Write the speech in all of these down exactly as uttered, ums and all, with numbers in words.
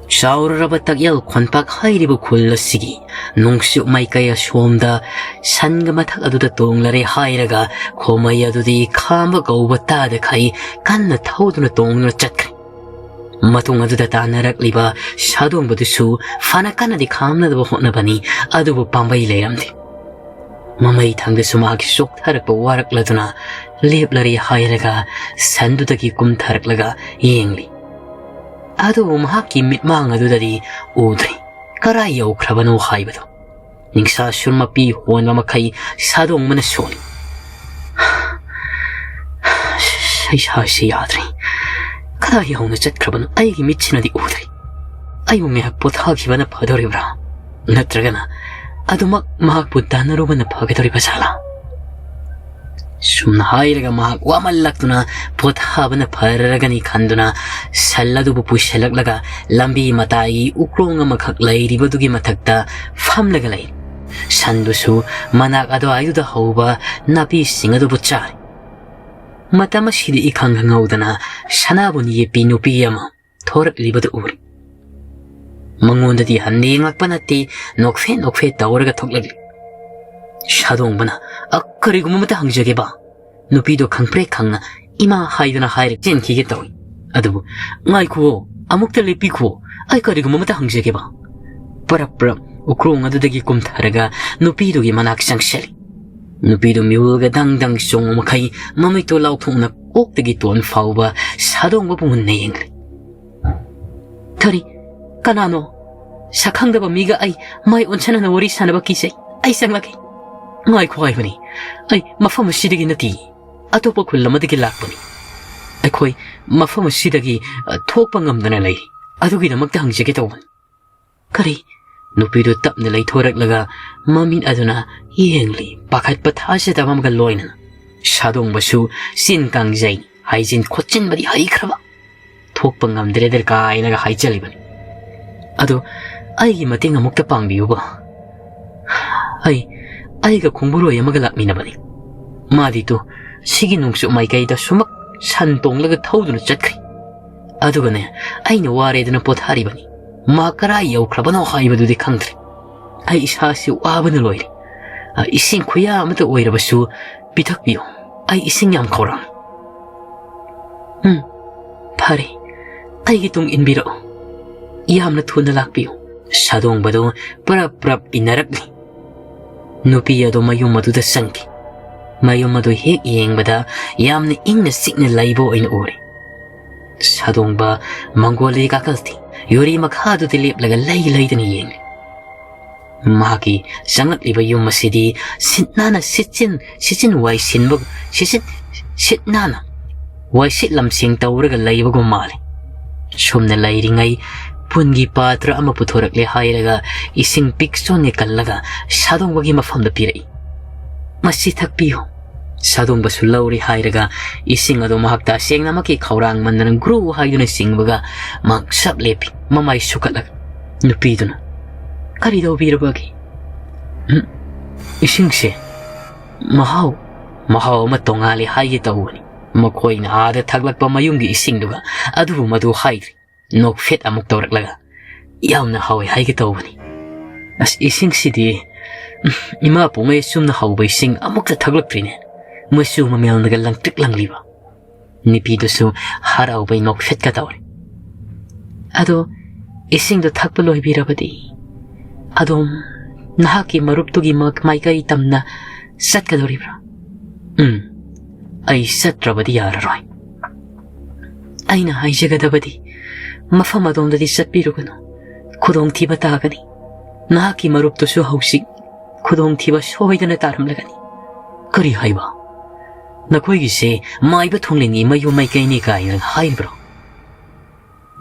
ꯆꯥꯎꯔꯔꯕ ꯇꯛꯌꯦꯜ ꯈꯣꯟꯄꯥꯛ ꯍꯥꯏꯔꯤꯕ ꯈꯨꯜ ꯑꯁꯤꯒꯤ ꯅꯣꯡꯆꯨꯞ ꯃꯥꯏꯀꯩ ꯑꯁꯣꯝꯗ ꯁꯟꯒ ꯃꯊꯛ ꯑꯗꯨꯗ ꯇꯣꯡꯂꯔꯦ ꯍꯥꯏꯔꯒ ꯈꯣꯃꯩ ꯑꯗꯨꯗꯤ ꯈꯥꯝꯕ ꯀꯧꯕ ꯇꯥꯗꯈꯩ ꯀꯟꯅ ꯊꯧꯗꯨꯅ ꯇꯣꯡꯗꯨꯅ ꯆꯠꯈ꯭ꯔꯦ꯫ ꯃꯇꯨꯡ ꯑꯗꯨꯗ ꯇꯥꯟꯅꯔꯛꯂꯤꯕ ꯁꯥꯗꯣꯡꯕꯗꯨꯁꯨ ꯐꯅ ꯀꯟꯅꯗꯤ ꯈꯥꯝꯅꯗꯕ ꯍꯣꯠꯅꯕꯅꯤ, ꯑꯗꯨꯕꯨ ꯄꯥꯝꯕꯩ ꯂꯩꯔꯝꯗꯦ꯫ ꯃꯃꯩ ꯊꯪꯗꯁꯨ ꯃꯍꯥꯛꯀꯤ ꯆꯣꯛꯊꯔꯛꯄ ꯋꯥꯔꯛꯂꯗꯨꯅ ꯂꯦꯞꯂꯔꯦ ꯍꯥꯏꯔꯒ ꯁꯟꯗꯨꯗꯒꯤ ꯀꯨꯝꯊꯔꯛꯂꯒ ꯌꯦꯡꯂꯤ꯫ ꯑꯗꯨꯕꯨ ꯃꯍꯥꯛꯀꯤ ꯃꯤꯠꯃꯥꯡ ꯑꯗꯨꯗꯗꯤ ꯎꯗ꯭ꯔꯦ꯫ ꯀꯔꯥꯏ ꯌꯧꯈ꯭ꯔꯕꯅꯣ ꯍꯥꯏꯕꯗꯨ꯫ ꯅꯤꯡꯁꯥ ꯁꯨꯔ ꯃꯄꯤ ꯍꯣꯟꯕ ꯃꯈꯩ ꯁꯥꯗꯣꯡꯕꯅ ꯁꯣꯜꯂꯤ꯫ "ꯏꯁꯥꯁꯤ ꯌꯥꯗ꯭ꯔꯦ꯫ ꯀꯗꯥꯏ ꯌꯧꯅ ꯆꯠꯈ꯭ꯔꯕꯅꯣ? ꯑꯩꯒꯤ ꯃꯤꯠꯁꯤꯅꯗꯤ ꯎꯗ꯭ꯔꯦ꯫ ꯑꯩꯕꯨ ꯉꯥꯏꯍꯥꯛ ꯄꯣꯊꯥꯈꯤꯕꯅ ꯐꯗꯧꯔꯤꯕ꯭ꯔꯥ? ꯅꯠꯇ꯭ꯔꯒꯅ ꯑꯗꯨꯃꯛ ꯃꯍꯥꯛꯄꯨ ꯇꯥꯟꯅꯔꯨꯕꯅ ꯐꯒꯗꯧꯔꯤꯕ ꯖꯥꯠꯂꯥ?" ꯁꯨꯝꯅ ꯍꯥꯏꯔꯒ ꯃꯍꯥꯛ ꯋꯥꯃꯜꯂꯛꯇꯨꯅ ꯄꯣꯊꯥꯕꯅ ꯐꯔꯒꯅꯤ ꯈꯟꯗꯨꯅ ꯁꯟ ꯑꯗꯨꯕꯨ ꯄꯨꯁꯤꯜꯂꯛꯂꯒ ꯂꯝꯕꯤ ꯃꯇꯥꯏꯒꯤ ꯎꯀ꯭ꯔꯣꯡ ꯑꯃꯈꯛ ꯂꯩꯔꯤꯕꯗꯨꯒꯤ ꯃꯊꯛꯇ ꯐꯝꯂꯒ ꯂꯩ꯫ ꯁꯟꯗꯨꯁꯨ ꯃꯅꯥꯛ ꯑꯗꯨꯋꯥꯏꯗꯨꯗ ꯍꯧꯕ ꯅꯥꯄꯤꯁꯤꯡ ꯑꯗꯨꯕꯨ ꯆꯥꯔꯤ꯫ ꯃꯇꯝ ꯑꯁꯤꯗ ꯏꯈꯪ ꯈꯪꯍꯧꯗꯅ ꯁꯅꯥꯕꯨꯟ ꯌꯦꯞꯄꯤ ꯅꯨꯄꯤ ꯑꯃ ꯊꯣꯔꯛꯂꯤꯕꯗꯨ ꯎꯔꯦ꯫ ꯃꯉꯣꯟꯗꯗꯤ ꯍꯟꯅ ꯌꯦꯡꯂꯛꯄ ꯅꯠꯇꯦ, ꯅꯣꯛꯐꯦꯠ ꯅꯣꯛꯐꯦꯠ ꯇꯧꯔꯒ ꯊꯣꯛꯂꯛꯂꯤ꯫ ꯁꯥꯗꯣꯡꯕꯅ, "ꯑ, ꯀꯔꯤꯒꯨꯝꯕ ꯑꯃꯇ ꯍꯪꯖꯒꯦꯕ?" ꯅꯨꯄꯤꯗꯣ ꯈꯪꯄ꯭ꯔꯦꯛ ꯈꯪꯅ "ꯏꯃꯥ" ꯍꯥꯏꯗꯨꯅ ꯍꯥꯏꯔꯒ ꯆꯦꯟꯈꯤꯒꯦ ꯇꯧꯏ꯫ ꯑꯗꯨꯕꯨ, "ꯉꯥꯏꯈꯨꯑꯣ, ꯑꯃꯨꯛꯇ ꯂꯦꯞꯄꯤꯈꯨꯑꯣ, ꯑꯩ ꯀꯔꯤꯒꯨꯝꯕ ꯑꯃꯇ ꯍꯪꯖꯒꯦꯕ"꯫ ꯄꯔꯞ ꯄꯔꯞ ꯎꯀ꯭ꯔꯣꯡ ꯑꯗꯨꯗꯒꯤ ꯀꯨꯝꯊꯔꯒ ꯅꯨꯄꯤꯗꯨꯒꯤ ꯃꯅꯥꯛ ꯆꯪꯁꯤꯜꯂꯤ꯫ ꯅꯨꯄꯤꯗꯨ ꯃꯤꯍꯨꯜꯒ ꯗꯪ ꯗꯪ ꯆꯣꯡꯕ ꯃꯈꯩ ꯃꯃꯤꯠꯇꯨ ꯂꯥꯎꯊꯣꯛꯅ ꯀꯣꯛꯇꯒꯤ ꯇꯣꯟ ꯐꯥꯎꯕ ꯁꯥꯗꯣꯡꯕꯕꯨ ꯃꯨꯟꯅ ꯌꯦꯡꯂꯤ꯫ "ꯀꯔꯤ? ꯀꯅꯥꯅꯣ? ꯁꯛꯈꯪꯗꯕ ꯃꯤꯒ ꯑꯩ ꯃꯥꯏ ꯑꯣꯟꯁꯤꯟꯅꯅ ꯋꯥꯔꯤ ꯁꯥꯟꯅꯕ ꯀꯤꯖꯩ꯫ ꯑꯩ ꯆꯪꯂꯒꯦ"꯫ "ꯉꯥꯏꯈꯣ ꯍꯥꯏꯕꯅꯤ꯫ ꯑꯩ ꯃꯐꯝ ꯑꯁꯤꯗꯒꯤ ꯅꯠꯇꯦ꯫ ꯑꯇꯣꯞꯄ ꯈꯨꯜ ꯑꯃꯗꯒꯤ ꯂꯥꯛꯄꯅꯤ꯫ ꯑꯩꯈꯣꯏ ꯃꯐꯝ ꯑꯁꯤꯗꯒꯤ, ꯑ, ꯊꯣꯛꯄ ꯉꯝꯗꯅ ꯂꯩ꯫ ꯑꯗꯨꯒꯤꯗꯃꯛꯇ ꯍꯪꯖꯒꯦ ꯇꯧꯕꯅꯤ"꯫ "ꯀꯔꯤ?" ꯅꯨꯄꯤꯗꯨ ꯇꯞꯅ ꯂꯩꯊꯣꯔꯛꯂꯒ ꯃꯃꯤꯠ ꯑꯗꯨꯅ ꯌꯦꯡꯂꯤ, ꯄꯥꯈꯠꯄ ꯊꯥꯖꯗꯕ ꯑꯃꯒ ꯂꯣꯏꯅꯅ꯫ ꯁꯥꯗꯣꯡꯕꯁꯨ ꯆꯤꯟ ꯀꯥꯡꯖꯩ, ꯍꯥꯏꯖꯤꯟ ꯈꯣꯠꯆꯤꯟꯕꯗꯤ ꯍꯩꯈ꯭ꯔꯕ꯫ "ꯊꯣꯛꯄ ꯉꯝꯗ꯭ꯔꯦꯗ" ꯀꯥꯏꯅꯒ ꯍꯥꯏꯖꯜꯂꯤꯕꯅꯤ꯫ "ꯑꯗꯨ ꯑꯩꯒꯤ ꯃꯇꯦꯡ ꯑꯃꯨꯛꯇ ꯄꯥꯡꯕꯤꯌꯨꯕ꯫ ꯑꯩ, ꯑꯩꯒ ꯈꯣꯡꯕꯨꯔꯣꯏ ꯑꯃꯒ ꯂꯥꯛꯃꯤꯟꯅꯕꯅꯤ꯫ ꯃꯥꯗꯤ ꯇꯨ ꯁꯤꯒꯤ ꯅꯣꯡꯆꯨꯞ ꯃꯥꯏꯀꯩꯗ ꯁꯨꯃꯛ ꯁꯟ ꯇꯣꯡꯂꯒ ꯊꯧꯗꯨꯅ ꯆꯠꯈ꯭ꯔꯦ꯫ ꯑꯗꯨꯒꯅꯦ, ꯑꯩꯅ ꯋꯥꯔꯦꯗꯅ ꯄꯣꯊꯥꯔꯤꯕꯅꯤ꯫ ꯃꯍꯥꯛ ꯀꯔꯥꯏ ꯌꯧꯈ꯭ꯔꯕꯅꯣ ꯍꯥꯏꯕꯗꯨꯗꯤ ꯈꯪꯗ꯭ꯔꯦ꯫ ꯑꯩ ꯏꯁꯥꯁꯤ ꯋꯥꯕꯅ ꯂꯣꯏꯔꯦ꯫ ꯑ, ꯏꯁꯤꯡ ꯈꯨꯌꯥ ꯑꯃꯇ ꯑꯣꯏꯔꯕꯁꯨ ꯄꯤꯊꯛꯄꯤꯌꯨ꯫ ꯑꯩ ꯏꯁꯤꯡ ꯌꯥꯝ ꯈꯧꯔꯥꯡꯏ꯫ ꯎꯝ, ꯐꯔꯦ꯫ ꯑꯩꯒꯤ ꯇꯨꯡ ꯏꯟꯕꯤꯔꯛꯎ꯫ ꯌꯥꯝꯅ ꯊꯨꯅ ꯂꯥꯛꯄꯤꯌꯨ꯫ ꯁꯥꯗꯣꯡꯕꯗꯨ ꯄ꯭ꯔꯞ ꯄ꯭ꯔꯞ ꯏꯟꯅꯔꯛꯂꯤ꯫ ꯅꯨꯄꯤ ꯑꯗꯨ ꯃꯌꯨꯝ ꯑꯗꯨꯗ ꯆꯪꯈꯤ꯫ ꯃꯌꯨꯝ ꯑꯗꯨ ꯍꯦꯛ ꯌꯦꯡꯕꯗ ꯌꯥꯝꯅ ꯏꯪꯅ ꯆꯤꯛꯅ ꯂꯩꯕ ꯑꯣꯏꯅ ꯎꯔꯦ꯫ ꯁꯥꯗꯣꯡꯕ ꯃꯪꯒꯣꯜꯗꯒꯤ ꯀꯥꯈꯠꯂꯛꯇꯦ꯫ ꯌꯨꯔꯤ ꯃꯈꯥꯗꯨꯗ ꯂꯦꯞꯂꯒ ꯂꯩ ꯂꯩꯗꯅ ꯌꯦꯡꯂꯤ꯫ ꯃꯍꯥꯛꯀꯤ ꯆꯪꯂꯛꯂꯤꯕ ꯌꯨꯝ ꯑꯁꯤꯗꯤ ꯁꯤꯠ ꯅꯥꯟꯅ ꯁꯤꯠꯆꯤꯟ, ꯁꯤꯠꯆꯤꯟ ꯋꯥꯏ ꯁꯤꯟꯕ, ꯁꯤꯠꯆꯤꯟ, ꯁꯤꯠ ꯅꯥꯟꯅ ꯋꯥꯏꯁꯤꯠ ꯂꯝꯁꯦꯡ ꯇꯧꯔꯒ ꯂꯩꯕꯒꯨꯝ ꯃꯥꯜꯂꯤ꯫ ꯁꯨꯝꯅ ꯂꯩꯔꯤꯉꯩ ꯄꯨꯟꯒꯤ ꯄꯥꯇ꯭ꯔ ꯑꯃ ꯄꯨꯊꯣꯔꯛꯂꯦ ꯍꯥꯏꯔꯒ ꯏꯁꯤꯡ ꯄꯤꯛ ꯆꯣꯟꯅ ꯀꯜꯂꯒ ꯁꯥꯗꯣꯡꯕꯒꯤ ꯃꯐꯝꯗ ꯄꯤꯔꯛꯏ꯫ "ꯃꯁꯤ ꯊꯛꯄꯤꯌꯨ"꯫ ꯁꯥꯗꯣꯡꯕꯁꯨ ꯂꯧꯔꯦ ꯍꯥꯏꯔꯒ ꯏꯁꯤꯡ ꯑꯗꯨ ꯃꯍꯥꯛ ꯇꯁꯦꯡꯅꯃꯛꯀꯤ ꯈꯧꯔꯥꯡꯃꯟꯗꯅ ꯒ꯭ꯔꯨ ꯍꯥꯏꯗꯨꯅ ꯆꯤꯡꯕꯒ ꯃꯍꯥꯛ ꯁꯞ ꯂꯦꯞꯄꯤ, ꯃꯃꯥꯏ ꯁꯨꯀꯠꯂꯒ꯫ ꯅꯨꯄꯤꯗꯨꯅ, "ꯀꯔꯤ ꯇꯧꯕꯤꯔꯕꯒꯦ?" "ꯎꯝ, ꯏꯁꯤꯡꯁꯦ ꯃꯍꯥꯎ, ꯃꯍꯥꯎ ꯑꯃ ꯇꯣꯉꯥꯜꯂꯤ ꯍꯥꯏꯒꯦ ꯇꯧꯕꯅꯤ꯫ ꯃꯈꯣꯏꯅ ꯑꯥꯗ ꯊꯛꯂꯛꯄ ꯃꯌꯨꯝꯒꯤ ꯏꯁꯤꯡꯗꯨꯒ ꯑꯗꯨꯕꯨ ꯃꯗꯨ ꯍꯥꯏꯗ꯭ꯔꯤ"꯫ ꯅꯣꯛꯐꯦꯠ ꯑꯃꯨꯛ ꯇꯧꯔꯛꯂꯒ, "ꯌꯥꯝꯅ ꯍꯥꯎꯋꯦ ꯍꯥꯏꯒꯦ ꯇꯧꯕꯅꯤ꯫ ꯑꯁ, ꯏꯁꯤꯡꯁꯤꯗꯤ, ꯎꯝ, ꯏꯃꯥ ꯄꯨꯡꯉꯩ ꯑꯁꯨꯝꯅ ꯍꯥꯎꯕ ꯏꯁꯤꯡ ꯑꯃꯨꯛꯇ ꯊꯛꯂꯛꯇ꯭ꯔꯤꯅꯦ꯫ ꯃꯆꯨ ꯃꯃꯦꯜꯅꯒ ꯂꯪꯇ꯭ꯔꯤꯛ ꯂꯪꯂꯤꯕ"꯫ ꯅꯨꯄꯤꯗꯨꯁꯨ ꯍꯔꯥꯎꯕꯩ ꯅꯣꯛꯐꯦꯠꯀ ꯇꯧꯔꯤ꯫ "ꯑꯗꯣ ꯏꯁꯤꯡꯗꯣ ꯊꯛꯄ ꯂꯣꯏꯕꯤꯔꯕꯗꯤ ꯑꯗꯣꯝ ꯅꯍꯥꯛꯀꯤ ꯃꯔꯨꯞꯇꯨꯒꯤ ꯃ-, ꯃꯥꯏꯀꯩ ꯇꯝꯅ ꯆꯠꯀꯗꯧꯔꯤꯕ꯭ꯔꯥ?" "ꯎꯝ, ꯑꯩ ꯆꯠꯇ꯭ꯔꯕꯗꯤ ꯌꯥꯔꯔꯣꯏ꯫ ꯑꯩꯅ ꯍꯥꯏꯖꯒꯗꯕꯗꯤ, ꯃꯐꯝ ꯑꯗꯣꯝꯗꯗꯤ ꯆꯠꯄꯤꯔꯨꯒꯅꯨ꯫ ꯈꯨꯗꯣꯡꯊꯤꯕ ꯇꯥꯒꯅꯤ꯫ ꯅꯍꯥꯛꯀꯤ ꯃꯔꯨꯞꯇꯨꯁꯨ ꯍꯧꯖꯤꯛ ꯈꯨꯗꯣꯡꯊꯤꯕ ꯁꯣꯏꯗꯅ ꯇꯥꯔꯝꯂꯒꯅꯤ"꯫ "ꯀꯔꯤ ꯍꯥꯏꯕ? ꯅꯈꯣꯏꯒꯤꯁꯦ ꯃꯥꯏꯕ ꯊꯣꯡꯂꯦꯟꯒꯤ ꯃꯌꯨꯝ ꯃꯥꯏꯀꯩꯅꯤ ꯀꯥꯏꯅ ꯍꯥꯏꯔꯤꯕ꯭ꯔꯣ?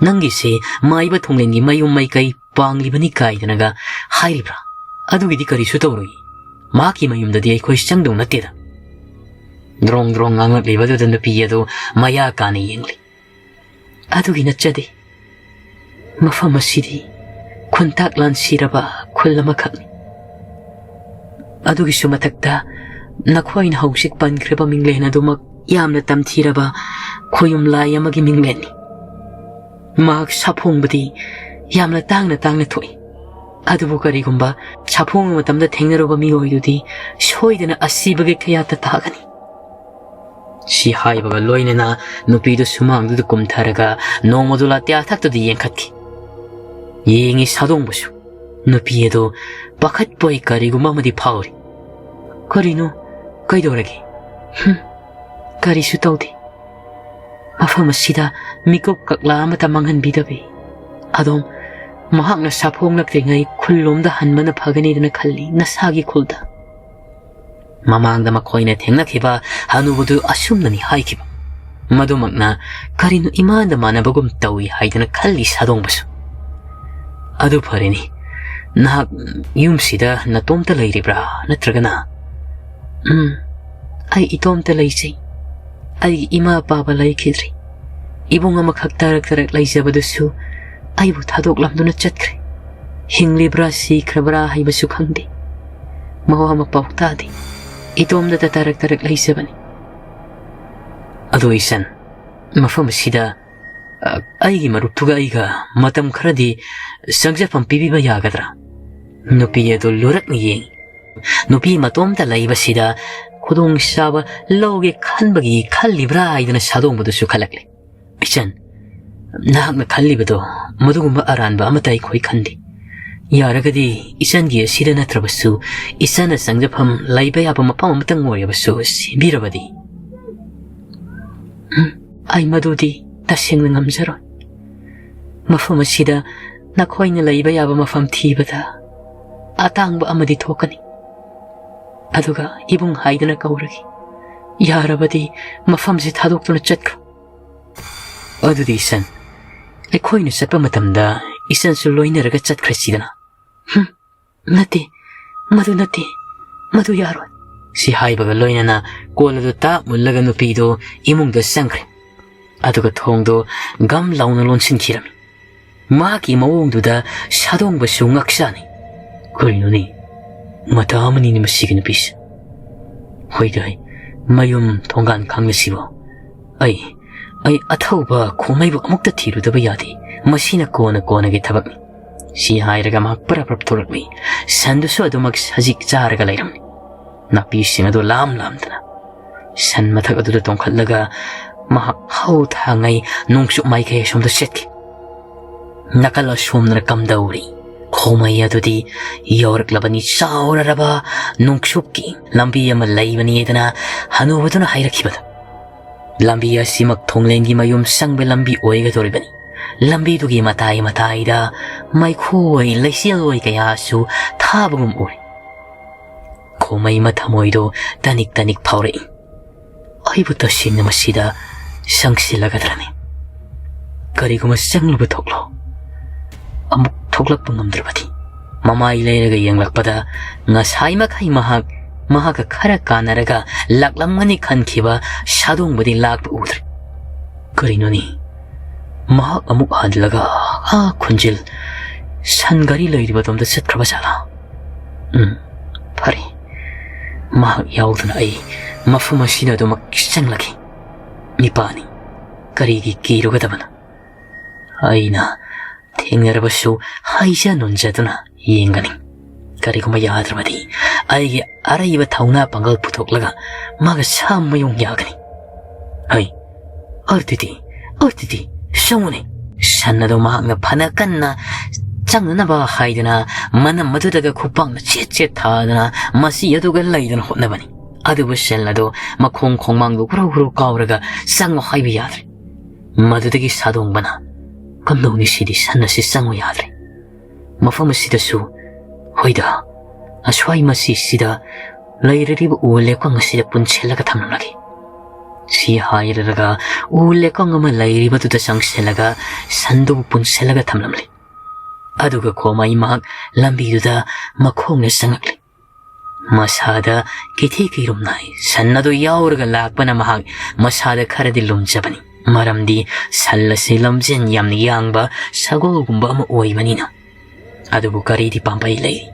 ꯅꯪꯒꯤꯁꯦ ꯃꯥꯏꯕ ꯊꯣꯡꯂꯦꯟꯒꯤ ꯃꯌꯨꯝ ꯃꯥꯏꯀꯩ ꯄꯥꯡꯂꯤꯕꯅꯤ ꯀꯥꯏꯗꯅꯒ ꯍꯥꯏꯔꯤꯕ꯭ꯔꯥ? ꯑꯗꯨꯒꯤꯗꯤ ꯀꯔꯤꯁꯨ ꯇꯧꯔꯣꯏ꯫ ꯃꯍꯥꯛꯀꯤ ꯃꯌꯨꯝꯗꯗꯤ ꯑꯩꯈꯣꯏ ꯆꯪꯗꯧ ꯅꯠꯇꯦꯗ"꯫ ꯗ꯭ꯔꯣꯡ ꯗ꯭ꯔꯣꯡ ꯉꯥꯡꯂꯛꯂꯤꯕꯗꯨꯗ ꯅꯨꯄꯤ ꯑꯗꯨ ꯃꯌꯥ ꯀꯥꯅ ꯌꯦꯡꯂꯤ꯫ "ꯑꯗꯨꯒꯤ ꯅꯠꯆꯗꯦ꯫ ꯃꯐꯝ ꯑꯁꯤꯗꯤ ꯈꯨꯟꯇꯥꯛ ꯂꯥꯟꯁꯤꯔꯕ ꯈꯨꯜ ꯑꯃꯈꯛꯅꯤ꯫ ꯑꯗꯨꯒꯤꯁꯨ ꯃꯊꯛꯇ ꯅꯈꯣꯏꯅ ꯍꯧꯖꯤꯛ ꯄꯟꯈ꯭ꯔꯤꯕ ꯃꯤꯡꯂꯦꯟ ꯑꯗꯨꯃꯛ ꯌꯥꯝꯅ ꯇꯝꯊꯤꯔꯕ ꯈꯣꯌꯨꯝ ꯂꯥꯏ ꯑꯃꯒꯤ ꯃꯤꯡꯂꯦꯟꯅꯤ꯫ ꯃꯍꯥꯛ ꯁꯥꯐꯣꯡꯕꯗꯤ ꯌꯥꯝꯅ ꯇꯥꯡꯅ ꯇꯥꯡꯅ ꯊꯣꯛꯏ꯫ ꯑꯗꯨꯕꯨ ꯀꯔꯤꯒꯨꯝꯕ ꯁꯥꯐꯣꯡꯕ ꯃꯇꯝꯗ ꯊꯦꯡꯅꯔꯨꯕ ꯃꯤꯑꯣꯏꯗꯨꯗꯤ ꯁꯣꯏꯗꯅ ꯑꯁꯤꯕꯒꯤ ꯀꯌꯥꯠꯇ ꯇꯥꯒꯅꯤ꯫ ꯁꯤ ꯍꯥꯏꯕꯒ ꯂꯣꯏꯅꯅ ꯅꯨꯄꯤꯗꯨ ꯁꯨꯃꯥꯡꯗꯨꯗ ꯀꯨꯝꯊꯔꯒ ꯅꯣꯡꯃꯗꯣꯜ ꯑꯇꯤꯌꯥ ꯊꯛꯇꯨꯗ ꯌꯦꯡꯈꯠꯈꯤ꯫ ꯌꯦꯡꯉꯤ ꯁꯥꯗꯣꯡꯕꯁꯨ꯫ ꯅꯨꯄꯤ ꯑꯗꯨ ꯄꯥꯈꯠꯄꯣꯏ ꯀꯔꯤꯒꯨꯝꯕ ꯑꯃꯗꯤ ꯐꯥꯎꯔꯤ꯫ "ꯀꯔꯤꯅꯣ? ꯀꯩꯗꯧꯔꯒꯦ?" "ꯍꯨꯝ, ꯀꯔꯤꯁꯨ ꯇꯧꯗꯦ꯫ ꯃꯐꯝ ꯑꯁꯤꯗ ꯃꯤꯀꯨꯞ ꯀꯛꯂꯥ ꯑꯃꯠꯇ ꯃꯥꯡꯍꯟꯕꯤꯗꯕꯤ꯫ ꯑꯗꯣꯝ ꯃꯍꯥꯛꯅ ꯁꯥꯐꯣꯡꯂꯛꯇ꯭ꯔꯤꯉꯩ ꯈꯨꯜꯂꯣꯝꯗ ꯍꯟꯕꯅ ꯐꯒꯅꯤꯗꯅ ꯈꯜꯂꯤ, ꯅꯁꯥꯒꯤ ꯈꯨꯜꯗ꯫" ꯃꯃꯥꯡꯗ ꯃꯈꯣꯏꯅ ꯊꯦꯡꯅꯈꯤꯕ ꯍꯅꯨꯕꯗꯨ ꯑꯁꯨꯝꯅꯅꯤ ꯍꯥꯏꯈꯤꯕ꯫ ꯃꯗꯨꯃꯛꯅ ꯀꯔꯤꯅꯣ ꯏꯃꯥꯟꯗ ꯃꯥꯟꯅꯕꯒꯨꯝ ꯇꯧꯏ ꯍꯥꯏꯗꯅ ꯈꯜꯂꯤ ꯁꯥꯗꯣꯡꯕꯁꯨ꯫ "ꯑꯗꯨ ꯐꯔꯦꯅꯦ, ꯅꯍꯥꯛ ꯌꯨꯝꯁꯤꯗ ꯅꯇꯣꯝꯇ ꯂꯩꯔꯤꯕ꯭ꯔꯥ, ꯅꯠꯇ꯭ꯔꯒꯅ?" "ꯎꯝ, ꯑꯩ ꯏꯇꯣꯝꯇ ꯂꯩꯖꯩ꯫ ꯑꯩꯒꯤ ꯏꯃꯥ ꯄꯥꯕ ꯂꯩꯈꯤꯗ꯭ꯔꯤ꯫ ꯏꯕꯨꯡ ꯑꯃꯈꯛ ꯇꯔꯛ ꯇꯔꯛ ꯂꯩꯖꯕꯗꯨꯁꯨ ꯑꯩꯕꯨ ꯊꯥꯗꯣꯛꯂꯝꯗꯨꯅ ꯆꯠꯈ꯭ꯔꯦ꯫ ꯍꯤꯡꯂꯤꯕ꯭ꯔꯥ ꯁꯤꯈ꯭ꯔꯕ꯭ꯔꯥ ꯍꯥꯏꯕꯁꯨ ꯈꯪꯗꯦ꯫ ꯃꯋꯥ ꯃꯄꯥꯎ ꯇꯥꯗꯦ꯫ ꯏꯇꯣꯝꯇꯇ ꯇꯔꯛ ꯇꯔꯛ ꯂꯩꯖꯕꯅꯤ꯫" "ꯑꯗꯣ ꯏꯆꯟ, ꯃꯐꯝ ꯑꯁꯤꯗ, ꯑ, ꯑꯩꯒꯤ ꯃꯔꯨꯞꯇꯨꯒ ꯑꯩꯒ ꯃꯇꯝ ꯈꯔꯗꯤ ꯆꯪꯖꯐꯝ ꯄꯤꯕꯤꯕ ꯌꯥꯒꯗ꯭ꯔꯥ?" ꯅꯨꯄꯤ ꯑꯗꯨ ꯂꯨꯔꯛꯅ ꯌꯦꯡꯏ꯫ ꯅꯨꯄꯤ ꯃꯇꯣꯝꯇ ꯂꯩꯕꯁꯤꯗ ꯈꯨꯗꯣꯡꯆꯥꯕ ꯂꯧꯒꯦ ꯈꯟꯕꯒꯤ ꯈꯜꯂꯤꯕ꯭ꯔꯥ ꯍꯥꯏꯗꯅ ꯁꯥꯗꯣꯡꯕꯗꯨꯁꯨ ꯈꯜꯂꯛꯂꯦ꯫ "ꯏꯆꯟ, ꯅꯍꯥꯛꯅ ꯈꯜꯂꯤꯕꯗꯣ ꯃꯗꯨꯒꯨꯝꯕ ꯑꯔꯥꯟꯕ ꯑꯃꯠꯇ ꯑꯩꯈꯣꯏ ꯈꯟꯗꯦ꯫ ꯌꯥꯔꯒꯗꯤ ꯏꯆꯟꯒꯤ ꯑꯁꯤꯗ ꯅꯠꯇ꯭ꯔꯕꯁꯨ ꯏꯆꯟꯅ ꯆꯪꯖꯐꯝ ꯂꯩꯕ ꯌꯥꯕ ꯃꯐꯝ ꯑꯃꯇꯪ ꯑꯣꯏꯔꯕꯁꯨ ꯁꯦꯝꯕꯤꯔꯕꯗꯤ꯫" "ꯎꯝ, ꯑꯩ ꯃꯗꯨꯗꯤ ꯇꯁꯦꯡꯅ ꯉꯝꯖꯔꯣꯏ꯫ ꯃꯐꯝ ꯑꯁꯤꯗ ꯅꯈꯣꯏꯅ ꯂꯩꯕ ꯌꯥꯕ ꯃꯐꯝ ꯊꯤꯕꯗ ꯑꯇꯥꯡꯕ ꯑꯃꯗꯤ ꯊꯣꯛꯀꯅꯤ꯫" ꯑꯗꯨꯒ ꯏꯕꯨꯡ ꯍꯥꯏꯗꯅ ꯀꯧꯔꯒꯦ꯫ ꯌꯥꯔꯕꯗꯤ ꯃꯐꯝꯁꯤ ꯊꯥꯗꯣꯛꯇꯨꯅ ꯆꯠꯈ꯭ꯔꯣ꯫ ꯑꯗꯨꯗꯤ ꯏꯆꯟ, ꯑꯩꯈꯣꯏꯅ ꯆꯠꯄ ꯃꯇꯝꯗ ꯏꯆꯟꯁꯨ ꯂꯣꯏꯅꯔꯒ ꯆꯠꯈ꯭ꯔꯁꯤꯗꯅ꯫ ꯍꯨꯝ, ꯅꯠꯇꯦ, ꯃꯗꯨ ꯅꯠꯇꯦ, ꯃꯗꯨ ꯌꯥꯔꯣꯏ꯫ ꯁꯤ ꯍꯥꯏꯕꯒ ꯂꯣꯏꯅꯅ ꯀꯣꯜ ꯑꯗꯨ ꯇꯥꯞ ꯃꯨꯜꯂꯒ ꯅꯨꯄꯤꯗꯨ ꯏꯃꯨꯡꯗ ꯆꯪꯈ꯭ꯔꯦ꯫ ꯑꯗꯨꯒ ꯊꯣꯡꯗꯨ ꯒꯝ ꯂꯥꯎꯅ ꯂꯣꯟꯁꯤꯟꯈꯤꯔꯝꯃꯤ꯫ ꯃꯍꯥꯛꯀꯤ ꯃꯑꯣꯡꯗꯨꯗ ꯁꯥꯗꯣꯡꯕꯁꯨ ꯉꯛꯆꯥꯅꯩ꯫ "ꯀꯔꯤꯅꯣꯅꯦ? ꯃꯇꯥ ꯑꯃꯅꯤꯅꯦ ꯃꯁꯤꯒꯤ ꯅꯨꯄꯤꯁꯦ꯫ ꯍꯣꯏꯗ, ꯃꯌꯨꯝ ꯊꯣꯡꯒꯥꯟ ꯈꯪꯅꯁꯤꯕꯣ꯫ ꯑꯩ, ꯑꯩ ꯑꯊꯧꯕ ꯈꯣꯃꯩꯕꯨ ꯑꯃꯨꯛꯇ ꯊꯤꯔꯨꯗꯕ ꯌꯥꯗꯦ꯫ ꯃꯁꯤꯅ ꯀꯣꯟꯅ ꯀꯣꯟꯅꯒꯤ ꯊꯕꯛꯅꯤ꯫ ꯁꯤ ꯍꯥꯏꯔꯒ ꯃꯍꯥꯛ ꯄꯔꯞ ꯄꯔꯞ ꯊꯣꯛꯂꯛꯂꯤ꯫ ꯁꯟꯗꯨꯁꯨ ꯑꯗꯨꯃꯛ ꯁꯖꯤꯛ ꯆꯥꯔꯒ ꯂꯩꯔꯝꯂꯤ꯫ ꯅꯥꯄꯤꯁꯤꯡ ꯑꯗꯨ ꯂꯥꯝ ꯂꯥꯝꯗꯅ ꯁꯟ ꯃꯊꯛ ꯑꯗꯨꯗ ꯇꯣꯡꯈꯠꯂꯒ ꯃꯍꯥꯛ ꯍꯧ ꯊꯥꯡꯉꯩ ꯅꯣꯡꯆꯨꯞ ꯃꯥꯏꯀꯩ ꯑꯁꯣꯝꯗ ꯆꯠꯈꯤ꯫ ꯅꯥꯀꯜ ꯑꯁꯣꯝꯗꯅ ꯀꯝꯗꯧꯔꯤ? ꯈꯣꯃꯩ ꯑꯗꯨꯗꯤ ꯌꯧꯔꯛꯂꯕꯅꯤ꯫ ꯆꯥꯎꯔꯔꯕ ꯅꯣꯡꯆꯨꯞꯀꯤ ꯂꯝꯕꯤ ꯑꯃ ꯂꯩꯕꯅꯤ ꯍꯥꯏꯗꯅ ꯍꯅꯨꯕꯗꯨꯅ ꯍꯥꯏꯔꯛꯈꯤꯕꯗ, ꯂꯝꯕꯤ ꯑꯁꯤꯃꯛ ꯊꯣꯡꯂꯦꯟꯒꯤ ꯃꯌꯨꯝ ꯆꯪꯕ ꯂꯝꯕꯤ ꯑꯣꯏꯒꯗꯧꯔꯤꯕꯅꯤ꯫ ꯂꯝꯕꯤꯗꯨꯒꯤ ꯃꯇꯥꯏ ꯃꯇꯥꯏꯗ ꯃꯩꯈꯨ ꯑꯣꯏ ꯂꯩꯆꯤꯜ ꯑꯣꯏ ꯀꯌꯥꯁꯨ ꯊꯥꯕꯒꯨꯝ ꯎꯔꯤ꯫ ꯈꯣꯃꯩ ꯃꯊꯃꯣꯏꯗꯣ ꯇꯅꯤꯛ ꯇꯅꯤꯛ ꯐꯥꯎꯔꯛꯏ꯫ ꯑꯩꯕꯨ ꯇꯁꯦꯡꯅ ꯃꯁꯤꯗ ꯆꯪꯁꯤꯜꯂꯒꯗ꯭ꯔꯅꯤ? ꯀꯔꯤꯒꯨꯝꯕ ꯆꯪꯂꯨꯕ ꯊꯣꯛꯂꯣ, ꯑꯃꯨꯛ ꯊꯣꯛꯂꯛꯄ ꯉꯝꯗ꯭ꯔꯕꯗꯤ? ꯃꯃꯥꯏ ꯂꯩꯔꯒ ꯌꯦꯡꯂꯛꯄꯗ ꯉꯁꯥꯏ ꯃꯈꯩ ꯃꯍꯥꯛ, ꯃꯍꯥꯛꯀ ꯈꯔ ꯀꯥꯟꯅꯔꯒ ꯂꯥꯛꯂꯝꯒꯅꯤ ꯈꯟꯈꯤꯕ ꯁꯥꯗꯣꯡꯕꯗꯤ ꯂꯥꯛꯄ ꯎꯗ꯭ꯔꯦ꯫ ꯀꯔꯤꯅꯣꯅꯤ? ꯃꯍꯥꯛ ꯑꯃꯨꯛ ꯍꯜꯂꯒ ꯑꯥ ꯈꯨꯟꯖꯤꯜ ꯁꯟ ꯒꯥꯔꯤ ꯂꯩꯔꯤꯕꯗꯣꯝꯗ ꯆꯠꯈ꯭ꯔꯕ ꯖꯥꯠꯂꯥ? ꯎꯝ, ꯐꯔꯦ꯫ ꯃꯍꯥꯛ ꯌꯥꯎꯗꯅ ꯑꯩ ꯃꯐꯝ ꯑꯁꯤꯗ ꯑꯗꯨꯃꯛ ꯆꯪꯂꯒꯦ꯫ ꯅꯤꯄꯥꯅꯤ꯫ ꯀꯔꯤꯒꯤ ꯀꯤꯔꯨꯒꯗꯕꯅꯣ? ꯑꯩꯅ ꯊꯦꯡꯅꯔꯕꯁꯨ ꯍꯥꯏꯖ ꯅꯣꯟꯖꯗꯨꯅ ꯌꯦꯡꯒꯅꯤ꯫ ꯀꯔꯤꯒꯨꯝꯕ ꯌꯥꯗ꯭ꯔꯕꯗꯤ ꯑꯩꯒꯤ ꯑꯔꯩꯕ ꯊꯧꯅꯥ ꯄꯥꯡꯒꯜ ꯄꯨꯊꯣꯛꯂꯒ ꯃꯥꯒ ꯁꯥ ꯃꯌꯨꯡ ꯌꯥꯒꯅꯤ꯫ ꯑꯩ, ꯑꯗꯨꯗꯤ, ꯑꯗꯨꯗꯤ ꯁꯪꯉꯨꯅꯦ꯫ ꯁꯟ ꯑꯗꯨ ꯃꯍꯥꯛꯅ ꯐꯅ ꯀꯟꯅ ꯆꯪꯅꯅꯕ ꯍꯥꯏꯗꯅ ꯃꯅꯝ ꯑꯗꯨꯗꯒ ꯈꯨꯄꯥꯛꯅ ꯆꯦꯠ ꯆꯦꯠ ꯊꯥꯗꯅ ꯃꯁꯤ ꯑꯗꯨꯒ ꯂꯩꯗꯅ ꯍꯣꯠꯅꯕꯅꯤ꯫ ꯑꯗꯨꯕꯨ ꯁꯟ ꯑꯗꯨ ꯃꯈꯣꯡ ꯈꯣꯡꯃꯥꯡꯗꯨ ꯒꯨꯔꯨ ꯒꯨꯔꯨ ꯀꯥꯎꯔꯒ ꯆꯪꯉꯣ ꯍꯥꯏꯕ ꯌꯥꯗ꯭ꯔꯦ꯫ ꯃꯗꯨꯗꯒꯤ ꯁꯥꯗꯣꯡꯕꯅ, "ꯀꯝꯗꯧꯅꯤ ꯁꯤꯗꯤ? ꯁꯟ ꯑꯁꯤ ꯆꯪꯉꯨ ꯌꯥꯗ꯭ꯔꯦ꯫ ꯃꯐꯝ ꯑꯁꯤꯗꯁꯨ, ꯍꯣꯏꯗ, ꯑꯁ꯭ꯋꯥꯏ ꯃꯁꯤꯁꯤꯗ ꯂꯩꯔꯤꯕ ꯎ ꯂꯦꯀꯪ ꯑꯁꯤꯗ ꯄꯨꯟꯁꯤꯜꯂꯒ ꯊꯝꯂꯝꯂꯒꯦ"꯫ ꯁꯤ ꯍꯥꯏꯔꯒ ꯎ ꯂꯦꯀꯪ ꯑꯃ ꯂꯩꯔꯤꯕꯗꯨꯗ ꯆꯪꯁꯤꯜꯂꯒ ꯁꯟꯗꯨꯕꯨ ꯄꯨꯟꯁꯤꯜꯂꯒ ꯊꯝꯂꯝꯂꯦ꯫ ꯑꯗꯨꯒ ꯈꯣꯃꯩ ꯃꯍꯥꯛ ꯂꯝꯕꯤꯗꯨꯗ ꯃꯈꯣꯡꯅ ꯆꯪꯉꯛꯂꯦ꯫ ꯃꯁꯥꯗ ꯀꯤꯊꯤ ꯀꯤꯔꯨꯝ ꯅꯥꯏ꯫ ꯁꯟ ꯑꯗꯨ ꯌꯥꯎꯔꯒ ꯂꯥꯛꯄꯅ ꯃꯍꯥꯛ ꯃꯁꯥꯗ ꯈꯔꯗꯤ ꯂꯨꯝꯖꯕꯅꯤ, ꯃꯔꯝꯗꯤ ꯁꯟ ꯑꯁꯤ ꯂꯝꯖꯦꯟ ꯌꯥꯝꯅ ꯌꯥꯡꯕ ꯁꯒꯣꯜꯒꯨꯝꯕ ꯑꯃ ꯑꯣꯏꯕꯅꯤꯅ꯫ ꯑꯗꯨꯕꯨ ꯀꯔꯤꯗꯤ ꯄꯥꯝꯕꯩ ꯂꯩ?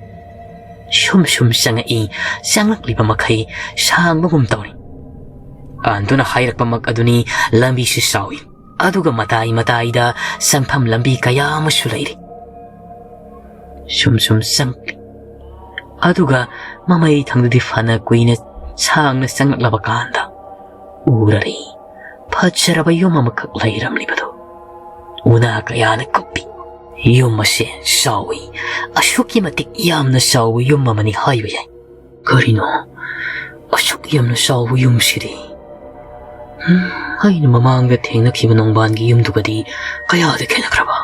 ꯁꯨꯝ ꯁꯨꯝ ꯆꯪꯉꯛꯏ, ꯆꯪꯂꯛꯂꯤꯕ ꯃꯈꯩ ꯁꯥꯡꯕꯒꯨꯝ ꯇꯧꯔꯤ꯫ ꯑꯍꯟꯗꯨꯅ ꯍꯥꯏꯔꯛꯄꯃꯛ ꯑꯗꯨꯅꯤ, ꯂꯝꯕꯤꯁꯤ ꯆꯥꯎꯏ꯫ ꯑꯗꯨꯒ ꯃꯇꯥꯏ ꯃꯇꯥꯏꯗ ꯆꯪꯐꯝ ꯂꯝꯕꯤ ꯀꯌꯥ ꯑꯃꯁꯨ ꯂꯩꯔꯤ꯫ ꯁꯨꯝ ꯁꯨꯝ ꯆꯪꯂꯤ꯫ ꯑꯗꯨꯒ ꯃꯃꯩ ꯊꯪꯗꯗꯤ ꯐꯅ ꯀꯨꯏꯅ ꯁꯥꯡꯅ ꯆꯪꯂꯛꯂꯕ ꯀꯥꯟꯗ ꯎꯔꯔꯤ, ꯐꯖꯔꯕ ꯌꯨꯝ ꯑꯃꯈꯛ ꯂꯩꯔꯝꯂꯤꯕꯗꯨ꯫ ꯎꯅꯥ ꯀꯌꯥꯅ ꯀꯨꯞꯄꯤ꯫ ꯌꯨꯝ ꯑꯁꯦ ꯆꯥꯎꯏ꯫ ꯑꯁꯨꯛꯀꯤ ꯃꯇꯤꯛ ꯌꯥꯝꯅ ꯆꯥꯎꯕ ꯌꯨꯝ ꯑꯃꯅꯤ ꯍꯥꯏꯕ ꯌꯥꯏ꯫ ꯀꯔꯤꯅꯣ ꯑꯁꯨꯛ ꯌꯥꯝꯅ ꯆꯥꯎꯕ ꯌꯨꯝꯁꯤꯗꯤ? ꯍꯝ, ꯑꯩꯅ ꯃꯃꯥꯡꯗ ꯊꯦꯡꯅꯈꯤꯕ ꯅꯣꯡꯕꯥꯟꯒꯤ ꯌꯨꯝꯗꯨꯒꯗꯤ ꯀꯌꯥꯗ ꯈꯦꯠꯅꯈ꯭ꯔꯕ?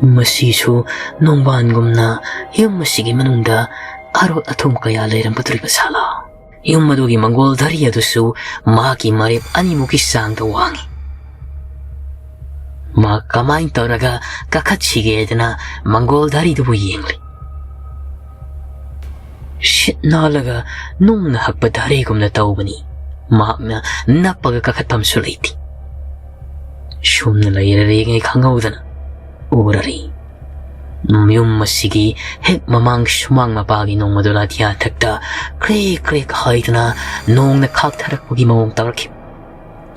ꯃꯁꯤꯁꯨ ꯅꯣꯡꯕꯥꯟꯒꯨꯝꯅ ꯌꯨꯝ ꯑꯁꯤꯒꯤ ꯃꯅꯨꯡꯗ ꯑꯔꯣꯠ ꯑꯊꯨꯝ ꯀꯌꯥ ꯂꯩꯔꯝꯒꯗꯧꯔꯤꯕ ꯁꯥꯂꯥ? ꯌꯨꯝ ꯑꯗꯨꯒꯤ ꯃꯪꯒꯣꯜ ꯙꯔꯤ ꯑꯗꯨꯁꯨ ꯃꯍꯥꯛꯀꯤ ꯃꯔꯦꯞ ꯑꯅꯤꯃꯨꯛꯀꯤ ꯆꯥꯡꯗ ꯋꯥꯡꯏ꯫ ꯃꯍꯥꯛ ꯀꯃꯥꯏꯅ ꯇꯧꯔꯒ ꯀꯥꯈꯠꯁꯤꯒꯦꯗꯅ ꯃꯪꯒꯣꯜ ꯙꯔꯤꯗꯨꯕꯨ ꯌꯦꯡꯂꯤ꯫ ꯁꯤꯠ ꯅꯥꯜꯂꯒ ꯅꯨꯡꯅ ꯍꯛꯄ ꯙꯔꯤꯒꯨꯝꯅ ꯇꯧꯕꯅꯤ꯫ ꯃꯍꯥꯛꯅ ꯅꯞꯄꯒ ꯀꯥꯈꯠꯐꯝꯁꯨ ꯂꯩꯇꯦ꯫ ꯁꯨꯝꯅ ꯂꯩꯔꯔꯤꯉꯩ ꯈꯪꯍꯧꯗꯅ ꯎꯔꯔꯤ꯫ ꯌꯨꯝ ꯑꯁꯤꯒꯤ ꯍꯦꯛ ꯃꯃꯥꯡ ꯁꯨꯃꯥꯡ ꯃꯄꯥꯒꯤ ꯅꯣꯡꯃꯗꯣꯂꯥ ꯊꯤꯌꯥꯊꯛꯇ ꯀ꯭ꯔꯦꯛ ꯀ꯭ꯔꯦꯛ ꯍꯥꯏꯗꯨꯅ ꯅꯣꯡꯅ ꯈꯥꯛꯊꯔꯛꯄꯒꯤ ꯃꯑꯣꯡ ꯇꯧꯔꯛꯈꯤ꯫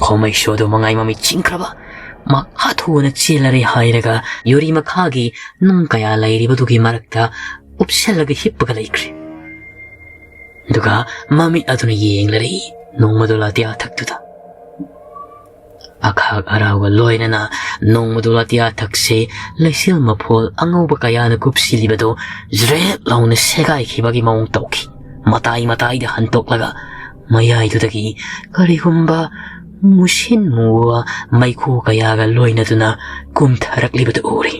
ꯈꯣꯃꯩꯁꯨ ꯑꯗꯨ ꯃꯉꯥꯏ ꯃꯃꯤꯠ ꯆꯤꯡꯈ꯭ꯔꯕ꯫ ꯃꯍꯥꯛ ꯍꯥꯊꯨꯅ ꯆꯦꯜꯂꯔꯦ ꯍꯥꯏꯔꯒ ꯌꯨꯔꯤ ꯃꯈꯥꯒꯤ ꯅꯨꯡ ꯀꯌꯥ ꯂꯩꯔꯤꯕꯗꯨꯒꯤ ꯃꯔꯛꯇ ꯎꯞꯁꯜꯂꯒ ꯍꯤꯞꯄꯒ ꯂꯩꯈ꯭ꯔꯦ꯫ ꯑꯗꯨꯒ ꯃꯃꯤꯠ ꯑꯗꯨꯅ ꯌꯦꯡꯂꯔꯛꯏ ꯅꯣꯡꯃꯗꯣꯂꯥ ꯊꯤꯌꯥꯊꯛꯇꯨꯗ꯫ ꯑꯈꯥꯛ ꯑꯔꯥꯎꯒ ꯂꯣꯏꯅꯅ ꯅꯣꯡꯃꯗꯣꯂꯥ ꯊꯤꯌꯥꯊꯛꯁꯦ ꯂꯩꯆꯤꯜ ꯃꯐꯣꯜ ꯑꯉꯧꯕ ꯀꯌꯥꯅ ꯀꯨꯞꯁꯤꯜꯂꯤꯕꯗꯨ ꯖ꯭ꯔꯦꯠ ꯂꯥꯎꯅ ꯁꯦꯒꯥꯏꯈꯤꯕꯒꯤ ꯃꯑꯣꯡ ꯇꯧꯈꯤ꯫ ꯃꯇꯥꯏ ꯃꯇꯥꯏꯗ ꯍꯟꯇꯣꯛꯂꯒ ꯃꯌꯥꯏꯗꯨꯗꯒꯤ ꯀꯔꯤꯒꯨꯝꯕ ꯃꯨꯁꯤꯟ ꯃꯨꯕ ꯃꯩꯈꯨ ꯀꯌꯥꯒ ꯂꯣꯏꯅꯗꯨꯅ ꯀꯨꯝꯊꯔꯛꯂꯤꯕꯗꯨ ꯎꯔꯤ꯫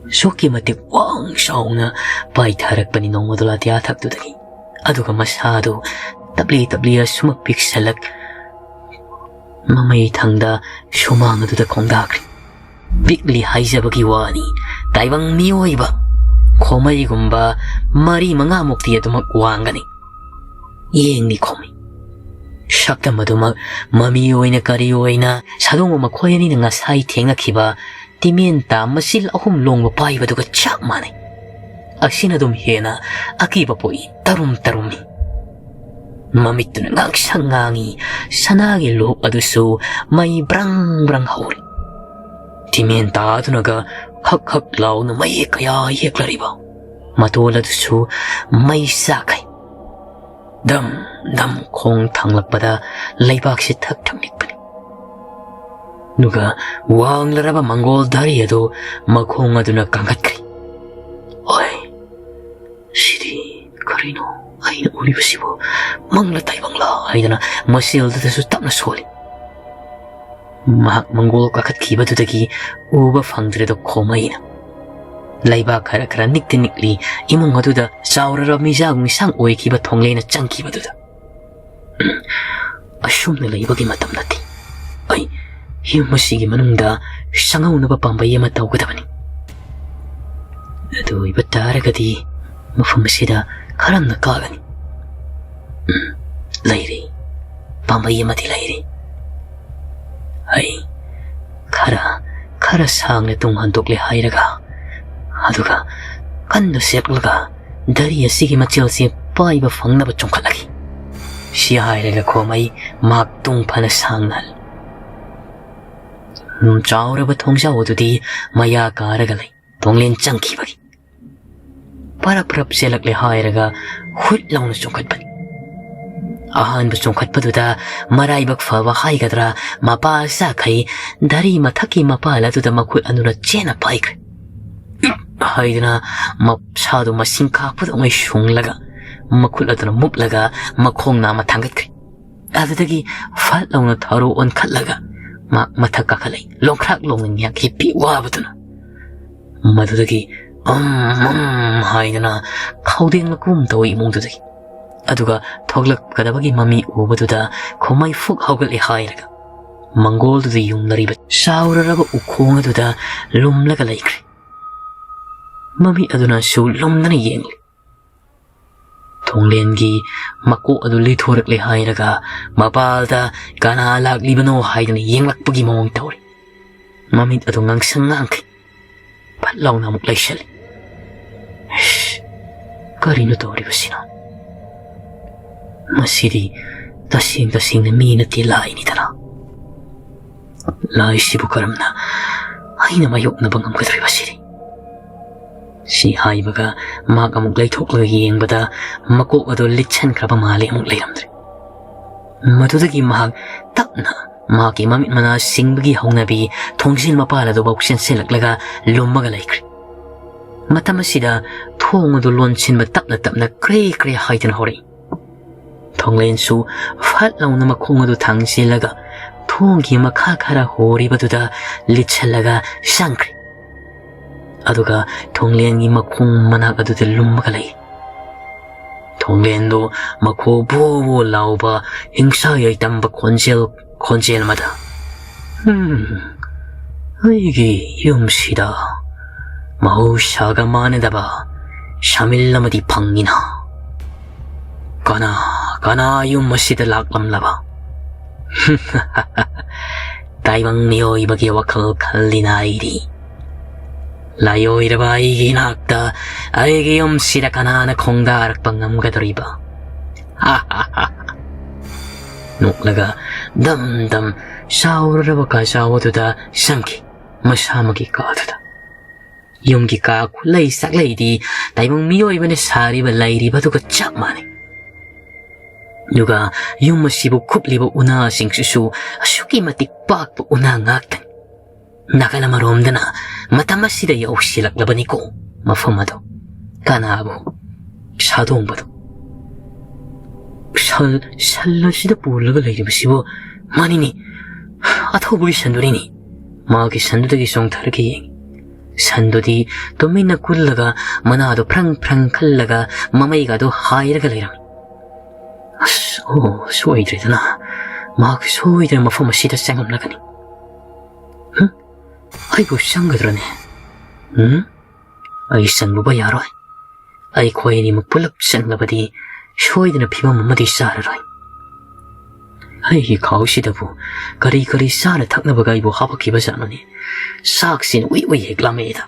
ꯑꯁꯨꯛꯀꯤ ꯃꯇꯤꯛ ꯋꯥꯡ ꯆꯥꯎꯅ ꯄꯥꯏꯊꯔꯛꯄꯅꯤ ꯅꯣꯡꯃꯗꯣꯂꯥ ꯊꯤꯌꯥꯊꯛꯇꯨꯗꯒꯤ꯫ ꯑꯗꯨꯒ ꯃꯁꯥꯗꯨ ꯇꯞꯂꯤ ꯇꯞꯂꯤ ꯑꯁꯨꯃꯛ ꯄꯤꯛꯁꯜꯂꯛ ꯃꯃꯩ ꯊꯪꯗ ꯁꯨꯃꯥꯡ ꯑꯗꯨꯗ ꯈꯣꯡꯗꯥꯈ꯭ꯔꯦ꯫ ꯄꯤꯛꯂꯤ ꯍꯥꯏꯖꯕꯒꯤ ꯋꯥꯅꯤ, ꯇꯥꯏꯕꯪ ꯃꯤꯑꯣꯏꯕ ꯈꯣꯃꯩꯒꯨꯝꯕ ꯃꯔꯤ ꯃꯉꯥꯃꯨꯛꯇꯤ ꯑꯗꯨꯃꯛ ꯋꯥꯡꯒꯅꯤ꯫ ꯌꯦꯡꯅꯤ ꯈꯣꯃꯩ꯫ ꯁꯛꯇꯝ ꯑꯗꯨꯃꯛ ꯃꯃꯤ ꯑꯣꯏꯅ ꯀꯔꯤ ꯑꯣꯏꯅ ꯁꯥꯗꯣꯡꯕ ꯃꯈꯣꯏ ꯑꯅꯤꯅ ꯉꯁꯥꯏ ꯊꯦꯡꯅꯈꯤꯕ ꯇꯤꯃꯦꯟꯇꯥ ꯃꯆꯤꯜ ꯑꯍꯨꯝ ꯂꯣꯡꯕ ꯄꯥꯏꯕꯗꯨꯒ ꯆꯞ ꯃꯥꯟꯅꯩ꯫ ꯑꯁꯤꯅ ꯑꯗꯨꯝ ꯍꯦꯟꯅ ꯑꯀꯤꯕ ꯄꯣꯛꯏ, ꯇꯔꯨꯝ ꯇꯔꯨꯝꯃꯤ꯫ ꯃꯃꯤꯠꯇꯨꯅ ꯉꯥꯡꯁꯪ ꯉꯥꯡꯏ, ꯁꯅꯥꯒꯤ ꯂꯣꯛ ꯑꯗꯨꯁꯨ ꯃꯩ ꯕ꯭ꯔꯪ ꯕ꯭ꯔꯪ ꯍꯧꯔꯤ꯫ ꯊꯤꯃꯦꯟ ꯇꯥꯗꯨꯅꯒ ꯍꯛ ꯍꯛ ꯂꯥꯎꯅ ꯃꯌꯦꯛ ꯀꯌꯥ ꯌꯦꯛꯂꯔꯤꯕ ꯃꯇꯣꯜ ꯑꯗꯨꯁꯨ ꯃꯩ ꯆꯥꯛꯈꯩ꯫ ꯗꯝ ꯗꯝ ꯈꯣꯡ ꯊꯥꯡꯂꯛꯄꯗ ꯂꯩꯕꯥꯛꯁꯤ ꯊꯛ ꯊꯛ ꯅꯤꯛꯄꯅꯤ꯫ ꯑꯗꯨꯒ ꯋꯥꯡꯂꯔꯕ ꯃꯪꯒꯣꯜ ꯙꯔꯤ ꯑꯗꯨ ꯃꯈꯣꯡ ꯑꯗꯨꯅ ꯀꯥꯡꯈꯠꯈ꯭ꯔꯦ꯫ "ꯑꯣꯏ, ꯁꯤꯗꯤ ꯀꯔꯤꯅꯣ ꯑꯩꯅ ꯎꯔꯤꯕꯁꯤꯕꯨ? ꯃꯪꯂ ꯇꯥꯏꯕꯪꯂ?" ꯍꯥꯏꯗꯅ ꯃꯁꯦꯜꯗꯨꯗꯁꯨ ꯇꯞꯅ ꯁꯣꯜꯂꯤ꯫ ꯃꯍꯥꯛ ꯃꯪꯒꯣꯜ ꯀꯥꯈꯠꯈꯤꯕꯗꯨꯗꯒꯤ ꯎꯕ ꯐꯪꯗ꯭ꯔꯦꯗꯣ ꯈꯣꯃꯩꯅ꯫ ꯂꯩꯕꯥꯛ ꯈꯔ ꯈꯔ ꯅꯤꯛꯇꯤ ꯅꯤꯛꯂꯤ꯫ ꯏꯃꯨꯡ ꯑꯗꯨꯗ ꯆꯥꯎꯔꯔꯕ ꯃꯤꯖꯥꯒ ꯃꯤꯁꯥꯡ ꯑꯣꯏꯈꯤꯕ ꯊꯣꯡꯂꯦꯅ ꯆꯪꯈꯤꯕꯗꯨꯗ꯫ "ꯑꯁꯨꯝꯅ ꯂꯩꯕꯒꯤ ꯃꯇꯝ ꯅꯠꯇꯦ꯫ ꯑꯩ ꯌꯨꯝ ꯑꯁꯤꯒꯤ ꯃꯅꯨꯡꯗ ꯆꯪꯍꯧꯅꯕ ꯄꯥꯝꯕꯩ ꯑꯃ ꯇꯧꯒꯗꯕꯅꯤ꯫ ꯑꯗꯨ ꯑꯣꯏꯕ ꯇꯥꯔꯒꯗꯤ ꯃꯐꯝ ꯑꯁꯤꯗ ꯈꯔꯝꯅ ꯀꯥꯒꯅꯤ꯫ ꯎꯝ, ꯂꯩꯔꯦ꯫ ꯄꯥꯝꯕꯩ ꯑꯃꯗꯤ ꯂꯩꯔꯦ꯫ ꯑꯩ ꯈꯔ, ꯈꯔ ꯁꯥꯡꯅ ꯇꯨꯡ ꯍꯟꯗꯣꯛꯂꯦ ꯍꯥꯏꯔꯒ, ꯑꯗꯨꯒ ꯀꯟꯅ ꯁꯦꯛꯂꯒ ꯙꯔꯤ ꯑꯁꯤꯒꯤ ꯃꯆꯦꯜꯁꯦ ꯄꯥꯏꯕ ꯐꯪꯅꯕ ꯆꯣꯡꯈꯠꯂꯒꯦ꯫" ꯁꯤ ꯍꯥꯏꯔꯒ ꯈꯣꯃꯩ ꯃꯍꯥꯛ ꯇꯨꯡ ꯐꯅ ꯁꯥꯡꯅ ꯍꯜꯂꯤ꯫ ꯎꯝ, ꯆꯥꯎꯔꯕ ꯊꯣꯡꯖꯥꯎ ꯑꯗꯨꯗꯤ ꯃꯌꯥ ꯀꯥꯔꯒ ꯂꯩ꯫ ꯊꯣꯡꯂꯦꯟ ꯆꯪꯈꯤꯕꯒꯤ ꯄꯔꯞ ꯄꯔꯞ ꯆꯦꯜꯂꯛꯂꯦ ꯍꯥꯏꯔꯒ ꯍꯨꯠ ꯂꯥꯎꯅ ꯆꯣꯡꯈꯠꯄꯅꯤ꯫ ꯑꯍꯥꯟꯕ ꯆꯣꯡꯈꯠꯄꯗꯨꯗ ꯃꯔꯥꯏꯕꯛ ꯐꯕ ꯍꯥꯏꯒꯗ꯭ꯔꯥ, ꯃꯄꯥ ꯆꯥꯈꯩ ꯙꯔꯤ ꯃꯊꯛꯀꯤ ꯃꯄꯥꯜ ꯑꯗꯨꯗ ꯃꯈꯨꯠ ꯑꯗꯨꯅ ꯆꯦꯠꯅ ꯄꯥꯏꯈ꯭ꯔꯦ꯫ ꯍꯥꯏꯗꯨꯅ ꯃꯁꯥꯗꯨ ꯃꯁꯤꯡ ꯈꯥꯛꯄꯗꯧꯉꯩ ꯁꯨꯡꯂꯒ ꯃꯈꯨꯠ ꯑꯗꯨꯅ ꯃꯨꯛꯂꯒ ꯃꯈꯣꯡ ꯅꯥꯝꯃ ꯊꯥꯡꯒꯠꯈ꯭ꯔꯦ꯫ ꯑꯗꯨꯗꯒꯤ ꯐꯠ ꯂꯥꯎꯅ ꯊꯔꯣ ꯑꯣꯟꯈꯠꯂꯒ ꯃꯍꯥꯛ ꯃꯊꯛ ꯀꯥꯈꯠꯂꯛꯏ꯫ ꯂꯣꯡꯈ꯭ꯔꯥꯛ ꯂꯣꯡꯅ ꯉꯥꯏꯍꯥꯛ ꯍꯤꯞꯄꯤ ꯋꯥꯕꯗꯨꯅ꯫ ꯃꯗꯨꯗꯒꯤ "ꯎꯝ, ꯎꯝ" ꯍꯥꯏꯗꯅ ꯈꯧꯗꯦꯡꯂꯛꯄꯒꯨꯝ ꯇꯧꯏ ꯏꯃꯨꯡꯗꯨꯗꯒꯤ꯫ ꯑꯗꯨꯒ ꯊꯣꯛꯂꯛꯀꯗꯕꯒꯤ ꯃꯃꯤ ꯎꯕꯗꯨꯗ ꯈꯣꯃꯩ ꯐꯨꯛ ꯍꯧꯒꯠꯂꯦ ꯍꯥꯏꯔꯒ ꯃꯪꯒꯣꯜꯗꯨꯗ ꯌꯨꯡꯂꯔꯤꯕ ꯆꯥꯎꯔꯔꯕ ꯎꯈꯣꯡ ꯑꯗꯨꯗ ꯂꯨꯝꯂꯒ ꯂꯩꯈ꯭ꯔꯦ꯫ ꯃꯃꯤꯠ ꯑꯗꯨꯅꯁꯨ ꯂꯨꯝꯗꯅ ꯌꯦꯡꯂꯤ꯫ ꯊꯣꯡꯂꯦꯟꯒꯤ ꯃꯀꯣꯛ ꯑꯗꯨ ꯂꯩꯊꯣꯔꯛꯂꯦ ꯍꯥꯏꯔꯒ ꯃꯄꯥꯜꯗ ꯀꯅꯥ ꯂꯥꯛꯂꯤꯕꯅꯣ ꯍꯥꯏꯗꯅ ꯌꯦꯡꯂꯛꯄꯒꯤ ꯃꯑꯣꯡ ꯇꯧꯔꯤ꯫ ꯃꯃꯤꯠ ꯑꯗꯨ ꯉꯥꯡꯁꯪ ꯉꯥꯡꯈꯤ꯫ ꯐꯠ ꯂꯥꯎꯅ ꯑꯃꯨꯛ ꯂꯩꯁꯜꯂꯤ꯫ "ꯏꯁ, ꯀꯔꯤꯅꯣ ꯇꯧꯔꯤꯕꯁꯤꯅ?" ꯃꯁꯤꯗꯤ ꯇꯁꯦꯡ ꯇꯁꯦꯡꯅ ꯃꯤ ꯅꯠꯇꯦ, ꯂꯥꯏꯅꯤꯗꯅ꯫ ꯂꯥꯏꯁꯤꯕꯨ ꯀꯔꯝꯅ ꯑꯩꯅ ꯃꯥꯌꯣꯛꯅꯕ ꯉꯝꯒꯗꯧꯔꯤꯕ ꯁꯤꯗꯤ? ꯁꯤ ꯍꯥꯏꯕꯒ ꯃꯍꯥꯛ ꯑꯃꯨꯛ ꯂꯩꯊꯣꯛꯂꯒ ꯌꯦꯡꯕꯗ ꯃꯀꯣꯛ ꯑꯗꯨ ꯂꯤꯠꯁꯟꯈ꯭ꯔꯕ ꯃꯥꯜꯂꯦ, ꯑꯃꯨꯛ ꯂꯩꯔꯝꯗ꯭ꯔꯦ꯫ ꯃꯗꯨꯗꯒꯤ ꯃꯍꯥꯛ ꯇꯞꯅ ꯃꯍꯥꯛꯀꯤ ꯃꯃꯤꯠ ꯃꯅꯥ ꯁꯤꯡꯕꯒꯤ ꯍꯧꯅꯕꯤ ꯊꯣꯡꯖꯤꯜ ꯃꯄꯥꯜ ꯑꯗꯨꯐꯥꯎ ꯆꯦꯟꯁꯤꯜꯂꯛꯂꯒ ꯂꯨꯝꯃꯒ ꯂꯩꯈ꯭ꯔꯦ꯫ ꯃꯇꯝ ꯑꯁꯤꯗ ꯊꯣꯡ ꯑꯗꯨ ꯂꯣꯟꯁꯤꯟꯕ ꯇꯞꯅ ꯇꯞꯅ ꯀ꯭ꯔꯦ ꯀ꯭ꯔꯦ ꯍꯥꯏꯗꯨꯅ ꯍꯧꯔꯛꯏ꯫ ꯊꯣꯡꯂꯦꯟꯁꯨ ꯐꯠ ꯂꯥꯎꯅ ꯃꯈꯣꯡ ꯑꯗꯨ ꯊꯥꯡꯖꯤꯜꯂꯒ ꯊꯣꯡꯒꯤ ꯃꯈꯥ ꯈꯔ ꯍꯣꯔꯤꯕꯗꯨꯗ ꯂꯤꯠꯁꯜꯂꯒ ꯆꯪꯈ꯭ꯔꯦ꯫ ꯑꯗꯨꯒ ꯊꯣꯡꯂꯦꯟꯒꯤ ꯃꯈꯣꯡ ꯃꯅꯥꯛ ꯑꯗꯨꯗ ꯂꯨꯝꯃꯒ ꯂꯩ꯫ ꯊꯣꯡꯂꯦꯟꯗꯨ ꯃꯈꯣ ꯕꯣ ꯕꯣ ꯂꯥꯎꯕ ꯍꯤꯡꯁꯥ ꯌꯥꯏꯇꯝꯕ ꯈꯣꯟꯖꯦꯜ, ꯈꯣꯟꯖꯦꯜ ꯑꯃꯗ, "ꯍꯝ, ꯑꯩꯒꯤ ꯌꯨꯝꯁꯤꯗ ꯃꯍꯧꯁꯥꯒ ꯃꯥꯟꯅꯗꯕ ꯁꯥꯃꯤꯜ ꯑꯃꯗꯤ ꯐꯪꯉꯤꯅ꯫ ꯀꯅꯥ, ꯀꯅꯥ ꯌꯨꯝ ꯑꯁꯤꯗ ꯂꯥꯛꯂꯝꯂꯕ?" "ꯇꯥꯏꯕꯪ ꯃꯤꯑꯣꯏꯕꯒꯤ ꯋꯥꯈꯜ ꯈꯜꯂꯤꯅ ꯑꯩꯗꯤ꯫ ꯂꯥꯏꯑꯣꯏꯔꯕ ꯑꯩꯒꯤ ꯏꯅꯥꯛꯇ, ꯑꯩꯒꯤ ꯌꯨꯝꯁꯤꯗ ꯀꯅꯥꯅ ꯈꯣꯡꯗꯥꯔꯛꯄ ꯉꯝꯒꯗꯧꯔꯤꯕ?" ꯅꯣꯛꯂꯒ ꯗꯝ ꯗꯝ ꯆꯥꯎꯔꯔꯕ ꯀꯥꯖꯥꯎ ꯑꯗꯨꯗ ꯆꯪꯈꯤ, ꯃꯁꯥꯃꯛꯀꯤ ꯀꯥꯗꯨꯗ꯫ ꯌꯨꯝꯒꯤ ꯀꯥ ꯈꯨꯂꯩ ꯆꯥꯛꯂꯩꯗꯤ ꯇꯥꯏꯕꯪ ꯃꯤꯑꯣꯏꯕꯅ ꯁꯥꯔꯤꯕ ꯂꯩꯔꯤꯕꯗꯨꯒ ꯆꯞ ꯃꯥꯟꯅꯩ꯫ ꯑꯗꯨꯒ ꯌꯨꯝ ꯑꯁꯤꯕꯨ ꯀꯨꯞꯂꯤꯕ ꯎꯅꯥꯁꯤꯡꯁꯤꯁꯨ ꯑꯁꯨꯛꯀꯤ ꯃꯇꯤꯛ ꯄꯥꯛꯄ ꯎꯅꯥ ꯉꯥꯛꯇꯅꯤ꯫ ꯅꯥꯀꯜ ꯑꯃꯔꯣꯝꯗꯅ ꯃꯇꯝ ꯑꯁꯤꯗ ꯌꯧꯁꯤꯜꯂꯛꯂꯕꯅꯤꯀꯣ ꯃꯐꯝ ꯑꯗꯨ꯫ ꯀꯅꯥꯕꯨ? ꯁꯥꯗꯣꯡꯕꯗꯨ꯫ ꯁꯟ, ꯁꯟ ꯑꯁꯤꯗ ꯄꯨꯜꯂꯒ ꯂꯩꯔꯤꯕꯁꯤꯕꯨ? ꯃꯥꯅꯤꯅꯦ, ꯑꯊꯧꯕꯒꯤ ꯁꯟꯗꯨꯅꯤꯅꯦ꯫ ꯃꯥꯒꯤ ꯁꯟꯗꯨꯗꯒꯤ ꯆꯣꯡꯊꯔꯒ ꯌꯦꯡꯉꯤ꯫ ꯁꯟꯗꯨꯗꯤ ꯇꯨꯃꯤꯟꯅ ꯀꯨꯜꯂꯒ ꯃꯅꯥꯗꯨ ꯐ꯭ꯔꯪ ꯐ꯭ꯔꯪ ꯈꯜꯂꯒ ꯃꯃꯩꯒꯗꯨ ꯍꯥꯏꯔꯒ ꯂꯩꯔꯝꯃꯤ꯫ "ꯑꯁ, ꯑꯣ, ꯁꯣꯏꯗ꯭ꯔꯦꯗꯅ꯫ ꯃꯍꯥꯛ ꯁꯣꯏꯗꯅ ꯃꯐꯝ ꯑꯁꯤꯗ ꯆꯪꯉꯝꯂꯒꯅꯤ꯫ ꯍꯝ? ꯑꯩꯕꯨ ꯆꯪꯒꯗ꯭ꯔꯅꯦ? ꯎꯝ? ꯑꯩ ꯆꯪꯂꯨꯕ ꯌꯥꯔꯣꯏ꯫ ꯑꯩꯈꯣꯏ ꯑꯅꯤꯃꯛ ꯄꯨꯂꯞ ꯆꯪꯂꯕꯗꯤ ꯁꯣꯏꯗꯅ ꯐꯤꯕꯝ ꯑꯃꯗꯤ ꯆꯥꯔꯔꯣꯏ꯫ ꯑꯩꯒꯤ ꯈꯥꯎꯁꯤꯗꯕꯨ ꯀꯔꯤ ꯀꯔꯤ ꯆꯥꯅ ꯊꯛꯅꯕꯒ ꯑꯩꯕꯨ ꯍꯥꯄꯛꯈꯤꯕ ꯖꯥꯠꯅꯣꯅꯦ? ꯆꯥꯛꯁꯤꯅ ꯎꯏ ꯎꯏ ꯍꯦꯛ ꯂꯥꯝꯃꯛꯑꯦꯗ꯫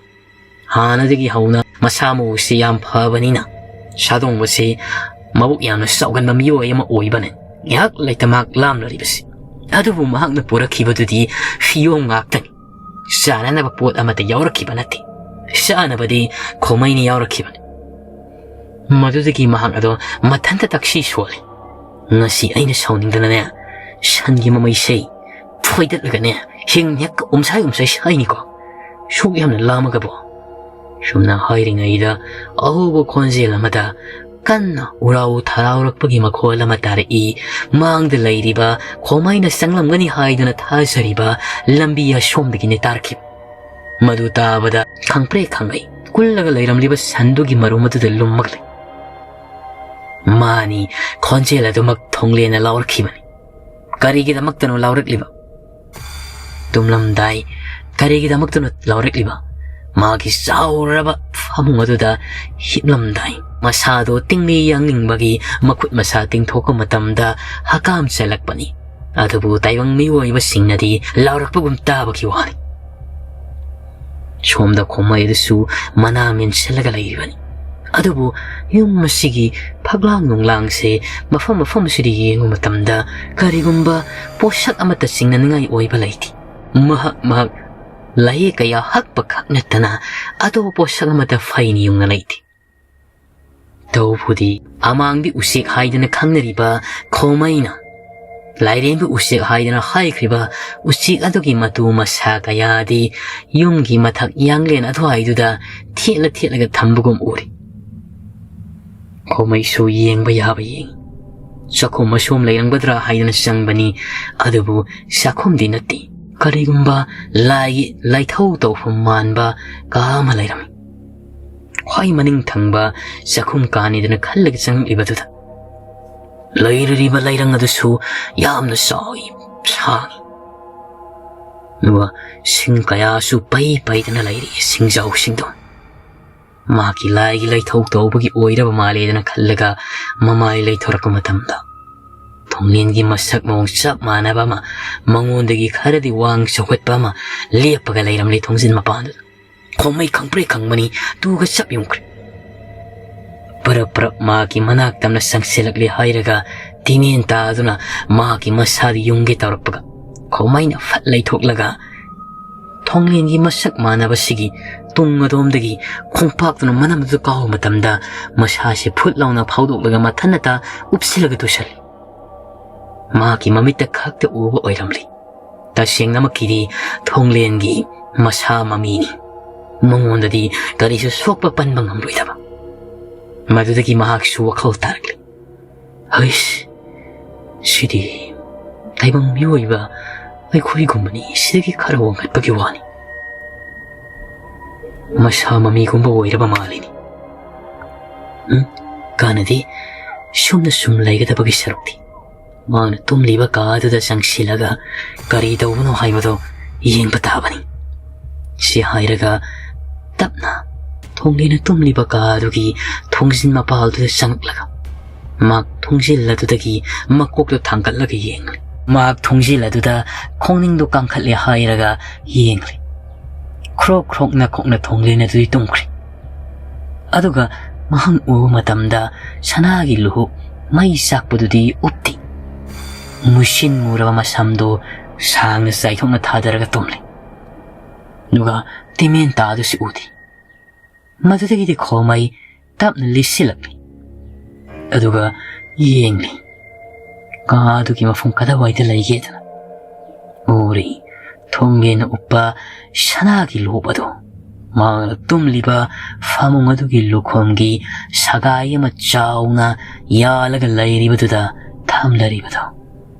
ꯍꯥꯟꯅꯗꯒꯤ ꯍꯧꯅ ꯃꯁꯥ ꯃꯎꯁꯤ ꯌꯥꯝ ꯐꯕꯅꯤꯅ ꯁꯥꯗꯣꯡꯕꯁꯤ ꯃꯕꯨꯛ ꯌꯥꯝꯅ ꯆꯥꯎꯒꯟꯕ ꯃꯤꯑꯣꯏ ꯑꯃ ꯑꯣꯏꯕꯅ ꯉꯥꯏꯍꯥꯛ ꯂꯩꯇ ꯃꯍꯥꯛ ꯂꯥꯝꯂꯔꯤꯕꯁꯤ꯫ ꯑꯗꯨꯕꯨ ꯃꯍꯥꯛꯅ ꯄꯨꯔꯛꯈꯤꯕꯗꯨꯗꯤ ꯐꯤꯌꯣꯝ ꯉꯥꯛꯇꯅꯤ꯫ ꯆꯥꯅꯅꯕ ꯄꯣꯠ ꯑꯃꯠꯇ ꯌꯥꯎꯔꯛꯈꯤꯕ ꯅꯠꯇꯦ꯫ ꯆꯥꯅꯕꯗꯤ ꯈꯣꯃꯩꯅ ꯌꯥꯎꯔꯛꯈꯤꯕꯅꯤ꯫ ꯃꯗꯨꯗꯒꯤ ꯃꯍꯥꯛ ꯑꯗꯣ ꯃꯊꯟꯇ ꯇꯛꯁꯤ ꯁꯣꯜꯂꯤ꯫ "ꯉꯁꯤ ꯑꯩꯅ ꯁꯥꯎꯅꯤꯡꯗꯅꯅꯦ, ꯁꯟꯒꯤ ꯃꯃꯩꯁꯦ ꯐꯣꯏꯗꯠꯂꯒꯅꯦ, ꯍꯤꯡ ꯍꯦꯛ ꯎꯝꯁꯥꯏ ꯎꯝꯁꯥꯏ ꯁꯥꯏꯅꯤꯀꯣ꯫ ꯁꯨꯛ ꯌꯥꯝꯅ ꯂꯥꯝꯃꯒꯕꯨ꯫" ꯁꯨꯝꯅ ꯍꯥꯏꯔꯤꯉꯩꯗ ꯑꯍꯧꯕ ꯈꯣꯟꯖꯦꯜ ꯑꯃꯗ ꯀꯟꯅ ꯎꯔꯥꯎ ꯊꯔꯥꯎꯔꯛꯄꯒꯤ ꯃꯈꯣꯜ ꯑꯃ ꯇꯥꯔꯛꯏ꯫ ꯃꯥꯡꯗ ꯂꯩꯔꯤꯕ ꯈꯣꯃꯩꯅ ꯆꯪꯂꯝꯒꯅꯤ ꯍꯥꯏꯗꯨꯅ ꯊꯥꯖꯔꯤꯕ ꯂꯝꯕꯤ ꯑꯁꯣꯝꯗꯒꯤꯅꯦ ꯇꯥꯔꯛꯈꯤꯕ꯫ ꯃꯗꯨ ꯇꯥꯕꯗ ꯈꯪꯄ꯭ꯔꯦꯛ ꯈꯪꯉꯩ ꯀꯨꯜꯂꯒ ꯂꯩꯔꯝꯂꯤꯕ ꯁꯟꯗꯨꯒꯤ ꯃꯔꯨꯝ ꯑꯗꯨꯗ ꯂꯨꯝꯃꯛꯂꯦ꯫ ꯃꯥꯅꯤ, ꯈꯣꯟꯖꯦꯜ ꯑꯗꯨꯃꯛ ꯊꯣꯡꯂꯦꯅ ꯂꯥꯎꯔꯛꯈꯤꯕꯅꯤ꯫ ꯀꯔꯤꯒꯤꯗꯃꯛꯇꯅꯣ ꯂꯥꯎꯔꯛꯂꯤꯕ? ꯇꯨꯝꯂꯝꯗꯥꯏ ꯀꯔꯤꯒꯤꯗꯃꯛꯇꯅꯣ ꯂꯥꯎꯔꯛꯂꯤꯕ? ꯃꯥꯒꯤ ꯆꯥꯎꯔꯕ ꯐꯃꯨꯡ ꯑꯗꯨꯗ ꯍꯤꯞꯂꯝꯗꯥꯏ, ꯃꯁꯥꯗꯣ ꯇꯤꯡꯃꯤ ꯌꯥꯡꯅꯤꯡꯕꯒꯤ ꯃꯈꯨꯠ ꯃꯁꯥ ꯇꯤꯡꯊꯣꯛꯄ ꯃꯇꯝꯗ ꯍꯀꯥꯝ ꯆꯜꯂꯛꯄꯅꯤ꯫ ꯑꯗꯨꯕꯨ ꯇꯥꯏꯕꯪ ꯃꯤꯑꯣꯏꯕꯁꯤꯡꯅꯗꯤ ꯂꯥꯎꯔꯛꯄꯒꯨꯝ ꯇꯥꯕꯒꯤ ꯋꯥꯅꯤ꯫ ꯁꯣꯝꯗ ꯈꯣꯃꯩ ꯑꯗꯨꯁꯨ ꯃꯅꯥ ꯃꯦꯟꯁꯤꯜꯂꯒ ꯂꯩꯔꯤꯕꯅꯤ꯫ ꯑꯗꯨꯕꯨ ꯌꯨꯝ ꯑꯁꯤꯒꯤ ꯐꯛꯂꯥꯡ ꯅꯨꯡꯂꯥꯡꯁꯦ ꯃꯐꯝ ꯃꯐꯝ ꯑꯁꯤꯗ ꯌꯦꯡꯕ ꯃꯇꯝꯗ ꯀꯔꯤꯒꯨꯝꯕ ꯄꯣꯠꯁꯛ ꯑꯃꯠꯇ ꯆꯤꯡꯅꯅꯤꯡꯉꯥꯏ ꯑꯣꯏꯕ ꯂꯩꯇꯦ꯫ ꯃꯍꯥꯛ ꯃꯍꯥꯛ ꯂꯥꯏꯌꯦꯛ ꯀꯌꯥ ꯍꯛꯄ ꯈꯛ ꯅꯠꯇꯅ ꯑꯇꯣꯞꯄ ꯄꯣꯠꯁꯛ ꯑꯃꯠꯇ ꯐꯩꯅ ꯌꯨꯡꯅ ꯂꯩꯇꯦ꯫ ꯇꯧꯕꯨꯗꯤ ꯑꯃꯥꯡꯕꯤ ꯎꯆꯦꯛ ꯍꯥꯏꯗꯅ ꯈꯪꯅꯔꯤꯕ ꯈꯣꯃꯩꯅ ꯂꯥꯏꯔꯦꯝꯕꯤ ꯎꯆꯦꯛ ꯍꯥꯏꯗꯅ ꯍꯥꯏꯈ꯭ꯔꯤꯕ ꯎꯆꯦꯛ ꯑꯗꯨꯒꯤ ꯃꯇꯨ ꯃꯁꯥ ꯀꯌꯥꯗꯤ ꯌꯨꯝꯒꯤ ꯃꯊꯛ ꯌꯥꯡꯂꯦꯟ ꯑꯗꯨꯋꯥꯏꯗꯨꯗ ꯊꯦꯠꯂ ꯊꯦꯠꯂꯒ ꯊꯝꯕꯒꯨꯝ ꯎꯔꯤ꯫ ꯈꯣꯃꯩꯁꯨ ꯌꯦꯡꯕ ꯌꯥꯕ ꯌꯦꯡꯉꯤ꯫ ꯆꯥꯛꯈꯨꯝ ꯑꯁꯣꯝ ꯂꯩꯔꯝꯒꯗ꯭ꯔꯥ ꯍꯥꯏꯗꯅ ꯆꯪꯕꯅꯤ, ꯑꯗꯨꯕꯨ ꯆꯥꯛꯈꯨꯝꯗꯤ ꯅꯠꯇꯦ꯫ ꯀꯔꯤꯒꯨꯝꯕ ꯂꯥꯏꯒꯤ ꯂꯥꯏꯊꯧ ꯇꯧꯐꯝ ꯃꯥꯟꯕ ꯀꯥ ꯑꯃ ꯂꯩꯔꯝꯃꯤ꯫ ꯈ꯭ꯋꯥꯏ ꯃꯅꯤꯡ ꯊꯪꯕ ꯆꯥꯛꯈꯨꯝ ꯀꯥꯅꯤꯗꯅ ꯈꯜꯂꯒ ꯆꯪꯂꯛꯂꯤꯕꯗꯨꯗ ꯂꯩꯔꯤꯕ ꯂꯩꯔꯪ ꯑꯗꯨꯁꯨ ꯌꯥꯝꯅ ꯆꯥꯎꯏ, ꯁꯥꯡꯏ꯫ ꯑꯗꯨꯒ ꯁꯤꯡ ꯀꯌꯥꯁꯨ ꯄꯩ ꯄꯩꯗꯅ ꯂꯩꯔꯤ, ꯁꯤꯡꯖꯥꯎꯁꯤꯡꯗꯣ꯫ ꯃꯍꯥꯛꯀꯤ ꯂꯥꯏꯒꯤ ꯂꯩꯊꯧ ꯇꯧꯕꯒꯤ ꯑꯣꯏꯔꯕ ꯃꯥꯜꯂꯦꯗꯅ ꯈꯜꯂꯒ ꯃꯃꯥꯏ ꯂꯩꯊꯣꯔꯛꯄ ꯃꯇꯝꯗ ꯊꯣꯡꯂꯦꯟꯒꯤ ꯃꯁꯛ ꯃꯑꯣꯡ ꯆꯞ ꯃꯥꯟꯅꯕ ꯑꯃ ꯃꯉꯣꯟꯗꯒꯤ ꯈꯔꯗꯤ ꯋꯥꯡ ꯆꯥꯎꯈꯠꯄ ꯑꯃ ꯂꯦꯞꯄꯒ ꯂꯩꯔꯝꯂꯦ ꯊꯣꯡꯖꯤꯟ ꯃꯄꯥꯟꯗꯨꯗ꯫ ꯈꯣꯃꯩ ꯈꯪꯄ꯭ꯔꯦꯛ ꯈꯪꯕꯅꯤ, ꯇꯨꯒ ꯆꯞ ꯌꯨꯡꯈ꯭ꯔꯦ꯫ ꯄꯔꯞ ꯄꯔꯞ ꯃꯍꯥꯛꯀꯤ ꯃꯅꯥꯛ ꯇꯝꯅ ꯆꯪꯁꯤꯜꯂꯛꯂꯦ ꯍꯥꯏꯔꯒ ꯇꯤꯃꯦꯟ ꯇꯥꯗꯨꯅ ꯃꯍꯥꯛꯀꯤ ꯃꯁꯥꯗ ꯌꯨꯡꯒꯦ ꯇꯧꯔꯛꯄꯒ ꯈꯣꯃꯩꯅ ꯐꯠ ꯂꯩꯊꯣꯛꯂꯒ ꯊꯣꯡꯂꯦꯟꯒꯤ ꯃꯁꯛ ꯃꯥꯟꯅꯕꯁꯤꯒꯤ ꯇꯨꯡ ꯑꯗꯣꯝꯗꯒꯤ ꯈꯣꯡꯄꯥꯛꯇꯨꯅ ꯃꯅꯝꯗꯨ ꯀꯥꯎꯕ ꯃꯇꯝꯗ ꯃꯁꯥꯁꯦ ꯐꯨꯠ ꯂꯥꯎꯅ ꯐꯥꯎꯗꯣꯛꯂꯒ ꯃꯊꯟꯅꯇ ꯎꯞꯁꯤꯜꯂꯒ ꯇꯨꯁꯜꯂꯤ꯫ ꯃꯍꯥꯛꯀꯤ ꯃꯃꯤꯠꯇ ꯈꯛꯇ ꯎꯕ ꯑꯣꯏꯔꯝꯂꯤ꯫ ꯇꯁꯦꯡꯅꯃꯛꯀꯤꯗꯤ ꯊꯣꯡꯂꯦꯟꯒꯤ ꯃꯁꯥ ꯃꯃꯤꯅꯤ꯫ ꯃꯉꯣꯟꯗꯗꯤ ꯀꯔꯤꯁꯨ ꯁꯣꯛꯄ ꯄꯟꯕ ꯉꯝꯂꯣꯏꯗꯕ꯫ ꯃꯗꯨꯗꯒꯤ ꯃꯍꯥꯛꯁꯨ ꯋꯥꯈꯜ ꯇꯥꯔꯛꯂꯤ꯫ ꯍꯩꯁ, ꯁꯤꯗꯤ ꯇꯥꯏꯕꯪ ꯃꯤꯑꯣꯏꯕ ꯑꯩꯈꯣꯏꯒꯨꯝꯕꯅꯤ, ꯁꯤꯗꯒꯤ ꯈꯔ ꯋꯥꯡꯈꯠꯄꯒꯤ ꯋꯥꯅꯤ꯫ ꯃꯁꯥ ꯃꯃꯤꯒꯨꯝꯕ ꯑꯣꯏꯔꯕ ꯃꯥꯜꯂꯤꯅꯤ꯫ ꯎꯝ, ꯀꯥꯟꯅꯗꯦ, ꯁꯨꯝꯅ ꯁꯨꯝ ꯂꯩꯒꯗꯕꯒꯤ ꯁꯔꯨꯛꯇꯤ꯫ ꯃꯍꯥꯛꯅ ꯇꯨꯝꯂꯤꯕ ꯀꯥ ꯑꯗꯨꯗ ꯆꯪꯁꯤꯜꯂꯒ ꯀꯔꯤ ꯇꯧꯕꯅꯣ ꯍꯥꯏꯕꯗꯨ ꯌꯦꯡꯕ ꯇꯥꯕꯅꯤ꯫ ꯁꯤ ꯍꯥꯏꯔꯒ ꯇꯞꯅ ꯊꯣꯡꯂꯦꯟꯅ ꯇꯨꯝꯂꯤꯕ ꯀꯥ ꯑꯗꯨꯒꯤ ꯊꯣꯡꯖꯤꯟ ꯃꯄꯥꯜꯗꯨꯗ ꯆꯪꯂꯛꯂꯒ ꯃꯍꯥꯛ ꯊꯣꯡꯖꯤꯜ ꯑꯗꯨꯗꯒꯤ ꯃꯀꯣꯛꯇꯨ ꯊꯥꯡꯒꯠꯂꯒ ꯌꯦꯡꯂꯤ꯫ ꯃꯍꯥꯛ ꯊꯣꯡꯖꯤꯜ ꯑꯗꯨꯗ ꯈꯣꯡꯅꯤꯡꯗꯨ ꯀꯥꯡꯈꯠꯂꯦ ꯍꯥꯏꯔꯒ ꯌꯦꯡꯂꯤ꯫ ꯈ꯭ꯔꯣꯛ ꯈ꯭ꯔꯣꯛꯅ ꯈꯣꯡꯅ ꯊꯣꯡꯂꯦꯟ ꯑꯗꯨꯗꯤ ꯇꯨꯝꯈ꯭ꯔꯦ꯫ ꯑꯗꯨꯒ ꯃꯍꯥꯛ ꯎꯕ ꯃꯇꯝꯗ ꯁꯅꯥꯒꯤ ꯂꯨꯍꯨꯞ ꯃꯩ ꯆꯥꯛꯄꯗꯨꯗꯤ ꯎꯞꯇꯦ꯫ ꯃꯨꯁꯤꯟ ꯃꯨꯔꯕ ꯃꯁꯝꯗꯨ ꯁꯥꯡꯅ ꯆꯥꯏꯊꯣꯛꯅ ꯊꯥꯗꯔꯒ ꯇꯨꯝꯂꯤ꯫ ꯑꯗꯨꯒ ꯇꯤꯃꯦꯟ ꯇꯥꯗꯨꯁꯨ ꯎꯗꯦ꯫ ꯃꯗꯨꯗꯒꯤꯗꯤ ꯈꯣꯃꯩ ꯇꯞꯅ ꯂꯤꯠꯁꯤꯜꯂꯛꯂꯤ꯫ ꯑꯗꯨꯒ ꯌꯦꯡꯂꯤ꯫ ꯀꯥ ꯑꯗꯨꯒꯤ ꯃꯐꯝ ꯀꯗꯥꯏꯋꯥꯏꯗ ꯂꯩꯒꯦꯗꯅ ꯎꯔꯤ꯫ ꯊꯣꯡꯂꯦꯟꯅ ꯎꯞꯄ ꯁꯅꯥꯒꯤ ꯂꯨꯍꯨꯞ ꯑꯗꯨ ꯃꯍꯥꯛꯅ ꯇꯨꯝꯂꯤꯕ ꯐꯃꯨꯡ ꯑꯗꯨꯒꯤ ꯂꯨꯈꯣꯡꯒꯤ ꯁꯒꯥꯏ ꯑꯃ ꯆꯥꯎꯅ ꯌꯥꯜꯂꯒ ꯂꯩꯔꯤꯕꯗꯨꯗ ꯊꯝꯂꯔꯤꯕꯗꯨ꯫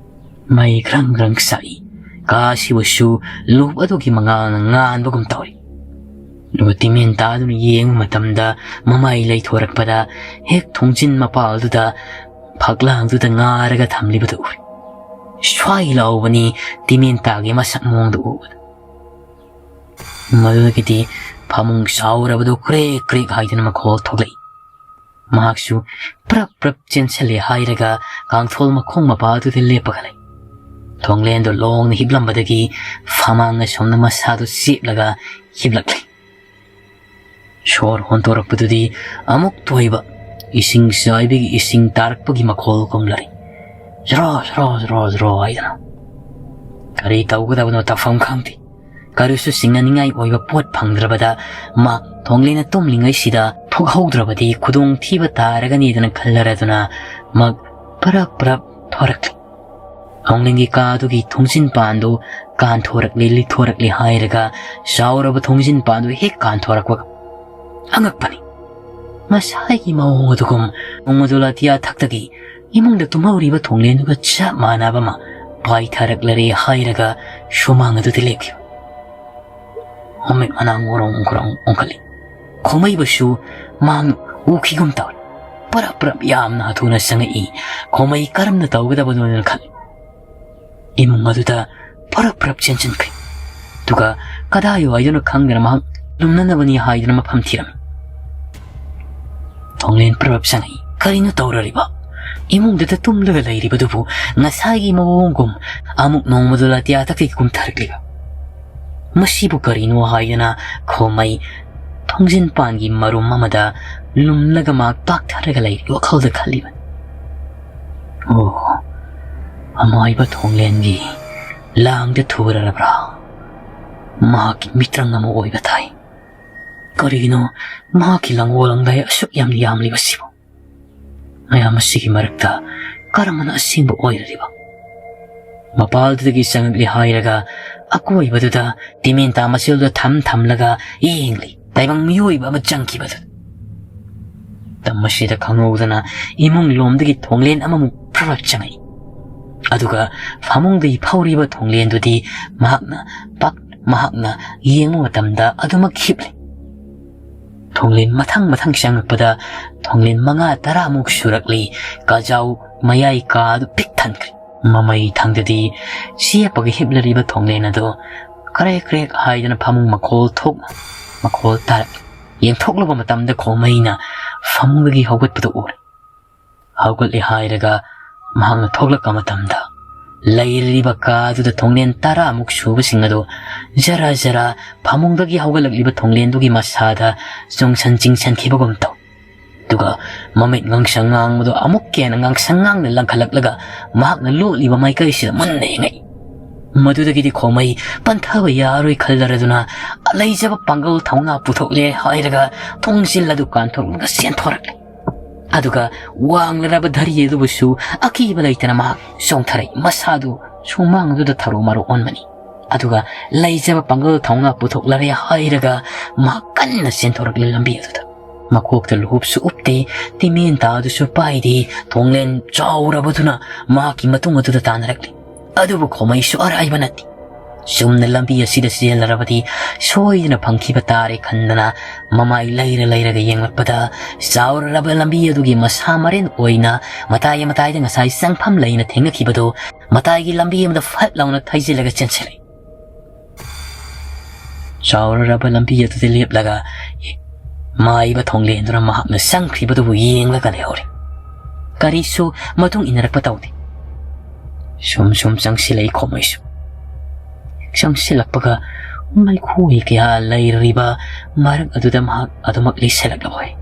ꯃꯩ ꯒ꯭ꯔꯪ ꯒ꯭ꯔꯪ ꯆꯥꯛꯏ꯫ ꯀꯥ ꯑꯁꯤꯕꯨꯁꯨ ꯂꯨꯍꯨꯞ ꯑꯗꯨꯒꯤ ꯃꯉꯥꯜꯅ ꯉꯥꯟꯕꯒꯨꯝ ꯇꯧꯔꯤ꯫ ꯑꯗꯨꯒ ꯇꯤꯃꯦꯟ ꯇꯥꯗꯨꯅ ꯌꯦꯡꯕ ꯃꯇꯝꯗ ꯃꯃꯥꯏ ꯂꯩꯊꯣꯔꯛꯄꯗ ꯍꯦꯛ ꯊꯣꯡꯖꯤꯟ ꯃꯄꯥꯜꯗꯨꯗ ꯐꯛꯂꯥꯡꯗꯨꯗ ꯉꯥꯔꯒ ꯊꯝꯂꯤꯕꯗꯨ ꯎꯔꯦ꯫ ꯁ꯭ꯋꯥꯏ ꯂꯥꯎꯕꯅꯤ ꯇꯤꯃꯦꯟ ꯇꯥꯒꯤ ꯃꯁꯛ ꯃꯑꯣꯡꯗꯨ ꯎꯕꯗ꯫ ꯃꯗꯨꯗꯒꯤꯗꯤ ꯐꯃꯨꯡ ꯆꯥꯎꯔꯕꯗꯨ ꯀ꯭ꯔꯦꯛ ꯀ꯭ꯔꯦꯛ ꯍꯥꯏꯗꯨꯅ ꯃꯈꯣꯜ ꯊꯣꯛꯂꯛꯏ꯫ ꯃꯍꯥꯛꯁꯨ ꯄ꯭ꯔꯞ ꯄ꯭ꯔꯞ ꯆꯦꯟꯁꯤꯜꯂꯦ ꯍꯥꯏꯔꯒ ꯀꯥꯡꯊꯣꯜ ꯃꯈꯣꯡ ꯃꯄꯥ ꯑꯗꯨꯗ ꯂꯦꯞꯄꯒ ꯂꯩ꯫ ꯊꯣꯡꯂꯦꯟꯗꯨ ꯂꯣꯡꯅ ꯍꯤꯞꯂꯝꯕꯗꯒꯤ ꯐꯃꯥꯡ ꯑꯁꯣꯝꯗ ꯃꯁꯥꯗꯨ ꯆꯦꯞꯂꯒ ꯍꯤꯞꯂꯛꯂꯦ꯫ ꯁꯣꯔ ꯍꯣꯟꯗꯣꯔꯛꯄꯗꯨꯗꯤ ꯑꯃꯨꯛꯇ ꯑꯣꯏꯕ ꯏꯁꯤꯡ ꯆꯥꯏꯕꯤꯒꯤ ꯏꯁꯤꯡ ꯇꯥꯔꯛꯄꯒꯤ ꯃꯈꯣꯜꯒꯨꯝꯂꯔꯤ꯫ ꯖ꯭ꯔꯣ, ꯖ꯭ꯔꯣ, ꯖ꯭ꯔꯣ, ꯖ꯭ꯔꯣ ꯍꯥꯏꯗꯅ꯫ ꯀꯔꯤ ꯇꯧꯒꯗꯕꯅꯣ ꯇꯧꯐꯝ ꯈꯪꯗꯦ꯫ ꯀꯔꯤꯁꯨ ꯁꯤꯡꯅꯅꯤꯡꯉꯥꯏ ꯑꯣꯏꯕ ꯄꯣꯠ ꯐꯪꯗ꯭ꯔꯕꯗ ꯃꯍꯥꯛ ꯊꯣꯡꯂꯦꯟꯅ ꯇꯨꯝꯂꯤꯉꯩꯁꯤꯗ ꯊꯣꯛꯍꯧꯗ꯭ꯔꯕꯗꯤ ꯈꯨꯗꯣꯡꯊꯤꯕ ꯇꯥꯔꯒꯅꯤꯗꯅ ꯈꯜꯂꯔꯗꯨꯅ ꯃꯍꯥꯛ ꯄꯔꯞ ꯄꯔꯞ ꯊꯣꯔꯛꯂꯤ꯫ ꯊꯣꯡꯂꯦꯟꯒꯤ ꯀꯥꯗꯨꯒꯤ ꯊꯣꯡꯖꯤꯟ ꯄꯥꯟꯗꯨ ꯀꯥꯟꯊꯣꯔꯛꯂꯤ, ꯂꯤꯊꯣꯔꯛꯂꯤ ꯍꯥꯏꯔꯒ ꯆꯥꯎꯔꯕ ꯊꯣꯡꯖꯤꯟ ꯄꯥꯟꯗꯨ ꯍꯦꯛ ꯀꯥꯟꯊꯣꯔꯛꯄꯒ ꯑꯉꯛꯄꯅꯤ꯫ ꯉꯁꯥꯏꯒꯤ ꯃꯑꯣꯡ ꯑꯗꯨꯒꯨꯝ ꯅꯣꯡꯃꯗꯨ ꯂꯥꯇꯤꯌꯥ ꯊꯛꯇꯒꯤ ꯏꯃꯨꯡꯗ ꯇꯨꯝꯍꯧꯔꯤꯕ ꯊꯣꯡꯂꯦꯟꯗꯨꯒ ꯆꯞ ꯃꯥꯟꯅꯕ ꯑꯃ ꯄꯥꯏꯊꯔꯛꯂꯔꯦ ꯍꯥꯏꯔꯒ ꯁꯨꯃꯥꯡ ꯑꯗꯨꯗ ꯂꯦꯞꯈꯤꯕ꯫ ꯃꯃꯤꯠ ꯃꯅꯥ ꯉꯣꯔꯣꯡ ꯉꯣꯔꯣꯡ ꯑꯣꯟꯈꯠꯂꯤ꯫ ꯈꯣꯃꯩꯕꯨꯁꯨ ꯃꯍꯥꯛꯅ ꯎꯈꯤꯒꯨꯝ ꯇꯧꯔꯦ꯫ ꯄꯔꯞ ꯄꯔꯞ ꯌꯥꯝꯅ ꯊꯨꯅ ꯆꯪꯉꯛꯏ꯫ ꯈꯣꯃꯩ ꯀꯔꯝꯅ ꯇꯧꯒꯗꯕꯅꯣꯅ ꯈꯜꯂꯤ꯫ ꯏꯃꯨꯡ ꯑꯗꯨꯗ ꯄꯔꯞ ꯄꯔꯞ ꯆꯦꯟꯁꯤꯟꯈ꯭ꯔꯦ꯫ ꯑꯗꯨꯒ ꯀꯗꯥꯏ ꯋꯥꯏꯗꯅꯣ ꯈꯪꯗꯅ ꯃꯍꯥꯛ ꯂꯨꯝꯅꯅꯕꯅꯤ ꯍꯥꯏꯗꯨꯅ ꯃꯐꯝ ꯊꯤꯔꯝꯃꯤ꯫ ꯊꯣꯡꯂꯦꯟ ꯄꯔꯞ ꯆꯪꯉꯛꯏ꯫ ꯀꯔꯤꯅꯣ ꯇꯧꯔꯔꯤꯕ? ꯏꯃꯨꯡꯗꯨꯗ ꯇꯨꯝꯂꯒ ꯂꯩꯔꯤꯕꯗꯨꯕꯨ ꯉꯁꯥꯏꯒꯤ ꯃꯑꯣꯡꯒꯨꯝ ꯑꯃꯨꯛ ꯅꯣꯡꯃꯗꯨ ꯂꯥꯇꯤꯌꯥ ꯊꯛꯇꯒꯤ ꯀꯨꯝꯊꯔꯛꯂꯤꯕ꯫ ꯃꯁꯤꯕꯨ ꯀꯔꯤꯅꯣ ꯍꯥꯏꯗꯅ ꯈꯣꯃꯩ ꯊꯣꯡꯖꯤꯟ ꯄꯥꯟꯒꯤ ꯃꯔꯨꯝ ꯑꯃꯗ ꯂꯨꯝꯂꯒ ꯃꯍꯥꯛ ꯇꯥꯛꯊꯔꯒ ꯂꯩꯔꯤ ꯋꯥꯈꯜꯗ ꯈꯜꯂꯤꯕꯅꯤ꯫ ꯑꯣ, ꯑꯃꯥꯏꯕ ꯊꯣꯡꯂꯦꯟꯒꯤ ꯂꯥꯡꯗ ꯊꯨꯔꯔꯕ꯭ꯔꯥ? ꯃꯍꯥꯛꯀꯤ ꯃꯤꯇ꯭ꯔꯪ ꯑꯃ ꯑꯣꯏꯕ ꯊꯥꯏ꯫ ꯀꯔꯤꯒꯤꯅꯣ ꯃꯍꯥꯛꯀꯤ ꯂꯥꯡꯒꯣꯜ ꯂꯥꯡꯗꯥꯏ ꯑꯁꯨꯛ ꯌꯥꯝꯅ ꯌꯥꯝꯂꯤꯕꯁꯤꯕꯨ? ꯃꯌꯥꯝ ꯑꯁꯤꯒꯤ ꯃꯔꯛꯇ ꯀꯔꯝꯕꯅ ꯑꯁꯦꯡꯕ ꯑꯣꯏꯔꯤꯕ? ꯃꯄꯥꯜꯗꯨꯗꯒꯤ ꯆꯪꯉꯛꯂꯦ ꯍꯥꯏꯔꯒ ꯑꯀꯣꯏꯕꯗꯨꯗ ꯇꯤꯃꯦꯟꯇꯥ ꯃꯆꯦꯜꯗꯨ ꯊꯝ ꯊꯝꯂꯒ ꯌꯦꯡꯂꯤ꯫ ꯇꯥꯏꯕꯪ ꯃꯤꯑꯣꯏꯕ ꯑꯃ ꯆꯪꯈꯤꯕꯗꯨ꯫ ꯃꯇꯝ ꯑꯁꯤꯗ ꯈꯪꯍꯧꯗꯅ ꯏꯃꯨꯡ ꯂꯣꯝꯗꯒꯤ ꯊꯣꯡꯂꯦꯟ ꯑꯃꯃꯨꯛ ꯐ꯭ꯔꯛ ꯆꯪꯉꯛꯏ꯫ ꯑꯗꯨꯒ ꯐꯃꯨꯡꯗꯒꯤ ꯐꯧꯔꯤꯕ ꯊꯣꯡꯂꯦꯟꯗꯨꯗꯤ ꯃꯍꯥꯛꯅ ꯄꯥꯛ ꯃꯍꯥꯛꯅ ꯌꯦꯡꯕ ꯃꯇꯝꯗ ꯑꯗꯨꯃꯛ ꯍꯤꯞꯂꯤ꯫ ꯊꯣꯡꯂꯦꯟ ꯃꯊꯪ ꯃꯊꯪ ꯆꯪꯂꯛꯄꯗ ꯊꯣꯡꯂꯦꯟ ꯃꯉꯥ ꯇꯔꯥꯃꯨꯛ ꯁꯨꯔꯛꯂꯤ꯫ ꯀꯥꯖꯥꯎ ꯃꯌꯥꯏ ꯀꯥ ꯑꯗꯨ ꯄꯤꯛ ꯊꯟꯈ꯭ꯔꯦ꯫ ꯃꯃꯩ ꯊꯪꯗꯗꯤ ꯆꯦꯞꯄꯒ ꯍꯤꯞꯂꯔꯤꯕ ꯊꯣꯡꯂꯦꯟ ꯑꯗꯨ ꯀ꯭ꯔꯦꯛ ꯀ꯭ꯔꯦꯛ ꯍꯥꯏꯗꯅ ꯐꯃꯨꯡ ꯃꯈꯣꯜ ꯊꯣꯛꯅ ꯃꯈꯣꯜ ꯇꯥꯔꯛꯂꯤ꯫ ꯌꯦꯡꯊꯣꯛꯂꯨꯕ ꯃꯇꯝꯗ ꯈꯣꯃꯩꯅ ꯐꯃꯨꯡꯗꯒꯤ ꯍꯧꯒꯠꯄꯗꯨ ꯎꯔꯦ꯫ ꯍꯧꯒꯠꯂꯦ ꯍꯥꯏꯔꯒ ꯃꯍꯥꯛꯅ ꯊꯣꯛꯂꯛꯄ ꯃꯇꯝꯗ ꯂꯩꯔꯤꯕ ꯀꯥ ꯑꯗꯨꯗ ꯊꯣꯡꯂꯦꯟ ꯇꯔꯥꯃꯨꯛ ꯁꯨꯕꯁꯤꯡ ꯑꯗꯨ ꯖꯔꯥ ꯖꯔꯥ ꯐꯃꯨꯡꯗꯒꯤ ꯍꯧꯒꯠꯂꯛꯂꯤꯕ ꯊꯣꯡꯂꯦꯟꯗꯨꯒꯤ ꯃꯁꯥꯗ ꯆꯣꯡꯁꯟ ꯆꯤꯡꯁꯟꯈꯤꯕꯒꯨꯝ ꯇꯧ꯫ ꯑꯗꯨꯒ ꯃꯃꯤꯠ ꯉꯥꯡꯁꯪ ꯉꯥꯡꯕꯗꯣ ꯑꯃꯨꯛꯀ ꯍꯦꯟꯅ ꯉꯥꯡꯁꯪ ꯉꯥꯡꯅ ꯂꯪꯈꯠꯂꯛꯂꯒ ꯃꯍꯥꯛꯅ ꯂꯣꯠꯂꯤꯕ ꯃꯥꯏꯀꯩꯁꯤꯗ ꯃꯨꯟꯅ ꯌꯦꯡꯉꯛꯏ꯫ ꯃꯗꯨꯗꯒꯤꯗꯤ ꯈꯣꯃꯩ ꯄꯟꯊꯕ ꯌꯥꯔꯣꯏ ꯈꯜꯂꯔꯗꯨꯅ ꯂꯩꯖꯕ ꯄꯥꯡꯒꯜ ꯊꯧꯅꯥ ꯄꯨꯊꯣꯛꯂꯦ ꯍꯥꯏꯔꯒ ꯊꯣꯡꯖꯤꯜ ꯑꯗꯨ ꯀꯥꯟꯊꯣꯛꯂꯒ ꯆꯦꯟꯊꯣꯔꯛꯂꯦ꯫ ꯑꯗꯨꯒ ꯋꯥꯡꯂꯔꯕ ꯙꯔꯤ ꯑꯗꯨꯕꯨꯁꯨ ꯑꯀꯤꯕ ꯂꯩꯇꯅ ꯃꯍꯥꯛ ꯆꯣꯡꯊꯔꯛꯏ꯫ ꯃꯁꯥꯗꯨ ꯁꯨꯃꯥꯡ ꯑꯗꯨꯗ ꯊꯔꯣ ꯃꯔꯣ ꯑꯣꯟꯕꯅꯤ꯫ ꯑꯗꯨꯒ ꯂꯩꯖꯕ ꯄꯥꯡꯒꯜ ꯊꯧꯅꯥ ꯄꯨꯊꯣꯛꯂꯔꯦ ꯍꯥꯏꯔꯒ ꯃꯍꯥꯛ ꯀꯟꯅ ꯆꯦꯟꯊꯣꯔꯛꯂꯦ ꯂꯝꯕꯤ ꯑꯗꯨꯗ꯫ ꯃꯀꯣꯛꯇ ꯂꯨꯍꯨꯞꯁꯨ ꯎꯞꯇꯦ, ꯇꯤꯃꯦꯟ ꯇꯥꯗꯨꯁꯨ ꯄꯥꯏꯗꯦ, ꯊꯣꯡꯂꯦꯟ ꯆꯥꯎꯔꯕꯗꯨꯅ ꯃꯍꯥꯛꯀꯤ ꯃꯇꯨꯡ ꯑꯗꯨꯗ ꯇꯥꯟꯅꯔꯛꯂꯤ꯫ ꯑꯗꯨꯕꯨ ꯈꯣꯃꯩꯁꯨ ꯑꯔꯥꯏꯕ ꯅꯠꯇꯦ꯫ ꯆꯨꯝꯅ ꯂꯝꯕꯤ ꯑꯁꯤꯗ ꯆꯦꯜꯂꯔꯕꯗꯤ ꯁꯣꯏꯗꯅ ꯐꯪꯈꯤꯕ ꯇꯥꯔꯦ ꯈꯟꯗꯅ ꯃꯃꯥꯏ ꯂꯩꯔ ꯂꯩꯔꯒ ꯌꯦꯡꯂꯛꯄꯗ ꯆꯥꯎꯔꯔꯕ ꯂꯝꯕꯤ ꯑꯗꯨꯒꯤ ꯃꯁꯥ ꯃꯔꯦꯟ ꯑꯣꯏꯅ ꯃꯇꯥꯏ ꯃꯇꯥꯏꯗ ꯉꯁꯥꯏ ꯆꯪꯐꯝ ꯂꯩꯅ ꯊꯦꯡꯅꯈꯤꯕꯗꯨ ꯃꯇꯥꯏꯒꯤ ꯂꯝꯕꯤ ꯑꯃꯗ ꯐꯠ ꯂꯥꯎꯅ ꯊꯩꯖꯤꯜꯂꯒ ꯆꯦꯟꯁꯤꯜꯂꯛꯏ꯫ ꯆꯥꯎꯔꯔꯕ ꯂꯝꯕꯤ ꯑꯗꯨꯗ ꯂꯦꯞꯂꯒ ꯃꯥꯏꯕ ꯊꯣꯡꯂꯦꯟꯗꯨꯅ ꯃꯍꯥꯛꯅ ꯆꯪꯈ꯭ꯔꯤꯕꯗꯨꯕꯨ ꯌꯦꯡꯂꯒ ꯂꯩꯍꯧꯔꯦ꯫ ꯀꯔꯤꯁꯨ ꯃꯇꯨꯡ ꯏꯟꯅꯔꯛꯄ ꯇꯧꯗꯦ꯫ ꯁꯨꯝ ꯁꯨꯝ ꯆꯪꯁꯤꯜꯂꯛꯏ ꯈꯣꯃꯩꯁꯨ꯫ ꯆꯪꯁꯤꯜꯂꯛꯄꯒ ꯃꯩꯈꯨ ꯀꯌꯥ ꯂꯩꯔꯤꯕ ꯃꯔꯛ ꯑꯗꯨꯗ ꯃꯍꯥꯛ ꯑꯗꯨꯃꯛ ꯂꯩꯁꯤꯜꯂꯛꯂꯕ ꯑꯣꯏ꯫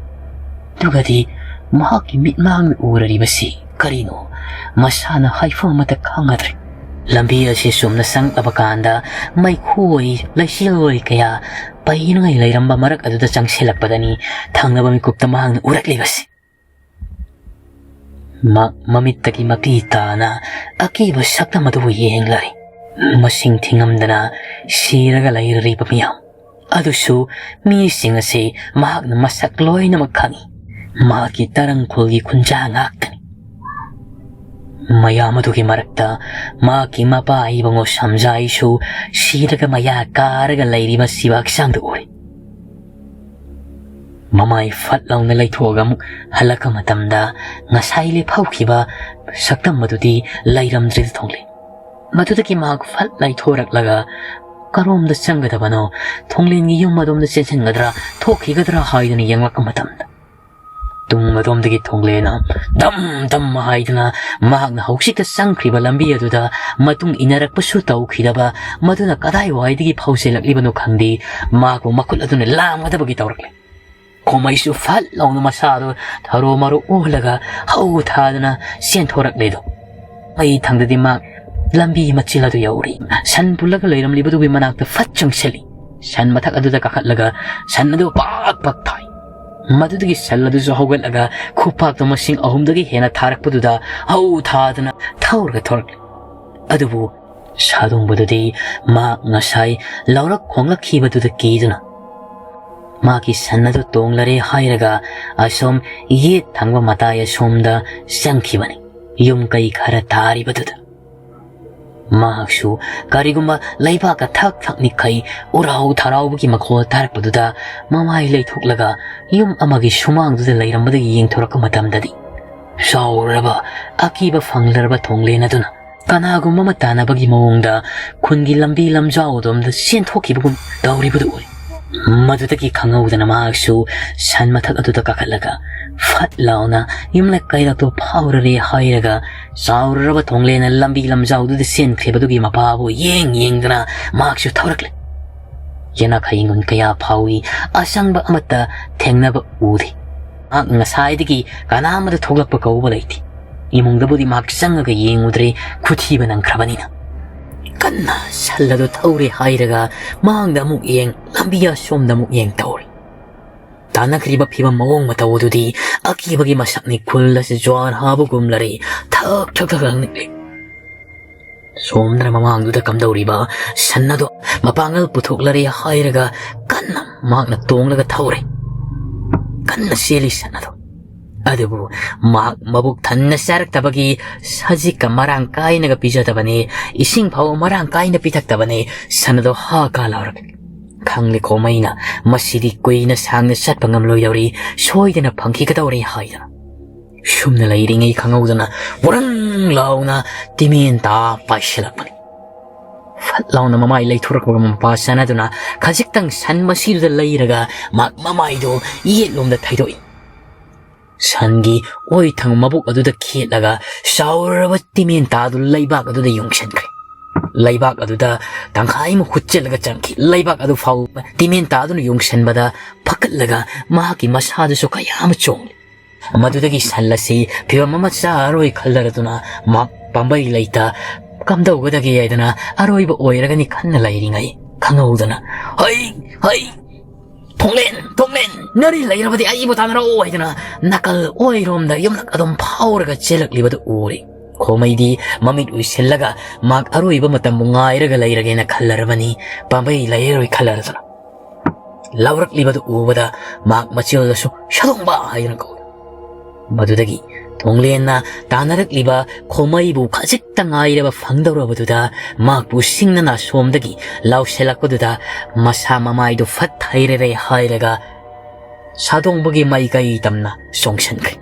ꯑꯗꯨꯒꯗꯤ ꯃꯍꯥꯛꯀꯤ ꯃꯤꯠꯃꯥꯡꯗ ꯎꯔꯔꯤꯕꯁꯤ ꯀꯔꯤꯅꯣ? ꯃꯁꯥꯅ ꯍꯥꯏꯐꯝ ꯑꯃꯠꯇ ꯈꯪꯉꯗ꯭ꯔꯦ꯫ ꯂꯝꯕꯤ ꯑꯁꯤ ꯆꯨꯝꯅ ꯆꯪꯂꯕ ꯀꯥꯟꯗ ꯃꯩꯈꯨ ꯑꯣꯏ, ꯂꯩꯆꯤꯜ ꯑꯣꯏ ꯀꯌꯥ ꯄꯩꯅꯉꯥꯏ ꯂꯩꯔꯝꯕ ꯃꯔꯛ ꯑꯗꯨꯗ ꯆꯪꯁꯤꯜꯂꯛꯄꯗꯅꯤ ꯊꯪꯅꯕ ꯃꯤꯀꯨꯞꯇ ꯃꯍꯥꯛꯅ ꯎꯔꯛꯂꯤꯕꯁꯤ꯫ ꯃ-, ꯃꯃꯤꯠꯇꯒꯤ ꯃꯄꯤ ꯇꯥꯅ ꯑꯀꯤꯕ ꯁꯛꯇꯝ ꯑꯗꯨꯕꯨ ꯌꯦꯡꯂꯔꯤ꯫ ꯃꯁꯤꯡ ꯊꯤꯉꯝꯗꯅ ꯁꯤꯔꯒ ꯂꯩꯔꯤꯕ ꯃꯤꯌꯥꯝ꯫ ꯑꯗꯨꯁꯨ ꯃꯤꯁꯤꯡ ꯑꯁꯤ ꯃꯍꯥꯛꯅ ꯃꯁꯛ ꯂꯣꯏꯅꯃꯛ ꯈꯪꯏ꯫ ꯃꯍꯥꯛꯀꯤ ꯇꯔꯪ ꯈꯨꯜꯒꯤ ꯈꯨꯟꯖꯥ ꯉꯥꯛꯇꯅꯤ꯫ ꯃꯌꯥꯝ ꯑꯗꯨꯒꯤ ꯃꯔꯛꯇ ꯃꯍꯥꯛꯀꯤ ꯃꯄꯥ ꯏꯕꯨꯡꯉꯣ ꯁꯝꯖꯥꯏꯁꯨ ꯁꯤꯔꯒ ꯃꯌꯥ ꯀꯥꯔꯒ ꯂꯩꯔꯤꯕ ꯁꯤꯕ ꯍꯛꯆꯥꯡꯗꯨ ꯎꯔꯤ꯫ ꯃꯃꯥꯏ ꯐꯠ ꯂꯥꯎꯅ ꯂꯩꯊꯣꯛꯑꯒ ꯑꯃꯨꯛ ꯍꯜꯂꯛꯄ ꯃꯇꯝꯗ ꯉꯁꯥꯏ ꯂꯦꯞꯍꯧꯈꯤꯕ ꯁꯛꯇꯝ ꯑꯗꯨꯗꯤ ꯂꯩꯔꯝꯗ꯭ꯔꯦꯗ ꯊꯣꯡꯂꯦ꯫ ꯃꯗꯨꯗꯒꯤ ꯃꯍꯥꯛ ꯐꯠ ꯂꯩꯊꯣꯔꯛꯂꯒ ꯀꯔꯣꯝꯗ ꯆꯪꯒꯗꯕꯅꯣ, ꯊꯣꯡꯂꯦꯟꯒꯤ ꯌꯨꯝ ꯑꯗꯣꯝꯗ ꯆꯦꯟꯁꯤꯟꯒꯗ꯭ꯔꯥ, ꯊꯣꯛꯈꯤꯒꯗ꯭ꯔꯥ ꯍꯥꯏꯗꯨꯅ ꯌꯦꯡꯂꯛꯄ ꯃꯇꯝꯗ ꯇꯨꯡ ꯑꯗꯣꯝꯗꯒꯤ ꯊꯣꯡꯂꯦꯅ ꯗꯝ ꯗꯝ ꯍꯥꯏꯗꯨꯅ ꯃꯍꯥꯛꯅ ꯍꯧꯖꯤꯛꯇ ꯆꯪꯈ꯭ꯔꯤꯕ ꯂꯝꯕꯤ ꯑꯗꯨꯗ ꯃꯇꯨꯡ ꯏꯟꯅꯔꯛꯄꯁꯨ ꯇꯧꯈꯤꯗꯕ, ꯃꯗꯨꯅ ꯀꯗꯥꯏꯋꯥꯏꯗꯒꯤ ꯐꯥꯎꯖꯤꯜꯂꯛꯂꯤꯕꯅꯣ ꯈꯪꯗꯦ, ꯃꯍꯥꯛꯄꯨ ꯃꯈꯨꯠ ꯑꯗꯨꯅ ꯂꯥꯝꯒꯗꯕꯒꯤ ꯇꯧꯔꯛꯂꯦ꯫ ꯈꯣꯃꯩꯁꯨ ꯐꯠ ꯂꯥꯎꯅ ꯃꯁꯥꯗꯣ ꯊꯔꯣ ꯃꯔꯣ ꯑꯣꯜꯂꯒ ꯍꯧ ꯊꯥꯗꯅ ꯆꯦꯟꯊꯣꯔꯛꯂꯦꯗꯣ꯫ ꯃꯩ ꯊꯪꯗꯗꯤ ꯃꯥ ꯂꯝꯕꯤ ꯃꯆꯤꯜ ꯑꯗꯨ ꯌꯧꯔꯦ꯫ ꯁꯟ ꯄꯨꯜꯂꯒ ꯂꯩꯔꯝꯂꯤꯕꯗꯨꯒꯤ ꯃꯅꯥꯛꯇ ꯐꯠ ꯆꯪꯁꯤꯜꯂꯤ꯫ ꯁꯟ ꯃꯊꯛ ꯑꯗꯨꯗ ꯀꯥꯈꯠꯂꯒ ꯁꯟ ꯑꯗꯨ ꯄꯥꯛ ꯄꯥꯛ ꯊꯥꯏ꯫ ꯃꯗꯨꯗꯒꯤ ꯁꯟ ꯑꯗꯨꯁꯨ ꯍꯧꯒꯠꯂꯒ ꯈꯨꯄꯥꯛꯇ ꯃꯁꯤꯡ ꯑꯍꯨꯝꯗꯒꯤ ꯍꯦꯟꯅ ꯊꯥꯔꯛꯄꯗꯨꯗ ꯍꯧ ꯊꯥꯗꯅ ꯊꯧꯔꯒ ꯊꯧꯔꯛꯂꯤ꯫ ꯑꯗꯨꯕꯨ ꯁꯥꯗꯣꯡꯕꯗꯨꯗꯤ ꯃꯥ ꯉꯁꯥꯏ ꯂꯧꯔꯛ ꯈꯣꯡꯂꯛꯈꯤꯕꯗꯨꯗ ꯀꯤꯗꯨꯅ ꯃꯥꯒꯤ ꯁꯟ ꯑꯗꯨ ꯇꯣꯡꯂꯔꯦ ꯍꯥꯏꯔꯒ ꯑꯁꯣꯝ ꯌꯦꯠ ꯊꯪꯕ ꯃꯇꯥꯏ ꯑꯁꯣꯝꯗ ꯆꯪꯈꯤꯕꯅꯤ, ꯌꯨꯝ ꯀꯩ ꯈꯔ ꯇꯥꯔꯤꯕꯗꯨꯗ꯫ ꯃꯍꯥꯛꯁꯨ ꯀꯔꯤꯒꯨꯝꯕ ꯂꯩꯕꯥꯛꯀ ꯊꯛ ꯊꯛ ꯅꯤꯛꯈꯩ ꯎꯔꯥꯎ ꯊꯔꯥꯎꯕꯒꯤ ꯃꯈꯣꯜ ꯇꯥꯔꯛꯄꯗꯨꯗ ꯃꯃꯥꯏ ꯂꯩꯊꯣꯛꯂꯒ ꯌꯨꯝ ꯑꯃꯒꯤ ꯁꯨꯃꯥꯡꯗꯨꯗ ꯂꯩꯔꯝꯕꯗꯒꯤ ꯌꯦꯡꯊꯣꯔꯛꯄ ꯃꯇꯝꯗꯗꯤ ꯆꯥꯎꯔꯕ ꯑꯀꯤꯕ ꯐꯪꯂꯔꯕ ꯊꯣꯡꯂꯦꯟ ꯑꯗꯨꯅ ꯀꯅꯥꯒꯨꯝꯕ ꯑꯃ ꯇꯥꯟꯅꯕꯒꯤ ꯃꯑꯣꯡꯗ ꯈꯨꯟꯒꯤ ꯂꯝꯕꯤ ꯂꯝꯖꯥꯎ ꯑꯗꯣꯝꯗ ꯆꯦꯟꯊꯣꯛꯈꯤꯕꯒꯨꯝ ꯇꯧꯔꯤꯕꯗꯨ ꯎꯏ꯫ ꯃꯗꯨꯗꯒꯤ ꯈꯪꯍꯧꯗꯅ ꯃꯍꯥꯛꯁꯨ ꯁꯟ ꯃꯊꯛ ꯑꯗꯨꯗ ꯀꯥꯈꯠꯂꯒ ꯐꯠ ꯂꯥꯎꯅ ꯌꯨꯝꯂꯛ ꯀꯩꯔꯛꯇꯨ ꯐꯥꯎꯔꯔꯦ ꯍꯥꯏꯔꯒ ꯆꯥꯎꯔꯔꯕ ꯊꯣꯡꯂꯦꯟꯅ ꯂꯝꯕꯤ ꯂꯝꯖꯥꯎꯗꯨꯗ ꯆꯦꯟꯈ꯭ꯔꯤꯕꯗꯨꯒꯤ ꯃꯄꯥꯕꯨ ꯌꯦꯡ ꯌꯦꯡꯗꯨꯅ ꯃꯍꯥꯛꯁꯨ ꯊꯧꯔꯛꯂꯦ꯫ ꯌꯦꯅꯈꯥ ꯌꯦꯡꯒꯨꯟ ꯀꯌꯥ ꯐꯥꯎꯏ, ꯑꯁꯪꯕ ꯑꯃꯠꯇ ꯊꯦꯡꯅꯕ ꯎꯗꯦ꯫ ꯃꯍꯥꯛ ꯉꯁꯥꯏꯗꯒꯤ ꯀꯅꯥ ꯑꯃꯗ ꯊꯣꯛꯂꯛꯄ ꯀꯧꯕ ꯂꯩꯇꯦ꯫ ꯏꯃꯨꯡꯗꯕꯨꯗꯤ ꯃꯍꯥꯛ ꯆꯪꯉꯒ ꯌꯦꯡꯉꯨꯗ꯭ꯔꯦ, ꯈꯨꯊꯤꯕ ꯅꯪꯈ꯭ꯔꯕꯅꯤꯅ꯫ ꯀꯟꯅ ꯁꯜ ꯑꯗꯨ ꯊꯧꯔꯦ ꯍꯥꯏꯔꯒ ꯃꯥꯡꯗ ꯑꯃꯨꯛ ꯌꯦꯡ, ꯂꯝꯕꯤ ꯑꯁꯣꯝꯗ ꯑꯃꯨꯛ ꯌꯦꯡ ꯇꯧꯔꯤ꯫ ꯇꯥꯟꯅꯈ꯭ꯔꯤꯕ ꯐꯤꯕꯝ ꯃꯑꯣꯡ ꯃꯇꯧ ꯑꯗꯨꯗꯤ ꯑꯀꯤꯕꯒꯤ ꯃꯁꯛꯅꯤ꯫ ꯈꯨꯜ ꯑꯁꯤ ꯖ꯭ꯋꯥꯔ ꯍꯥꯕꯒꯨꯝꯂꯔꯦ ꯊꯛ ꯊꯛ ꯊꯛ ꯊꯛ ꯅꯤꯛꯂꯤ꯫ ꯁꯣꯝꯗꯅ ꯃꯃꯥꯡꯗꯨꯗ ꯀꯝꯗꯧꯔꯤꯕ ꯁꯟ ꯑꯗꯣ ꯃꯄꯥꯡꯒꯜ ꯄꯨꯊꯣꯛꯂꯔꯦ ꯍꯥꯏꯔꯒ ꯀꯟꯅ ꯃꯍꯥꯛꯅ ꯇꯣꯡꯂꯒ ꯊꯧꯔꯦ꯫ ꯀꯟꯅ ꯆꯦꯜꯂꯤ ꯁꯟ ꯑꯗꯣ꯫ ꯑꯗꯨꯕꯨ ꯃꯍꯥꯛ ꯃꯕꯨꯛ ꯊꯟꯅ ꯆꯥꯔꯛꯇꯕꯒꯤ ꯁꯖꯤꯛꯀ ꯃꯔꯥꯡ ꯀꯥꯏꯅꯒ ꯄꯤꯖꯗꯕꯅꯤ, ꯏꯁꯤꯡ ꯐꯥꯎꯕ ꯃꯔꯥꯡ ꯀꯥꯏꯅ ꯄꯤꯊꯛꯇꯕꯅꯤ꯫ ꯁꯟ ꯑꯗꯣ ꯍꯥ ꯀꯥ ꯂꯥꯎꯔꯛꯂꯦ꯫ ꯈꯪꯂꯦ ꯈꯣꯃꯩꯅ ꯃꯁꯤꯗꯤ ꯀꯨꯏꯅ ꯁꯥꯡꯅ ꯆꯠꯄ ꯉꯝꯂꯣꯏꯗꯧꯔꯤ, ꯁꯣꯏꯗꯅ ꯐꯪꯈꯤꯒꯗꯧꯔꯦ ꯍꯥꯏꯗꯅ꯫ ꯁꯨꯝꯅ ꯂꯩꯔꯤꯉꯩ ꯈꯪꯍꯧꯗꯅ ꯋꯔꯪ ꯂꯥꯎꯅ ꯇꯤꯃꯦꯟ ꯇꯥ ꯄꯥꯏꯁꯤꯜꯂꯛꯄꯅꯤ꯫ ꯐꯠ ꯂꯥꯎꯅ ꯃꯃꯥꯏ ꯂꯩꯊꯣꯔꯛꯄꯒ ꯃꯄꯥ ꯆꯥꯟꯅꯗꯨꯅ ꯈꯖꯤꯛꯇꯪ ꯁꯟ ꯃꯁꯤꯗꯨꯗ ꯂꯩꯔꯒ ꯃꯍꯥꯛ ꯃꯃꯥꯏꯗꯨ ꯌꯦꯠꯂꯣꯝꯗ ꯊꯩꯗꯣꯛꯏ꯫ ꯁꯟꯒꯤ ꯑꯣꯏ ꯊꯪꯕ ꯃꯕꯨꯛ ꯑꯗꯨꯗ ꯈꯦꯠꯂꯒ ꯆꯥꯎꯔꯕ ꯇꯤꯃꯦꯟ ꯇꯥꯗꯨ ꯂꯩꯕꯥꯛ ꯑꯗꯨꯗ ꯌꯨꯡꯁꯤꯟꯈ꯭ꯔꯦ꯫ ꯂꯩꯕꯥꯛ ꯑꯗꯨꯗ ꯇꯪꯈꯥꯏꯃꯨꯛ ꯍꯨꯠꯆꯤꯜꯂꯒ ꯆꯪꯈꯤ꯫ ꯂꯩꯕꯥꯛ ꯑꯗꯨ ꯐꯥꯎ ꯇꯤꯃꯦꯟ ꯇꯥꯗꯨꯅ ꯌꯨꯡꯁꯟꯕꯗ ꯐꯀꯠꯂꯒ ꯃꯍꯥꯛꯀꯤ ꯃꯁꯥꯗꯨꯁꯨ ꯀꯌꯥ ꯑꯃ ꯆꯣꯡꯂꯤ꯫ ꯃꯗꯨꯗꯒꯤ ꯁꯟ ꯑꯁꯤ ꯐꯤꯕꯝ ꯑꯃ ꯆꯥꯔꯔꯣꯏ ꯈꯜꯂꯔꯗꯨꯅ ꯃꯍꯥꯛ ꯄꯥꯝꯕꯩ ꯂꯩꯇ ꯀꯝꯗꯧꯒꯗꯒꯦ ꯍꯥꯏꯗꯅ ꯑꯔꯣꯏꯕ ꯑꯣꯏꯔꯒꯅꯤ ꯈꯟꯅ ꯂꯩꯔꯤꯉꯩ ꯈꯪꯍꯧꯗꯅ, "ꯍꯩ! ꯍꯩ! ꯊꯣꯡꯂꯦꯟ! ꯊꯣꯡꯂꯦꯟ! ꯅꯔꯤ ꯂꯩꯔꯕꯗꯤ ꯑꯩꯕꯨ ꯇꯥꯟꯅꯔꯛꯑꯣ!" ꯍꯥꯏꯗꯅ ꯅꯥꯀꯜ ꯑꯣꯏꯔꯣꯝꯗ ꯌꯨꯝꯂꯛ ꯑꯗꯨꯝ ꯐꯥꯎꯔꯒ ꯆꯦꯜꯂꯛꯂꯤꯕꯗꯨ ꯎꯔꯦ꯫ ꯈꯣꯃꯩꯗꯤ ꯃꯃꯤꯠ ꯎꯏꯁꯤꯜꯂꯒ ꯃꯍꯥꯛ ꯑꯔꯣꯏꯕ ꯃꯇꯝꯕꯨ ꯉꯥꯏꯔꯒ ꯂꯩꯔꯒꯦꯅ ꯈꯜꯂꯔꯕꯅꯤ, ꯄꯥꯝꯕꯩ ꯂꯩꯔꯔꯣꯏ ꯈꯜꯂꯔꯗꯨꯅ꯫ ꯂꯥꯎꯔꯛꯂꯤꯕꯗꯨ ꯎꯕꯗ ꯃꯍꯥꯛ ꯃꯆꯤꯜꯗꯁꯨ "ꯁꯥꯗꯣꯡꯕ" ꯍꯥꯏꯗꯨꯅ ꯀꯧꯏ꯫ ꯃꯗꯨꯗꯒꯤ ꯊꯣꯡꯂꯦꯟꯅ ꯇꯥꯟꯅꯔꯛꯂꯤꯕ ꯈꯣꯃꯩꯕꯨ ꯈꯖꯤꯛꯇ ꯉꯥꯏꯔꯕ ꯐꯪꯗꯧꯔꯕꯗꯨꯗ ꯃꯍꯥꯛꯄꯨ ꯁꯤꯡꯅꯅ ꯁꯣꯝꯗꯒꯤ ꯂꯥꯎꯁꯤꯜꯂꯛꯄꯗꯨꯗ ꯃꯁꯥ ꯃꯃꯥꯏꯗꯨ ꯐꯠ ꯍꯩꯔꯔꯦ ꯍꯥꯏꯔꯒ ꯁꯥꯗꯣꯡꯕꯒꯤ ꯃꯥꯏꯀꯩ ꯇꯝꯅ ꯆꯣꯡꯁꯤꯟꯈ꯭ꯔꯦ꯫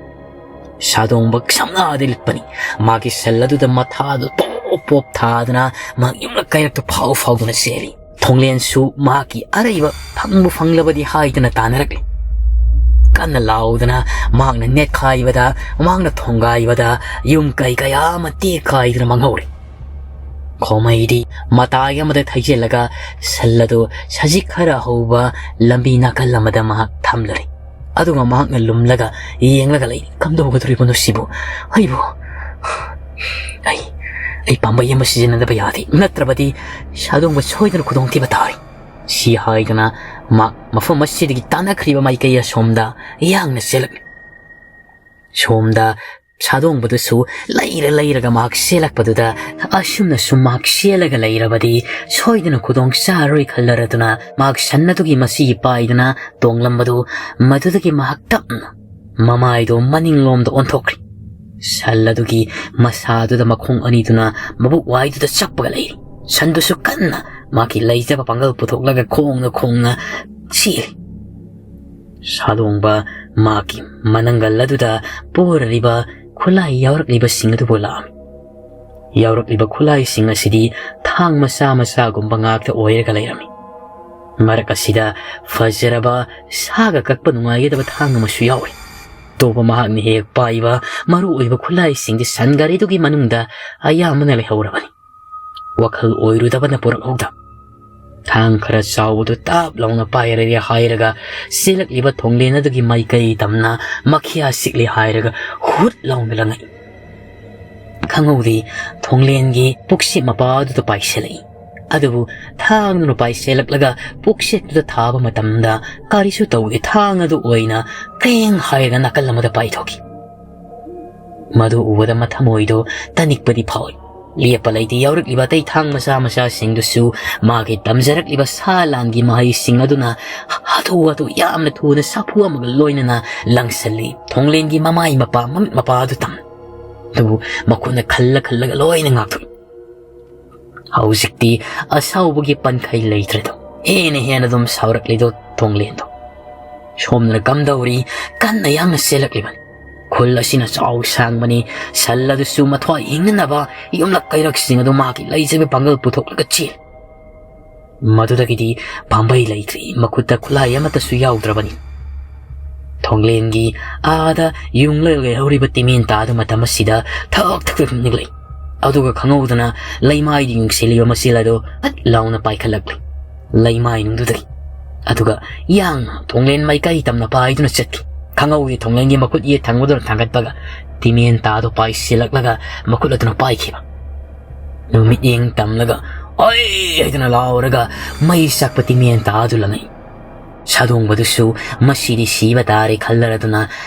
ꯁꯥꯗꯣꯡꯕ ꯁꯝꯅꯗꯤ ꯂꯤꯠꯄꯅꯤ꯫ ꯃꯥꯒꯤ ꯁꯜ ꯑꯗꯨꯗ ꯃꯊꯥꯗꯨ ꯄꯣꯞ ꯄꯣꯞ ꯊꯥꯗꯅ ꯃꯍꯥꯛ ꯌꯨꯝꯂꯛ ꯀꯩꯔꯛꯇ ꯐꯥꯎ ꯐꯥꯎꯗꯨꯅ ꯆꯦꯜꯂꯤ꯫ ꯊꯣꯡꯂꯦꯟꯁꯨ ꯃꯍꯥꯛꯀꯤ ꯑꯔꯩꯕ ꯐꯪꯕꯨ ꯐꯪꯂꯕꯗꯤ ꯍꯥꯏꯗꯅ ꯇꯥꯟꯅꯔꯛꯂꯤ꯫ ꯀꯟꯅ ꯂꯥꯎꯗꯅ ꯃꯍꯥꯛꯅ ꯅꯦꯠꯈꯥꯏꯕꯗ, ꯃꯍꯥꯛꯅ ꯊꯣꯡꯒꯥꯏꯕꯗ ꯌꯨꯝ ꯀꯩ ꯀꯌꯥ ꯑꯃ ꯇꯦꯛꯈꯥꯏꯗꯨꯅ ꯃꯥꯡꯍꯧꯔꯦ꯫ ꯈꯣꯃꯩꯗꯤ ꯃꯇꯥꯏ ꯑꯃꯗ ꯊꯩꯖꯤꯜꯂꯒ ꯁꯜ ꯑꯗꯨ ꯁꯖꯤꯛ ꯈꯔ ꯍꯧꯕ ꯂꯝꯕꯤ ꯅꯥꯀꯜ ꯑꯃꯗ ꯃꯍꯥꯛ ꯊꯝꯂꯔꯦ꯫ ꯑꯗꯨꯒ ꯃꯍꯥꯛꯅ ꯂꯨꯝꯂꯒ ꯌꯦꯡꯂꯒ ꯂꯩꯔꯤ꯫ "ꯀꯝꯗꯧꯒꯗꯧꯔꯤꯕꯅꯣ ꯁꯤꯕꯨ? ꯑꯩꯕꯨ, ꯑꯩ, ꯑꯩ ꯄꯥꯝꯕꯩ ꯑꯃ ꯁꯤꯖꯤꯟꯅꯗꯕ ꯌꯥꯗꯦ, ꯅꯠꯇ꯭ꯔꯕꯗꯤ ꯁꯥꯗꯣꯡꯕ ꯁꯣꯏꯗꯅ ꯈꯨꯗꯣꯡꯊꯤꯕ ꯇꯥꯔꯤ"꯫ ꯁꯤ ꯍꯥꯏꯗꯅ ꯃꯍꯥꯛ ꯃꯐꯝ ꯑꯁꯤꯗꯒꯤ ꯇꯥꯟꯅꯈ꯭ꯔꯤꯕ ꯃꯥꯏꯀꯩ ꯑꯁꯣꯝꯗ ꯌꯥꯡꯅ ꯆꯦꯜꯂꯛꯂꯤ꯫ ꯁꯣꯝꯗ ꯁꯥꯗꯣꯡꯕꯗꯨꯁꯨ ꯂꯩꯔ ꯂꯩꯔꯒ ꯃꯍꯥꯛ ꯆꯦꯜꯂꯛꯄꯗꯨꯗ, ꯑꯁꯨꯝꯅ ꯁꯨꯝ ꯃꯍꯥꯛ ꯆꯦꯜꯂꯒ ꯂꯩꯔꯕꯗꯤ ꯁꯣꯏꯗꯅ ꯈꯨꯗꯣꯡ ꯆꯥꯔꯔꯣꯏ ꯈꯜꯂꯔꯗꯨꯅ ꯃꯍꯥꯛ ꯁꯟ ꯑꯗꯨꯒꯤ ꯃꯁꯤꯒꯤ ꯄꯥꯏꯗꯨꯅ ꯇꯣꯡꯂꯝꯕꯗꯨ, ꯃꯗꯨꯗꯒꯤ ꯃꯍꯥꯛ ꯇꯞꯅ ꯃꯃꯥꯏꯗꯨ ꯃꯅꯤꯡꯂꯣꯝꯗ ꯑꯣꯟꯊꯣꯛꯈ꯭ꯔꯦ꯫ ꯁꯟ ꯑꯗꯨꯒꯤ ꯃꯁꯥꯗꯨꯗ ꯃꯈꯣꯡ ꯑꯅꯤꯗꯨꯅ ꯃꯕꯨꯛ ꯋꯥꯏꯗꯨꯗ ꯆꯞꯄꯒ ꯂꯩꯔꯤ꯫ ꯁꯟꯗꯨꯁꯨ ꯀꯟꯅ ꯃꯥꯒꯤ ꯂꯩꯖꯕ ꯄꯥꯡꯒꯜ ꯄꯨꯊꯣꯛꯂꯒ ꯈꯣꯡꯅ ꯈꯣꯡꯅ ꯆꯦꯜꯂꯤ꯫ ꯁꯥꯗꯣꯡꯕ ꯃꯍꯥꯛꯀꯤ ꯃꯅꯪꯒꯜ ꯑꯗꯨꯗ ꯄꯣꯔꯔꯤꯕ ꯈꯨꯠꯂꯥꯏ ꯌꯥꯎꯔꯛꯂꯤꯕꯁꯤꯡ ꯑꯗꯨꯕꯨ ꯂꯥꯛꯑꯝꯃꯤ꯫ ꯌꯥꯎꯔꯛꯂꯤꯕ ꯈꯨꯠꯂꯥꯏꯁꯤꯡ ꯑꯁꯤꯗꯤ ꯊꯥꯡ ꯃꯆꯥ ꯃꯆꯥꯒꯨꯝꯕ ꯉꯥꯛꯇ ꯑꯣꯏꯔꯒ ꯂꯩꯔꯝꯃꯤ꯫ ꯃꯔꯛ ꯑꯁꯤꯗ ꯐꯖꯔꯕ, ꯁꯥꯒ ꯀꯛꯄ ꯅꯨꯡꯉꯥꯏꯒꯗꯕ ꯊꯥꯡ ꯑꯃꯁꯨ ꯌꯥꯎꯔꯤ꯫ ꯑꯇꯣꯞꯄ ꯃꯍꯥꯛꯅ ꯍꯦꯛ ꯄꯥꯏꯕ ꯃꯔꯨ ꯑꯣꯏꯕ ꯈꯨꯠꯂꯥꯏꯁꯤꯡꯗꯤ ꯁꯟ ꯒꯥꯔꯤꯗꯨꯒꯤ ꯃꯅꯨꯡꯗ ꯑꯌꯥꯝꯕꯅ ꯂꯩꯍꯧꯔꯕꯅꯤ꯫ ꯋꯥꯈꯜ ꯑꯣꯏꯔꯨꯗꯕꯅ ꯄꯨꯔꯛꯍꯧꯗ꯫ ꯊꯥꯡ ꯈꯔ ꯆꯥꯎꯕꯗꯨ ꯇꯥꯞ ꯂꯥꯎꯅ ꯄꯥꯏꯔꯒꯦ ꯍꯥꯏꯔꯒ ꯆꯦꯜꯂꯛꯂꯤꯕ ꯊꯣꯡꯂꯦꯟ ꯑꯗꯨꯒꯤ ꯃꯥꯏꯀꯩ ꯇꯝꯅ ꯃꯈꯤꯌꯥ ꯁꯤꯛꯂꯤ ꯍꯥꯏꯔꯒ ꯍꯨꯠ ꯂꯥꯎꯅ ꯂꯪꯉꯛꯏ꯫ ꯈꯪꯍꯧꯗꯦ, ꯊꯣꯡꯂꯦꯟꯒꯤ ꯄꯨꯛꯁꯦꯞ ꯃꯄꯥꯗꯨꯗ ꯄꯥꯏꯁꯤꯜꯂꯛꯏ꯫ ꯑꯗꯨꯕꯨ ꯊꯥꯡꯗꯨꯅ ꯄꯥꯏꯁꯤꯜꯂꯛꯂꯒ ꯄꯨꯛꯁꯦꯞꯇꯨꯗ ꯊꯥꯕ ꯃꯇꯝꯗ ꯀꯔꯤꯁꯨ ꯇꯧꯗꯦ, ꯊꯥꯡ ꯑꯗꯨ ꯑꯣꯏꯅ ꯀ꯭ꯔꯦꯡ ꯍꯥꯏꯔꯒ ꯅꯥꯀꯜ ꯑꯃꯗ ꯄꯥꯏꯊꯣꯛꯈꯤ꯫ ꯃꯗꯨ ꯎꯕꯗ ꯃꯊꯃꯣꯏꯗꯣ ꯇꯅꯤꯛꯄꯗꯤ ꯐꯥꯎꯏ꯫ ꯂꯦꯞꯄ ꯂꯩꯇꯦ ꯌꯥꯎꯔꯛꯂꯤꯕ ꯑꯇꯩ ꯊꯥꯡ ꯃꯆꯥ ꯃꯆꯥꯁꯤꯡꯗꯨꯁꯨ ꯃꯥꯒꯤ ꯇꯝꯖꯔꯛꯂꯤꯕ ꯁꯥ ꯂꯥꯟꯒꯤ ꯃꯍꯩꯁꯤꯡ ꯑꯗꯨꯅ ꯍꯥꯊꯨ ꯍꯥꯊꯨ ꯌꯥꯝꯅ ꯊꯨꯅ ꯁꯥꯐꯨ ꯑꯃꯒ ꯂꯣꯏꯅꯅ ꯂꯪꯁꯤꯜꯂꯤ꯫ ꯊꯣꯡꯂꯦꯟꯒꯤ ꯃꯃꯥꯏ ꯃꯄꯥ, ꯃꯃꯤꯠ ꯃꯄꯥ ꯑꯗꯨ ꯇꯝ꯫ ꯑꯗꯨꯕꯨ ꯃꯈꯨꯠꯅ ꯈꯜꯂ ꯈꯜꯂꯒ ꯂꯣꯏꯅ ꯉꯥꯛꯊꯣꯛꯏ꯫ ꯍꯧꯖꯤꯛꯇꯤ ꯑꯁꯥꯎꯕꯒꯤ ꯄꯟꯈꯩ ꯂꯩꯇ꯭ꯔꯦꯗꯣ꯫ ꯍꯦꯟꯅ ꯍꯦꯟꯅ ꯑꯗꯨꯝ ꯁꯥꯎꯔꯛꯂꯤꯗꯣ ꯊꯣꯡꯂꯦꯟꯗꯣ꯫ ꯁꯣꯝꯗꯅ ꯀꯝꯗꯧꯔꯤ, ꯀꯟꯅ ꯌꯥꯡꯅ ꯆꯦꯜꯂꯛꯂꯤꯕꯅꯤ꯫ ꯈꯨꯜ ꯑꯁꯤꯅ ꯆꯥꯎ ꯁꯥꯡꯕꯅꯤ꯫ ꯁꯟ ꯑꯗꯨꯁꯨ ꯃꯊ꯭ꯋꯥꯏ ꯍꯤꯡꯅꯅꯕ ꯌꯨꯝꯂꯛ ꯀꯩꯔꯛꯁꯤꯡ ꯑꯗꯨ ꯃꯥꯒꯤ ꯂꯩꯖꯕ ꯄꯥꯡꯒꯜ ꯄꯨꯊꯣꯛꯂꯒ ꯆꯦꯜꯂꯤ꯫ ꯃꯗꯨꯗꯒꯤꯗꯤ ꯄꯥꯝꯕꯩ ꯂꯩꯇ꯭ꯔꯤ, ꯃꯈꯨꯠꯇ ꯈꯨꯠꯂꯥꯏ ꯑꯃꯠꯇꯁꯨ ꯌꯥꯎꯗ꯭ꯔꯕꯅꯤ꯫ ꯊꯣꯡꯂꯦꯟꯒꯤ ꯑꯥꯗ ꯌꯨꯡꯂꯒ ꯂꯩꯍꯧꯔꯤꯕ ꯇꯤꯃꯦꯟ ꯇꯥꯗꯨ ꯃꯇꯝ ꯑꯁꯤꯗ ꯊꯛ ꯊꯛ ꯊꯛ ꯅꯤꯛꯂꯛꯏ꯫ ꯑꯗꯨꯒ ꯈꯪꯍꯧꯗꯅ ꯂꯩꯃꯥꯏꯗ ꯌꯨꯡꯁꯤꯜꯂꯤꯕ ꯃꯆꯤꯜ ꯑꯗꯨ ꯐꯠ ꯂꯥꯎꯅ ꯄꯥꯏꯈꯠꯂꯛꯂꯤ꯫ ꯂꯩꯃꯥꯏꯅꯨꯡꯗꯨꯗꯒꯤ꯫ ꯑꯗꯨꯒ ꯌꯥꯡꯅ ꯊꯣꯡꯂꯦꯟ ꯃꯥꯏꯀꯩ ꯇꯝꯅ ꯄꯥꯏꯗꯨꯅ ꯆꯠꯈꯤ꯫ ꯈꯪꯍꯧꯗꯦ ꯊꯣꯡꯂꯦꯟꯒꯤ ꯃꯈꯨꯠ ꯌꯦꯠ ꯊꯪꯕꯗꯨꯅ ꯊꯥꯡꯒꯠꯄꯒ ꯇꯤꯃꯦꯟ ꯇꯥꯗꯨ ꯄꯥꯏꯁꯤꯜꯂꯛꯂꯒ ꯃꯈꯨꯠ ꯑꯗꯨꯅ ꯄꯥꯏꯈꯤꯕ꯫ ꯅꯨꯃꯤꯠꯌꯦꯡ ꯇꯝꯂꯒ "ꯑꯣꯏ!" ꯍꯥꯏꯗꯨꯅ ꯂꯥꯎꯔꯒ ꯃꯩ ꯆꯥꯛꯄ ꯇꯤꯃꯦꯟ ꯇꯥꯗꯨ ꯂꯪꯉꯛꯏ꯫ ꯁꯥꯗꯣꯡꯕꯗꯨꯁꯨ ꯃꯁꯤꯗꯤ ꯁꯤꯕ ꯇꯥꯔꯦ ꯈꯜꯂꯔꯗꯨꯅ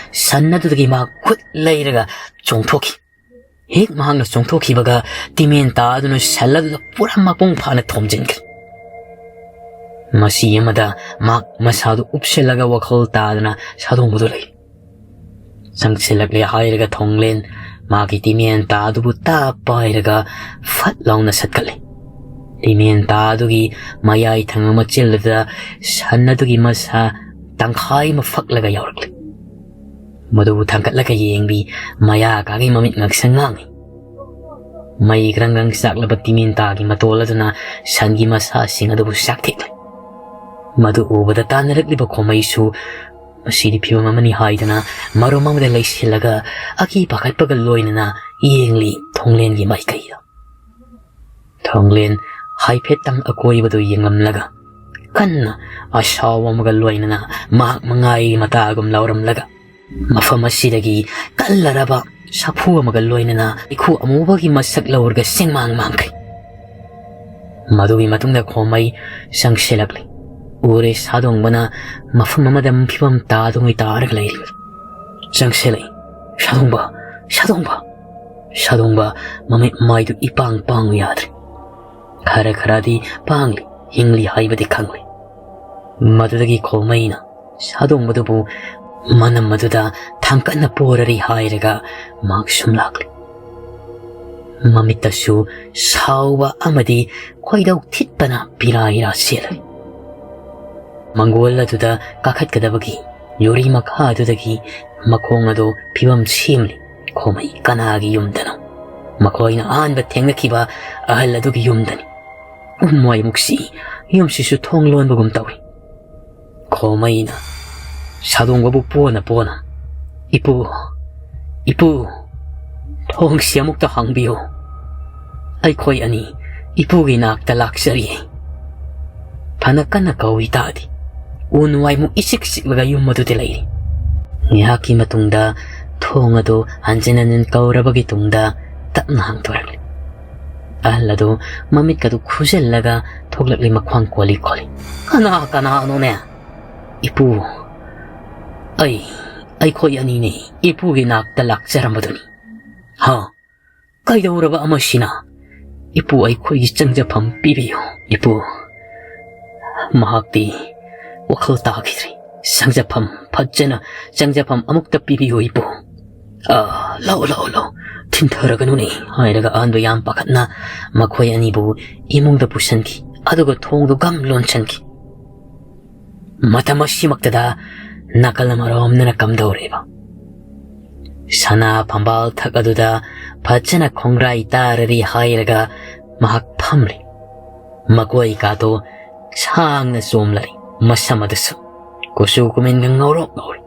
ꯁꯟ ꯑꯗꯨꯗꯒꯤ ꯃꯥ ꯈꯨꯠ ꯂꯩꯔꯒ ꯆꯣꯡꯊꯣꯛꯈꯤ꯫ ꯍꯦꯛ ꯃꯍꯥꯛꯅ ꯆꯣꯡꯊꯣꯛꯈꯤꯕꯒ ꯇꯤꯃꯦꯟ ꯇꯥꯗꯨꯅ ꯁꯟ ꯑꯗꯨꯗ ꯄꯨꯔꯥ ꯃꯄꯨꯡ ꯐꯥꯅ ꯊꯣꯝꯖꯤꯟꯈꯤ꯫ ꯃꯁꯤ ꯑꯃꯗ ꯃꯍꯥꯛ ꯃꯁꯥꯗꯨ ꯎꯞꯁꯤꯜꯂꯒ ꯋꯥꯈꯜ ꯇꯥꯗꯅ ꯁꯥꯗꯣꯡꯕꯗꯨ ꯂꯩ꯫ ꯆꯪꯁꯤꯜꯂꯛꯂꯦ ꯍꯥꯏꯔꯒ ꯊꯣꯡꯂꯦꯟ ꯃꯥꯒꯤ ꯇꯤꯃꯦꯟ ꯇꯥꯗꯨꯕꯨ ꯇꯥꯞ ꯄꯥꯏꯔꯒ ꯐꯠ ꯂꯥꯎꯅ ꯁꯠꯀꯠꯂꯦ꯫ ꯇꯤꯃꯦꯟ ꯇꯥꯗꯨꯒꯤ ꯃꯌꯥꯏ ꯊꯪꯕ ꯃꯆꯤꯜ ꯑꯗꯨꯗ ꯁꯟ ꯑꯗꯨꯒꯤ ꯃꯁꯥ ꯇꯪꯈꯥꯏ ꯑꯃ ꯐꯛꯂꯒ ꯌꯥꯎꯔꯛꯂꯦ꯫ ꯃꯗꯨꯕꯨ ꯊꯥꯡꯒꯠꯂꯒ ꯌꯦꯡꯕꯤ ꯃꯌꯥ ꯀꯥꯒꯤ ꯃꯃꯤꯠ ꯉꯛꯁꯪ ꯉꯥꯡꯉꯤ꯫ ꯃꯩ ꯒ꯭ꯔꯪ ꯒ꯭ꯔꯪ ꯆꯥꯛꯂꯕ ꯇꯤꯃꯦꯟ ꯇꯥꯒꯤ ꯃꯇꯣꯜ ꯑꯗꯨꯅ ꯁꯟꯒꯤ ꯃꯁꯥꯁꯤꯡ ꯑꯗꯨꯕꯨ ꯆꯥꯛꯊꯦꯛꯂꯦ꯫ ꯃꯗꯨ ꯎꯕꯗ ꯇꯥꯟꯅꯔꯛꯂꯤꯕ ꯈꯣꯃꯩꯁꯨ ꯃꯁꯤꯗꯤ ꯐꯤꯕꯝ ꯑꯃꯅꯤ ꯍꯥꯏꯗꯨꯅ ꯃꯔꯨꯝ ꯑꯃꯗ ꯂꯩꯁꯤꯜꯂꯒ ꯑꯀꯤ ꯄꯥꯈꯠꯄꯒ ꯂꯣꯏꯅꯅ ꯌꯦꯡꯂꯤ ꯊꯣꯡꯂꯦꯟꯒꯤ ꯃꯥꯏꯀꯩꯗ꯫ ꯊꯣꯡꯂꯦꯟ ꯍꯥꯏꯐꯦꯠꯇꯪ ꯑꯀꯣꯏꯕꯗꯨ ꯌꯦꯡꯂꯝꯂꯒ, ꯀꯟꯅ ꯑꯁꯥꯎꯕ ꯑꯃꯒ ꯂꯣꯏꯅꯅ ꯃꯍꯥꯛ ꯃꯉꯥꯏꯒꯤ ꯃꯇꯥꯒꯨꯝ ꯂꯥꯎꯔꯝꯂꯒ, ꯃꯐꯝ ꯑꯁꯤꯗꯒꯤ ꯀꯜꯂꯔꯕ ꯁꯥꯐꯨ ꯑꯃꯒ ꯂꯣꯏꯅꯅ ꯏꯈꯨ ꯑꯃꯨꯕꯒꯤ ꯃꯁꯛ ꯂꯧꯔꯒ ꯁꯦꯡꯃꯥꯡ ꯃꯥꯡꯈ꯭ꯔꯦ꯫ ꯃꯗꯨꯒꯤ ꯃꯇꯨꯡꯗ ꯈꯣꯃꯩ ꯆꯪꯁꯤꯜꯂꯛꯂꯤ꯫ ꯎꯔꯦ, ꯁꯥꯗꯣꯡꯕꯅ ꯃꯐꯝ ꯑꯃꯗ ꯐꯤꯕꯝ ꯇꯥꯗꯨꯉꯩ ꯇꯥꯔꯒ ꯂꯩꯔꯤ꯫ ꯆꯪꯁꯤꯜꯂꯛꯏ꯫ "ꯁꯥꯗꯣꯡꯕ! ꯁꯥꯗꯣꯡꯕ!" ꯁꯥꯗꯣꯡꯕ ꯃꯃꯤꯠ ꯃꯥꯏꯗꯨ ꯏꯄꯥꯡ ꯄꯥꯡꯉꯨ ꯌꯥꯗ꯭ꯔꯦ꯫ ꯈꯔ ꯈꯔꯗꯤ ꯄꯥꯡꯂꯤ, ꯍꯤꯡꯂꯤ ꯍꯥꯏꯕꯗꯤ ꯈꯪꯂꯤ꯫ ꯃꯗꯨꯗꯒꯤ ꯈꯣꯃꯩꯅ ꯁꯥꯗꯣꯡꯕꯗꯨꯕꯨ ꯃꯅꯝ ꯑꯗꯨꯗ ꯊꯥꯡꯀꯠꯅ ꯄꯣꯔꯔꯤ ꯍꯥꯏꯔꯒ ꯃꯍꯥꯛ ꯁꯨꯝ ꯂꯥꯛꯂꯤ꯫ ꯃꯃꯤꯠꯇꯁꯨ ꯁꯥꯎꯕ ꯑꯃꯗꯤ ꯈꯣꯏꯗꯧ ꯊꯤꯠꯄꯅ ꯄꯤꯔꯥ ꯏꯔꯥ ꯆꯦꯜꯂꯤ꯫ ꯃꯪꯒꯣꯜ ꯑꯗꯨꯗ ꯀꯥꯈꯠꯀꯗꯕꯒꯤ ꯌꯨꯔꯤ ꯃꯈꯥ ꯑꯗꯨꯗꯒꯤ ꯃꯈꯣꯡ ꯑꯗꯨ ꯐꯤꯕꯝ ꯁꯦꯝꯂꯤ꯫ ꯈꯣꯃꯩ ꯀꯅꯥꯒꯤ ꯌꯨꯝꯗꯅꯣ? ꯃꯈꯣꯏꯅ ꯑꯍꯥꯟꯕ ꯊꯦꯡꯅꯈꯤꯕ ꯑꯍꯜ ꯑꯗꯨꯒꯤ ꯌꯨꯝꯗꯅꯤ꯫ ꯎꯝ, ꯃꯣꯏ ꯃꯨꯛꯁꯤ, ꯌꯨꯝꯁꯤꯁꯨ ꯊꯣꯡ ꯂꯣꯟꯕꯒꯨꯝ ꯇꯧꯏ꯫ ꯈꯣꯃꯩꯅ ꯁꯥꯗꯣꯡꯕꯕꯨ ꯄꯣꯅ ꯄꯣꯅ, "ꯏꯄꯨ, ꯏꯄꯨ, ꯊꯣꯡꯁꯤ ꯑꯃꯨꯛꯇ ꯍꯥꯡꯕꯤꯌꯨ꯫ ꯑꯩꯈꯣꯏ ꯑꯅꯤ ꯏꯄꯨꯒꯤ ꯅꯥꯛꯇ ꯂꯥꯛꯆꯔꯤ꯫" ꯐꯅ ꯀꯟꯅ ꯀꯧꯏ ꯇꯥꯗꯦ꯫ ꯎ ꯅꯨꯡꯋꯥꯏꯃꯨꯛ ꯏꯆꯤꯛ ꯆꯤꯛꯂꯒ ꯌꯨꯝ ꯑꯗꯨꯗꯤ ꯂꯩꯔꯤ꯫ ꯉꯥꯏꯍꯥꯛꯀꯤ ꯃꯇꯨꯡꯗ ꯊꯣꯡ ꯑꯗꯨ ꯍꯟꯖꯤꯟ ꯍꯟꯖꯤꯟ ꯀꯧꯔꯕꯒꯤ ꯇꯨꯡꯗ ꯇꯞꯅ ꯍꯥꯡꯗꯣꯔꯛꯂꯤ꯫ ꯑꯍꯜ ꯑꯗꯨ ꯃꯃꯤꯠꯀꯗꯨ ꯈꯨꯖꯜꯂꯒ ꯊꯣꯛꯂꯛꯂꯤ, ꯃꯈ꯭ꯋꯥꯡ ꯀꯣꯜꯂꯤ ꯀꯣꯜꯂꯤ꯫ "ꯀꯅꯥ ꯀꯅꯥꯅꯣꯅꯦ?" "ꯏꯄꯨ, ꯑꯩ, ꯑꯩꯈꯣꯏ ꯑꯅꯤꯅꯤ ꯏꯄꯨꯒꯤ ꯅꯥꯛꯇ ꯂꯥꯛꯆꯔꯝꯕꯗꯨꯅꯤ꯫" "ꯍꯥ? ꯀꯩꯗꯧꯔꯕ ꯑꯃꯁꯤꯅ? ꯏꯄꯨ, ꯑꯩꯈꯣꯏꯒꯤ ꯆꯪꯖꯐꯝ ꯄꯤꯕꯤꯌꯨ ꯏꯄꯨ꯫" ꯃꯍꯥꯛꯇꯤ ꯋꯥꯈꯜ ꯇꯥꯈꯤꯗ꯭ꯔꯦ꯫ "ꯆꯪꯖꯐꯝ, ꯐꯖꯅ ꯆꯪꯖꯐꯝ ꯑꯃꯨꯛꯇ ꯄꯤꯕꯤꯌꯨ ꯏꯄꯨ꯫" "ꯑꯥ, ꯂꯥꯛꯑꯣ, ꯂꯥꯛꯑꯣ, ꯂꯥꯛꯑꯣ, ꯊꯤꯟꯊꯔꯒꯅꯨꯅꯦ," ꯍꯥꯏꯔꯒ ꯑꯍꯟꯗꯨ ꯌꯥꯝ ꯄꯥꯈꯠꯅ ꯃꯈꯣꯏ ꯑꯅꯤꯕꯨ ꯏꯃꯨꯡꯗ ꯄꯨꯁꯤꯟꯈꯤ꯫ ꯑꯗꯨꯒ ꯊꯣꯡꯗꯨ ꯒꯝ ꯂꯣꯟꯁꯤꯟꯈꯤ꯫ ꯃꯇꯝ ꯑꯁꯤꯃꯛꯇꯗ ꯅꯥꯀꯜ ꯑꯃꯔꯣꯝꯗꯅ ꯀꯝꯗꯧꯔꯦꯕ? ꯁꯅꯥ ꯐꯝꯕꯥꯜ ꯊꯛ ꯑꯗꯨꯗ ꯐꯖꯅ ꯈꯣꯡꯒ꯭ꯔꯥꯏ ꯇꯥꯔꯔꯤ ꯍꯥꯏꯔꯒ ꯃꯍꯥꯛ ꯐꯝꯂꯤ꯫ ꯃꯀꯣꯏ ꯀꯥꯗꯣ ꯁꯥꯡꯅ ꯆꯣꯝꯂꯔꯤ, ꯃꯁꯝ ꯑꯗꯨꯁꯨ ꯀꯨꯆꯨ ꯀꯨꯃꯦꯟꯒ ꯉꯧꯔꯣꯛ ꯉꯧꯔꯤ꯫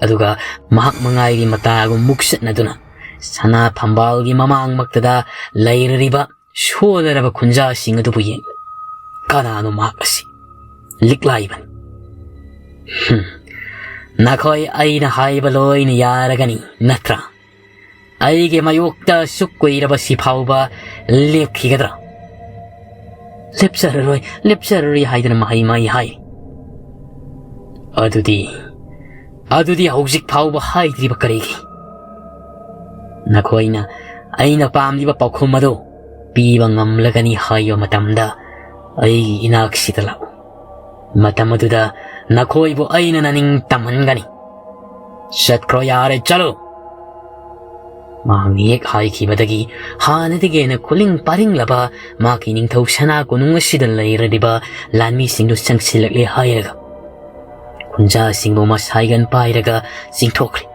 ꯑꯗꯨꯒ ꯃꯍꯥꯛ ꯃꯉꯥꯏꯒꯤ ꯃꯇꯥꯒꯨꯝ ꯃꯨꯛꯁꯠꯅꯗꯨꯅ ꯁꯅꯥ ꯐꯝꯕꯥꯜꯒꯤ ꯃꯃꯥꯡꯃꯛꯇꯗ ꯂꯩꯔꯔꯤꯕ ꯁꯣꯜꯂꯔꯕ ꯈꯨꯟꯖꯥꯁꯤꯡ ꯑꯗꯨꯕꯨ ꯌꯦꯡꯂꯤ꯫ "ꯀꯅꯥꯅꯣ ꯃꯍꯥꯛ ꯑꯁꯤ?" ꯂꯤꯛꯂꯥꯏꯕꯅꯤ꯫ "ꯍꯨꯝ, ꯅꯈꯣꯏ ꯑꯩꯅ ꯍꯥꯏꯕ ꯂꯣꯏꯅ ꯌꯥꯔꯒꯅꯤ ꯅꯠꯇ꯭ꯔꯥ? ꯑꯩꯒꯤ ꯃꯥꯌꯣꯛꯇ ꯑꯁꯨꯛ ꯀꯨꯏꯔꯕ ꯁꯤ ꯐꯥꯎꯕ ꯂꯦꯞꯈꯤꯒꯗ꯭ꯔꯥ?" "ꯂꯦꯞꯆꯔꯔꯣꯏ, ꯂꯦꯞꯆꯔꯔꯣꯏ" ꯍꯥꯏꯗꯨꯅ ꯃꯍꯩ ꯃꯍꯩ ꯍꯥꯏꯔꯤ꯫ "ꯑꯗꯨꯗꯤ, ꯑꯗꯨꯗꯤ ꯍꯧꯖꯤꯛ ꯐꯥꯎꯕ ꯍꯥꯏꯗ꯭ꯔꯤꯕ ꯀꯔꯤꯒꯤ? ꯅꯈꯣꯏꯅ ꯑꯩꯅ ꯄꯥꯝꯂꯤꯕ ꯄꯥꯎꯈꯨꯝ ꯑꯗꯨ ꯄꯤꯕ ꯉꯝꯂꯒꯅꯤ ꯍꯥꯏꯕ ꯃꯇꯝꯗ ꯑꯩꯒꯤ ꯏꯅꯥꯛꯁꯤꯗ ꯂꯥꯛꯎ꯫ ꯃꯇꯝ ꯑꯗꯨꯗ ꯅꯈꯣꯏꯕꯨ ꯑꯩꯅ ꯅꯅꯤꯡ ꯇꯝꯍꯟꯒꯅꯤ꯫ ꯆꯠꯈ꯭ꯔꯣ, ꯌꯥꯔꯦ, ꯆꯠꯂꯨ!" ꯃꯍꯥꯛꯅ ꯍꯦꯛ ꯍꯥꯏꯈꯤꯕꯗꯒꯤ ꯍꯥꯟꯅꯗꯒꯤ ꯍꯦꯟꯅ ꯈꯨꯂꯤꯡ ꯄꯥꯔꯤꯡꯂꯕ ꯃꯍꯥꯛꯀꯤ ꯅꯤꯡꯊꯧ ꯁꯅꯥ ꯀꯣꯅꯨꯡ ꯑꯁꯤꯗ ꯂꯩꯔꯤꯕ ꯂꯥꯟꯃꯤꯁꯤꯡꯗꯨ ꯆꯪꯁꯤꯜꯂꯛꯂꯦ ꯍꯥꯏꯔꯒ ꯈꯨꯟꯖꯥꯁꯤꯡꯕꯨ ꯃꯁꯥꯏꯒꯟ ꯄꯥꯏꯔꯒ ꯆꯤꯡꯊꯣꯛꯈ꯭ꯔꯦ꯫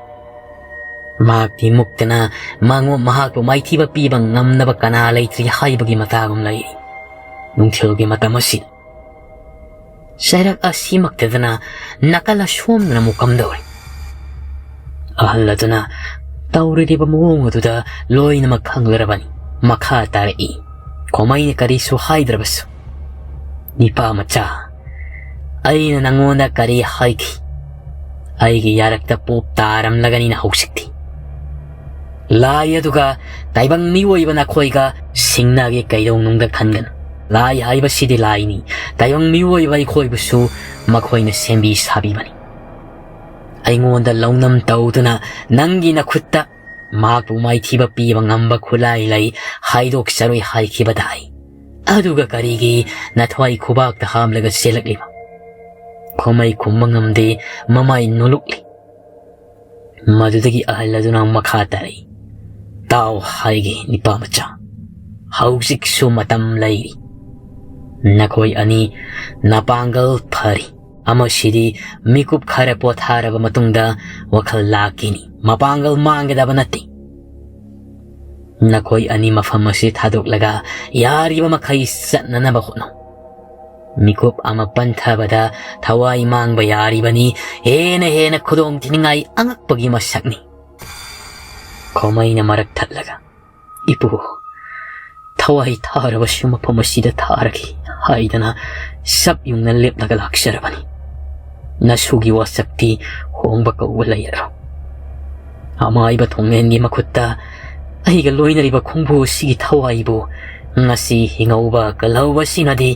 ꯃꯍꯥꯛꯇꯤ ꯃꯨꯛꯇꯅ ꯃꯉꯣ-, ꯃꯍꯥꯛꯄꯨ ꯃꯥꯏꯊꯤꯕ ꯄꯤꯕ ꯉꯝꯅꯕ ꯀꯅꯥ ꯂꯩꯇ꯭ꯔꯤ ꯍꯥꯏꯕꯒꯤ ꯃꯇꯥꯒꯨꯝ ꯂꯩꯔꯤ꯫ ꯅꯨꯡꯊꯤꯜꯒꯤ ꯃꯇꯝ ꯑꯁꯤꯗ ꯆꯩꯔꯛ ꯑꯁꯤꯃꯛꯇꯗꯅ ꯅꯥꯀꯜ ꯑꯁꯣꯝꯗꯅ ꯑꯃꯨꯛ ꯀꯝꯗꯧꯔꯤ? ꯑꯍꯜ ꯑꯗꯨꯅ ꯇꯧꯔꯤꯕ ꯃꯑꯣꯡ ꯑꯗꯨꯗ ꯂꯣꯏꯅꯃꯛ ꯈꯪꯂꯔꯕꯅꯤ꯫ ꯃꯈꯥ ꯇꯥꯔꯛꯏ꯫ ꯈꯣꯃꯩꯅ ꯀꯔꯤꯁꯨ ꯍꯥꯏꯗ꯭ꯔꯕꯁꯨ, "ꯅꯤꯄꯥ ꯃꯆꯥ, ꯑꯩꯅ ꯅꯪꯉꯣꯟꯗ ꯀꯔꯤ ꯍꯥꯏꯈꯤ? ꯑꯩꯒꯤ ꯌꯥꯔꯛꯇ ꯄꯣꯞ ꯇꯥꯔꯝꯂꯒꯅꯤꯅ ꯍꯧꯖꯤꯛꯇꯤ꯫ ꯂꯥꯏ ꯑꯗꯨꯒ ꯇꯥꯏꯕꯪ ꯃꯤꯑꯣꯏꯕ ꯅꯈꯣꯏꯒ ꯁꯤꯡꯅꯒꯦ ꯀꯩꯗꯧꯅꯨꯡꯗ ꯈꯟꯒꯅꯨ꯫ ꯂꯥꯏ ꯍꯥꯏꯕꯁꯤꯗꯤ ꯂꯥꯏꯅꯤ꯫ ꯇꯥꯏꯕꯪ ꯃꯤꯑꯣꯏꯕ ꯑꯩꯈꯣꯏꯕꯨꯁꯨ ꯃꯈꯣꯏꯅ ꯁꯦꯝꯕꯤ ꯁꯥꯕꯤꯕꯅꯤ꯫ ꯑꯩꯉꯣꯟꯗ ꯂꯧꯅꯝ ꯇꯧꯗꯨꯅ ꯅꯪꯒꯤ ꯅꯈꯨꯠꯇ ꯃꯍꯥꯛꯄꯨ ꯃꯥꯏꯊꯤꯕ ꯄꯤꯕ ꯉꯝꯕ ꯈꯨꯠꯂꯥꯏ ꯂꯩ ꯍꯥꯏꯗꯣꯛꯆꯔꯣꯏ ꯍꯥꯏꯈꯤꯕꯗꯥꯏ? ꯑꯗꯨꯒ ꯀꯔꯤꯒꯤ ꯅꯊ꯭ꯋꯥꯏ ꯈꯨꯕꯥꯛꯇ ꯍꯥꯝꯂꯒ ꯆꯦꯜꯂꯛꯂꯤꯕ?" ꯈꯣꯃꯩ ꯈꯨꯝꯕ ꯉꯝꯗꯦ, ꯃꯃꯥꯏ ꯅꯣꯜꯂꯨꯛꯂꯤ꯫ ꯃꯗꯨꯗꯒꯤ ꯑꯍꯜ ꯑꯗꯨꯅ ꯃꯈꯥ ꯇꯥꯔꯛꯏ, "ꯇꯥꯎ ꯍꯥꯏꯒꯦ, ꯅꯤꯄꯥ ꯃꯆꯥ, ꯍꯧꯖꯤꯛꯁꯨ ꯃꯇꯝ ꯂꯩꯔꯤ꯫ ꯅꯈꯣꯏ ꯑꯅꯤ ꯅꯄꯥꯡꯒꯜ ꯐꯔꯤ꯫ ꯑꯃꯁꯤꯗꯤ ꯃꯤꯀꯨꯞ ꯈꯔ ꯄꯣꯊꯥꯔꯕ ꯃꯇꯨꯡꯗ ꯋꯥꯈꯜ ꯂꯥꯛꯈꯤꯅꯤ꯫ ꯃꯄꯥꯡꯒꯜ ꯃꯥꯡꯒꯗꯕ ꯅꯠꯇꯦ꯫ ꯅꯈꯣꯏ ꯑꯅꯤ ꯃꯐꯝ ꯑꯁꯤ ꯊꯥꯗꯣꯛꯂꯒ ꯌꯥꯔꯤꯕ ꯃꯈꯩ ꯆꯠꯅꯅꯕ ꯍꯣꯠꯅꯧ꯫ ꯃꯤꯀꯨꯞ ꯑꯃ ꯄꯟꯊꯕꯗ ꯊꯋꯥꯏ ꯃꯥꯡꯕ ꯌꯥꯔꯤꯕꯅꯤ꯫ ꯍꯦꯟꯅ ꯍꯦꯟꯅ ꯈꯨꯗꯣꯡ ꯊꯤꯅꯤꯡꯉꯥꯏ ꯑꯉꯛꯄꯒꯤ ꯃꯁꯛꯅꯤ꯫" ꯈꯣꯃꯩꯅ ꯃꯔꯛ ꯊꯠꯂꯒ, "ꯏꯄꯨ, ꯊꯋꯥꯏ ꯊꯥꯔꯕꯁꯨ ꯃꯐꯝ ꯑꯁꯤꯗ ꯊꯥꯔꯒꯦ ꯍꯥꯏꯗꯅ ꯁꯞ ꯌꯨꯡꯅ ꯂꯦꯞꯂꯒ ꯂꯥꯛꯆꯔꯕꯅꯤ꯫ ꯅꯁꯨꯒꯤ ꯋꯥꯁꯛꯇꯤ ꯍꯣꯡꯕ ꯀꯧꯕ ꯂꯩꯔꯔꯣꯏ꯫ ꯑꯃꯥꯏꯕ ꯊꯣꯡꯂꯦꯟꯒꯤ ꯃꯈꯨꯠꯇ ꯑꯩꯒ ꯂꯣꯏꯅꯔꯤꯕ ꯈꯣꯡꯕꯨ ꯑꯁꯤꯒꯤ ꯊꯋꯥꯏꯕꯨ ꯉꯁꯤ ꯍꯤꯡꯍꯧꯕ ꯀꯜꯍꯧꯕꯁꯤꯅꯗꯤ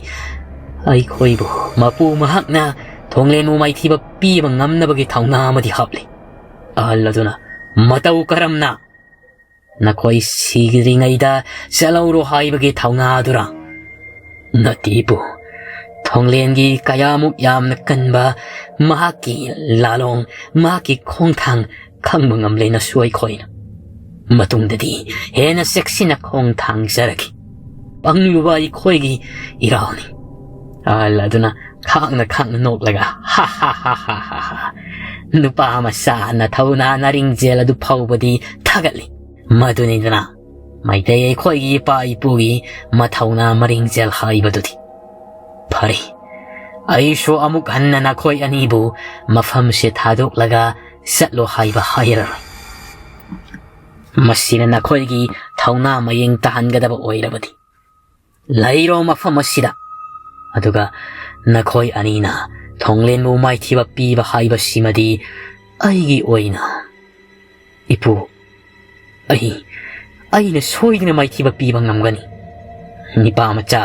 ꯑꯩꯈꯣꯏꯕꯨ ꯃꯄꯨ ꯃꯍꯥꯛꯅ ꯊꯣꯡꯂꯦꯟꯕꯨ ꯃꯥꯏꯊꯤꯕ ꯄꯤꯕ ꯉꯝꯅꯕꯒꯤ ꯊꯧꯅꯥ ꯑꯃꯗꯤ ꯍꯥꯞꯂꯤ꯫ ꯑꯍꯜ ꯑꯗꯨꯅ ꯃꯇꯧ ꯀꯔꯝꯅ ꯅꯈꯣꯏ ꯁꯤꯗ꯭ꯔꯤꯉꯩꯗ ꯆꯠꯍꯧꯔꯣ ꯍꯥꯏꯕꯒꯤ ꯊꯧꯅꯥꯗꯨꯔꯥ? ꯅꯠꯇꯦ ꯏꯄꯨ, ꯊꯣꯡꯂꯦꯟꯒꯤ ꯀꯌꯥꯃꯨꯛ ꯌꯥꯝꯅ ꯀꯟꯕ ꯃꯍꯥꯛꯀꯤ ꯂꯥꯂꯣꯡ, ꯃꯍꯥꯛꯀꯤ ꯈꯣꯡꯊꯥꯡ ꯈꯪꯕ ꯉꯝꯂꯦ ꯅꯁꯨ ꯑꯩꯈꯣꯏꯅ꯫ ꯃꯇꯨꯡꯗꯗꯤ ꯍꯦꯟꯅ ꯆꯦꯛꯁꯤꯟꯅ ꯈꯣꯡ ꯊꯥꯡꯖꯔꯒꯦ꯫ ꯄꯪꯂꯨꯕ ꯑꯩꯈꯣꯏꯒꯤ ꯏꯔꯥꯜꯅꯤ꯫ ꯑꯍꯜ ꯑꯗꯨꯅ ꯈꯥꯡꯅ ꯈꯥꯡꯅ ꯅꯣꯛꯂꯒ, "ꯍꯥ ꯍꯥ ꯍꯥ ꯍꯥ ꯍꯥ ꯍꯥ꯫ ꯅꯨꯄꯥ ꯃꯆꯥ ꯅꯊꯧꯅꯥ ꯅꯔꯤꯡꯖꯦꯜ ꯑꯗꯨ ꯐꯥꯎꯕꯗꯤ ꯊꯥꯒꯠꯂꯤ꯫ ꯃꯗꯨꯅꯤꯗꯅ ꯃꯩꯇꯩ ꯑꯩꯈꯣꯏꯒꯤ ꯏꯄꯥ ꯏꯄꯨꯒꯤ ꯃꯊꯧꯅꯥ ꯃꯔꯤꯡꯖꯦꯜ ꯍꯥꯏꯕꯗꯨꯗꯤ꯫ ꯐꯔꯦ, ꯑꯩꯁꯨ ꯑꯃꯨꯛ ꯍꯟꯅ ꯅꯈꯣꯏ ꯑꯅꯤꯕꯨ ꯃꯐꯝꯁꯦ ꯊꯥꯗꯣꯛꯂꯒ ꯆꯠꯂꯣ ꯍꯥꯏꯕ ꯍꯥꯏꯔꯔꯣꯏ꯫ ꯃꯁꯤꯅ ꯅꯈꯣꯏꯒꯤ ꯊꯧꯅꯥ ꯃꯌꯦꯡ ꯇꯥꯍꯟꯒꯗꯕ ꯑꯣꯏꯔꯕꯗꯤ ꯂꯩꯔꯣ ꯃꯐꯝ ꯑꯁꯤꯗ꯫ ꯑꯗꯨꯒ ꯅꯈꯣꯏ ꯑꯅꯤꯅ ꯊꯣꯡꯂꯦꯟꯕꯨ ꯃꯥꯏꯊꯤꯕ ꯄꯤꯕ ꯍꯥꯏꯕꯁꯤꯃꯗꯤ ꯑꯩꯒꯤ ꯑꯣꯏꯅ, ꯏꯄꯨ, ꯑꯩ, ꯑꯩꯅ ꯁꯣꯏꯗꯅ ꯃꯥꯏꯊꯤꯕ ꯄꯤꯕ ꯉꯝꯒꯅꯤ꯫ ꯅꯤꯄꯥ ꯃꯆꯥ,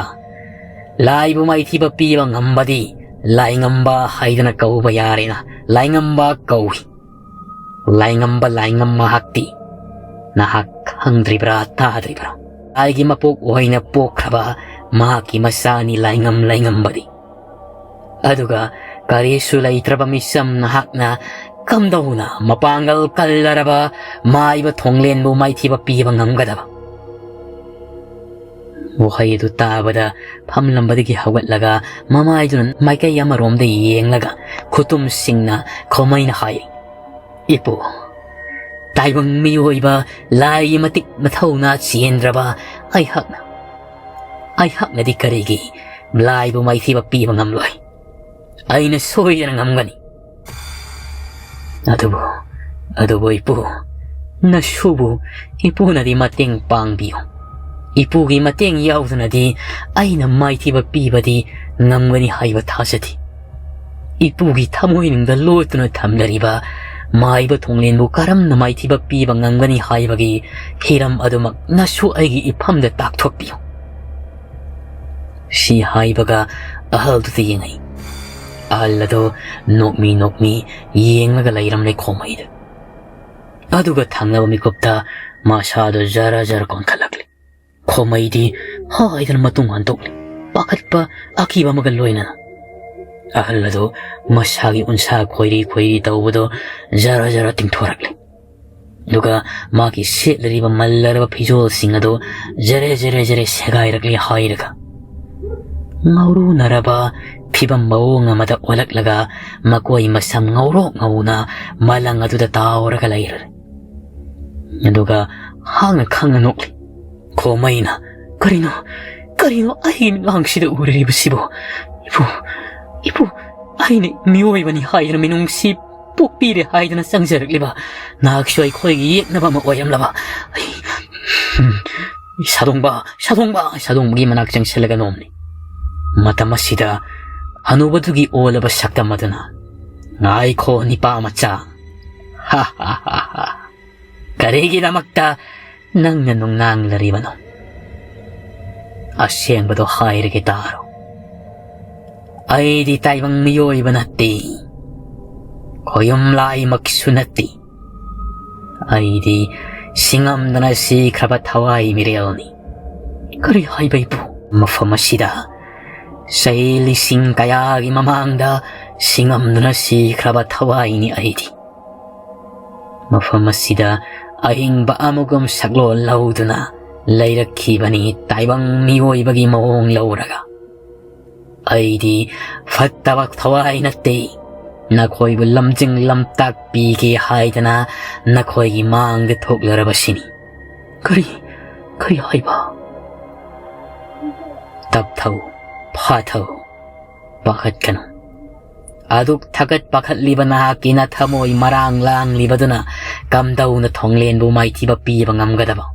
ꯂꯥꯏꯕꯨ ꯃꯥꯏꯊꯤꯕ ꯄꯤꯕ ꯉꯝꯕꯗꯤ ꯂꯥꯏꯉꯝꯕ ꯍꯥꯏꯗꯅ ꯀꯧꯕ ꯌꯥꯔꯦꯅ, ꯂꯥꯏꯉꯝꯕ ꯀꯧꯏ꯫ ꯂꯥꯏꯉꯝꯕ ꯂꯥꯏꯉꯝ ꯃꯍꯥꯛꯇꯤ ꯅꯍꯥꯛ ꯈꯪꯗ꯭ꯔꯤꯕ꯭ꯔꯥ ꯇꯥꯗ꯭ꯔꯤꯕ꯭ꯔꯥ? ꯂꯥꯏꯒꯤ ꯃꯄꯣꯛ ꯑꯣꯏꯅ ꯄꯣꯛꯈ꯭ꯔꯕ ꯃꯍꯥꯛꯀꯤ ꯃꯆꯥꯅꯤ ꯂꯥꯏꯉꯝ ꯂꯥꯏꯉꯝꯕꯗꯤ꯫ ꯑꯗꯨꯒ ꯀꯔꯤꯁꯨ ꯂꯩꯇ꯭ꯔꯕ ꯃꯤꯆꯝ ꯅꯍꯥꯛꯅ ꯀꯝꯗꯧꯅ ꯃꯄꯥꯡꯒꯜ ꯀꯜꯂꯔꯕ ꯃꯥꯏꯕ ꯊꯣꯡꯂꯦꯟꯕꯨ ꯃꯥꯏꯊꯤꯕ ꯄꯤꯕ ꯉꯝꯒꯗꯕ? ꯋꯥꯍꯩ ꯑꯗꯨ ꯇꯥꯕꯗ ꯐꯝꯂꯝꯕꯗꯒꯤ ꯍꯧꯒꯠꯂꯒ ꯃꯃꯥꯏꯗꯨꯅ ꯃꯥꯏꯀꯩ ꯑꯃꯔꯣꯝꯗ ꯌꯦꯡꯂꯒ ꯈꯨꯇꯨꯝꯁꯤꯡꯅ ꯈꯣꯃꯩꯅ ꯍꯥꯏ, "ꯏꯄꯨ, ꯇꯥꯏꯕꯪ ꯃꯤꯑꯣꯏꯕ ꯂꯥꯏꯒꯤ ꯃꯇꯤꯛ ꯃꯊꯧꯅꯥ ꯆꯦꯟꯗ꯭ꯔꯕ ꯑꯩꯍꯥꯛꯅ, ꯑꯩꯍꯥꯛꯅꯗꯤ ꯀꯔꯤꯒꯤ ꯂꯥꯏꯕꯨ ꯃꯥꯏꯊꯤꯕ ꯄꯤꯕ ꯉꯝꯂꯣꯏ? ꯑꯩꯅ ꯁꯣꯏꯗꯅ ꯉꯝꯒꯅꯤ꯫ ꯑꯗꯨꯕꯨ, ꯑꯗꯨꯕꯨ ꯏꯄꯨ, ꯅꯁꯨꯕꯨ ꯏꯄꯨꯅꯗꯤ ꯃꯇꯦꯡ ꯄꯥꯡꯕꯤꯌꯨ꯫ ꯏꯄꯨꯒꯤ ꯃꯇꯦꯡ ꯌꯥꯎꯗꯅꯗꯤ ꯑꯩꯅ ꯃꯥꯏꯊꯤꯕ ꯄꯤꯕꯗꯤ ꯉꯝꯒꯅꯤ ꯍꯥꯏꯕ ꯊꯥꯖꯗꯦ꯫ ꯏꯄꯨꯒꯤ ꯊꯃꯣꯏꯅꯨꯡꯗ ꯂꯣꯠꯇꯨꯅ ꯊꯝꯂꯔꯤꯕ ꯃꯥꯏꯕ ꯊꯣꯡꯂꯦꯟꯕꯨ ꯀꯔꯝꯅ ꯃꯥꯏꯊꯤꯕ ꯄꯤꯕ ꯉꯝꯒꯅꯤ ꯍꯥꯏꯕꯒꯤ ꯍꯤꯔꯝ ꯑꯗꯨꯃꯛ ꯅꯁꯨ ꯑꯩꯒꯤ ꯏꯐꯝꯗ ꯇꯥꯛꯊꯣꯛꯄꯤꯌꯨ꯫ ꯁꯤ ꯍꯥꯏꯕꯒ ꯑꯍꯜꯗꯨꯗ ꯌꯦꯡꯉꯛꯏ꯫ ꯑꯍꯜ ꯑꯗꯨ ꯅꯣꯛꯃꯤ ꯅꯣꯛꯃꯤ ꯌꯦꯡꯂꯒ ꯂꯩꯔꯝꯂꯦ ꯈꯣꯃꯩꯗ꯫ ꯑꯗꯨꯒ ꯊꯪꯅꯕ ꯃꯤꯀꯨꯞꯇ ꯃꯁꯥꯗꯨ ꯖꯔ ꯖꯔ ꯀꯣꯟꯈꯠꯂꯛꯂꯤ꯫ ꯈꯣꯃꯩꯗꯤ ꯍꯥꯏꯗꯅ ꯃꯇꯨꯡ ꯍꯟꯗꯣꯛꯂꯤ, ꯄꯥꯈꯠꯄ ꯑꯀꯤꯕ ꯑꯃꯒ ꯂꯣꯏꯅꯅ꯫ ꯑꯍꯜ ꯑꯗꯨ ꯃꯁꯥꯒꯤ ꯎꯟꯁꯥ ꯈꯣꯏꯔꯤ ꯈꯣꯏꯔꯤ ꯇꯧꯕꯗꯨ ꯖꯔ ꯖꯔ ꯇꯤꯡꯊꯣꯔꯛꯂꯤ꯫ ꯑꯗꯨꯒ ꯃꯥꯒꯤ ꯁꯦꯠꯂꯤꯕ ꯃꯜꯂꯔꯕ ꯐꯤꯖꯣꯜꯁꯤꯡ ꯑꯗꯨ ꯖꯔꯦ ꯖꯔꯦ ꯖꯔꯦ ꯁꯦꯒꯥꯏꯔꯛꯂꯤ ꯍꯥꯏꯔꯒ, ꯉꯧꯔꯨꯅꯔꯕ ꯐꯤꯕꯝ ꯃꯑꯣꯡ ꯑꯃꯗ ꯑꯣꯜꯂꯛꯂꯒ ꯃꯀꯣꯏ ꯃꯁꯝ ꯉꯧꯔꯣꯛ ꯉꯧꯅ ꯃꯂꯪ ꯑꯗꯨꯗ ꯇꯥꯎꯔꯒ ꯂꯩꯔꯦ꯫ ꯑꯗꯨꯒ ꯍꯥꯡꯅ ꯈꯪꯅ ꯅꯣꯛꯂꯤ꯫ ꯈꯣꯃꯩꯅ, "ꯀꯔꯤꯅꯣ, ꯀꯔꯤꯅꯣ ꯑꯩꯒꯤ ꯃꯤꯠꯃꯥꯡꯁꯤꯗ ꯎꯔꯤꯕꯁꯤꯕꯨ? ꯏꯄꯨ, ꯏꯄꯨ, ꯑꯩꯅ ꯃꯤꯑꯣꯏꯕꯅꯤ ꯍꯥꯏꯗꯅ, ꯃꯤꯅꯨꯡꯁꯤ ꯄꯣꯛꯄꯤꯔꯦ ꯍꯥꯏꯗꯅ ꯆꯪꯖꯔꯛꯂꯤꯕ ꯅꯍꯥꯛꯁꯨ ꯑꯩꯈꯣꯏꯒꯤ ꯌꯦꯛꯅꯕ ꯑꯃ ꯑꯣꯏꯔꯝꯂꯕ꯫ ꯑꯩ, ꯎꯝ, ꯁꯥꯗꯣꯡꯕ, ꯁꯥꯗꯣꯡꯕ!" ꯁꯥꯗꯣꯡꯕꯒꯤ ꯃꯅꯥꯛ ꯆꯪꯁꯤꯜꯂꯒ ꯅꯣꯝꯂꯤ꯫ ꯃꯇꯝ ꯑꯁꯤꯗ ꯍꯅꯨꯕꯗꯨꯒꯤ ꯑꯣꯜꯂꯕ ꯁꯛꯇꯝ ꯑꯗꯨꯅ, "ꯉꯥꯏꯈꯣ, ꯅꯤꯄꯥ ꯃꯆꯥ꯫ ꯍꯥ, ꯍꯥ, ꯍꯥ, ꯍꯥ꯫ ꯀꯔꯤꯒꯤꯗꯃꯛꯇ ꯅꯪꯅ ꯅꯨꯡꯅꯥꯡꯂꯔꯤꯕꯅꯣ? ꯑꯁꯦꯡꯕꯗꯣ ꯍꯥꯏꯔꯒꯦ ꯇꯥꯔꯣ꯫ ꯑꯩꯗꯤ ꯇꯥꯏꯕꯪ ꯃꯤꯑꯣꯏꯕ ꯅꯠꯇꯦ, ꯈꯣꯌꯨꯝ ꯂꯥꯏꯃꯛꯁꯨ ꯅꯠꯇꯦ꯫ ꯑꯩꯗꯤ ꯁꯤꯡꯉꯝꯗꯅ ꯁꯤꯈ꯭ꯔꯕ ꯊꯋꯥꯏ ꯃꯤꯔꯦꯜꯅꯤ꯫" "ꯀꯔꯤ ꯍꯥꯏꯕ, ꯏꯄꯨ?" "ꯃꯐꯝ ꯑꯁꯤꯗ ꯆꯍꯤ ꯂꯤꯁꯤꯡ ꯀꯌꯥꯒꯤ ꯃꯃꯥꯡꯗ ꯁꯤꯡꯉꯝꯗꯨꯅ ꯁꯤꯈ꯭ꯔꯕ ꯊꯋꯥꯏꯅꯤ ꯑꯩꯗꯤ꯫ ꯃꯐꯝ ꯑꯁꯤꯗ ꯑꯍꯤꯡꯕ ꯑꯃꯒꯨꯝ ꯁꯛꯂꯣꯟ ꯂꯧꯗꯨꯅ ꯂꯩꯔꯛꯈꯤꯕꯅꯤ, ꯇꯥꯏꯕꯪ ꯃꯤꯑꯣꯏꯕꯒꯤ ꯃꯑꯣꯡ ꯂꯧꯔꯒ꯫ ꯑꯩꯗꯤ ꯐꯠꯇꯕ ꯊꯋꯥꯏ ꯅꯠꯇꯦ, ꯅꯈꯣꯏꯕꯨ ꯂꯝꯖꯤꯡ ꯂꯝꯇꯥꯛꯄꯤꯒꯦ ꯍꯥꯏꯗꯅ ꯅꯈꯣꯏꯒꯤ ꯃꯥꯡꯗ ꯊꯣꯛꯂꯔꯕꯁꯤꯅꯤ꯫" "ꯀꯔꯤ, ꯀꯔꯤ ꯍꯥꯏꯕ?" "ꯇꯞꯊꯧ, ꯐꯥꯊꯧ, ꯄꯥꯈꯠꯀꯅꯨ꯫ ꯑꯗꯨꯛ ꯊꯥꯒꯠ ꯄꯥꯈꯠꯂꯤꯕ ꯅꯍꯥꯛꯀꯤ ꯅꯊꯃꯣꯏ ꯃꯔꯥꯡ ꯂꯥꯡꯂꯤꯕꯗꯨꯅ ꯀꯝꯗꯧꯅ ꯊꯣꯡꯂꯦꯟꯕꯨ ꯃꯥꯏꯊꯤꯕ ꯄꯤꯕ ꯉꯝꯒꯗꯕ?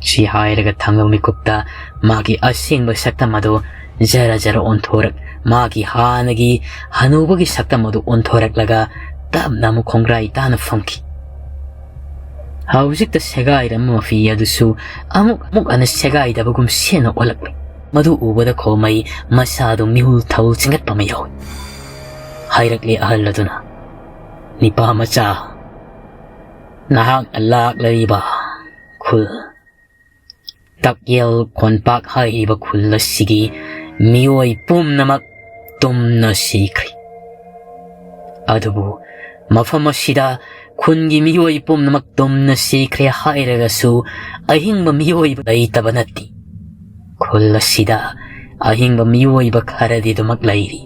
ꯁꯤ ꯍꯥꯏꯔꯒ ꯊꯪꯅꯕ ꯃꯤꯀꯨꯞꯇ ꯃꯥꯒꯤ ꯑꯁꯦꯡꯕ ꯁꯛꯇꯝ ꯑꯗꯨ ꯖꯔ ꯖꯔ ꯑꯣꯟꯊꯣꯔꯛ, ꯃꯥꯒꯤ ꯍꯥꯟꯅꯒꯤ ꯍꯅꯨꯕꯒꯤ ꯁꯛꯇꯝ ꯑꯗꯨ ꯑꯣꯟꯊꯣꯔꯛꯂꯒ ꯇꯞꯅ ꯑꯃꯨꯛ ꯈꯣꯡꯒ꯭ꯔꯥꯏ ꯇꯥꯅ ꯐꯝꯈꯤ꯫ ꯍꯧꯖꯤꯛꯇ ꯁꯦꯒꯥꯏꯔꯝꯕ ꯃꯐꯤ ꯑꯗꯨꯁꯨ ꯑꯃꯨꯛ ꯑꯃꯨꯛ ꯍꯟꯅ ꯁꯦꯒꯥꯏꯗꯕꯒꯨꯝ ꯁꯦꯟꯅ ꯑꯣꯜꯂꯛꯂꯦ꯫ ꯃꯗꯨ ꯎꯕꯗ ꯈꯣꯃꯩ ꯃꯁꯥꯗꯨ ꯃꯤꯍꯨꯜ ꯊꯧ ꯆꯤꯡꯈꯠꯄ ꯑꯃ ꯌꯥꯎꯏ꯫ ꯍꯥꯏꯔꯛꯂꯦ ꯑꯍꯜ ꯑꯗꯨꯅ, "ꯅꯤꯄꯥ ꯃꯆꯥ, ꯅꯍꯥꯛꯅ ꯂꯥꯛꯂꯤꯕ ꯈꯨꯜ ꯇꯛꯌꯦꯜ ꯀꯣꯟꯄꯥꯛ ꯍꯥꯏꯔꯤꯕ ꯈꯨꯜ ꯑꯁꯤꯒꯤ ꯃꯤꯑꯣꯏ ꯄꯨꯝꯅꯃꯛ ꯇꯨꯝꯅ ꯁꯤꯈ꯭ꯔꯦ꯫ ꯑꯗꯨꯕꯨ ꯃꯐꯝ ꯑꯁꯤꯗ ꯈꯨꯟꯒꯤ ꯃꯤꯑꯣꯏ ꯄꯨꯝꯅꯃꯛ ꯇꯨꯝꯅ ꯁꯤꯈ꯭ꯔꯦ ꯍꯥꯏꯔꯒꯁꯨ ꯑꯍꯤꯡꯕ ꯃꯤꯑꯣꯏꯕ ꯂꯩꯇꯕ ꯅꯠꯇꯦ꯫ ꯈꯨꯜ ꯑꯁꯤꯗ ꯑꯍꯤꯡꯕ ꯃꯤꯑꯣꯏꯕ ꯈꯔꯗꯤ ꯑꯗꯨꯃꯛ ꯂꯩꯔꯤ꯫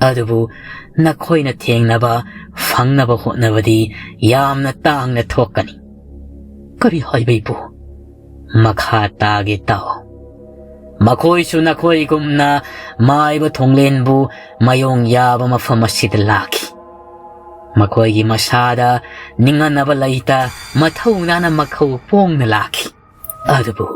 ꯑꯗꯨꯕꯨ ꯅꯈꯣꯏꯅ ꯊꯦꯡꯅꯕ ꯐꯪꯅꯕ ꯍꯣꯠꯅꯕꯗꯤ ꯌꯥꯝꯅ ꯇꯥꯡꯅ ꯊꯣꯛꯀꯅꯤ꯫" "ꯀꯔꯤ ꯍꯥꯏꯕ ꯏꯄꯨ?" "ꯃꯈꯥ ꯇꯥꯒꯦ ꯇꯥꯎ꯫ ꯃꯈꯣꯏꯁꯨ ꯅꯈꯣꯏꯒꯨꯝꯅ ꯃꯥꯏꯕ ꯊꯣꯡꯂꯦꯟꯕꯨ ꯃꯥꯌꯣꯡ ꯌꯥꯕ ꯃꯐꯝ ꯑꯁꯤꯗ ꯂꯥꯛꯈꯤ꯫ ꯃꯈꯣꯏꯒꯤ ꯃꯁꯥꯗ ꯅꯤꯡꯍꯟꯅꯕ ꯂꯩꯇ, ꯃꯊꯧꯅꯥꯅ ꯃꯈꯧ ꯄꯣꯡꯅ ꯂꯥꯛꯈꯤ꯫ ꯑꯗꯨꯕꯨ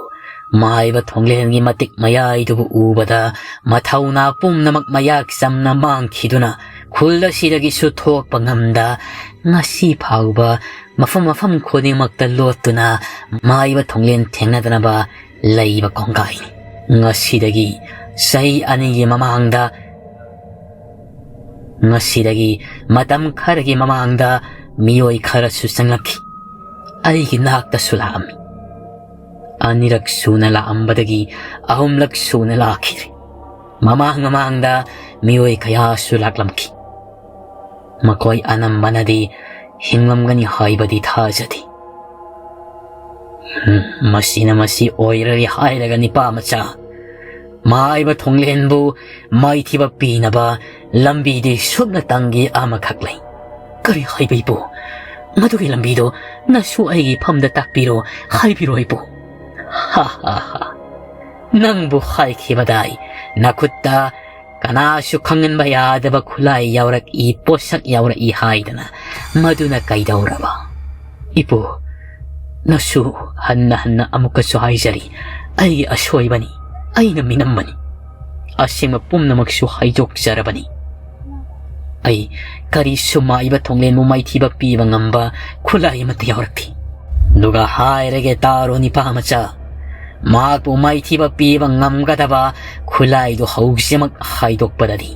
ꯃꯥꯏꯕ ꯊꯣꯡꯂꯦꯟꯒꯤ ꯃꯇꯤꯛ ꯃꯌꯥꯏꯗꯨꯕꯨ ꯎꯕꯗ ꯃꯊꯧꯅꯥ ꯄꯨꯝꯅꯃꯛ ꯃꯌꯥꯛ ꯆꯝꯅ ꯃꯥꯡꯈꯤꯗꯨꯅ ꯈꯨꯜ ꯑꯁꯤꯗꯒꯤꯁꯨ ꯊꯣꯛꯄ ꯉꯝꯗ ꯉꯁꯤ ꯐꯥꯎꯕ ꯃꯐꯝ ꯃꯐꯝ ꯈꯨꯗꯤꯡꯃꯛꯇ ꯂꯣꯠꯇꯨꯅ ꯃꯥꯏꯕ ꯊꯣꯡꯂꯦꯟ ꯊꯦꯡꯅꯗꯅꯕ ꯂꯩꯕ ꯀꯣꯡꯒꯥꯏꯅꯤ꯫ ꯉꯁꯤꯗꯒꯤ ꯆꯍꯤ ꯑꯅꯤꯒꯤ ꯃꯃꯥꯡꯗ, ꯉꯁꯤꯗꯒꯤ ꯃꯇꯝ ꯈꯔꯒꯤ ꯃꯃꯥꯡꯗ ꯃꯤꯑꯣꯏ ꯈꯔꯁꯨ ꯆꯪꯂꯛꯈꯤ꯫ ꯑꯩꯒꯤ ꯅꯥꯛꯇꯁꯨ ꯂꯥꯛꯑꯝꯃꯤ꯫ ꯑꯅꯤꯔꯛ ꯁꯨꯅ ꯂꯥꯛꯑꯝꯕꯗꯒꯤ ꯑꯍꯨꯝꯂꯛ ꯁꯨꯅ ꯂꯥꯛꯈꯤꯗ꯭ꯔꯦ꯫ ꯃꯃꯥꯡ ꯃꯃꯥꯡꯗ ꯃꯤꯑꯣꯏ ꯀꯌꯥꯁꯨ ꯂꯥꯛꯂꯝꯈꯤ꯫ ꯃꯈꯣꯏ ꯑꯅꯝꯕꯅꯗꯤ ꯍꯤꯡꯂꯝꯒꯅꯤ ꯍꯥꯏꯕꯗꯤ ꯊꯥꯖꯗꯦ꯫ ꯍꯝ, ꯃꯁꯤꯅ ꯃꯁꯤ ꯑꯣꯏꯔꯔꯤ ꯍꯥꯏꯔꯒ ꯅꯤꯄꯥ ꯃꯆꯥ, ꯃꯥꯏꯕ ꯊꯣꯡꯂꯦꯟꯕꯨ ꯃꯥꯏꯊꯤꯕ ꯄꯤꯅꯕ ꯂꯝꯕꯤꯗꯤ ꯁꯨꯞꯅꯇꯪꯒꯤ ꯑꯃꯈꯛ ꯂꯩ꯫" "ꯀꯔꯤ ꯍꯥꯏꯕ ꯏꯄꯨ? ꯃꯗꯨꯒꯤ ꯂꯝꯕꯤꯗꯣ ꯅꯁꯨ ꯑꯩꯒꯤ ꯐꯝꯗ ꯇꯥꯛꯄꯤꯔꯣ, ꯍꯥꯏꯕꯤꯔꯣ ꯏꯄꯨ꯫" "ꯍꯥ ꯍꯥ ꯍꯥ, ꯅꯪꯕꯨ ꯍꯥꯏꯈꯤꯕꯗꯥꯏ, ꯅꯈꯨꯠꯇ ꯀꯅꯥꯁꯨ ꯈꯪꯍꯟꯕ ꯌꯥꯗꯕ ꯈꯨꯠꯂꯥꯏ ꯌꯥꯎꯔꯛꯏ, ꯄꯣꯠꯁꯛ ꯌꯥꯎꯔꯛꯏ ꯍꯥꯏꯗꯅ꯫ ꯃꯗꯨꯅ ꯀꯩꯗꯧꯔꯕ?" "ꯏꯄꯨ, ꯅꯁꯨ ꯍꯟꯅ ꯍꯟꯅ ꯑꯃꯨꯛꯀꯁꯨ ꯍꯥꯏꯖꯔꯤ, ꯑꯩꯒꯤ ꯑꯁꯣꯏꯕꯅꯤ, ꯑꯩꯅ ꯃꯤꯅꯝꯕꯅꯤ, ꯑꯁꯦꯡꯕ ꯄꯨꯝꯅꯃꯛꯁꯨ ꯍꯥꯏꯗꯣꯛꯆꯔꯕꯅꯤ꯫ ꯑꯩ ꯀꯔꯤꯁꯨ ꯃꯥꯏꯕ ꯊꯣꯡꯂꯦꯟꯕꯨ ꯃꯥꯏꯊꯤꯕ ꯄꯤꯕ ꯉꯝꯕ ꯈꯨꯠꯂꯥꯏ ꯑꯃꯠꯇ ꯌꯥꯎꯔꯛꯇꯦ꯫ ꯑꯗꯨꯒ ꯍꯥꯏꯔꯒꯦ ꯇꯥꯔꯣ, ꯅꯤꯄꯥ ꯃꯆꯥ, ꯃꯍꯥꯛꯄꯨ ꯃꯥꯏꯊꯤꯕ ꯄꯤꯕ ꯉꯝꯒꯗꯕ ꯈꯨꯠꯂꯥꯏꯗꯨ ꯍꯧꯖꯤꯛꯃꯛ ꯍꯥꯏꯗꯣꯛꯄꯗꯗꯤ,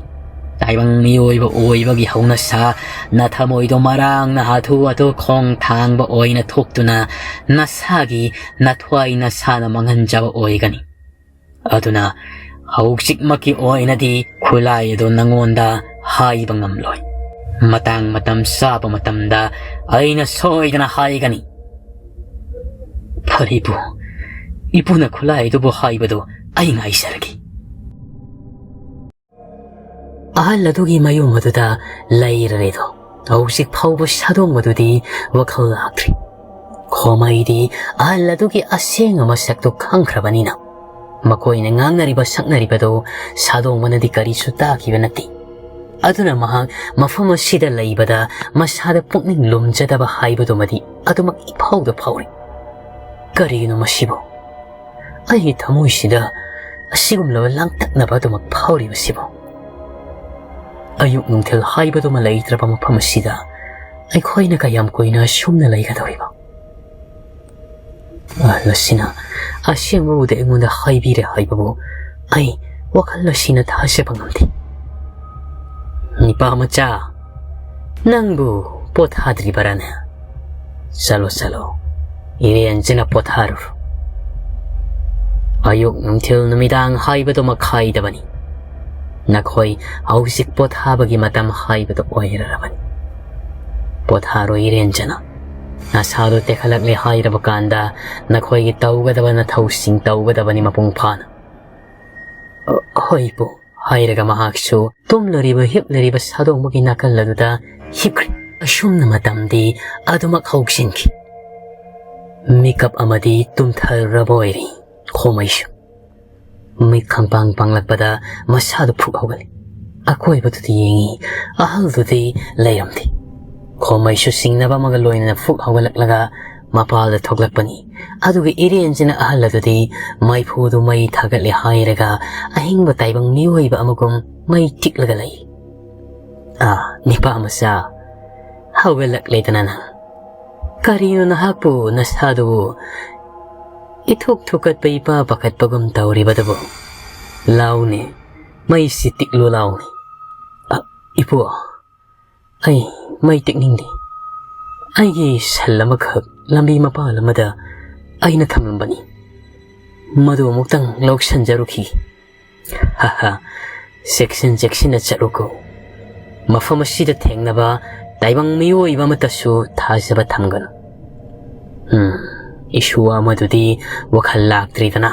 ꯇꯥꯏꯕꯪ ꯃꯤꯑꯣꯏꯕ ꯑꯣꯏꯕꯒꯤ ꯍꯧꯅꯁꯥ, ꯅꯊꯃꯣꯏꯗꯣ ꯃꯔꯥꯡꯅ ꯍꯥꯊꯨ ꯍꯥꯊꯨ ꯈꯣꯡ ꯊꯥꯡꯕ ꯑꯣꯏꯅ ꯊꯣꯛꯇꯨꯅ ꯅꯁꯥꯒꯤ ꯅꯊ꯭ꯋꯥꯏ ꯅꯁꯥꯅ ꯃꯥꯡꯍꯟꯖꯕ ꯑꯣꯏꯒꯅꯤ꯫ ꯑꯗꯨꯅ ꯍꯧꯖꯤꯛꯃꯛꯀꯤ ꯑꯣꯏꯅꯗꯤ ꯈꯨꯠꯂꯥꯏ ꯑꯗꯨ ꯅꯉꯣꯟꯗ ꯍꯥꯏꯕ ꯉꯝꯂꯣꯏ꯫ ꯃꯇꯥꯡ ꯃꯇꯝ ꯆꯥꯕ ꯃꯇꯝꯗ ꯑꯩꯅ ꯁꯣꯏꯗꯅ ꯍꯥꯏꯒꯅꯤ꯫ ꯐꯔꯦ ꯏꯄꯨ, ꯏꯄꯨꯅ ꯈꯨꯠꯂꯥꯏ ꯑꯗꯨꯕꯨ ꯍꯥꯏꯕꯗꯨ ꯑꯩ ꯉꯥꯏꯖꯔꯒꯦ꯫ ꯑꯍꯜ ꯑꯗꯨꯒꯤ ꯃꯌꯨꯝ ꯑꯗꯨꯗ ꯂꯩꯔꯔꯦꯗꯣ꯫ ꯍꯧꯖꯤꯛ ꯐꯥꯎꯕ ꯁꯥꯗꯣꯡꯕꯗꯨꯗꯤ ꯋꯥꯈꯜ ꯂꯥꯛꯇ꯭ꯔꯤ꯫ ꯈꯣꯃꯩꯗꯤ ꯑꯍꯜ ꯑꯗꯨꯒꯤ ꯑꯁꯦꯡꯕ ꯃꯁꯛꯇꯨ ꯈꯪꯈ꯭ꯔꯕꯅꯤꯅ, ꯃꯈꯣꯏꯅ ꯉꯥꯡꯅꯔꯤꯕ ꯁꯛꯅꯔꯤꯕꯗꯨ ꯁꯥꯗꯣꯡꯕꯅꯗꯤ ꯀꯔꯤꯁꯨ ꯇꯥꯈꯤꯕ ꯅꯠꯇꯦ꯫ ꯑꯗꯨꯅ ꯃꯍꯥꯛ ꯃꯐꯝ ꯑꯁꯤꯗ ꯂꯩꯕꯗ ꯃꯁꯥꯗ ꯄꯨꯛꯅꯤꯡ ꯂꯨꯝꯖꯗꯕ ꯍꯥꯏꯕꯗꯨꯃꯗꯤ ꯑꯗꯨꯃꯛ ꯏꯐꯥꯎꯗ ꯐꯥꯎꯔꯤ꯫ ꯀꯔꯤꯒꯤꯅꯣ ꯃꯁꯤꯕꯨ? ꯑꯩꯒꯤ ꯊꯃꯣꯏꯁꯤꯗ ꯑꯁꯤꯒꯨꯝꯂꯕ ꯂꯥꯡꯇꯛꯅꯕ ꯑꯗꯨꯃꯛ ꯐꯥꯎꯔꯤꯕꯁꯤꯕꯨ? ꯑꯌꯨꯛ ꯅꯨꯡꯊꯤꯜ ꯍꯥꯏꯕꯗꯨꯃ ꯂꯩꯇ꯭ꯔꯕ ꯃꯐꯝ ꯑꯁꯤꯗ ꯑꯩꯈꯣꯏꯅ ꯀꯌꯥꯝ ꯀꯨꯏꯅ ꯑꯁꯨꯝꯅ ꯂꯩꯒꯗꯧꯔꯤꯕ? ꯑꯍꯜ ꯑꯁꯤꯅ ꯑꯁꯦꯡꯕꯕꯨꯗꯤ ꯑꯩꯉꯣꯟꯗ ꯍꯥꯏꯕꯤꯔꯦ ꯍꯥꯏꯕꯕꯨ ꯑꯩ ꯋꯥꯈꯜ ꯑꯁꯤꯅ ꯊꯥꯖꯕ ꯉꯝꯗꯦ꯫ ꯅꯤꯄꯥ ꯃꯆꯥ, ꯅꯪꯕꯨ ꯄꯣꯊꯥꯗ꯭ꯔꯤꯕꯔꯥꯅꯦ? ꯆꯠꯂꯣ, ꯆꯠꯂꯣ, ꯏꯔꯦꯟꯖꯅ ꯄꯣꯊꯥꯔꯨꯔꯣ꯫ ꯑꯌꯨꯛ ꯅꯨꯡꯊꯤꯜ ꯅꯨꯃꯤꯗꯥꯡ ꯍꯥꯏꯕꯗꯨꯃꯛ ꯍꯥꯏꯗꯕꯅꯤ꯫ ꯅꯈꯣꯏ ꯍꯧꯖꯤꯛ ꯄꯣꯊꯥꯕꯒꯤ ꯃꯇꯝ ꯍꯥꯏꯕꯗꯨ ꯑꯣꯏꯔꯔꯕꯅꯤ꯫ ꯄꯣꯊꯥꯔꯣ ꯏꯔꯦꯟꯖꯅ꯫ ꯅꯁꯥꯗꯨ ꯇꯦꯛꯈꯠꯂꯛꯂꯦ ꯍꯥꯏꯔꯕ ꯀꯥꯟꯗ ꯅꯈꯣꯏꯒꯤ ꯇꯧꯒꯗꯕ ꯅꯊꯧꯁꯤꯡ ꯇꯧꯒꯗꯕꯅꯤ ꯃꯄꯨꯡ ꯐꯥꯅ꯫ "ꯑ, ꯍꯣꯏ ꯄꯨ," ꯍꯥꯏꯔꯒ ꯃꯍꯥꯛꯁꯨ ꯇꯨꯝꯂꯨꯔꯤꯕ ꯍꯤꯞꯂꯨꯔꯤꯕ ꯁꯥꯗꯣꯡꯕꯒꯤ ꯅꯥꯀꯜ ꯑꯗꯨꯗ ꯍꯤꯞꯈ꯭ꯔꯦ꯫ ꯑꯁꯨꯝꯅ ꯃꯇꯝꯗꯤ ꯑꯗꯨꯃꯛ ꯍꯧꯈꯤꯟꯈꯤ꯫ ꯃꯤꯀꯞ ꯑꯃꯗꯤ ꯇꯨꯝꯊꯔꯨꯔꯕ ꯑꯣꯏꯔꯦ ꯈꯣꯃꯩꯁꯨ꯫ ꯃꯤꯠ ꯈꯪꯄꯥꯡ ꯄꯥꯡꯂꯛꯄꯗ ꯃꯁꯥꯗꯨ ꯐꯨꯛ ꯍꯧꯒꯠꯂꯤ꯫ ꯑꯀꯣꯏꯕꯗꯨꯗ ꯌꯦꯡꯉꯤ, ꯑꯍꯜꯗꯨꯗꯤ ꯂꯩꯔꯝꯗꯦ꯫ ꯈꯣꯃꯩꯁꯨ ꯁꯤꯡꯅꯕ ꯑꯃꯒ ꯂꯣꯏꯅꯅ ꯐꯨꯛ ꯍꯧꯒꯠꯂꯛꯂꯒ ꯃꯄꯥꯜꯗ ꯊꯣꯛꯂꯛꯄꯅꯤ꯫ ꯑꯗꯨꯒ ꯏꯔꯦꯟꯁꯤꯅ ꯑꯍꯜ ꯑꯗꯨꯗꯤ ꯃꯩꯐꯨꯗꯨ ꯃꯩ ꯊꯥꯒꯠꯂꯦ ꯍꯥꯏꯔꯒ ꯑꯍꯤꯡꯕ ꯇꯥꯏꯕꯪ ꯃꯤꯑꯣꯏꯕ ꯑꯃꯒꯨꯝ ꯃꯩ ꯇꯤꯛꯂꯒ ꯂꯩ꯫ "ꯑꯥ, ꯅꯤꯄꯥ ꯃꯆꯥ, ꯍꯧꯒꯠꯂꯛꯂꯦꯗꯅ ꯅꯪ꯫ ꯀꯔꯤꯅꯣ ꯅꯍꯥꯛꯄꯨ ꯅꯁꯥꯗꯨꯕꯨ ꯏꯊꯨꯛ ꯊꯨꯛꯀꯠꯄ ꯏꯄꯥ ꯄꯥꯈꯠꯄꯒꯨꯝ ꯇꯧꯔꯤꯕꯗꯨꯕꯨ? ꯂꯥꯎꯅꯦ, ꯃꯩꯁꯤ ꯇꯤꯛꯂꯨ ꯂꯥꯎꯅꯦ꯫" "ꯑ, ꯏꯄꯨ, ꯑꯩ ꯃꯩ ꯇꯤꯛꯅꯤꯡꯗꯦ꯫ ꯑꯩꯒꯤ ꯁꯟ ꯑꯃꯈꯛ ꯂꯝꯕꯤ ꯃꯄꯥꯜ ꯑꯃꯗ ꯑꯩꯅ ꯊꯝꯂꯝꯕꯅꯤ꯫ ꯃꯗꯨ ꯑꯃꯨꯛꯇꯪ ꯂꯧꯁꯤꯟꯖꯔꯨꯈꯤ꯫" "ꯍꯥ ꯍꯥ, ꯆꯦꯛꯁꯤꯟ ꯆꯦꯛꯁꯤꯟꯅ ꯆꯠꯂꯨꯀꯣ꯫ ꯃꯐꯝ ꯑꯁꯤꯗ ꯊꯦꯡꯅꯕ ꯇꯥꯏꯕꯪ ꯃꯤꯑꯣꯏꯕ ꯑꯃꯠꯇꯁꯨ ꯊꯥꯖꯕ ꯊꯝꯒꯅꯨ꯫" ꯎꯝ, ꯏꯁꯨ ꯑꯃꯗꯨꯗꯤ ꯋꯥꯈꯜ ꯂꯥꯛꯇ꯭ꯔꯤꯗꯅ꯫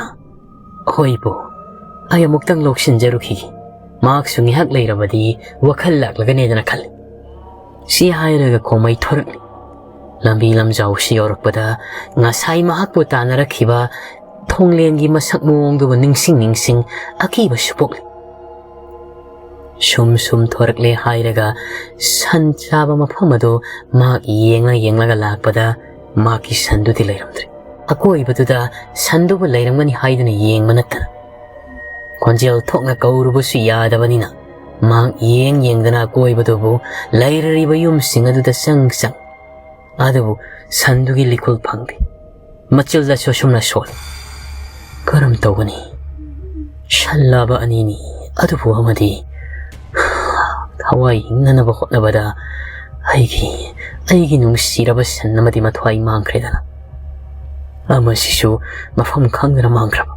"ꯍꯣꯏ ꯏꯄꯨ, ꯑꯩ ꯑꯃꯨꯛꯇꯪ ꯂꯧꯁꯤꯟꯖꯔꯨꯈꯤꯒꯦ꯫ ꯃꯍꯥꯛꯁꯨ ꯉꯥꯏꯍꯥꯛ ꯂꯩꯔꯕꯗꯤ ꯋꯥꯈꯜ ꯂꯥꯛꯂꯒꯅꯦꯗꯅ ꯈꯜꯂꯤ꯫" ꯁꯤ ꯍꯥꯏꯔꯒ ꯈꯣꯡꯃꯩ ꯊꯣꯔꯛꯂꯤ꯫ ꯂꯝꯕꯤ ꯂꯝꯖꯥꯎꯁꯤ ꯌꯧꯔꯛꯄꯗ ꯉꯁꯥꯏ ꯃꯍꯥꯛꯄꯨ ꯇꯥꯟꯅꯔꯛꯈꯤꯕ ꯊꯣꯡꯂꯦꯟꯒꯤ ꯃꯁꯛ ꯃꯑꯣꯡꯗꯨꯕꯨ ꯅꯤꯡꯁꯤꯡ ꯅꯤꯡꯁꯤꯡ ꯑꯀꯤꯕꯁꯨ ꯄꯣꯛꯂꯤ꯫ ꯁꯨꯝ ꯁꯨꯝ ꯊꯣꯔꯛꯂꯦ ꯍꯥꯏꯔꯒ ꯁꯟ ꯆꯥꯕ ꯃꯐꯝ ꯑꯗꯨ ꯃꯍꯥꯛ ꯌꯦꯡꯂ ꯌꯦꯡꯂꯒ ꯂꯥꯛꯄꯗ ꯃꯍꯥꯛꯀꯤ ꯁꯟꯗꯨꯗꯤ ꯂꯩꯔꯝꯗ꯭ꯔꯦ꯫ ꯑꯀꯣꯏꯕꯗꯨꯗ ꯁꯟꯗꯨꯕꯨ ꯂꯩꯔꯝꯒꯅꯤ ꯍꯥꯏꯗꯨꯅ ꯌꯦꯡꯕ ꯅꯠꯇꯅ ꯈꯣꯟꯖꯦꯜ ꯊꯣꯛꯅ ꯀꯧꯔꯨꯕꯁꯨ ꯌꯥꯗꯕꯅꯤꯅ ꯃꯍꯥꯛ ꯌꯦꯡ ꯌꯦꯡꯗꯅ ꯑꯀꯣꯏꯕꯗꯨꯕꯨ ꯂꯩꯔꯤꯕ ꯌꯨꯝꯁꯤꯡ ꯑꯗꯨꯗ ꯆꯪ ꯆꯪ꯫ ꯑꯗꯨꯕꯨ ꯁꯟꯗꯨꯒꯤ ꯂꯤꯀꯨꯜ ꯐꯪꯗꯦ꯫ ꯃꯆꯤꯜꯗꯁꯨ ꯑꯁꯨꯝꯅ ꯁꯣꯜꯂꯤ꯫ ꯀꯔꯝ ꯇꯧꯒꯅꯤ? ꯁꯟ ꯂꯥꯕ ꯑꯅꯤꯅꯤ, ꯑꯗꯨꯕꯨ ꯑꯃꯗꯤ ꯊꯋꯥꯏ ꯍꯤꯡꯅꯅꯕ ꯍꯣꯠꯅꯕꯗ ꯑꯩꯒꯤ, ꯑꯩꯒꯤ ꯅꯨꯡꯁꯤꯔꯕ ꯁꯟ ꯑꯃꯗꯤ ꯃꯊ꯭ꯋꯥꯏ ꯃꯥꯡꯈ꯭ꯔꯦꯗꯅ꯫ ꯑꯃꯁꯤꯁꯨ ꯃꯐꯝ ꯈꯪꯗꯅ ꯃꯥꯡꯈ꯭ꯔꯕ꯫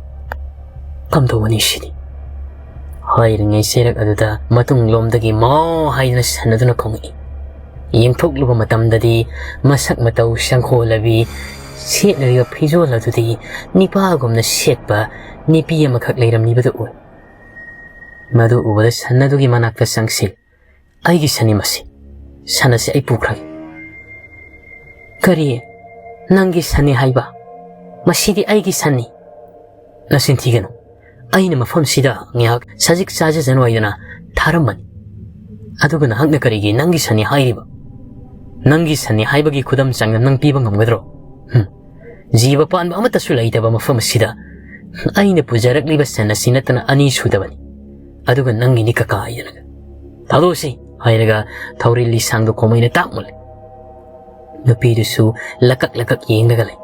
ꯀꯝꯗꯧꯒꯅꯤ ꯁꯤꯗꯤ? ꯍꯥꯏꯔꯤꯉꯩ ꯆꯩꯔꯛ ꯑꯗꯨꯗ ꯃꯇꯨꯡꯂꯣꯝꯗꯒꯤ ꯃꯥꯎ ꯍꯥꯏꯗꯨꯅ ꯁꯟ ꯑꯗꯨꯅ ꯈꯣꯡꯉꯛꯏ꯫ ꯌꯦꯡꯊꯣꯛꯂꯨꯕ ꯃꯇꯝꯗꯗꯤ ꯃꯁꯛ ꯃꯇꯧ ꯁꯪꯈꯣꯜꯂꯕꯤ, ꯁꯦꯠꯅꯔꯤꯕ ꯐꯤꯖꯣꯜ ꯑꯗꯨꯗꯤ ꯅꯤꯄꯥꯒꯨꯝꯅ ꯁꯦꯠꯄ ꯅꯤꯄꯤ ꯑꯃꯈꯛ ꯂꯩꯔꯝꯂꯤꯕꯗꯨ ꯎꯏ꯫ ꯃꯗꯨ ꯎꯕꯗ ꯁꯟ ꯑꯗꯨꯒꯤ ꯃꯅꯥꯛꯇ ꯆꯪꯁꯤꯜ, "ꯑꯩꯒꯤ ꯁꯟꯅꯤ ꯃꯁꯤ꯫ ꯁꯟ ꯑꯁꯤ ꯑꯩ ꯄꯨꯈ꯭ꯔꯒꯦ꯫" "ꯀꯔꯤ? ꯅꯪꯒꯤ ꯁꯟꯅꯤ ꯍꯥꯏꯕ? ꯃꯁꯤꯗꯤ ꯑꯩꯒꯤ ꯁꯟꯅꯤ꯫" "ꯅꯆꯤꯟ ꯊꯤꯒꯅꯨ꯫ ꯑꯩꯅ ꯃꯐꯝꯁꯤꯗ ꯉꯥꯏꯍꯥꯛ ꯁꯖꯤꯛ ꯆꯥꯖꯖꯅꯨ ꯍꯥꯏꯗꯅ ꯊꯥꯔꯝꯕꯅꯤ꯫ ꯑꯗꯨꯒ ꯅꯍꯥꯛꯅ ꯀꯔꯤꯒꯤ ꯅꯪꯒꯤ ꯁꯟꯅꯤ ꯍꯥꯏꯔꯤꯕ? ꯅꯪꯒꯤ ꯁꯟꯅꯤ ꯍꯥꯏꯕꯒꯤ ꯈꯨꯗꯝ ꯆꯥꯡꯗꯝ ꯅꯪ ꯄꯤꯕ ꯉꯝꯒꯗ꯭ꯔꯣ?" "ꯎꯝ, ꯖꯤꯕ ꯄꯥꯟꯕ ꯑꯃꯠꯇꯁꯨ ꯂꯩꯇꯕ ꯃꯐꯝ ꯑꯁꯤꯗ ꯑꯩꯅ ꯄꯨꯖꯔꯛꯂꯤꯕ ꯁꯟ ꯑꯁꯤ ꯅꯠꯇꯅ ꯑꯅꯤ ꯁꯨꯗꯕꯅꯤ꯫ ꯑꯗꯨꯒ ꯅꯪꯒꯤꯅꯤ ꯀꯀꯥ" ꯍꯥꯏꯗꯅꯒ "ꯊꯥꯗꯣꯛꯁꯤ" ꯍꯥꯏꯔꯒ ꯊꯧꯔꯤ ꯂꯤꯁꯥꯡꯗꯣ ꯈꯣꯃꯩꯅ ꯇꯥꯛ ꯃꯨꯜꯂꯦ꯫ ꯅꯨꯄꯤꯗꯨꯁꯨ ꯂꯀꯛ ꯂꯀꯛ ꯌꯦꯡꯂꯒ ꯂꯩ꯫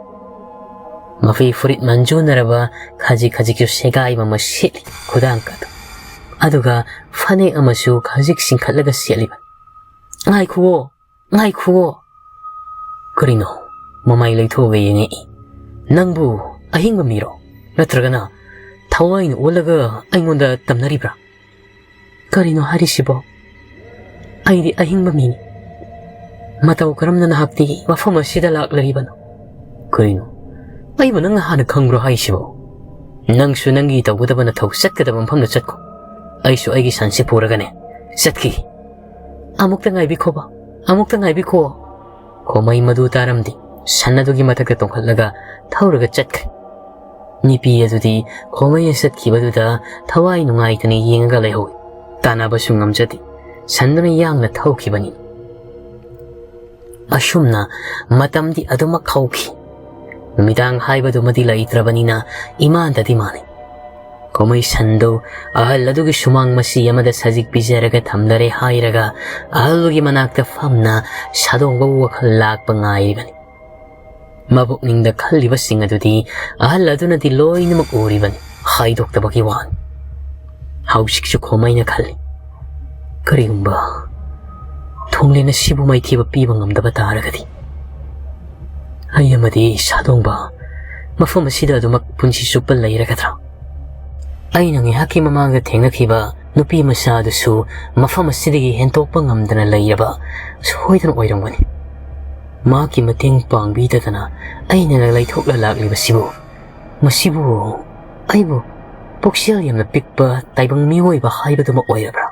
ꯃꯐꯤ ꯐꯨꯔꯤꯠ ꯃꯟꯖꯨꯅꯔꯕ ꯈꯖꯤꯛ ꯈꯖꯤꯛꯁꯨ ꯁꯦꯒꯥꯏꯕ ꯑꯃ ꯁꯦꯠꯂꯤ ꯈꯨꯗꯥꯡ ꯑꯗꯨ꯫ ꯑꯗꯨꯒ ꯐꯅꯦꯛ ꯑꯃꯁꯨ ꯈꯖꯤꯛ ꯆꯤꯡꯈꯠꯂꯒ ꯁꯦꯠꯂꯤꯕ꯫ "ꯉꯥꯏꯈꯨꯑꯣ, ꯉꯥꯏꯈꯨꯑꯣ!" "ꯀꯔꯤꯅꯣ?" ꯃꯃꯥꯏ ꯂꯩꯊꯣꯛꯑꯒ ꯌꯦꯡꯉꯛꯏ꯫ "ꯅꯪꯕꯨ ꯑꯍꯤꯡꯕ ꯃꯤꯔꯣ? ꯅꯠꯇ꯭ꯔꯒꯅ ꯊꯋꯥꯏꯅ ꯑꯣꯜꯂꯒ ꯑꯩꯉꯣꯟꯗ ꯇꯝꯅꯔꯤꯕ꯭ꯔꯥ?" "ꯀꯔꯤꯅꯣ ꯍꯥꯏꯔꯤꯁꯤꯕꯣ? ꯑꯩꯗꯤ ꯑꯍꯤꯡꯕ ꯃꯤꯅꯤ꯫ ꯃꯇꯧ ꯀꯔꯝꯅ ꯅꯍꯥꯛꯇꯤ ꯃꯐꯝ ꯑꯁꯤꯗ ꯂꯥꯛꯂꯔꯤꯕꯅꯣ?" "ꯀꯔꯤꯅꯣ? ꯑꯩꯕꯨ ꯅꯪꯅ ꯍꯥꯟꯅ ꯈꯪꯕ꯭ꯔꯣ ꯍꯥꯏꯁꯤꯕꯣ? ꯅꯪꯁꯨ ꯅꯪꯒꯤ ꯇꯧꯒꯗꯕ ꯅꯊꯧ ꯆꯠꯀꯗꯕ ꯃꯐꯝꯗ ꯆꯠꯈꯣ꯫ ꯑꯩꯁꯨ ꯑꯩꯒꯤ ꯁꯟꯁꯤ ꯄꯨꯔꯒꯅꯦ ꯆꯠꯈꯤꯒꯦ꯫" "ꯑꯃꯨꯛꯇ ꯉꯥꯏꯕꯤꯈꯣꯕ, ꯑꯃꯨꯛꯇ ꯉꯥꯏꯕꯤꯈꯣ꯫" ꯈꯣꯃꯩ ꯃꯗꯨ ꯇꯥꯔꯝꯗꯦ꯫ ꯁꯟ ꯑꯗꯨꯒꯤ ꯃꯊꯛꯇ ꯇꯣꯡꯈꯠꯂꯒ ꯊꯧꯔꯒ ꯆꯠꯈ꯭ꯔꯦ꯫ ꯅꯨꯄꯤ ꯑꯗꯨꯗꯤ ꯈꯣꯃꯩꯅ ꯆꯠꯈꯤꯕꯗꯨꯗ ꯊꯋꯥꯏ ꯅꯨꯡꯉꯥꯏꯇꯅ ꯌꯦꯡꯉꯒ ꯂꯩꯍꯧꯏ꯫ ꯇꯥꯟꯅꯕꯁꯨ ꯉꯝꯖꯗꯦ꯫ ꯁꯟꯗꯨꯅ ꯌꯥꯡꯅ ꯊꯧꯈꯤꯕꯅꯤ꯫ ꯑꯁꯨꯝꯅ ꯃꯇꯝꯗꯤ ꯑꯗꯨꯃꯛ ꯍꯧꯈꯤ꯫ ꯅꯨꯃꯤꯗꯥꯡ ꯍꯥꯏꯕꯗꯨꯃꯗꯤ ꯂꯩꯇ꯭ꯔꯕꯅꯤꯅ ꯏꯃꯥꯟꯗꯗꯤ ꯃꯥꯟꯅꯩ꯫ ꯈꯣꯃꯩ ꯁꯟꯗꯨ ꯑꯍꯜ ꯑꯗꯨꯒꯤ ꯁꯨꯃꯥꯡ ꯃꯆꯤ ꯑꯃꯗ ꯁꯖꯤꯛ ꯄꯤꯖꯔꯒ ꯊꯝꯂꯔꯦ ꯍꯥꯏꯔꯒ ꯑꯍꯜꯗꯨꯒꯤ ꯃꯅꯥꯛꯇ ꯐꯝꯅ ꯁꯥꯗꯣꯡꯕ ꯋꯥꯈꯜ ꯂꯥꯛꯄ ꯉꯥꯏꯔꯤꯕꯅꯤ꯫ ꯃꯕꯨꯛꯅꯤꯡꯗ ꯈꯜꯂꯤꯕꯁꯤꯡ ꯑꯗꯨꯗꯤ ꯑꯍꯜ ꯑꯗꯨꯅꯗꯤ ꯂꯣꯏꯅꯃꯛ ꯎꯔꯤꯕꯅꯤ, ꯍꯥꯏꯗꯣꯛꯇꯕꯒꯤ ꯋꯥꯅꯤ꯫ ꯍꯧꯖꯤꯛꯁꯨ ꯈꯣꯃꯩꯅ ꯈꯜꯂꯤ, "ꯀꯔꯤꯒꯨꯝꯕ ꯊꯣꯡꯂꯦꯟ ꯑꯁꯤꯕꯨ ꯃꯥꯏꯊꯤꯕ ꯄꯤꯕ ꯉꯝꯗꯕ ꯇꯥꯔꯒꯗꯤ, ꯑꯩ ꯑꯃꯗꯤ ꯁꯥꯗꯣꯡꯕ ꯃꯐꯝ ꯑꯁꯤꯗ ꯑꯗꯨꯃꯛ ꯄꯨꯟꯁꯤ ꯆꯨꯞꯄ ꯂꯩꯔꯒꯗ꯭ꯔꯥ?" ꯑꯩꯅ ꯉꯥꯏꯍꯥꯛꯀꯤ ꯃꯃꯥꯡꯗ ꯊꯦꯡꯅꯈꯤꯕ ꯅꯨꯄꯤ ꯃꯆꯥ ꯑꯗꯨꯁꯨ ꯃꯐꯝ ꯑꯁꯤꯗꯒꯤ ꯍꯦꯟꯇꯣꯛꯄ ꯉꯝꯗꯅ ꯂꯩꯔꯕ ꯁꯣꯏꯗꯅ ꯑꯣꯏꯔꯝꯒꯅꯤ꯫ ꯃꯍꯥꯛꯀꯤ ꯃꯇꯦꯡ ꯄꯥꯡꯕꯤꯗꯗꯅ ꯑꯩꯅ ꯂꯩꯊꯣꯛꯂ ꯂꯥꯛꯂꯤꯕꯁꯤꯕꯨ, ꯃꯁꯤꯕꯨ ꯑꯩꯕꯨ ꯄꯨꯛꯆꯦꯜ ꯌꯥꯝꯅ ꯄꯤꯛꯄ ꯇꯥꯏꯕꯪ ꯃꯤꯑꯣꯏꯕ ꯍꯥꯏꯕꯗꯨꯃꯛ ꯑꯣꯏꯔꯕ꯭ꯔꯥ?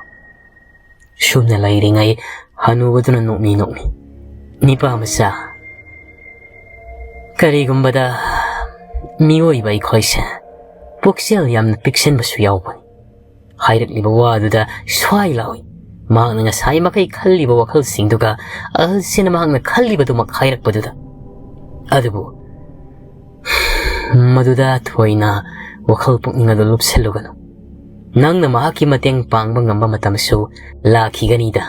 ꯁꯨꯝꯅ ꯂꯩꯔꯤꯉꯩ ꯍꯅꯨꯕꯗꯨꯅ ꯅꯣꯛꯃꯤ ꯅꯣꯛꯃꯤ, "ꯅꯤꯄꯥ ꯃꯆꯥ, ꯀꯔꯤꯒꯨꯝꯕꯗ ꯃꯤꯑꯣꯏꯕ ꯑꯩꯈꯣꯏꯁꯦ ꯄꯨꯛꯆꯦꯜ ꯌꯥꯝꯅ ꯄꯤꯛꯁꯟꯕꯁꯨ ꯌꯥꯎꯕꯅꯤ꯫" ꯍꯥꯏꯔꯛꯂꯤꯕ ꯋꯥꯗꯨꯗ ꯁ꯭ꯋꯥꯏ ꯂꯥꯎꯏ꯫ ꯃꯍꯥꯛꯅ ꯉꯁꯥꯏ ꯃꯈꯩ ꯈꯜꯂꯤꯕ ꯋꯥꯈꯜꯁꯤꯡꯗꯨꯒ ꯑꯍꯜꯁꯤꯅ ꯃꯍꯥꯛꯅ ꯈꯜꯂꯤꯕꯗꯨꯃꯛ ꯍꯥꯏꯔꯛꯄꯗꯨꯗ꯫ ꯑꯗꯨꯕꯨ ꯃꯗꯨꯗ ꯊꯣꯏꯅ ꯋꯥꯈꯜ ꯄꯨꯛꯅꯤꯡ ꯑꯗꯨ ꯂꯨꯞꯁꯤꯜꯂꯨꯒꯅꯨ꯫ ꯅꯪꯅ ꯃꯍꯥꯛꯀꯤ ꯃꯇꯦꯡ ꯄꯥꯡꯕ ꯉꯝꯕ ꯃꯇꯝꯁꯨ ꯂꯥꯛꯈꯤꯒꯅꯤꯗ꯫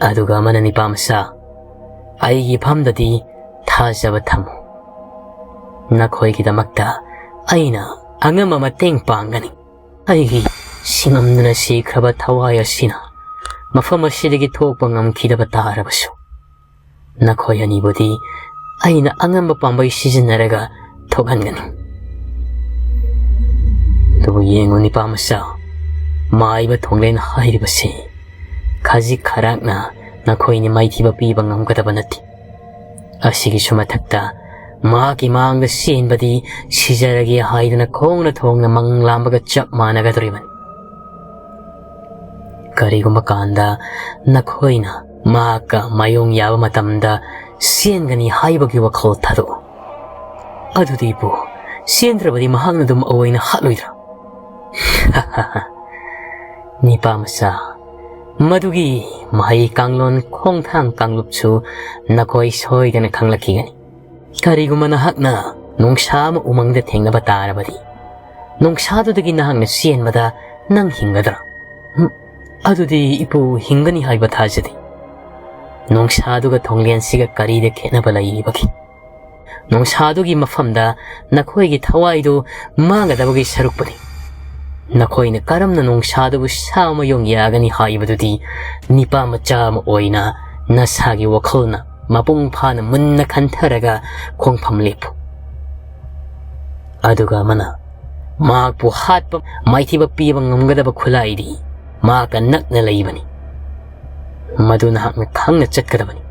ꯑꯗꯨꯒ ꯑꯃꯅ, ꯅꯤꯄꯥ ꯃꯆꯥ, ꯑꯩꯒꯤ ꯐꯝꯗꯗꯤ ꯊꯥꯖꯕ ꯊꯝꯃꯨ꯫ ꯅꯈꯣꯏꯒꯤꯗꯃꯛꯇ ꯑꯩꯅ ꯑꯉꯝꯕ ꯃꯇꯦꯡ ꯄꯥꯡꯒꯅꯤ꯫ ꯑꯩꯒꯤ ꯁꯤꯡꯉꯝꯗꯅ ꯁꯤꯈ꯭ꯔꯕ ꯊꯋꯥꯏ ꯑꯁꯤꯅ ꯃꯐꯝ ꯑꯁꯤꯗꯒꯤ ꯊꯣꯛꯄ ꯉꯝꯈꯤꯗꯕ ꯇꯥꯔꯕꯁꯨ, ꯅꯈꯣꯏ ꯑꯅꯤꯕꯨꯗꯤ ꯑꯩꯅ ꯑꯉꯝꯕ ꯄꯥꯝꯕꯩ ꯁꯤꯖꯤꯟꯅꯔꯒ ꯊꯣꯛꯍꯟꯒꯅꯤ꯫ ꯑꯗꯨꯕꯨ ꯌꯦꯡꯉꯨ, ꯅꯤꯄꯥ ꯃꯆꯥ, ꯃꯥꯏꯕ ꯊꯣꯡꯂꯦꯟ ꯍꯥꯏꯔꯤꯕꯁꯤ ꯈꯖꯤꯛ ꯈꯔꯥꯛꯅ ꯅꯈꯣꯏꯅ ꯃꯥꯏꯊꯤꯕ ꯄꯤꯕ ꯉꯝꯒꯗꯕ ꯅꯠꯇꯦ꯫ ꯑꯁꯤꯒꯤꯁꯨ ꯃꯊꯛꯇ ꯃꯍꯥꯛꯀꯤ ꯃꯥꯡꯗ ꯆꯦꯟꯕꯗꯤ ꯁꯤꯖꯔꯒꯦ ꯍꯥꯏꯗꯅ ꯈꯣꯡꯅ ꯊꯣꯡꯅ ꯃꯪ ꯂꯥꯝꯕꯒ ꯆꯞ ꯃꯥꯟꯅꯒꯗꯧꯔꯤꯕꯅꯤ꯫ ꯀꯔꯤꯒꯨꯝꯕ ꯀꯥꯟꯗ ꯅꯈꯣꯏꯅ ꯃꯍꯥꯛꯀ ꯃꯥꯌꯣꯡ ꯌꯥꯕ ꯃꯇꯝꯗ ꯆꯦꯟꯒꯅꯤ ꯍꯥꯏꯕꯒꯤ ꯋꯥꯈꯜ ꯊꯥꯗꯣꯛꯎ꯫ ꯑꯗꯨꯗꯤ ꯏꯄꯨ, ꯆꯦꯟꯗ꯭ꯔꯕꯗꯤ ꯃꯍꯥꯛꯅ ꯑꯗꯨꯝ ꯑꯣꯏꯅ ꯍꯥꯠꯂꯣꯏꯗ꯭ꯔꯥ? ꯅꯤꯄꯥ ꯃꯆꯥ, ꯃꯗꯨꯒꯤ ꯃꯍꯩ ꯀꯥꯡꯂꯣꯟ ꯈꯣꯡꯊꯥꯡ ꯀꯥꯡꯂꯨꯞꯁꯨ ꯅꯈꯣꯏ ꯁꯣꯏꯗꯅ ꯈꯪꯂꯛꯈꯤꯒꯅꯤ꯫ ꯀꯔꯤꯒꯨꯝꯕ ꯅꯍꯥꯛꯅ ꯅꯣꯡꯁꯥ ꯑꯃ ꯎꯃꯪꯗ ꯊꯦꯡꯅꯕ ꯇꯥꯔꯕꯗꯤ, ꯅꯣꯡꯁꯥꯗꯨꯗꯒꯤ ꯅꯍꯥꯛꯅ ꯆꯦꯟꯕꯗ ꯅꯪ ꯍꯤꯡꯒꯗ꯭ꯔꯥ? ꯍꯨꯝ, ꯑꯗꯨꯗꯤ ꯏꯄꯨ ꯍꯤꯡꯒꯅꯤ ꯍꯥꯏꯕ ꯊꯥꯖꯗꯦ꯫ ꯅꯣꯡꯁꯥꯗꯨꯒ ꯊꯣꯡꯂꯦꯟꯁꯤꯒ ꯀꯔꯤꯗ ꯈꯦꯠꯅꯕ ꯂꯩꯔꯤꯕꯒꯦ? ꯅꯣꯡꯁꯥꯗꯨꯒꯤ ꯃꯐꯝꯗ ꯅꯈꯣꯏꯒꯤ ꯊꯋꯥꯏꯗꯨ ꯃꯥꯡꯒꯗꯕꯒꯤ ꯁꯔꯨꯛꯄꯨꯗꯤ, ꯅꯈꯣꯏꯅ ꯀꯔꯝꯅ ꯅꯣꯡꯁꯥꯗꯨꯕꯨ ꯁꯥ ꯃꯌꯣꯡ ꯌꯥꯒꯅꯤ ꯍꯥꯏꯕꯗꯨꯗꯤ ꯅꯤꯄꯥ ꯃꯆꯥ ꯑꯃ ꯑꯣꯏꯅ ꯅꯁꯥꯒꯤ ꯋꯥꯈꯜꯅ ꯃꯄꯨꯡ ꯐꯥꯅ ꯃꯨꯟꯅ ꯈꯟꯊꯔꯒ ꯈꯣꯡꯐꯝ ꯂꯦꯞꯄꯨ꯫ ꯑꯗꯨꯒ ꯑꯃꯅ, ꯃꯍꯥꯛꯄꯨ ꯍꯥꯠꯄ, ꯃꯥꯏꯊꯤꯕ ꯄꯤꯕ ꯉꯝꯒꯗꯕ ꯈꯨꯠꯂꯥꯏꯗꯤ ꯃꯍꯥꯛꯀ ꯅꯛꯅ ꯂꯩꯕꯅꯤ꯫ ꯃꯗꯨ ꯅꯍꯥꯛꯅ ꯈꯪꯅ ꯆꯠꯀꯗꯕꯅꯤ꯫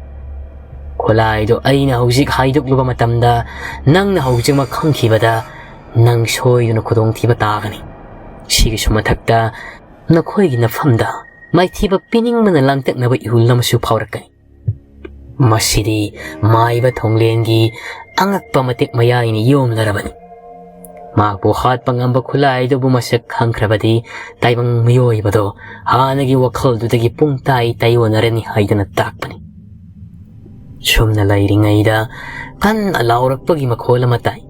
ꯈꯨꯠꯂꯥꯏꯗꯨ ꯑꯩꯅ ꯍꯧꯖꯤꯛ ꯍꯥꯏꯗꯣꯛꯂꯨꯕ ꯃꯇꯝꯗ, ꯅꯪꯅ ꯍꯧꯖꯤꯛꯃꯛ ꯈꯪꯈꯤꯕꯗ ꯅꯪ ꯁꯣꯏꯗꯅ ꯈꯨꯗꯣꯡꯊꯤꯕ ꯇꯥꯒꯅꯤ꯫ ꯁꯤꯒꯤꯁꯨ ꯃꯊꯛꯇ, ꯅꯈꯣꯏꯒꯤ ꯅꯐꯝꯗ ꯃꯥꯏꯊꯤꯕ ꯄꯤꯅꯤꯡꯕꯅ ꯂꯥꯡꯇꯛꯅꯕ ꯏꯍꯨꯜ ꯑꯃꯁꯨ ꯐꯥꯎꯔꯛꯀꯅꯤ꯫ ꯃꯁꯤꯗꯤ ꯃꯥꯏꯕ ꯊꯣꯡꯂꯦꯟꯒꯤ ꯑꯉꯛꯄ ꯃꯇꯤꯛ ꯃꯌꯥꯏꯅ ꯌꯣꯝꯂꯔꯕꯅꯤ꯫ ꯃꯍꯥꯛꯄꯨ ꯍꯥꯠꯄ ꯉꯝꯕ ꯈꯨꯠꯂꯥꯏꯗꯨꯕꯨ ꯃꯁꯛ ꯈꯪꯈ꯭ꯔꯕꯗꯤ, ꯇꯥꯏꯕꯪ ꯃꯤꯑꯣꯏꯕꯗꯣ ꯍꯥꯟꯅꯒꯤ ꯋꯥꯈꯜꯗꯨꯗꯒꯤ ꯄꯨꯡꯇꯥꯏ ꯇꯥꯏꯑꯣꯟꯅꯔꯅꯤ ꯍꯥꯏꯗꯅ ꯇꯥꯛꯄꯅꯤ꯫ ꯁꯨꯝꯅ ꯂꯩꯔꯤꯉꯩꯗ ꯀꯟꯅ ꯂꯥꯎꯔꯛꯄꯒꯤ ꯃꯈꯣꯜ ꯑꯃ ꯇꯥꯏ꯫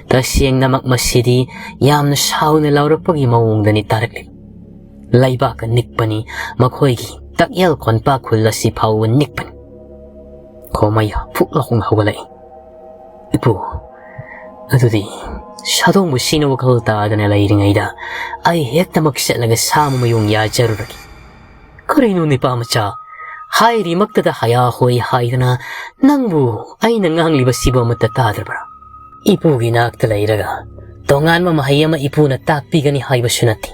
ꯇꯁꯦꯡꯅꯃꯛ ꯃꯁꯤꯗꯤ ꯌꯥꯝꯅ ꯁꯥꯎꯅ ꯂꯥꯎꯔꯛꯄꯒꯤ ꯃꯑꯣꯡꯗꯅꯤ ꯇꯥꯔꯛꯂꯤꯕ꯫ ꯂꯩꯕꯥꯛꯀ ꯅꯤꯛꯄꯅꯤ ꯃꯈꯣꯏꯒꯤ ꯇꯛꯌꯦꯜ ꯀꯣꯟꯄꯥ ꯈꯨꯜ ꯑꯁꯤ ꯐꯥꯎꯕ ꯅꯤꯛꯄꯅꯤ꯫ ꯈꯣꯃꯩ ꯐꯨꯛ ꯂꯥꯎꯅ ꯍꯧꯒꯠꯂꯛꯏ꯫ "ꯏꯄꯨ, ꯑꯗꯨꯗꯤ ꯁꯥꯗꯣꯡꯕꯨ ꯁꯤꯅ ꯋꯥꯈꯜ ꯇꯥꯗꯅ ꯂꯩꯔꯤꯉꯩꯗ ꯑꯩ ꯍꯦꯛꯇꯃꯛ ꯆꯠꯂꯒ ꯁꯥ ꯃꯌꯣꯡ ꯌꯥꯖꯔꯨꯔꯒꯦ꯫ ꯀꯔꯤꯅꯣ ꯅꯤꯄꯥ ꯃꯆꯥ? ꯍꯥꯏꯔꯤꯃꯛꯇꯗ ꯍꯌꯥ ꯍꯣꯏ ꯍꯥꯏꯗꯅ ꯅꯪꯕꯨ ꯑꯩꯅ ꯉꯥꯡꯂꯤꯕꯁꯤꯕꯨ ꯑꯃꯠꯇ ꯇꯥꯗ꯭ꯔꯕ꯭ꯔꯥ? ꯏꯄꯨꯒꯤ ꯅꯥꯛꯇ ꯂꯩꯔꯒ ꯇꯣꯉꯥꯟꯕ ꯃꯍꯩ ꯑꯃ ꯏꯄꯨꯅ ꯇꯥꯛꯄꯤꯒꯅꯤ ꯍꯥꯏꯕꯁꯨ ꯅꯠꯇꯦ꯫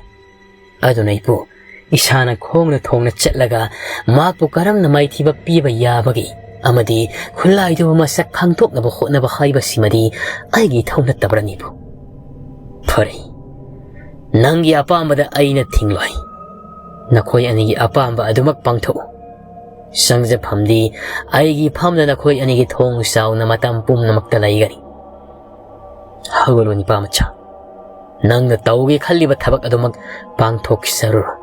ꯑꯗꯨꯅ ꯏꯄꯨ, ꯏꯁꯥꯅ ꯈꯣꯡꯅ ꯊꯣꯡꯅ ꯆꯠꯂꯒ ꯃꯍꯥꯛꯄꯨ ꯀꯔꯝꯅ ꯃꯥꯏꯊꯤꯕ ꯄꯤꯕ ꯌꯥꯕꯒꯦ ꯑꯃꯗꯤ ꯈꯨꯠꯂꯥꯏꯗꯨꯕꯨ ꯃꯁꯛ ꯈꯪꯗꯣꯛꯅꯕ ꯍꯣꯠꯅꯕ ꯍꯥꯏꯕꯁꯤꯃꯗꯤ ꯑꯩꯒꯤ ꯏꯊꯧ ꯅꯠꯇꯕ꯭ꯔꯅꯦ ꯏꯄꯨ? ꯐꯔꯦ, ꯅꯪꯒꯤ ꯑꯄꯥꯝꯕꯗ ꯑꯩꯅ ꯊꯤꯡꯂꯣꯏ꯫ ꯅꯈꯣꯏ ꯑꯅꯤꯒꯤ ꯑꯄꯥꯝꯕ ꯑꯗꯨꯃꯛ ꯄꯥꯡꯊꯣꯛꯎ꯫ ꯆꯪꯖꯐꯝꯗꯤ ꯑꯩꯒꯤ ꯐꯝꯗ ꯅꯈꯣꯏ ꯑꯅꯤꯒꯤ ꯊꯣꯡ ꯆꯥꯎꯅ ꯃꯇꯝ ꯄꯨꯝꯅꯃꯛꯇ ꯂꯩꯒꯅꯤ꯫ ꯍꯧꯒꯠꯂꯨ ꯅꯤꯄꯥ ꯃꯆꯥ, ꯅꯪꯅ ꯇꯧꯒꯦ ꯈꯜꯂꯤꯕ ꯊꯕꯛ ꯑꯗꯨꯃꯛ ꯄꯥꯡꯊꯣꯛꯆꯔꯨꯔꯣ꯫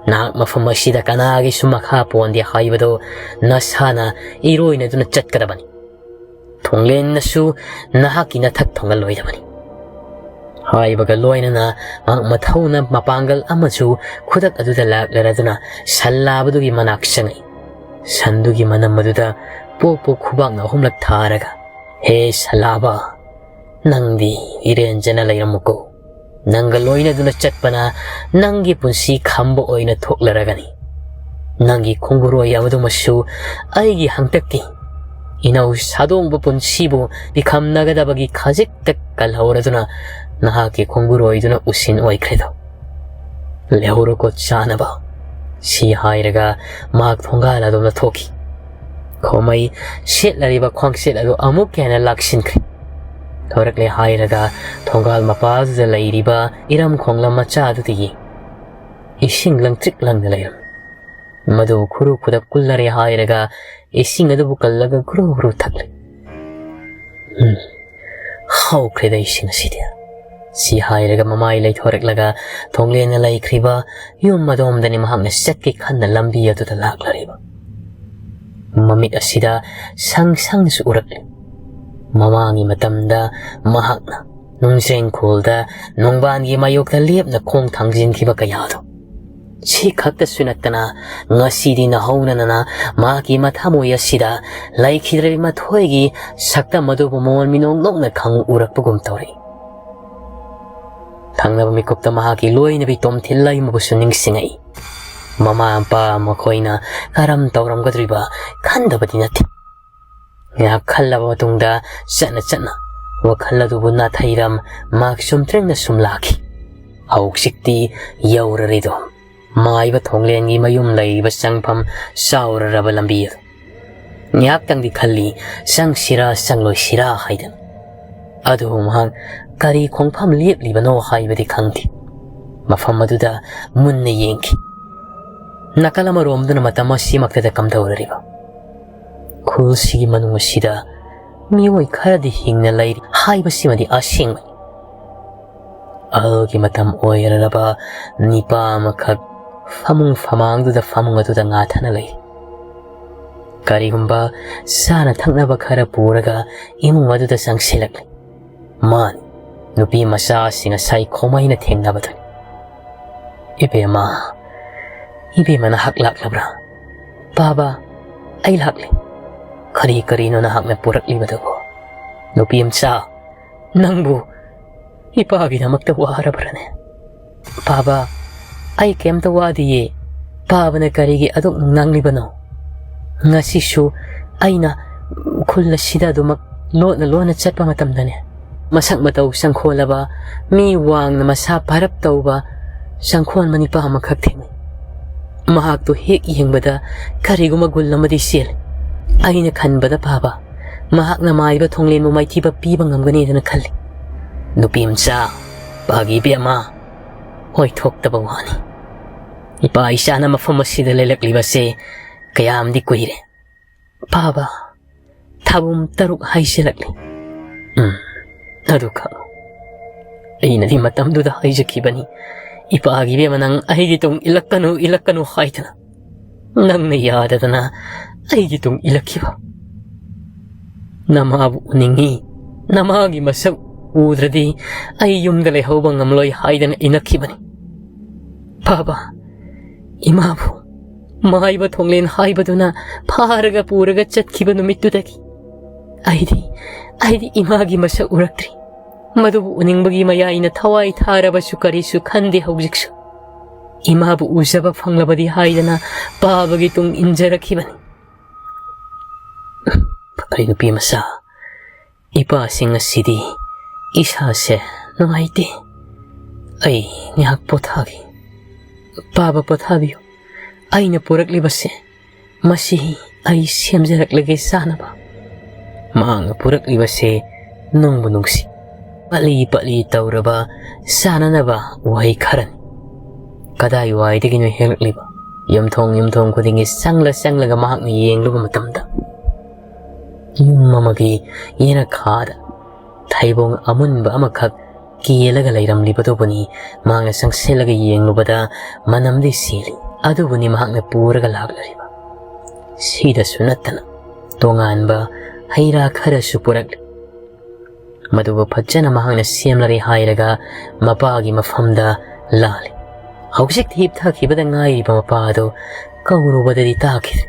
ꯅꯍꯥꯛ ꯃꯐꯝ ꯑꯁꯤꯗ ꯀꯅꯥꯒꯤꯁꯨ ꯃꯈꯥ ꯄꯣꯟꯗꯦ ꯍꯥꯏꯕꯗꯨ ꯅꯁꯥꯅ ꯏꯔꯣꯏꯅꯗꯨꯅ ꯆꯠꯀꯗꯕꯅꯤ꯫ ꯊꯣꯡꯂꯦꯟꯅꯁꯨ ꯅꯍꯥꯛꯀꯤ ꯅꯊꯛ ꯊꯣꯡꯍꯜꯂꯣꯏꯗꯕꯅꯤ꯫" ꯍꯥꯏꯕꯒ ꯂꯣꯏꯅꯅ ꯃꯍꯥꯛ ꯃꯊꯧꯅ ꯃꯄꯥꯡꯒꯜ ꯑꯃꯁꯨ ꯈꯨꯗꯛ ꯑꯗꯨꯗ ꯂꯥꯛꯂꯔꯗꯨꯅ ꯁꯟ ꯂꯥꯕꯗꯨꯒꯤ ꯃꯅꯥꯛ ꯆꯪꯉꯛꯏ꯫ ꯁꯟꯗꯨꯒꯤ ꯃꯅꯝ ꯑꯗꯨꯗ ꯄꯣꯛ ꯄꯣꯛ ꯈꯨꯕꯥꯛꯅ ꯑꯍꯨꯝꯂꯛ ꯊꯥꯔꯒ, "ꯍꯦ ꯁꯟ ꯂꯥꯕ, ꯅꯪꯗꯤ ꯏꯔꯦꯟꯖꯅ ꯂꯩꯔꯝꯃꯨꯀꯣ꯫ ꯅꯪꯒ ꯂꯣꯏꯅꯗꯨꯅ ꯆꯠꯄꯅ ꯅꯪꯒꯤ ꯄꯨꯟꯁꯤ ꯈꯝꯕ ꯑꯣꯏꯅ ꯊꯣꯛꯂꯔꯒꯅꯤ꯫ ꯅꯪꯒꯤ ꯈꯣꯡꯕꯨꯔꯣꯏ ꯑꯃꯗꯨꯃꯁꯨ ꯑꯩꯒꯤ ꯍꯪꯇꯛꯀꯤ ꯏꯅꯧ ꯁꯥꯗꯣꯡꯕ ꯄꯨꯟꯁꯤꯕꯨ ꯄꯤꯈꯝꯅꯒꯗꯕꯒꯤ ꯈꯖꯤꯛꯇ ꯀꯜꯍꯧꯔꯗꯨꯅ ꯅꯍꯥꯛꯀꯤ ꯈꯣꯡꯕꯨꯔꯣꯏꯗꯨꯅ ꯎꯁꯤꯟ ꯑꯣꯏꯈ꯭ꯔꯦꯗꯣ꯫ ꯂꯩꯍꯧꯔꯣꯀꯣ ꯆꯥꯅꯕ꯫" ꯁꯤ ꯍꯥꯏꯔꯒ ꯃꯍꯥꯛ ꯊꯣꯡꯒꯥꯜ ꯑꯗꯣꯝꯗ ꯊꯣꯛꯈꯤ꯫ ꯈꯣꯃꯩ ꯁꯦꯠꯂꯔꯤꯕ ꯈ꯭ꯋꯥꯡꯁꯦꯠ ꯑꯗꯨ ꯑꯃꯨꯛ ꯍꯦꯟꯅ ꯂꯥꯛꯁꯤꯟꯈ꯭ꯔꯦ꯫ ꯊꯣꯔꯛꯂꯦ ꯍꯥꯏꯔꯒ ꯊꯣꯡꯒꯥꯜ ꯃꯄꯥꯗꯨꯗ ꯂꯩꯔꯤꯕ ꯏꯔꯝ ꯈꯣꯡꯂꯝ ꯃꯆꯥ ꯑꯗꯨꯗꯒꯤ ꯏꯁꯤꯡ ꯂꯪꯇ꯭ꯔꯤꯛ ꯂꯪꯅ ꯂꯩꯔꯝꯃꯤ꯫ ꯃꯗꯨ ꯈꯨꯔꯨ ꯈꯨꯗꯛ ꯀꯨꯜꯂꯔꯦ ꯍꯥꯏꯔꯒ ꯏꯁꯤꯡ ꯑꯗꯨꯕꯨ ꯀꯜꯂꯒ ꯒꯨꯔꯨ ꯒꯨꯔꯨ ꯊꯛꯂꯦ꯫ "ꯎꯝ, ꯍꯧꯈ꯭ꯔꯦꯗ ꯏꯁꯤꯡ ꯑꯁꯤꯗꯤ꯫" ꯁꯤ ꯍꯥꯏꯔꯒ ꯃꯃꯥꯏ ꯂꯩꯊꯣꯔꯛꯂꯒ ꯊꯣꯡꯂꯦꯟꯅ ꯂꯩꯈ꯭ꯔꯤꯕ ꯌꯨꯝ ꯑꯗꯣꯝꯗꯅꯤ ꯃꯍꯥꯛꯅ ꯆꯠꯀꯦ ꯈꯟꯅ ꯂꯝꯕꯤ ꯑꯗꯨꯗ ꯂꯥꯛꯂꯔꯤꯕ꯫ ꯃꯃꯤꯠ ꯑꯁꯤꯗ ꯁꯪ ꯁꯪꯁꯨ ꯎꯔꯛꯂꯤ꯫ ꯃꯃꯥꯡꯒꯤ ꯃꯇꯝꯗ ꯃꯍꯥꯛꯅ ꯅꯨꯡꯖ꯭ꯔꯦꯡꯈꯣꯜꯗ ꯅꯣꯡꯕꯥꯟꯒꯤ ꯃꯥꯌꯣꯛꯇ ꯂꯦꯞꯅ ꯈꯣꯡ ꯊꯥꯡꯖꯤꯟꯈꯤꯕ ꯀꯌꯥꯗꯣ꯫ ꯁꯤ ꯈꯛꯇꯁꯨ ꯅꯠꯇꯅ, ꯉꯁꯤꯗꯤ ꯅꯧꯍꯧꯅꯅ ꯃꯍꯥꯛꯀꯤ ꯃꯊꯃꯣꯏ ꯑꯁꯤꯗ ꯂꯩꯈꯤꯗ꯭ꯔꯕꯤ ꯃꯊꯣꯏꯒꯤ ꯁꯛꯇꯝ ꯑꯗꯨꯕꯨ ꯃꯣꯟ ꯃꯤꯅꯣꯡ ꯅꯣꯛꯅ ꯈꯪ ꯎꯔꯛꯄꯒꯨꯝ ꯇꯧꯔꯛꯏ꯫ ꯊꯪꯅꯕ ꯃꯤꯀꯨꯞꯇ ꯃꯍꯥꯛꯀꯤ ꯂꯣꯏꯅꯕꯤ ꯇꯣꯝꯊꯤꯜ ꯂꯩꯃꯕꯨꯁꯨ ꯅꯤꯡꯁꯤꯡꯉꯛꯏ꯫ ꯃꯃꯥ ꯃꯄꯥ ꯃꯈꯣꯏꯅ ꯀꯔꯝ ꯇꯧꯔꯝꯒꯗꯧꯔꯤꯕ ꯈꯟꯗꯕꯗꯤ ꯅꯠꯇꯦ꯫ ꯉꯥꯏꯍꯥꯛ ꯈꯜꯂꯕ ꯃꯇꯨꯡꯗ ꯆꯠꯅ ꯆꯠꯅ ꯋꯥꯈꯜ ꯑꯗꯨꯕꯨ ꯅꯥꯊꯩꯔꯝ ꯃꯍꯥꯛ ꯆꯨꯝꯇ꯭ꯔꯤꯡꯅ ꯁꯨꯝ ꯂꯥꯛꯈꯤ꯫ ꯍꯧꯖꯤꯛꯇꯤ ꯌꯧꯔꯔꯦꯗꯣ꯫ ꯃꯥꯏꯕ ꯊꯣꯡꯂꯦꯟꯒꯤ ꯃꯌꯨꯝ ꯂꯩꯔꯤꯕ ꯆꯪꯐꯝ ꯆꯥꯎꯔꯔꯕ ꯂꯝꯕꯤ ꯑꯗꯨ꯫ ꯉꯥꯏꯍꯥꯛꯇꯪꯗꯤ ꯈꯜꯂꯤ, ꯆꯪꯁꯤꯔꯥ ꯆꯪꯂꯣꯏꯁꯤꯔꯥ ꯍꯥꯏꯗꯅ꯫ ꯑꯗꯨꯕꯨ ꯃꯍꯥꯛ ꯀꯔꯤ ꯈꯣꯡꯐꯝ ꯂꯦꯞꯂꯤꯕꯅꯣ ꯍꯥꯏꯕꯗꯤ ꯈꯪꯗꯦ꯫ ꯃꯐꯝ ꯑꯗꯨꯗ ꯃꯨꯟꯅ ꯌꯦꯡꯈꯤ꯫ ꯅꯥꯀꯜ ꯑꯃꯔꯣꯝꯗꯅ ꯃꯇꯝ ꯑꯁꯤꯃꯛꯇꯗ ꯀꯝꯗꯧꯔꯤꯕ ꯈꯨꯜꯁꯤꯒꯤ ꯃꯅꯨꯡ ꯑꯁꯤꯗ ꯃꯤꯑꯣꯏ ꯈꯔꯗꯤ ꯍꯤꯡꯅ ꯂꯩꯔꯤ ꯍꯥꯏꯕꯁꯤꯃꯗꯤ ꯑꯁꯦꯡꯕꯅꯤ꯫ ꯑꯍꯜꯒꯤ ꯃꯇꯝ ꯑꯣꯏꯔꯔꯕ ꯅꯤꯄꯥ ꯑꯃꯈꯛ ꯐꯃꯨꯡ ꯐꯃꯥꯡꯗꯨꯗ, ꯐꯃꯨꯡ ꯑꯗꯨꯗ ꯉꯥꯊꯅ ꯂꯩꯔꯤ꯫ ꯀꯔꯤꯒꯨꯝꯕ ꯆꯥꯅ ꯊꯛꯅꯕ ꯈꯔ ꯄꯨꯔꯒ ꯏꯃꯨꯡ ꯑꯗꯨꯗ ꯆꯪꯁꯤꯜꯂꯛꯂꯤ꯫ ꯃꯥꯅꯤ, ꯅꯨꯄꯤ ꯃꯆꯥꯁꯤꯡ ꯉꯁꯥꯏ ꯈꯣꯃꯩꯅ ꯊꯦꯡꯅꯕꯗꯨꯅꯤ꯫ "ꯏꯕꯦꯝꯃ, ꯏꯕꯦꯝꯃ, ꯅꯍꯥꯛ ꯂꯥꯛꯂꯕ꯭ꯔꯥ?" "ꯕꯥꯕꯥ, ꯑꯩ ꯂꯥꯛꯂꯦ꯫" "ꯀꯔꯤ ꯀꯔꯤꯅꯣ ꯅꯍꯥꯛꯅ ꯄꯨꯔꯛꯂꯤꯕꯗꯨꯕꯨ?" "ꯅꯨꯄꯤ ꯃꯆꯥ, ꯅꯪꯕꯨ ꯏꯄꯥꯒꯤꯗꯃꯛꯇ ꯋꯥꯔꯕ꯭ꯔꯅꯦ?" "ꯕꯥꯕꯥ, ꯑꯩ ꯀꯩꯝꯇ ꯋꯥꯗꯤꯌꯦ꯫ ꯕꯥꯕꯥꯅ ꯀꯔꯤꯒꯤ ꯑꯗꯨꯛ ꯅꯨꯡꯅꯥꯡꯂꯤꯕꯅꯣ? ꯉꯁꯤꯁꯨ ꯑꯩꯅ ꯈꯨꯜ ꯑꯁꯤꯗ ꯑꯗꯨꯃꯛ ꯂꯣꯟꯅ ꯂꯣꯟꯅ ꯆꯠꯄ ꯃꯇꯝꯗꯅꯦ, ꯃꯁꯛ ꯃꯇꯧ ꯆꯪꯈꯣꯜꯂꯕ, ꯃꯤ ꯋꯥꯡꯅ ꯃꯁꯥ ꯄꯥꯔꯞ ꯇꯧꯕ ꯆꯪꯈꯣꯟꯕ ꯅꯤꯄꯥ ꯑꯃꯈꯛ ꯊꯦꯡꯅꯩ꯫ ꯃꯍꯥꯛꯇꯨ ꯍꯦꯛ ꯌꯦꯡꯕꯗ ꯀꯔꯤꯒꯨꯝꯕ ꯒꯨꯜ ꯑꯃꯗꯤ ꯆꯦꯜꯂꯤ꯫ ꯑꯩꯅ ꯈꯟꯕꯗ, ꯕꯥꯕꯥ, ꯃꯍꯥꯛꯅ ꯃꯥꯏꯕ ꯊꯣꯡꯂꯦꯟꯕꯨ ꯃꯥꯏꯊꯤꯕ ꯄꯤꯕ ꯉꯝꯒꯅꯤꯗꯅ ꯈꯜꯂꯤ꯫" "ꯅꯨꯄꯤ ꯃꯆꯥ, ꯏꯄꯥꯒꯤ ꯏꯕꯦꯝꯃ, ꯑꯣꯏꯊꯣꯛꯇꯕ ꯋꯥꯅꯤ꯫ ꯏꯄꯥ ꯏꯆꯥꯅ ꯃꯐꯝ ꯑꯁꯤꯗ ꯂꯩꯔꯛꯂꯤꯕꯁꯦ ꯀꯌꯥꯝꯗꯤ ꯀꯨꯏꯔꯦ?" "ꯕꯥꯕꯥ, ꯊꯥꯕꯨꯝ ꯇꯔꯨꯛ ꯍꯥꯏꯖꯤꯜꯂꯛꯂꯤ꯫" "ꯎꯝ, ꯑꯗꯨ ꯈꯛ꯫ ꯑꯩꯅꯗꯤ ꯃꯇꯝꯗꯨꯗ ꯍꯥꯏꯖꯈꯤꯕꯅꯤ, 'ꯏꯄꯥꯒꯤ ꯏꯕꯦꯝꯃ, ꯅꯪ ꯑꯩꯒꯤ ꯇꯨꯡ ꯏꯜꯂꯛꯀꯅꯨ, ꯏꯜꯂꯛꯀꯅꯨ' ꯍꯥꯏꯗꯅ꯫ ꯅꯪꯅ ꯌꯥꯗꯗꯅ ꯑꯩꯒꯤ ꯇꯨꯡ ꯏꯜꯂꯛꯈꯤꯕ꯫ ꯅꯃꯥꯕꯨ ꯎꯅꯤꯡꯉꯤ, ꯅꯃꯥꯒꯤ ꯃꯁꯛ ꯎꯗ꯭ꯔꯗꯤ ꯑꯩ ꯌꯨꯝꯗ ꯂꯩꯍꯧꯕ ꯉꯝꯂꯣꯏ ꯍꯥꯏꯗꯅ ꯏꯅꯛꯈꯤꯕꯅꯤ꯫ ꯕꯥꯕꯥ, ꯏꯃꯥꯕꯨ ꯃꯥꯏꯕ ꯊꯣꯡꯂꯦꯟ ꯍꯥꯏꯕꯗꯨꯅ ꯐꯥꯔꯒ ꯄꯨꯔꯒ ꯆꯠꯈꯤꯕ ꯅꯨꯃꯤꯠꯇꯨꯗꯒꯤ ꯑꯩꯗꯤ, ꯑꯩꯗꯤ ꯏꯃꯥꯒꯤ ꯃꯁꯛ ꯎꯔꯛꯇ꯭ꯔꯤ꯫ ꯃꯗꯨꯕꯨ ꯎꯅꯤꯡꯕꯒꯤ ꯃꯌꯥꯏꯅ ꯊꯋꯥꯏ ꯊꯥꯔꯕꯁꯨ ꯀꯔꯤꯁꯨ ꯈꯟꯗꯦ ꯍꯧꯖꯤꯛꯁꯨ꯫ ꯏꯃꯥꯕꯨ ꯎꯖꯕ ꯐꯪꯂꯕꯗꯤ ꯍꯥꯏꯗꯅ ꯄꯥꯕꯒꯤ ꯇꯨꯡ ꯏꯟꯖꯔꯛꯈꯤꯕꯅꯤ꯫ ꯐꯔꯦ ꯅꯨꯄꯤ ꯃꯆꯥ, ꯏꯄꯥꯁꯤꯡ ꯑꯁꯤꯗꯤ ꯏꯁꯥꯁꯦ ꯅꯨꯡꯉꯥꯏꯇꯦ꯫ ꯑꯩ ꯉꯥꯏꯍꯥꯛ ꯄꯣꯊꯥꯒꯦ꯫ ꯄꯥꯕ ꯄꯣꯊꯥꯕꯤꯌꯨ꯫ ꯑꯩꯅ ꯄꯨꯔꯛꯂꯤꯕꯁꯦ ꯃꯁꯤ ꯑꯩ ꯁꯦꯝꯖꯔꯛꯂꯒꯦ ꯆꯥꯅꯕ꯫ ꯃꯍꯥꯛꯅ ꯄꯨꯔꯛꯂꯤꯕꯁꯦ ꯅꯨꯡꯕꯨ ꯅꯨꯡꯁꯤ꯫ ꯄꯠꯂꯤ ꯄꯠꯂꯤ ꯇꯧꯔꯕ ꯆꯥꯅꯅꯕ ꯎꯍꯩ ꯈꯔꯅꯤ꯫ ꯀꯗꯥꯏꯋꯥꯏꯗꯒꯤꯅꯣ ꯍꯦꯛꯂꯛꯂꯤꯕ? ꯌꯨꯝꯊꯣꯡ ꯌꯨꯝꯊꯣꯡ ꯈꯨꯗꯤꯡꯒꯤ ꯆꯪꯂ ꯆꯪꯂꯒ ꯃꯍꯥꯛꯅ ꯌꯦꯡꯂꯨꯕ ꯃꯇꯝꯗ, ꯌꯨꯝ ꯑꯃꯒꯤ ꯌꯦꯅꯈꯥꯗ ꯊꯩꯕꯣꯡ ꯑꯃꯨꯟꯕ ꯑꯃꯈꯛ ꯀꯦꯜꯂꯒ ꯂꯩꯔꯝꯂꯤꯕꯗꯨꯕꯨꯅꯤ ꯃꯍꯥꯛꯅ ꯆꯪꯁꯤꯜꯂꯒ ꯌꯦꯡꯂꯨꯕꯗ ꯃꯅꯝꯗꯤ ꯆꯦꯜꯂꯤ꯫ ꯑꯗꯨꯕꯨꯅꯤ ꯃꯍꯥꯛꯅ ꯄꯨꯔꯒ ꯂꯥꯛꯂꯤꯕ꯫ ꯁꯤꯗꯁꯨ ꯅꯠꯇꯅ ꯇꯣꯉꯥꯟꯕ ꯍꯩ ꯔꯥ ꯈꯔꯁꯨ ꯄꯨꯔꯛꯂꯤ꯫ ꯃꯗꯨꯕꯨ ꯐꯖꯅ ꯃꯍꯥꯛꯅ ꯁꯦꯝꯂꯔꯦ ꯍꯥꯏꯔꯒ ꯃꯄꯥꯒꯤ ꯃꯐꯝꯗ ꯂꯥꯜꯂꯤ꯫ ꯍꯧꯖꯤꯛꯇ ꯍꯤꯞꯊꯈꯤꯕꯗ ꯉꯥꯏꯔꯤꯕ ꯃꯄꯥ ꯑꯗꯨ ꯀꯧꯔꯨꯕꯗꯗꯤ ꯇꯥꯈꯤꯗ꯭ꯔꯦ꯫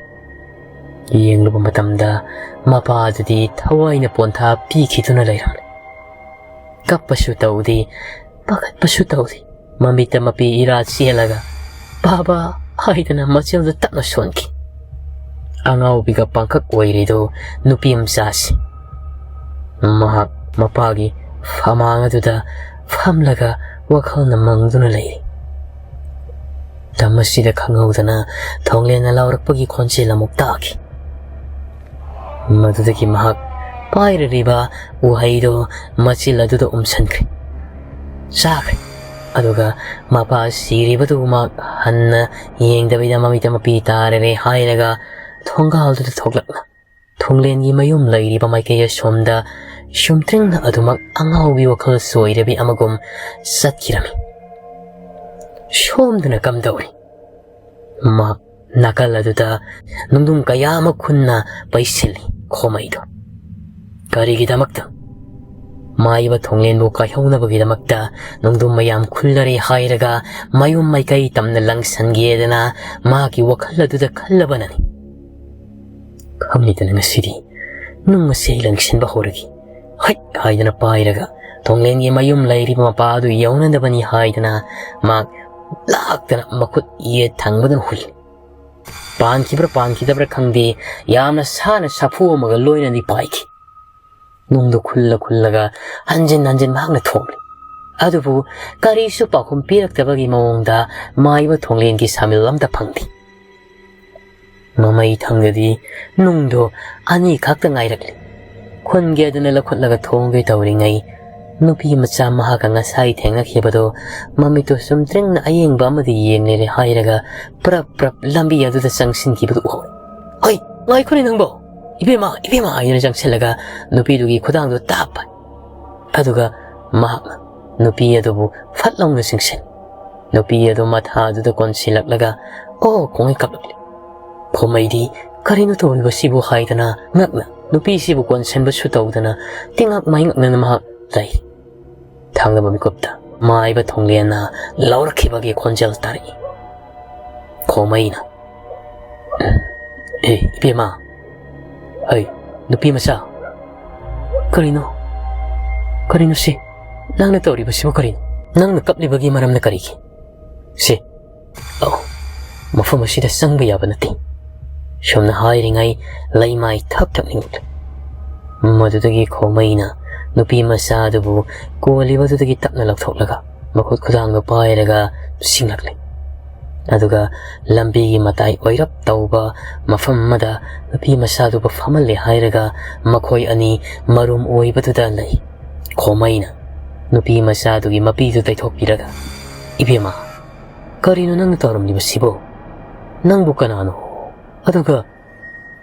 ꯌꯦꯡꯂꯨꯕ ꯃꯇꯝꯗ ꯃꯄꯥꯗꯨꯗꯤ ꯊꯋꯥꯏꯅ ꯄꯣꯟꯊꯥ ꯄꯤꯈꯤꯗꯨꯅ ꯂꯩꯔꯝꯂꯦ꯫ ꯀꯞꯄꯁꯨ ꯇꯧꯗꯦ, ꯄꯥꯈꯠꯄꯁꯨ ꯇꯧꯗꯦ꯫ ꯃꯃꯤꯠꯇ ꯃꯄꯤ ꯏꯔꯥ ꯆꯦꯜꯂꯒ "ꯕꯥꯕꯥ" ꯍꯥꯏꯗꯅ ꯃꯆꯤꯜꯗ ꯇꯞꯅ ꯁꯣꯟꯈꯤ꯫ ꯑꯉꯥꯎꯕꯤꯒ ꯄꯥꯡꯈꯛ ꯑꯣꯏꯔꯤꯗꯨ ꯅꯨꯄꯤ ꯃꯆꯥꯁꯤ꯫ ꯃꯍꯥꯛ ꯃꯄꯥꯒꯤ ꯐꯃꯥꯡ ꯑꯗꯨꯗ ꯐꯝꯂꯒ ꯋꯥꯈꯜꯅ ꯃꯪꯗꯨꯅ ꯂꯩꯔꯤ꯫ ꯃꯇꯝ ꯑꯁꯤꯗ ꯈꯪꯍꯧꯗꯅ ꯊꯣꯡꯂꯦꯟꯅ ꯂꯥꯎꯔꯛꯄꯒꯤ ꯈꯣꯟꯖꯦꯜ ꯑꯃꯨꯛ ꯇꯥꯈꯤ꯫ ꯃꯗꯨꯗꯒꯤ ꯃꯍꯥꯛ ꯄꯥꯏꯔꯤꯕ ꯎꯍꯩꯗꯨ ꯃꯆꯤꯜ ꯑꯗꯨꯗ ꯎꯝꯁꯟꯈ꯭ꯔꯦ꯫ ꯆꯥꯈ꯭ꯔꯦ꯫ ꯑꯗꯨꯒ ꯃꯄꯥ ꯁꯤꯔꯤꯕꯗꯨ ꯃꯍꯥꯛ ꯍꯟꯅ ꯌꯦꯡꯗꯕꯤꯗ ꯃꯃꯤꯠꯇ ꯃꯄꯤ ꯇꯥꯔꯔꯦ ꯍꯥꯏꯔꯒ ꯊꯣꯡꯒꯥꯜꯗꯨꯗ ꯊꯣꯛꯂꯛꯅ ꯊꯣꯡꯂꯦꯟꯒꯤ ꯃꯌꯨꯝ ꯂꯩꯔꯤꯕ ꯃꯥꯏꯀꯩ ꯑꯁꯣꯝꯗ ꯆꯨꯝꯗ꯭ꯔꯤꯡꯅ ꯑꯗꯨꯃꯛ ꯑꯉꯥꯎꯕꯤ ꯋꯥꯈꯜ ꯆꯣꯏꯔꯕꯤ ꯑꯃꯒꯨꯝ ꯆꯠꯈꯤꯔꯝꯃꯤ꯫ ꯁꯣꯝꯗꯅ ꯀꯝꯗꯧꯔꯤ? ꯃꯍꯥꯛ ꯅꯥꯀꯜ ꯑꯗꯨꯗ ꯅꯨꯡꯗꯨꯝ ꯀꯌꯥ ꯑꯃ ꯈꯨꯟꯅ ꯄꯩꯁꯤꯜꯂꯤ ꯈꯣꯃꯩꯗꯣ꯫ ꯀꯔꯤꯒꯤꯗꯃꯛꯇ? ꯃꯥꯏꯕ ꯊꯣꯡꯂꯦꯟꯕꯨ ꯀꯥꯏꯍꯧꯅꯕꯒꯤꯗꯃꯛꯇ ꯅꯣꯡꯗꯝ ꯃꯌꯥꯝ ꯈꯨꯜꯂꯔꯦ ꯍꯥꯏꯔꯒ ꯃꯌꯨꯝ ꯃꯥꯏꯀꯩ ꯇꯝꯅ ꯂꯪꯁꯟꯒꯦꯗꯅ ꯃꯍꯥꯛꯀꯤ ꯋꯥꯈꯜ ꯑꯗꯨꯗ ꯈꯜꯂꯕꯅꯅꯤ꯫ ꯈꯪꯂꯤꯗꯅ ꯉꯁꯤꯗꯤ ꯅꯨꯡ ꯑꯁꯤ ꯑꯩ ꯂꯪꯁꯤꯟꯕ ꯍꯧꯔꯒꯦ꯫ ꯍꯩꯠ ꯍꯥꯏꯗꯅ ꯄꯥꯏꯔꯒ ꯊꯣꯡꯂꯦꯟꯒꯤ ꯃꯌꯨꯝ ꯂꯩꯔꯤꯕ ꯃꯄꯥ ꯑꯗꯨ ꯌꯧꯅꯗꯕꯅꯤ ꯍꯥꯏꯗꯅ ꯃꯍꯥꯛ ꯂꯥꯛꯇꯅ ꯃꯈꯨꯠ ꯌꯦꯠ ꯊꯪꯕꯗꯨꯅ ꯍꯨꯜꯂꯤ꯫ ꯄꯥꯟꯈꯤꯕ꯭ꯔꯥ ꯄꯥꯟꯈꯤꯗꯕ꯭ꯔꯥ ꯈꯪꯗꯦ, ꯌꯥꯝꯅ ꯁꯥꯅ ꯁꯥꯐꯨ ꯑꯃꯒ ꯂꯣꯏꯅꯅꯗꯤ ꯄꯥꯏꯈꯤ꯫ ꯅꯨꯡꯗꯨ ꯈꯨꯜꯂ ꯈꯨꯜꯂꯒ ꯍꯟꯖꯤꯟ ꯍꯟꯖꯤꯟ ꯃꯍꯥꯛꯅ ꯊꯣꯝꯂꯤ꯫ ꯑꯗꯨꯕꯨ ꯀꯔꯤꯁꯨ ꯄꯥꯎꯈꯨꯝ ꯄꯤꯔꯛꯇꯕꯒꯤ ꯃꯑꯣꯡꯗ ꯃꯥꯏꯕ ꯊꯣꯡꯂꯦꯟꯒꯤ ꯁꯥꯃꯤꯜ ꯑꯝꯇ ꯐꯪꯗꯦ꯫ ꯃꯃꯩ ꯊꯪꯗꯗꯤ ꯅꯨꯡꯗꯣ ꯑꯅꯤꯈꯛꯇ ꯉꯥꯏꯔꯛꯂꯤ꯫ ꯈꯨꯟꯒꯦ ꯑꯗꯨꯅ ꯂꯧꯈꯠꯂꯒ ꯊꯣꯡꯒꯦ ꯇꯧꯔꯤꯉꯩ, ꯅꯨꯄꯤ ꯃꯆꯥ ꯃꯍꯥꯛꯀ ꯉꯁꯥꯏ ꯊꯦꯡꯅꯈꯤꯕꯗꯣ ꯃꯃꯤꯠꯇꯣ ꯁꯨꯝ ꯇ꯭ꯔꯤꯡꯅ ꯑꯌꯦꯡꯕ ꯑꯃꯗ ꯌꯦꯡꯂꯦ ꯍꯥꯏꯔꯒ ꯄ꯭ꯔꯞ ꯄ꯭ꯔꯞ ꯂꯝꯕꯤ ꯑꯗꯨꯗ ꯆꯪꯁꯤꯟꯈꯤꯕꯗꯨ ꯎꯍꯧꯏ꯫ "ꯍꯣꯏ, ꯉꯥꯏꯈꯣꯅꯦ ꯅꯪꯕꯣ! ꯏꯕꯦꯝꯃ, ꯏꯕꯦꯝꯃ!" ꯍꯥꯏꯗꯨꯅ ꯆꯪꯁꯤꯜꯂꯒ ꯅꯨꯄꯤꯗꯨꯒꯤ ꯈꯨꯗꯥꯡꯗꯣ ꯇꯥꯞꯄ꯫ ꯑꯗꯨꯒ ꯃꯍꯥꯛꯅ ꯅꯨꯄꯤ ꯑꯗꯨꯕꯨ ꯐꯠ ꯂꯥꯎꯅ ꯆꯤꯡꯁꯤꯟ꯫ ꯅꯨꯄꯤ ꯑꯗꯨ ꯃꯊꯥꯗꯨꯗ ꯀꯣꯟꯁꯤꯜꯂꯛꯂꯒ, "ꯑꯣ!" ꯈꯣꯡꯉꯩ ꯀꯞꯂꯛꯂꯤ꯫ ꯈꯣꯃꯩꯗꯤ "ꯀꯔꯤꯅꯣ ꯇꯧꯔꯤꯕꯁꯤꯕꯨ?" ꯍꯥꯏꯗꯅ ꯉꯛꯅ ꯅꯨꯄꯤꯁꯤꯕꯨ ꯀꯣꯟꯁꯤꯟꯕꯁꯨ ꯇꯧꯗꯅ ꯇꯤꯉꯛ ꯃꯥꯏꯉꯛꯅꯅ ꯃꯍꯥꯛ ꯂꯩ꯫ ꯊꯥꯡꯂꯕ ꯃꯤꯀꯨꯞꯇ ꯃꯥꯏꯕ ꯊꯣꯡꯂꯦꯟꯅ ꯂꯥꯎꯔꯛꯈꯤꯕꯒꯤ ꯈꯣꯟꯖꯦꯜ ꯇꯥꯔꯛꯏ꯫ ꯈꯣꯃꯩꯅ, "ꯑꯦ, ꯏꯕꯦꯝꯃ! ꯍꯩ, ꯅꯨꯄꯤ ꯃꯆꯥ! ꯀꯔꯤꯅꯣ? ꯀꯔꯤꯅꯣ ꯁꯤ? ꯅꯪꯅ ꯇꯧꯔꯤꯕꯁꯤꯕꯨ ꯀꯔꯤꯅꯣ? ꯅꯪꯅ ꯀꯞꯂꯤꯕꯒꯤ ꯃꯔꯝꯅ ꯀꯔꯤꯒꯤ? ꯁꯤ, ꯑꯧ, ꯃꯐꯝ ꯑꯁꯤꯗ ꯆꯪꯕ ꯌꯥꯕ ꯅꯠꯇꯦ꯫" ꯁꯨꯝꯅ ꯍꯥꯏꯔꯤꯉꯩ ꯂꯩꯃꯥꯏ ꯊꯛ ꯊꯛ ꯅꯤꯛꯂꯛꯂꯦ꯫ ꯃꯗꯨꯗꯒꯤ ꯈꯣꯃꯩꯅ ꯅꯨꯄꯤ ꯃꯆꯥ ꯑꯗꯨꯕꯨ ꯀꯣꯜꯂꯤꯕꯗꯨꯗꯒꯤ ꯇꯞꯅ ꯂꯧꯊꯣꯛꯂꯒ ꯃꯈꯨꯠ ꯈꯨꯗꯥꯡꯗ ꯄꯥꯏꯔꯒ ꯆꯤꯡꯂꯛꯂꯦ꯫ ꯑꯗꯨꯒ ꯂꯝꯕꯤꯒꯤ ꯃꯇꯥꯏ ꯑꯣꯏꯔꯞ ꯇꯧꯕ ꯃꯐꯝ ꯑꯃꯗ ꯅꯨꯄꯤ ꯃꯆꯥꯗꯨꯕꯨ ꯐꯝꯍꯜꯂꯦ ꯍꯥꯏꯔꯒ ꯃꯈꯣꯏ ꯑꯅꯤ ꯃꯔꯨꯝ ꯑꯣꯏꯕꯗꯨꯗ ꯂꯩ꯫ ꯈꯣꯃꯩꯅ ꯅꯨꯄꯤ ꯃꯆꯥꯗꯨꯒꯤ ꯃꯄꯤꯗꯨ ꯇꯩꯊꯣꯛꯄꯤꯔꯒ, "ꯏꯕꯦꯝꯃ, ꯀꯔꯤꯅꯣ ꯅꯪꯅ ꯇꯧꯔꯝꯂꯤꯕꯁꯤꯕꯨ? ꯅꯪꯕꯨ ꯀꯅꯥꯅꯣ? ꯑꯗꯨꯒ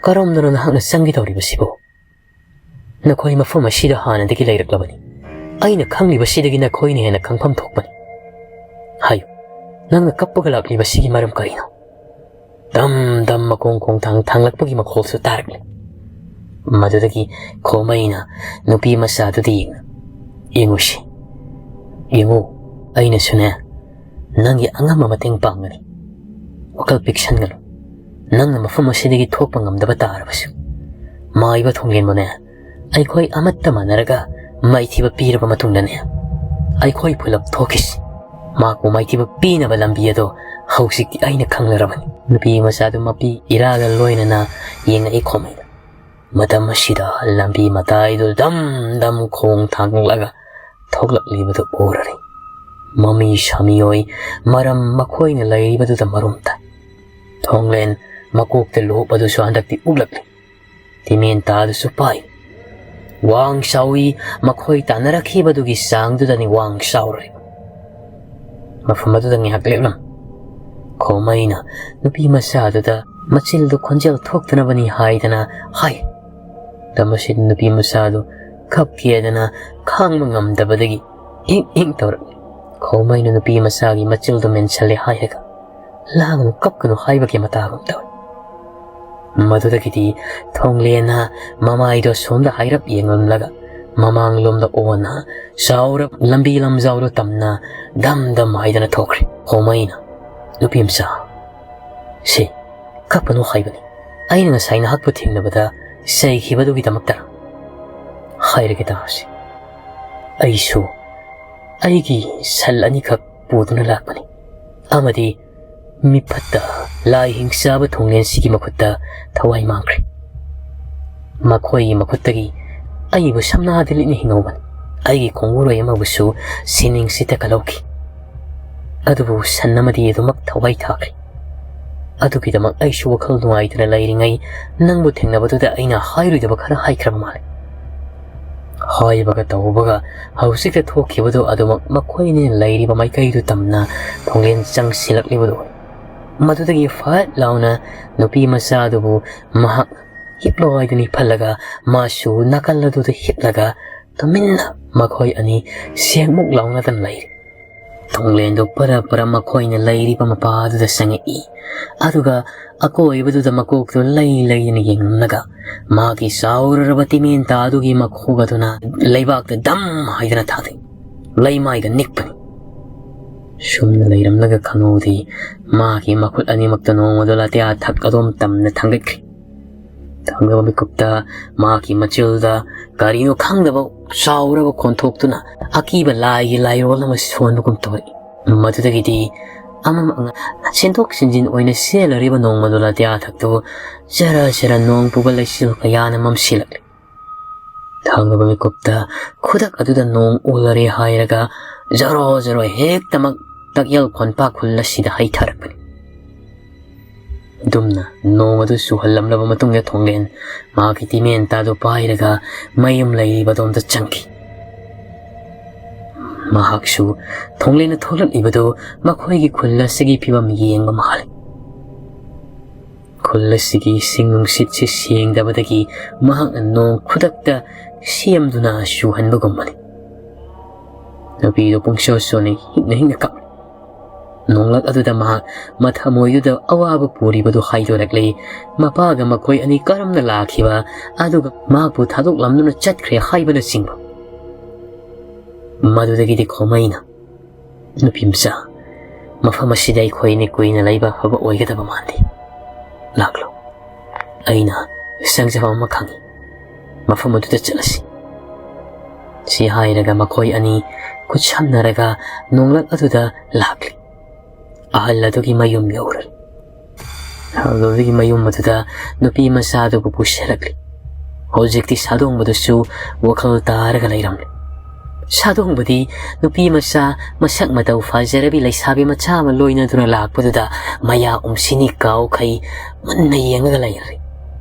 ꯀꯔꯝꯅꯅꯣ ꯅꯍꯥꯛꯅ ꯆꯪꯒꯦ ꯇꯧꯔꯤꯕꯁꯤꯕꯨ? ꯅꯈꯣꯏ ꯃꯐꯝ ꯑꯁꯤꯗ ꯍꯥꯟꯅꯗꯒꯤ ꯂꯩꯔꯛꯂꯕꯅꯤ꯫ ꯑꯩꯅ ꯈꯪꯂꯤꯕꯁꯤꯗꯒꯤ ꯅꯈꯣꯏꯅ ꯍꯦꯟꯅ ꯈꯪꯐꯝ ꯊꯣꯛꯄꯅꯤ꯫ ꯍꯥꯏꯌꯨ, ꯅꯪꯅ ꯀꯞꯄꯒ ꯂꯥꯛꯂꯤꯕꯁꯤꯒꯤ ꯃꯔꯝ ꯀꯔꯤꯅꯣ?" ꯗꯝ ꯗꯝ ꯃꯈꯣꯡ ꯈꯣꯡꯊꯥꯡ ꯊꯥꯡꯂꯛꯄꯒꯤ ꯃꯈꯣꯜꯁꯨ ꯇꯥꯔꯛꯂꯦ꯫ ꯃꯗꯨꯗꯒꯤ ꯈꯣꯃꯩꯅ ꯅꯨꯄꯤ ꯃꯆꯥꯗꯨꯗ ꯌꯦꯡꯅ, "ꯌꯦꯡꯉꯨꯁꯤ, ꯌꯦꯡꯉꯨ, ꯑꯩꯅꯁꯨꯅꯦ ꯅꯪꯒꯤ ꯑꯉꯝꯕ ꯃꯇꯦꯡ ꯄꯥꯡꯒꯅꯤ꯫ ꯋꯥꯈꯜ ꯄꯤꯛꯁꯟꯒꯅꯨ꯫ ꯅꯪꯅ ꯃꯐꯝ ꯑꯁꯤꯗꯒꯤ ꯊꯣꯛꯄ ꯉꯝꯗꯕ ꯇꯥꯔꯕꯁꯨ, ꯃꯥꯏꯕ ꯊꯣꯡꯂꯦꯟꯕꯨꯅꯦ ꯑꯩꯈꯣꯏ ꯑꯃꯠꯇ ꯃꯥꯟꯅꯔꯒ ꯃꯥꯏꯊꯤꯕ ꯄꯤꯔꯕ ꯃꯇꯨꯡꯗꯅꯦ, ꯑꯩꯈꯣꯏ ꯄꯨꯂꯞ ꯊꯣꯛꯈꯤꯁꯤ꯫ ꯃꯍꯥꯛꯄꯨ ꯃꯥꯏꯊꯤꯕ ꯄꯤꯅꯕ ꯂꯝꯕꯤ ꯑꯗꯣ ꯍꯧꯖꯤꯛꯇꯤ ꯑꯩꯅ ꯈꯪꯂꯔꯕꯅꯤ꯫" ꯅꯨꯄꯤ ꯃꯆꯥꯗꯨ ꯃꯄꯤ ꯏꯔꯥꯒ ꯂꯣꯏꯅꯅ ꯌꯦꯡꯉꯛꯏ ꯈꯣꯃꯩꯅ꯫ ꯃꯇꯝ ꯑꯁꯤꯗ ꯂꯝꯕꯤ ꯃꯇꯥꯏꯗꯨ ꯗꯝ ꯗꯝ ꯈꯣꯡ ꯊꯥꯡꯂꯒ ꯊꯣꯛꯂꯛꯂꯤꯕꯗꯨ ꯎꯔꯔꯦ꯫ ꯃꯃꯤ ꯁꯥꯃꯤꯑꯣꯏ ꯃꯔꯝ ꯃꯈꯣꯏꯅ ꯂꯩꯔꯤꯕꯗꯨꯗ ꯃꯔꯨꯝ ꯇꯥꯏ꯫ ꯊꯣꯡꯂꯦꯟ ꯃꯀꯣꯛꯇ ꯂꯨꯍꯨꯞ ꯑꯗꯨꯁꯨ ꯍꯟꯗꯛꯇꯤ ꯎꯞꯂꯛꯂꯤ꯫ ꯇꯤꯃꯦꯟ ꯇꯥꯗꯨꯁꯨ ꯄꯥꯏ꯫ ꯋꯥꯡ ꯆꯥꯎꯏ, ꯃꯈꯣꯏ ꯇꯥꯟꯅꯔꯛꯈꯤꯕꯗꯨꯒꯤ ꯆꯥꯡꯗꯨꯗꯅꯤ ꯋꯥꯡ ꯆꯥꯎꯔꯤꯕ꯫ ꯃꯐꯝ ꯑꯗꯨꯗ ꯉꯥꯏꯍꯥꯛ ꯂꯦꯞꯂꯝ꯫ ꯈꯣꯃꯩꯅ ꯅꯨꯄꯤ ꯃꯆꯥꯗꯨꯗ ꯃꯆꯤꯜꯗꯨ ꯈꯣꯟꯖꯦꯜ ꯊꯣꯛꯇꯅꯕꯅꯤ ꯍꯥꯏꯗꯅ ꯍꯥꯏ꯫ ꯃꯇꯝ ꯑꯁꯤꯗ ꯅꯨꯄꯤ ꯃꯆꯥꯗꯨ ꯀꯞꯀꯦꯗꯅ ꯈꯥꯡꯕ ꯉꯝꯗꯕꯗꯒꯤ ꯏꯪ ꯏꯪ ꯇꯧꯔꯛꯏ꯫ ꯈꯣꯃꯩꯅ ꯅꯨꯄꯤ ꯃꯆꯥꯒꯤ ꯃꯆꯤꯜꯗꯨ ꯃꯦꯟꯁꯜꯂꯦ ꯍꯥꯏꯔꯒ ꯂꯥꯡꯒꯅꯨ ꯀꯞꯀꯅꯨ ꯍꯥꯏꯕꯒꯤ ꯃꯇꯥꯒꯨꯝ ꯇꯧꯏ꯫ ꯃꯗꯨꯗꯒꯤꯗꯤ ꯊꯣꯡꯂꯦꯟꯅ ꯃꯃꯥꯏꯗꯣ ꯁꯣꯝꯗ ꯍꯥꯏꯔꯞ ꯌꯦꯡꯂꯝꯂꯒ ꯃꯃꯥꯡꯂꯣꯝꯗ ꯑꯣꯟꯅ ꯆꯥꯎꯔꯞ ꯂꯝꯕꯤ ꯂꯝꯖꯥꯎꯗꯣ ꯇꯝꯅ ꯗꯝ ꯗꯝ ꯍꯥꯏꯗꯅ ꯊꯣꯛꯈ꯭ꯔꯦ꯫ ꯈꯣꯃꯩꯅ, "ꯅꯨꯄꯤ ꯃꯆꯥ, ꯁꯤ ꯀꯞꯀꯅꯨ ꯍꯥꯏꯕꯅꯤ꯫ ꯑꯩꯅ ꯉꯁꯥꯏ ꯅꯍꯥꯛꯄꯨ ꯊꯦꯡꯅꯕꯗ ꯆꯩꯈꯤꯕꯗꯨꯒꯤꯗꯃꯛꯇꯔ? ꯍꯥꯏꯔꯒꯦ ꯇꯥꯁꯤ꯫ ꯑꯩꯁꯨ ꯑꯩꯒꯤ ꯁꯟ ꯑꯅꯤꯈꯛ ꯄꯨꯗꯨꯅ ꯂꯥꯛꯄꯅꯤ, ꯑꯃꯗꯤ ꯃꯤꯐꯠꯇ ꯂꯥꯏ ꯍꯤꯡꯆꯥꯕ ꯊꯣꯡꯂꯦꯟꯁꯤꯒꯤ ꯃꯈꯨꯠꯇ ꯊꯋꯥꯏ ꯃꯥꯡꯈ꯭ꯔꯦ꯫ ꯃꯈꯣꯏꯒꯤ ꯃꯈꯨꯠꯇꯒꯤ ꯑꯩꯕꯨ ꯁꯝꯅꯥꯗ ꯂꯤꯠꯅ ꯍꯤꯡꯍꯧꯕꯅꯤ꯫ ꯑꯩꯒꯤ ꯈꯣꯡꯎꯔꯣꯏ ꯑꯃꯕꯨꯁꯨ ꯁꯤꯅꯤꯡꯁꯤꯠꯇ ꯀꯜꯍꯧꯈꯤ꯫ ꯑꯗꯨꯕꯨ ꯁꯟ ꯑꯃꯗꯤ ꯑꯗꯨꯃꯛ ꯊꯋꯥꯏ ꯊꯥꯈ꯭ꯔꯦ꯫ ꯑꯗꯨꯒꯤꯗꯃꯛ ꯑꯩꯁꯨ ꯋꯥꯈꯜ ꯅꯨꯡꯉꯥꯏꯇꯅ ꯂꯩꯔꯤꯉꯩ ꯅꯪꯕꯨ ꯊꯦꯡꯅꯕꯗꯨꯗ ꯑꯩꯅ ꯍꯥꯏꯔꯣꯏꯗꯕ ꯈꯔ ꯍꯥꯏꯈ꯭ꯔꯕ ꯃꯥꯜꯂꯦ꯫" ꯍꯥꯏꯕꯒ ꯇꯧꯕꯒ ꯍꯧꯖꯤꯛꯇ ꯊꯣꯛꯈꯤꯕꯗꯨ ꯑꯗꯨꯃꯛ ꯃꯈꯣꯏꯅ ꯂꯩꯔꯤꯕ ꯃꯥꯏꯀꯩꯗꯨ ꯇꯝꯅ ꯊꯣꯡꯂꯦꯟ ꯆꯪꯁꯤꯜꯂꯛꯂꯤꯕꯗꯨ ꯑꯣꯏ꯫ ꯃꯗꯨꯗꯒꯤ ꯐꯠ ꯂꯥꯎꯅ ꯅꯨꯄꯤ ꯃꯆꯥ ꯑꯗꯨꯕꯨ ꯃꯍꯥꯛ ꯍꯤꯞꯂꯣ ꯍꯥꯏꯗꯨꯅ ꯍꯤꯞꯍꯜꯂꯒ ꯃꯥꯁꯨ ꯅꯥꯀꯜ ꯑꯗꯨꯗ ꯍꯤꯞꯂꯒ ꯇꯨꯃꯤꯟꯅ ꯃꯈꯣꯏ ꯑꯅꯤ ꯁꯦꯡꯃꯨꯛ ꯂꯥꯎꯅꯗꯅ ꯂꯩꯔꯤ꯫ ꯊꯣꯡꯂꯦꯟꯗꯨ ꯄꯔ ꯄꯔ ꯃꯈꯣꯏꯅ ꯂꯩꯔꯤꯕ ꯃꯄꯥ ꯑꯗꯨꯗ ꯆꯪꯉꯛꯏ꯫ ꯑꯗꯨꯒ ꯑꯀꯣꯏꯕꯗꯨꯗ ꯃꯀꯣꯛꯇꯨ ꯂꯩ ꯂꯩꯗꯅ ꯌꯦꯡꯂꯝꯂꯒ ꯃꯍꯥꯛꯀꯤ ꯆꯥꯎꯔꯔꯕ ꯇꯤꯃꯦꯟꯇꯥ ꯑꯗꯨꯒꯤ ꯃꯈꯣꯛ ꯑꯗꯨꯅ ꯂꯩꯕꯥꯛꯇ ꯗꯝ ꯍꯥꯏꯗꯅ ꯊꯥꯗꯩ꯫ ꯂꯩꯃꯥꯏꯒ ꯅꯤꯛꯄꯅꯤ꯫ ꯁꯨꯝꯅ ꯂꯩꯔꯝꯂꯒ ꯈꯪꯍꯧꯗꯦ, ꯃꯍꯥꯛꯀꯤ ꯃꯈꯨꯠ ꯑꯅꯤꯃꯛꯇ ꯅꯣꯡꯃꯗꯣ ꯂꯥꯇꯤꯌꯥ ꯊꯛ ꯑꯗꯣꯝ ꯇꯝꯅ ꯊꯥꯡꯒꯠꯈ꯭ꯔꯤ꯫ ꯊꯪꯅꯕ ꯃꯤꯀꯨꯞꯇ ꯃꯍꯥꯛꯀꯤ ꯃꯆꯤꯜꯗ ꯀꯔꯤꯅꯣ ꯈꯪꯗꯕ ꯆꯥꯎꯔꯕ ꯈꯣꯟꯊꯣꯛꯇꯨꯅ ꯑꯀꯤꯕ ꯂꯥꯏꯒꯤ ꯂꯥꯏꯔꯣꯜ ꯑꯃ ꯁꯣꯟꯕꯒꯨꯝ ꯇꯧꯔꯛꯏ꯫ ꯃꯗꯨꯗꯒꯤꯗꯤ ꯑꯃꯃꯛꯅ ꯁꯤꯟꯗꯣꯛ ꯁꯤꯟꯖꯤꯟ ꯑꯣꯏꯅ ꯆꯦꯜꯂꯔꯤꯕ ꯅꯣꯡꯃꯗꯣ ꯂꯥꯇꯤꯌꯥ ꯊꯛꯇꯨ ꯆꯔ ꯆꯔ ꯅꯣꯡ ꯄꯨꯕ ꯂꯩꯆꯤꯜ ꯀꯌꯥꯅ ꯃꯝꯁꯤꯜꯂꯛꯂꯤ꯫ ꯊꯪꯅꯕ ꯃꯤꯀꯨꯞꯇ ꯈꯨꯗꯛ ꯑꯗꯨꯗ ꯅꯣꯡ ꯑꯣꯜꯂꯔꯦ ꯍꯥꯏꯔꯒ ꯖꯔꯣ ꯖꯔꯣ ꯍꯦꯛꯇꯃꯛ ꯇꯛꯌꯦꯜ ꯈꯣꯟꯄꯥꯛ ꯈꯨꯜ ꯑꯁꯤꯗ ꯍꯩꯊꯔꯛꯄꯅꯤ꯫ ꯑꯗꯨꯝꯅ ꯅꯣꯡ ꯑꯗꯨ ꯆꯨꯍꯜꯂꯝꯂꯕ ꯃꯇꯨꯡꯗ ꯊꯣꯡꯂꯦꯟ ꯃꯍꯥꯛꯀꯤ ꯇꯤꯃꯦꯟꯇꯥꯗꯨ ꯄꯥꯏꯔꯒ ꯃꯌꯨꯝ ꯂꯩꯔꯤꯕ ꯑꯗꯣꯝꯗ ꯆꯪꯈꯤ꯫ ꯃꯍꯥꯛꯁꯨ ꯊꯣꯡꯂꯦꯟꯅ ꯊꯣꯛꯂꯛꯂꯤꯕꯗꯨ ꯃꯈꯣꯏꯒꯤ ꯈꯨꯜ ꯑꯁꯤꯒꯤ ꯐꯤꯕꯝ ꯌꯦꯡꯕ ꯃꯥꯜꯂꯤ꯫ ꯈꯨꯜ ꯑꯁꯤꯒꯤ ꯏꯁꯤꯡ ꯅꯨꯡꯁꯤꯠꯁꯤ ꯁꯦꯡꯗꯕꯗꯒꯤ ꯃꯍꯥꯛꯅ ꯅꯣꯡ ꯈꯨꯗꯛꯇ ꯁꯦꯝꯗꯨꯅ ꯆꯨꯍꯟꯕꯒꯨꯝꯕꯅꯤ꯫ ꯅꯨꯄꯤꯗꯨ ꯄꯨꯡꯁꯣꯏ ꯁꯣꯟꯅ ꯍꯤꯛꯅ ꯍꯤꯛꯅ ꯀꯞꯂꯤ꯫ ꯅꯣꯡꯂꯛ ꯑꯗꯨꯗ ꯃꯍꯥꯛ ꯃꯊꯃꯣꯏꯗꯨꯗ ꯑꯋꯥꯕ ꯄꯨꯔꯤꯕꯗꯨ ꯍꯥꯏꯗꯣꯔꯛꯂꯤ꯫ ꯃꯄꯥꯒ ꯃꯈꯣꯏ ꯑꯅꯤ ꯀꯔꯝꯅ ꯂꯥꯛꯈꯤꯕ, ꯑꯗꯨꯒ ꯃꯍꯥꯛꯄꯨ ꯊꯥꯗꯣꯛꯂꯝꯗꯨꯅ ꯆꯠꯈ꯭ꯔꯦ ꯍꯥꯏꯕꯅꯆꯤꯡꯕ꯫ ꯃꯗꯨꯗꯒꯤꯗꯤ ꯈꯣꯃꯩꯅ, "ꯅꯨꯄꯤ ꯃꯆꯥ, ꯃꯐꯝ ꯑꯁꯤꯗ ꯑꯩꯈꯣꯏ ꯑꯅꯤ ꯀꯨꯏꯅ ꯂꯩꯕ ꯑꯐꯕ ꯑꯣꯏꯒꯗꯕ ꯃꯥꯟꯗꯦ꯫ ꯂꯥꯛꯂꯣ, ꯑꯩꯅ ꯆꯪꯖꯐꯝ ꯑꯃ ꯈꯪꯏ, ꯃꯐꯝ ꯑꯗꯨꯗ ꯆꯠꯂꯁꯤ"꯫ ꯁꯤ ꯍꯥꯏꯔꯒ ꯃꯈꯣꯏ ꯑꯅꯤ ꯈꯨꯠꯁꯝꯅꯔꯒ ꯅꯣꯡꯂꯛ ꯑꯗꯨꯗ ꯂꯥꯛꯂꯤ꯫ ꯑꯍꯜ ꯑꯗꯨꯒꯤ ꯃꯌꯨꯝ ꯌꯧꯔꯦ꯫ ꯑꯍꯜ ꯑꯗꯨꯒꯤ ꯃꯌꯨꯝ ꯑꯗꯨꯗ ꯅꯨꯄꯤ ꯃꯆꯥꯗꯨꯕꯨ ꯄꯨꯁꯤꯜꯂꯛꯂꯤ꯫ ꯍꯧꯖꯤꯛꯇꯤ ꯁꯥꯗꯣꯡꯕꯗꯨꯁꯨ ꯋꯥꯈꯜ ꯇꯥꯔꯒ ꯂꯩꯔꯝꯂꯦ꯫ ꯁꯥꯗꯣꯡꯕꯗꯤ ꯅꯨꯄꯤ ꯃꯆꯥ ꯃꯁꯛ ꯃꯇꯧ ꯐꯖꯔꯕꯤ ꯂꯩꯁꯥꯕꯤ ꯃꯆꯥ ꯑꯃ ꯂꯣꯏꯅꯗꯨꯅ ꯂꯥꯛꯄꯗꯨꯗ ꯃꯌꯥ ꯎꯝꯁꯤꯅꯤ ꯀꯥꯎꯈꯩ ꯃꯨꯟꯅ ꯌꯦꯡꯉꯒ ꯂꯩꯔꯦ꯫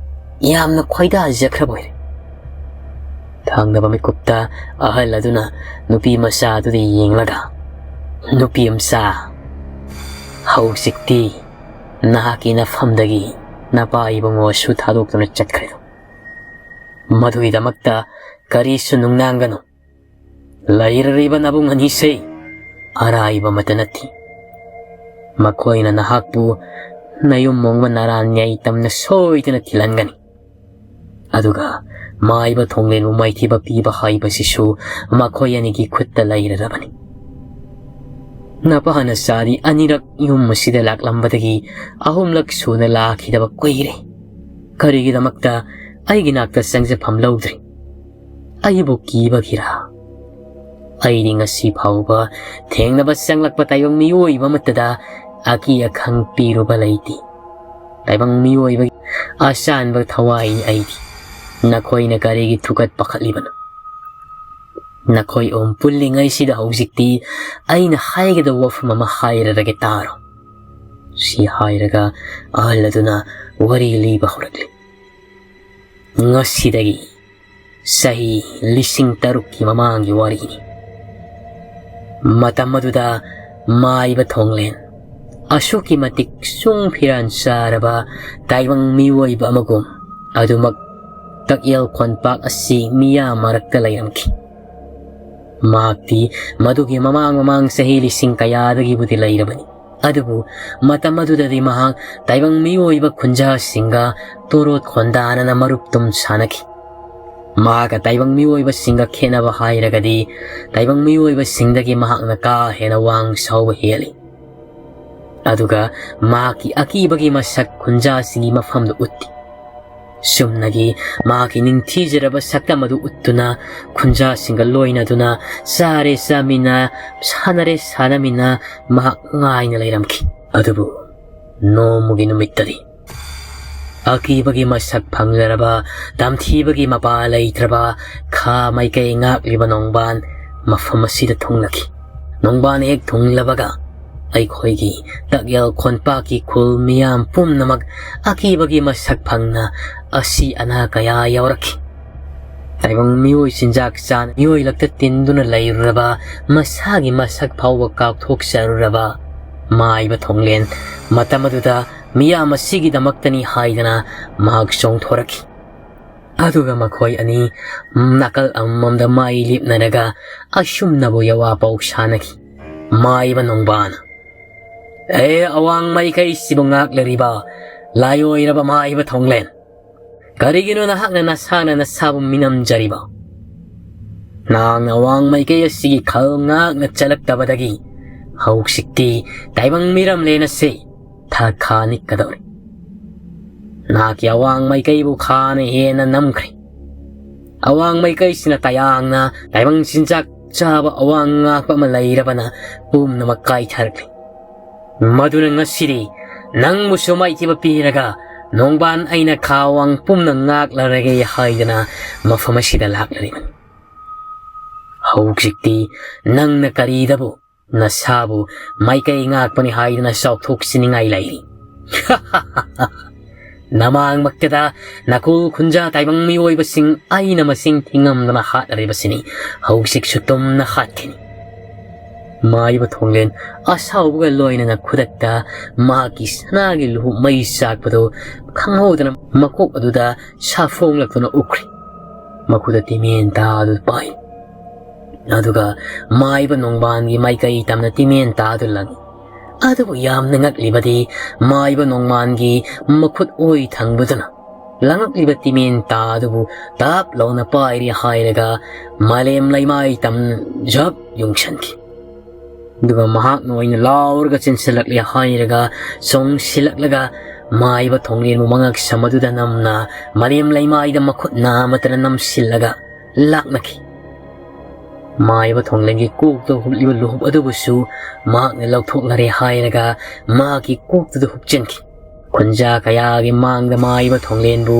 ꯌꯥꯝꯅ ꯈꯣꯏꯗꯥꯖꯈ꯭ꯔꯕ ꯑꯣꯏꯔꯦ꯫ ꯊꯪꯅꯕ ꯃꯤꯀꯨꯞꯇ ꯑꯍꯜ ꯑꯗꯨꯅ ꯅꯨꯄꯤ ꯃꯆꯥ ꯑꯗꯨꯗ ꯌꯦꯡꯂꯒ, "ꯅꯨꯄꯤ ꯃꯆꯥ, ꯍꯧꯖꯤꯛꯇꯤ ꯅꯍꯥꯛꯀꯤ ꯅꯐꯝꯗꯒꯤ ꯅꯄꯥ ꯏꯕꯨꯡꯉꯣꯁꯨ ꯊꯥꯗꯣꯛꯇꯨꯅ ꯆꯠꯈ꯭ꯔꯦ꯫ ꯃꯗꯨꯒꯤꯗꯃꯛꯇ ꯀꯔꯤꯁꯨ ꯅꯨꯡꯅꯥꯡꯒꯅꯨ꯫ ꯂꯩꯔꯤꯕ ꯅꯕꯨꯡ ꯑꯅꯤꯁꯦ ꯑꯔꯥꯏꯕ ꯑꯃꯠꯇ ꯅꯠꯇꯦ꯫ ꯃꯈꯣꯏꯅ ꯅꯍꯥꯛꯄꯨ ꯅꯌꯨꯝ ꯃꯣꯡꯕ ꯅꯔꯥꯟ ꯌꯥꯏꯇꯝꯅ ꯁꯣꯏꯗꯅ ꯊꯤꯜꯍꯟꯒꯅꯤ꯫ ꯑꯗꯨꯒ ꯃꯥꯏꯕ ꯊꯣꯡꯂꯦꯟꯕꯨ ꯃꯥꯏꯊꯤꯕ ꯄꯤꯕ ꯍꯥꯏꯕꯁꯤꯁꯨ ꯃꯈꯣꯏ ꯑꯅꯤꯒꯤ ꯈꯨꯠꯇ ꯂꯩꯔꯔꯕꯅꯤ꯫ ꯅꯄꯥꯅ ꯆꯥꯔꯤ ꯑꯅꯤꯔꯛ ꯌꯨꯝ ꯑꯁꯤꯗ ꯂꯥꯛꯂꯝꯕꯗꯒꯤ ꯑꯍꯨꯝꯂꯛ ꯁꯨꯅ ꯂꯥꯛꯈꯤꯗꯕ ꯀꯨꯏꯔꯦ꯫ ꯀꯔꯤꯒꯤꯗꯃꯛꯇ ꯑꯩꯒꯤ ꯅꯥꯛꯇ ꯆꯪꯖꯐꯝ ꯂꯧꯗ꯭ꯔꯤ? ꯑꯩꯕꯨ ꯀꯤꯕꯒꯤꯔꯥ? ꯑꯩꯗꯤ ꯉꯁꯤ ꯐꯥꯎꯕ ꯊꯦꯡꯅꯕ ꯆꯪꯂꯛꯄ ꯇꯥꯏꯕꯪ ꯃꯤꯑꯣꯏꯕ ꯑꯃꯠꯇꯗ ꯑꯀꯤ ꯑꯈꯪ ꯄꯤꯔꯨꯕ ꯂꯩꯇꯦ꯫ ꯇꯥꯏꯕꯪ ꯃꯤꯑꯣꯏꯕꯒꯤ ꯑꯆꯥꯟꯕ ꯊꯋꯥꯏꯅꯤ ꯑꯩꯗꯤ꯫ ꯅꯈꯣꯏꯅ ꯀꯔꯤꯒꯤ ꯊꯨꯀꯠ ꯄꯥꯈꯠꯂꯤꯕꯅꯣ? ꯅꯈꯣꯏ ꯑꯍꯨꯝ ꯄꯨꯜꯂꯤꯉꯩꯁꯤꯗ ꯍꯧꯖꯤꯛꯇꯤ ꯑꯩꯅ ꯍꯥꯏꯒꯗꯕ ꯋꯥꯐꯝ ꯑꯃ ꯍꯥꯏꯔꯔꯒꯦ, ꯇꯥꯔꯣ꯫ ꯁꯤ ꯍꯥꯏꯔꯒ ꯑꯍꯜ ꯑꯗꯨꯅ ꯋꯥꯔꯤ ꯂꯤꯕ ꯍꯧꯔꯛꯂꯤ꯫ ꯉꯁꯤꯗꯒꯤ ꯆꯍꯤ ꯂꯤꯁꯤꯡ ꯇꯔꯨꯛꯀꯤ ꯃꯃꯥꯡꯒꯤ ꯋꯥꯔꯤꯅꯤ꯫ ꯃꯇꯝ ꯑꯗꯨꯗ ꯃꯥꯏꯕ ꯊꯣꯡꯂꯦꯟ, ꯑꯁꯨꯛꯀꯤ ꯃꯇꯤꯛ ꯆꯨꯡ ꯐꯤꯔꯥꯟ ꯆꯥꯔꯕ ꯇꯥꯏꯕꯪ ꯃꯤꯑꯣꯏꯕ ꯑꯃꯒꯨꯝ, ꯑꯗꯨꯃꯛ ꯇꯛꯌꯦꯜ ꯈꯣꯟꯄꯥꯛ ꯑꯁꯤ ꯃꯤꯌꯥꯝ ꯃꯔꯛꯇ ꯂꯩꯔꯝꯈꯤ꯫ ꯃꯍꯥꯛꯇꯤ ꯃꯗꯨꯒꯤ ꯃꯃꯥꯡ ꯃꯃꯥꯡ ꯆꯍꯤ ꯂꯤꯁꯤꯡ ꯀꯌꯥꯗꯒꯤꯕꯨꯗꯤ ꯂꯩꯔꯕꯅꯤ꯫ ꯑꯗꯨꯕꯨ ꯃꯇꯝ ꯑꯗꯨꯗꯗꯤ ꯃꯍꯥꯛ ꯇꯥꯏꯕꯪ ꯃꯤꯑꯣꯏꯕ ꯈꯨꯟꯖꯥꯁꯤꯡꯒ ꯇꯣꯔꯣꯠ ꯈꯣꯟꯗꯥꯅꯅ ꯃꯔꯨꯞ ꯇꯨꯝ ꯁꯥꯟꯅꯈꯤ꯫ ꯃꯍꯥꯛꯀ ꯇꯥꯏꯕꯪ ꯃꯤꯑꯣꯏꯕꯁꯤꯡꯒ ꯈꯦꯠꯅꯕ ꯍꯥꯏꯔꯒꯗꯤ, ꯇꯥꯏꯕꯪ ꯃꯤꯑꯣꯏꯕꯁꯤꯡꯗꯒꯤ ꯃꯍꯥꯛꯅ ꯀꯥ ꯍꯦꯟꯅ ꯋꯥꯡ ꯁꯥꯎꯕ ꯍꯦꯜꯂꯤ꯫ ꯑꯗꯨꯒ ꯃꯍꯥꯛꯀꯤ ꯑꯀꯤꯕꯒꯤ ꯃꯁꯛ ꯈꯨꯟꯖꯥꯁꯤꯡꯒꯤ ꯃꯐꯝꯗ ꯎꯠꯇꯦ꯫ ꯆꯨꯝꯅꯒꯤ ꯃꯍꯥꯛꯀꯤ ꯅꯤꯡꯊꯤꯖꯔꯕ ꯁꯛꯇꯝ ꯑꯗꯨ ꯎꯠꯇꯨꯅ, ꯈꯨꯟꯖꯥꯁꯤꯡꯒ ꯂꯣꯏꯅꯗꯨꯅ ꯆꯥꯔꯦ ꯆꯥꯃꯤꯟꯅ, ꯁꯥꯟꯅꯔꯦ ꯁꯥꯟꯅꯃꯤꯟꯅ ꯃꯍꯥꯛ ꯉꯥꯏꯅ ꯂꯩꯔꯝꯈꯤ꯫ ꯑꯗꯨꯕꯨ ꯅꯣꯡꯃꯒꯤ ꯅꯨꯃꯤꯠꯇꯗꯤ ꯑꯀꯤꯕꯒꯤ ꯃꯁꯛ ꯐꯪꯖꯔꯕ, ꯇꯝꯊꯤꯕꯒꯤ ꯃꯄꯥ ꯂꯩꯇ꯭ꯔꯕ ꯈꯥ ꯃꯥꯏꯀꯩ ꯉꯥꯛꯂꯤꯕ ꯅꯣꯡꯕꯥꯟ ꯃꯐꯝ ꯑꯁꯤꯗ ꯊꯨꯡꯂꯈꯤ꯫ ꯅꯣꯡꯕꯥꯟ ꯍꯦꯛ ꯊꯨꯡꯂꯕꯒ ꯑꯩꯈꯣꯏꯒꯤ ꯇꯛꯌꯦꯜ ꯈꯣꯟꯄꯥꯛꯀꯤ ꯈꯨꯜ ꯃꯤꯌꯥꯝ ꯄꯨꯝꯅꯃꯛ ꯑꯀꯤꯕꯒꯤ ꯃꯁꯛ ꯐꯪꯅ ꯑꯁꯤ ꯑꯅꯥ ꯀꯌꯥ ꯌꯥꯎꯔꯛꯈꯤ꯫ ꯇꯥꯏꯕꯪ ꯃꯤꯑꯣꯏ ꯆꯤꯟꯖꯥꯛ ꯆꯥꯅ ꯃꯤꯑꯣꯏ ꯂꯛꯇ ꯇꯤꯟꯗꯨꯅ ꯂꯩꯔꯨꯔꯕ, ꯃꯁꯥꯒꯤ ꯃꯁꯛ ꯐꯥꯎꯕ ꯀꯥꯎꯊꯣꯛꯆꯔꯨꯔꯕ ꯃꯥꯏꯕ ꯊꯣꯡꯂꯦꯟ ꯃꯇꯝ ꯑꯗꯨꯗ ꯃꯤꯌꯥꯝ ꯑꯁꯤꯒꯤꯗꯃꯛꯇꯅꯤ ꯍꯥꯏꯗꯅ ꯃꯍꯥꯛ ꯆꯣꯡꯊꯣꯔꯛꯈꯤ꯫ ꯑꯗꯨꯒ ꯃꯈꯣꯏ ꯑꯅꯤ ꯅꯥꯀꯜ ꯑꯃꯃꯝꯗ ꯃꯥꯏ ꯂꯤꯞꯅꯔꯒ ꯑꯁꯨꯝꯅꯕꯨ ꯌꯋꯥ ꯄꯥꯎ ꯁꯥꯅꯈꯤ꯫ ꯃꯥꯏꯕ ꯅꯣꯡꯕꯥꯟ, ꯑꯦ ꯑꯋꯥꯡ ꯃꯥꯏꯀꯩꯁꯤꯕꯨ ꯉꯥꯛꯂꯤꯕ ꯂꯥꯏꯑꯣꯏꯔꯕ ꯃꯥꯏꯕ ꯊꯣꯡꯂꯦꯟ, ꯀꯔꯤꯒꯤꯅꯣ ꯅꯍꯥꯛꯅ ꯅꯁꯥꯅ ꯅꯁꯥꯕꯨ ꯃꯤꯅꯝꯖꯔꯤꯕ? ꯅꯍꯥꯛꯅ ꯑꯋꯥꯡ ꯃꯥꯏꯀꯩ ꯑꯁꯤꯒꯤ ꯈꯜ ꯉꯥꯛꯅ ꯆꯠꯂꯛꯇꯕꯗꯒꯤ ꯍꯧꯖꯤꯛꯇꯤ ꯇꯥꯏꯕꯪ ꯃꯤꯔꯝꯂꯦꯟ ꯑꯁꯤ ꯊꯥꯈꯥ ꯅꯤꯛꯀꯗꯧꯔꯦ꯫ ꯅꯍꯥꯛꯀꯤ ꯑꯋꯥꯡ ꯃꯥꯏꯀꯩꯕꯨ ꯈꯥꯅ ꯍꯦꯟꯅ ꯅꯝꯈ꯭ꯔꯦ꯫ ꯑꯋꯥꯡ ꯃꯥꯏꯀꯩꯁꯤꯅ ꯇꯌꯥꯡꯅ ꯇꯥꯏꯕꯪ ꯆꯤꯟꯖꯥꯛ ꯆꯥꯕ ꯑꯋꯥꯡ ꯉꯥꯛꯄ ꯑꯃ ꯂꯩꯔꯕꯅ ꯄꯨꯝꯅꯃꯛ ꯀꯥꯏꯊꯔꯛꯂꯤ꯫ ꯃꯗꯨꯅ ꯉꯁꯤꯗꯤ ꯅꯪꯕꯨꯁꯨ ꯃꯥꯏꯊꯤꯕ ꯄꯤꯔꯒ ꯅꯣꯡꯕꯥꯟ ꯑꯩꯅ ꯈꯥ ꯋꯥꯡ ꯄꯨꯝꯅ ꯉꯥꯛꯂꯔꯒꯦ ꯍꯥꯏꯗꯅ ꯃꯐꯝ ꯑꯁꯤꯗ ꯂꯥꯛꯂꯔꯤꯕꯅꯤ꯫ ꯍꯧꯖꯤꯛꯇꯤ ꯅꯪꯅ ꯀꯔꯤꯗꯕꯨ ꯅꯁꯥꯕꯨ ꯃꯥꯏꯀꯩ ꯉꯥꯛꯄꯅꯤ ꯍꯥꯏꯗꯅ ꯆꯥꯎꯊꯣꯛꯆꯅꯤꯡꯉꯥꯏ ꯂꯩꯔꯤ? ꯅꯃꯥꯡꯃꯛꯇꯗ ꯅꯀꯨꯜ ꯈꯨꯟꯖꯥ ꯇꯥꯏꯕꯪ ꯃꯤꯑꯣꯏꯕꯁꯤꯡ ꯑꯩꯅ ꯃꯁꯤꯡ ꯊꯤꯉꯝꯗꯅ ꯍꯥꯠꯂꯔꯤꯕꯁꯤꯅꯤ꯫ ꯍꯧꯖꯤꯛꯁꯨ ꯇꯨꯝꯅ ꯍꯥꯠꯈꯤꯅꯤ꯫ ꯃꯥꯏꯕ ꯊꯣꯡꯂꯦꯟ ꯑꯁꯥꯎꯕꯒ ꯂꯣꯏꯅꯅ ꯈꯨꯗꯛꯇ ꯃꯍꯥꯛꯀꯤ ꯁꯅꯥꯒꯤ ꯂꯨꯍꯨꯞ ꯃꯩ ꯆꯥꯛꯄꯗꯨ ꯈꯪꯍꯧꯗꯅ ꯃꯀꯣꯛ ꯑꯗꯨꯗ ꯁꯥꯐꯣꯡꯂꯛꯇꯨꯅ ꯎꯞꯈ꯭ꯔꯦ꯫ ꯃꯈꯨꯠꯇ ꯇꯤꯃꯦꯟ ꯇꯥ ꯑꯗꯨ ꯄꯥꯏ꯫ ꯑꯗꯨꯒ ꯃꯥꯏꯕ ꯅꯣꯡꯕꯥꯟꯒꯤ ꯃꯥꯏꯀꯩ ꯇꯝꯅ ꯇꯤꯃꯦꯟ ꯇꯥ ꯑꯗꯨ ꯂꯪꯏ꯫ ꯑꯗꯨꯕꯨ ꯌꯥꯝꯅ ꯉꯛꯂꯤꯕꯗꯤ ꯃꯥꯏꯕ ꯅꯣꯡꯕꯥꯟꯒꯤ ꯃꯈꯨꯠ ꯑꯣꯏ ꯊꯪꯕꯗꯨꯅ ꯂꯪꯉꯛꯂꯤꯕ ꯇꯤꯃꯦꯟ ꯇꯥ ꯑꯗꯨꯕꯨ ꯇꯥꯞ ꯂꯥꯎꯅ ꯄꯥꯏꯔꯤ ꯍꯥꯏꯔꯒ ꯃꯥꯂꯦꯝ ꯂꯩꯃꯥꯏ ꯇꯝ ꯖꯞ ꯌꯨꯡꯁꯟꯈꯤ꯫ ꯑꯗꯨꯒ ꯃꯍꯥꯛꯅ ꯑꯣꯏꯅ ꯂꯥꯎꯔꯒ ꯆꯦꯟꯁꯤꯜꯂꯛꯂꯦ ꯍꯥꯏꯔꯒ ꯆꯣꯡꯁꯤꯜꯂꯛꯂꯒ ꯃꯥꯏꯕ ꯊꯣꯡꯂꯦꯟꯕꯨ ꯃꯉꯛꯁꯝ ꯑꯗꯨꯗ ꯅꯝꯅ ꯃꯥꯂꯦꯝ ꯂꯩꯃꯥꯏꯗ ꯃꯈꯨꯠ ꯅꯥꯃꯇꯅ ꯅꯝꯁꯤꯜꯂꯒ ꯂꯥꯛꯅꯈꯤ꯫ ꯃꯥꯏꯕ ꯊꯣꯡꯂꯦꯟꯒꯤ ꯀꯣꯛꯇ ꯍꯨꯞꯂꯤꯕ ꯂꯨꯍꯨꯞ ꯑꯗꯨꯕꯨꯁꯨ ꯃꯍꯥꯛꯅ ꯂꯧꯊꯣꯛꯂꯔꯦ ꯍꯥꯏꯔꯒ ꯃꯍꯥꯛꯀꯤ ꯀꯣꯛꯇꯨꯗ ꯍꯨꯞꯆꯤꯟꯈꯤ꯫ ꯈꯨꯟꯖꯥ ꯀꯌꯥꯒꯤ ꯃꯥꯡꯗ ꯃꯥꯏꯕ ꯊꯣꯡꯂꯦꯟꯕꯨ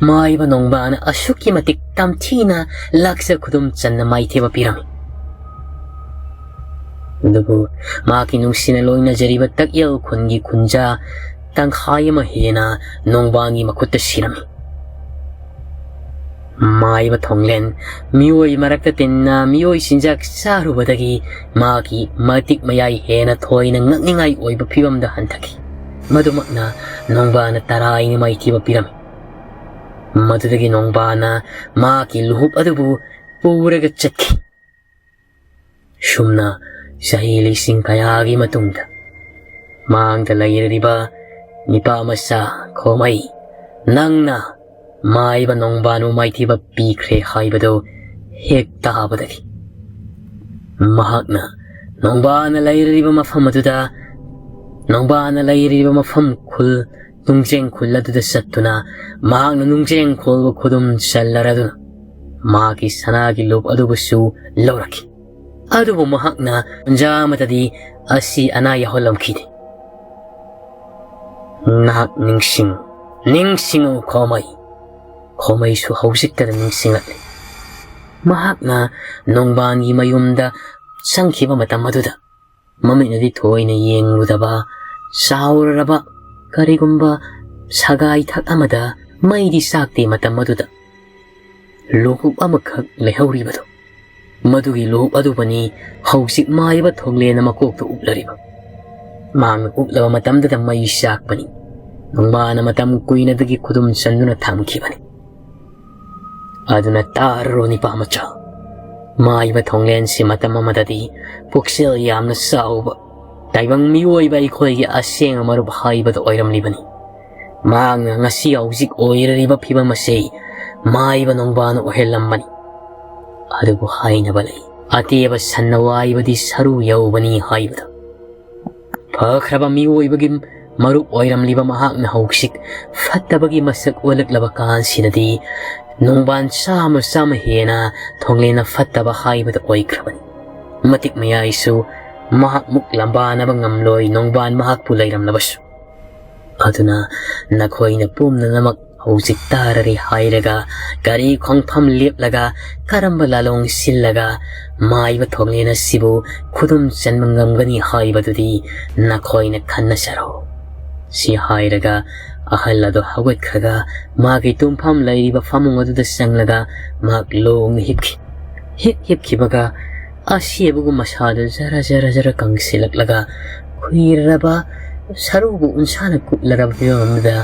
ꯃꯥꯏꯕ ꯅꯣꯡꯕꯥꯅ ꯑꯁꯨꯛꯀꯤ ꯃꯇꯤꯛ ꯇꯝꯊꯤꯅ ꯂꯥꯛꯆ ꯈꯨꯗꯨꯝ ꯆꯟꯅ ꯃꯥꯏꯊꯤꯕ ꯄꯤꯔꯝꯃꯤ꯫ ꯑꯗꯨꯕꯨ ꯃꯍꯥꯛꯀꯤ ꯅꯨꯡꯁꯤꯅ ꯂꯣꯏꯅꯖꯔꯤꯕ ꯇꯛꯌꯦꯜ ꯈꯨꯟꯒꯤ ꯈꯨꯟꯖꯥ ꯇꯪꯈꯥꯏ ꯑꯃ ꯍꯦꯟꯅ ꯅꯣꯡꯕꯥꯟꯒꯤ ꯃꯈꯨꯠꯇ ꯁꯤꯔꯝꯃꯤ꯫ ꯃꯥꯏꯕ ꯊꯣꯡꯂꯦꯟ ꯃꯤꯑꯣꯏ ꯃꯔꯛꯇ ꯇꯤꯟꯅ ꯃꯤꯑꯣꯏ ꯆꯤꯟꯖꯥꯛ ꯆꯥꯔꯨꯕꯗꯒꯤ ꯃꯍꯥꯛꯀꯤ ꯃꯇꯤꯛ ꯃꯌꯥꯏ ꯍꯦꯟꯅ ꯊꯣꯏꯅ ꯉꯛꯅꯤꯡꯉꯥꯏ ꯑꯣꯏꯕ ꯐꯤꯕꯝꯗ ꯍꯟꯊꯈꯤ꯫ ꯃꯗꯨꯃꯛꯅ ꯅꯣꯡꯕꯥꯅ ꯇꯔꯥꯏꯅ ꯃꯥꯏꯊꯤꯕ ꯄꯤꯔꯝꯃꯤ꯫ ꯃꯗꯨꯗꯒꯤ ꯅꯣꯡꯕꯥꯅ ꯃꯍꯥꯛꯀꯤ ꯂꯨꯍꯨꯞ ꯑꯗꯨꯕꯨ ꯄꯨꯔꯒ ꯆꯠꯈꯤ꯫ ꯁꯨꯝꯅ ꯆꯍꯤ ꯂꯤꯁꯤꯡ ꯀꯌꯥꯒꯤ ꯃꯇꯨꯡꯗ ꯃꯥꯡꯗ ꯂꯩꯔꯤꯕ ꯅꯤꯄꯥ ꯃꯆꯥ ꯈꯣꯃꯩ, ꯅꯪꯅ ꯃꯥꯏꯕ ꯅꯣꯡꯕꯥꯟꯕꯨ ꯃꯥꯏꯊꯤꯕ ꯄꯤꯈ꯭ꯔꯦ ꯍꯥꯏꯕꯗꯨ ꯍꯦꯛ ꯇꯥꯕꯗꯒꯤ ꯃꯍꯥꯛꯅ ꯅꯣꯡꯕꯥꯟꯅ ꯂꯩꯔꯤꯕ ꯃꯐꯝ ꯑꯗꯨꯗ, ꯅꯣꯡꯕꯥꯟꯅ ꯂꯩꯔꯤꯕ ꯃꯐꯝ ꯈꯨꯜ, ꯅꯨꯡꯖꯦꯡ ꯈꯨꯜ ꯑꯗꯨꯗ ꯆꯠꯇꯨꯅ ꯃꯍꯥꯛꯅ ꯅꯨꯡꯖꯦꯡ ꯈꯨꯜꯕꯨ ꯈꯨꯗꯨꯝ ꯆꯜꯂꯔꯗꯨꯅ ꯃꯍꯥꯛꯀꯤ ꯁꯅꯥꯒꯤ ꯂꯨꯞ ꯑꯗꯨꯕꯨꯁꯨ ꯂꯧꯔꯛꯈꯤ꯫ ꯑꯗꯨꯕꯨ ꯃꯍꯥꯛꯅ ꯇꯟꯖꯥ ꯑꯃꯠꯇꯗꯤ ꯑꯁꯤ ꯑꯅꯥ ꯌꯥꯎꯍꯜꯂꯝꯈꯤꯗꯦ꯫ ꯅꯍꯥꯛ ꯅꯤꯡꯁꯤꯡ, ꯅꯤꯡꯁꯤꯡꯉꯨ ꯈꯣꯃꯩ꯫ ꯈꯣꯃꯩꯁꯨ ꯍꯧꯖꯤꯛꯇꯗ ꯅꯤꯡꯁꯤꯡꯂꯛꯂꯤ꯫ ꯃꯍꯥꯛꯅ ꯅꯣꯡꯕꯥꯟꯒꯤ ꯃꯌꯨꯝꯗ ꯆꯪꯈꯤꯕ ꯃꯇꯝ ꯑꯗꯨꯗ ꯃꯃꯤꯠꯅꯗꯤ ꯊꯣꯏꯅ ꯌꯦꯡꯂꯨꯗꯕ, ꯆꯥꯎꯔꯔꯕ ꯀꯔꯤꯒꯨꯝꯕ ꯁꯒꯥꯏ ꯊꯛ ꯑꯃꯗ ꯃꯩꯗꯤ ꯆꯥꯛꯇꯦ꯫ ꯃꯇꯝ ꯑꯗꯨꯗ ꯂꯨꯍꯨꯞ ꯑꯃꯈꯛ ꯂꯩꯍꯧꯔꯤꯕꯗꯨ, ꯃꯗꯨꯒꯤ ꯂꯨꯍꯨꯞ ꯑꯗꯨꯕꯨꯅꯤ ꯍꯧꯖꯤꯛ ꯃꯥꯏꯕ ꯊꯣꯡꯂꯦꯟꯅ ꯃꯀꯣꯛꯇ ꯎꯞꯂꯔꯤꯕ꯫ ꯃꯍꯥꯛꯅ ꯎꯞꯂꯕ ꯃꯇꯝꯗꯨꯗ ꯃꯩ ꯆꯥꯛꯄꯅꯤ꯫ ꯅꯣꯡꯕꯥꯟꯅ ꯃꯇꯝ ꯀꯨꯏꯅꯗꯒꯤ ꯈꯨꯗꯨꯝ ꯆꯟꯗꯨꯅ ꯊꯝꯈꯤꯕꯅꯤ꯫ ꯑꯗꯨꯅ ꯇꯥꯔꯔꯣ ꯅꯤꯄꯥ ꯃꯆꯥ, ꯃꯥꯏꯕ ꯊꯣꯡꯂꯦꯟꯁꯤ ꯃꯇꯝ ꯑꯃꯗꯗꯤ ꯄꯨꯛꯆꯦꯜ ꯌꯥꯝꯅ ꯆꯥꯎꯕ ꯇꯥꯏꯕꯪ ꯃꯤꯑꯣꯏꯕ ꯑꯩꯈꯣꯏꯒꯤ ꯑꯁꯦꯡꯕ ꯃꯔꯨꯞ ꯍꯥꯏꯕꯗꯨ ꯑꯣꯏꯔꯝꯂꯤꯕꯅꯤ꯫ ꯃꯍꯥꯛꯅ ꯉꯁꯤ ꯍꯧꯖꯤꯛ ꯑꯣꯏꯔꯤꯕ ꯐꯤꯕꯝ ꯑꯁꯤ ꯃꯥꯏꯕ ꯅꯣꯡꯕꯥꯟꯅ ꯑꯣꯏꯍꯜꯂꯝꯕꯅꯤ꯫ ꯑꯗꯨꯕꯨ ꯍꯥꯏꯅꯕ ꯂꯩ, ꯑꯇꯦꯕ ꯁꯟꯅ ꯋꯥꯏꯕꯗꯤ ꯁꯔꯨ ꯌꯧꯕꯅꯤ ꯍꯥꯏꯕꯗꯨ꯫ ꯐꯈ꯭ꯔꯕ ꯃꯤꯑꯣꯏꯕꯒꯤ ꯃꯔꯨꯞ ꯑꯣꯏꯔꯝꯂꯤꯕ ꯃꯍꯥꯛꯅ ꯍꯧꯖꯤꯛ ꯐꯠꯇꯕꯒꯤ ꯃꯁꯛ ꯑꯣꯜꯂꯛꯂꯕ ꯀꯥꯟꯁꯤꯗꯗꯤ ꯅꯣꯡꯕꯥꯟ ꯆꯥꯝꯃ ꯆꯥꯝꯃ ꯍꯦꯟꯅ ꯊꯣꯡꯂꯦꯟꯅ ꯐꯠꯇꯕ ꯍꯥꯏꯕꯗꯨ ꯑꯣꯏꯈ꯭ꯔꯕꯅꯤ꯫ ꯃꯇꯤꯛ ꯃꯌꯥꯏꯁꯨ ꯃꯍꯥꯛꯃꯨꯛ ꯂꯝꯕꯥꯅꯕ ꯉꯝꯂꯣꯏ ꯅꯣꯡꯕꯥꯟ ꯃꯍꯥꯛꯄꯨ ꯂꯩꯔꯝꯂꯕꯁꯨ꯫ ꯑꯗꯨꯅ ꯅꯈꯣꯏꯅ ꯄꯨꯝꯅꯃꯛ ꯍꯧꯖꯤꯛ ꯇꯥꯔꯔꯦ ꯍꯥꯏꯔꯒ ꯀꯔꯤ ꯈꯣꯡꯐꯝ ꯂꯦꯞꯂꯒ ꯀꯔꯝꯕ ꯂꯥꯂꯣꯡ ꯁꯤꯜꯂꯒ ꯃꯥꯏꯕ ꯊꯣꯡꯂꯦꯟ ꯑꯁꯤꯕꯨ ꯈꯨꯗꯨꯝ ꯆꯟꯕ ꯉꯝꯒꯅꯤ ꯍꯥꯏꯕꯗꯨꯗꯤ ꯅꯈꯣꯏꯅ ꯈꯟꯅꯖꯔꯣ꯫ ꯁꯤ ꯍꯥꯏꯔꯒ ꯑꯍꯜ ꯑꯗꯨ ꯍꯧꯒꯠꯈ꯭ꯔꯒ ꯃꯥꯒꯤ ꯇꯨꯝꯐꯝ ꯂꯩꯔꯤꯕ ꯐꯃꯨꯡ ꯑꯗꯨꯗ ꯆꯪꯂꯒ ꯃꯍꯥꯛ ꯂꯣꯡꯅ ꯍꯤꯞꯈꯤ꯫ ꯍꯦꯛ ꯍꯤꯞꯈꯤꯕꯒ ꯑꯁꯦꯕꯒꯨꯝ ꯃꯁꯥꯗꯨ ꯖꯔ ꯖꯔ ꯖꯔ ꯀꯪꯁꯤꯜꯂꯛꯂꯒ ꯈꯨꯏꯔꯕ ꯁꯔꯨꯕꯨ ꯎꯟꯁꯥꯅ ꯀꯨꯞꯂꯔꯕ ꯐꯤꯕꯝ ꯑꯃꯗ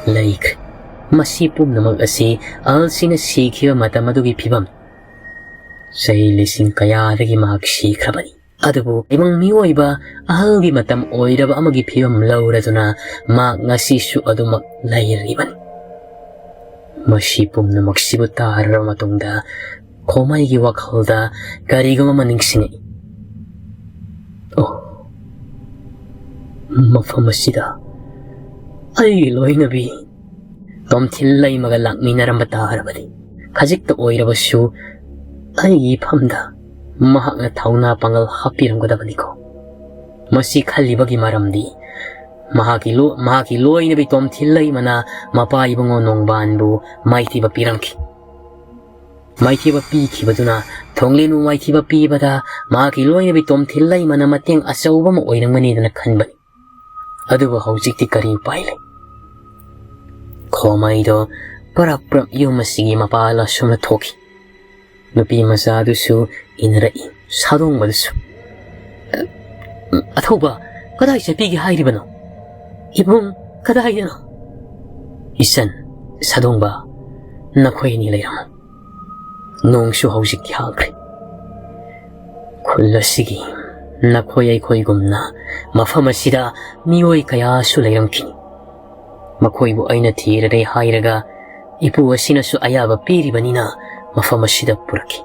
ꯂꯩꯈ꯭ꯔꯦ꯫ ꯃꯁꯤ ꯄꯨꯝꯅꯃꯛ ꯑꯁꯤ ꯑꯍꯜꯁꯤꯡꯅ ꯁꯤꯈꯤꯕ ꯃꯇꯝ ꯑꯗꯨꯒꯤ ꯐꯤꯕꯝ꯫ ꯆꯍꯤ ꯂꯤꯁꯤꯡ ꯀꯌꯥꯗꯒꯤ ꯃꯍꯥꯛ ꯁꯤꯈ꯭ꯔꯕꯅꯤ꯫ ꯑꯗꯨꯕꯨ ꯇꯥꯏꯕꯪ ꯃꯤꯑꯣꯏꯕ ꯑꯍꯜꯒꯤ ꯃꯇꯝ ꯑꯣꯏꯔꯕ ꯑꯃꯒꯤ ꯐꯤꯕꯝ ꯂꯧꯔꯗꯨꯅ ꯃꯍꯥꯛ ꯉꯁꯤꯁꯨ ꯑꯗꯨꯃꯛ ꯂꯩꯔꯤꯕꯅꯤ꯫ ꯃꯁꯤ ꯄꯨꯝꯅꯃꯛꯁꯤꯕꯨ ꯇꯥꯔꯕ ꯃꯇꯨꯡꯗ ꯈꯣꯃꯩꯒꯤ ꯋꯥꯈꯜꯗ ꯀꯔꯤꯒꯨꯝꯕ ꯑꯃ ꯅꯤꯡꯁꯤꯡꯉꯛꯏ꯫ ꯑꯣ, ꯃꯐꯝ ꯑꯁꯤꯗ ꯑꯩꯒꯤ ꯂꯣꯏꯅꯕꯤ ꯇꯣꯝꯊꯤꯜ ꯂꯩꯃꯒ ꯂꯥꯛꯃꯤꯟꯅꯔꯝꯕ ꯇꯥꯔꯕꯗꯤ, ꯈꯖꯤꯛꯇ ꯑꯣꯏꯔꯕꯁꯨ ꯑꯩꯒꯤ ꯏꯐꯝꯗ ꯃꯍꯥꯛꯅ ꯊꯧꯅꯥ ꯄꯥꯡꯒꯜ ꯍꯥꯞꯄꯤꯔꯝꯒꯗꯕꯅꯤꯀꯣ꯫ ꯃꯁꯤ ꯈꯜꯂꯤꯕꯒꯤ ꯃꯔꯝꯗꯤ ꯃꯍꯥꯛꯀꯤ ꯂꯣ-, ꯃꯍꯥꯛꯀꯤ ꯂꯣꯏꯅꯕꯤ ꯇꯣꯝꯊꯤꯜ ꯂꯩꯃꯅ ꯃꯄꯥ ꯏꯕꯨꯡꯉꯣ ꯅꯣꯡꯕꯥꯟꯕꯨ ꯃꯥꯏꯊꯤꯕ ꯄꯤꯔꯝꯈꯤ꯫ ꯃꯥꯏꯊꯤꯕ ꯄꯤꯈꯤꯕꯗꯨꯅ ꯊꯣꯡꯂꯦꯟꯕꯨ ꯃꯥꯏꯊꯤꯕ ꯄꯤꯕꯗ ꯃꯍꯥꯛꯀꯤ ꯂꯣꯏꯅꯕꯤ ꯇꯣꯝꯊꯤꯜ ꯂꯩꯃꯅ ꯃꯇꯦꯡ ꯑꯆꯧꯕ ꯑꯃ ꯑꯣꯏꯔꯝꯒꯅꯤꯗꯅ ꯈꯟꯕꯅꯤ꯫ ꯑꯗꯨꯕꯨ ꯍꯧꯖꯤꯛꯇꯤ ꯀꯔꯤ ꯎꯄꯥꯏ ꯂꯩ? ꯈꯣꯃꯩꯗꯣ ꯄꯔꯞ ꯄꯔꯞ ꯌꯨꯝ ꯑꯁꯤꯒꯤ ꯃꯄꯥꯜ ꯑꯁꯣꯝꯗ ꯊꯣꯛꯈꯤ꯫ ꯅꯨꯄꯤ ꯃꯆꯥꯗꯨꯁꯨ ꯏꯟꯅꯔꯛꯏ, ꯁꯥꯗꯣꯡꯕꯗꯨꯁꯨ꯫ "ꯑꯊꯧꯕ, ꯀꯗꯥꯏ ꯆꯠꯄꯤꯒꯦ ꯍꯥꯏꯔꯤꯕꯅꯣ? ꯏꯕꯨꯡ, ꯀꯗꯥꯏꯗꯅꯣ?" "ꯏꯆꯟ, ꯁꯥꯗꯣꯡꯕ, ꯅꯈꯣꯏ ꯑꯅꯤ ꯂꯩꯔꯝꯃꯨ꯫ ꯅꯣꯡꯁꯨ ꯍꯧꯖꯤꯛꯇꯤ ꯍꯥꯡꯈ꯭ꯔꯦ꯫ ꯈꯨꯜ ꯑꯁꯤꯒꯤ ꯅꯈꯣꯏ ꯑꯩꯈꯣꯏꯒꯨꯝꯅ ꯃꯐꯝ ꯑꯁꯤꯗ ꯃꯤꯑꯣꯏ ꯀꯌꯥꯁꯨ ꯂꯩꯔꯝꯈꯤꯅꯤ꯫ ꯃꯈꯣꯏꯕꯨ ꯑꯩꯅ ꯊꯤꯔꯔꯦ ꯍꯥꯏꯔꯒ ꯏꯄꯨ ꯑꯁꯤꯅꯁꯨ ꯑꯌꯥꯕ ꯄꯤꯔꯤꯕꯅꯤꯅ ꯃꯐꯝ ꯑꯁꯤꯗ ꯄꯨꯔꯛꯈꯤ꯫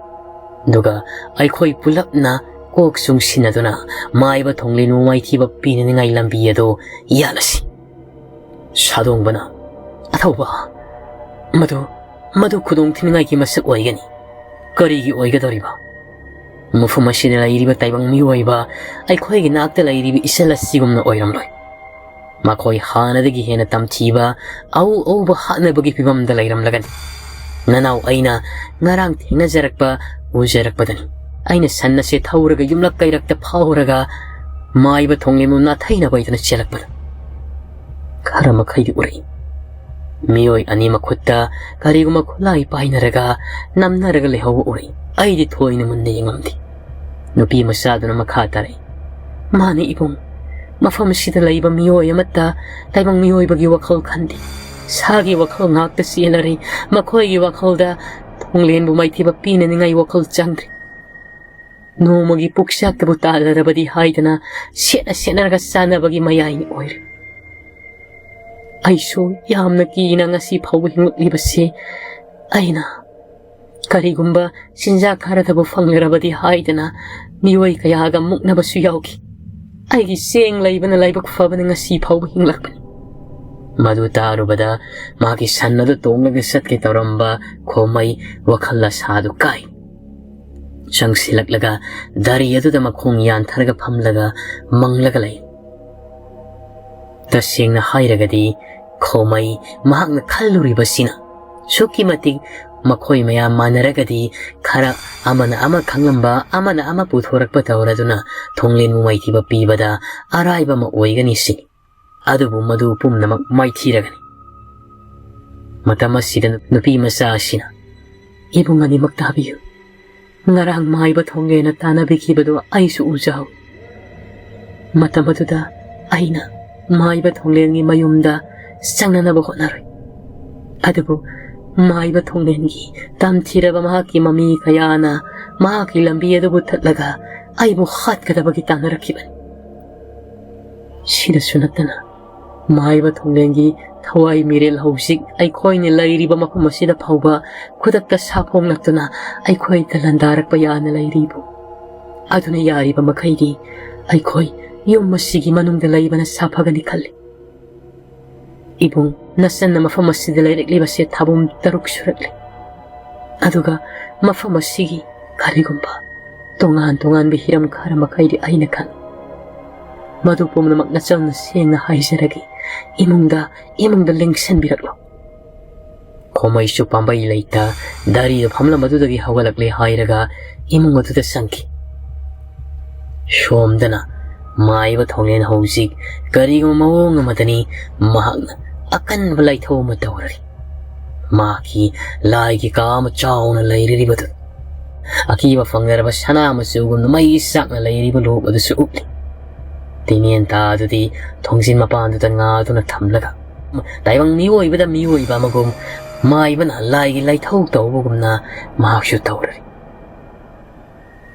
ꯑꯗꯨꯒ ꯑꯩꯈꯣꯏ ꯄꯨꯂꯞꯅ ꯀꯣꯛ ꯆꯨꯡꯁꯤꯟꯅꯗꯨꯅ ꯃꯥꯏꯕ ꯊꯣꯡꯂꯦꯟꯕꯨ ꯃꯥꯏꯊꯤꯕ ꯄꯤꯅꯅꯤꯡꯉꯥꯏ ꯂꯝꯕꯤ ꯑꯗꯨ ꯌꯥꯠꯂꯁꯤ꯫" ꯁꯥꯗꯣꯡꯕꯅ, "ꯑꯊꯧꯕ, ꯃꯗꯨ, ꯃꯗꯨ ꯈꯨꯗꯣꯡ ꯊꯤꯅꯤꯡꯉꯥꯏꯒꯤ ꯃꯁꯛ ꯑꯣꯏꯒꯅꯤ꯫" "ꯀꯔꯤꯒꯤ ꯑꯣꯏꯒꯗꯧꯔꯤꯕ? ꯃꯐꯝ ꯑꯁꯤꯗ ꯂꯩꯔꯤꯕ ꯇꯥꯏꯕꯪ ꯃꯤꯑꯣꯏꯕ ꯑꯩꯈꯣꯏꯒꯤ ꯅꯥꯛꯇ ꯂꯩꯔꯤꯕ ꯏꯆꯜ ꯑꯁꯤꯒꯨꯝꯅ ꯑꯣꯏꯔꯝꯂꯣꯏ꯫ ꯃꯈꯣꯏ ꯍꯥꯟꯅꯗꯒꯤ ꯍꯦꯟꯅ ꯇꯝꯊꯤꯕ, ꯑꯎ ꯑꯎꯕ ꯍꯥꯠꯅꯕꯒꯤ ꯐꯤꯕꯝꯗ ꯂꯩꯔꯝꯂꯒꯅꯤ꯫ ꯅꯅꯥꯎ ꯑꯩꯅ ꯉꯔꯥꯡ ꯊꯦꯡꯅꯖꯔꯛꯄ, ꯎꯖꯔꯛꯄꯗꯅꯤ꯫ ꯑꯩꯅ ꯁꯟ ꯑꯁꯤ ꯊꯧꯔꯒ ꯌꯨꯝꯂꯛ ꯀꯩꯔꯛꯇ ꯐꯥꯎꯔꯒ ꯃꯥꯏꯕ ꯊꯣꯡꯂꯦꯟꯕꯨ ꯅꯥꯊꯩꯅꯕ ꯍꯥꯏꯗꯨꯅ ꯆꯦꯜꯂꯛꯄꯗ ꯈꯔ ꯃꯈꯩꯗꯤ ꯎꯔꯛꯏ꯫ ꯃꯤꯑꯣꯏ ꯑꯅꯤ ꯃꯈꯨꯠꯇ ꯀꯔꯤꯒꯨꯝꯕ ꯈꯨꯠꯂꯥꯏ ꯄꯥꯏꯅꯔꯒ ꯅꯝꯅꯔꯒ ꯂꯩꯍꯧꯕ ꯎꯔꯛꯏ꯫ ꯑꯩꯗꯤ ꯊꯣꯏꯅ ꯃꯨꯟꯅ ꯌꯦꯡꯉꯝꯗꯦ꯫" ꯅꯨꯄꯤ ꯃꯆꯥꯗꯨꯅ ꯃꯈꯥ ꯇꯥꯔꯛꯏ, "ꯃꯥꯅꯤ ꯏꯕꯨꯡ, ꯃꯐꯝ ꯑꯁꯤꯗ ꯂꯩꯕ ꯃꯤꯑꯣꯏ ꯑꯃꯠꯇ ꯇꯥꯏꯕꯪ ꯃꯤꯑꯣꯏꯕꯒꯤ ꯋꯥꯈꯜ ꯈꯟꯗꯦ꯫ ꯁꯥꯒꯤ ꯋꯥꯈꯜ ꯉꯥꯛꯇ ꯆꯦꯟꯅꯔꯤ꯫ ꯃꯈꯣꯏꯒꯤ ꯋꯥꯈꯜꯗ ꯊꯣꯡꯂꯦꯟꯕꯨ ꯃꯥꯏꯊꯤꯕ ꯄꯤꯅꯅꯤꯡꯉꯥꯏ ꯋꯥꯈꯜ ꯆꯪꯗ꯭ꯔꯤ꯫" ꯅꯣꯡꯃꯒꯤ ꯄꯨꯛꯆꯥꯛꯇꯕꯨ ꯇꯥꯗꯔꯕꯗꯤ ꯍꯥꯏꯗꯅ ꯁꯦꯠꯅ ꯁꯦꯠꯅꯔꯒ ꯆꯥꯅꯕꯒꯤ ꯃꯌꯥꯏꯅꯤ ꯑꯣꯏꯔꯦ꯫ ꯑꯩꯁꯨ ꯌꯥꯝꯅ ꯀꯤꯅ ꯉꯁꯤ ꯐꯥꯎꯕ ꯍꯤꯡꯂꯛꯂꯤꯕꯁꯤ ꯑꯩꯅ ꯀꯔꯤꯒꯨꯝꯕ ꯆꯤꯟꯖꯥꯛ ꯈꯔꯗꯕꯨ ꯐꯪꯂꯔꯕꯗꯤ ꯍꯥꯏꯗꯅ ꯃꯤꯑꯣꯏ ꯀꯌꯥꯒ ꯃꯨꯛꯅꯕꯁꯨ ꯌꯥꯎꯈꯤ꯫ ꯑꯩꯒꯤ ꯆꯦꯡ ꯂꯩꯕꯅ ꯂꯥꯏꯕꯛ ꯐꯕꯅ ꯉꯁꯤ ꯐꯥꯎꯕ ꯍꯤꯡꯂꯛꯄꯅꯤ꯫ ꯃꯗꯨ ꯇꯥꯔꯨꯕꯗ ꯃꯥꯒꯤ ꯁꯟ ꯑꯗꯨ ꯇꯣꯡꯂꯒ ꯆꯠꯀꯦ ꯇꯧꯔꯝꯕ ꯈꯣꯃꯩ ꯋꯥꯈꯜ ꯑꯁꯥꯗꯨ ꯀꯥꯏ꯫ ꯆꯪꯁꯤꯜꯂꯛꯂꯒ ꯗꯥꯔꯤ ꯑꯗꯨꯗ ꯃꯈꯣꯡ ꯌꯥꯟꯊꯔꯒ ꯐꯝꯂꯒ ꯃꯪꯂꯒ ꯂꯩ꯫ ꯇꯁꯦꯡꯅ ꯍꯥꯏꯔꯒꯗꯤ ꯈꯣꯃꯩ ꯃꯍꯥꯛꯅ ꯈꯜꯂꯨꯔꯤꯕꯁꯤꯅ ꯑꯁꯨꯛꯀꯤ ꯃꯇꯤꯛ ꯃꯈꯣꯏ ꯃꯌꯥꯝ ꯃꯥꯟꯅꯔꯒꯗꯤ ꯈꯔ ꯑꯃꯅ ꯑꯃ ꯈꯪꯂꯝꯕ, ꯑꯃꯅ ꯑꯃ ꯄꯨꯊꯣꯔꯛꯄ ꯇꯧꯔꯗꯨꯅ ꯊꯣꯡꯂꯦꯟꯕꯨ ꯃꯥꯏꯊꯤꯕ ꯄꯤꯕꯗ ꯑꯔꯥꯏꯕ ꯑꯃ ꯑꯣꯏꯒꯅꯤ ꯁꯤꯅꯤ꯫ ꯑꯗꯨꯕꯨ ꯃꯗꯨ ꯄꯨꯝꯅꯃꯛ ꯃꯥꯏꯊꯤꯔꯒꯅꯤ꯫ ꯃꯇꯝ ꯑꯁꯤꯗ ꯅꯨꯄꯤ ꯃꯆꯥ ꯑꯁꯤꯅ, "ꯏꯕꯨꯡ ꯑꯅꯤꯃꯛ ꯇꯥꯕꯤꯌꯨ꯫ ꯉꯔꯥꯡ ꯃꯥꯏꯕ ꯊꯣꯡꯂꯦꯅ ꯇꯥꯟꯅꯕꯤꯈꯤꯕꯗꯨ ꯑꯩꯁꯨ ꯎꯖꯍꯧꯏ꯫ ꯃꯇꯝ ꯑꯗꯨꯗ ꯑꯩꯅ ꯃꯥꯏꯕ ꯊꯣꯡꯂꯦꯟꯒꯤ ꯃꯌꯨꯝꯗ ꯆꯪꯅꯅꯕ ꯍꯣꯠꯅꯔꯨꯏ꯫ ꯑꯗꯨꯕꯨ ꯃꯥꯏꯕ ꯊꯣꯡꯂꯦꯟꯒꯤ ꯇꯝꯊꯤꯔꯕ ꯃꯍꯥꯛꯀꯤ ꯃꯃꯤ ꯀꯌꯥꯅ ꯃꯍꯥꯛꯀꯤ ꯂꯝꯕꯤ ꯑꯗꯨꯕꯨ ꯊꯠꯂꯒ ꯑꯩꯕꯨ ꯍꯥꯠꯀꯗꯕꯒꯤ ꯇꯥꯟꯅꯔꯛꯈꯤꯕꯅꯤ꯫ ꯁꯤꯗꯁꯨ ꯅꯠꯇꯅ ꯃꯥꯏꯕ ꯊꯣꯡꯂꯦꯟꯒꯤ ꯊꯋꯥꯏ ꯃꯤꯔꯦꯜ ꯍꯧꯖꯤꯛ ꯑꯩꯈꯣꯏꯅ ꯂꯩꯔꯤꯕ ꯃꯐꯝ ꯑꯁꯤꯗ ꯐꯥꯎꯕ ꯈꯨꯗꯛꯇ ꯁꯥꯐꯣꯡꯂꯛꯇꯨꯅ ꯑꯩꯈꯣꯏꯗ ꯂꯥꯟꯗꯥꯔꯛꯄ ꯌꯥꯅ ꯂꯩꯔꯤꯕꯨ꯫ ꯑꯗꯨꯅ ꯌꯥꯔꯤꯕ ꯃꯈꯩꯗꯤ ꯑꯩꯈꯣꯏ ꯌꯨꯝ ꯑꯁꯤꯒꯤ ꯃꯅꯨꯡꯗ ꯂꯩꯕꯅ ꯁꯥꯐꯒꯅꯤ ꯈꯜꯂꯤ꯫ ꯏꯕꯨꯡ, ꯅꯆꯟꯅ ꯃꯐꯝ ꯑꯁꯤꯗ ꯂꯩꯔꯛꯂꯤꯕꯁꯦ ꯊꯥꯕꯨꯝ ꯇꯔꯨꯛ ꯁꯨꯔꯛꯂꯤ꯫ ꯑꯗꯨꯒ ꯃꯐꯝ ꯑꯁꯤꯒꯤ ꯀꯔꯤꯒꯨꯝꯕ ꯇꯣꯉꯥꯟ ꯇꯣꯉꯥꯟꯕ ꯍꯤꯔꯝ ꯈꯔ ꯃꯈꯩꯗꯤ ꯑꯩꯅ ꯈꯪꯏ꯫ ꯃꯗꯨ ꯄꯨꯝꯅꯃꯛ ꯅꯆꯟꯅ ꯁꯦꯡꯅ ꯍꯥꯏꯖꯔꯒꯦ꯫ ꯏꯃꯨꯡꯗ, ꯏꯃꯨꯡꯗ ꯂꯦꯡꯁꯟꯕꯤꯔꯛꯂꯣ꯫" ꯈꯣꯃꯩꯁꯨ ꯄꯥꯝꯕꯩ ꯂꯩꯇ ꯗꯥꯔꯤꯗ ꯐꯝꯂꯝꯕꯗꯨꯗꯒꯤ ꯍꯧꯒꯠꯂꯛꯂꯦ ꯍꯥꯏꯔꯒ ꯏꯃꯨꯡ ꯑꯗꯨꯗ ꯆꯪꯈꯤ꯫ ꯁꯣꯝꯗꯅ ꯃꯥꯏꯕ ꯊꯣꯡꯂꯦꯟ ꯍꯧꯖꯤꯛ ꯀꯔꯤꯒꯨꯝꯕ ꯃꯑꯣꯡ ꯑꯃꯗꯅꯤ ꯃꯍꯥꯛꯅ ꯑꯀꯟꯕ ꯂꯥꯏꯊꯧ ꯑꯃ ꯇꯧꯔꯔꯤ꯫ ꯃꯍꯥꯛꯀꯤ ꯂꯥꯏꯒꯤ ꯀꯥ ꯑꯃ ꯆꯥꯎꯅ ꯂꯩꯔꯤꯕꯗꯨ ꯑꯀꯤꯕ ꯐꯪꯅꯔꯕ ꯁꯅꯥ ꯃꯆꯨꯒꯨꯝꯅ ꯃꯩ ꯆꯥꯛꯅ ꯂꯩꯔꯤꯕ ꯂꯣꯛ ꯑꯗꯨꯁꯨ ꯎꯠꯂꯤ꯫ ꯇꯤꯡꯉꯦꯟ ꯇꯥ ꯑꯗꯨꯗꯤ ꯊꯣꯡꯖꯤꯟ ꯃꯄꯥꯟꯗꯨꯗ ꯉꯥꯗꯨꯅ ꯊꯝꯂꯒ ꯇꯥꯏꯕꯪ ꯃꯤꯑꯣꯏꯕꯗ ꯃꯤꯑꯣꯏꯕ ꯑꯃꯒꯨꯝ ꯃꯥꯏꯕꯅ ꯂꯥꯏꯒꯤ ꯂꯥꯏꯊꯧ ꯇꯧꯕꯒꯨꯝꯅ ꯃꯍꯥꯛꯁꯨ ꯇꯧꯔꯔꯤ꯫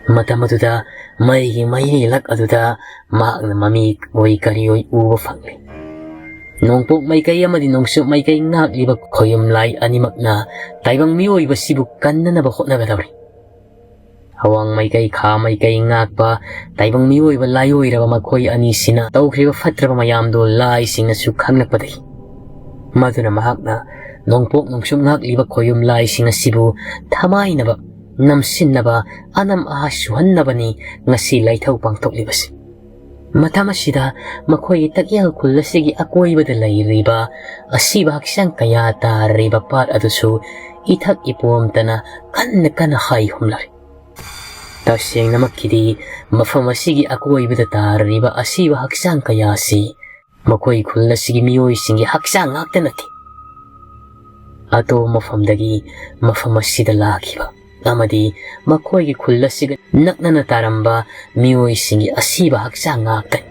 ꯃꯇꯝ ꯑꯗꯨꯗ ꯃꯩꯒꯤ ꯃꯩꯔꯤꯂꯛ ꯑꯗꯨꯗ ꯃꯍꯥꯛꯅ ꯃꯃꯤ ꯑꯣꯏ ꯀꯔꯤ ꯑꯣꯏ ꯎꯕ ꯐꯪꯂꯤ꯫ ꯅꯣꯡꯄꯣꯛ ꯃꯥꯏꯀꯩ ꯑꯃꯗꯤ ꯅꯣꯡꯆꯨꯞ ꯃꯥꯏꯀꯩ ꯉꯥꯛꯂꯤꯕ ꯈꯣꯌꯨꯝꯂꯥꯏ ꯑꯅꯤꯃꯛꯅ ꯇꯥꯏꯕꯪ ꯃꯤꯑꯣꯏꯕꯁꯤꯕꯨ ꯀꯟꯅꯅꯕ ꯍꯣꯠꯅꯒꯗꯧꯔꯤ꯫ ꯑꯋꯥꯡ ꯃꯥꯏꯀꯩ ꯈꯥ ꯃꯥꯏꯀꯩ ꯉꯥꯛꯄ ꯇꯥꯏꯕꯪ ꯃꯤꯑꯣꯏꯕ ꯂꯥꯏꯑꯣꯏꯔꯕ ꯃꯈꯣꯏ ꯑꯅꯤꯁꯤꯅ ꯇꯧꯈ꯭ꯔꯤꯕ ꯐꯠꯇ꯭ꯔꯕ ꯃꯌꯥꯝꯗꯨ ꯂꯥꯏꯁꯤꯡꯅꯁꯨ ꯈꯪꯂꯛꯄꯗꯒꯤ ꯃꯗꯨꯅ ꯃꯍꯥꯛꯅ ꯅꯣꯡꯄꯣꯛ ꯅꯣꯡꯆꯨꯞ ꯉꯥꯛꯂꯤꯕ ꯈꯣꯌꯨꯝ ꯂꯥꯏꯁꯤꯡ ꯑꯁꯤꯕꯨ ꯊꯃꯥꯏꯅꯕ, ꯅꯝꯁꯤꯟꯅꯕ, ꯑꯅꯝ ꯑꯍꯥ ꯁꯨꯍꯟꯅꯕꯅꯤ ꯉꯁꯤ ꯂꯥꯏꯊꯧ ꯄꯥꯡꯊꯣꯛꯂꯤꯕꯁꯤ꯫ ꯃꯇꯝ ꯑꯁꯤꯗ ꯃꯈꯣꯏꯒꯤ ꯇꯛꯌꯦꯜ ꯈꯨꯜ ꯑꯁꯤꯒꯤ ꯑꯀꯣꯏꯕꯗ ꯂꯩꯔꯤꯕ ꯑꯁꯤꯕ ꯍꯛꯆꯥꯡ ꯀꯌꯥ ꯇꯥꯔꯤꯕ ꯄꯥꯠ ꯑꯗꯨꯁꯨ ꯏꯊꯛ ꯏꯄꯣꯝꯇꯅ ꯀꯟꯅ ꯀꯟꯅ ꯍꯥꯏ ꯍꯨꯝꯂꯔꯤ꯫ ꯇꯁꯦꯡꯅꯃꯛꯀꯤꯗꯤ ꯃꯐꯝ ꯑꯁꯤꯒꯤ ꯑꯀꯣꯏꯕꯗ ꯇꯥꯔꯤꯕ ꯑꯁꯤꯕ ꯍꯛꯆꯥꯡ ꯀꯌꯥꯁꯤ ꯃꯈꯣꯏ ꯈꯨꯜ ꯑꯁꯤꯒꯤ ꯃꯤꯑꯣꯏꯁꯤꯡꯒꯤ ꯍꯛꯆꯥꯡ ꯉꯥꯛꯇ ꯅꯠꯇꯦ꯫ ꯑꯇꯣꯞꯄ ꯃꯐꯝꯗꯒꯤ ꯃꯐꯝ ꯑꯁꯤꯗ ꯂꯥꯛꯈꯤꯕ ꯑꯃꯗꯤ ꯃꯈꯣꯏꯒꯤ ꯈꯨꯜ ꯑꯁꯤꯒ ꯅꯛꯅꯅ ꯇꯥꯔꯝꯕ ꯃꯤꯑꯣꯏꯁꯤꯡꯒꯤ ꯑꯁꯤꯕ ꯍꯛꯆꯥꯡ ꯉꯥꯛꯇꯅꯤ꯫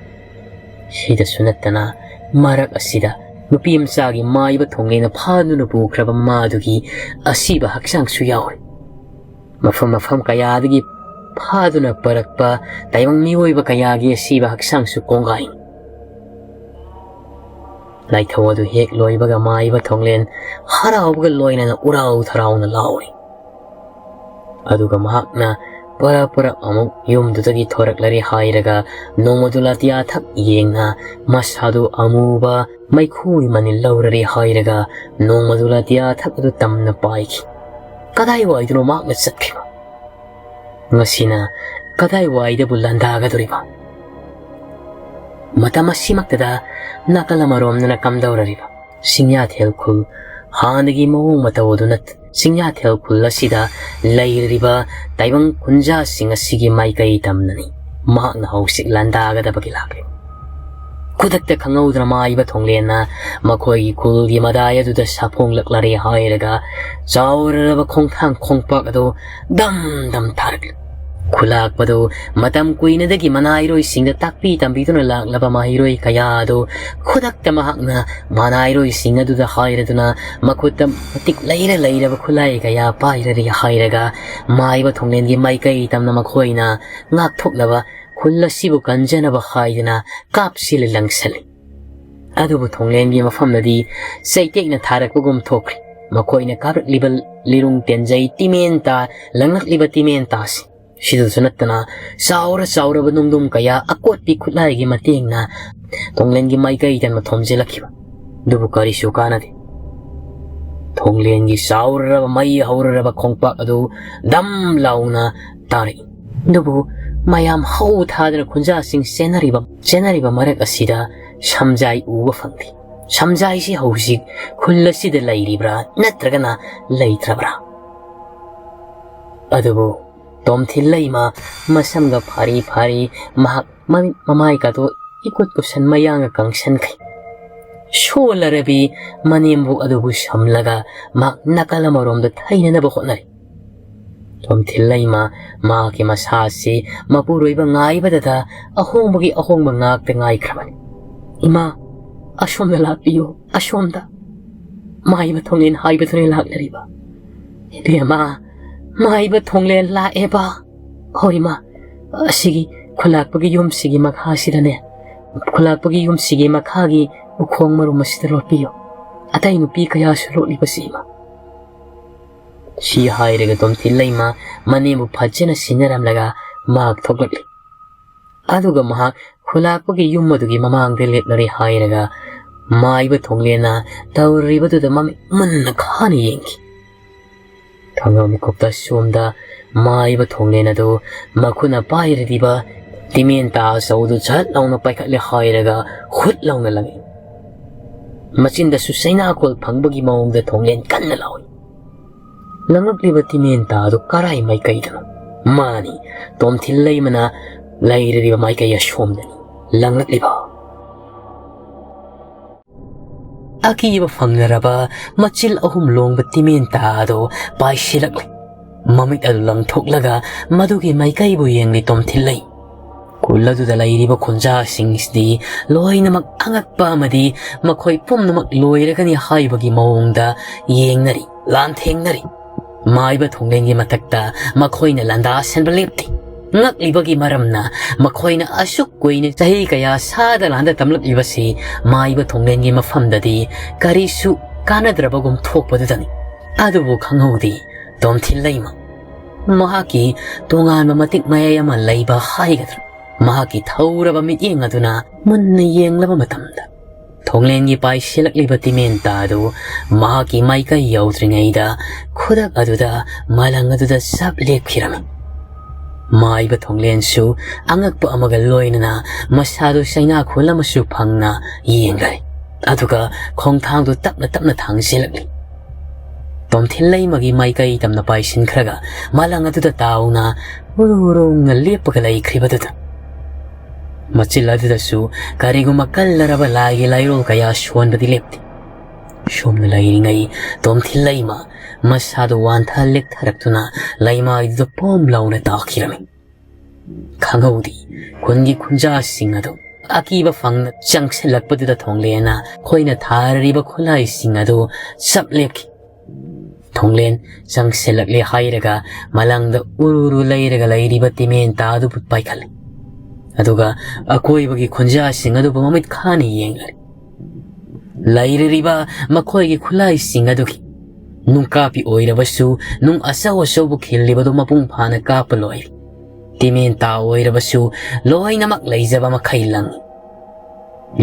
ꯁꯤꯗꯁꯨ ꯅꯠꯇꯅ ꯃꯔꯛ ꯑꯁꯤꯗ ꯅꯨꯄꯤ ꯃꯆꯥꯒꯤ ꯃꯥꯏꯕ ꯊꯣꯡꯂꯦꯅ ꯐꯥꯗꯨꯅ ꯄꯨꯈ꯭ꯔꯕ ꯃꯥꯗꯨꯒꯤ ꯑꯁꯤꯕ ꯍꯛꯆꯥꯡꯁꯨ ꯌꯥꯎꯔꯤ꯫ ꯃꯐꯝ ꯃꯐꯝ ꯀꯌꯥꯗꯒꯤ ꯐꯥꯗꯨꯅ ꯄꯨꯔꯛꯄ ꯇꯥꯏꯕꯪ ꯃꯤꯑꯣꯏꯕ ꯀꯌꯥꯒꯤ ꯑꯁꯤꯕ ꯍꯛꯆꯥꯡꯁꯨ ꯀꯣꯡꯒꯥꯏꯅꯤ꯫ ꯂꯥꯏꯊꯧ ꯑꯗꯨ ꯍꯦꯛ ꯂꯣꯏꯕꯒ ꯃꯥꯏꯕ ꯊꯣꯡꯂꯦꯟ ꯍꯔꯥꯎꯕꯒ ꯂꯣꯏꯅꯅ ꯎꯔꯥꯎ ꯊꯔꯥꯎꯅ ꯂꯥꯎꯔꯤ꯫ ꯑꯗꯨꯒ ꯃꯍꯥꯛꯅ ꯄꯔꯞ ꯄꯔꯞ ꯑꯃꯨꯛ ꯌꯨꯝꯗꯨꯗꯒꯤ ꯊꯣꯔꯛꯂꯔꯦ ꯍꯥꯏꯔꯒ ꯅꯣꯡꯃꯗꯨ ꯂꯥꯇꯤꯌꯥ ꯊꯛ ꯌꯦꯡꯅ ꯃꯁꯥꯗꯨ ꯑꯃꯨꯕ ꯃꯩꯈꯨꯒꯤ ꯃꯅꯤꯜ ꯂꯧꯔꯔꯦ ꯍꯥꯏꯔꯒ ꯅꯣꯡꯃꯗꯨ ꯂꯥꯇꯤꯌꯥ ꯊꯛ ꯑꯗꯨ ꯇꯝꯅ ꯄꯥꯏꯈꯤ꯫ ꯀꯗꯥꯏꯋꯥꯏꯗꯅꯣ ꯃꯍꯥꯛꯅ ꯆꯠꯈꯤꯕ? ꯉꯁꯤꯅ ꯀꯗꯥꯏꯋꯥꯏꯗꯕꯨ ꯂꯥꯟꯗꯥꯒꯗꯧꯔꯤꯕ? ꯃꯇꯝ ꯑꯁꯤꯃꯛꯇꯗ ꯅꯥꯀꯜ ꯑꯃꯔꯣꯝꯗꯅ ꯀꯝꯗꯧꯔꯔꯤꯕ? ꯆꯤꯡꯌꯥꯊꯦꯜ ꯈꯨꯜ ꯍꯥꯟꯅꯒꯤ ꯃꯑꯣꯡ ꯃꯇꯧ ꯑꯗꯨ ꯅꯠꯇꯦ꯫ ꯆꯤꯡꯌꯥꯊꯦꯜ ꯈꯨꯜ ꯑꯁꯤꯗ ꯂꯩꯔꯤꯕ ꯇꯥꯏꯕꯪ ꯈꯨꯟꯖꯥꯁꯤꯡ ꯑꯁꯤꯒꯤ ꯃꯥꯏꯀꯩ ꯇꯝꯅꯅꯤ ꯃꯍꯥꯛꯅ ꯍꯧꯖꯤꯛ ꯂꯥꯟꯗꯥꯒꯗꯕꯒꯤ ꯂꯥꯛꯂꯤ꯫ ꯈꯨꯗꯛꯇ ꯈꯪꯍꯧꯗꯅ ꯃꯥꯏꯕ ꯊꯣꯡꯂꯦꯟꯅ ꯃꯈꯣꯏꯒꯤ ꯈꯨꯜꯒꯤ ꯃꯗꯥꯏ ꯑꯗꯨꯗ ꯁꯥꯐꯣꯡꯂꯛꯂꯔꯦ ꯍꯥꯏꯔꯒ ꯆꯥꯎꯔꯔꯕ ꯈꯣꯡꯊꯥꯡ ꯈꯣꯡꯄꯥꯛ ꯑꯗꯨ ꯗꯝ ꯗꯝ ꯊꯥꯔꯛꯂꯤ꯫ ꯈꯨꯂꯥꯛꯄꯗꯨ ꯃꯇꯝ ꯀꯨꯏꯅꯗꯒꯤ ꯃꯅꯥꯏꯔꯣꯏꯁꯤꯡꯗ ꯇꯥꯛꯄꯤ ꯇꯝꯕꯤꯗꯨꯅ ꯂꯥꯛꯂꯕ ꯃꯍꯩꯔꯣꯏ ꯀꯌꯥ ꯑꯗꯨ ꯈꯨꯗꯛꯇ ꯃꯍꯥꯛꯅ ꯃꯅꯥꯏꯔꯣꯏꯁꯤꯡ ꯑꯗꯨꯗ ꯍꯥꯏꯔꯗꯨꯅ ꯃꯈꯨꯠꯇ ꯃꯇꯤꯛ ꯂꯩꯔ ꯂꯩꯔꯕ ꯈꯨꯠꯂꯥꯏ ꯀꯌꯥ ꯄꯥꯏꯔꯔꯤ ꯍꯥꯏꯔꯒ ꯃꯥꯏꯕ ꯊꯣꯡꯂꯦꯟꯒꯤ ꯃꯥꯏꯀꯩ ꯇꯝꯅ ꯃꯈꯣꯏꯅ ꯉꯥꯛꯊꯣꯛꯅꯕ ꯈꯨꯜ ꯑꯁꯤꯕꯨ ꯀꯟꯖꯅꯕ ꯍꯥꯏꯗꯨꯅ ꯀꯥꯞꯁꯤꯜꯂ ꯂꯪꯁꯜꯂꯤ꯫ ꯑꯗꯨꯕꯨ ꯊꯣꯡꯂꯦꯟꯒꯤ ꯃꯐꯝꯗꯗꯤ ꯆꯩꯇꯦꯛꯅ ꯊꯥꯔꯛꯄꯒꯨꯝ ꯊꯣꯛꯈ꯭ꯔꯦ꯫ ꯃꯈꯣꯏꯅ ꯀꯥꯞꯂꯛꯂꯤꯕ ꯂꯤꯔꯨꯡ ꯇꯦꯟꯖꯩ ꯇꯤꯃꯦꯟ ꯇꯥ, ꯂꯪꯂꯛꯂꯤꯕ ꯇꯤꯃꯦꯟ ꯇꯥꯁꯤ ꯁꯤꯗꯁꯨ ꯅꯠꯇꯅ ꯆꯥꯎꯔ ꯆꯥꯎꯔꯕ ꯅꯨꯡꯗꯨꯝ ꯀꯌꯥ ꯑꯀꯣꯠꯄꯤ ꯈꯨꯠꯂꯥꯏꯒꯤ ꯃꯇꯦꯡꯅ ꯊꯣꯡꯂꯦꯟꯒꯤ ꯃꯥꯏꯀꯩꯗ ꯊꯣꯝꯖꯤꯜꯂꯛꯈꯤꯕ꯫ ꯑꯗꯨꯕꯨ ꯀꯔꯤꯁꯨ ꯀꯥꯟꯅꯗꯦ꯫ ꯊꯣꯡꯂꯦꯟꯒꯤ ꯆꯥꯎꯔꯔꯕ ꯃꯩ ꯍꯧꯔꯔꯕ ꯈꯣꯡꯄꯥꯛ ꯑꯗꯨ ꯗꯝ ꯂꯥꯎꯅ ꯇꯥꯔꯛꯏ꯫ ꯑꯗꯨꯕꯨ ꯃꯌꯥꯝ ꯍꯧ ꯊꯥꯗꯅ ꯈꯨꯟꯖꯥꯁꯤꯡ ꯆꯦꯟꯅꯔꯤꯕ, ꯆꯦꯟꯅꯔꯤꯕ ꯃꯔꯛ ꯑꯁꯤꯗ ꯁꯝꯖꯥꯏ ꯎꯕ ꯐꯪꯗꯦ꯫ ꯁꯝꯖꯥꯏꯁꯤ ꯍꯧꯖꯤꯛ ꯈꯨꯜ ꯑꯁꯤꯗ ꯂꯩꯔꯤꯕ꯭ꯔꯥ ꯅꯠꯇ꯭ꯔꯒꯅ ꯂꯩꯇ꯭ꯔꯕ꯭ꯔꯥ? ꯑꯗꯨꯕꯨ ꯇꯣꯝꯊꯤꯜ ꯂꯩꯃ ꯃꯁꯝꯒ ꯐꯥꯔꯤ ꯐꯥꯔꯤ ꯃꯍꯥꯛ ꯃꯃꯤꯠ ꯃꯃꯥꯏꯒꯗꯣ ꯏꯀꯨꯠ ꯀꯨꯠꯁꯟ ꯃꯌꯥꯡꯒ ꯀꯪꯁꯟꯈꯩ ꯁꯣꯜꯂꯔꯕꯤ ꯃꯅꯦꯝꯕꯣꯛ ꯑꯗꯨꯕꯨ ꯁꯝꯂꯒ ꯃꯍꯥꯛ ꯅꯥꯀꯜ ꯑꯃꯔꯣꯝꯗ ꯊꯩꯅꯅꯕ ꯍꯣꯠꯅꯔꯤ꯫ ꯇꯣꯝꯊꯤꯜ ꯂꯩꯃ ꯃꯍꯥꯛꯀꯤ ꯃꯁꯥ ꯑꯁꯤ ꯃꯄꯨꯔꯣꯏꯕ ꯉꯥꯏꯕꯗꯗ ꯑꯍꯣꯡꯕꯒꯤ ꯑꯍꯣꯡꯕ ꯉꯥꯛꯇ ꯉꯥꯏꯈ꯭ꯔꯕꯅꯤ꯫ "ꯏꯃꯥ, ꯑꯁꯣꯝꯗ ꯂꯥꯛꯄꯤꯌꯨ, ꯑꯁꯣꯝꯗ꯫ ꯃꯥꯏꯕ ꯊꯣꯡꯂꯦꯟ ꯍꯥꯏꯕꯗꯨꯅ ꯂꯥꯛꯅꯔꯤꯕ꯫ ꯏꯕꯦꯝꯃ, ꯃꯥꯏꯕ ꯊꯣꯡꯂꯦꯟ ꯂꯥꯛꯑꯦꯕ꯫ ꯍꯣꯏ, ꯏꯃꯥ, ꯑꯁꯤꯒꯤ ꯈꯨꯂꯥꯛꯄꯒꯤ ꯌꯨꯝꯁꯤꯒꯤ ꯃꯈꯥꯁꯤꯗꯅꯦ, ꯈꯨꯂꯥꯛꯄꯒꯤ ꯌꯨꯝꯁꯤꯒꯤ ꯃꯈꯥꯒꯤ ꯎꯈꯣꯡ ꯃꯔꯨꯝ ꯑꯁꯤꯗ ꯂꯣꯠꯄꯤꯌꯨ꯫ ꯑꯇꯩ ꯅꯨꯄꯤ ꯀꯌꯥꯁꯨ ꯂꯣꯠꯂꯤꯕꯁꯤ, ꯏꯃꯥ꯫" ꯁꯤ ꯍꯥꯏꯔꯒ ꯇꯣꯝꯊꯤꯜ ꯂꯩꯃ ꯃꯅꯦꯝꯕꯨ ꯐꯖꯅ ꯁꯤꯟꯅꯔꯝꯂꯒ ꯃꯍꯥꯛ ꯊꯣꯛꯂꯛꯂꯤ꯫ ꯑꯗꯨꯒ ꯃꯍꯥꯛ ꯈꯨꯂꯥꯛꯄꯒꯤ ꯌꯨꯝ ꯑꯗꯨꯒꯤ ꯃꯃꯥꯡꯗ ꯂꯦꯞꯂꯔꯦ ꯍꯥꯏꯔꯒ ꯃꯥꯏꯕ ꯊꯣꯡꯂꯦꯟꯅ ꯇꯧꯔꯤꯕꯗꯨꯗ ꯃꯃꯤꯠ ꯃꯨꯟꯅ ꯈꯥꯅ ꯌꯦꯡꯈꯤ꯫ ꯊꯣꯡꯅꯥꯎ ꯃꯤꯀꯨꯞꯇ ꯁꯣꯝꯗ ꯃꯥꯏꯕ ꯊꯣꯡꯂꯦꯟ ꯑꯗꯨ ꯃꯈꯨꯠꯅ ꯄꯥꯏꯔꯤꯕ ꯇꯤꯃꯦꯟ ꯇꯥ ꯑꯆꯧꯕꯗꯨ ꯁꯠ ꯂꯥꯎꯅ ꯄꯥꯏꯈꯠꯂꯦ ꯍꯥꯏꯔꯒ ꯍꯨꯠ ꯂꯥꯎꯅ ꯂꯪꯉꯤ꯫ ꯃꯆꯤꯟꯗꯁꯨ ꯆꯩꯅꯥꯈꯣꯜ ꯐꯪꯕꯒꯤ ꯃꯑꯣꯡꯗ ꯊꯣꯡꯂꯦꯟ ꯀꯟꯅ ꯂꯥꯎꯏ꯫ ꯂꯪꯂꯛꯂꯤꯕ ꯇꯤꯃꯦꯟ ꯇꯥ ꯑꯗꯨ ꯀꯔꯥꯏ ꯃꯥꯏꯀꯩꯗꯅꯣ? ꯃꯥꯅꯤ, ꯇꯣꯝꯊꯤꯜ ꯂꯩꯃꯅ ꯂꯩꯔꯤꯕ ꯃꯥꯏꯀꯩ ꯑꯁꯣꯝꯗꯅꯤ ꯂꯪꯂꯛꯂꯤꯕ꯫ ꯑꯀꯤꯕ ꯐꯪꯅꯔꯕ ꯃꯆꯤꯜ ꯑꯍꯨꯝ ꯂꯣꯡꯕ ꯇꯤꯃꯦꯟ ꯇꯥ ꯑꯗꯨ ꯄꯥꯏꯁꯤꯜꯂꯛꯂꯤ꯫ ꯃꯃꯤꯠ ꯑꯗꯨ ꯂꯪꯊꯣꯛꯂꯒ ꯃꯗꯨꯒꯤ ꯃꯥꯏꯀꯩꯕꯨ ꯌꯦꯡꯂꯤ ꯇꯣꯝꯊꯤꯜꯂꯩ꯫ ꯈꯨꯜ ꯑꯗꯨꯗ ꯂꯩꯔꯤꯕ ꯈꯨꯟꯖꯥꯁꯤꯡꯁꯤꯗꯤ ꯂꯣꯏꯅꯃꯛ ꯑꯉꯛꯄ ꯑꯃꯗꯤ ꯃꯈꯣꯏ ꯄꯨꯝꯅꯃꯛ ꯂꯣꯏꯔꯒꯅꯤ ꯍꯥꯏꯕꯒꯤ ꯃꯑꯣꯡꯗ ꯌꯦꯡꯅꯔꯤ, ꯂꯥꯟꯊꯦꯡꯅꯔꯤ꯫ ꯃꯥꯏꯕ ꯊꯣꯡꯂꯦꯟꯒꯤ ꯃꯊꯛꯇ ꯃꯈꯣꯏꯅ ꯂꯥꯟꯗꯥꯁꯟꯕ ꯂꯦꯞꯇꯦ꯫ ꯉꯛꯂꯤꯕꯒꯤ ꯃꯔꯝꯅ ꯃꯈꯣꯏꯅ ꯑꯁꯨꯛ ꯀꯨꯏꯅ ꯆꯍꯤ ꯀꯌꯥ ꯁꯥꯗ ꯂꯥꯟꯗ ꯇꯝꯂꯛꯂꯤꯕꯁꯤ ꯃꯥꯏꯕ ꯊꯣꯡꯂꯦꯟꯒꯤ ꯃꯐꯝꯗꯗꯤ ꯀꯔꯤꯁꯨ ꯀꯥꯟꯅꯗ꯭ꯔꯕꯒꯨꯝ ꯊꯣꯛꯄꯗꯨꯗꯅꯤ꯫ ꯑꯗꯨꯕꯨ ꯈꯪꯍꯧꯗꯦ ꯇꯣꯝꯊꯤꯜꯂꯩꯃ꯫ ꯃꯍꯥꯛꯀꯤ ꯇꯣꯉꯥꯟꯕ ꯃꯇꯤꯛ ꯃꯌꯥꯏ ꯑꯃ ꯂꯩꯕ ꯍꯥꯏꯒꯗ꯭ꯔꯥ? ꯃꯍꯥꯛꯀꯤ ꯊꯧꯔꯕ ꯃꯤꯠꯌꯦꯡ ꯑꯗꯨꯅ ꯃꯨꯟꯅ ꯌꯦꯡꯂꯕ ꯃꯇꯝꯗ ꯊꯣꯡꯂꯦꯟꯒꯤ ꯄꯥꯏꯁꯤꯜꯂꯛꯂꯤꯕ ꯇꯤꯃꯦꯟꯇꯥ ꯑꯗꯨ ꯃꯍꯥꯛꯀꯤ ꯃꯥꯏꯀꯩ ꯌꯧꯗ꯭ꯔꯤꯉꯩꯗ ꯈꯨꯗꯛ ꯑꯗꯨꯗ ꯃꯂꯪ ꯑꯗꯨꯗ ꯆꯞ ꯂꯦꯞꯈꯤꯔꯝꯃꯤ꯫ ꯃꯥꯏꯕ ꯊꯣꯡꯂꯦꯟꯁꯨ ꯑꯉꯛꯄ ꯑꯃꯒ ꯂꯣꯏꯅꯅ ꯃꯁꯥꯗꯨ ꯆꯩꯅꯥꯈꯣꯜ ꯑꯃꯁꯨ ꯐꯪꯅ ꯌꯦꯡꯂꯔꯦ꯫ ꯑꯗꯨꯒ ꯈꯣꯡꯊꯥꯡꯗꯨ ꯇꯞꯅ ꯇꯞꯅ ꯊꯥꯡꯖꯤꯜꯂꯛꯂꯤ꯫ ꯇꯣꯝꯊꯤꯜꯂꯩꯃꯒꯤ ꯃꯥꯏꯀꯩ ꯇꯝꯅ ꯄꯥꯏꯁꯤꯟꯈ꯭ꯔꯒ ꯃꯂꯪ ꯑꯗꯨꯗ ꯇꯥꯎꯅ ꯎꯔꯨ ꯎꯔꯨꯅ ꯂꯦꯞꯄꯒ ꯂꯩꯈ꯭ꯔꯤꯕꯗꯨꯗ ꯃꯆꯤꯜ ꯑꯗꯨꯗꯁꯨ ꯀꯔꯤꯒꯨꯝꯕ ꯀꯜꯂꯔꯕ ꯂꯥꯏꯒꯤ ꯂꯥꯏꯔꯣꯜ ꯀꯌꯥ ꯁꯣꯟꯕꯗꯤ ꯂꯦꯞꯇꯦ꯫ ꯁꯣꯝꯅ ꯂꯩꯔꯤꯉꯩ ꯇꯣꯝꯊꯤꯜꯂꯩꯃ ꯃꯁꯥꯗꯨ ꯋꯥꯟꯊ ꯂꯦꯛꯊꯔꯛꯇꯨꯅ ꯂꯩꯃꯥꯏꯗꯨꯗ ꯄꯣꯝ ꯂꯥꯎꯅ ꯇꯥꯈꯤꯔꯝꯃꯤ꯫ ꯈꯪꯍꯧꯗꯦ ꯈꯨꯟꯒꯤ ꯈꯨꯟꯖꯥꯁꯤꯡ ꯑꯗꯨ ꯑꯀꯤꯕ ꯐꯪꯅ ꯆꯪꯁꯤꯜꯂꯛꯄꯗꯨꯗ ꯊꯣꯡꯂꯦꯟꯅ ꯑꯩꯈꯣꯏꯅ ꯊꯥꯔꯤꯕ ꯈꯨꯠꯂꯥꯏꯁꯤꯡ ꯑꯗꯨ ꯆꯞ ꯂꯦꯞꯈꯤ꯫ ꯊꯣꯡꯂꯦꯟ ꯆꯪꯁꯤꯜꯂꯛꯂꯦ ꯍꯥꯏꯔꯒ ꯃꯂꯪꯗ ꯎꯔꯨ ꯎꯔꯨ ꯂꯩꯔꯒ ꯂꯩꯔꯤꯕ ꯇꯤꯃꯦꯟꯇꯥ ꯑꯗꯨꯕꯨ ꯄꯥꯏꯈꯠꯂꯦ꯫ ꯑꯗꯨꯒ ꯑꯀꯣꯏꯕꯒꯤ ꯈꯨꯟꯖꯥꯁꯤꯡ ꯑꯗꯨꯕꯨ ꯃꯃꯤꯠ ꯈꯥꯅ ꯌꯦꯡꯂꯦ꯫ ꯂꯩꯔꯤꯕ ꯃꯈꯣꯏꯒꯤ ꯈꯨꯠꯂꯥꯏꯁꯤꯡ ꯑꯗꯨꯒꯤ ꯅꯨꯡꯀꯥꯞꯄꯤ ꯑꯣꯏꯔꯕꯁꯨ ꯅꯨꯡ ꯑꯆꯧ ꯑꯆꯧꯕ ꯈꯤꯜꯂꯤꯕꯗꯨ ꯃꯄꯨꯡ ꯐꯥꯅ ꯀꯥꯞꯄ ꯂꯣꯏꯔꯦ꯫ ꯇꯤꯃꯦꯟꯇꯥ ꯑꯣꯏꯔꯕꯁꯨ ꯂꯣꯏꯅꯃꯛ ꯂꯩꯖꯕ ꯃꯈꯩ ꯂꯪꯏ꯫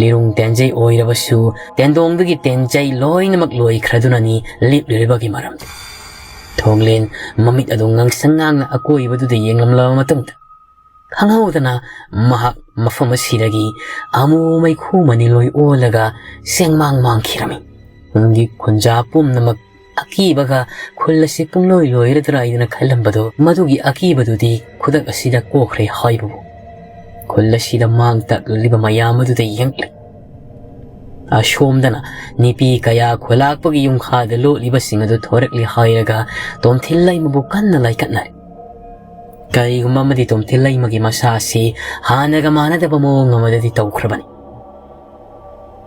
ꯂꯤꯔꯨꯡ ꯇꯦꯟꯖꯩ ꯑꯣꯏꯔꯕꯁꯨ ꯇꯦꯟꯗꯣꯡꯗꯒꯤ ꯇꯦꯟꯖꯩ ꯂꯣꯏꯅꯃꯛ ꯂꯣꯏꯈ꯭ꯔꯗꯨꯅꯅꯤ ꯂꯦꯞꯂꯤꯕꯒꯤ ꯃꯔꯝꯗꯤ꯫ ꯊꯣꯡꯂꯦꯟ ꯃꯃꯤꯠ ꯑꯗꯨ ꯉꯥꯡꯁꯪ ꯉꯥꯡꯅ ꯑꯀꯣꯏꯕꯗꯨꯗ ꯌꯦꯡꯂꯝꯂꯕ ꯃꯇꯨꯡꯗ ꯈꯪꯍꯧꯗꯅ ꯃꯍꯥꯛ ꯃꯐꯝ ꯑꯁꯤꯗꯒꯤ ꯑꯃꯨ ꯃꯩꯈꯨ ꯃꯅꯤꯜꯂꯣꯏ ꯑꯣꯜꯂꯒ ꯆꯦꯡꯃꯥꯡ ꯃꯥꯡꯈꯤꯔꯝꯃꯤ꯫ ꯈꯨꯟꯒꯤ ꯈꯨꯟꯖꯥ ꯄꯨꯝꯅꯃꯛ ꯑꯀꯤꯕꯒ ꯈꯨꯜ ꯑꯁꯤ ꯄꯨꯡꯂꯣꯏ ꯂꯣꯏꯔꯗ꯭ꯔꯥ ꯍꯥꯏꯗꯨꯅ ꯈꯜꯂꯝꯕꯗꯨ ꯃꯗꯨꯒꯤ ꯑꯀꯤꯕꯗꯨꯗꯤ ꯈꯨꯗꯛ ꯑꯁꯤꯗ ꯀꯣꯛꯈ꯭ꯔꯦ ꯍꯥꯏꯕꯕꯨ꯫ ꯈꯨꯜ ꯑꯁꯤꯗ ꯃꯥꯡ ꯇꯥꯛꯂꯤꯕ ꯃꯌꯥꯝ ꯑꯗꯨꯗ ꯌꯦꯡꯂꯦ꯫ ꯑꯁꯣꯝꯗꯅ ꯅꯨꯄꯤ ꯀꯌꯥ ꯈꯨꯂꯥꯛꯄꯒꯤ ꯌꯨꯝꯈꯥꯗ ꯂꯣꯠꯂꯤꯕꯁꯤꯡ ꯑꯗꯨ ꯊꯣꯔꯛꯂꯤ ꯍꯥꯏꯔꯒ ꯇꯣꯝꯊꯤꯜ ꯂꯩꯃꯕꯨ ꯀꯟꯅ ꯂꯥꯏꯀꯠꯅꯔꯤ꯫ ꯀꯔꯤꯒꯨꯝꯕ ꯑꯃꯗꯤ ꯇꯣꯝꯊꯤꯜ ꯂꯩꯃꯒꯤ ꯃꯁꯥꯁꯤ ꯍꯥꯟꯅꯒ ꯃꯥꯟꯅꯗꯕ ꯃꯑꯣꯡ ꯑꯃꯗꯗꯤ ꯇꯧꯈ꯭ꯔꯕꯅꯤ꯫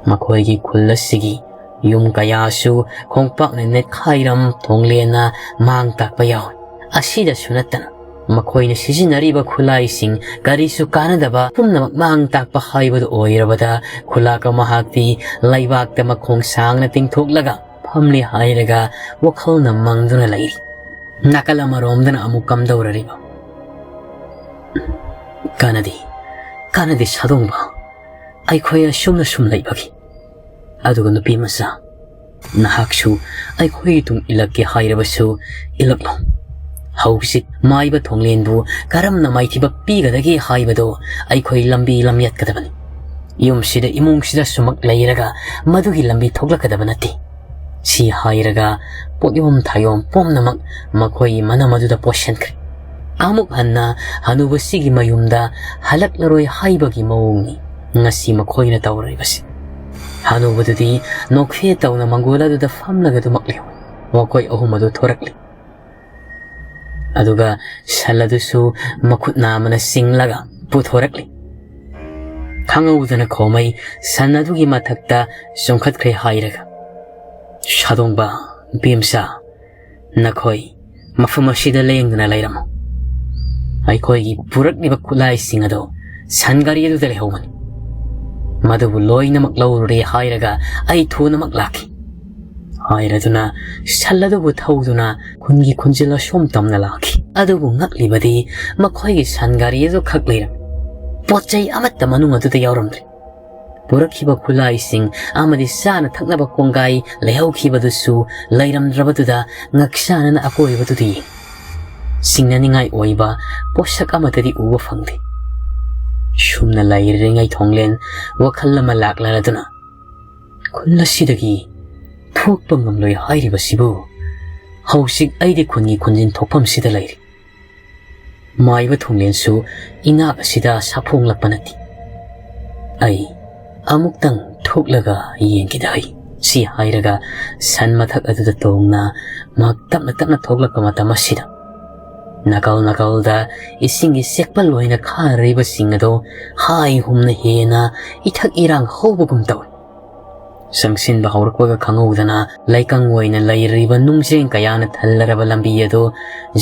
ꯃꯈꯣꯏꯒꯤ ꯈꯨꯜ ꯑꯁꯤꯒꯤ ꯌꯨꯝ ꯀꯌꯥꯁꯨ ꯈꯣꯡꯄꯥꯛꯅ ꯅꯦꯠꯈꯥꯏꯔꯝ ꯊꯣꯡꯂꯦꯟꯅ ꯃꯥꯡ ꯇꯥꯛꯄ ꯌꯥꯎꯏ꯫ ꯑꯁꯤꯗꯁꯨ ꯅꯠꯇꯅ ꯃꯈꯣꯏꯅ ꯁꯤꯖꯤꯟꯅꯔꯤꯕ ꯈꯨꯠꯂꯥꯏꯁꯤꯡ ꯀꯔꯤꯁꯨ ꯀꯥꯟꯅꯗꯕ ꯄꯨꯝꯅꯃꯛ ꯃꯥꯡ ꯇꯥꯛꯄ ꯍꯥꯏꯕꯗꯨ ꯑꯣꯏꯔꯕꯗ, ꯈꯨꯂꯥꯛꯄ ꯃꯍꯥꯛꯇꯤ ꯂꯩꯕꯥꯛꯇ ꯃꯈꯣꯡ ꯁꯥꯡꯅ ꯇꯤꯡꯊꯣꯛꯂꯒ ꯐꯝꯂꯤ ꯍꯥꯏꯔꯒ ꯋꯥꯈꯜꯅ ꯃꯪꯗꯨꯅ ꯂꯩꯔꯤ꯫ ꯅꯥꯀꯜ ꯑꯃꯔꯣꯝꯗꯅ ꯑꯃꯨꯛ ꯀꯝꯗꯧꯔꯔꯤꯕ? "ꯀꯥꯟꯅꯗꯦ, ꯀꯥꯟꯅꯗꯦ ꯁꯥꯗꯣꯡꯕ, ꯑꯩꯈꯣꯏ ꯑꯁꯨꯝꯅ ꯁꯨꯝ ꯂꯩꯕꯒꯤ꯫ ꯑꯗꯨꯒ ꯅꯨꯄꯤ ꯃꯆꯥ, ꯅꯍꯥꯛꯁꯨ ꯑꯩꯈꯣꯏꯒꯤ ꯇꯨꯡ ꯏꯜꯂꯛꯀꯦ ꯍꯥꯏꯔꯕꯁꯨ ꯏꯜꯂꯛꯂꯣ꯫ ꯍꯧꯖꯤꯛ ꯃꯥꯏꯕ ꯊꯣꯡꯂꯦꯟꯕꯨ ꯀꯔꯝꯅ ꯃꯥꯏꯊꯤꯕ ꯄꯤꯒꯗꯒꯦ ꯍꯥꯏꯕꯗꯣ ꯑꯩꯈꯣꯏ ꯂꯝꯕꯤ ꯂꯝꯌꯦꯠꯀꯗꯕꯅꯤ꯫ ꯌꯨꯝꯁꯤꯗ, ꯏꯃꯨꯡꯁꯤꯗ ꯁꯨꯃꯛ ꯂꯩꯔꯒ ꯃꯗꯨꯒꯤ ꯂꯝꯕꯤ ꯊꯣꯛꯂꯛꯀꯗꯕ ꯅꯠꯇꯦ"꯫ ꯁꯤ ꯍꯥꯏꯔꯒ ꯄꯣꯠꯌꯣꯝ ꯊꯥꯌꯣꯝ ꯄꯨꯝꯅꯃꯛ ꯃꯈꯣꯏꯒꯤ ꯃꯅꯝ ꯑꯗꯨꯗ ꯄꯣꯠꯁꯤꯟꯈ꯭ꯔꯦ꯫ ꯑꯃꯨꯛ ꯍꯟꯅ ꯍꯅꯨꯕꯁꯤꯒꯤ ꯃꯌꯨꯝꯗ ꯍꯜꯂꯛꯂꯔꯣꯏ ꯍꯥꯏꯕꯒꯤ ꯃꯑꯣꯡꯅꯤ ꯉꯁꯤ ꯃꯈꯣꯏꯅ ꯇꯧꯔꯤꯕꯁꯤ꯫ ꯍꯅꯨꯕꯗꯨꯗꯤ ꯅꯣꯛꯐꯦ ꯇꯧꯅ ꯃꯪꯒꯣꯜ ꯑꯗꯨꯗ ꯐꯝꯂꯒ ꯑꯗꯨꯃꯛ ꯂꯩꯍꯧꯏ꯫ ꯃꯈꯣꯏ ꯑꯍꯨꯝ ꯑꯗꯨ ꯊꯣꯔꯛꯂꯤ꯫ ꯑꯗꯨꯒ ꯁꯟ ꯑꯗꯨꯁꯨ ꯃꯈꯨꯠ ꯅꯥꯝꯃꯅ ꯆꯤꯡꯂꯒ ꯄꯨꯊꯣꯔꯛꯂꯤ꯫ ꯈꯪꯍꯧꯗꯅ ꯈꯣꯃꯩ ꯁꯟ ꯑꯗꯨꯒꯤ ꯃꯊꯛꯇ ꯆꯣꯡꯈꯠꯈ꯭ꯔꯦ ꯍꯥꯏꯔꯒ, "ꯁꯥꯗꯣꯡꯕ, ꯅꯨꯄꯤ ꯃꯆꯥ, ꯅꯈꯣꯏ ꯃꯐꯝ ꯑꯁꯤꯗ ꯂꯦꯡꯗꯅ ꯂꯩꯔꯝꯃꯨ꯫ ꯑꯩꯈꯣꯏꯒꯤ ꯄꯨꯔꯛꯂꯤꯕ ꯈꯨꯠꯂꯥꯏꯁꯤꯡ ꯑꯗꯨ ꯁꯟ ꯒꯥꯔꯤ ꯑꯗꯨꯗ ꯂꯩꯍꯧꯕꯅꯤ꯫ ꯃꯗꯨꯕꯨ ꯂꯣꯏꯅꯃꯛ ꯂꯧꯔꯨꯔꯦ ꯍꯥꯏꯔꯒ ꯑꯩ ꯊꯨꯅꯃꯛ ꯂꯥꯛꯈꯤ"꯫ ꯍꯥꯏꯔꯗꯨꯅ ꯁꯟ ꯑꯗꯨꯕꯨ ꯊꯧꯗꯨꯅ ꯈꯨꯟꯒꯤ ꯈꯨꯟꯖꯤꯜ ꯑꯁꯣꯝ ꯇꯝꯅ ꯂꯥꯛꯈꯤ꯫ ꯑꯗꯨꯕꯨ ꯉꯛꯂꯤꯕꯗꯤ ꯃꯈꯣꯏꯒꯤ ꯁꯟ ꯒꯥꯔꯤ ꯑꯗꯨ ꯈꯛ ꯂꯩꯔꯝꯃꯤ꯫ ꯄꯣꯠ ꯆꯩ ꯑꯃꯠꯇ ꯃꯅꯨꯡ ꯑꯗꯨꯗ ꯌꯥꯎꯔꯝꯗ꯭ꯔꯦ꯫ ꯄꯨꯔꯛꯈꯤꯕ ꯈꯨꯠꯂꯥꯏꯁꯤꯡ ꯑꯃꯗꯤ ꯆꯥꯅ ꯊꯛꯅꯕ ꯀꯣꯡꯒꯥꯏ ꯂꯩꯍꯧꯈꯤꯕꯗꯨꯁꯨ ꯂꯩꯔꯝꯗ꯭ꯔꯕꯗꯨꯗ ꯉꯛꯁꯥꯅꯅ ꯑꯀꯣꯏꯕꯗꯨꯗ ꯌꯦꯡꯏ꯫ ꯆꯤꯡꯅꯅꯤꯡꯉꯥꯏ ꯑꯣꯏꯕ ꯄꯣꯠꯁꯛ ꯑꯃꯠꯇꯗꯤ ꯎꯕ ꯐꯪꯗꯦ꯫ ꯁꯨꯝꯅ ꯂꯩꯔꯤꯉꯩ ꯊꯣꯡꯂꯦꯟ ꯋꯥꯈꯜ ꯑꯃ ꯂꯥꯛꯂꯔꯗꯨꯅ, "ꯈꯨꯜ ꯑꯁꯤꯗꯒꯤ ꯊꯣꯛꯄ ꯉꯝꯂꯣꯏ ꯍꯥꯏꯔꯤꯕꯁꯤꯕꯨ ꯍꯧꯖꯤꯛ ꯑꯩꯗꯤ ꯈꯨꯟꯒꯤ ꯈꯨꯟꯖꯤꯟ ꯊꯣꯛꯐꯝꯁꯤꯗ ꯂꯩꯔꯤ꯫ ꯃꯥꯏꯕ ꯊꯣꯡꯂꯦꯟꯁꯨ ꯏꯅꯥꯛ ꯑꯁꯤꯗ ꯁꯥꯐꯣꯡꯂꯛꯄ ꯅꯠꯇꯦ꯫ ꯑꯩ ꯑꯃꯨꯛꯇꯪ ꯄꯨꯛꯂꯒ ꯌꯦꯡꯈꯤꯗ ꯍꯩ꯫ ꯁꯤ ꯍꯥꯏꯔꯒ ꯁꯟ ꯃꯊꯛ ꯑꯗꯨꯗ ꯇꯣꯡꯅ ꯃꯍꯥꯛ ꯇꯞꯅ ꯇꯞꯅ ꯊꯣꯛꯂꯛꯄ ꯃꯇꯝ ꯑꯁꯤꯗ, ꯅꯥꯀꯜ ꯅꯥꯀꯜꯗ ꯏꯁꯤꯡꯒꯤ ꯆꯦꯛꯄꯜ ꯑꯣꯏꯅ ꯈꯥꯔꯤꯕꯁꯤꯡ ꯑꯗꯨ ꯍꯥꯏ ꯍꯨꯝꯅ ꯍꯦꯟꯅ ꯏꯊꯛ ꯏꯔꯥꯡ ꯍꯧꯕꯒꯨꯝ ꯇꯧꯏ꯫ ꯆꯪꯁꯤꯟꯕ ꯍꯧꯔꯛꯄꯒ ꯈꯪꯍꯧꯗꯅ ꯂꯩꯀꯪ ꯑꯣꯏꯅ ꯂꯩꯔꯤꯕ ꯅꯨꯡꯖꯦꯡ ꯀꯌꯥꯅ ꯊꯜꯂꯔꯕ ꯂꯝꯕꯤ ꯑꯗꯨ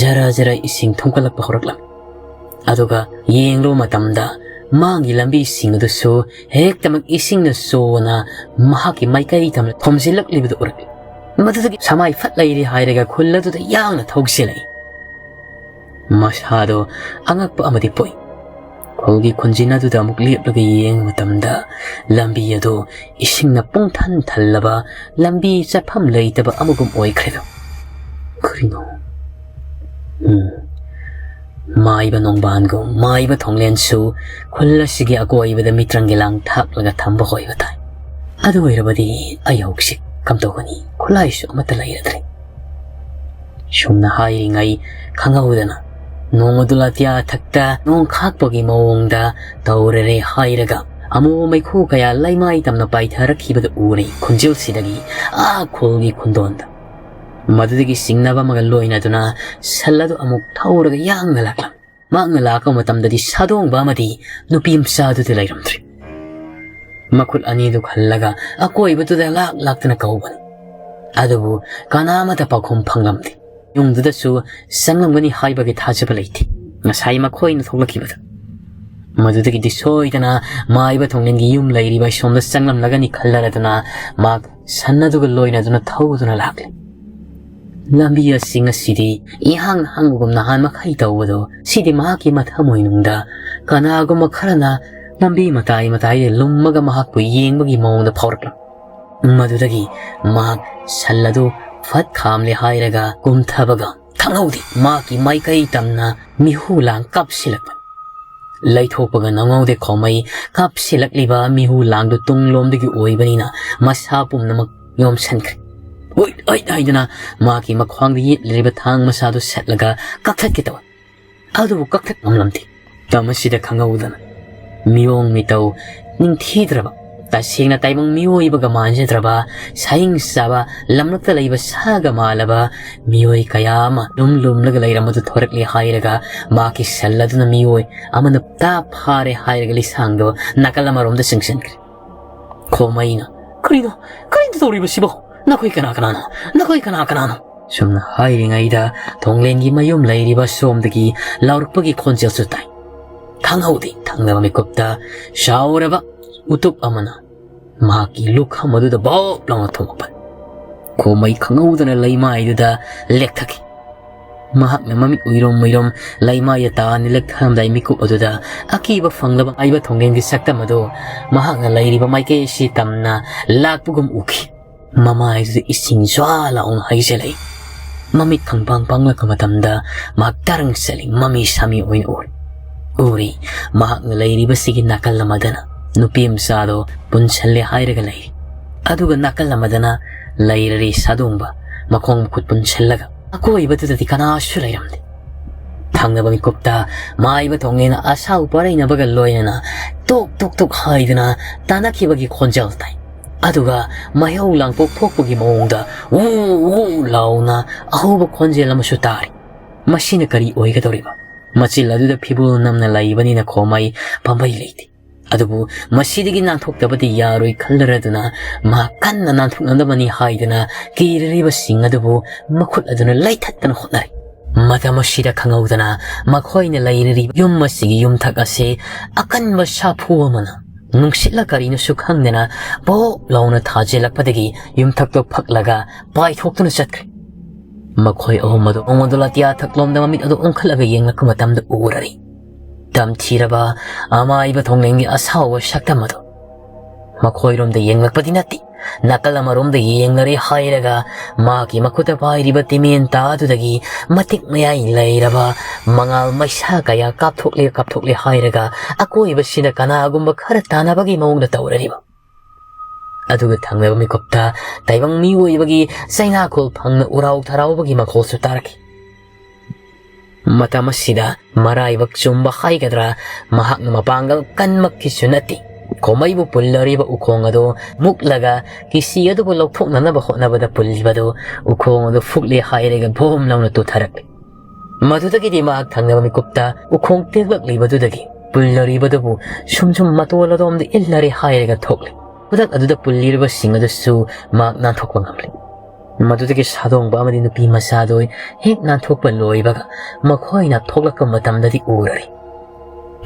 ꯖꯔ ꯖꯔ ꯏꯁꯤꯡ ꯊꯨꯝꯀꯠꯂꯛꯄ ꯍꯧꯔꯛꯂꯝꯃꯤ꯫ ꯑꯗꯨꯒ ꯌꯦꯡꯂꯨꯕ ꯃꯇꯝꯗ ꯃꯥꯒꯤ ꯂꯝꯕꯤꯁꯤꯡ ꯑꯗꯨꯁꯨ ꯍꯦꯛꯇꯃꯛ ꯏꯁꯤꯡꯅ ꯆꯣꯅ ꯃꯍꯥꯛꯀꯤ ꯃꯥꯏꯀꯩ ꯇꯝꯅ ꯊꯣꯝꯖꯤꯜꯂꯛꯂꯤꯕꯗꯨ ꯎꯔꯛꯂꯤ꯫ ꯃꯗꯨꯗꯒꯤ ꯁꯃꯥꯏ ꯐꯠ ꯂꯩꯔꯦ ꯍꯥꯏꯔꯒ ꯈꯨꯜ ꯑꯗꯨꯗ ꯌꯥꯡꯅ ꯊꯧꯁꯤꯜꯂꯛꯏ꯫ ꯃꯁꯥꯗꯣ ꯑꯉꯛꯄ ꯑꯃꯗꯤ ꯄꯣꯛꯏ꯫ ꯈꯨꯜꯒꯤ ꯈꯨꯟꯖꯤꯟ ꯑꯗꯨꯗ ꯑꯃꯨꯛ ꯂꯦꯞꯂꯒ ꯌꯦꯡꯕ ꯃꯇꯝꯗ ꯂꯝꯕꯤ ꯑꯗꯨ ꯏꯁꯤꯡꯅ ꯄꯨꯡꯊꯟ ꯊꯜꯂꯕ ꯂꯝꯕꯤ ꯆꯠꯐꯝ ꯂꯩꯇꯕ ꯑꯃꯒꯨꯝ ꯑꯣꯏꯈ꯭ꯔꯦꯗꯣ꯫ ꯀꯔꯤꯅꯣ? ꯎꯝ꯫ ꯃꯥꯏꯕ ꯅꯣꯡꯕꯥꯟꯒꯨꯝ ꯃꯥꯏꯕ ꯊꯣꯡꯂꯦꯟꯁꯨ ꯈꯨꯜ ꯑꯁꯤꯒꯤ ꯑꯀꯣꯏꯕꯗ ꯃꯤꯇ꯭ꯔꯪꯒꯤ ꯂꯥꯡ ꯊꯥꯛꯂꯒ ꯊꯝꯕ ꯑꯣꯏꯕ ꯇꯥꯏ꯫ ꯑꯗꯨ ꯑꯣꯏꯔꯕꯗꯤ ꯑꯩ ꯍꯧꯖꯤꯛ ꯀꯝꯗꯧꯒꯅꯤ? ꯈꯨꯠꯂꯥꯏꯁꯨ ꯑꯃꯠꯇ ꯂꯩꯔꯗ꯭ꯔꯦ꯫ ꯁꯨꯝꯅ ꯍꯥꯏꯔꯤꯉꯩ ꯈꯪꯍꯧꯗꯅ ꯅꯣꯡ ꯑꯗꯨ ꯑꯇꯤꯌꯥ ꯊꯛꯇ ꯅꯣꯡ ꯈꯥꯛꯄꯒꯤ ꯃꯑꯣꯡꯗ ꯇꯧꯔꯔꯦ ꯍꯥꯏꯔꯒ ꯑꯃꯨꯕ ꯃꯩꯈꯨ ꯀꯌꯥ ꯂꯩꯃꯥꯏ ꯇꯝꯅ ꯄꯥꯏꯊꯔꯛꯈꯤꯕꯗꯨ ꯎꯔꯦ ꯈꯣꯟꯖꯦꯜꯁꯤꯗꯒꯤ ꯑꯥ ꯈꯨꯜꯒꯤ ꯈꯨꯟꯗꯣꯟꯗ꯫ ꯃꯗꯨꯗꯒꯤ ꯆꯤꯡꯅꯕ ꯑꯃꯒ ꯂꯣꯏꯅꯗꯨꯅ ꯁꯟ ꯑꯗꯨ ꯑꯃꯨꯛ ꯊꯧꯔꯒ ꯌꯥꯡꯅ ꯂꯥꯛꯂꯝꯃꯤ꯫ ꯃꯍꯥꯛꯅ ꯂꯥꯛꯄ ꯃꯇꯝꯗꯗꯤ ꯁꯥꯗꯣꯡꯕ ꯑꯃꯗꯤ ꯅꯨꯄꯤ ꯃꯆꯥꯗꯨꯗꯤ ꯂꯩꯔꯝꯗ꯭ꯔꯦ꯫ ꯃꯈꯨꯠ ꯑꯅꯤꯗꯨ ꯈꯜꯂꯒ ꯑꯀꯣꯏꯕꯗꯨꯗ ꯂꯥꯛ ꯂꯥꯛꯇꯅ ꯀꯧꯕꯅꯤ꯫ ꯑꯗꯨꯕꯨ ꯀꯅꯥ ꯑꯃꯠꯇ ꯄꯥꯎꯈꯨꯝ ꯐꯪꯂꯝꯗꯦ꯫ ꯌꯨꯝꯗꯨꯗꯁꯨ ꯆꯪꯂꯝꯒꯅꯤ ꯍꯥꯏꯕꯒꯤ ꯊꯥꯖꯕ ꯂꯩꯇꯦ꯫ ꯉꯁꯥꯏ ꯃꯈꯣꯏꯅ ꯊꯣꯛꯂꯛꯈꯤꯕꯗ꯫ ꯃꯗꯨꯗꯒꯤꯗꯤ ꯁꯣꯏꯗꯅ ꯃꯥꯏꯕ ꯊꯣꯡꯂꯦꯟꯒꯤ ꯌꯨꯝ ꯂꯩꯔꯤꯕ ꯑꯁꯣꯝꯗ ꯆꯪꯂꯝꯂꯒꯅꯤ ꯈꯜꯂꯔꯗꯨꯅ ꯃꯍꯥꯛ ꯁꯟ ꯑꯗꯨꯒ ꯂꯣꯏꯅꯗꯨꯅ ꯊꯧꯗꯨꯅ ꯂꯥꯛꯂꯤ꯫ ꯂꯝꯕꯤ ꯑꯁꯤ ꯉꯁꯤꯗꯤ ꯏꯍꯥꯡ ꯍꯥꯡꯕꯒꯨꯝ ꯅꯍꯥꯟ ꯃꯈꯩ ꯇꯧꯕꯗꯣ, ꯁꯤꯗꯤ ꯃꯍꯥꯛꯀꯤ ꯃꯊꯃꯣꯏꯅꯨꯡꯗ ꯀꯅꯥꯒꯨꯝꯕ ꯈꯔꯅ ꯂꯝꯕꯤ ꯃꯇꯥꯏ ꯃꯇꯥꯏꯗ ꯂꯨꯝꯃꯒ ꯃꯍꯥꯛꯄꯨ ꯌꯦꯡꯕꯒꯤ ꯃꯑꯣꯡꯗ ꯐꯥꯎꯔꯛꯂꯝꯃꯤ꯫ ꯃꯗꯨꯗꯒꯤ ꯃꯍꯥꯛ ꯁꯟ ꯑꯗꯨ ꯐꯠ ꯈꯥꯝꯂꯦ ꯍꯥꯏꯔꯒ ꯀꯨꯝꯊꯕꯒ ꯈꯪꯍꯧꯗꯦ ꯃꯍꯥꯛꯀꯤ ꯃꯥꯏꯀꯩ ꯇꯝꯅ ꯃꯤꯍꯨ ꯂꯥꯡ ꯀꯥꯞꯁꯤꯜꯂꯛꯄꯅꯤ꯫ ꯂꯩꯊꯣꯛꯄꯒ ꯅꯪꯍꯧꯗꯦ ꯈꯣꯃꯩ ꯀꯥꯞꯁꯤꯜꯂꯛꯂꯤꯕ ꯃꯤꯍꯨ ꯂꯥꯡꯗꯨ ꯇꯨꯡꯂꯣꯝꯗꯒꯤ ꯑꯣꯏꯕꯅꯤꯅ ꯃꯁꯥ ꯄꯨꯝꯅꯃꯛ ꯌꯣꯝꯁꯤꯟꯈ꯭ꯔꯦ꯫ "ꯍꯨꯏꯠ, ꯍꯨꯏꯠ" ꯍꯥꯏꯗꯨꯅ ꯃꯍꯥꯛꯀꯤ ꯃꯈ꯭ꯋꯥꯡꯗ ꯌꯦꯠꯂꯤꯕ ꯊꯥꯡ ꯃꯆꯥꯗꯨ ꯁꯠꯂꯒ ꯀꯛꯊꯠꯀꯦ ꯇꯧꯏ꯫ ꯑꯗꯨꯕꯨ ꯀꯛꯊꯠ ꯉꯝꯂꯝꯗꯦ꯫ ꯃꯇꯝ ꯑꯁꯤꯗ ꯈꯪꯍꯧꯗꯅ ꯃꯤꯑꯣꯡ ꯃꯤꯇꯧ ꯅꯤꯡꯊꯤꯗ꯭ꯔꯕ ꯇꯁꯦꯡꯅ ꯇꯥꯏꯕꯪ ꯃꯤꯑꯣꯏꯕꯒ ꯃꯥꯟꯖꯗ꯭ꯔꯕ, ꯁꯥꯍꯤꯡ ꯆꯥꯕ, ꯂꯝꯂꯛꯇ ꯂꯩꯕ ꯁꯥꯒ ꯃꯥꯜꯂꯕ ꯃꯤꯑꯣꯏ ꯀꯌꯥ ꯑꯃ ꯂꯨꯝ ꯂꯨꯝꯂꯒ ꯂꯩꯔꯝꯕꯗꯨ ꯊꯣꯔꯛꯂꯦ ꯍꯥꯏꯔꯒ ꯃꯍꯥꯛꯀꯤ ꯁꯟ ꯑꯗꯨꯅ ꯃꯤꯑꯣꯏ ꯑꯃꯅ ꯇꯥ ꯐꯥꯔꯦ ꯍꯥꯏꯔꯒ ꯂꯤꯁꯥꯡꯗꯣ ꯅꯥꯀꯜ ꯑꯃꯔꯣꯝꯗ ꯆꯤꯡꯁꯤꯟꯈ꯭ꯔꯦ꯫ ꯈꯣꯃꯩꯅ, "ꯀꯔꯤꯅꯣ? ꯀꯔꯤꯅꯣ ꯇꯧꯔꯤꯕꯁꯤꯕꯣ? ꯅꯈꯣꯏ ꯀꯅꯥ ꯀꯅꯥꯅꯣ? ꯅꯈꯣꯏ ꯀꯅꯥ ꯀꯅꯥꯅꯣ?" ꯁꯨꯝꯅ ꯍꯥꯏꯔꯤꯉꯩꯗ ꯊꯣꯡꯂꯦꯟꯒꯤ ꯃꯌꯨꯝ ꯂꯩꯔꯤꯕ ꯁꯣꯝꯗꯒꯤ ꯂꯥꯎꯔꯛꯄꯒꯤ ꯈꯣꯟꯖꯦꯜꯁꯨ ꯇꯥꯏ꯫ ꯈꯪꯍꯧꯗꯦ, ꯊꯪꯅꯕ ꯃꯤꯀꯨꯞꯇ ꯆꯥꯎꯔꯕ ꯎꯇꯨꯞ ꯑꯃꯅ ꯃꯍꯥꯛꯀꯤ ꯂꯨꯈꯝ ꯑꯗꯨꯗ ꯚꯣꯞ ꯂꯥꯎꯅ ꯊꯣꯝꯃꯛꯄꯅꯤ꯫ ꯈꯣꯃꯩ ꯈꯪꯍꯧꯗꯅ ꯂꯩꯃꯥꯏꯗꯨꯗ ꯂꯦꯛꯊꯈꯤ꯫ ꯃꯍꯥꯛꯅ ꯃꯃꯤꯠ ꯎꯏꯔꯣꯝ ꯎꯏꯔꯣꯝ ꯂꯩꯃꯥꯏꯗ ꯇꯥꯅ ꯂꯦꯛꯊꯔꯝꯗꯥꯏ ꯃꯤꯀꯨꯞ ꯑꯗꯨꯗ ꯑꯀꯤꯕ ꯐꯪꯂꯕ ꯃꯥꯏꯕ ꯊꯣꯡꯂꯦꯟꯒꯤ ꯁꯛꯇꯝ ꯑꯗꯨ ꯃꯍꯥꯛꯅ ꯂꯩꯔꯤꯕ ꯃꯥꯏꯀꯩ ꯑꯁꯤ ꯇꯝꯅ ꯂꯥꯛꯄꯒꯨꯝ ꯎꯈꯤ꯫ ꯃꯃꯥꯏꯗꯨꯗ ꯏꯁꯤꯡ ꯖ꯭ꯋꯥ ꯂꯥꯎꯅ ꯍꯩꯖꯤꯜꯂꯛꯏ꯫ ꯃꯃꯤꯠ ꯈꯪꯄꯥꯡ ꯄꯥꯡꯂꯛꯄ ꯃꯇꯝꯗ ꯃꯍꯥꯛ ꯇꯔꯪ ꯆꯠꯂꯤ, ꯃꯃꯤ ꯁꯥꯃꯤ ꯑꯣꯏꯅ ꯎꯔꯤ꯫ ꯎꯔꯤ, ꯃꯍꯥꯛꯅ ꯂꯩꯔꯤꯕꯁꯤꯒꯤ ꯅꯥꯀꯜ ꯑꯃꯗꯅ ꯅꯨꯄꯤ ꯃꯆꯥꯗꯣ ꯄꯨꯟꯁꯜꯂꯦ ꯍꯥꯏꯔꯒ ꯂꯩꯔꯤ꯫ ꯑꯗꯨꯒ ꯅꯥꯀꯜ ꯑꯃꯗꯅ ꯂꯩꯔꯔꯤ ꯁꯥꯗꯣꯡꯕ, ꯃꯈꯣꯡ ꯃꯈꯨꯠ ꯄꯨꯟꯁꯜꯂꯒ꯫ ꯑꯀꯣꯏꯕꯗꯨꯗꯗꯤ ꯀꯅꯥꯁꯨ ꯂꯩꯔꯝꯗꯦ꯫ ꯊꯪꯅꯕ ꯃꯤꯀꯨꯞꯇ ꯃꯥꯏꯕ ꯊꯣꯡꯂꯦꯟꯅ ꯑꯁꯥꯎ ꯄꯔꯩꯅꯕꯒ ꯂꯣꯏꯅꯅ ꯇꯣꯛ ꯇꯣꯛ ꯇꯣꯛ ꯍꯥꯏꯗꯨꯅ ꯇꯥꯅꯈꯤꯕꯒꯤ ꯈꯣꯟꯖꯦꯜ ꯇꯥꯏ꯫ ꯑꯗꯨꯒ ꯃꯩꯍꯧ ꯂꯥꯡꯄꯣꯛ ꯊꯣꯛꯄꯒꯤ ꯃꯑꯣꯡꯗ ꯎ ꯎ ꯂꯥꯎꯅ ꯑꯍꯧꯕ ꯈꯣꯟꯖꯦꯜ ꯑꯃꯁꯨ ꯇꯥꯔꯤ꯫ ꯃꯁꯤꯅ ꯀꯔꯤ ꯑꯣꯏꯒꯗꯧꯔꯤꯕ? ꯃꯆꯤꯜ ꯑꯗꯨꯗ ꯐꯤꯕꯨꯜ ꯅꯝꯅ ꯂꯩꯕꯅꯤꯅ ꯈꯣꯃꯩ ꯄꯥꯝꯕꯩ ꯂꯩꯇꯦ꯫ ꯑꯗꯨꯕꯨ ꯃꯁꯤꯗꯒꯤ ꯅꯥꯟꯊꯣꯛꯇꯕꯗꯤ ꯌꯥꯔꯣꯏ ꯈꯜꯂꯔꯗꯨꯅ ꯃꯍꯥꯛ ꯀꯟꯅ ꯅꯥꯟꯊꯣꯛꯅꯕꯅꯤ ꯍꯥꯏꯗꯨꯅ ꯀꯤꯔꯤꯕꯁꯤꯡ ꯑꯗꯨꯕꯨ ꯃꯈꯨꯠ ꯑꯗꯨꯅ ꯂꯩꯊꯠꯇꯅ ꯍꯣꯠꯅꯔꯤ꯫ ꯃꯇꯝ ꯑꯁꯤꯗ ꯈꯪꯍꯧꯗꯅ ꯃꯈꯣꯏꯅ ꯂꯩꯔꯤꯕ ꯌꯨꯝ ꯑꯁꯤꯒꯤ ꯌꯨꯝꯊꯛ ꯑꯁꯤ ꯑꯀꯟꯕ ꯁꯥꯐꯨ ꯑꯃꯅ ꯅꯨꯡꯁꯤꯠꯂ ꯀꯔꯤꯅꯣꯁꯨ ꯈꯪꯗꯅ ꯄꯣꯞ ꯂꯥꯎꯅ ꯊꯥꯖꯤꯜꯂꯛꯄꯗꯒꯤ ꯌꯨꯝꯊꯛꯇꯣ ꯐꯛꯂꯒ ꯄꯥꯏꯊꯣꯛꯇꯨꯅ ꯆꯠꯈ꯭ꯔꯦ꯫ ꯃꯈꯣꯏ ꯑꯍꯨꯝ ꯑꯗꯨ ꯃꯣꯡꯒꯣꯜꯗꯣ ꯂꯥꯇꯤꯌꯥ ꯊꯛꯂꯣꯝꯗ ꯃꯃꯤꯠ ꯑꯗꯨ ꯑꯣꯟꯈꯠꯂꯒ ꯌꯦꯡꯂꯛꯄ ꯃꯇꯝꯗ ꯎꯔꯔꯤ꯫ ꯇꯝꯊꯤꯔꯕ ꯑꯃꯥꯏꯕ ꯊꯣꯡꯂꯦꯟꯒꯤ ꯑꯁꯥꯎꯕ ꯁꯛꯇꯝ ꯑꯗꯨ꯫ ꯃꯈꯣꯏꯔꯣꯝꯗ ꯌꯦꯡꯂꯛꯄꯗꯤ ꯅꯠꯇꯦ, ꯅꯥꯀꯜ ꯑꯃꯔꯣꯝꯗ ꯌꯦꯡꯂꯔꯦ ꯍꯥꯏꯔꯒ ꯃꯍꯥꯛꯀꯤ ꯃꯈꯨꯠꯇ ꯄꯥꯏꯔꯤꯕ ꯇꯤꯃꯦꯟ ꯇꯥꯗꯨꯗꯒꯤ ꯃꯇꯤꯛ ꯃꯌꯥꯏ ꯂꯩꯔꯕ ꯃꯉꯥꯜ ꯃꯩꯁꯥ ꯀꯌꯥ ꯀꯥꯞꯊꯣꯛꯂꯦ ꯀꯥꯞꯊꯣꯛꯂꯦ ꯍꯥꯏꯔꯒ ꯑꯀꯣꯏꯕꯁꯤꯗ ꯀꯅꯥꯒꯨꯝꯕ ꯈꯔ ꯇꯥꯟꯅꯕꯒꯤ ꯃꯑꯣꯡꯗ ꯇꯧꯔꯔꯤꯕ꯫ ꯑꯗꯨꯒ ꯊꯪꯅꯕ ꯃꯤꯀꯨꯞꯇ ꯇꯥꯏꯕꯪ ꯃꯤꯑꯣꯏꯕꯒꯤ ꯆꯩꯅꯥꯈꯣꯜ ꯐꯪꯅ ꯎꯔꯥꯎ ꯊꯔꯥꯎꯕꯒꯤ ꯃꯈꯣꯜꯁꯨ ꯇꯥꯔꯛꯈꯤ꯫ ꯃꯇꯝ ꯑꯁꯤꯗ ꯃꯔꯥꯏꯕꯛ ꯆꯨꯝꯕ ꯍꯥꯏꯒꯗ꯭ꯔꯥ, ꯃꯍꯥꯛꯅ ꯃꯄꯥꯡꯒꯜ ꯀꯟꯃꯛꯀꯤꯁꯨ ꯅꯠꯇꯦ, ꯈꯣꯃꯩꯕꯨ ꯄꯨꯜꯂꯔꯤꯕ ꯎꯈꯣꯡ ꯑꯗꯨ ꯃꯨꯛꯂꯒ ꯀꯤꯁꯤ ꯑꯗꯨꯕꯨ ꯂꯧꯊꯣꯛꯅꯅꯕ ꯍꯣꯠꯅꯕꯗ ꯄꯨꯜꯂꯤꯕꯗꯨ ꯎꯈꯣꯡ ꯑꯗꯨ ꯐꯨꯛꯂꯦ ꯍꯥꯏꯔꯒ ꯚꯣꯝ ꯂꯥꯎꯅ ꯇꯨꯊꯔꯛꯂꯤ꯫ ꯃꯗꯨꯗꯒꯤꯗꯤ ꯃꯍꯥꯛ ꯊꯪꯅꯕ ꯃꯤꯀꯨꯞꯇ ꯎꯈꯣꯡ ꯇꯦꯛꯂꯛꯂꯤꯕꯗꯨꯗꯒꯤ ꯄꯨꯜꯂꯔꯤꯕꯗꯨꯕꯨ ꯁꯨꯝ ꯁꯨꯝ ꯃꯇꯣꯜ ꯑꯗꯣꯝꯗ ꯏꯜꯂꯔꯦ ꯍꯥꯏꯔꯒ ꯊꯣꯛꯂꯤ꯫ ꯈꯨꯗꯛ ꯑꯗꯨꯗ ꯄꯨꯜꯂꯤꯔꯤꯕꯁꯤꯡ ꯑꯗꯨꯁꯨ ꯃꯍꯥꯛ ꯅꯥꯟꯊꯣꯛꯄ ꯉꯝꯂꯤ꯫ ꯃꯗꯨꯗꯒꯤ ꯁꯥꯗꯣꯡꯕ ꯑꯃꯗꯤ ꯅꯨꯄꯤ ꯃꯆꯥꯗꯨ ꯍꯦꯛ ꯅꯥꯟꯊꯣꯛꯄ ꯂꯣꯏꯕꯒ ꯃꯈꯣꯏꯅ ꯊꯣꯛꯂꯛꯄ ꯃꯇꯝꯗꯗꯤ ꯎꯔꯔꯤ꯫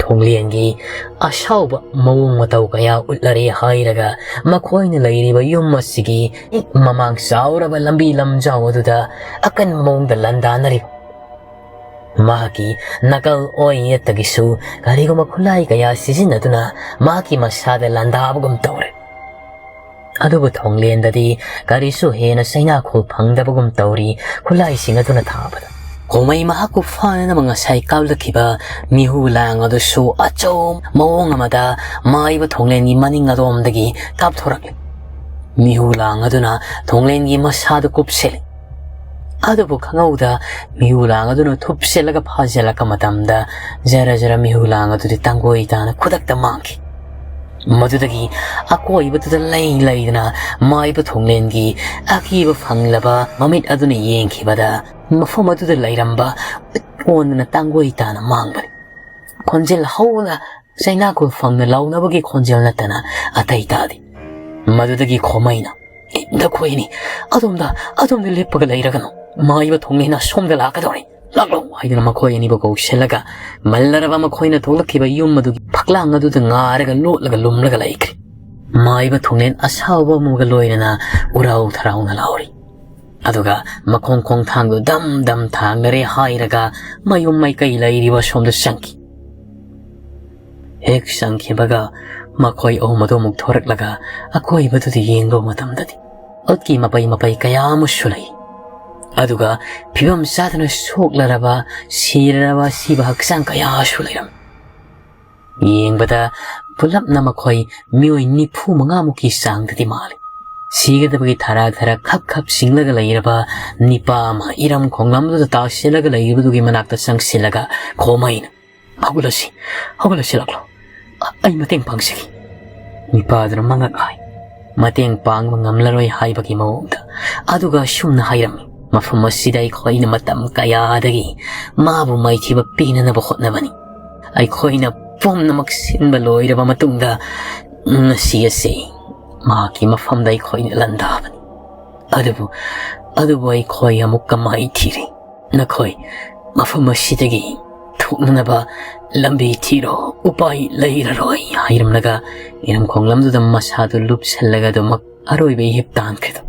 ꯊꯣꯡꯂꯦꯟꯒꯤ ꯑꯁꯥꯎꯕ ꯃꯑꯣꯡ ꯃꯇꯧ ꯀꯌꯥ ꯎꯠꯂꯔꯦ ꯍꯥꯏꯔꯒ ꯃꯈꯣꯏꯅ ꯂꯩꯔꯤꯕ ꯌꯨꯝ ꯑꯁꯤꯒꯤ ꯍꯦꯛ ꯃꯃꯥꯡ ꯆꯥꯎꯔꯕ ꯂꯝꯕꯤ ꯂꯝꯖꯥꯎ ꯑꯗꯨꯗ ꯑꯀꯟꯕ ꯃꯑꯣꯡꯗ ꯂꯥꯟꯗꯥꯅꯔꯤ꯫ ꯃꯍꯥꯛꯀꯤ ꯅꯥꯀꯜ ꯑꯣꯏ ꯌꯦꯠꯇꯒꯤꯁꯨ ꯀꯔꯤꯒꯨꯝꯕ ꯈꯨꯠꯂꯥꯏ ꯀꯌꯥ ꯁꯤꯖꯤꯟꯅꯗꯨꯅ ꯃꯍꯥꯛꯀꯤ ꯃꯁꯥꯗ ꯂꯥꯟꯗꯥꯕꯒꯨꯝ ꯇꯧꯔꯦ꯫ ꯑꯗꯨꯕꯨ ꯊꯣꯡꯂꯦꯟꯗꯗꯤ ꯀꯔꯤꯁꯨ ꯍꯦꯟꯅ ꯆꯩꯅꯥꯈꯣꯜ ꯐꯪꯗꯕꯒꯨꯝ ꯇꯧꯔꯤ ꯈꯨꯠꯂꯥꯏꯁꯤꯡ ꯑꯗꯨꯅ ꯊꯥꯕꯗ꯫ ꯈꯣꯃꯩ ꯃꯍꯥꯛꯄꯨ ꯐꯥꯅꯅꯕ ꯉꯁꯥꯏ ꯀꯥꯞꯂꯛꯈꯤꯕ ꯃꯤꯍꯨ ꯂꯥꯡ ꯑꯗꯨꯁꯨ ꯑꯆꯧꯕ ꯃꯑꯣꯡ ꯑꯃꯗ ꯃꯥꯏꯕ ꯊꯣꯡꯂꯦꯟꯒꯤ ꯃꯅꯤꯡ ꯑꯗꯣꯝꯗꯒꯤ ꯀꯥꯞꯊꯣꯔꯛꯂꯤ꯫ ꯃꯤꯍꯨ ꯂꯥꯡ ꯑꯗꯨꯅ ꯊꯣꯡꯂꯦꯟꯒꯤ ꯃꯁꯥꯗ ꯀꯨꯞꯁꯤꯜꯂꯤ꯫ ꯑꯗꯨꯕꯨ ꯈꯪꯍꯧꯗ ꯃꯤꯍꯨ ꯂꯥꯡ ꯑꯗꯨꯅ ꯊꯨꯞꯆꯤꯜꯂꯒ ꯐꯥꯖꯤꯜꯂꯛꯄ ꯃꯇꯝꯗ ꯖꯔ ꯖꯔ ꯃꯤꯍꯨ ꯂꯥꯡ ꯑꯗꯨꯗꯤ ꯇꯥꯡꯒꯣꯏ ꯇꯥꯅ ꯈꯨꯗꯛꯇ ꯃꯥꯡꯈꯤ꯫ ꯃꯗꯨꯗꯒꯤ ꯑꯀꯣꯏꯕꯗꯨꯗ ꯂꯩ ꯂꯩꯗꯅ ꯃꯥꯏꯕ ꯊꯣꯡꯂꯦꯟꯒꯤ ꯑꯀꯤꯕ ꯐꯪꯂꯕ ꯃꯃꯤꯠ ꯑꯗꯨꯅ ꯌꯦꯡꯈꯤꯕꯗ ꯃꯐꯝ ꯑꯗꯨꯗ ꯂꯩꯔꯝꯕ ꯑꯣꯟꯗꯅ ꯇꯥꯡꯒꯣꯏ ꯇꯥꯅ ꯃꯥꯡꯕꯅꯤ꯫ ꯈꯣꯟꯖꯦꯜ ꯍꯧꯅ ꯆꯩꯅꯥꯈꯣꯜ ꯐꯪꯅ ꯂꯥꯎꯅꯕꯒꯤ ꯈꯣꯟꯖꯦꯜ ꯅꯠꯇꯅ ꯑꯇꯩ ꯇꯥꯗꯦ꯫ ꯃꯗꯨꯗꯒꯤ ꯈꯣꯃꯩꯅ, "ꯑꯦ, ꯅꯈꯣꯏ ꯑꯅꯤ ꯑꯗꯣꯝꯗ, ꯑꯗꯣꯝꯗ ꯂꯦꯞꯄꯒ ꯂꯩꯔꯒꯅꯨ꯫ ꯃꯥꯏꯕ ꯊꯣꯡꯂꯦꯟ ꯑꯁꯣꯝꯗ ꯂꯥꯛꯀꯗꯧꯔꯦ꯫ ꯂꯥꯛꯂꯣ!" ꯍꯥꯏꯗꯨꯅ ꯃꯈꯣꯏ ꯑꯅꯤꯕꯨ ꯀꯧꯁꯤꯜꯂꯒ ꯃꯜꯂꯔꯕ ꯃꯈꯣꯏꯅ ꯊꯣꯛꯂꯛꯈꯤꯕ ꯌꯨꯝ ꯑꯗꯨꯒꯤ ꯐꯛꯂꯥꯡ ꯑꯗꯨꯗ ꯉꯥꯔꯒ ꯂꯣꯠꯂꯒ ꯂꯨꯝꯂꯒ ꯂꯩꯈ꯭ꯔꯦ꯫ ꯃꯥꯏꯕ ꯊꯣꯡꯂꯦꯟ ꯑꯁꯥꯎꯕ ꯑꯃꯒ ꯂꯣꯏꯅꯅ ꯎꯔꯥꯎ ꯊꯔꯥꯎꯅ ꯂꯥꯎꯔꯤ꯫ ꯑꯗꯨꯒ ꯃꯈꯣꯡ ꯈꯣꯡꯊꯥꯡꯗꯨ ꯗꯝ ꯗꯝ ꯊꯥꯡꯅꯔꯦ ꯍꯥꯏꯔꯒ ꯃꯌꯨꯝ ꯃꯥꯏꯀꯩ ꯂꯩꯔꯤꯕ ꯁꯣꯝꯗ ꯆꯪꯈꯤ꯫ ꯍꯦꯛ ꯆꯪꯈꯤꯕꯒ ꯃꯈꯣꯏ ꯑꯍꯨꯝ ꯑꯗꯨ ꯑꯃꯨꯛ ꯊꯣꯔꯛꯂꯒ ꯑꯀꯣꯏꯕꯗꯨꯗ ꯌꯦꯡꯂꯨꯕ ꯃꯇꯝꯗꯗꯤ ꯑꯣꯠꯀꯤ ꯃꯄꯩ ꯃꯄꯩ ꯀꯌꯥ ꯑꯃꯁꯨ ꯂꯩ꯫ ꯑꯗꯨꯒ ꯐꯤꯕꯝ ꯆꯥꯗꯅ ꯁꯣꯛꯂꯔꯕ, ꯁꯤꯔꯔꯕ, ꯁꯤꯕ ꯍꯛꯆꯥꯡ ꯀꯌꯥꯁꯨ ꯂꯩꯔꯝꯃꯤ꯫ ꯌꯦꯡꯕꯗ ꯄꯨꯂꯞꯅ ꯃꯈꯣꯏ ꯃꯤꯑꯣꯏ ꯅꯤꯐꯨ ꯃꯉꯥꯃꯨꯛꯀꯤ ꯆꯥꯡꯗꯗꯤ ꯃꯥꯜꯂꯤ꯫ ꯁꯤꯒꯗꯕꯒꯤ ꯊꯔꯥꯛ ꯊꯔꯥꯛ ꯈꯞ ꯈꯞ ꯆꯤꯡꯂꯒ ꯂꯩꯔꯕ ꯅꯤꯄꯥ ꯑꯃ ꯏꯔꯝ ꯈꯣꯡꯂꯝꯗꯨꯗ ꯇꯥꯁꯤꯜꯂꯒ ꯂꯩꯔꯤꯕꯗꯨꯒꯤ ꯃꯅꯥꯛꯇ ꯆꯪꯁꯤꯜꯂꯒ ꯈꯣꯃꯩꯅ, "ꯍꯧꯒꯠꯂꯁꯤ, ꯍꯧꯒꯠꯂꯁꯤ ꯂꯥꯛꯂꯣ꯫ ꯑ-, ꯑꯩ ꯃꯇꯦꯡ ꯄꯥꯡꯖꯒꯦ"꯫ ꯅꯨꯄꯥꯗꯨꯅ ꯃꯉꯛ ꯍꯥꯏ, ꯃꯇꯦꯡ ꯄꯥꯡꯕ ꯉꯝꯂꯔꯣꯏ ꯍꯥꯏꯕꯒꯤ ꯃꯑꯣꯡꯗ꯫ ꯑꯗꯨꯒ ꯑꯁꯨꯝꯅ ꯍꯥꯏꯔꯝꯃꯤ, "ꯃꯐꯝ ꯑꯁꯤꯗ ꯑꯩꯈꯣꯏꯅ ꯃꯇꯝ ꯀꯌꯥꯗꯒꯤ ꯃꯥꯕꯨ ꯃꯥꯏꯊꯤꯕ ꯄꯤꯅꯅꯕ ꯍꯣꯠꯅꯕꯅꯤ꯫ ꯑꯩꯈꯣꯏꯅ ꯄꯨꯝꯅꯃꯛ ꯁꯤꯟꯕ ꯂꯣꯏꯔꯕ ꯃꯇꯨꯡꯗ ꯉꯁꯤ ꯑꯁꯤ ꯃꯍꯥꯛꯀꯤ ꯃꯐꯝꯗ ꯑꯩꯈꯣꯏꯅ ꯂꯥꯟꯗꯥꯕꯅꯤ꯫ ꯑꯗꯨꯕꯨ, ꯑꯗꯨꯕꯨ ꯑꯩꯈꯣꯏ ꯑꯃꯨꯛꯀ ꯃꯥꯏꯊꯤꯔꯦ꯫ ꯅꯈꯣꯏ ꯃꯐꯝ ꯑꯁꯤꯗꯒꯤ ꯊꯣꯛꯅꯅꯕ ꯂꯝꯕꯤ ꯊꯤꯔꯣ, ꯎꯄꯥꯏ ꯂꯩꯔꯔꯣꯏ" ꯍꯥꯏꯔꯝꯂꯒ ꯏꯔꯝꯈꯣꯡ ꯂꯝꯗꯨꯗ ꯃꯁꯥꯗꯨ ꯂꯨꯞꯁꯜꯂꯒ ꯑꯗꯨꯃꯛ ꯑꯔꯣꯏꯕ ꯏꯍꯤꯞ ꯇꯥꯟꯈꯤꯗꯨ꯫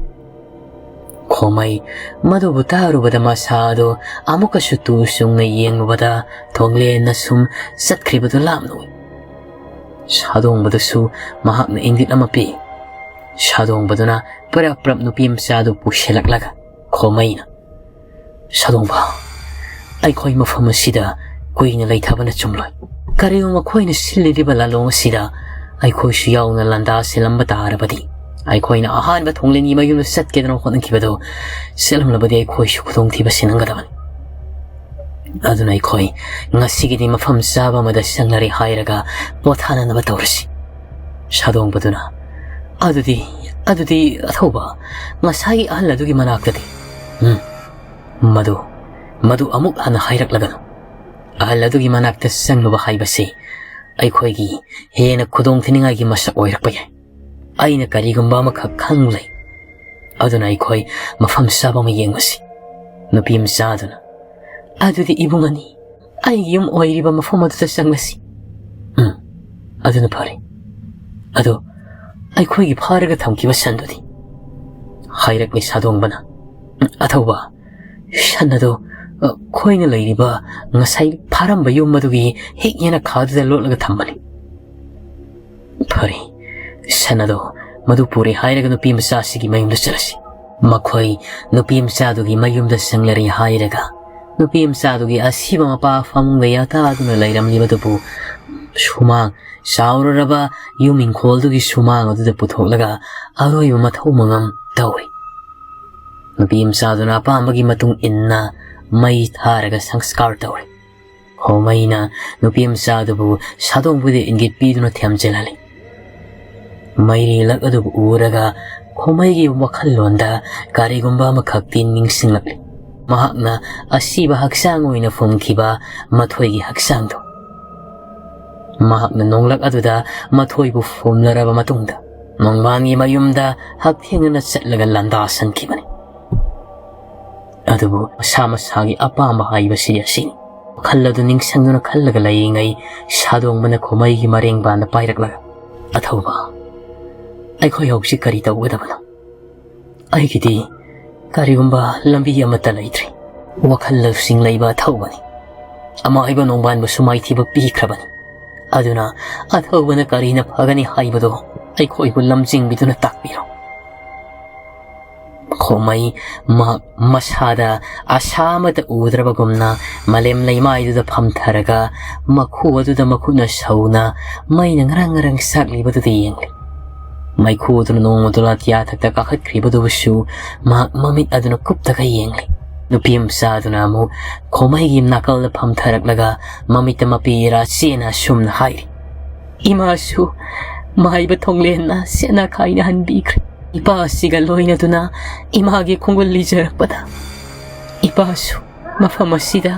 ꯈꯣꯃꯩ ꯃꯗꯨꯕꯨ ꯇꯥꯔꯨꯕꯗ ꯃꯁꯥ ꯑꯗꯨ ꯑꯃꯨꯛꯀꯁꯨ ꯇꯨ ꯆꯨꯡꯅ ꯌꯦꯡꯂꯨꯕꯗ ꯊꯣꯡꯂꯦꯟꯅ ꯁꯨꯝ ꯆꯠꯈ꯭ꯔꯤꯕꯗꯨ ꯂꯥꯞꯅ ꯎꯏ꯫ ꯁꯥꯗꯣꯡꯕꯗꯁꯨ ꯃꯍꯥꯛꯅ ꯏꯪꯒꯤꯠ ꯑꯃ ꯄꯤ꯫ ꯁꯥꯗꯣꯡꯕꯗꯨꯅ ꯄꯔꯞ ꯄꯔꯞ ꯅꯨꯄꯤ ꯃꯆꯥꯗꯨ ꯄꯨꯁꯤꯜꯂꯛꯂꯒ ꯈꯣꯃꯩꯅ, "ꯁꯥꯗꯣꯡꯕ, ꯑꯩꯈꯣꯏ ꯃꯐꯝ ꯑꯁꯤꯗ ꯀꯨꯏꯅ ꯂꯩꯊꯕꯅ ꯆꯨꯝꯂꯣꯏ꯫ ꯀꯔꯤꯒꯨꯝꯕ ꯃꯈꯣꯏꯅ ꯁꯤꯜꯂꯤꯕ ꯂꯥꯂꯣꯡ ꯑꯁꯤꯗ ꯑꯩꯈꯣꯏꯁꯨ ꯌꯥꯎꯅ ꯂꯥꯟꯗꯥ ꯁꯤꯜꯂꯝꯕ ꯇꯥꯔꯕꯗꯤ, ꯑꯩꯈꯣꯏꯅ ꯑꯍꯥꯟꯕ ꯊꯣꯡꯂꯦꯟꯒꯤ ꯃꯌꯨꯝꯗ ꯆꯠꯀꯦꯗꯅ ꯍꯣꯠꯅꯈꯤꯕꯗꯣ ꯁꯤꯜꯂꯝꯂꯕꯗꯤ ꯑꯩꯈꯣꯏꯁꯨ ꯈꯨꯗꯣꯡꯊꯤꯕ ꯁꯤꯟꯅꯒꯗꯕꯅꯤ꯫ ꯑꯗꯨꯅ ꯑꯩꯈꯣꯏ ꯉꯁꯤꯒꯤꯗꯤ ꯃꯐꯝ ꯆꯥꯕ ꯑꯃꯗ ꯆꯪꯂꯔꯦ ꯍꯥꯏꯔꯒ ꯄꯣꯊꯥꯅꯅꯕ ꯇꯧꯔꯁꯤ"꯫ ꯁꯥꯗꯣꯡꯕꯗꯨꯅ, "ꯑꯗꯨꯗꯤ, ꯑꯗꯨꯗꯤ ꯑꯊꯧꯕ, ꯉꯁꯥꯏꯒꯤ ꯑꯍꯜ ꯑꯗꯨꯒꯤ ꯃꯅꯥꯛꯇꯗꯤ?" "ꯎꯝ, ꯃꯗꯨ, ꯃꯗꯨ ꯑꯃꯨꯛ ꯍꯟꯅ ꯍꯥꯏꯔꯛꯂꯒꯅꯨ꯫ ꯑꯍꯜ ꯑꯗꯨꯒꯤ ꯃꯅꯥꯛꯇ ꯆꯪꯂꯨꯕ ꯍꯥꯏꯕꯁꯤ ꯑꯩꯈꯣꯏꯒꯤ ꯍꯦꯟꯅ ꯈꯨꯗꯣꯡꯊꯤꯅꯤꯡꯉꯥꯏꯒꯤ ꯃꯁꯛ ꯑꯣꯏꯔꯛꯄ ꯌꯥꯏ꯫ ꯑꯩꯅ ꯀꯔꯤꯒꯨꯝꯕ ꯑꯃꯈꯛ ꯈꯪꯂꯩ꯫ ꯑꯗꯨꯅ ꯑꯩꯈꯣꯏ ꯃꯐꯝ ꯆꯥꯕ ꯑꯃ ꯌꯦꯡꯉꯨꯁꯤ"꯫ ꯅꯨꯄꯤ ꯃꯆꯥꯗꯨꯅ, "ꯑꯗꯨꯗꯤ ꯏꯕꯨꯡ ꯑꯅꯤ, ꯑꯩꯒꯤ ꯌꯨꯝ ꯑꯣꯏꯔꯤꯕ ꯃꯐꯝ ꯑꯗꯨꯗ ꯆꯪꯂꯁꯤ"꯫ "ꯎꯝ, ꯑꯗꯨꯅ ꯐꯔꯦ꯫ ꯑꯗꯣ ꯑꯩꯈꯣꯏꯒꯤ ꯐꯥꯔꯒ ꯊꯝꯈꯤꯕ ꯁꯟꯗꯨꯗꯤ?" ꯍꯥꯏꯔꯛꯂꯤ ꯁꯥꯗꯣꯡꯕꯅ꯫ "ꯎꯝ, ꯑꯊꯧꯕ, ꯁꯟ ꯑꯗꯣ, ꯑ, ꯑꯩꯈꯣꯏꯅ ꯂꯩꯔꯤꯕ ꯉꯁꯥꯏ ꯐꯥꯔꯝꯕ ꯌꯨꯝ ꯑꯗꯨꯒꯤ ꯍꯦꯛ ꯌꯦꯅꯈꯥꯗꯨꯗ ꯂꯣꯠꯂꯒ ꯊꯝꯕꯅꯤ"꯫ "ꯐꯔꯦ, ꯁꯟ ꯑꯗꯣ ꯃꯗꯨ ꯄꯨꯔꯦ ꯍꯥꯏꯔꯒ ꯅꯨꯄꯤ ꯃꯆꯥꯁꯤꯒꯤ ꯃꯌꯨꯝꯗ ꯆꯠꯂꯁꯤ"꯫ ꯃꯈꯣꯏ ꯅꯨꯄꯤ ꯃꯆꯥꯗꯨꯒꯤ ꯃꯌꯨꯝꯗ ꯆꯪꯂꯔꯦ ꯍꯥꯏꯔꯒ ꯅꯨꯄꯤ ꯃꯆꯥꯗꯨꯒꯤ ꯑꯁꯤꯕ ꯃꯄꯥ ꯐꯃꯨꯡꯗ ꯌꯥꯇꯥꯗꯨꯅ ꯂꯩꯔꯝꯂꯤꯕꯗꯨꯕꯨ ꯁꯨꯃꯥꯡ, ꯆꯥꯎꯔꯔꯕ ꯌꯨꯝ ꯏꯪꯈꯣꯜꯗꯨꯒꯤ ꯁꯨꯃꯥꯡ ꯑꯗꯨꯗ ꯄꯨꯊꯣꯛꯂꯒ ꯑꯔꯣꯏꯕ ꯃꯊꯧ ꯃꯉꯝ ꯇꯧꯔꯤ꯫ ꯅꯨꯄꯤ ꯃꯆꯥꯗꯨꯅ ꯑꯄꯥꯝꯕꯒꯤ ꯃꯇꯨꯡ ꯏꯟꯅ ꯃꯩ ꯊꯥꯔꯒ ꯁꯪꯁꯀꯥꯔ ꯇꯧꯔꯤ꯫ ꯈꯣꯃꯩꯅ ꯅꯨꯄꯤ ꯃꯆꯥꯗꯨꯕꯨ ꯁꯥꯗꯣꯡꯕꯗ ꯏꯪꯒꯤꯠ ꯄꯤꯗꯨꯅ ꯊꯦꯝꯖꯤꯜꯍꯜꯂꯤ꯫ ꯃꯩꯔꯤ ꯂꯛ ꯑꯗꯨꯕꯨ ꯎꯔꯒ ꯈꯣꯃꯩꯒꯤ ꯋꯥꯈꯜꯂꯣꯟꯗ ꯀꯔꯤꯒꯨꯝꯕ ꯑꯃꯈꯛꯇꯤ ꯅꯤꯡꯁꯤꯡꯂꯛꯂꯤ꯫ ꯃꯍꯥꯛꯅ ꯑꯁꯤꯕ ꯍꯛꯆꯥꯡ ꯑꯣꯏꯅ ꯐꯨꯝꯈꯤꯕ ꯃꯊꯣꯏꯒꯤ ꯍꯛꯆꯥꯡꯗꯨ꯫ ꯃꯍꯥꯛꯅ ꯅꯣꯡꯂꯛ ꯑꯗꯨꯗ ꯃꯊꯣꯏꯕꯨ ꯐꯨꯝꯂꯔꯕ ꯃꯇꯨꯡꯗ ꯅꯣꯡꯕꯥꯟꯒꯤ ꯃꯌꯨꯝꯗ ꯍꯛꯊꯦꯡꯅꯅ ꯆꯠꯂꯒ ꯂꯥꯟꯗꯥꯁꯟꯈꯤꯕꯅꯤ꯫ ꯑꯗꯨꯕꯨ ꯃꯁꯥ ꯃꯁꯥꯒꯤ ꯑꯄꯥꯝꯕ ꯍꯥꯏꯕꯁꯤ ꯑꯁꯤꯅꯤ꯫ ꯋꯥꯈꯜ ꯑꯗꯨ ꯅꯤꯡꯁꯤꯡꯗꯨꯅ ꯈꯜꯂꯒ ꯂꯩꯔꯤꯉꯩ ꯁꯥꯗꯣꯡꯕꯅ ꯈꯣꯃꯩꯒꯤ ꯃꯔꯦꯡꯕꯥꯟꯗ ꯄꯥꯏꯔꯛꯂꯒ, "ꯑꯊꯧꯕ, ꯑꯩꯈꯣꯏ ꯍꯧꯖꯤꯛ ꯀꯔꯤ ꯇꯧꯒꯗꯕꯅꯣ? ꯑꯩꯒꯤꯗꯤ ꯀꯔꯤꯒꯨꯝꯕ ꯂꯝꯕꯤ ꯑꯃꯠꯇ ꯂꯩꯇ꯭ꯔꯤ꯫ ꯋꯥꯈꯜ ꯂꯧꯁꯤꯡ ꯂꯩꯕ ꯑꯊꯧꯕꯅꯤ꯫ ꯑꯃꯥꯏꯕ ꯅꯣꯡꯕꯥꯟꯕꯨꯁꯨ ꯃꯥꯏꯊꯤꯕ ꯄꯤꯈ꯭ꯔꯕꯅꯤ꯫ ꯑꯗꯨꯅ ꯑꯊꯧꯕꯅ ꯀꯔꯤꯅ ꯐꯒꯅꯤ ꯍꯥꯏꯕꯗꯨ ꯑꯩꯈꯣꯏꯕꯨ ꯂꯝꯖꯤꯡꯕꯤꯗꯨꯅ ꯇꯥꯛꯄꯤꯔꯣ꯫" ꯈꯣꯃꯩ ꯃꯍꯥꯛ ꯃꯁꯥꯗ ꯑꯁꯥ ꯑꯃꯠꯇ ꯎꯗ꯭ꯔꯕꯒꯨꯝꯅ ꯃꯥꯂꯦꯝ ꯂꯩꯃꯥꯏꯗꯨꯗ ꯐꯝꯊꯔꯒ ꯃꯈꯨ ꯑꯗꯨꯗ ꯃꯈꯨꯠꯅ ꯁꯧꯅ ꯃꯩꯅ ꯉꯔꯪ ꯉꯔꯪ ꯁꯥꯛꯂꯤꯕꯗꯨꯗ ꯌꯦꯡꯂꯤ꯫ ꯃꯩꯈꯨ ꯑꯗꯨꯅ ꯅꯣꯡꯃ ꯗꯣꯂꯥꯇꯤꯌꯥ ꯊꯛꯇ ꯀꯥꯈꯠꯈ꯭ꯔꯤꯕꯗꯨꯕꯨꯁꯨ ꯃꯍꯥꯛ ꯃꯃꯤꯠ ꯑꯗꯨꯅ ꯀꯨꯞꯇꯒ ꯌꯦꯡꯂꯤ꯫ ꯅꯨꯄꯤ ꯃꯆꯥ ꯑꯗꯨꯅ ꯑꯃꯨꯛ ꯈꯣꯃꯩꯒꯤ ꯅꯥꯀꯜꯗ ꯐꯝꯊꯔꯛꯂꯒ ꯃꯃꯤꯠꯇ ꯃꯄꯤ ꯏꯔꯥ ꯆꯦꯅ ꯑꯁꯨꯝꯅ ꯍꯥꯏꯔꯤ, "ꯏꯃꯥꯁꯨ ꯃꯥꯏꯕ ꯊꯣꯡꯂꯦꯟꯅ ꯁꯦꯠꯅ ꯈꯥꯏꯅꯍꯟꯕꯤꯈ꯭ꯔꯦ꯫ ꯏꯄꯥ ꯑꯁꯤꯒ ꯂꯣꯏꯅꯗꯨꯅ ꯏꯃꯥꯒꯤ ꯈꯣꯡꯒꯨꯜ ꯂꯤꯖꯔꯛꯄꯗ ꯏꯄꯥꯁꯨ ꯃꯐꯝ ꯑꯁꯤꯗ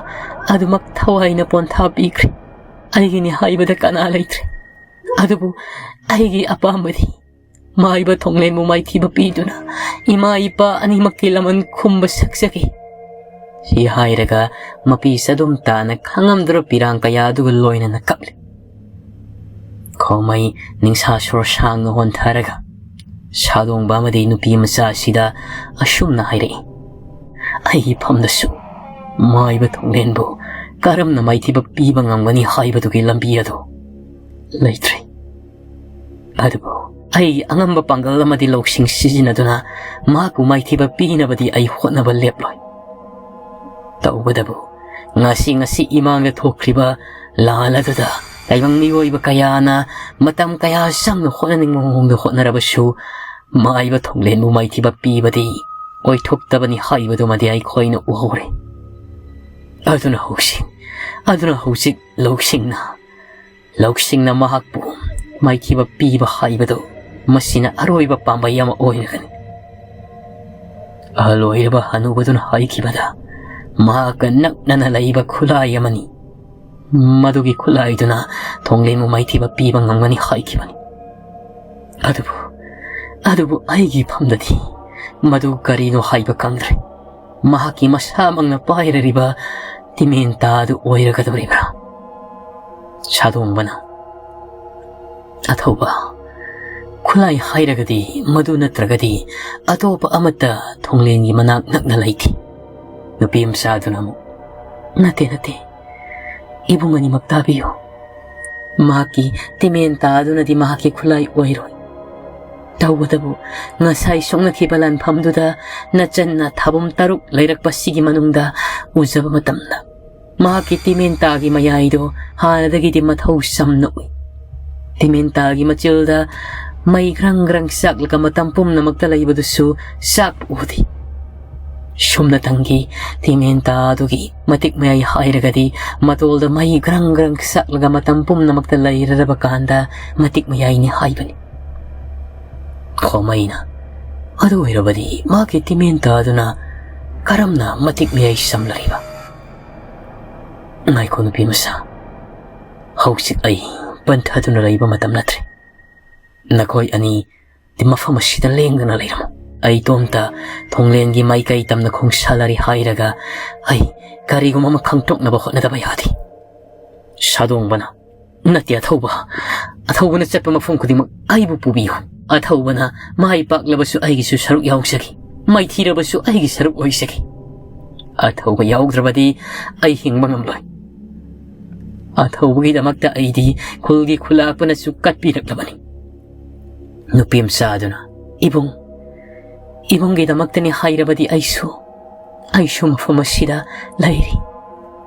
ꯑꯗꯨꯃꯛ ꯊꯋꯥꯏꯅ ꯄꯣꯟꯊꯥ ꯄꯤꯈ꯭ꯔꯦ꯫ ꯑꯩꯒꯤꯅꯤ ꯍꯥꯏꯕꯗ ꯀꯅꯥ ꯂꯩꯇ꯭ꯔꯦ꯫ ꯑꯗꯨꯕꯨ ꯑꯩꯒꯤ ꯑꯄꯥꯝꯕꯗꯤ ꯃꯥꯏꯕ ꯊꯣꯡꯂꯦꯟꯕꯨ ꯃꯥꯏꯊꯤꯕ ꯄꯤꯗꯨꯅ ꯏꯃꯥ ꯏꯄꯥ ꯑꯅꯤꯃꯛꯀꯤ ꯂꯃꯟ ꯈꯨꯝꯕ ꯁꯛꯆꯒꯦ꯫" ꯁꯤ ꯍꯥꯏꯔꯒ ꯃꯄꯤ ꯆꯗꯨꯝ ꯇꯥꯅ ꯈꯪꯉꯝꯗ꯭ꯔꯕ ꯄꯤꯔꯥꯡ ꯀꯌꯥ ꯑꯗꯨꯒ ꯂꯣꯏꯅꯅ ꯀꯞꯂꯤ꯫ ꯈꯣꯃꯩ ꯅꯤꯡꯁꯥ ꯁꯣꯔ ꯁꯥꯡꯅ ꯍꯣꯟꯊꯔꯒ ꯁꯥꯗꯣꯡꯕ ꯑꯃꯗꯤ ꯅꯨꯄꯤ ꯃꯆꯥ ꯑꯁꯤꯗ ꯑꯁꯨꯝꯅ ꯍꯥꯏꯔꯛꯏ, "ꯑꯩꯒꯤ ꯐꯝꯗꯁꯨ ꯃꯥꯏꯕ ꯊꯣꯡꯂꯦꯟꯕꯨ ꯀꯔꯝꯅ ꯃꯥꯏꯊꯤꯕ ꯄꯤꯕ ꯉꯝꯒꯅꯤ ꯍꯥꯏꯕꯗꯨꯒꯤ ꯂꯝꯕꯤ ꯑꯗꯨ ꯂꯩꯇ꯭ꯔꯦ꯫ ꯑꯗꯨꯕꯨ ꯑꯩꯒꯤ ꯑꯉꯝꯕ ꯄꯥꯡꯒꯜ ꯑꯃꯗꯤ ꯂꯧꯁꯤꯡ ꯁꯤꯖꯤꯟꯅꯗꯨꯅ ꯃꯍꯥꯛꯄꯨ ꯃꯥꯏꯊꯤꯕ ꯄꯤꯅꯕꯗꯤ ꯑꯩ ꯍꯣꯠꯅꯕ ꯂꯦꯞꯂꯣꯏ꯫ ꯇꯧꯕꯇꯕꯨ ꯉꯁꯤ ꯉꯁꯤ ꯏꯃꯥꯡꯗ ꯊꯣꯛꯈ꯭ꯔꯤꯕ ꯂꯥꯟ ꯑꯗꯨꯗ ꯇꯥꯏꯕꯪ ꯃꯤꯑꯣꯏꯕ ꯀꯌꯥꯅ ꯃꯇꯝ ꯀꯌꯥ ꯆꯪꯅ ꯍꯣꯠꯅꯅꯤꯡꯕ ꯃꯑꯣꯡꯗ ꯍꯣꯠꯅꯔꯕꯁꯨ ꯃꯥꯏꯕ ꯊꯣꯡꯂꯦꯟꯕꯨ ꯃꯥꯏꯊꯤꯕ ꯄꯤꯕꯗꯤ ꯑꯣꯏꯊꯣꯛꯇꯕꯅꯤ ꯍꯥꯏꯕꯗꯨꯃꯗꯤ ꯑꯩꯈꯣꯏꯅ ꯎꯍꯧꯔꯦ꯫ ꯑꯗꯨꯅ ꯍꯧꯖꯤꯛ, ꯑꯗꯨꯅ ꯍꯧꯖꯤꯛ ꯂꯧꯁꯤꯡꯅ, ꯂꯧꯁꯤꯡꯅ ꯃꯍꯥꯛꯄꯨ ꯃꯥꯏꯊꯤꯕ ꯄꯤꯕ ꯍꯥꯏꯕꯗꯨ ꯃꯁꯤꯅ ꯑꯔꯣꯏꯕ ꯄꯥꯝꯕꯩ ꯑꯃ ꯑꯣꯏꯔꯒꯅꯤ꯫ ꯑꯍꯜ ꯑꯣꯏꯔꯕ ꯍꯅꯨꯕꯗꯨꯅ ꯍꯥꯏꯈꯤꯕꯗ, ꯃꯍꯥꯛꯀ ꯅꯛꯅꯅ ꯂꯩꯕ ꯈꯨꯠꯂꯥꯏ ꯑꯃꯅꯤ꯫ ꯃꯗꯨꯒꯤ ꯈꯨꯠꯂꯥꯏꯗꯨꯅ ꯊꯣꯡꯂꯦꯟꯕꯨ ꯃꯥꯏꯊꯤꯕ ꯄꯤꯕ ꯉꯝꯒꯅꯤ ꯍꯥꯏꯈꯤꯕꯅꯤ꯫ ꯑꯗꯨꯕꯨ, ꯑꯗꯨꯕꯨ ꯑꯩꯒꯤ ꯐꯝꯗꯗꯤ ꯃꯗꯨ ꯀꯔꯤꯅꯣ ꯍꯥꯏꯕ ꯈꯪꯗ꯭ꯔꯦ꯫ ꯃꯍꯥꯛꯀꯤ ꯃꯁꯥꯃꯛꯅ ꯄꯥꯏꯔꯔꯤꯕ ꯇꯤꯃꯦꯟꯇꯥ ꯑꯗꯨ ꯑꯣꯏꯔꯒꯗꯧꯔꯤꯕ꯭ꯔꯥ? ꯁꯥꯗꯣꯡꯕꯅ, "ꯑꯊꯧꯕ, ꯈꯨꯠꯂꯥꯏ ꯍꯥꯏꯔꯒꯗꯤ ꯃꯗꯨ ꯅꯠꯇ꯭ꯔꯒꯗꯤ ꯑꯇꯣꯞꯄ ꯑꯃꯠꯇ ꯊꯣꯡꯂꯦꯟꯒꯤ ꯃꯅꯥꯛ ꯅꯛꯅ ꯂꯩꯇꯦ꯫" ꯅꯨꯄꯤ ꯃꯆꯥꯗꯨꯅ ꯑꯃꯨꯛ, "ꯅꯠꯇꯦ, ꯅꯠꯇꯦ, ꯏꯕꯨꯡ ꯑꯅꯤꯃꯛ ꯇꯥꯕꯤꯌꯨ꯫ ꯃꯍꯥꯛꯀꯤ ꯇꯤꯃꯦꯟꯇꯥ ꯑꯗꯨꯅꯗꯤ ꯃꯍꯥꯛꯀꯤ ꯈꯨꯠꯂꯥꯏ ꯑꯣꯏꯔꯣꯏ꯫ ꯇꯧꯕꯇꯕꯨ ꯉꯁꯥꯏ ꯁꯣꯛꯅꯈꯤꯕ ꯂꯥꯟꯐꯝꯗꯨꯗ ꯅꯆꯟꯅ ꯊꯥꯕꯨꯝ ꯇꯔꯨꯛ ꯂꯩꯔꯛꯄꯁꯤꯒꯤ ꯃꯅꯨꯡꯗ ꯎꯖꯕ ꯃꯇꯝꯗ ꯃꯍꯥꯛꯀꯤ ꯇꯤꯃꯦꯟꯇꯥꯒꯤ ꯃꯌꯥꯏꯗꯣ ꯍꯥꯟꯅꯗꯒꯤꯗꯤ ꯃꯊꯧ ꯆꯝꯅ ꯎꯏ꯫ ꯇꯤꯃꯦꯟꯇꯥꯒꯤ ꯃꯆꯤꯜꯗ ꯃꯩ ꯒ꯭ꯔꯪ ꯒ꯭ꯔꯪ ꯆꯥꯛꯂꯒ ꯃꯇꯝ ꯄꯨꯝꯅꯃꯛꯇ ꯂꯩꯕꯗꯨꯁꯨ ꯆꯥꯛꯄ ꯎꯗꯦ꯫ ꯁꯨꯝꯅꯇꯪꯒꯤ ꯇꯤꯃꯦꯟꯇꯥ ꯑꯗꯨꯒꯤ ꯃꯇꯤꯛ ꯃꯌꯥꯏ ꯍꯥꯏꯔꯒꯗꯤ ꯃꯇꯣꯜꯗ ꯃꯩ ꯒ꯭ꯔꯪ ꯒ꯭ꯔꯪ ꯆꯥꯛꯂꯒ ꯃꯇꯝ ꯄꯨꯝꯅꯃꯛꯇ ꯂꯩꯔꯔꯕ ꯀꯥꯟꯗ ꯃꯇꯤꯛ ꯃꯌꯥꯏꯅꯤ ꯍꯥꯏꯕꯅꯤ꯫" ꯈꯣꯃꯩꯅ, "ꯑꯗꯨ ꯑꯣꯏꯔꯕꯗꯤ ꯃꯍꯥꯛꯀꯤ ꯇꯤꯃꯦꯟꯇꯥ ꯑꯗꯨꯅ ꯀꯔꯝꯅ ꯃꯇꯤꯛ ꯃꯌꯥꯏ ꯆꯝꯂꯔꯤꯕ?" "ꯉꯥꯏꯈꯣ ꯅꯨꯄꯤ ꯃꯆꯥ, ꯍꯧꯖꯤꯛ ꯑꯩ ꯄꯟꯊꯗꯨꯅ ꯂꯩꯕ ꯃꯇꯝ ꯅꯠꯇ꯭ꯔꯦ꯫ ꯅꯈꯣꯏ ꯑꯅꯤ ꯃꯐꯝ ꯑꯁꯤꯗ ꯂꯦꯡꯗꯅ ꯂꯩꯔꯝꯃꯨ꯫ ꯑꯩ ꯏꯇꯣꯝꯇ ꯊꯣꯡꯂꯦꯟꯒꯤ ꯃꯥꯏꯀꯩ ꯇꯝꯅ ꯈꯣꯡꯁꯥꯜꯂꯔꯤ ꯍꯥꯏꯔꯒ ꯑꯩ ꯀꯔꯤꯒꯨꯝꯕ ꯑꯃ ꯈꯪꯗꯣꯛꯅꯕ ꯍꯣꯠꯅꯗꯕ ꯌꯥꯗꯦ꯫" ꯁꯥꯗꯣꯡꯕꯅ, "ꯅꯠꯇꯦ ꯑꯊꯧꯕ, ꯑꯊꯧꯕꯅ ꯆꯠꯄ ꯃꯐꯝ ꯈꯨꯗꯤꯡꯃꯛ ꯑꯩꯕꯨ ꯄꯨꯕꯤꯌꯨ꯫ ꯑꯊꯧꯕꯅ ꯃꯥꯏ ꯄꯥꯛꯂꯕꯁꯨ ꯑꯩꯒꯤꯁꯨ ꯁꯔꯨꯛ ꯌꯥꯎꯖꯈꯤ, ꯃꯥꯏꯊꯤꯔꯕꯁꯨ ꯑꯩꯒꯤ ꯁꯔꯨꯛ ꯑꯣꯏꯖꯈꯤ꯫ ꯑꯊꯧꯕ ꯌꯥꯎꯗ꯭ꯔꯕꯗꯤ ꯑꯩ ꯍꯤꯡꯕ ꯉꯝꯂꯣꯏ꯫ ꯑꯊꯧꯕꯒꯤꯗꯃꯛꯇ ꯑꯩꯗꯤ ꯈꯨꯜꯒꯤ ꯈꯨꯂꯥꯛꯄꯅꯁꯨ ꯀꯠꯄꯤꯔꯛꯂꯕꯅꯤ꯫" ꯅꯨꯄꯤ ꯃꯆꯥ ꯑꯗꯨꯅ, "ꯏꯕꯨꯡ, ꯏꯕꯨꯡꯒꯤꯗꯃꯛꯇꯅꯤ ꯍꯥꯏꯔꯕꯗꯤ ꯑꯩꯁꯨ, ꯑꯩꯁꯨ ꯃꯐꯝ ꯑꯁꯤꯗ ꯂꯩꯔꯤ꯫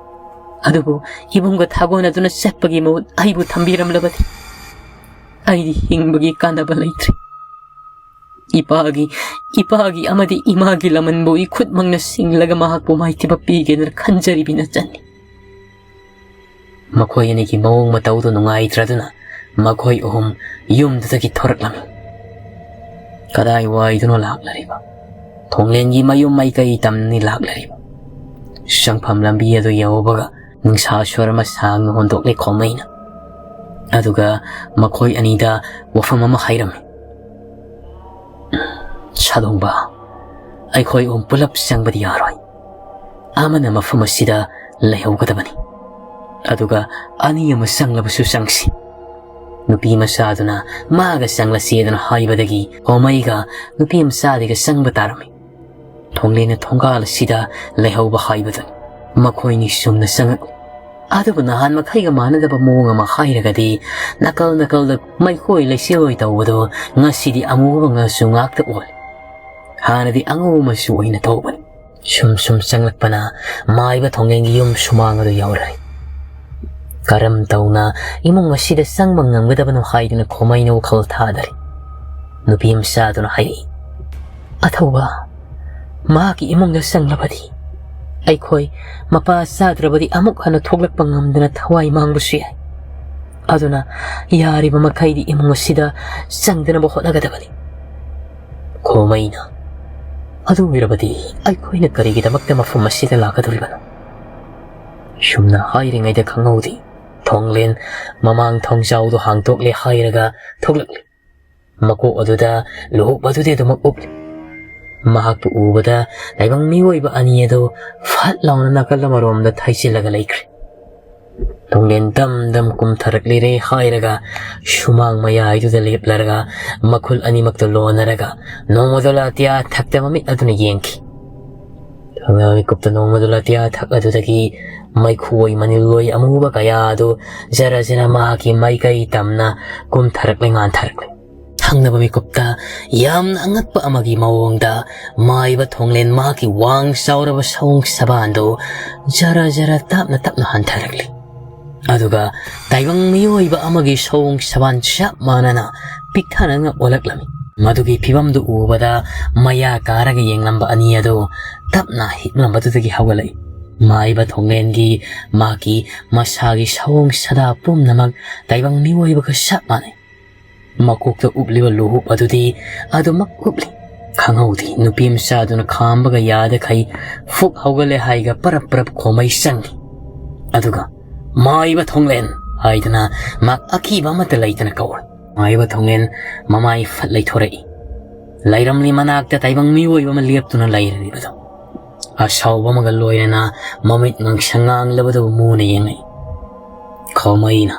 ꯑꯗꯨꯕꯨ ꯏꯕꯨꯡꯒ ꯊꯥꯒꯣꯟꯅꯗꯨꯅ ꯆꯠꯄꯒꯤ ꯃꯍꯨꯠ ꯑꯩꯕꯨ ꯊꯝꯕꯤꯔꯝꯂꯕꯗꯤ ꯑꯩꯗꯤ ꯍꯤꯡꯕꯒꯤ ꯀꯥꯟꯅꯕ ꯂꯩꯇ꯭ꯔꯦ꯫ ꯏꯄꯥꯒꯤ, ꯏꯄꯥꯒꯤ ꯑꯃꯗꯤ ꯏꯃꯥꯒꯤ ꯂꯃꯟꯕꯨ ꯏꯈꯨꯠꯃꯛꯅ ꯁꯤꯡꯂꯒ ꯃꯍꯥꯛꯄꯨ ꯃꯥꯏꯊꯤꯕ ꯄꯤꯒꯦꯅ ꯈꯟꯖꯔꯤꯕꯤ ꯅꯆꯟꯅꯤ꯫" ꯃꯈꯣꯏ ꯑꯅꯤꯒꯤ ꯃꯑꯣꯡ ꯃꯇꯧꯗꯨ ꯅꯨꯡꯉꯥꯏꯇ꯭ꯔꯗꯨꯅ ꯃꯈꯣꯏ ꯑꯍꯨꯝ ꯌꯨꯝꯗꯨꯗꯒꯤ ꯊꯣꯔꯛꯂꯝꯃꯤ꯫ ꯀꯗꯥꯏꯋꯥꯏꯗꯅꯣ ꯂꯥꯛꯂꯔꯤꯕ? ꯊꯣꯡꯂꯦꯟꯒꯤ ꯃꯌꯨꯝ ꯃꯥꯏꯀꯩ ꯇꯝꯅꯤ ꯂꯥꯛꯂꯔꯤꯕ꯫ ꯆꯪꯐꯝ ꯂꯝꯕꯤ ꯑꯗꯨ ꯌꯧꯕꯒ ꯅꯤꯡꯁꯥ ꯁ꯭ꯋꯔ ꯑꯃ ꯁꯥꯡꯅ ꯍꯣꯟꯗꯣꯛꯂꯦ ꯈꯣꯃꯩꯅ꯫ ꯑꯗꯨꯒ ꯃꯈꯣꯏ ꯑꯅꯤꯗ ꯋꯥꯐꯝ ꯑꯃ ꯍꯥꯏꯔꯝꯃꯤ꯫ "ꯁꯥꯗꯣꯡꯕ, ꯑꯩꯈꯣꯏ ꯑꯍꯨꯝ ꯄꯨꯂꯞ ꯆꯪꯕꯗꯤ ꯌꯥꯔꯣꯏ꯫ ꯑꯃꯅ ꯃꯐꯝ ꯑꯁꯤꯗ ꯂꯩꯍꯧꯒꯗꯕꯅꯤ꯫ ꯑꯗꯨꯒ ꯑꯅꯤ ꯑꯃ ꯆꯪꯂꯕꯁꯨ ꯆꯪꯁꯤ꯫" ꯅꯨꯄꯤ ꯃꯆꯥꯗꯨꯅ ꯃꯥꯒ ꯆꯪꯂꯁꯦꯗꯅ ꯍꯥꯏꯕꯗꯒꯤ ꯈꯣꯃꯩꯒ ꯅꯨꯄꯤ ꯃꯆꯥꯗꯨꯒ ꯆꯪꯕ ꯇꯥꯔꯝꯃꯤ꯫ ꯊꯣꯡꯂꯦꯟꯅ ꯊꯣꯡꯒꯥꯜ ꯑꯁꯤꯗ ꯂꯩꯍꯧꯕ ꯍꯥꯏꯕꯗꯨꯅꯤ꯫ ꯃꯈꯣꯏꯅꯤ ꯆꯨꯝꯅ ꯆꯪꯉꯛꯂꯤ꯫ ꯑꯗꯨꯕꯨ ꯅꯍꯥꯟ ꯃꯈꯩꯒ ꯃꯥꯟꯅꯗꯕ ꯃꯑꯣꯡ ꯑꯃ ꯍꯥꯏꯔꯒꯗꯤ, ꯅꯥꯀꯜ ꯅꯥꯀꯜꯗ ꯃꯩꯈꯣꯏ ꯂꯩꯆꯤꯜꯂꯣꯏ ꯇꯧꯕꯗꯣ ꯉꯁꯤꯗꯤ ꯑꯃꯨꯕ ꯃꯆꯨ ꯉꯥꯛꯇ ꯑꯣꯜꯂꯤ꯫ ꯍꯥꯟꯅꯗꯤ ꯑꯉꯧꯕ ꯃꯆꯨ ꯑꯣꯏꯅ ꯇꯧꯕꯅꯤ꯫ ꯁꯨꯝ ꯁꯨꯝ ꯆꯪꯂꯛꯄꯅ ꯃꯥꯏꯕ ꯊꯣꯡꯂꯦꯟꯒꯤ ꯌꯨꯝ ꯁꯨꯃꯥꯡ ꯑꯗꯨ ꯌꯧꯔꯦ꯫ ꯀꯔꯝ ꯇꯧꯅ ꯏꯃꯨꯡ ꯑꯁꯤꯗ ꯆꯪꯕ ꯉꯝꯒꯗꯕꯅꯣ ꯍꯥꯏꯗꯨꯅ ꯈꯣꯃꯩꯅ ꯋꯥꯈꯜ ꯊꯥꯗꯔꯤ꯫ ꯅꯨꯄꯤ ꯃꯆꯥꯗꯨꯅ ꯍꯥꯏꯔꯛꯏ, "ꯑꯊꯧꯕ, ꯃꯍꯥꯛꯀꯤ ꯏꯃꯨꯡꯗ ꯆꯪꯂꯕꯗꯤ ꯑꯩꯈꯣꯏ ꯃꯄꯥ ꯆꯥꯗ꯭ꯔꯕꯗꯤ ꯑꯃꯨꯛ ꯍꯟꯅ ꯊꯣꯛꯂꯛꯄ ꯉꯝꯗꯅ ꯊꯋꯥꯏ ꯃꯥꯡꯕꯁꯨ ꯌꯥꯏ꯫ ꯑꯗꯨꯅ ꯌꯥꯔꯤꯕ ꯃꯈꯩꯗꯤ ꯏꯃꯨꯡ ꯑꯁꯤꯗ ꯆꯪꯗꯅꯕ ꯍꯣꯠꯅꯒꯗꯕꯅꯤ꯫" ꯈꯣꯃꯩꯅ, "ꯑꯗꯨ ꯑꯣꯏꯔꯕꯗꯤ ꯑꯩꯈꯣꯏꯅ ꯀꯔꯤꯒꯤꯗꯃꯛꯇ ꯃꯐꯝ ꯑꯁꯤꯗ ꯂꯥꯛꯀꯗꯧꯔꯤꯕꯅꯣ?" ꯁꯨꯝꯅ ꯍꯥꯏꯔꯤꯉꯩꯗ ꯈꯪꯍꯧꯗꯦ, ꯊꯣꯡꯂꯦꯟ ꯃꯃꯥꯡ ꯊꯣꯡꯖꯥꯎꯗꯣ ꯍꯥꯡꯗꯣꯛꯂꯦ ꯍꯥꯏꯔꯒ ꯊꯣꯛꯂꯛꯂꯤ꯫ ꯃꯀꯣꯛ ꯑꯗꯨꯗ ꯂꯨꯍꯨꯞ ꯑꯗꯨꯗꯤ ꯑꯗꯨꯃꯛ ꯎꯞꯂꯤ꯫ ꯃꯍꯥꯛꯄꯨ ꯎꯕꯗ ꯇꯥꯏꯕꯪ ꯃꯤꯑꯣꯏꯕ ꯑꯅꯤ ꯑꯗꯨ ꯐꯠ ꯂꯥꯎꯅ ꯅꯥꯀꯜ ꯑꯃꯔꯣꯝꯗ ꯊꯩꯖꯤꯜꯂꯒ ꯂꯩꯈ꯭ꯔꯦ꯫ ꯊꯣꯡꯂꯦꯟ ꯗꯝ ꯗꯝ ꯀꯨꯝꯊꯔꯛꯂꯤꯔꯦ ꯍꯥꯏꯔꯒ ꯁꯨꯃꯥꯡ ꯃꯌꯥꯏꯗꯨꯗ ꯂꯦꯞꯂꯔꯒ ꯃꯈꯨꯜ ꯑꯅꯤꯃꯛꯇ ꯂꯣꯟꯅꯔꯒ ꯅꯣꯡꯃꯗꯣꯜ ꯑꯇꯤꯌꯥ ꯊꯛꯇ ꯃꯃꯤꯠ ꯑꯗꯨꯅ ꯌꯦꯡꯈꯤ꯫ ꯊꯪꯅꯕ ꯃꯤꯀꯨꯞꯇ ꯅꯣꯡꯃꯗꯣꯜ ꯑꯇꯤꯌꯥ ꯊꯛ ꯑꯗꯨꯗꯒꯤ ꯃꯩꯈꯨꯋꯣꯏ ꯃꯅꯤꯜꯋꯣꯏ ꯑꯃꯨꯕ ꯀꯌꯥ ꯑꯗꯨ ꯖꯔ ꯖꯔ ꯃꯍꯥꯛꯀꯤ ꯃꯥꯏꯀꯩ ꯇꯝꯅ ꯀꯨꯝꯊꯔꯛꯂꯦ ꯉꯥꯟꯊꯔꯛꯂꯦ꯫ ꯊꯪꯅꯕ ꯃꯤꯀꯨꯞꯇ ꯌꯥꯝꯅ ꯑꯉꯛꯄ ꯑꯃꯒꯤ ꯃꯑꯣꯡꯗ ꯃꯥꯏꯕ ꯊꯣꯡꯂꯦꯟ ꯃꯍꯥꯛꯀꯤ ꯋꯥꯡ ꯆꯥꯎꯔꯕ ꯁꯑꯣꯡ ꯁꯕꯥꯟꯗꯨ ꯖꯔ ꯖꯔ ꯇꯞꯅ ꯇꯞꯅ ꯍꯟꯊꯔꯛꯂꯤ꯫ ꯑꯗꯨꯒ ꯇꯥꯏꯕꯪ ꯃꯤꯑꯣꯏꯕ ꯑꯃꯒꯤ ꯁꯑꯣꯡ ꯁꯕꯥꯟ ꯆꯞ ꯃꯥꯟꯅꯅ ꯄꯤꯛꯊꯅ ꯑꯣꯜꯂꯛꯂꯝꯃꯤ꯫ ꯃꯗꯨꯒꯤ ꯐꯤꯕꯝꯗꯨ ꯎꯕꯗ ꯃꯌꯥ ꯀꯥꯔꯒ ꯌꯦꯡꯂꯝꯕ ꯑꯅꯤ ꯑꯗꯨ ꯇꯞꯅ ꯍꯤꯞꯂꯝꯕꯗꯨꯗꯒꯤ ꯍꯧꯒꯠꯂꯛꯏ꯫ ꯃꯥꯏꯕ ꯊꯣꯡꯂꯦꯟꯒꯤ ꯃꯍꯥꯛꯀꯤ ꯃꯁꯥꯒꯤ ꯁꯑꯣꯡ ꯁꯥꯗꯥ ꯄꯨꯝꯅꯃꯛ ꯇꯥꯏꯕꯪ ꯃꯤꯑꯣꯏꯕꯒ ꯆꯞ ꯃꯥꯟꯅꯩ꯫ ꯃꯀꯣꯛꯇ ꯎꯞꯂꯤꯕ ꯂꯨꯍꯨꯞ ꯑꯗꯨꯗꯤ ꯑꯗꯨꯃꯛ ꯎꯞꯂꯤ꯫ ꯈꯪꯍꯧꯗꯦ, ꯅꯨꯄꯤ ꯃꯆꯥꯗꯨꯅ ꯈꯥꯝꯕꯒ ꯌꯥꯗꯈꯩ ꯐꯨꯛ ꯍꯧꯒꯠꯂꯦ ꯍꯥꯏꯒ ꯄꯔꯞ ꯄꯔꯞ ꯈꯣꯃꯩ ꯆꯪꯉꯤ꯫ ꯑꯗꯨꯒ "ꯃꯥꯏꯕ ꯊꯣꯡꯂꯦꯟ" ꯍꯥꯏꯗꯨꯅ ꯃꯍꯥꯛ ꯑꯀꯤꯕ ꯑꯃꯠꯇ ꯂꯩꯇꯅ ꯀꯧꯔꯦ꯫ ꯃꯥꯏꯕ ꯊꯣꯡꯂꯦꯟ ꯃꯃꯥꯏ ꯐꯠ ꯂꯩꯊꯣꯔꯛꯏ꯫ ꯂꯩꯔꯝꯂꯤ ꯃꯅꯥꯛꯇ ꯇꯥꯏꯕꯪ ꯃꯤꯑꯣꯏꯕ ꯑꯃ ꯂꯦꯞꯇꯨꯅ ꯂꯩꯔꯤꯕꯗꯨ꯫ ꯑꯁꯥꯎꯕ ꯑꯃꯒ ꯂꯣꯏꯅꯅ ꯃꯃꯤꯠ ꯉꯥꯡꯁꯪ ꯉꯥꯡꯂꯕꯗꯨ ꯃꯨꯅ ꯌꯦꯡꯂꯛꯏ꯫ ꯈꯣꯃꯩꯅ,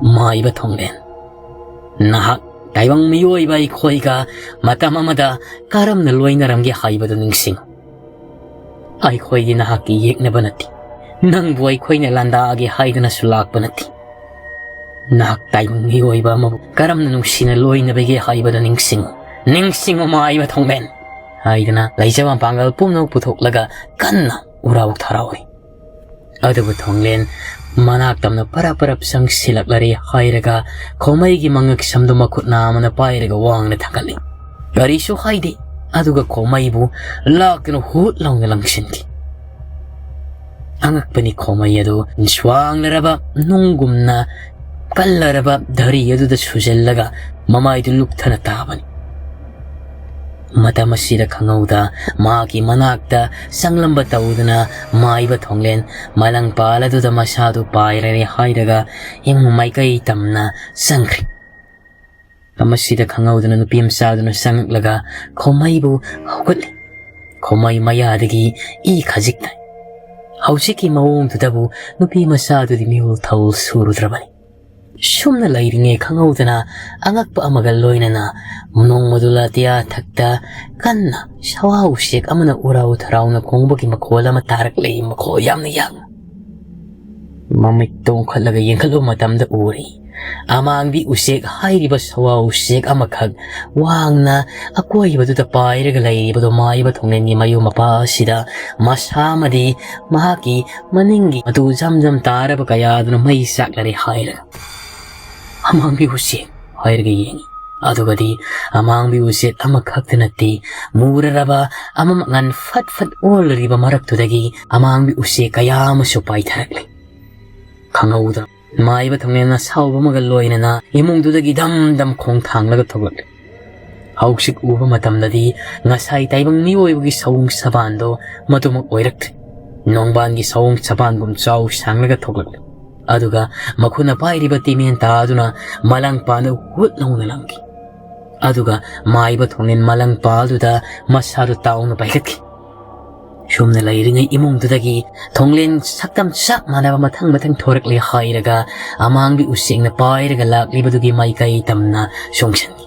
"ꯃꯥꯏꯕ ꯊꯣꯡꯂꯦꯟ, ꯅꯍꯥꯛ ꯇꯥꯏꯕꯪ ꯃꯤꯑꯣꯏꯕ ꯑꯩꯈꯣꯏꯒ ꯃꯇꯝ ꯑꯃꯗ ꯀꯔꯝꯅ ꯂꯣꯏꯅꯔꯝꯒꯦ ꯍꯥꯏꯕꯗꯨ ꯅꯤꯡꯁꯤꯡꯉꯨ꯫ ꯑꯩꯈꯣꯏꯗꯤ ꯅꯍꯥꯛꯀꯤ ꯌꯦꯛꯅꯕ ꯅꯠꯇꯦ꯫ ꯅꯪꯕꯨ ꯑꯩꯈꯣꯏꯅ ꯂꯥꯟꯗꯥꯒꯦ ꯍꯥꯏꯗꯨꯅꯁꯨ ꯂꯥꯛꯄ ꯅꯠꯇꯦ꯫ ꯅꯍꯥꯛ ꯇꯥꯏꯕꯪ ꯃꯤꯑꯣꯏꯕ ꯑꯃꯕꯨ ꯀꯔꯝꯅ ꯅꯨꯡꯁꯤꯅ ꯂꯣꯏꯅꯕꯒꯦ ꯍꯥꯏꯕꯗꯨ ꯅꯤꯡꯁꯤꯡꯉꯨ꯫ ꯅꯤꯡꯁꯤꯡꯉꯨ, ꯃꯥꯏꯕ ꯊꯣꯡꯂꯦꯟ" ꯍꯥꯏꯗꯨꯅ ꯂꯩꯖꯕ ꯃꯄꯥꯡꯒꯜ ꯄꯨꯝꯅꯃꯛ ꯄꯨꯊꯣꯛꯂꯒ ꯀꯟꯅ ꯎꯔꯥꯎ ꯊꯔꯥꯎꯏ꯫ ꯑꯗꯨꯕꯨ ꯊꯣꯡꯂꯦꯟ ꯃꯅꯥꯛ ꯇꯝꯅ ꯄꯔꯞ ꯄꯔꯞ ꯆꯪꯁꯤꯜꯂꯛꯂꯔꯦ ꯍꯥꯏꯔꯒ ꯈꯣꯃꯩꯒꯤ ꯃꯉꯛ ꯁꯝꯗꯨ ꯃꯈꯨꯠ ꯅꯥꯝꯃꯅ ꯄꯥꯏꯔꯒ ꯋꯥꯡꯅ ꯊꯥꯡꯒꯠꯂꯤ꯫ ꯀꯔꯤꯁꯨ ꯍꯥꯏꯗꯦ, ꯑꯗꯨꯒ ꯈꯣꯃꯩꯕꯨ ꯂꯥꯛꯇꯨꯅ ꯍꯨꯠ ꯂꯥꯎꯅ ꯂꯪꯁꯤꯟꯈꯤ꯫ ꯑꯉꯛꯄꯅꯤ, ꯈꯣꯃꯩ ꯑꯗꯨ ꯁ꯭ꯋꯥꯡꯂꯔꯕ ꯅꯨꯡꯒꯨꯝꯅ ꯀꯜꯂꯔꯕ ꯙꯔꯤ ꯑꯗꯨꯗ ꯁꯨꯖꯜꯂꯒ ꯃꯃꯥꯏꯗꯨ ꯂꯨꯞꯊꯅ ꯇꯥꯕꯅꯤ꯫ ꯃꯇꯝ ꯑꯁꯤꯗ ꯈꯪꯍꯧꯗ ꯃꯍꯥꯛꯀꯤ ꯃꯅꯥꯛꯇ ꯆꯪꯂꯝꯕ ꯇꯧꯗꯨꯅ ꯃꯥꯏꯕ ꯊꯣꯡꯂꯦꯟ ꯃꯂꯪꯄꯥꯜ ꯑꯗꯨꯗ ꯃꯁꯥꯗꯨ ꯄꯥꯏꯔꯔꯦ ꯍꯥꯏꯔꯒ ꯏꯃꯨꯡ ꯃꯥꯏꯀꯩ ꯇꯝꯅ ꯆꯪꯈ꯭ꯔꯦ꯫ ꯃꯁꯤꯗ ꯈꯪꯍꯧꯗꯅ ꯅꯨꯄꯤ ꯃꯆꯥꯗꯨꯅ ꯆꯪꯂꯛꯂꯒ ꯈꯣꯃꯩꯕꯨ ꯍꯧꯒꯠꯂꯤ꯫ ꯈꯣꯃꯩ ꯃꯌꯥꯗꯒꯤ ꯏ ꯈꯖꯤꯛ ꯇꯥꯏ꯫ ꯍꯧꯖꯤꯛꯀꯤ ꯃꯑꯣꯡꯗꯨꯗꯕꯨ ꯅꯨꯄꯤ ꯃꯆꯥꯗꯨꯗꯤ ꯃꯤꯍꯨꯜ ꯊꯧꯜ ꯁꯨꯔꯨꯗ꯭ꯔꯕꯅꯤ꯫ ꯁꯨꯝꯅ ꯂꯩꯔꯤꯉꯩ ꯈꯪꯍꯧꯗꯅ ꯑꯉꯛꯄ ꯑꯃꯒ ꯂꯣꯏꯅꯅ ꯅꯣꯡꯃꯗꯨ ꯂꯥꯇꯤꯌꯥ ꯊꯛꯇ ꯀꯟꯅ ꯁꯋꯥ ꯎꯆꯦꯛ ꯑꯃꯅ ꯎꯔꯥꯎ ꯊꯔꯥꯎꯅ ꯈꯣꯡꯕꯒꯤ ꯃꯈꯣꯜ ꯑꯃ ꯇꯥꯔꯛꯂꯦ, ꯃꯈꯣꯜ ꯌꯥꯝꯅ ꯌꯥꯡꯅ꯫ ꯃꯃꯤꯠ ꯇꯣꯡꯈꯠꯂꯒ ꯌꯦꯡꯈꯠꯂꯨꯕ ꯃꯇꯝꯗ ꯎꯔꯦ, ꯑꯃꯥꯡꯕꯤ ꯎꯆꯦꯛ ꯍꯥꯏꯔꯤꯕ ꯁꯋꯥ ꯎꯆꯦꯛ ꯑꯃꯈꯛ ꯋꯥꯡꯅ ꯑꯀꯣꯏꯕꯗꯨꯗ ꯄꯥꯏꯔꯒ ꯂꯩꯔꯤꯕꯗꯣ ꯃꯥꯏꯕ ꯊꯣꯡꯂꯦꯟꯒꯤ ꯃꯌꯨꯝ ꯃꯄꯥ ꯑꯁꯤꯗ ꯃꯁꯥ ꯑꯃꯗꯤ ꯃꯍꯥꯛꯀꯤ ꯃꯅꯤꯡꯒꯤ ꯃꯇꯨ ꯖꯝ ꯖꯝ ꯇꯥꯔꯕ ꯀꯌꯥꯗꯨꯅ ꯃꯩ ꯆꯥꯛꯂꯔꯦ ꯍꯥꯏꯔꯒ, "ꯑꯃꯥꯡꯕꯤ ꯎꯆꯦꯛ" ꯍꯥꯏꯔꯒ ꯌꯦꯡꯉꯤ꯫ ꯑꯗꯨꯒꯗꯤ ꯑꯃꯥꯡꯕꯤ ꯎꯆꯦꯛ ꯑꯃꯈꯛꯇ ꯅꯠꯇꯦ, ꯃꯨꯔꯔꯕ ꯑꯃ ꯃꯉꯥꯜ ꯐꯠ ꯐꯠ ꯑꯣꯜꯂꯤꯕ ꯃꯔꯛꯇꯨꯗꯒꯤ ꯑꯃꯥꯡꯕꯤ ꯎꯆꯦꯛ ꯀꯌꯥ ꯑꯃꯁꯨ ꯄꯥꯏꯊꯔꯛꯂꯤ꯫ ꯈꯪꯍꯧꯗ ꯃꯥꯏꯕ ꯊꯣꯡꯂꯦꯟ ꯑꯁꯥꯎꯕ ꯑꯃꯒ ꯂꯣꯏꯅꯅ ꯏꯃꯨꯡꯗꯨꯗꯒꯤ ꯗꯝ ꯗꯝ ꯈꯣꯡ ꯊꯥꯡꯂꯒ ꯊꯣꯛꯂꯛꯂꯦ꯫ ꯍꯧꯖꯤꯛ ꯎꯕ ꯃꯇꯝꯗꯗꯤ ꯉꯁꯥꯏ ꯇꯥꯏꯕꯪ ꯃꯤꯑꯣꯏꯕꯒꯤ ꯁꯑꯣꯡ ꯁꯕꯥꯟꯗꯣ ꯃꯗꯨꯃꯛ ꯑꯣꯏꯔꯛꯇ꯭ꯔꯦ꯫ ꯅꯣꯡꯕꯥꯟꯒꯤ ꯁꯑꯣꯡ ꯁꯕꯥꯟꯒꯨꯝ ꯆꯥꯎ ꯁꯥꯡꯂꯒ ꯊꯣꯛꯂꯛꯂꯦ꯫ ꯑꯗꯨꯒ ꯃꯈꯨꯠꯅ ꯄꯥꯏꯔꯤꯕ ꯇꯤꯃꯦꯟꯇꯥ ꯑꯗꯨꯅ ꯃꯂꯪꯄꯥꯟꯗ ꯍꯨꯠ ꯂꯥꯎꯅ ꯂꯪꯈꯤ꯫ ꯑꯗꯨꯒ ꯃꯥꯏꯕ ꯊꯣꯡꯂꯦꯟ ꯃꯂꯪꯄꯥꯟꯗꯨꯗ ꯃꯁꯥꯗꯨ ꯇꯥꯎꯅ ꯄꯥꯏꯈꯠꯈꯤ꯫ ꯁꯨꯝꯅ ꯂꯩꯔꯤꯉꯩ ꯏꯃꯨꯡꯗꯨꯗꯒꯤ ꯊꯣꯡꯂꯦꯟ ꯁꯛꯇꯝ ꯆꯞ ꯃꯥꯟꯅꯕ ꯃꯊꯪ ꯃꯊꯪ ꯊꯣꯔꯛꯂꯦ ꯍꯥꯏꯔꯒ ꯑꯃꯥꯡꯕꯤ ꯎꯆꯦꯛꯅ ꯄꯥꯏꯔꯒ ꯂꯥꯛꯂꯤꯕꯗꯨꯒꯤ ꯃꯥꯏꯀꯩ ꯇꯝꯅ ꯆꯣꯡꯁꯤꯟꯈꯤ꯫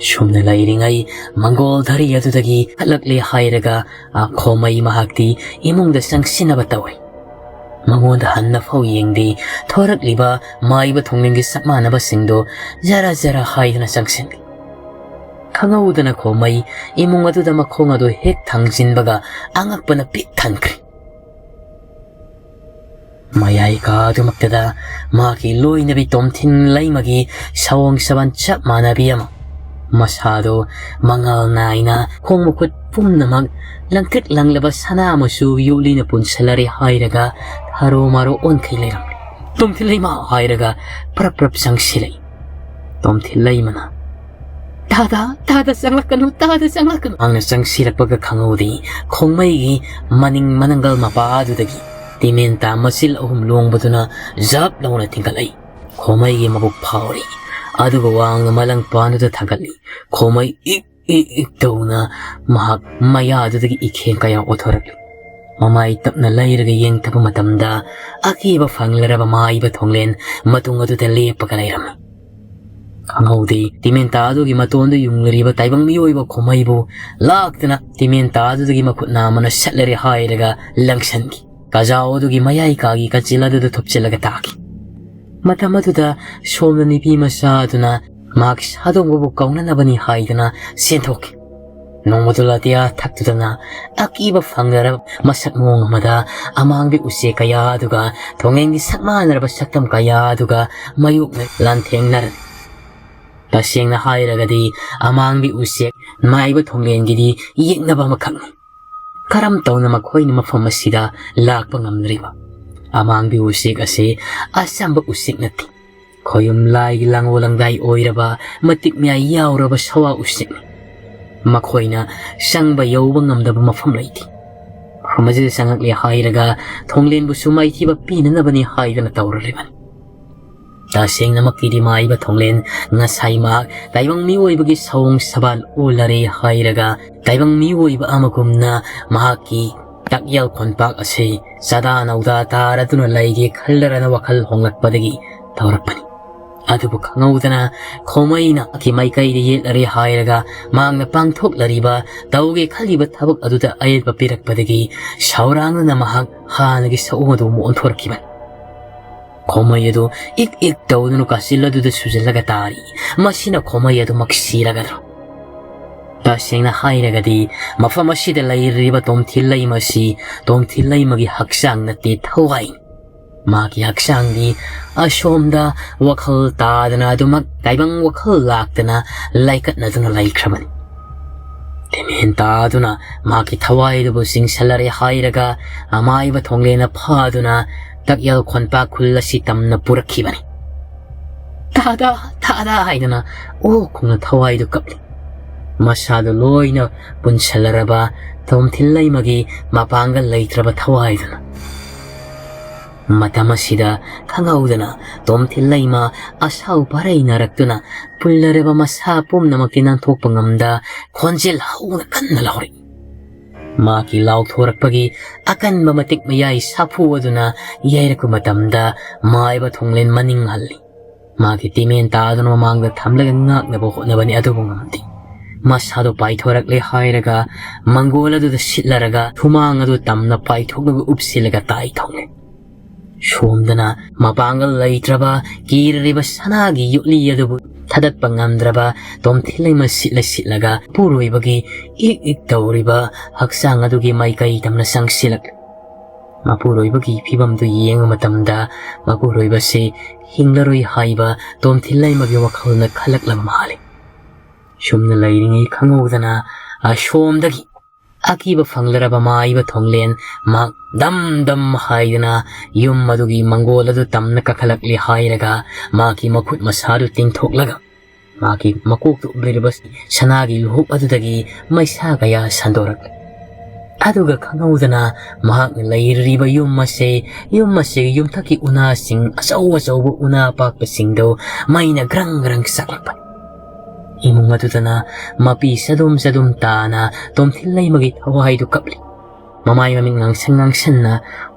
ꯁꯨꯝꯅ ꯂꯩꯔꯤꯉꯩ ꯃꯪꯒꯣꯜ ꯙꯔꯤ ꯑꯗꯨꯗꯒꯤ ꯀꯠꯂꯛꯂꯦ ꯍꯥꯏꯔꯒ ꯑ, ꯈꯣꯃꯩ ꯃꯍꯥꯛꯇꯤ ꯏꯃꯨꯡꯗ ꯆꯪꯁꯤꯟꯅꯕ ꯇꯧꯏ꯫ ꯃꯉꯣꯟꯗ ꯍꯟꯅ ꯐꯥꯎ ꯌꯦꯡꯗꯦ꯫ ꯊꯣꯔꯛꯂꯤꯕ ꯃꯥꯏꯕ ꯊꯣꯡꯂꯦꯟꯒꯤ ꯁꯛ ꯃꯥꯟꯅꯕꯁꯤꯡꯗꯣ ꯖꯔ ꯖꯔ ꯍꯥꯏꯗꯨꯅ ꯆꯪꯁꯤꯟꯈꯤ꯫ ꯈꯪꯍꯧꯗꯅ ꯈꯣꯃꯩ ꯏꯃꯨꯡ ꯑꯗꯨꯗ ꯃꯈꯣꯡ ꯑꯗꯨ ꯍꯦꯛ ꯊꯥꯡꯖꯤꯟꯕꯒ ꯑꯉꯛꯄꯅ ꯄꯤꯛ ꯊꯟꯈ꯭ꯔꯦ꯫ ꯃꯌꯥꯏ ꯀꯥ ꯑꯗꯨꯃꯛꯇꯗ ꯃꯍꯥꯛꯀꯤ ꯂꯣꯏꯅꯕꯤ ꯇꯣꯝꯊꯤꯟ ꯂꯩꯃꯒꯤ ꯁꯑꯣꯡ ꯁꯕꯥꯟ ꯆꯞ ꯃꯥꯟꯅꯕꯤ ꯑꯃ, ꯃꯁꯥꯗꯣ ꯃꯉꯥꯜ ꯅꯥꯏꯅ ꯈꯣꯡ ꯃꯈꯨꯠ ꯄꯨꯝꯅꯃꯛ ꯂꯪꯇ꯭ꯔꯤꯛ ꯂꯪꯂꯕ ꯁꯅꯥ ꯃꯆꯨꯒꯤ ꯎꯂꯤꯅ ꯄꯨꯟꯁꯤꯜꯂꯔꯦ ꯍꯥꯏꯔꯒ ꯊꯥꯔꯣ ꯃꯥꯔꯣ ꯑꯣꯟꯈꯩ ꯂꯩꯔꯝꯂꯦ꯫ ꯇꯣꯝꯊꯤꯟ ꯂꯩꯃ ꯍꯥꯏꯔꯒ ꯄ꯭ꯔꯞ ꯄ꯭ꯔꯞ ꯆꯪꯁꯤꯜꯂꯛꯏ꯫ ꯇꯣꯝꯊꯤꯟ ꯂꯩꯃꯅ, "ꯇꯥꯗ, ꯇꯥꯗ ꯆꯪꯂꯛꯀꯅꯨ, ꯇꯥꯗ ꯆꯪꯂꯛꯀꯅꯨ!" ꯃꯍꯥꯛꯅ ꯆꯪꯁꯤꯜꯂꯛꯄꯒ ꯈꯪꯍꯧꯗꯦ, ꯈꯣꯡꯃꯩꯒꯤ ꯃꯅꯤꯡ ꯃꯅꯪꯒꯜ ꯃꯄꯥ ꯑꯗꯨꯗꯒꯤ ꯇꯤꯃꯦꯟꯇꯥ ꯃꯆꯤꯜ ꯑꯍꯨꯝ ꯂꯣꯡꯕꯗꯨꯅ ꯖꯞ ꯂꯥꯎꯅ ꯊꯤꯡꯒꯠꯂꯛꯏ꯫ ꯈꯣꯃꯩꯒꯤ ꯃꯕꯨꯛ ꯐꯥꯎꯔꯤ, ꯑꯗꯨꯒ ꯋꯥꯡꯅ ꯃꯂꯪ ꯄꯥꯟꯗꯨꯗ ꯊꯥꯡꯒꯠꯂꯤ꯫ ꯈꯣꯃꯩ ꯏꯛ ꯏꯛ ꯏꯛ ꯇꯧꯅ ꯃꯍꯥꯛ ꯃꯌꯥꯗꯨꯗꯒꯤ ꯏꯈꯦꯡ ꯀꯌꯥ ꯑꯣꯊꯣꯔꯛꯂꯤ꯫ ꯃꯃꯥꯏ ꯇꯞꯅ ꯂꯩꯔꯒ ꯌꯦꯡꯊꯕ ꯃꯇꯝꯗ ꯑꯀꯤꯕ ꯐꯪꯂꯔꯕ ꯃꯥꯏꯕ ꯊꯣꯡꯂꯦꯟ ꯃꯇꯨꯡ ꯑꯗꯨꯗ ꯂꯦꯞꯄꯒ ꯂꯩꯔꯝꯃꯤ꯫ ꯈꯪꯍꯧꯗꯦ, ꯇꯤꯃꯦꯟꯇꯥ ꯑꯗꯨꯒꯤ ꯃꯇꯣꯟꯗ ꯌꯨꯡꯂꯔꯤꯕ ꯇꯥꯏꯕꯪ ꯃꯤꯑꯣꯏꯕ ꯈꯣꯃꯩꯕꯨ ꯂꯥꯛꯇꯅ ꯇꯤꯃꯦꯟꯇꯥ ꯑꯗꯨꯗꯒꯤ ꯃꯈꯨꯠ ꯅꯥꯝꯃꯅ ꯁꯠꯂꯔꯦ ꯍꯥꯏꯔꯒ ꯂꯪꯁꯟꯈꯤ꯫ ꯀꯖꯥꯎ ꯑꯗꯨꯒꯤ ꯃꯌꯥꯏ ꯀꯥꯒꯤ ꯀꯥꯆꯤꯜ ꯑꯗꯨꯗ ꯊꯨꯞꯆꯤꯜꯂꯒ ꯇꯥꯈꯤ꯫ ꯃꯇꯝ ꯑꯗꯨꯗ ꯁꯣꯝꯅ ꯅꯨꯄꯤ ꯃꯆꯥ ꯑꯗꯨꯅ ꯃꯍꯥꯛ ꯁꯥꯗꯣꯡꯕꯕꯨ ꯀꯧꯅꯅꯕꯅꯤ ꯍꯥꯏꯗꯨꯅ ꯆꯦꯟꯊꯣꯛꯈꯤ꯫ ꯅꯣꯡꯃꯗꯨ ꯂꯥꯇꯤꯌꯥ ꯊꯛꯇꯨꯗꯅ ꯑꯀꯤꯕ ꯐꯪꯂꯔꯕ ꯃꯁꯛ ꯃꯑꯣꯡ ꯑꯃꯗ ꯑꯃꯥꯡꯕꯤ ꯎꯆꯦꯛ ꯀꯌꯥ ꯑꯗꯨꯒ ꯊꯣꯡꯂꯦꯟꯒꯤ ꯁꯛ ꯃꯥꯟꯅꯔꯕ ꯁꯛꯇꯝ ꯀꯌꯥ ꯑꯗꯨꯒ ꯃꯥꯌꯣꯛꯅ ꯂꯥꯟꯊꯦꯡꯅꯔꯦ꯫ ꯇꯁꯦꯡꯅ ꯍꯥꯏꯔꯒꯗꯤ ꯑꯃꯥꯡꯕꯤ ꯎꯆꯦꯛ ꯃꯥꯏꯕ ꯊꯣꯡꯂꯦꯟꯒꯤꯗꯤ ꯌꯦꯛꯅꯕ ꯑꯃꯈꯛꯅꯤ꯫ ꯀꯔꯝ ꯇꯧꯅ ꯃꯈꯣꯏꯅ ꯃꯐꯝ ꯑꯁꯤꯗ ꯂꯥꯛꯄ ꯉꯝꯂꯤꯕ? ꯑꯃꯥꯡꯕꯤ ꯎꯆꯦꯛ ꯑꯁꯤ ꯑꯆꯝꯕ ꯎꯆꯦꯛ ꯅꯠꯇꯦ꯫ ꯈꯣꯌꯨꯝ ꯂꯥꯏꯒꯤ ꯂꯥꯡꯂꯣ ꯂꯥꯡꯗꯥꯏ ꯑꯣꯏꯔꯕ, ꯃꯇꯤꯛ ꯃꯌꯥꯏ ꯌꯥꯎꯔꯕ ꯁꯋꯥ ꯎꯆꯦꯛꯅꯤ꯫ ꯃꯈꯣꯏꯅ ꯆꯪꯕ ꯌꯧꯕ ꯉꯝꯗꯕ ꯃꯐꯝ ꯂꯩꯇꯦ꯫ ꯃꯐꯝ ꯑꯁꯤꯗ ꯆꯪꯉꯛꯂꯦ ꯍꯥꯏꯔꯒ ꯊꯣꯡꯂꯦꯟꯕꯨꯁꯨ ꯃꯥꯏꯊꯤꯕ ꯄꯤꯅꯅꯕꯅꯤ ꯍꯥꯏꯗꯅ ꯇꯧꯔꯔꯤꯕꯅꯤ꯫ ꯇꯁꯦꯡꯅꯃꯛꯀꯤꯗꯤ ꯃꯥꯏꯕ ꯊꯣꯡꯂꯦꯟ ꯉꯁꯥꯏ ꯃꯍꯥꯛ ꯇꯥꯏꯕꯪ ꯃꯤꯑꯣꯏꯕꯒꯤ ꯁꯑꯣꯡ ꯁꯕꯥꯜ ꯑꯣꯜꯂꯔꯦ ꯍꯥꯏꯔꯒ ꯇꯥꯏꯕꯪ ꯃꯤꯑꯣꯏꯕ ꯑꯃꯒꯨꯝꯅ ꯃꯍꯥꯛꯀꯤ ꯇꯥꯛꯌꯦꯜ ꯈꯣꯟꯄꯥꯛ ꯑꯁꯤ ꯆꯥꯗꯥ ꯅꯧꯗꯥ ꯇꯥꯔꯗꯨꯅ ꯂꯩꯒꯦ ꯈꯜꯂꯔꯅ ꯋꯥꯈꯜ ꯍꯣꯡꯂꯛꯄꯗꯒꯤ ꯇꯧꯔꯛꯄꯅꯤ꯫ ꯑꯗꯨꯕꯨ ꯈꯪꯍꯧꯗꯅ ꯈꯣꯃꯩꯅ ꯑꯀꯤ ꯃꯥꯏꯀꯩꯗ ꯌꯦꯠꯂꯔꯦ ꯍꯥꯏꯔꯒ ꯃꯍꯥꯛꯅ ꯄꯥꯡꯊꯣꯛꯂꯔꯤꯕ ꯇꯧꯒꯦ ꯈꯜꯂꯤꯕ ꯊꯕꯛ ꯑꯗꯨꯗ ꯑꯌꯦꯠꯄ ꯄꯤꯔꯛꯄꯗꯒꯤ ꯁꯥꯎꯔꯥꯡꯗꯨꯅ ꯃꯍꯥꯛ ꯍꯥꯟꯅꯒꯤ ꯁꯑꯣꯡ ꯑꯗꯨ ꯑꯃꯨꯛ ꯑꯣꯟꯊꯣꯔꯛꯈꯤꯕꯅꯤ꯫ ꯈꯣꯃꯩ ꯑꯗꯨ ꯏꯛ ꯏꯛ ꯇꯧꯗꯨꯅ ꯀꯥꯆꯤꯜ ꯑꯗꯨꯗ ꯁꯨꯖꯜꯂꯒ ꯇꯥꯔꯤ꯫ ꯃꯁꯤꯅ ꯈꯣꯃꯩ ꯑꯗꯨꯃꯛ ꯁꯤꯔꯒꯗ꯭ꯔꯣ? ꯇꯁꯦꯡꯅ ꯍꯥꯏꯔꯒꯗꯤ ꯃꯐꯝ ꯑꯁꯤꯗ ꯂꯩꯔꯤꯕ ꯇꯣꯝꯊꯤꯜ ꯂꯩꯃ ꯑꯁꯤ ꯇꯣꯝꯊꯤꯜ ꯂꯩꯃꯒꯤ ꯍꯛꯆꯥꯡ ꯅꯠꯇꯦ, ꯊꯋꯥꯏꯅꯤ꯫ ꯃꯥꯒꯤ ꯍꯛꯆꯥꯡꯗꯤ ꯑꯁꯣꯝꯗ ꯋꯥꯈꯜ ꯇꯥꯗꯅ ꯑꯗꯨꯃꯛ ꯇꯥꯏꯕꯪ ꯋꯥꯈꯜ ꯂꯥꯛꯇꯅ ꯂꯥꯏꯀꯠꯅꯗꯨꯅ ꯂꯩꯈ꯭ꯔꯕꯅꯤ꯫ ꯇꯦꯃꯦꯟ ꯇꯥꯗꯨꯅ ꯃꯥꯒꯤ ꯊꯋꯥꯏꯗꯨꯕꯨ ꯆꯤꯡꯁꯤꯜꯂꯔꯦ ꯍꯥꯏꯔꯒ ꯑꯃꯥꯏꯕ ꯊꯣꯡꯂꯦꯅ ꯐꯥꯗꯨꯅ ꯇꯛꯌꯦꯜ ꯈꯣꯟꯄꯥꯛ ꯈꯨꯜ ꯑꯁꯤ ꯇꯝꯅ ꯄꯨꯔꯛꯈꯤꯕꯅꯤ꯫ "ꯇꯥꯗꯥ, ꯇꯥꯗꯥ" ꯍꯥꯏꯗꯅ ꯑꯣ ꯈꯣꯡꯅ ꯊꯋꯥꯏꯗꯨ ꯀꯞꯂꯤ꯫ ꯃꯁꯥꯗꯨ ꯂꯣꯏꯅ ꯄꯨꯟꯁꯤꯜꯂꯔꯕ ꯇꯣꯝꯊꯤꯜ ꯂꯩꯃꯒꯤ ꯃꯄꯥꯡꯒꯜ ꯂꯩꯇ꯭ꯔꯕ ꯊꯋꯥꯏꯗꯨꯅ꯫ ꯃꯇꯝ ꯑꯁꯤꯗ ꯈꯪꯍꯧꯗꯅ ꯇꯣꯝꯊꯤꯜ ꯂꯩꯃ ꯑꯁꯥꯎ ꯄꯔꯩ ꯅꯥꯔꯛꯇꯨꯅ ꯄꯨꯜꯂꯔꯕ ꯃꯁꯥ ꯄꯨꯝꯅꯃꯛꯇꯤ ꯅꯥꯟꯊꯣꯛꯄ ꯉꯝꯗ ꯈꯣꯟꯖꯦꯜ ꯍꯧꯅ ꯀꯟꯅ ꯂꯥꯎꯔꯛꯏ꯫ ꯃꯍꯥꯛꯀꯤ ꯂꯥꯎꯊꯣꯔꯛꯄꯒꯤ ꯑꯀꯟꯕ ꯃꯇꯤꯛ ꯃꯌꯥꯏ ꯁꯥꯐꯨ ꯑꯗꯨꯅ ꯌꯩꯔꯛꯄ ꯃꯇꯝꯗ ꯃꯥꯏꯕ ꯊꯣꯡꯂꯦꯟ ꯃꯅꯤꯡ ꯍꯜꯂꯤ꯫ ꯃꯥꯒꯤ ꯇꯤꯃꯦꯟ ꯇꯥꯗꯨꯅ ꯃꯃꯥꯡꯗ ꯊꯝꯂꯒ ꯉꯥꯛꯅꯕ ꯍꯣꯠꯅꯕꯅꯤ, ꯑꯗꯨꯕꯨ ꯉꯝꯗꯦ꯫ ꯃꯁꯥꯗꯣ ꯄꯥꯏꯊꯣꯔꯛꯂꯦ ꯍꯥꯏꯔꯒ ꯃꯪꯒꯣꯜ ꯑꯗꯨꯗ ꯁꯤꯠꯂꯔꯒ ꯁꯨꯃꯥꯡ ꯑꯗꯨ ꯇꯝꯅ ꯄꯥꯏꯊꯣꯛꯅꯕ ꯎꯞꯁꯤꯜꯂꯒ ꯇꯥꯏ ꯊꯣꯡꯂꯦꯟ꯫ ꯁꯣꯝꯗꯅ ꯃꯄꯥꯡꯒꯜ ꯂꯩꯇ꯭ꯔꯕ ꯀꯤꯔꯔꯤꯕ ꯁꯅꯥꯒꯤ ꯌꯣꯠꯂꯤ ꯑꯗꯨꯕꯨ ꯊꯥꯗꯠꯄ ꯉꯝꯗ꯭ꯔꯕ ꯇꯣꯝꯊꯤꯜ ꯂꯩꯃ ꯁꯤꯠꯂ ꯁꯤꯠꯂꯒ ꯃꯄꯨꯔꯣꯏꯕꯒꯤ ꯏꯛ ꯏꯛ ꯇꯧꯔꯤꯕ ꯍꯛꯆꯥꯡ ꯑꯗꯨꯒꯤ ꯃꯥꯏꯀꯩ ꯇꯝꯅ ꯆꯪꯁꯤꯜꯂꯛꯂꯦ꯫ ꯃꯄꯨꯔꯣꯏꯕꯒꯤ ꯐꯤꯕꯝꯗꯨ ꯌꯦꯡꯕ ꯃꯇꯝꯗ ꯃꯄꯨꯔꯣꯏꯕꯁꯤ ꯍꯤꯡꯂꯔꯣꯏ ꯍꯥꯏꯕ ꯇꯣꯝꯊꯤꯜ ꯂꯩꯃꯒꯤ ꯋꯥꯈꯜꯅ ꯈꯜꯂꯛꯂꯕ ꯃꯥꯜꯂꯤ꯫ ꯁꯨꯝꯅ ꯂꯩꯔꯤꯉꯩ ꯈꯪꯍꯧꯗꯅ ꯑꯁꯣꯝꯗꯒꯤ ꯑꯀꯤꯕ ꯐꯪꯂꯔꯕ ꯃꯥꯏꯕ ꯊꯣꯡꯂꯦꯟ ꯃꯍꯥꯛ ꯗꯝ ꯗꯝ ꯍꯥꯏꯗꯨꯅ ꯌꯨꯝ ꯑꯗꯨꯒꯤ ꯃꯪꯒꯣꯜ ꯑꯗꯨ ꯇꯝꯅ ꯀꯥꯈꯠꯂꯛꯂꯤ ꯍꯥꯏꯔꯒ ꯃꯍꯥꯛꯀꯤ ꯃꯈꯨꯠ ꯃꯁꯥꯗꯨ ꯇꯤꯡꯊꯣꯛꯂꯒ ꯃꯍꯥꯛꯀꯤ ꯃꯀꯣꯛꯇ ꯎꯞꯂꯤꯔꯤꯕ ꯁꯅꯥꯒꯤ ꯂꯨꯍꯨꯞ ꯑꯗꯨꯗꯒꯤ ꯃꯩꯁꯥ ꯀꯌꯥ ꯁꯟꯗꯣꯔꯛꯂꯤ꯫ ꯑꯗꯨꯒ ꯈꯪꯍꯧꯗꯅ ꯃꯍꯥꯛꯅ ꯂꯩꯔꯤꯕ ꯌꯨꯝ ꯑꯁꯦ, ꯌꯨꯝ ꯑꯁꯤꯒꯤ ꯌꯨꯝꯊꯛꯀꯤ ꯎꯅꯥꯁꯤꯡ, ꯑꯆꯧ ꯑꯆꯧꯕ ꯎꯅꯥ ꯑꯄꯥꯛꯄꯁꯤꯡꯗꯨ ꯃꯩꯅ ꯒ꯭ꯔꯪ ꯒ꯭ꯔꯪ ꯆꯥꯛꯂꯛꯄ꯫ ꯏꯃꯨꯡ ꯑꯗꯨꯗꯅ ꯃꯄꯤ ꯆꯗꯨꯝ ꯆꯗꯨꯝ ꯇꯥꯅ ꯇꯣꯝꯊꯤꯜ ꯂꯩꯃꯒꯤ ꯊꯋꯥꯏꯗꯨ ꯀꯞꯂꯤ꯫ ꯃꯃꯥꯏ ꯃꯃꯤꯠ ꯉꯥꯡꯁꯪ ꯉꯥꯡꯁꯟꯅ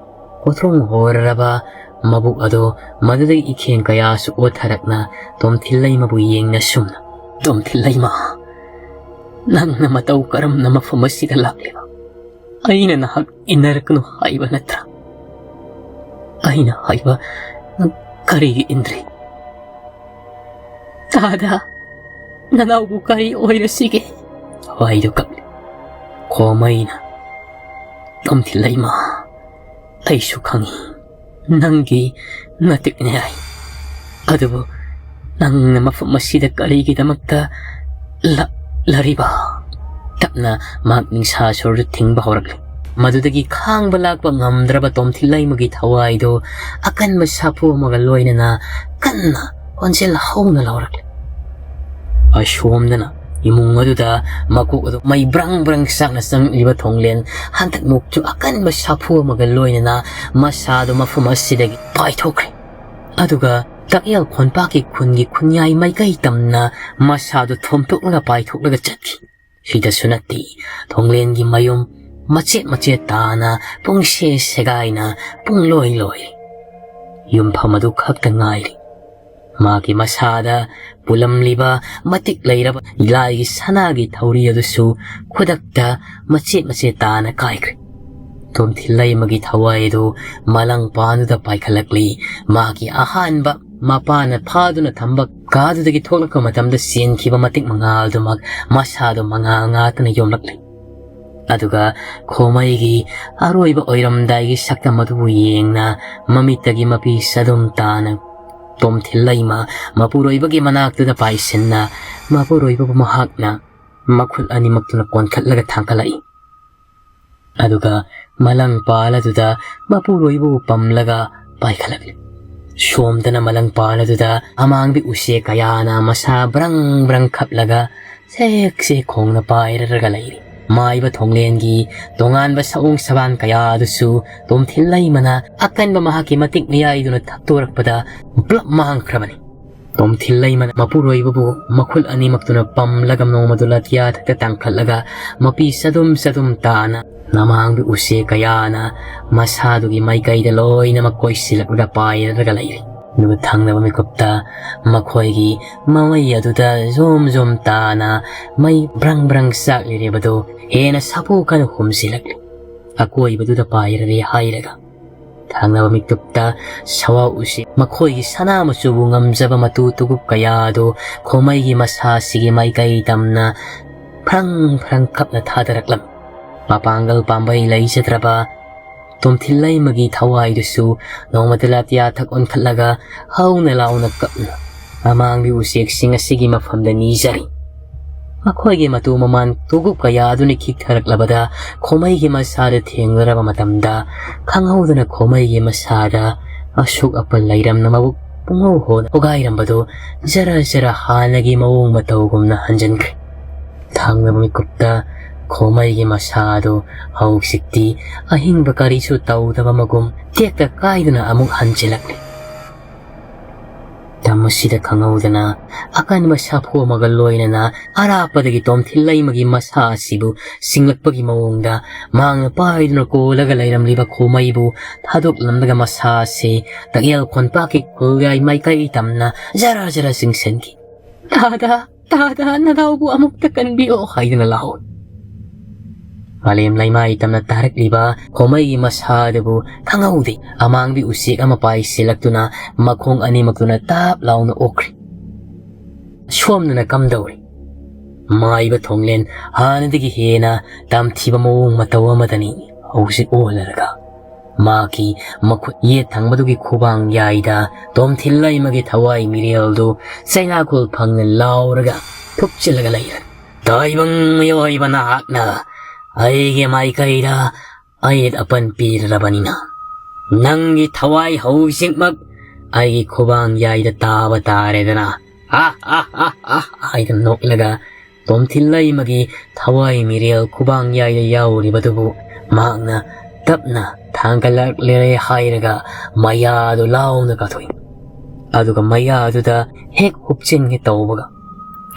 ꯀꯣꯊ꯭ꯔꯣꯡ ꯍꯣꯔꯔꯕ ꯃꯕꯨꯛ ꯑꯗꯨ ꯃꯗꯨꯗꯒꯤ ꯏꯈꯦꯡ ꯀꯌꯥꯁꯨ ꯑꯣꯠꯊꯔꯛꯅ ꯇꯣꯝꯊꯤꯜ ꯂꯩꯃꯕꯨ ꯌꯦꯡꯅ ꯁꯨꯝꯅ, "ꯇꯣꯝꯊꯤꯜ ꯂꯩꯃ, ꯅꯪꯅ ꯃꯇꯧ ꯀꯔꯝꯅ ꯃꯐꯝ ꯑꯁꯤꯗ ꯂꯥꯛꯂꯤꯕ? ꯑꯩꯅ ꯅꯍꯥꯛ ꯏꯟꯅꯔꯛꯀꯅꯨ ꯍꯥꯏꯕ ꯅꯠꯇ꯭ꯔꯥ? ꯑꯩꯅ ꯍꯥꯏꯕ ꯅꯪ ꯀꯔꯤꯒꯤ ꯏꯟꯗ꯭ꯔꯤ?" "ꯇꯥꯗ, ꯅꯅꯥꯎꯕꯨ ꯀꯔꯤ ꯑꯣꯏꯔꯁꯤꯒꯦ?" ꯊꯋꯥꯏꯗꯨ ꯀꯞꯂꯤ꯫ ꯈꯣꯃꯩꯅ, "ꯇꯣꯝꯊꯤꯜ ꯂꯩꯃ, ꯑꯩꯁꯨ ꯈꯪꯏ, ꯅꯪꯒꯤ ꯅꯇꯤꯛꯅꯦ ꯍꯥꯏ꯫ ꯑꯗꯨꯕꯨ ꯅꯪꯅ ꯃꯐꯝ ꯑꯁꯤꯗ ꯀꯔꯤꯒꯤꯗꯃꯛꯇ ꯂꯥꯛꯂꯔꯤꯕ?" ꯇꯞꯅ ꯃꯍꯥꯛ ꯅꯤꯡꯁꯥ ꯁꯣꯔꯗꯨ ꯊꯤꯡꯕ ꯍꯧꯔꯛꯂꯤ꯫ ꯃꯗꯨꯗꯒꯤ ꯈꯥꯡꯕ ꯂꯥꯛꯄ ꯉꯝꯗ꯭ꯔꯕ ꯇꯣꯝꯊꯤꯜ ꯂꯩꯃꯒꯤ ꯊꯋꯥꯏꯗꯨ ꯑꯀꯟꯕ ꯁꯥꯐꯨ ꯑꯃꯒ ꯂꯣꯏꯅꯅ ꯀꯟꯅ ꯈꯣꯟꯖꯦꯜ ꯍꯧꯅ ꯂꯥꯎꯔꯛꯂꯤ꯫ ꯑꯁꯣꯝꯗꯅ ꯏꯃꯨꯡ ꯑꯗꯨꯗ ꯃꯀꯣꯛ ꯑꯗꯨ ꯃꯩ ꯕ꯭ꯔꯪ ꯕ꯭ꯔꯪ ꯆꯥꯛꯅ ꯆꯪꯂꯤꯕ ꯊꯣꯡꯂꯦꯟ ꯍꯟꯗꯛꯃꯨꯛꯁꯨ ꯑꯀꯟꯕ ꯁꯥꯐꯨ ꯑꯃꯒ ꯂꯣꯏꯅꯅ ꯃꯁꯥꯗꯨ ꯃꯐꯝ ꯑꯁꯤꯗꯒꯤ ꯄꯥꯏꯊꯣꯛꯈ꯭ꯔꯦ꯫ ꯑꯗꯨꯒ ꯇꯛꯌꯦꯜ ꯈꯣꯟꯄꯥꯛꯀꯤ ꯈꯨꯟꯒꯤ ꯈꯨꯟꯌꯥꯏ ꯃꯥꯏꯀꯩ ꯇꯝꯅ ꯃꯁꯥꯗꯨ ꯊꯣꯝꯇꯣꯛꯂꯒ ꯄꯥꯏꯊꯣꯛꯂꯒ ꯆꯠꯈꯤ꯫ ꯁꯤꯗꯁꯨ ꯅꯠꯇꯦ, ꯊꯣꯡꯂꯦꯟꯒꯤ ꯃꯌꯨꯝ ꯃꯆꯦꯠ ꯃꯆꯦꯠ ꯇꯥꯅ ꯄꯨꯡꯁꯦ ꯁꯦꯒꯥꯏꯅ ꯄꯨꯡꯂꯣꯏ ꯂꯣꯏꯔꯦ꯫ ꯌꯨꯝꯐꯝ ꯑꯗꯨ ꯈꯛꯇ ꯉꯥꯏꯔꯦ꯫ ꯃꯥꯒꯤ ꯃꯁꯥꯗ ꯄꯨꯜꯂꯝꯂꯤꯕ ꯃꯇꯤꯛ ꯂꯩꯔꯕ ꯂꯥꯏꯒꯤ ꯁꯅꯥꯒꯤ ꯊꯧꯔꯤ ꯑꯗꯨꯁꯨ ꯈꯨꯗꯛꯇ ꯃꯆꯦꯠ ꯃꯆꯦꯠ ꯇꯥꯅ ꯀꯥꯏꯈ꯭ꯔꯦ꯫ ꯇꯣꯝꯊꯤꯜ ꯂꯩꯃꯒꯤ ꯊꯋꯥꯏ ꯑꯗꯨ ꯃꯂꯪ ꯄꯥꯟꯗꯨꯗ ꯄꯥꯏꯈꯠꯂꯛꯂꯤ꯫ ꯃꯥꯒꯤ ꯑꯍꯥꯟꯕ ꯃꯄꯥꯅ ꯐꯥꯗꯨꯅ ꯊꯝꯕ ꯀꯥꯗꯨꯗꯒꯤ ꯊꯣꯛꯂꯛꯄ ꯃꯇꯝꯗ ꯆꯦꯟꯈꯤꯕ ꯃꯇꯤꯛ ꯃꯉꯥꯜꯗꯨꯃꯛ ꯃꯁꯥꯗꯣ ꯃꯉꯥꯜ ꯉꯥꯛꯇꯅ ꯌꯣꯝꯂꯛꯂꯤ꯫ ꯑꯗꯨꯒ ꯈꯣꯃꯩꯒꯤ ꯑꯔꯣꯏꯕ ꯑꯣꯏꯔꯝꯗꯥꯏꯒꯤ ꯁꯛꯇꯝ ꯑꯗꯨꯕꯨ ꯌꯦꯡꯅ ꯃꯃꯤꯠꯇꯒꯤ ꯃꯄꯤ ꯆꯗꯨꯝ ꯇꯥꯅ ꯇꯣꯝꯊꯤꯜ ꯂꯩꯃ ꯃꯄꯨꯔꯣꯏꯕꯒꯤ ꯃꯅꯥꯛꯇꯨꯗ ꯄꯥꯏꯁꯤꯟꯅ ꯃꯄꯨꯔꯣꯏꯕꯕꯨ ꯃꯍꯥꯛꯅ ꯃꯈꯨꯠ ꯑꯅꯤꯃꯛꯇꯨꯅ ꯀꯣꯟꯈꯠꯂꯒ ꯊꯥꯡꯒꯠꯂꯛꯏ꯫ ꯑꯗꯨꯒ ꯃꯂꯪ ꯄꯥꯜ ꯑꯗꯨꯗ ꯃꯄꯨꯔꯣꯏꯕꯕꯨ ꯄꯝꯂꯒ ꯄꯥꯏꯈꯠꯂꯛꯂꯤ꯫ ꯁꯣꯝꯗꯅ ꯃꯂꯪ ꯄꯥꯜ ꯑꯗꯨꯗ ꯑꯃꯥꯡꯕꯤ ꯎꯆꯦꯛ ꯀꯌꯥꯅ ꯃꯁꯥ ꯕ꯭ꯔꯪ ꯕ꯭ꯔꯪ ꯈꯞꯂꯒ ꯁꯦꯛ ꯁꯦꯛ ꯈꯣꯡꯅ ꯄꯥꯏꯔꯒ ꯂꯩꯔꯤ꯫ ꯃꯥꯏꯕ ꯊꯣꯡꯂꯦꯟꯒꯤ ꯇꯣꯉꯥꯟꯕ ꯁꯑꯣꯡ ꯁꯕꯥꯟ ꯀꯌꯥ ꯑꯗꯨꯁꯨ ꯇꯣꯝꯊꯤꯜ ꯂꯩꯃꯅ ꯑꯀꯟꯕ ꯃꯍꯥꯛꯀꯤ ꯃꯇꯤꯛ ꯃꯌꯥꯏꯗꯨꯅ ꯊꯛꯇꯣꯔꯛꯄꯗ ꯄꯨꯂꯞ ꯃꯥꯡꯈ꯭ꯔꯕꯅꯤ꯫ ꯇꯣꯝꯊꯤꯜ ꯂꯩꯃꯅ ꯃꯄꯨꯔꯣꯏꯕꯕꯨ ꯃꯈꯨꯠ ꯑꯅꯤꯃꯛꯇꯨꯅ ꯄꯝꯂꯒ ꯅꯣꯡꯃꯗꯨ ꯂꯥꯇꯤꯌꯥ ꯊꯛꯇ ꯇꯥꯡꯈꯠꯂꯒ ꯃꯄꯤ ꯆꯗꯨꯝ ꯆꯗꯨꯝ ꯇꯥꯅ ꯅꯃꯥꯡꯕꯤ ꯎꯆꯦꯛ ꯀꯌꯥꯅ ꯃꯁꯥꯗꯨꯒꯤ ꯃꯥꯏꯀꯩꯗ ꯂꯣꯏꯅꯃꯛ ꯀꯣꯏꯁꯤꯜꯂꯛꯂꯒ ꯄꯥꯏꯔꯒ ꯂꯩꯔꯤ꯫ ꯑꯗꯨꯒ ꯊꯪꯅꯕ ꯃꯤꯀꯨꯞꯇ ꯃꯈꯣꯏꯒꯤ ꯃꯃꯩ ꯑꯗꯨꯗ ꯖꯣꯝ ꯖꯣꯝ ꯇꯥꯅ ꯃꯩ ꯕ꯭ꯔꯪ ꯕ꯭ꯔꯪ ꯆꯥꯛꯂꯤꯔꯤꯕꯗꯨ ꯍꯦꯟꯅ ꯁꯥꯐꯨ ꯀꯟꯅ ꯍꯨꯝꯖꯤꯜꯂꯛꯂꯤ꯫ ꯑꯀꯣꯏꯕꯗꯨꯗ ꯄꯥꯏꯔꯔꯦ ꯍꯥꯏꯔꯒ ꯊꯪꯅꯕ ꯃꯤꯀꯨꯞꯇ ꯁꯋꯥ ꯎꯆꯦꯛ ꯃꯈꯣꯏꯒꯤ ꯁꯅꯥ ꯃꯆꯨꯕꯨ ꯉꯝꯖꯕ ꯃꯇꯨ ꯇꯨꯒꯨꯞ ꯀꯌꯥ ꯑꯗꯨ ꯈꯣꯃꯩꯒꯤ ꯃꯁꯥꯁꯤꯒꯤ ꯃꯥꯏꯀꯩ ꯇꯝꯅ ꯐ꯭ꯔꯪ ꯐ꯭ꯔꯪ ꯈꯞꯅ ꯊꯥꯗꯔꯛꯂꯝꯃꯤ꯫ ꯃꯄꯥꯡꯒꯜ ꯄꯥꯝꯕꯩ ꯂꯩꯖꯗ꯭ꯔꯕ ꯇꯣꯝꯊꯤꯜ ꯂꯩꯃꯒꯤ ꯊꯋꯥꯏꯗꯨꯁꯨ ꯅꯣꯡꯃꯗ ꯂꯥꯇꯤꯌꯥ ꯊꯛ ꯑꯣꯟꯈꯠꯂꯒ ꯍꯧꯅ ꯂꯥꯎꯅ ꯀꯞꯅ ꯑꯃꯥꯡꯕꯤ ꯎꯆꯦꯛꯁꯤꯡ ꯑꯁꯤꯒꯤ ꯃꯐꯝꯗ ꯅꯤꯖꯔꯤ꯫ ꯃꯈꯣꯏꯒꯤ ꯃꯇꯨ ꯃꯃꯥꯟ ꯇꯨꯒꯨꯞ ꯀꯌꯥ ꯑꯗꯨꯅ ꯈꯤꯛꯊꯔꯛꯂꯕꯗ ꯈꯣꯃꯩꯒꯤ ꯃꯁꯥꯗ ꯊꯦꯡꯅꯔꯕ ꯃꯇꯝꯗ ꯈꯪꯍꯧꯗꯅ ꯈꯣꯃꯩꯒꯤ ꯃꯁꯥꯗ ꯑꯁꯨꯛ ꯑꯄꯟ ꯂꯩꯔꯝꯅ ꯃꯕꯨꯛ ꯄꯨꯡꯍꯧ ꯍꯣꯅ ꯄꯣꯒꯥꯏꯔꯝꯕꯗꯨ ꯖꯔ ꯖꯔ ꯍꯥꯟꯅꯒꯤ ꯃꯑꯣꯡ ꯃꯇꯧꯒꯨꯝꯅ ꯍꯟꯖꯤꯟꯈ꯭ꯔꯦ꯫ ꯊꯪꯅꯕ ꯃꯤꯀꯨꯞꯇ ꯈꯣꯃꯩꯒꯤ ꯃꯁꯥ ꯑꯗꯨ ꯍꯧꯖꯤꯛꯇꯤ ꯑꯍꯤꯡꯕ ꯀꯔꯤꯁꯨ ꯇꯧꯗꯕ ꯃꯒꯨꯝ ꯇꯦꯛꯇ ꯀꯥꯏꯗꯨꯅ ꯑꯃꯨꯛ ꯍꯟꯖꯤꯜꯂꯛꯂꯤ꯫ ꯃꯇꯝ ꯑꯁꯤꯗ ꯈꯪꯍꯧꯗꯅ ꯑꯀꯟꯕ ꯁꯥꯐꯨ ꯑꯃꯒ ꯂꯣꯏꯅꯅ ꯑꯔꯥꯞꯄꯗꯒꯤ ꯇꯣꯝꯊꯤꯜ ꯂꯩꯃꯒꯤ ꯃꯁꯥ ꯑꯁꯤꯕꯨ ꯁꯤꯡꯂꯛꯄꯒꯤ ꯃꯑꯣꯡꯗ ꯃꯍꯥꯛꯅ ꯄꯥꯏꯗꯨꯅ ꯀꯣꯜꯂꯒ ꯂꯩꯔꯝꯂꯤꯕ ꯈꯣꯃꯩꯕꯨ ꯊꯥꯗꯣꯛꯂꯝꯂꯒ ꯃꯁꯥ ꯑꯁꯤ ꯇꯛꯌꯦꯜ ꯈꯣꯟꯄꯥꯛꯀꯤ ꯈꯨꯜꯌꯥꯏ ꯃꯥꯏꯀꯩ ꯇꯝꯅ ꯖꯔ ꯖꯔ ꯆꯤꯡꯁꯤꯟꯈꯤ꯫ "ꯇꯥꯗ, ꯇꯥꯗ, ꯅꯅꯥꯎꯕꯨ ꯑꯃꯨꯛꯇ ꯀꯟꯕꯤꯌꯣ" ꯍꯥꯏꯗꯨꯅ ꯂꯥꯎꯏ꯫ ꯃꯥꯂꯦꯝ ꯂꯩꯃꯥꯏ ꯇꯝꯅ ꯇꯥꯔꯛꯂꯤꯕ ꯈꯣꯃꯩꯒꯤ ꯃꯁꯥ ꯑꯗꯨꯕꯨ ꯈꯪꯍꯧꯗꯦ ꯑꯃꯥꯡꯕꯤ ꯎꯆꯦꯛ ꯑꯃ ꯄꯥꯏꯁꯤꯜꯂꯛꯇꯨꯅ ꯃꯈꯣꯡ ꯑꯅꯤꯃꯛꯇꯨꯅ ꯇꯥꯞ ꯂꯥꯎꯅ ꯑꯣꯛꯈ꯭ꯔꯤ꯫ ꯁꯣꯝꯗꯅ ꯀꯝꯗꯧꯔꯤ? ꯃꯥꯏꯕ ꯊꯣꯡꯂꯦꯟ ꯍꯥꯟꯅꯗꯒꯤ ꯍꯦꯟꯅ ꯇꯝꯊꯤꯕ ꯃꯑꯣꯡ ꯃꯇꯧ ꯑꯃꯗꯅꯤ ꯍꯧꯖꯤꯛ ꯑꯣꯜꯂꯔꯒ꯫ ꯃꯍꯥꯛꯀꯤ ꯃꯈꯨꯠ ꯌꯦꯠ ꯊꯪꯕꯗꯨꯒꯤ ꯈꯨꯕꯥꯡ ꯌꯥꯏꯗ ꯇꯣꯝꯊꯤꯜ ꯂꯩꯃꯒꯤ ꯊꯋꯥꯏ ꯃꯤꯔꯦꯜꯗꯨ ꯆꯩꯅꯥꯈꯣꯜ ꯐꯪꯅ ꯂꯥꯎꯔꯒ ꯊꯨꯞꯆꯤꯜꯂꯒ ꯂꯩꯔꯦ꯫ "ꯇꯥꯏꯕꯪ ꯃꯤꯑꯣꯏꯕ ꯅꯍꯥꯛꯅ ꯑꯩꯒꯤ ꯃꯥꯏꯀꯩꯗ ꯑꯌꯦꯠ ꯑꯄꯟ ꯄꯤꯔꯔꯕꯅꯤꯅ, ꯅꯪꯒꯤ ꯊꯋꯥꯏ ꯍꯧꯖꯤꯛꯃꯛ ꯑꯩꯒꯤ ꯈꯨꯕꯥꯡ ꯌꯥꯏꯗ ꯇꯥꯕ ꯇꯥꯔꯦꯗꯅ꯫ ꯍꯥ, ꯍꯥ, ꯍꯥ, ꯍꯥ, ꯍꯥꯏꯗꯨꯅ ꯅꯣꯛꯂꯒ ꯇꯣꯝꯊꯤꯜ ꯂꯩꯃꯒꯤ ꯊꯋꯥꯏ ꯃꯤꯔꯦꯜ ꯈꯨꯕꯥꯡ ꯌꯥꯏꯗ ꯌꯥꯎꯔꯤꯕꯗꯨꯕꯨ ꯃꯍꯥꯛꯅ ꯇꯞꯅ ꯊꯥꯡꯒꯠꯂꯛꯂꯦ ꯍꯥꯏꯔꯒ ꯃꯌꯥꯗꯨ ꯂꯥꯎꯅ ꯀꯥꯊꯣꯛꯏ꯫ ꯑꯗꯨꯒ ꯃꯌꯥꯗꯨꯗ ꯍꯦꯛ ꯍꯨꯞꯆꯤꯟꯒꯦ ꯇꯧꯕꯒ,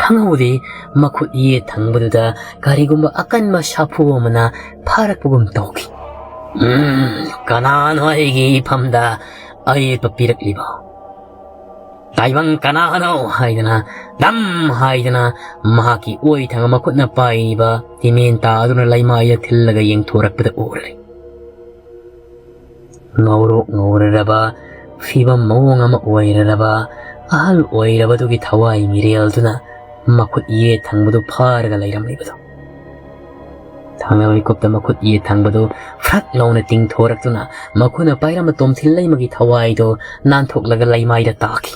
ꯈꯪꯍꯧꯗꯦ, ꯃꯈꯨꯠ ꯌꯦꯠ ꯊꯪꯕꯗꯨꯗ ꯀꯔꯤꯒꯨꯝꯕ ꯑꯀꯟꯕ ꯁꯥꯐꯨ ꯑꯃꯅ ꯐꯥꯔꯛꯄꯒꯨꯝ ꯇꯧꯈꯤ꯫ "ꯎꯝ, ꯀꯅꯥꯅꯣ ꯑꯩꯒꯤ ꯏꯐꯝꯗ ꯑꯌꯦꯠꯄ ꯄꯤꯔꯛꯂꯤꯕ? ꯇꯥꯏꯕꯪ ꯀꯅꯥꯅꯣ?" ꯍꯥꯏꯗꯅ, "ꯗꯝ!" ꯍꯥꯏꯗꯅ ꯃꯍꯥꯛꯀꯤ ꯑꯣꯏ ꯊꯪꯕ ꯃꯈꯨꯠꯅ ꯄꯥꯏꯔꯤꯕ ꯇꯤꯃꯦꯟ ꯇꯥꯗꯨꯅ ꯂꯩꯃꯥꯏꯗ ꯊꯤꯜꯂꯒ ꯌꯦꯡꯊꯣꯔꯛꯄꯗ ꯎꯔꯦ꯫ ꯉꯧꯔꯣꯛ ꯉꯧꯔꯔꯕ, ꯐꯤꯕꯝ ꯃꯑꯣꯡ ꯑꯃ ꯑꯣꯏꯔꯔꯕ ꯑꯍꯜ ꯑꯣꯏꯔꯕꯗꯨꯒꯤ ꯊꯋꯥꯏ ꯃꯤꯔꯦꯜꯗꯨꯅ ꯃꯈꯨꯠ ꯌꯦꯠ ꯊꯪꯕꯗꯨ ꯐꯥꯔꯒ ꯂꯩꯔꯝꯂꯤꯕꯗꯨ꯫ ꯊꯥꯡꯅ ꯃꯤꯀꯨꯞꯇ ꯃꯈꯨꯠ ꯌꯦꯠ ꯊꯪꯕꯗꯨ ꯐ꯭ꯔꯛ ꯂꯥꯎꯅ ꯇꯤꯡꯊꯣꯔꯛꯇꯨꯅ ꯃꯈꯨꯠꯅ ꯄꯥꯏꯔꯝꯕ ꯇꯣꯝꯊꯤꯜ ꯂꯩꯃꯒꯤ ꯊꯋꯥꯏꯗꯨ ꯅꯥꯟꯊꯣꯛꯂꯒ ꯂꯩꯃꯥꯏꯗ ꯇꯥꯈꯤ꯫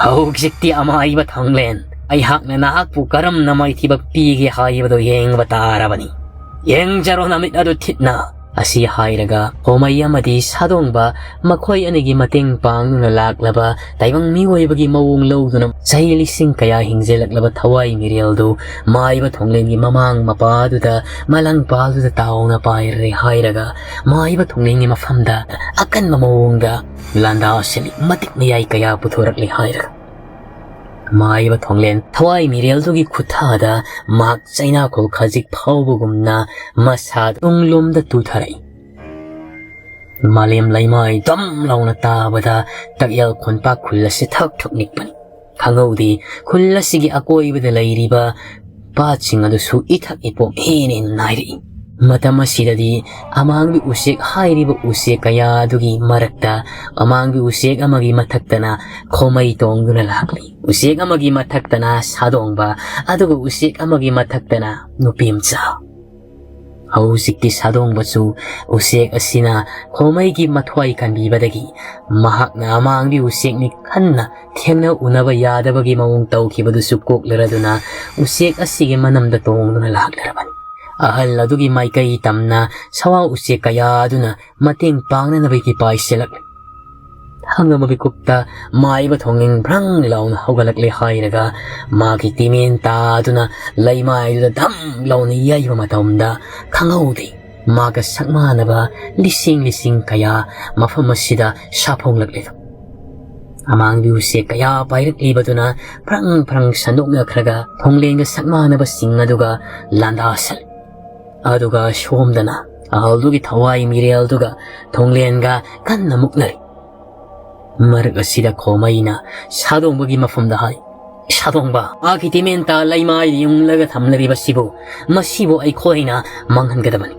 "ꯍꯧꯖꯤꯛꯇꯤ ꯑꯃꯥꯏꯕ ꯊꯣꯡꯂꯦꯟ, ꯑꯩꯍꯥꯛꯅ ꯅꯍꯥꯛꯄꯨ ꯀꯔꯝꯅ ꯃꯥꯏꯊꯤꯕ ꯄꯤꯒꯦ ꯍꯥꯏꯕꯗꯨ ꯌꯦꯡꯕ ꯇꯥꯔꯕꯅꯤ꯫ ꯌꯦꯡꯖꯔꯣ ꯅꯃꯤꯠ ꯑꯗꯨ ꯊꯤꯠꯅ!" ꯑꯁꯤ ꯍꯥꯏꯔꯒ ꯈꯣꯃꯩ ꯑꯃꯗꯤ ꯁꯥꯗꯣꯡꯕ ꯃꯈꯣꯏ ꯑꯅꯤꯒꯤ ꯃꯇꯦꯡ ꯄꯥꯡꯗꯨꯅ ꯂꯥꯛꯂꯕ ꯇꯥꯏꯕꯪ ꯃꯤꯑꯣꯏꯕꯒꯤ ꯃꯑꯣꯡ ꯂꯧꯗꯨꯅ ꯆꯍꯤ ꯂꯤꯁꯤꯡ ꯀꯌꯥ ꯍꯤꯡꯖꯤꯜꯂꯛꯂꯕ ꯊꯋꯥꯏ ꯃꯤꯔꯦꯜꯗꯨ ꯃꯥꯏꯕ ꯊꯣꯡꯂꯦꯟꯒꯤ ꯃꯃꯥꯡ ꯃꯄꯥꯗꯨꯗ ꯃꯂꯪ ꯄꯥꯜꯗꯨꯗ ꯇꯥꯎꯅ ꯄꯥꯏꯔꯦ ꯍꯥꯏꯔꯒ ꯃꯥꯏꯕ ꯊꯣꯡꯂꯦꯟꯒꯤ ꯃꯐꯝꯗ ꯑꯀꯟꯕ ꯃꯑꯣꯡꯗ ꯂꯥꯟꯗꯥ ꯁꯤꯜꯂꯤ, ꯃꯇꯤꯛ ꯃꯌꯥꯏ ꯀꯌꯥ ꯄꯨꯊꯣꯔꯛꯂꯤ ꯍꯥꯏꯔꯒ ꯃꯥꯏꯕ ꯊꯣꯡꯂꯦꯟ ꯊꯋꯥꯏ ꯃꯤꯔꯦꯜꯗꯨꯒꯤ ꯈꯨꯠꯊꯥꯗ ꯃꯍꯥꯛ ꯆꯩꯅꯥꯈꯣꯜ ꯈꯖꯤꯛ ꯐꯥꯎꯕꯒꯨꯝꯅ ꯃꯁꯥ ꯇꯨꯡꯂꯣꯝꯗ ꯇꯨꯊꯔꯛꯏ꯫ ꯃꯥꯂꯦꯝ ꯂꯩꯃꯥꯏ ꯗꯝ ꯂꯥꯎꯅ ꯇꯥꯕꯗ ꯇꯛꯌꯦꯜ ꯈꯣꯟꯄꯥꯛ ꯈꯨꯜ ꯑꯁꯤ ꯊꯛ ꯊꯛ ꯅꯤꯛꯄꯅꯤ꯫ ꯈꯪꯍꯧꯗꯦ, ꯈꯨꯜ ꯑꯁꯤꯒꯤ ꯑꯀꯣꯏꯕꯗ ꯂꯩꯔꯤꯕ ꯄꯥꯠꯁꯤꯡ ꯑꯗꯨꯁꯨ ꯏꯊꯛ ꯏꯄꯣꯝ ꯍꯦꯟꯅ ꯍꯦꯟꯅ ꯅꯥꯏꯔꯛꯏ꯫ ꯃꯇꯝ ꯑꯁꯤꯗꯗꯤ ꯑꯃꯥꯡꯕꯤ ꯎꯆꯦꯛ ꯍꯥꯏꯔꯤꯕ ꯎꯆꯦꯛ ꯀꯌꯥ ꯑꯗꯨꯒꯤ ꯃꯔꯛꯇ ꯑꯃꯥꯡꯕꯤ ꯎꯆꯦꯛ ꯑꯃꯒꯤ ꯃꯊꯛꯇꯅ ꯈꯣꯃꯩ ꯇꯣꯡꯗꯨꯅ ꯂꯥꯛꯂꯤ꯫ ꯎꯆꯦꯛ ꯑꯃꯒꯤ ꯃꯊꯛꯇꯅ ꯁꯥꯗꯣꯡꯕ, ꯑꯗꯨꯒ ꯎꯆꯦꯛ ꯑꯃꯒꯤ ꯃꯊꯛꯇꯅ ꯅꯨꯄꯤ ꯃꯆꯥ꯫ ꯍꯧꯖꯤꯛꯇꯤ ꯁꯥꯗꯣꯡꯕꯁꯨ ꯎꯆꯦꯛ ꯑꯁꯤꯅ ꯈꯣꯃꯩꯒꯤ ꯃꯊ꯭ꯋꯥꯏ ꯀꯟꯕꯤꯕꯗꯒꯤ ꯃꯍꯥꯛꯅ ꯑꯃꯥꯡꯕꯤ ꯎꯆꯦꯛꯅꯤ ꯈꯟꯅ ꯊꯦꯡꯅ ꯎꯅꯕ ꯌꯥꯗꯕꯒꯤ ꯃꯑꯣꯡ ꯇꯧꯈꯤꯕꯗꯨꯁꯨ ꯀꯣꯛꯂꯔꯗꯨꯅ ꯎꯆꯦꯛ ꯑꯁꯤꯒꯤ ꯃꯅꯝꯗ ꯇꯣꯡꯗꯨꯅ ꯂꯥꯛꯂꯔꯕꯅꯤ꯫ ꯑꯍꯜ ꯑꯗꯨꯒꯤ ꯃꯥꯏꯀꯩ ꯇꯝꯅ ꯁꯋꯥ ꯎꯆꯦꯛ ꯀꯌꯥ ꯑꯗꯨꯅ ꯃꯇꯦꯡ ꯄꯥꯡꯅꯅꯕꯒꯤ ꯄꯥꯏꯁꯤꯜꯂꯛꯂꯤ꯫ ꯍꯪꯉꯕ ꯃꯤꯀꯨꯞꯇ ꯃꯥꯏꯕ ꯊꯣꯡꯂꯦꯟ ꯕ꯭ꯔꯪ ꯂꯥꯎꯅ ꯍꯧꯒꯠꯂꯛꯂꯦ ꯍꯥꯏꯔꯒ ꯃꯥꯒꯤ ꯇꯤꯃꯦꯟ ꯇꯥꯗꯨꯅ ꯂꯩꯃꯥꯏꯗꯨꯗ ꯙꯝ ꯂꯥꯎꯅ ꯌꯩꯕ ꯃꯇꯝꯗ ꯈꯪꯍꯧꯗꯦ ꯃꯥꯒ ꯁꯛꯃꯥꯟꯅꯕ ꯂꯤꯁꯤꯡ ꯂꯤꯁꯤꯡ ꯀꯌꯥ ꯃꯐꯝ ꯑꯁꯤꯗ ꯁꯥꯐꯣꯡꯂꯛꯂꯤꯗꯣ꯫ ꯑꯃꯥꯡꯕꯤ ꯎꯆꯦꯛ ꯀꯌꯥ ꯄꯥꯏꯔꯛꯂꯤꯕꯗꯨꯅ ꯐ꯭ꯔꯪ ꯐ꯭ꯔꯪ ꯁꯟꯗꯣꯛꯅꯈ꯭ꯔꯒ ꯊꯣꯡꯂꯦꯟꯒ ꯁꯛꯃꯥꯟꯅꯕꯁꯤꯡ ꯑꯗꯨꯒ ꯂꯥꯟꯗꯥꯁꯜꯂꯤ꯫ ꯑꯗꯨꯒ ꯁꯣꯝꯗꯅ ꯑꯍꯜꯗꯨꯒꯤ ꯊꯋꯥꯏ ꯃꯤꯔꯦꯜꯗꯨꯒ ꯊꯣꯡꯂꯦꯟꯒ ꯀꯟꯅ ꯃꯨꯛꯅꯔꯤ꯫ ꯃꯔꯛ ꯑꯁꯤꯗ ꯈꯣꯃꯩꯅ ꯁꯥꯗꯣꯡꯕꯒꯤ ꯃꯐꯝꯗ ꯍꯥꯏ, "ꯁꯥꯗꯣꯡꯕ, ꯃꯥꯒꯤ ꯇꯤꯃꯦꯟꯇꯥ ꯂꯩꯃꯥꯏꯗ ꯌꯨꯡꯂꯒ ꯊꯝꯂꯤꯕꯁꯤꯕꯨ, ꯃꯁꯤꯕꯨ ꯑꯩꯈꯣꯏꯅ ꯃꯥꯡꯍꯟꯒꯗꯕꯅꯤ꯫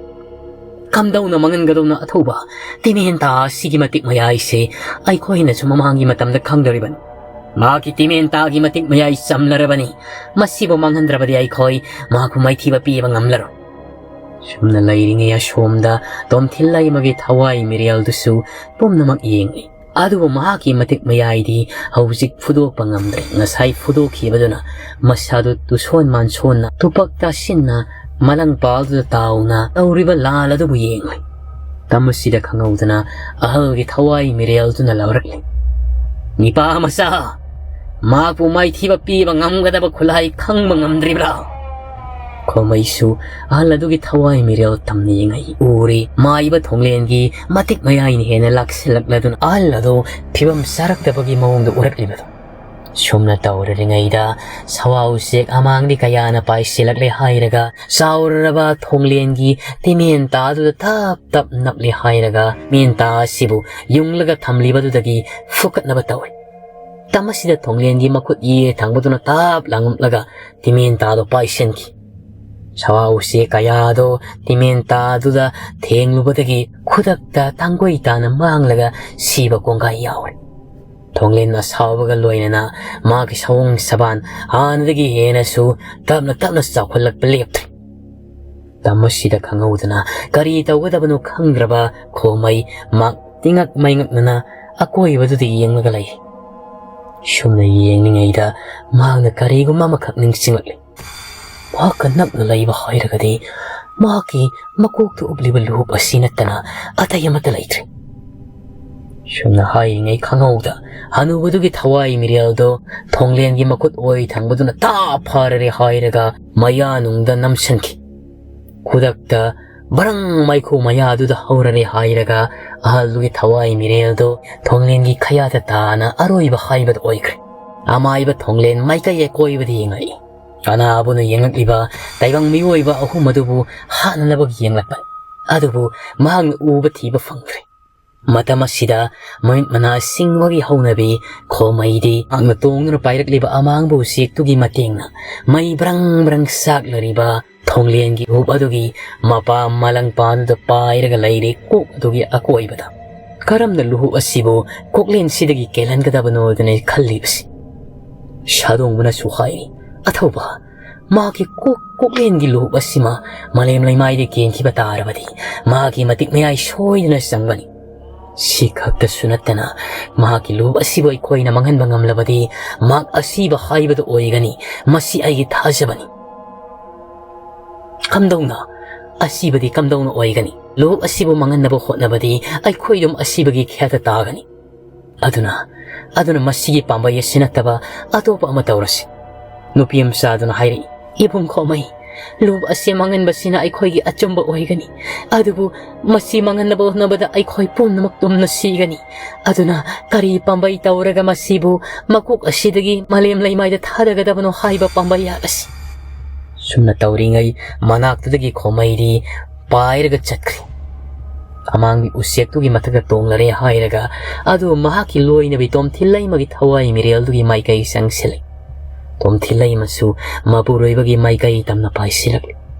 ꯀꯝꯗꯧꯅ ꯃꯥꯡꯍꯟꯒꯗꯧꯅ ꯑꯊꯧꯕ? ꯇꯤꯃꯦꯟꯇꯥ ꯑꯁꯤꯒꯤ ꯃꯇꯤꯛ ꯃꯌꯥꯏꯁꯦ ꯑꯩꯈꯣꯏꯅꯁꯨ ꯃꯃꯥꯡꯒꯤ ꯃꯇꯝꯗ ꯈꯪꯗꯧꯔꯤꯕꯅꯤ꯫ ꯃꯥꯒꯤ ꯇꯤꯃꯦꯟꯇꯥꯒꯤ ꯃꯇꯤꯛ ꯃꯌꯥꯏ ꯆꯝꯂꯔꯕꯅꯤ꯫ ꯃꯁꯤꯕꯨ ꯃꯥꯡꯍꯟꯗ꯭ꯔꯕꯗꯤ ꯑꯩꯈꯣꯏ ꯃꯍꯥꯛꯄꯨ ꯃꯥꯏꯊꯤꯕ ꯄꯤꯕ ꯉꯝꯂꯔꯣꯏ"꯫ ꯁꯨꯝꯅ ꯂꯩꯔꯤꯉꯩ ꯑꯁꯣꯝꯗ ꯇꯣꯝꯊꯤꯜ ꯂꯩꯃꯒꯤ ꯊꯋꯥꯏ ꯃꯤꯔꯦꯜꯗꯨꯁꯨ ꯄꯨꯝꯅꯃꯛ ꯌꯦꯡꯂꯤ꯫ ꯑꯗꯨꯕꯨ ꯃꯍꯥꯛꯀꯤ ꯃꯇꯤꯛ ꯃꯌꯥꯏꯗꯤ ꯍꯧꯖꯤꯛ ꯐꯨꯗꯣꯛꯄ ꯉꯝꯗ꯭ꯔꯦ꯫ ꯉꯁꯥꯏ ꯐꯨꯗꯣꯛꯈꯤꯕꯗꯨꯅ ꯃꯁꯥꯗꯨ ꯇꯨꯁꯣꯟ ꯃꯥꯟꯁꯣꯟꯅ, ꯇꯨꯄꯛ ꯇꯥꯁꯤꯟꯅ, ꯃꯂꯪꯄꯥꯜꯗꯨꯗ ꯇꯥꯎꯅ ꯇꯧꯔꯤꯕ ꯂꯥꯜ ꯑꯗꯨꯕꯨ ꯌꯦꯡꯂꯤ꯫ ꯇꯝ ꯑꯁꯤꯗ ꯈꯪꯍꯧꯗꯅ ꯑꯍꯜꯒꯤ ꯊꯋꯥꯏ ꯃꯤꯔꯦꯜꯗꯨꯅ ꯂꯥꯎꯔꯛꯂꯤ, "ꯅꯤꯄꯥ ꯃꯆꯥ, ꯃꯍꯥꯛꯄꯨ ꯃꯥꯏꯊꯤꯕ ꯄꯤꯕ ꯉꯝꯒꯗꯕ ꯈꯨꯠꯂꯥꯏ ꯈꯪꯕ ꯉꯝꯗ꯭ꯔꯤꯕ꯭ꯔꯥ?" ꯈꯣꯃꯩꯁꯨ ꯑꯍꯜ ꯑꯗꯨꯒꯤ ꯊꯋꯥꯏ ꯃꯤꯔꯦꯜ ꯇꯝꯅ ꯌꯦꯡꯉꯛꯏ꯫ ꯎꯔꯤ, ꯃꯥꯏꯕ ꯊꯣꯡꯂꯦꯟꯒꯤ ꯃꯇꯤꯛ ꯃꯌꯥꯏꯅ ꯍꯦꯟꯅ ꯂꯥꯛꯁꯤꯜꯂꯛꯂꯗꯨꯅ ꯑꯍꯜ ꯑꯗꯨ ꯐꯤꯕꯝ ꯆꯥꯔꯛꯇꯕꯒꯤ ꯃꯑꯣꯡꯗ ꯎꯔꯛꯂꯤꯕꯗꯨ꯫ ꯁꯨꯝꯅ ꯇꯧꯔꯤꯉꯩꯗ ꯁꯋꯥ ꯎꯆꯦꯛ ꯑꯃꯥꯡꯕꯤ ꯀꯌꯥꯅ ꯄꯥꯏꯁꯤꯜꯂꯛꯂꯦ ꯍꯥꯏꯔꯒ ꯆꯥꯎꯔꯔꯕ ꯊꯣꯡꯂꯦꯟꯒꯤ ꯇꯤꯃꯦꯟꯇꯥꯗꯨꯗ ꯇꯞ ꯇꯞ ꯅꯞꯂꯦ ꯍꯥꯏꯔꯒ ꯃꯦꯟꯇꯥ ꯑꯁꯤꯕꯨ ꯌꯨꯡꯂꯒ ꯊꯝꯂꯤꯕꯗꯨꯗꯒꯤ ꯐꯨꯀꯠꯅꯕ ꯇꯧꯏ꯫ ꯇꯝ ꯑꯁꯤꯗ ꯊꯣꯡꯂꯦꯟꯒꯤ ꯃꯈꯨꯠ ꯌꯦ ꯊꯪꯕꯗꯨꯅ ꯇꯞ ꯂꯥꯡꯂꯛꯂꯒ ꯇꯤꯃꯦꯟꯇꯥꯗꯣ ꯄꯥꯏꯁꯤꯟꯈꯤ꯫ ꯁꯋꯥ ꯎꯆꯦꯛ ꯀꯌꯥꯗꯣ ꯇꯤꯃꯦꯟꯇꯥꯗꯨꯗ ꯊꯦꯡꯂꯨꯕꯗꯒꯤ ꯈꯨꯗꯛꯇ ꯇꯥꯡꯒꯣꯏ ꯇꯥꯅ ꯃꯥꯡꯂꯒ ꯁꯤꯕ ꯀꯣꯡꯒꯥꯏ ꯌꯥꯎꯔꯦ꯫ ꯊꯣꯡꯂꯦꯟ ꯑꯁꯥꯎꯕꯒ ꯂꯣꯏꯅꯅ ꯃꯥꯒꯤ ꯁꯑꯣꯡ ꯁꯕꯥꯟ ꯍꯥꯟꯅꯗꯒꯤ ꯍꯦꯟꯅꯁꯨ ꯇꯞꯅ ꯇꯞꯅ ꯆꯥꯎꯈꯠꯂꯛꯄ ꯂꯦꯞꯇ꯭ꯔꯦ꯫ ꯇꯝ ꯑꯁꯤꯗ ꯈꯪꯍꯧꯗꯅ ꯀꯔꯤ ꯇꯧꯒꯗꯕꯅꯣ ꯈꯪꯗ꯭ꯔꯕ ꯈꯣꯃꯩ ꯃꯍꯥꯛ ꯇꯤꯉꯛ ꯃꯩꯉꯛꯅꯅ ꯑꯀꯣꯏꯕꯗꯨꯗ ꯌꯦꯡꯂꯒ ꯂꯩ꯫ ꯁꯨꯝꯅ ꯌꯦꯡꯂꯤꯉꯩꯗ ꯃꯍꯥꯛꯅ ꯀꯔꯤꯒꯨꯝꯕ ꯑꯃꯈꯛ ꯅꯤꯡꯁꯤꯡꯂꯛꯂꯤ꯫ ꯃꯍꯥꯛꯀ ꯅꯛꯅ ꯂꯩꯕ ꯍꯥꯏꯔꯒꯗꯤ ꯃꯍꯥꯛꯀꯤ ꯃꯀꯣꯛꯇ ꯎꯞꯂꯤꯕ ꯂꯨꯍꯨꯞ ꯑꯁꯤ ꯅꯠꯇꯅ ꯑꯇꯩ ꯑꯃꯠꯇ ꯂꯩꯇ꯭ꯔꯦ꯫ ꯁꯨꯝꯅ ꯍꯥꯏꯔꯤꯉꯩ ꯈꯪꯍꯧꯗ ꯍꯅꯨꯕꯗꯨꯒꯤ ꯊꯋꯥꯏ ꯃꯤꯔꯦꯜꯗꯣ ꯊꯣꯡꯂꯦꯟꯒꯤ ꯃꯈꯨꯠ ꯑꯣꯏ ꯊꯪꯕꯗꯨꯅ ꯇꯥ ꯐꯥꯔꯔꯦ ꯍꯥꯏꯔꯒ ꯃꯌꯥꯅꯨꯡꯗ ꯅꯝꯁꯤꯟꯈꯤ꯫ ꯈꯨꯗꯛꯇ ꯕ꯭ꯔꯪ ꯃꯩꯈꯨ ꯃꯌꯥꯗꯨꯗ ꯍꯧꯔꯔꯦ ꯍꯥꯏꯔꯒ ꯑꯍꯜꯗꯨꯒꯤ ꯊꯋꯥꯏ ꯃꯤꯔꯦꯜꯗꯣ ꯊꯣꯡꯂꯦꯟꯒꯤ ꯈꯌꯥꯗ ꯇꯥꯅ ꯑꯔꯣꯏꯕ ꯍꯥꯏꯕꯗꯨ ꯑꯣꯏꯈ꯭ꯔꯦ꯫ ꯑꯃꯥꯏꯕ ꯊꯣꯡꯂꯦꯟ ꯃꯥꯏꯀꯩ ꯑꯀꯣꯏꯕꯗ ꯌꯦꯡꯂꯛꯏ꯫ ꯑꯅꯥꯕꯅ ꯌꯦꯡꯂꯛꯂꯤꯕ ꯇꯥꯏꯕꯪ ꯃꯤꯑꯣꯏꯕ ꯑꯍꯨꯝ ꯑꯗꯨꯕꯨ ꯍꯥꯠꯅꯅꯕꯒꯤ ꯌꯦꯡꯂꯛꯄꯅꯤ꯫ ꯑꯗꯨꯕꯨ ꯃꯍꯥꯛꯅ ꯎꯕ ꯊꯤꯕ ꯐꯪꯗ꯭ꯔꯦ꯫ ꯃꯇꯝ ꯑꯁꯤꯗ ꯃꯃꯤꯠ ꯃꯅꯥ ꯁꯤꯡꯕꯒꯤ ꯍꯧꯅꯕꯤ ꯈꯣꯃꯩꯗꯤ ꯃꯍꯥꯛꯅ ꯇꯣꯡꯗꯨꯅ ꯄꯥꯏꯔꯛꯂꯤꯕ ꯑꯃꯥꯡꯕ ꯎꯆꯦꯛꯇꯨꯒꯤ ꯃꯇꯦꯡꯅ ꯃꯩ ꯕ꯭ꯔꯪ ꯕ꯭ꯔꯪ ꯆꯥꯛꯂꯔꯤꯕ ꯊꯣꯡꯂꯦꯟꯒꯤ ꯍꯨꯞ ꯑꯗꯨꯒꯤ ꯃꯄꯥ ꯃꯂꯪꯄꯥꯗꯨꯗ ꯄꯥꯏꯔꯒ ꯂꯩꯔꯦ꯫ ꯀꯣꯛ ꯑꯗꯨꯒꯤ ꯑꯀꯣꯏꯕꯗ ꯀꯔꯝꯅ ꯂꯨꯍꯨꯞ ꯑꯁꯤꯕꯨ ꯀꯣꯛꯂꯦꯟꯁꯤꯗꯒꯤ ꯀꯦꯜꯍꯟꯒꯗꯕꯅꯣꯗꯅ ꯈꯜꯂꯤꯕꯁꯤ꯫ ꯁꯥꯗꯣꯡꯕꯅꯁꯨ ꯍꯥꯏꯔꯤ, "ꯑꯊꯧꯕ, ꯃꯍꯥꯛꯀꯤ ꯀꯣꯛ ꯀꯣꯛꯂꯦꯟꯒꯤ ꯂꯨꯍꯨꯞ ꯑꯁꯤꯃ ꯃꯥꯂꯦꯝ ꯂꯩꯃꯥꯏꯗ ꯀꯦꯟꯈꯤꯕ ꯇꯥꯔꯕꯗꯤ ꯃꯍꯥꯛꯀꯤ ꯃꯇꯤꯛ ꯃꯌꯥꯏ ꯁꯣꯏꯗꯅ ꯆꯪꯒꯅꯤ꯫ ꯁꯤ ꯈꯛꯇꯁꯨ ꯅꯠꯇꯅ ꯃꯍꯥꯛꯀꯤ ꯂꯨꯍꯨꯞ ꯑꯁꯤꯕꯨ ꯑꯩꯈꯣꯏꯅ ꯃꯥꯡꯍꯟꯕ ꯉꯝꯂꯕꯗꯤ ꯃꯍꯥꯛ ꯑꯁꯤꯕ ꯍꯥꯏꯕꯗꯨ ꯑꯣꯏꯒꯅꯤ꯫ ꯃꯁꯤ ꯑꯩꯒꯤ ꯊꯥꯖꯕꯅꯤ꯫" "ꯀꯝꯗꯧꯅ? ꯑꯁꯤꯕꯗꯤ ꯀꯝꯗꯧꯅ ꯑꯣꯏꯒꯅꯤ? ꯂꯨꯍꯨꯞ ꯑꯁꯤꯕꯨ ꯃꯥꯡꯍꯟꯅꯕ ꯍꯣꯠꯅꯕꯗꯤ ꯑꯩꯈꯣꯏꯗꯨꯝ ꯑꯁꯤꯕꯒꯤ ꯈꯦꯠꯇ ꯇꯥꯒꯅꯤ꯫ ꯑꯗꯨꯅ, ꯑꯗꯨꯅ ꯃꯁꯤꯒꯤ ꯄꯥꯝꯕꯩ ꯑꯁꯤ ꯅꯠꯇꯕ ꯑꯇꯣꯞꯄ ꯑꯃ ꯇꯧꯔꯁꯤ꯫" ꯅꯨꯄꯤ ꯃꯆꯥꯗꯨꯅ ꯍꯥꯏꯔꯛꯏ, "ꯏꯕꯨꯡ ꯈꯣꯃꯩ, ꯂꯨꯞ ꯑꯁꯤ ꯃꯥꯡꯍꯟꯕꯁꯤꯅ ꯑꯩꯈꯣꯏꯒꯤ ꯑꯆꯨꯝꯕ ꯑꯣꯏꯒꯅꯤ, ꯑꯗꯨꯕꯨ ꯃꯁꯤ ꯃꯥꯡꯍꯟꯅꯕ ꯍꯣꯠꯅꯕꯗ ꯑꯩꯈꯣꯏ ꯄꯨꯝꯅꯃꯛ ꯇꯨꯝꯅ ꯁꯤꯒꯅꯤ꯫ ꯑꯗꯨꯅ ꯀꯔꯤ ꯄꯥꯝꯕꯩ ꯇꯧꯔꯒ ꯃꯁꯤꯕꯨ ꯃꯀꯣꯛ ꯑꯁꯤꯗꯒꯤ ꯃꯥꯂꯦꯝ ꯂꯩꯃꯥꯏꯗ ꯊꯥꯗꯒꯗꯕꯅꯣ ꯍꯥꯏꯕ ꯄꯥꯝꯕꯩ ꯌꯥꯠ ꯑꯁꯤ?" ꯁꯨꯝꯅ ꯇꯧꯔꯤꯉꯩ ꯃꯅꯥꯛꯇꯨꯗꯒꯤ ꯈꯣꯃꯩꯗꯤ ꯄꯥꯏꯔꯒ ꯆꯠꯈ꯭ꯔꯦ꯫ ꯑꯃꯥꯡꯕꯤ ꯎꯆꯦꯛꯇꯨꯒꯤ ꯃꯊꯛꯇ ꯇꯣꯡꯂꯔꯦ ꯍꯥꯏꯔꯒ ꯑꯗꯨ ꯃꯍꯥꯛꯀꯤ ꯂꯣꯏꯅꯕꯤ ꯇꯣꯝꯊꯤꯜꯂꯩꯃꯒꯤ ꯊꯋꯥꯏ ꯃꯤꯔꯦꯜꯗꯨꯒꯤ ꯃꯥꯏꯀꯩ ꯆꯪꯁꯤꯜꯂꯤ꯫ ꯇꯣꯝꯊꯤꯜꯂꯩꯃꯁꯨ ꯃꯄꯨꯔꯣꯏꯕꯒꯤ ꯃꯥꯏꯀꯩ ꯇꯝꯅ ꯄꯥꯏꯁꯤꯜꯂꯛꯂꯤ꯫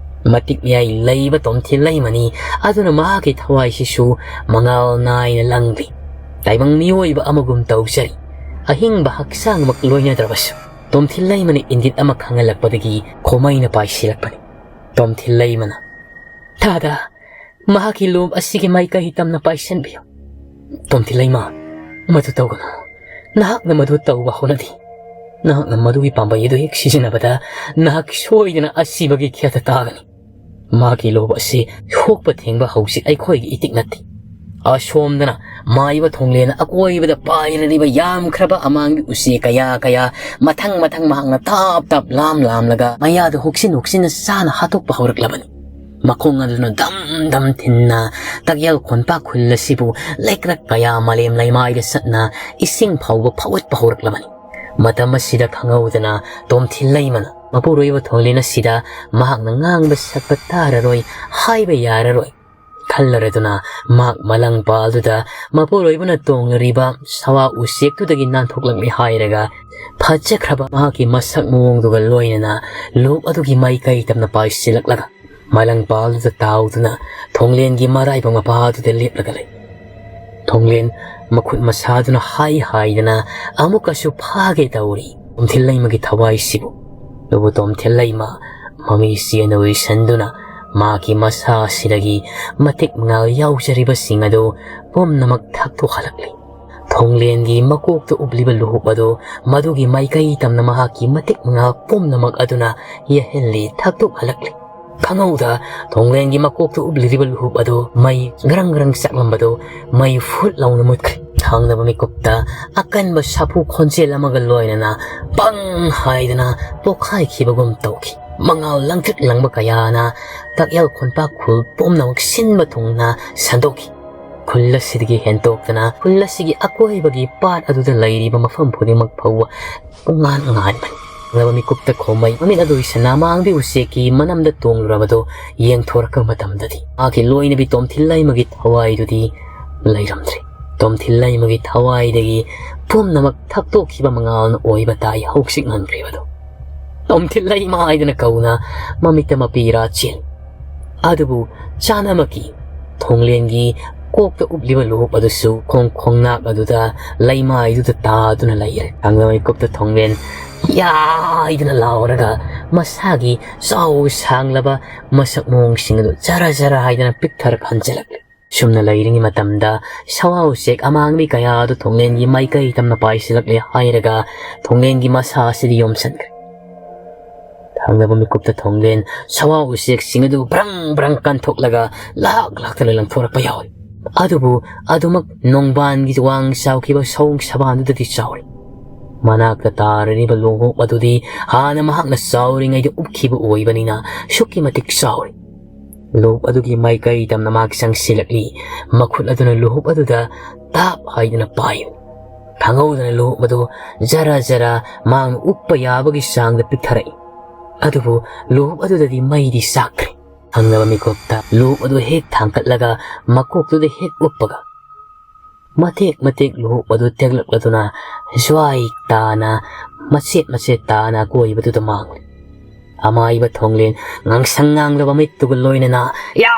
ꯃꯇꯤꯛ ꯃꯌꯥꯏ ꯂꯩꯕ ꯇꯣꯝꯊꯤꯜꯂꯩꯃꯅꯤ꯫ ꯑꯗꯨꯅ ꯃꯍꯥꯛꯀꯤ ꯊꯋꯥꯏꯁꯤꯁꯨ ꯃꯉꯥꯜ ꯅꯥꯏꯅ ꯂꯪꯂꯤ꯫ ꯇꯥꯏꯕꯪ ꯃꯤꯑꯣꯏꯕ ꯑꯃꯒꯨꯝ ꯇꯧꯖꯔꯤ꯫ ꯑꯍꯤꯡꯕ ꯍꯛꯆꯥꯡꯃꯛ ꯂꯣꯏꯅꯗ꯭ꯔꯕꯁꯨ ꯇꯣꯝꯊꯤꯜꯂꯩꯃꯅ ꯏꯪꯒꯤꯠ ꯑꯃ ꯈꯪꯍꯜꯂꯛꯄꯗꯒꯤ ꯈꯣꯃꯩꯅ ꯄꯥꯏꯁꯤꯜꯂꯛꯄꯅꯤ꯫ ꯇꯣꯝꯊꯤꯜꯂꯩꯃꯅ, "ꯊꯥꯗ, ꯃꯍꯥꯛꯀꯤ ꯂꯣꯝ ꯑꯁꯤꯒꯤ ꯃꯥꯏꯀꯩ ꯇꯝꯅ ꯄꯥꯏꯁꯤꯟꯕꯤꯌꯨ꯫" "ꯇꯣꯝꯊꯤꯜꯂꯩꯃ, ꯃꯗꯨ ꯇꯧꯒꯅꯨ꯫ ꯅꯍꯥꯛꯅ ꯃꯗꯨ ꯇꯧꯕ ꯍꯧꯅꯗꯦ꯫" ꯅꯍꯥꯛꯅ ꯃꯗꯨꯒꯤ ꯄꯥꯝꯕꯩ ꯑꯗꯨ ꯍꯦꯛ ꯁꯤꯖꯤꯟꯅꯕꯗ ꯅꯍꯥꯛ ꯁꯣꯏꯗꯅ ꯑꯁꯤꯕꯒꯤ ꯈꯦꯠꯇ ꯇꯥꯒꯅꯤ꯫ ꯃꯍꯥꯛꯀꯤ ꯂꯨꯍꯨꯞ ꯑꯁꯤ ꯍꯣꯛꯄ ꯊꯤꯡꯕ ꯍꯧꯖꯤꯛ ꯑꯩꯈꯣꯏꯒꯤ ꯏꯇꯤꯛ ꯅꯠꯇꯦ꯫ ꯑꯁꯣꯝꯗꯅ ꯃꯥꯏꯕ ꯊꯣꯡꯂꯦꯟꯅ ꯑꯀꯣꯏꯕꯗ ꯄꯥꯏꯔꯔꯤꯕ ꯌꯥꯝꯈ꯭ꯔꯕ ꯑꯃꯥꯡꯕꯤ ꯎꯆꯦꯛ ꯀꯌꯥ ꯀꯌꯥ ꯃꯊꯪ ꯃꯊꯪ ꯃꯍꯥꯛꯅ ꯇꯥꯞ ꯇꯥꯞ ꯂꯥꯝ ꯂꯥꯝꯂꯒ ꯃꯌꯥꯗ ꯍꯨꯛꯁꯤꯟ ꯍꯨꯛꯁꯤꯟꯅ ꯆꯥꯅ ꯍꯥꯠꯇꯣꯛꯄ ꯍꯧꯔꯛꯂꯕꯅꯤ꯫ ꯃꯈꯣꯡ ꯑꯗꯨꯅ ꯗꯝ ꯗꯝ ꯊꯤꯟꯅ ꯇꯛꯌꯦꯜ ꯈꯣꯟꯄꯥꯛ ꯈꯨꯜ ꯑꯁꯤꯕꯨ ꯂꯩꯀ꯭ꯔꯛ ꯀꯌꯥ ꯃꯥꯂꯦꯝ ꯂꯩꯃꯥꯏꯗ ꯆꯠꯅ ꯏꯁꯤꯡ ꯐꯥꯎꯕ ꯐꯥꯎꯒꯠꯄ ꯍꯧꯔꯛꯂꯕꯅꯤ꯫ ꯃꯇꯝ ꯑꯁꯤꯗ ꯈꯪꯍꯧꯗꯅ ꯇꯣꯝꯊꯤꯜ ꯂꯩꯃꯅ ꯃꯄꯨꯔꯣꯏꯕ ꯊꯣꯡꯂꯦꯟ ꯑꯁꯤꯗ ꯃꯍꯥꯛꯅ ꯉꯥꯡꯕ ꯁꯛꯄ ꯇꯥꯔꯔꯣꯏ, ꯍꯥꯏꯕ ꯌꯥꯔꯔꯣꯏ ꯈꯜꯂꯔꯗꯨꯅ ꯃꯍꯥꯛ ꯃꯂꯪꯄꯥꯜꯗꯨꯗ ꯃꯄꯨꯔꯣꯏꯕꯅ ꯇꯣꯡꯂꯤꯕ ꯁꯋꯥ ꯎꯆꯦꯛꯇꯨꯗꯒꯤ ꯅꯥꯟꯊꯣꯛꯂꯛꯂꯦ ꯍꯥꯏꯔꯒ ꯐꯖꯈ꯭ꯔꯕ ꯃꯍꯥꯛꯀꯤ ꯃꯁꯛ ꯃꯑꯣꯡꯗꯨꯒ ꯂꯣꯏꯅꯅ ꯂꯨꯞ ꯑꯗꯨꯒꯤ ꯃꯥꯏꯀꯩ ꯇꯝꯅ ꯄꯥꯏꯁꯤꯜꯂꯛꯂꯒ ꯃꯂꯪꯄꯥꯜꯗꯨꯗ ꯇꯥꯎꯗꯨꯅ ꯊꯣꯡꯂꯦꯟꯒꯤ ꯃꯔꯥꯏꯕꯛ ꯃꯄꯥꯗꯨꯗ ꯂꯦꯞꯂꯒ ꯂꯩ꯫ ꯊꯣꯡꯂꯦꯟ ꯃꯈꯨꯠ ꯃꯁꯥꯗꯨꯅ ꯍꯥꯏ ꯍꯥꯏꯗꯅ ꯑꯃꯨꯛꯀꯁꯨ ꯐꯥꯒꯦ ꯇꯧꯔꯤ ꯇꯣꯝꯊꯤꯜ ꯂꯩꯃꯒꯤ ꯊꯋꯥꯏꯁꯤꯕꯨ꯫ ꯑꯗꯨꯕꯨ ꯇꯣꯝꯊꯤꯜ ꯂꯩꯃ ꯃꯃꯤ ꯆꯦꯅ ꯎꯏꯁꯟꯗꯨꯅ ꯃꯍꯥꯛꯀꯤ ꯃꯁꯥ ꯑꯁꯤꯗꯒꯤ ꯃꯇꯤꯛ ꯃꯉꯥꯜ ꯌꯥꯎꯖꯔꯤꯕꯁꯤꯡ ꯑꯗꯨ ꯄꯨꯝꯅꯃꯛ ꯊꯛꯇꯣꯛꯍꯜꯂꯛꯂꯤ꯫ ꯊꯣꯡꯂꯦꯟꯒꯤ ꯃꯀꯣꯛꯇ ꯎꯞꯂꯤꯕ ꯂꯨꯍꯨꯞ ꯑꯗꯨ ꯃꯗꯨꯒꯤ ꯃꯥꯏꯀꯩ ꯇꯝꯅ ꯃꯍꯥꯛꯀꯤ ꯃꯇꯤꯛ ꯃꯉꯥꯜ ꯄꯨꯝꯅꯃꯛ ꯑꯗꯨꯅ ꯌꯦꯍꯜꯂꯤ, ꯊꯛꯇꯣꯛꯍꯜꯂꯛꯂꯤ꯫ ꯈꯪꯍꯧꯗ ꯊꯣꯡꯂꯦꯟꯒꯤ ꯃꯀꯣꯛꯇ ꯎꯞꯂꯤꯔꯤꯕ ꯂꯨꯍꯨꯞ ꯑꯗꯨ ꯃꯩ ꯒ꯭ꯔꯪ ꯒ꯭ꯔꯪ ꯆꯥꯛꯂꯝꯕꯗꯨ ꯃꯩ ꯐꯨꯠ ꯂꯥꯎꯅ ꯃꯨꯠꯈ꯭ꯔꯦ꯫ ꯊꯥꯡꯗꯕ ꯃꯤꯀꯨꯞꯇ ꯑꯀꯟꯕ ꯁꯥꯐꯨ ꯈꯣꯟꯖꯦꯜ ꯑꯃꯒ ꯂꯣꯏꯅꯅ ꯄꯪ ꯍꯥꯏꯗꯅ ꯄꯣꯛꯈꯥꯏꯈꯤꯕꯒꯨꯝ ꯇꯧꯈꯤ꯫ ꯃꯉꯥꯜ ꯂꯪꯇ꯭ꯔꯤꯛ ꯂꯪꯕ ꯀꯌꯥꯅ ꯇꯛꯌꯦꯜ ꯈꯣꯟꯄꯥꯛ ꯈꯨꯜ ꯄꯨꯝꯅꯃꯛ ꯁꯤꯟꯕ ꯊꯨꯡꯅ ꯁꯟꯗꯣꯛꯈꯤ꯫ ꯈꯨꯜ ꯑꯁꯤꯗꯒꯤ ꯍꯦꯟꯇꯣꯛꯇꯅ ꯈꯨꯜ ꯑꯁꯤꯒꯤ ꯑꯀꯣꯏꯕꯒꯤ ꯄꯥꯠ ꯑꯗꯨꯗ ꯂꯩꯔꯤꯕ ꯃꯐꯝ ꯈꯨꯗꯤꯡꯃꯛ ꯐꯥꯎꯕ ꯄꯨꯡꯉꯥꯟ ꯉꯥꯟꯕꯅꯤ꯫ ꯈꯪꯂꯕ ꯃꯤꯀꯨꯞꯇ ꯈꯣꯝꯃꯩ ꯃꯃꯤꯠ ꯑꯗꯨ ꯎꯏꯁꯟꯅ ꯑꯃꯥꯡꯕꯤ ꯎꯆꯦꯛꯀꯤ ꯃꯅꯝꯗ ꯇꯣꯡꯂꯨꯔꯕꯗꯨ ꯌꯦꯡꯊꯣꯔꯛꯄ ꯃꯇꯝꯗꯗꯤ ꯃꯍꯥꯛꯀꯤ ꯂꯣꯏꯅꯕꯤ ꯇꯣꯝꯊꯤꯜ ꯂꯩꯃꯒꯤ ꯊꯋꯥꯏꯗꯨꯗꯤ ꯂꯩꯔꯝꯗ꯭ꯔꯦ꯫ ꯇꯣꯝꯊꯤꯜ ꯂꯩꯃꯒꯤ ꯊꯋꯥꯏꯗꯒꯤ ꯄꯨꯝꯅꯃꯛ ꯊꯛꯇꯣꯛꯈꯤꯕ ꯃꯉꯥꯜꯅ ꯑꯣꯏꯕ ꯇꯥꯏ ꯍꯧꯖꯤꯛ ꯉꯟꯈ꯭ꯔꯤꯕꯗꯨ꯫ ꯇꯣꯝꯊꯤꯜ ꯂꯩꯃ ꯍꯥꯏꯗꯅ ꯀꯧꯅ ꯃꯃꯤꯠꯇ ꯃꯄꯤ ꯏꯔꯥ ꯆꯦꯜꯂꯤ꯫ ꯑꯗꯨꯕꯨ ꯆꯥꯅꯃꯛꯀꯤ ꯊꯣꯡꯂꯦꯟꯒꯤ ꯀꯣꯛꯇ ꯎꯞꯂꯤꯕ ꯂꯨꯍꯨꯞ ꯑꯗꯨꯁꯨ ꯈꯣꯡ ꯈꯣꯡꯅꯥꯛ ꯑꯗꯨꯗ ꯂꯩꯃꯥꯏꯗꯨꯗ ꯇꯥꯗꯨꯅ ꯂꯩꯔꯦ꯫ ꯈꯪꯂꯕ ꯃꯤꯀꯨꯞꯇ ꯊꯣꯡꯂꯦꯟ ꯌꯥꯏꯗꯨꯅ ꯂꯥꯎꯔꯒ ꯃꯁꯥꯒꯤ ꯆꯥꯎ ꯁꯥꯡꯂꯕ ꯃꯁꯛ ꯃꯑꯣꯡꯁꯤꯡ ꯑꯗꯨ ꯖꯔ ꯖꯔ ꯍꯥꯏꯗꯅ ꯄꯤꯛꯊꯔꯛ ꯍꯟꯖꯤꯜꯂꯛꯂꯦ꯫ ꯁꯨꯝꯅ ꯂꯩꯔꯤꯉꯩ ꯃꯇꯝꯗ ꯁꯋꯥ ꯎꯆꯦꯛ ꯑꯃꯥꯡꯕꯤ ꯀꯌꯥ ꯑꯗꯨ ꯊꯣꯡꯂꯦꯟꯒꯤ ꯃꯥꯏꯀꯩ ꯇꯝꯅ ꯄꯥꯏꯁꯤꯜꯂꯛꯂꯦ ꯍꯥꯏꯔꯒ ꯊꯣꯡꯂꯦꯟꯒꯤ ꯃꯁꯥ ꯑꯁꯤꯗ ꯌꯣꯝꯁꯤꯟꯈ꯭ꯔꯦ꯫ ꯊꯪꯅꯕ ꯃꯤꯀꯨꯞꯇ ꯊꯣꯡꯂꯦꯟ ꯁꯋꯥ ꯎꯆꯦꯛꯁꯤꯡ ꯑꯗꯨ ꯕ꯭ꯔꯪ ꯕ꯭ꯔꯪ ꯀꯟꯊꯣꯛꯂꯒ ꯂꯥꯛ ꯂꯥꯛꯇꯅ ꯂꯪꯊꯣꯔꯛꯄ ꯌꯥꯎꯏ꯫ ꯑꯗꯨꯕꯨ ꯑꯗꯨꯃꯛ ꯅꯣꯡꯕꯥꯟꯒꯤ ꯋꯥꯡ ꯆꯥꯎꯈꯤꯕ ꯁꯑꯣꯡ ꯁꯕꯥꯟꯗꯨꯗꯗꯤ ꯆꯥꯎꯔꯤ꯫ ꯃꯅꯥꯛꯇ ꯇꯥꯔꯤꯕ ꯂꯨꯍꯨꯞ ꯑꯗꯨꯗꯤ ꯍꯥꯟꯅ ꯃꯍꯥꯛꯅ ꯆꯥꯎꯔꯤꯉꯩꯗ ꯎꯞꯈꯤꯕ ꯑꯣꯏꯕꯅꯤꯅ ꯑꯁꯨꯛꯀꯤ ꯃꯇꯤꯛ ꯆꯥꯎꯔꯤ꯫ ꯂꯨꯍꯨꯞ ꯑꯗꯨꯒꯤ ꯃꯥꯏꯀꯩ ꯇꯝꯅ ꯃꯍꯥꯛ ꯆꯪꯁꯤꯜꯂꯛꯂꯤ꯫ ꯃꯈꯨꯠ ꯑꯗꯨꯅ ꯂꯨꯍꯨꯞ ꯑꯗꯨꯗ ꯇꯥꯞ ꯍꯥꯏꯗꯨꯅ ꯄꯥꯏ꯫ ꯈꯪꯍꯧꯗꯅ ꯂꯨꯍꯨꯞ ꯑꯗꯨ ꯖꯔ ꯖꯔ ꯃꯍꯥꯛꯅ ꯎꯞꯄ ꯌꯥꯕꯒꯤ ꯆꯥꯡꯗ ꯄꯤꯛꯊꯔꯛꯏ꯫ ꯑꯗꯨꯕꯨ ꯂꯨꯍꯨꯞ ꯑꯗꯨꯗꯗꯤ ꯃꯩꯗꯤ ꯆꯥꯛꯈ꯭ꯔꯦ꯫ ꯊꯪꯅꯕ ꯃꯤꯀꯨꯞꯇ ꯂꯨꯍꯨꯞ ꯑꯗꯨ ꯍꯦꯛ ꯊꯥꯡꯒꯠꯂꯒ ꯃꯀꯣꯛꯇꯨꯗ ꯍꯦꯛ ꯎꯞꯄꯒ ꯃꯇꯦꯛ ꯃꯇꯦꯛ ꯂꯨꯍꯨꯞ ꯑꯗꯨ ꯇꯦꯛꯂꯛꯂꯗꯨꯅ ꯖ꯭ꯋꯥꯏ ꯇꯥꯅ ꯃꯆꯦꯠ ꯃꯆꯦꯠ ꯇꯥꯅ ꯑꯀꯣꯏꯕꯗꯨꯗ ꯃꯥꯡꯂꯤ꯫ ꯑꯃꯥꯏꯕ ꯊꯣꯡꯂꯦꯟ ꯉꯥꯡꯁꯪ ꯉꯥꯡꯂꯕ ꯃꯤꯠꯇꯨꯒ ꯂꯣꯏꯅꯅ "ꯌꯥ!"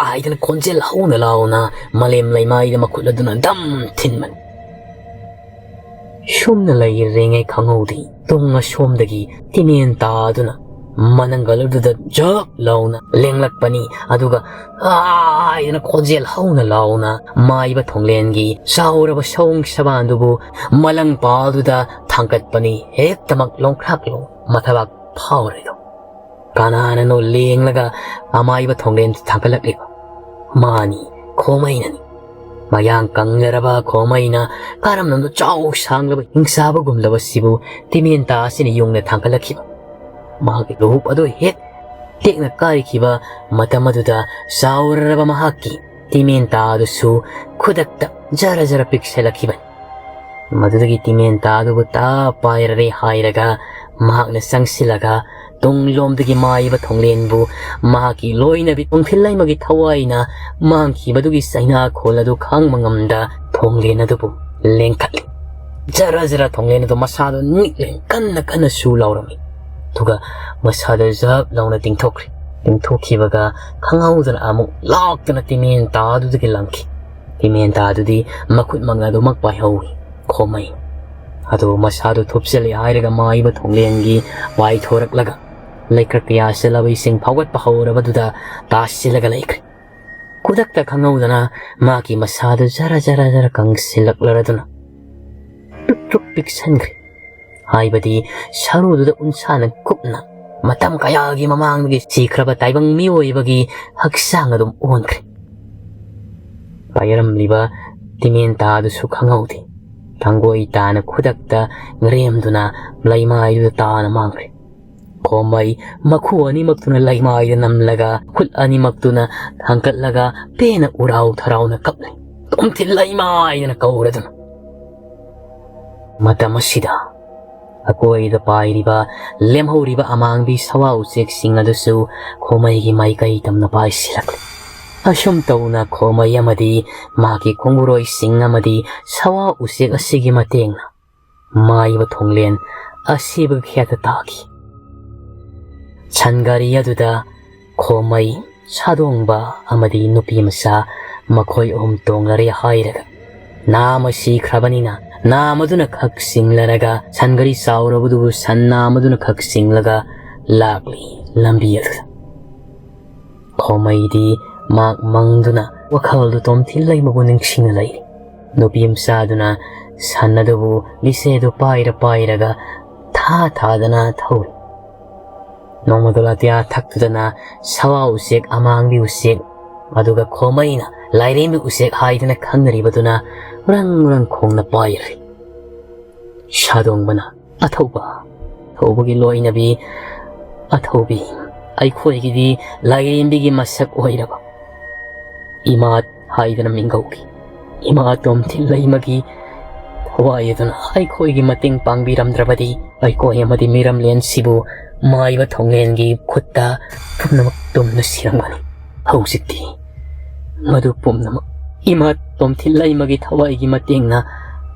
ꯍꯥꯏꯗꯅ ꯈꯣꯟꯖꯦꯜ ꯍꯧꯅ ꯂꯥꯎꯅ ꯃꯥꯂꯦꯝ ꯂꯩꯃꯥꯏꯗ ꯃꯈꯨꯠ ꯑꯗꯨꯅ ꯗꯝ ꯊꯤꯟꯕꯅꯤ꯫ ꯁꯨꯝꯅ ꯂꯩꯔꯤꯉꯩ ꯈꯪꯍꯧꯗꯦ, ꯇꯨꯡ ꯑꯁꯣꯝꯗꯒꯤ ꯇꯤꯃꯦꯟ ꯇꯥꯗꯨꯅ ꯃꯅꯪꯒꯜ ꯑꯗꯨꯗ ꯖꯛ ꯂꯥꯎꯅ ꯂꯦꯡꯂꯛꯄꯅꯤ꯫ ꯑꯗꯨꯒ "ꯑꯥ!" ꯍꯥꯏꯗꯅ ꯈꯣꯟꯖꯦꯜ ꯍꯧꯅ ꯂꯥꯎꯅ ꯃꯥꯏꯕ ꯊꯣꯡꯂꯦꯟꯒꯤ ꯆꯥꯎꯔꯕ ꯁꯑꯣꯡ ꯁꯕꯥꯟꯗꯨꯕꯨ ꯃꯂꯪ ꯄꯥꯜꯗꯨꯗ ꯊꯥꯡꯒꯠꯄꯅꯤ꯫ ꯍꯦꯛꯇꯃꯛ ꯂꯣꯡꯈ꯭ꯔꯥꯛ ꯂꯣꯡ ꯃꯊꯕꯥꯛ ꯐꯥꯎꯔꯦꯗꯣ꯫ ꯀꯅꯥꯅꯅꯣ ꯂꯦꯡꯂꯒ ꯑꯃꯥꯏꯕ ꯊꯣꯡꯂꯦꯟꯗꯨ ꯊꯥꯡꯒꯠꯂꯛꯂꯤꯕ? ꯃꯥꯅꯤ, ꯈꯣꯃꯩꯅꯅꯤ꯫ ꯃꯌꯥꯡ ꯀꯪꯖꯔꯕ ꯈꯣꯃꯩꯅ ꯀꯔꯝꯅꯅꯣ ꯆꯥꯎ ꯁꯥꯡꯂꯕ ꯍꯤꯡꯆꯥꯕꯒꯨꯝꯂꯕꯁꯤꯕꯨ ꯇꯤꯃꯦꯟꯇꯥ ꯑꯁꯤꯅ ꯌꯨꯡꯅ ꯊꯥꯡꯒꯠꯂꯛꯈꯤꯕ꯫ ꯃꯍꯥꯛꯀꯤ ꯂꯨꯍꯨꯞ ꯑꯗꯨ ꯍꯦꯛ ꯇꯦꯛꯅ ꯀꯥꯏꯈꯤꯕ ꯃꯇꯝ ꯑꯗꯨꯗ ꯆꯥꯎꯔꯔꯕ ꯃꯍꯥꯛꯀꯤ ꯇꯤꯃꯦꯟꯇꯥ ꯑꯗꯨꯁꯨ ꯈꯨꯗꯛꯇ ꯖꯔ ꯖꯔ ꯄꯤꯛꯁꯤꯜꯂꯛꯈꯤꯕꯅꯤ꯫ ꯃꯗꯨꯗꯒꯤ ꯇꯤꯃꯦꯟꯇꯥ ꯑꯗꯨꯕꯨ ꯇꯥ ꯄꯥꯏꯔꯔꯦ ꯍꯥꯏꯔꯒ ꯃꯍꯥꯛꯅ ꯆꯪꯁꯤꯜꯂꯒ ꯇꯨꯡꯂꯣꯝꯗꯒꯤ ꯃꯥꯏꯕ ꯊꯣꯡꯂꯦꯟꯕꯨ ꯃꯍꯥꯛꯀꯤ ꯂꯣꯏꯅꯕꯤ ꯇꯣꯡꯊꯤꯜ ꯂꯩꯃꯒꯤ ꯊꯋꯥꯏꯅ ꯃꯥꯡꯈꯤꯕꯗꯨꯒꯤ ꯆꯩꯅꯥꯈꯣꯜ ꯑꯗꯨ ꯈꯥꯡꯕ ꯉꯝꯗ ꯊꯣꯡꯂꯦꯟ ꯑꯗꯨꯕꯨ ꯂꯦꯡꯈꯠꯂꯤ꯫ ꯖꯔ ꯖꯔ ꯊꯣꯡꯂꯦꯟ ꯑꯗꯨ ꯃꯁꯥꯗ ꯅꯤꯛꯂꯦ ꯀꯟꯅ ꯀꯟꯅ ꯁꯨ ꯂꯥꯎꯔꯝꯃꯤ꯫ ꯑꯗꯨꯒ ꯃꯁꯥꯗ ꯖꯛ ꯂꯥꯎꯅ ꯇꯤꯡꯊꯣꯛꯈ꯭ꯔꯦ꯫ ꯇꯤꯡꯊꯣꯛꯈꯤꯕꯒ ꯈꯪꯍꯧꯗꯅ ꯑꯃꯨꯛ ꯂꯥꯛꯇꯅ ꯇꯤꯃꯦꯟꯇꯥ ꯑꯗꯨꯗꯒꯤ ꯂꯪꯈꯤ꯫ ꯇꯤꯃꯦꯟꯇꯥ ꯑꯗꯨꯗꯤ ꯃꯈꯨꯠ ꯃꯉꯥꯗꯨꯃꯛ ꯄꯥꯏꯍꯧꯏ꯫ ꯈꯣꯃꯩ꯫ ꯑꯗꯨꯕꯨ ꯃꯁꯥꯗꯨ ꯊꯨꯞꯆꯜꯂꯤ ꯍꯥꯏꯔꯒ ꯃꯥꯏꯕ ꯊꯣꯡꯂꯦꯟꯒꯤ ꯄꯥꯏꯊꯣꯔꯛꯂꯒ ꯂꯩꯀ꯭ꯔꯛ ꯀꯌꯥ ꯆꯦꯜꯂꯕ ꯏꯁꯤꯡ ꯐꯥꯎꯒꯠꯄ ꯍꯧꯔꯕꯗꯨꯗ ꯇꯥꯁꯤꯜꯂꯒ ꯂꯩꯈ꯭ꯔꯦ꯫ ꯈꯨꯗꯛꯇ ꯈꯪꯍꯧꯗꯅ ꯃꯍꯥꯛꯀꯤ ꯃꯁꯥꯗꯨ ꯖꯔ ꯖꯔ ꯖꯔ ꯀꯪꯁꯤꯜꯂꯛꯂꯔꯗꯨꯅ ꯄꯤꯛꯇ꯭ꯔꯨꯛ ꯄꯤꯛꯁꯟꯈ꯭ꯔꯦ꯫ ꯍꯥꯏꯕꯗꯤ ꯁꯔꯨꯗꯨꯗ ꯎꯟꯁꯥꯅ ꯀꯨꯞꯅ ꯃꯇꯝ ꯀꯌꯥꯒꯤ ꯃꯃꯥꯡꯗꯒꯤ ꯁꯤꯈ꯭ꯔꯕ ꯇꯥꯏꯕꯪ ꯃꯤꯑꯣꯏꯕꯒꯤ ꯍꯛꯆꯥꯡ ꯑꯗꯨꯝ ꯑꯣꯟꯈ꯭ꯔꯦ꯫ ꯄꯥꯏꯔꯝꯂꯤꯕ ꯇꯤꯃꯦꯟ ꯇꯥꯗꯨꯁꯨ ꯈꯪꯍꯧꯗꯦ꯫ ꯊꯥꯡꯒꯣꯏ ꯇꯥꯅ ꯈꯨꯗꯛꯇ ꯉꯔꯦꯝꯗꯨꯅ ꯂꯩꯃꯥꯏꯗꯨꯗ ꯇꯥꯅ ꯃꯥꯡꯈ꯭ꯔꯦ꯫ ꯈꯣꯃꯩ ꯃꯈꯨ ꯑꯅꯤꯃꯛꯇꯨꯅ ꯂꯩꯃꯥꯏꯗ ꯅꯝꯂꯒ, ꯈꯨꯠ ꯑꯅꯤꯃꯛꯇꯨꯅ ꯊꯥꯡꯒꯠꯂꯒ ꯄꯦꯟꯅ ꯎꯔꯥꯎ ꯊꯔꯥꯎꯅ ꯀꯞꯂꯤ꯫ "ꯇꯣꯝꯊꯤꯟ ꯂꯩꯃꯥꯏꯗꯅ ꯀꯧꯔꯗꯨꯅ!" ꯃꯇꯝ ꯑꯁꯤꯗ ꯑꯀꯣꯏꯗ ꯄꯥꯏꯔꯤꯕ ꯂꯦꯝꯍꯧꯔꯤꯕ ꯑꯃꯥꯡꯕꯤ ꯁꯋꯥ ꯎꯆꯦꯛꯁꯤꯡ ꯑꯗꯨꯁꯨ ꯈꯣꯃꯩꯒꯤ ꯃꯥꯏꯀꯩ ꯇꯝꯅ ꯄꯥꯏꯁꯤꯜꯂꯛꯂꯤ꯫ ꯑꯁꯨꯝ ꯇꯧꯅ ꯈꯣꯃꯩ ꯑꯃꯗꯤ ꯃꯍꯥꯛꯀꯤ ꯈꯣꯡꯕꯨꯔꯣꯏꯁꯤꯡ ꯑꯃꯗꯤ ꯁꯋꯥ ꯎꯆꯦꯛ ꯑꯁꯤꯒꯤ ꯃꯇꯦꯡꯅ ꯃꯥꯏꯕ ꯊꯣꯡꯂꯦꯟ ꯑꯁꯤꯕꯒꯤ ꯈꯦꯠꯇ ꯇꯥꯈꯤ꯫ ꯁꯟꯒꯥꯔꯤ ꯑꯗꯨꯗ ꯈꯣꯃꯩ, ꯁꯥꯗꯣꯡꯕ ꯑꯃꯗꯤ ꯅꯨꯄꯤ ꯃꯆꯥ ꯃꯈꯣꯏ ꯑꯍꯨꯝ ꯇꯣꯡꯂꯔꯦ ꯍꯥꯏꯔꯒ, ꯅꯥꯃ ꯁꯤꯈ꯭ꯔꯕꯅꯤꯅ ꯅꯥꯃꯗꯨꯅ ꯈꯛ ꯆꯤꯡꯂꯔꯒ, ꯁꯟꯒꯥꯔꯤ ꯆꯥꯎꯔꯕꯗꯨꯕꯨ ꯁꯟ ꯅꯥꯃꯗꯨꯅ ꯈꯛ ꯆꯤꯡꯂꯒ ꯂꯥꯛꯂꯤ ꯂꯝꯕꯤ ꯑꯗꯨꯗ꯫ ꯈꯣꯃꯩꯗꯤ ꯃꯥꯛ ꯃꯪꯗꯨꯅ ꯋꯥꯈꯜꯗꯨ ꯇꯣꯝꯊꯤꯟ ꯂꯩꯃꯕꯨ ꯅꯤꯡꯁꯤꯡꯅ ꯂꯩꯔꯤ꯫ ꯅꯨꯄꯤ ꯃꯆꯥꯗꯨꯅ ꯁꯟ ꯑꯗꯨꯕꯨ ꯂꯤꯆꯩꯗꯨ ꯄꯥꯏꯔ ꯄꯥꯏꯔꯒ ꯊꯥ ꯊꯥꯗꯅ ꯊꯧꯔꯤ꯫ ꯅꯣꯡꯃꯗꯣ ꯑꯇꯤꯌꯥ ꯊꯛꯇꯨꯗꯅ ꯁꯋꯥ ꯎꯆꯦꯛ, ꯑꯃꯥꯡꯕꯤ ꯎꯆꯦꯛ, ꯑꯗꯨꯒ ꯈꯣꯃꯩꯅ ꯂꯥꯏꯔꯦꯝꯕꯤ ꯎꯆꯦꯛ ꯍꯥꯏꯗꯅ ꯈꯪꯅꯔꯤꯕꯗꯨꯅ ꯎꯔꯪ ꯎꯔꯪ ꯈꯣꯡꯅ ꯄꯥꯏꯔꯤ꯫ ꯁꯥꯗꯣꯡꯕꯅ, "ꯑꯊꯧꯕ, ꯑꯊꯧꯕꯒꯤ ꯂꯣꯏꯅꯕꯤ, ꯑꯊꯧꯕꯤ, ꯑꯩꯈꯣꯏꯒꯤꯗꯤ ꯂꯥꯏꯔꯦꯝꯕꯤꯒꯤ ꯃꯁꯛ ꯑꯣꯏꯔꯕ ꯏꯃꯥ ꯍꯥꯏꯗꯅ ꯃꯤꯡꯒꯧꯈꯤ꯫ ꯏꯃꯥ ꯇꯣꯝꯊꯤꯟ ꯂꯩꯃꯒꯤ ꯊꯋꯥꯏ ꯑꯗꯨꯅ ꯑꯩꯈꯣꯏꯒꯤ ꯃꯇꯦꯡ ꯄꯥꯡꯕꯤꯔꯝꯗ꯭ꯔꯕꯗꯤ ꯑꯩꯈꯣꯏ ꯑꯃꯗꯤ ꯃꯤꯔꯝꯂꯦꯟꯁꯤꯕꯨ ꯃꯥꯏꯕ ꯊꯣꯡꯂꯦꯟꯒꯤ ꯈꯨꯠꯇ ꯄꯨꯝꯅꯃꯛ ꯇꯨꯝꯅ ꯁꯤꯔꯝꯒꯅꯤ꯫ ꯍꯧꯖꯤꯛꯇꯤ ꯃꯗꯨ ꯄꯨꯝꯅꯃꯛ ꯏꯃꯥ ꯇꯣꯝꯊꯤꯟ ꯂꯩꯃꯒꯤ ꯊꯋꯥꯏꯒꯤ ꯃꯇꯦꯡꯅ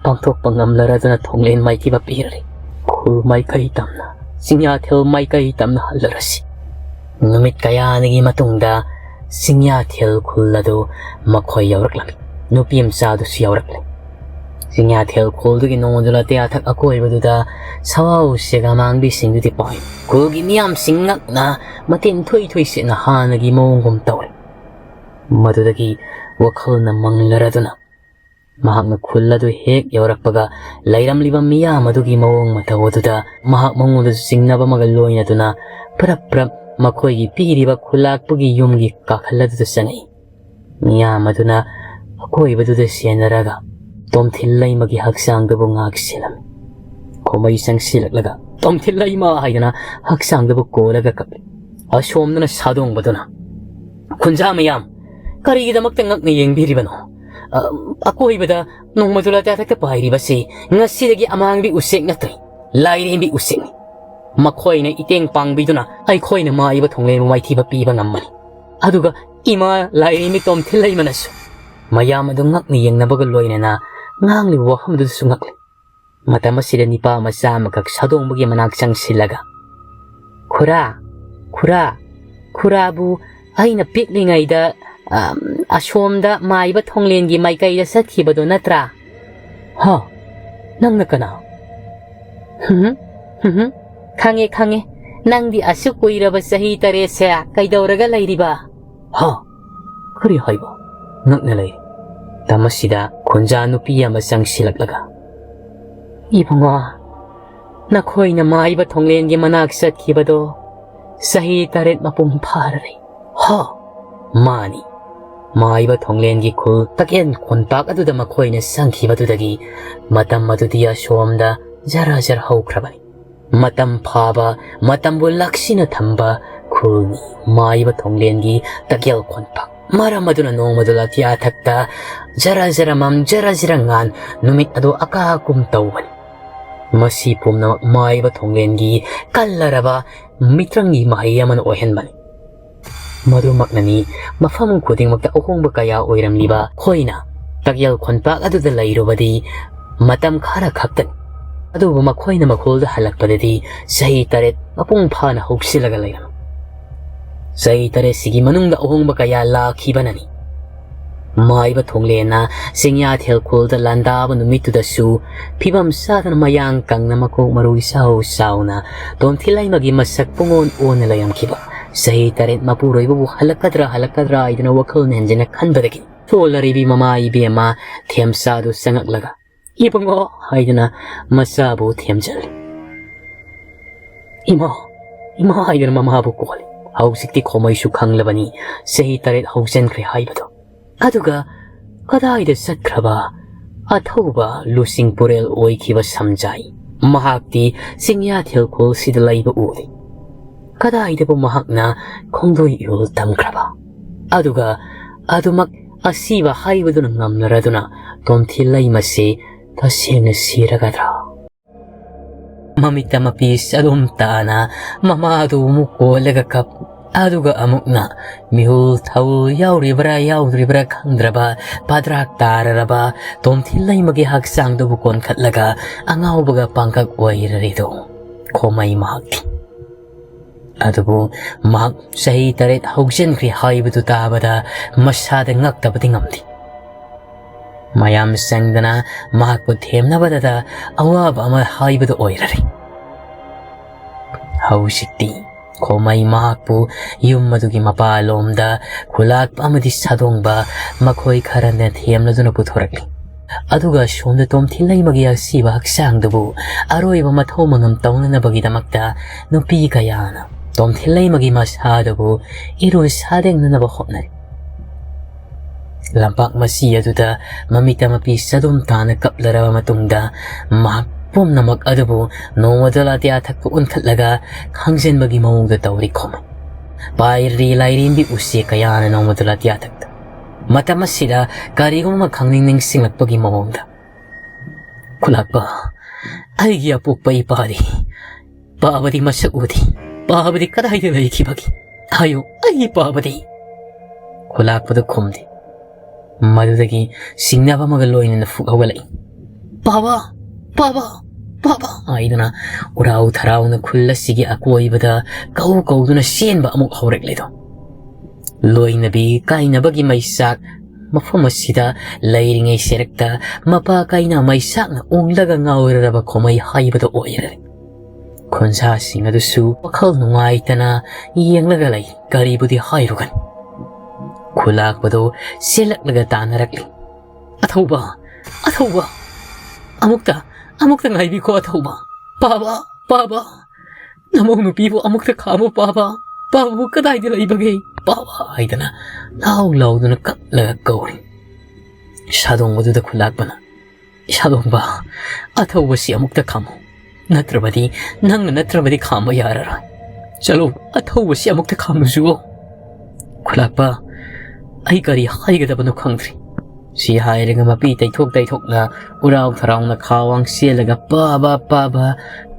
ꯄꯥꯡꯊꯣꯛꯄ ꯉꯝꯂꯔꯗꯨꯅ ꯊꯣꯡꯂꯦꯟ ꯃꯥꯏꯀꯩꯕ ꯄꯤꯔꯔꯤ꯫ ꯈꯨꯜ ꯃꯥꯏꯀꯩ ꯇꯝꯅ, ꯆꯤꯡꯌꯥꯊꯦꯜ ꯃꯥꯏꯀꯩ ꯇꯝꯅ ꯍꯜꯂꯔꯁꯤ꯫" ꯅꯨꯃꯤꯠ ꯀꯌꯥꯅꯤꯒꯤ ꯃꯇꯨꯡꯗ ꯆꯤꯡꯌꯥꯊꯦꯜ ꯈꯨꯜ ꯑꯗꯨ ꯃꯈꯣꯏ ꯌꯧꯔꯛꯂꯝꯃꯤ꯫ ꯅꯨꯄꯤ ꯃꯆꯥꯗꯨꯁꯨ ꯌꯧꯔꯛꯂꯦ꯫ ꯆꯤꯡꯌꯥꯊꯦꯜ ꯈꯨꯜꯗꯨꯒꯤ ꯅꯣꯡꯖꯨ ꯂꯇꯤꯌꯥꯊꯛ ꯑꯀꯣꯏꯕꯗꯨꯗ ꯁꯋꯥ ꯎꯆꯦꯛ ꯑꯃꯥꯡꯕꯤꯁꯤꯡꯗꯨꯗꯤ ꯄꯥꯏ꯫ ꯈꯨꯜꯒꯤ ꯃꯤꯌꯥꯝꯁꯤꯡ ꯉꯛꯅ ꯃꯇꯦꯡ ꯊꯣꯏ ꯊꯣꯏ ꯁꯦꯠꯅ ꯍꯥꯟꯅꯒꯤ ꯃꯑꯣꯡꯒꯨꯝ ꯇꯧꯔꯦ꯫ ꯃꯗꯨꯗꯒꯤ ꯋꯥꯈꯜꯅ ꯃꯪꯂꯔꯗꯨꯅ ꯃꯍꯥꯛꯅ ꯈꯨꯜ ꯑꯗꯨ ꯍꯦꯛ ꯌꯧꯔꯛꯄꯒ, ꯂꯩꯔꯝꯂꯤꯕ ꯃꯤꯌꯥꯝ ꯑꯗꯨꯒꯤ ꯃꯑꯣꯡ ꯃꯇꯧ ꯑꯗꯨꯗ ꯃꯍꯥꯛ ꯃꯉꯣꯟꯗꯁꯨ ꯆꯤꯡꯅꯕ ꯑꯃꯒ ꯂꯣꯏꯅꯗꯨꯅ ꯄ꯭ꯔꯞ ꯄ꯭ꯔꯞ ꯃꯈꯣꯏꯒꯤ ꯄꯤꯔꯤꯕ ꯈꯨꯂꯥꯛꯄꯒꯤ ꯌꯨꯝꯒꯤ ꯀꯥꯈꯜ ꯑꯗꯨꯗ ꯆꯪꯉꯛꯏ꯫ ꯃꯤꯌꯥꯝ ꯑꯗꯨꯅ ꯑꯀꯣꯏꯕꯗꯨꯗ ꯁꯦꯟꯅꯔꯒ ꯇꯣꯝꯊꯤꯜ ꯂꯩꯃꯒꯤ ꯍꯛꯆꯥꯡꯗꯨꯕꯨ ꯉꯥꯛ ꯁꯦꯜꯂꯝꯃꯤ꯫ ꯈꯣꯃꯩ ꯆꯪꯁꯤꯜꯂꯛꯂꯒ "ꯇꯣꯝꯊꯤꯜ ꯂꯩꯃ" ꯍꯥꯏꯗꯅ ꯍꯛꯆꯥꯡꯗꯨꯕꯨ ꯀꯣꯜꯂꯒ ꯀꯞꯂꯤ꯫ ꯑꯁꯣꯝꯗꯅ ꯁꯥꯗꯣꯡꯕꯗꯨꯅ, "ꯈꯨꯟꯖꯥ ꯃꯌꯥꯝ, ꯀꯔꯤꯒꯤꯗꯃꯛꯇ ꯉꯛꯅ ꯌꯦꯡꯕꯤꯔꯤꯕꯅꯣ? ꯑ, ꯑꯀꯣꯏꯕꯗ ꯅꯣꯡꯃꯗꯨ ꯂꯥꯇꯥꯊꯛꯇ ꯄꯥꯏꯔꯤꯕꯁꯤ ꯉꯁꯤꯗꯒꯤ ꯑꯃꯥꯡꯕꯤ ꯎꯆꯦꯛ ꯅꯠꯇ꯭ꯔꯦ, ꯂꯥꯏꯔꯦꯝꯕꯤ ꯎꯆꯦꯛꯅꯤ꯫ ꯃꯈꯣꯏꯅ ꯏꯇꯦꯡ ꯄꯥꯡꯕꯤꯗꯨꯅ ꯑꯩꯈꯣꯏꯅ ꯃꯥꯏꯕ ꯊꯣꯡꯂꯦꯟꯕꯨ ꯃꯥꯏꯊꯤꯕ ꯄꯤꯕ ꯉꯝꯃꯅꯤ꯫ ꯑꯗꯨꯒ ꯏꯃꯥ ꯂꯥꯏꯔꯦꯝꯕꯤ ꯇꯣꯝꯊꯤꯜ ꯂꯩꯃꯅꯁꯨ" ꯃꯌꯥꯝ ꯑꯗꯨ ꯉꯛꯅ ꯌꯦꯡꯅꯕꯒ ꯂꯣꯏꯅꯅ ꯉꯥꯡꯂꯤꯕ ꯋꯥꯐꯝꯗꯨꯗꯁꯨ ꯉꯛꯂꯤ꯫ ꯃꯇꯝ ꯑꯁꯤꯗ ꯅꯤꯄꯥ ꯃꯆꯥ ꯑꯃꯈꯛ ꯁꯥꯗꯣꯡꯕꯒꯤ ꯃꯅꯥꯛ ꯆꯪꯁꯤꯜꯂꯒ, "ꯈꯨꯔꯥ, ꯈꯨꯔꯥ, ꯈꯨꯔꯥꯕꯨ ꯑꯩꯅ ꯄꯤꯛꯂꯤꯉꯩꯗ, ꯑꯝ, ꯑꯁꯣꯝꯗ ꯃꯥꯏꯕ ꯊꯣꯡꯂꯦꯟꯒꯤ ꯃꯥꯏꯀꯩꯗ ꯆꯠꯈꯤꯕꯗꯣ ꯅꯠꯇ꯭ꯔꯥ?" "ꯍꯥ? ꯅꯪꯅ ꯀꯅꯥ?" "ꯍꯨꯝ, ꯍꯨꯝ, ꯈꯪꯉꯦ, ꯈꯪꯉꯦ꯫ ꯅꯪꯗꯤ ꯑꯁꯨꯛ ꯀꯨꯏꯔꯕ ꯆꯍꯤ ꯇꯔꯦꯠꯁꯦ ꯀꯩꯗꯧꯔꯒ ꯂꯩꯔꯤꯕ?" "ꯍꯥ? ꯀꯔꯤ ꯍꯥꯏꯕ?" ꯉꯛꯅ ꯂꯩ꯫ ꯃꯇꯝ ꯑꯁꯤꯗ ꯈꯨꯟꯖꯥ ꯅꯨꯄꯤ ꯑꯃ ꯆꯪꯁꯤꯜꯂꯛꯂꯒ, "ꯏꯕꯨꯡꯉꯣ, ꯅꯈꯣꯏꯅ ꯃꯥꯏꯕ ꯊꯣꯡꯂꯦꯟꯒꯤ ꯃꯅꯥꯛ ꯆꯠꯈꯤꯕꯗꯣ ꯆꯍꯤ ꯇꯔꯦꯠ ꯃꯄꯨꯡ ꯐꯥꯔꯔꯦ꯫" "ꯍꯥ?" "ꯃꯥꯅꯤ꯫ ꯃꯥꯏꯕ ꯊꯣꯡꯂꯦꯟꯒꯤ ꯈꯨꯜ ꯇꯛꯌꯦꯜ ꯈꯣꯟꯄꯥꯛ ꯑꯗꯨꯗ ꯃꯈꯣꯏꯅ ꯆꯪꯈꯤꯕꯗꯨꯗꯒꯤ ꯃꯇꯝ ꯑꯗꯨꯗꯤ ꯑꯁꯣꯝꯗ ꯖꯔ ꯖꯔ ꯍꯧꯈ꯭ꯔꯕꯅꯤ꯫ ꯃꯇꯝ ꯐꯥꯕ, ꯃꯇꯝꯕꯨ ꯂꯥꯛꯁꯤꯟꯅ ꯊꯝꯕ ꯈꯨꯜꯅꯤ ꯃꯥꯏꯕ ꯊꯣꯡꯂꯦꯟꯒꯤ ꯇꯛꯌꯦꯜ ꯈꯣꯟꯄꯥꯛ꯫ ꯃꯔꯝ ꯑꯗꯨꯅ ꯅꯣꯡꯃꯗꯨ ꯂꯥꯇꯤꯌꯥꯊꯛꯇ ꯖꯔ ꯖꯔ ꯃꯝ, ꯖꯔ ꯖꯔ ꯉꯥꯟ, ꯅꯨꯃꯤꯠ ꯑꯗꯨ ꯑꯀꯥꯒꯨꯝ ꯇꯧꯕꯅꯤ꯫ ꯃꯁꯤ ꯄꯨꯝꯅꯃꯛ ꯃꯥꯏꯕ ꯊꯣꯡꯂꯦꯟꯒꯤ ꯀꯜꯂꯔꯕ ꯃꯤꯇ꯭ꯔꯪꯒꯤ ꯃꯍꯩ ꯑꯃꯅ ꯑꯣꯏꯍꯟꯕꯅꯤ꯫ ꯃꯗꯨꯃꯛꯅꯅꯤ ꯃꯐꯝ ꯈꯨꯗꯤꯡꯃꯛꯇ ꯑꯍꯣꯡꯕ ꯀꯌꯥ ꯑꯣꯏꯔꯝꯂꯤꯕ ꯑꯩꯈꯣꯏꯅ ꯇꯛꯌꯦꯜ ꯈꯣꯟꯄꯥꯛ ꯑꯗꯨꯗ ꯂꯩꯔꯨꯕꯗꯤ ꯃꯇꯝ ꯈꯔ ꯈꯛꯇꯅꯤ꯫ ꯑꯗꯨꯕꯨ ꯃꯈꯣꯏꯅ ꯃꯈꯣꯜꯗ ꯍꯜꯂꯛꯄꯗꯗꯤ ꯆꯍꯤ ꯇꯔꯦꯠ ꯃꯄꯨꯡ ꯐꯥꯅ ꯍꯧꯁꯤꯜꯂꯒ ꯂꯩꯔꯝꯃꯤ꯫ ꯆꯍꯤ ꯇꯔꯦꯠꯁꯤꯒꯤ ꯃꯅꯨꯡꯗ ꯑꯍꯣꯡꯕ ꯀꯌꯥ ꯂꯥꯛꯈꯤꯕꯅꯅꯤ꯫ ꯃꯥꯏꯕ ꯊꯣꯡꯂꯦꯟꯅ ꯆꯤꯡꯌꯥꯊꯦꯜ ꯈꯨꯜꯗ ꯂꯥꯟꯗꯥꯕ ꯅꯨꯃꯤꯠꯇꯨꯗꯁꯨ ꯐꯤꯕꯝ ꯆꯥꯗꯅ ꯃꯌꯥꯡ ꯀꯪꯅ ꯃꯀꯣꯛ ꯃꯔꯨ ꯏꯆꯥꯎ ꯆꯥꯎꯅ ꯇꯣꯝꯊꯤꯜ ꯂꯩꯃꯒꯤ ꯃꯁꯛ ꯄꯨꯡꯑꯣꯟ ꯑꯣꯟꯅ ꯂꯩꯔꯝꯈꯤꯕ ꯆꯍꯤ ꯇꯔꯦꯠ ꯃꯄꯨꯔꯣꯏꯕꯕꯨ ꯍꯜꯂꯛꯀꯗ꯭ꯔꯥ ꯍꯜꯂꯛꯀꯗ꯭ꯔꯥ ꯍꯥꯏꯗꯅ ꯋꯥꯈꯜꯅ ꯍꯦꯟꯖꯤꯟꯅ ꯈꯟꯕꯗꯒꯤ ꯁꯣꯜꯂꯔꯤꯕꯤ ꯃꯃꯥ ꯏꯕꯦꯝꯃ ꯊꯦꯝꯆꯥꯗꯨ ꯆꯪꯉꯛꯂꯒ "ꯏꯕꯨꯡꯉꯣ" ꯍꯥꯏꯗꯅ ꯃꯆꯥꯕꯨ ꯊꯦꯝꯖꯜꯂꯤ꯫ "ꯏꯃꯥ, ꯏꯃꯥ" ꯍꯥꯏꯗꯅ ꯃꯃꯥꯕꯨ ꯀꯣꯜꯂꯤ꯫ ꯍꯧꯖꯤꯛꯇꯤ ꯈꯣꯃꯩꯁꯨ ꯈꯪꯂꯕꯅꯤ ꯆꯍꯤ ꯇꯔꯦꯠ ꯍꯧꯖꯤꯟꯈ꯭ꯔꯦ ꯍꯥꯏꯕꯗꯣ꯫ ꯑꯗꯨꯒ ꯀꯗꯥꯏꯗ ꯆꯠꯈ꯭ꯔꯕ ꯑꯊꯧꯕ ꯂꯨꯆꯤꯡ ꯄꯨꯔꯦꯜ ꯑꯣꯏꯈꯤꯕ ꯁꯝꯖꯥꯏ? ꯃꯍꯥꯛꯇꯤ ꯆꯤꯡꯌꯥ ꯊꯦꯜꯈꯣꯜꯁꯤꯗ ꯂꯩꯕ ꯎꯗꯦ꯫ ꯀꯗꯥꯏꯗꯕꯨ ꯃꯍꯥꯛꯅ ꯈꯣꯡꯗꯣꯏ ꯏꯍꯨꯜ ꯇꯝꯈ꯭ꯔꯕ? ꯑꯗꯨꯒ ꯑꯗꯨꯃꯛ ꯑꯁꯤꯕ ꯍꯥꯏꯕꯗꯨꯅ ꯉꯝꯅꯔꯗꯨꯅ ꯇꯣꯝꯊꯤꯜ ꯂꯩꯃꯁꯤ ꯇꯁꯦꯡꯅ ꯁꯤꯔꯒꯗ꯭ꯔꯥ? ꯃꯃꯤꯠꯇ ꯃꯄꯤ ꯆꯔꯨꯝ ꯇꯥꯅ ꯃꯃꯥꯗꯨ ꯑꯃꯨꯛ ꯀꯣꯜꯂꯒ ꯀꯞ, ꯑꯗꯨꯒ ꯑꯃꯨꯛꯅ ꯃꯤꯍꯨꯜ ꯊꯧ ꯌꯥꯎꯔꯤꯕ꯭ꯔꯥ ꯌꯥꯎꯗ꯭ꯔꯤꯕ꯭ꯔꯥ ꯈꯪꯗ꯭ꯔꯕ, ꯄꯥꯗ꯭ꯔꯥꯛ ꯇꯥꯔꯔꯕ ꯇꯣꯝꯊꯤꯜ ꯂꯩꯃꯒꯤ ꯍꯛꯆꯥꯡꯗꯨꯕꯨ ꯀꯣꯟꯈꯠꯂꯒ ꯑꯉꯥꯎꯕꯒ ꯄꯥꯡꯒꯛ ꯑꯣꯏꯔꯔꯤꯗꯣ ꯈꯣꯃꯩ ꯃꯍꯥꯛꯀꯤ꯫ ꯑꯗꯨꯕꯨ ꯃꯍꯥꯛ ꯆꯍꯤ ꯇꯔꯦꯠ ꯍꯧꯖꯤꯟꯈ꯭ꯔꯦ ꯍꯥꯏꯕꯗꯨ ꯇꯥꯕꯗ ꯃꯁꯥꯗ ꯉꯛꯇꯕꯗꯤ ꯉꯝꯗꯦ꯫ ꯃꯌꯥꯝ ꯆꯪꯗꯅ ꯃꯍꯥꯛꯄꯨ ꯊꯦꯝꯅꯕꯗꯗ ꯑꯋꯥꯕ ꯑꯃ ꯍꯥꯏꯕꯗꯨ ꯑꯣꯏꯔꯔꯦ꯫ ꯍꯧꯖꯤꯛꯇꯤ ꯈꯣꯃꯩ ꯃꯍꯥꯛꯄꯨ ꯌꯨꯝ ꯑꯗꯨꯒꯤ ꯃꯄꯥꯂꯣꯝꯗ ꯈꯨꯂꯥꯛꯄ ꯑꯃꯗꯤ ꯁꯥꯗꯣꯡꯕ ꯃꯈꯣꯏ ꯈꯔꯅ ꯊꯦꯝꯂꯗꯨꯅ ꯄꯨꯊꯣꯔꯛꯂꯤ꯫ ꯑꯗꯨꯒ ꯁꯣꯝꯗ ꯇꯣꯝꯊꯤꯜ ꯂꯩꯃꯒꯤ ꯑꯁꯤꯕ ꯍꯛꯆꯥꯡꯗꯨꯕꯨ ꯑꯔꯣꯏꯕ ꯃꯊꯧ ꯃꯉꯝ ꯇꯧꯅꯅꯕꯒꯤꯗꯃꯛꯇ ꯅꯨꯄꯤ ꯀꯌꯥꯅ ꯇꯣꯝꯊꯤꯜ ꯂꯩꯃꯒꯤ ꯃꯁꯥꯗꯨꯕꯨ ꯏꯔꯨ ꯁꯥꯗꯦꯡꯅꯅꯕ ꯍꯣꯠꯅꯔꯤ꯫ ꯂꯝꯄꯥꯛ ꯃꯆꯤ ꯑꯗꯨꯗ ꯃꯃꯤꯠꯇ ꯃꯄꯤ ꯆꯗꯨꯝ ꯇꯥꯅ ꯀꯞꯂꯔꯕ ꯃꯇꯨꯡꯗ ꯃꯍꯥꯛ ꯄꯨꯝꯅꯃꯛ ꯑꯗꯨꯕꯨ ꯅꯣꯡꯃꯗꯣ ꯂꯥꯇꯤꯌꯥ ꯊꯛꯇ ꯑꯣꯟꯈꯠꯂꯒ ꯈꯪꯖꯤꯟꯕꯒꯤ ꯃꯑꯣꯡꯗ ꯇꯧꯔꯤ ꯈꯣꯃꯩ꯫ ꯄꯥꯏꯔꯤ ꯂꯥꯏꯔꯦꯝꯕꯤ ꯎꯆꯦꯛ ꯀꯌꯥꯅ ꯅꯣꯡꯃꯗꯣ ꯂꯥꯇꯤꯌꯥ ꯊꯛꯇ꯫ ꯃꯇꯝ ꯑꯁꯤꯗ ꯀꯔꯤꯒꯨꯝꯕ ꯈꯪꯅꯤꯡ ꯅꯤꯡꯁꯤꯡꯂꯛꯄꯒꯤ ꯃꯑꯣꯡꯗ, "ꯈꯨꯂꯥꯛꯄ, ꯑꯩꯒꯤ ꯑꯄꯣꯛꯄ ꯏꯄꯥꯗꯤ, ꯄꯥꯕꯗꯤ ꯃꯁꯛ ꯎꯗꯦ, ꯄꯥꯕꯗꯤ ꯀꯗꯥꯏꯗ ꯂꯩꯈꯤꯕꯒꯦ? ꯍꯥꯏꯌꯨ, ꯑꯩꯒꯤ ꯄꯥꯕꯗꯤ?" ꯈꯨꯂꯥꯛꯄꯗ ꯈꯨꯝꯗꯦ꯫ ꯃꯗꯨꯗꯒꯤ ꯆꯤꯡꯅꯕ ꯑꯃꯒ ꯂꯣꯏꯅꯅ ꯐꯨꯛ ꯍꯧꯒꯠꯂꯛꯏ꯫ "ꯄꯥꯕ! ꯄꯥꯕ! ꯄꯥꯕ!" ꯍꯥꯏꯗꯨꯅ ꯎꯔꯥꯎ ꯊꯔꯥꯎꯅ ꯈꯨꯜ ꯑꯁꯤꯒꯤ ꯑꯀꯣꯏꯕꯗ ꯀꯧ ꯀꯧꯗꯨꯅ ꯆꯦꯟꯕ ꯑꯃꯨꯛ ꯍꯧꯔꯛꯂꯦꯗꯣ꯫ ꯂꯣꯏꯅꯕꯤ ꯀꯥꯏꯅꯕꯒꯤ ꯃꯩꯆꯥꯛ ꯃꯐꯝ ꯑꯁꯤꯗ ꯂꯩꯔꯤꯉꯩ ꯁꯦꯔꯛꯇ ꯃꯄꯥ ꯀꯥꯏꯅ ꯃꯩꯆꯥꯛꯅ ꯎꯪꯂꯒ ꯉꯥꯎꯔꯔꯕ ꯈꯣꯃꯩ ꯍꯥꯏꯕꯗꯣ ꯑꯣꯏꯔꯦ꯫ ꯈꯣꯟꯁꯥꯁꯤꯡ ꯑꯗꯨꯁꯨ ꯋꯥꯈꯜ ꯅꯨꯡꯉꯥꯏꯇꯅ ꯌꯦꯡꯂꯒ ꯂꯩ꯫ ꯀꯔꯤꯕꯨꯗꯤ ꯍꯥꯏꯔꯨꯒꯅꯤ? ꯈꯨꯂꯥꯛꯄꯗꯣ ꯆꯦꯜꯂꯛꯂꯒ ꯇꯥꯟꯅꯔꯛꯂꯤ꯫ "ꯑꯊꯧꯕ, ꯑꯊꯧꯕ, ꯑꯃꯨꯛꯇ, ꯑꯃꯨꯛꯇ ꯉꯥꯏꯕꯤꯈꯣ ꯑꯊꯧꯕ꯫ ꯄꯥꯕ, ꯄꯥꯕ, ꯅꯃꯧ ꯅꯨꯄꯤꯕꯨ ꯑꯃꯨꯛꯇ ꯈꯥꯝꯃꯨ ꯄꯥꯕ꯫ ꯄꯥꯕꯕꯨ ꯀꯗꯥꯏꯗ ꯂꯩꯕꯒꯦ? ꯄꯥꯕ!" ꯍꯥꯏꯗꯅ ꯂꯥꯎ ꯂꯥꯎꯗꯨꯅ ꯀꯞꯂꯒ ꯀꯧꯔꯤ꯫ ꯁꯥꯗꯣꯡꯕꯗꯨꯗ ꯈꯨꯂꯥꯛꯄꯅ, "ꯁꯥꯗꯣꯡꯕ, ꯑꯊꯧꯕꯁꯤ ꯑꯃꯨꯛꯇ ꯈꯥꯝꯃꯨ꯫ ꯅꯠꯇ꯭ꯔꯕꯗꯤ ꯅꯪꯅ ꯅꯠꯇ꯭ꯔꯕꯗꯤ ꯈꯥꯝꯕ ꯌꯥꯔꯔꯣꯏ꯫ ꯆꯠꯂꯣ, ꯑꯊꯧꯕꯁꯤ ꯑꯃꯨꯛꯇ ꯈꯥꯝꯂꯨꯆꯨꯑꯣ꯫" "ꯈꯨꯂꯥꯛꯄ, ꯑꯩ ꯀꯔꯤ ꯍꯥꯏꯒꯗꯕꯅꯣ ꯈꯪꯗ꯭ꯔꯦ꯫" ꯁꯤ ꯍꯥꯏꯔꯒ ꯃꯄꯤ ꯇꯩꯊꯣꯛ ꯇꯩꯊꯣꯛꯅ ꯎꯔꯥꯎ ꯊꯔꯥꯎꯅ ꯈꯥꯋꯥꯡ ꯆꯦꯜꯂꯒ ꯄꯥꯕ ꯄꯥꯕ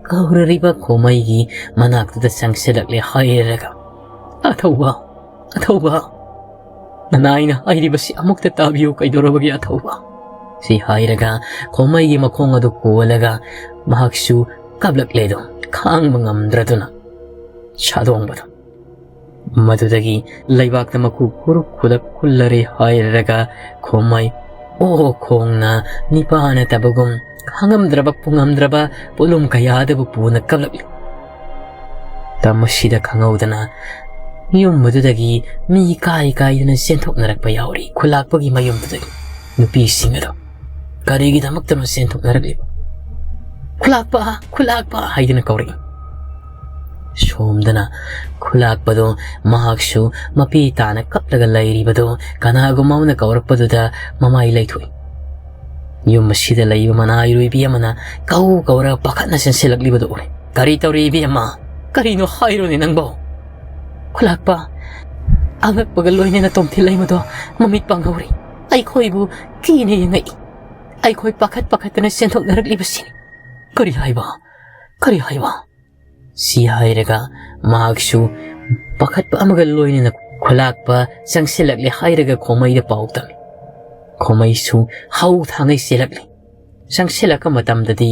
ꯀꯧꯔꯔꯤꯕ ꯈꯣꯃꯩꯒꯤ ꯃꯅꯥꯛꯇꯨꯗ ꯆꯪꯁꯤꯜꯂꯛꯂꯦ ꯍꯥꯏꯔꯒ, "ꯑꯊꯧꯕ, ꯑꯊꯧꯕ, ꯅꯅꯥꯏꯅ ꯍꯥꯏꯔꯤꯕꯁꯤ ꯑꯃꯨꯛꯇ ꯇꯥꯕꯤꯌꯨ, ꯀꯩꯗꯧꯔꯕꯒꯦ ꯑꯊꯧꯕ?" ꯁꯤ ꯍꯥꯏꯔꯒ ꯈꯣꯃꯩꯒꯤ ꯃꯈꯣꯡ ꯑꯗꯨ ꯀꯣꯜꯂꯒ ꯃꯍꯥꯛꯁꯨ ꯀꯞꯂꯛꯂꯦꯗꯣ, ꯈꯥꯡꯕ ꯉꯝꯗ꯭ꯔꯗꯨꯅ꯫ ꯁꯥꯗꯣꯡꯕꯗꯣ ꯃꯗꯨꯗꯒꯤ ꯂꯩꯕꯥꯛꯇ ꯃꯀꯨ ꯈꯨꯔꯨꯛ ꯈꯨꯗꯛ ꯈꯨꯜꯂꯔꯦ ꯍꯥꯏꯔꯒ ꯈꯣꯃꯩ ꯑꯣ ꯈꯣꯡꯅ ꯅꯤꯄꯥ ꯅꯠꯇꯕꯒꯨꯝ ꯈꯥꯡꯉꯝꯗ꯭ꯔꯕ ꯄꯨꯡꯉꯝꯗ꯭ꯔꯕ ꯄꯣꯠꯂꯨꯝ ꯀꯌꯥꯗꯕꯨ ꯄꯨꯅ ꯀꯞꯂꯛꯂꯤ꯫ ꯃꯇꯝ ꯑꯁꯤꯗ ꯈꯪꯍꯧꯗꯅ ꯌꯨꯝ ꯑꯗꯨꯗꯒꯤ ꯃꯤ ꯀꯥꯏ ꯀꯥꯏꯗꯅ ꯆꯦꯟꯊꯣꯛꯅꯔꯛꯄ ꯌꯥꯎꯔꯤ꯫ ꯈꯨꯂꯥꯛꯄꯒꯤ ꯃꯌꯨꯝꯗꯨꯗꯒꯤ ꯅꯨꯄꯤꯁꯤꯡ ꯑꯗꯣ ꯀꯔꯤꯒꯤꯗꯃꯛꯇꯅꯣ ꯆꯦꯟꯊꯣꯛꯅꯔꯛꯂꯤꯕ? "ꯈꯨꯂꯥꯛꯄ, ꯈꯨꯂꯥꯛꯄ!" ꯍꯥꯏꯗꯨꯅ ꯀꯧꯔꯛꯏ꯫ ꯁꯣꯝꯗꯅ ꯈꯨꯂꯥꯛꯄꯗꯣ ꯃꯍꯥꯛꯁꯨ ꯃꯄꯤ ꯇꯥꯅ ꯀꯞꯂꯒ ꯂꯩꯔꯤꯕꯗꯣ ꯀꯅꯥꯒꯨꯝꯕ ꯑꯃꯅ ꯀꯧꯔꯛꯄꯗꯨꯗ ꯃꯃꯥꯏ ꯂꯩꯊꯣꯛꯏ꯫ ꯌꯨꯝ ꯑꯁꯤꯗ ꯂꯩꯕ ꯃꯅꯥꯏꯔꯣꯏꯕꯤ ꯑꯃꯅ ꯀꯧ ꯀꯧꯔꯒ ꯄꯥꯈꯠꯅ ꯆꯦꯟꯁꯤꯜꯂꯛꯂꯤꯕꯗꯨ ꯎꯔꯦ꯫ "ꯀꯔꯤ ꯇꯧꯔꯤ ꯏꯕꯦꯝꯃ? ꯀꯔꯤꯅꯣ ꯍꯥꯏꯔꯣꯅꯦ ꯅꯪꯕꯣ?" "ꯈꯨꯂꯥꯛꯄ, ꯑꯉꯛꯄꯒ ꯂꯣꯏꯅꯅ ꯇꯣꯝꯊꯤꯜ ꯂꯩꯃꯗꯣ ꯃꯃꯤꯠ ꯄꯥꯡꯍꯧꯔꯦ꯫ ꯑꯩꯈꯣꯏꯕꯨ ꯀꯤꯅ ꯌꯦꯡꯉꯛꯏ꯫ ꯑꯩꯈꯣꯏ ꯄꯥꯈꯠ ꯄꯥꯈꯠꯇꯅ ꯆꯦꯟꯊꯣꯛꯅꯔꯛꯂꯤꯕꯁꯤꯅꯤ꯫" "ꯀꯔꯤ ꯍꯥꯏꯕ? ꯀꯔꯤ ꯍꯥꯏꯕ?" ꯁꯤ ꯍꯥꯏꯔꯒ ꯃꯍꯥꯛꯁꯨ ꯄꯥꯈꯠꯄ ꯑꯃꯒ ꯂꯣꯏꯅꯅ ꯈꯨꯂꯥꯛꯄ ꯆꯪꯁꯤꯜꯂꯛꯂꯦ ꯍꯥꯏꯔꯒ ꯈꯣꯃꯩꯗ ꯄꯥꯎ ꯇꯝꯃꯤ꯫ ꯈꯣꯃꯩꯁꯨ ꯍꯧ ꯊꯥꯡꯉꯩ ꯆꯦꯜꯂꯛꯂꯤ꯫ ꯆꯪꯁꯤꯜꯂꯛꯄ ꯃꯇꯝꯗꯗꯤ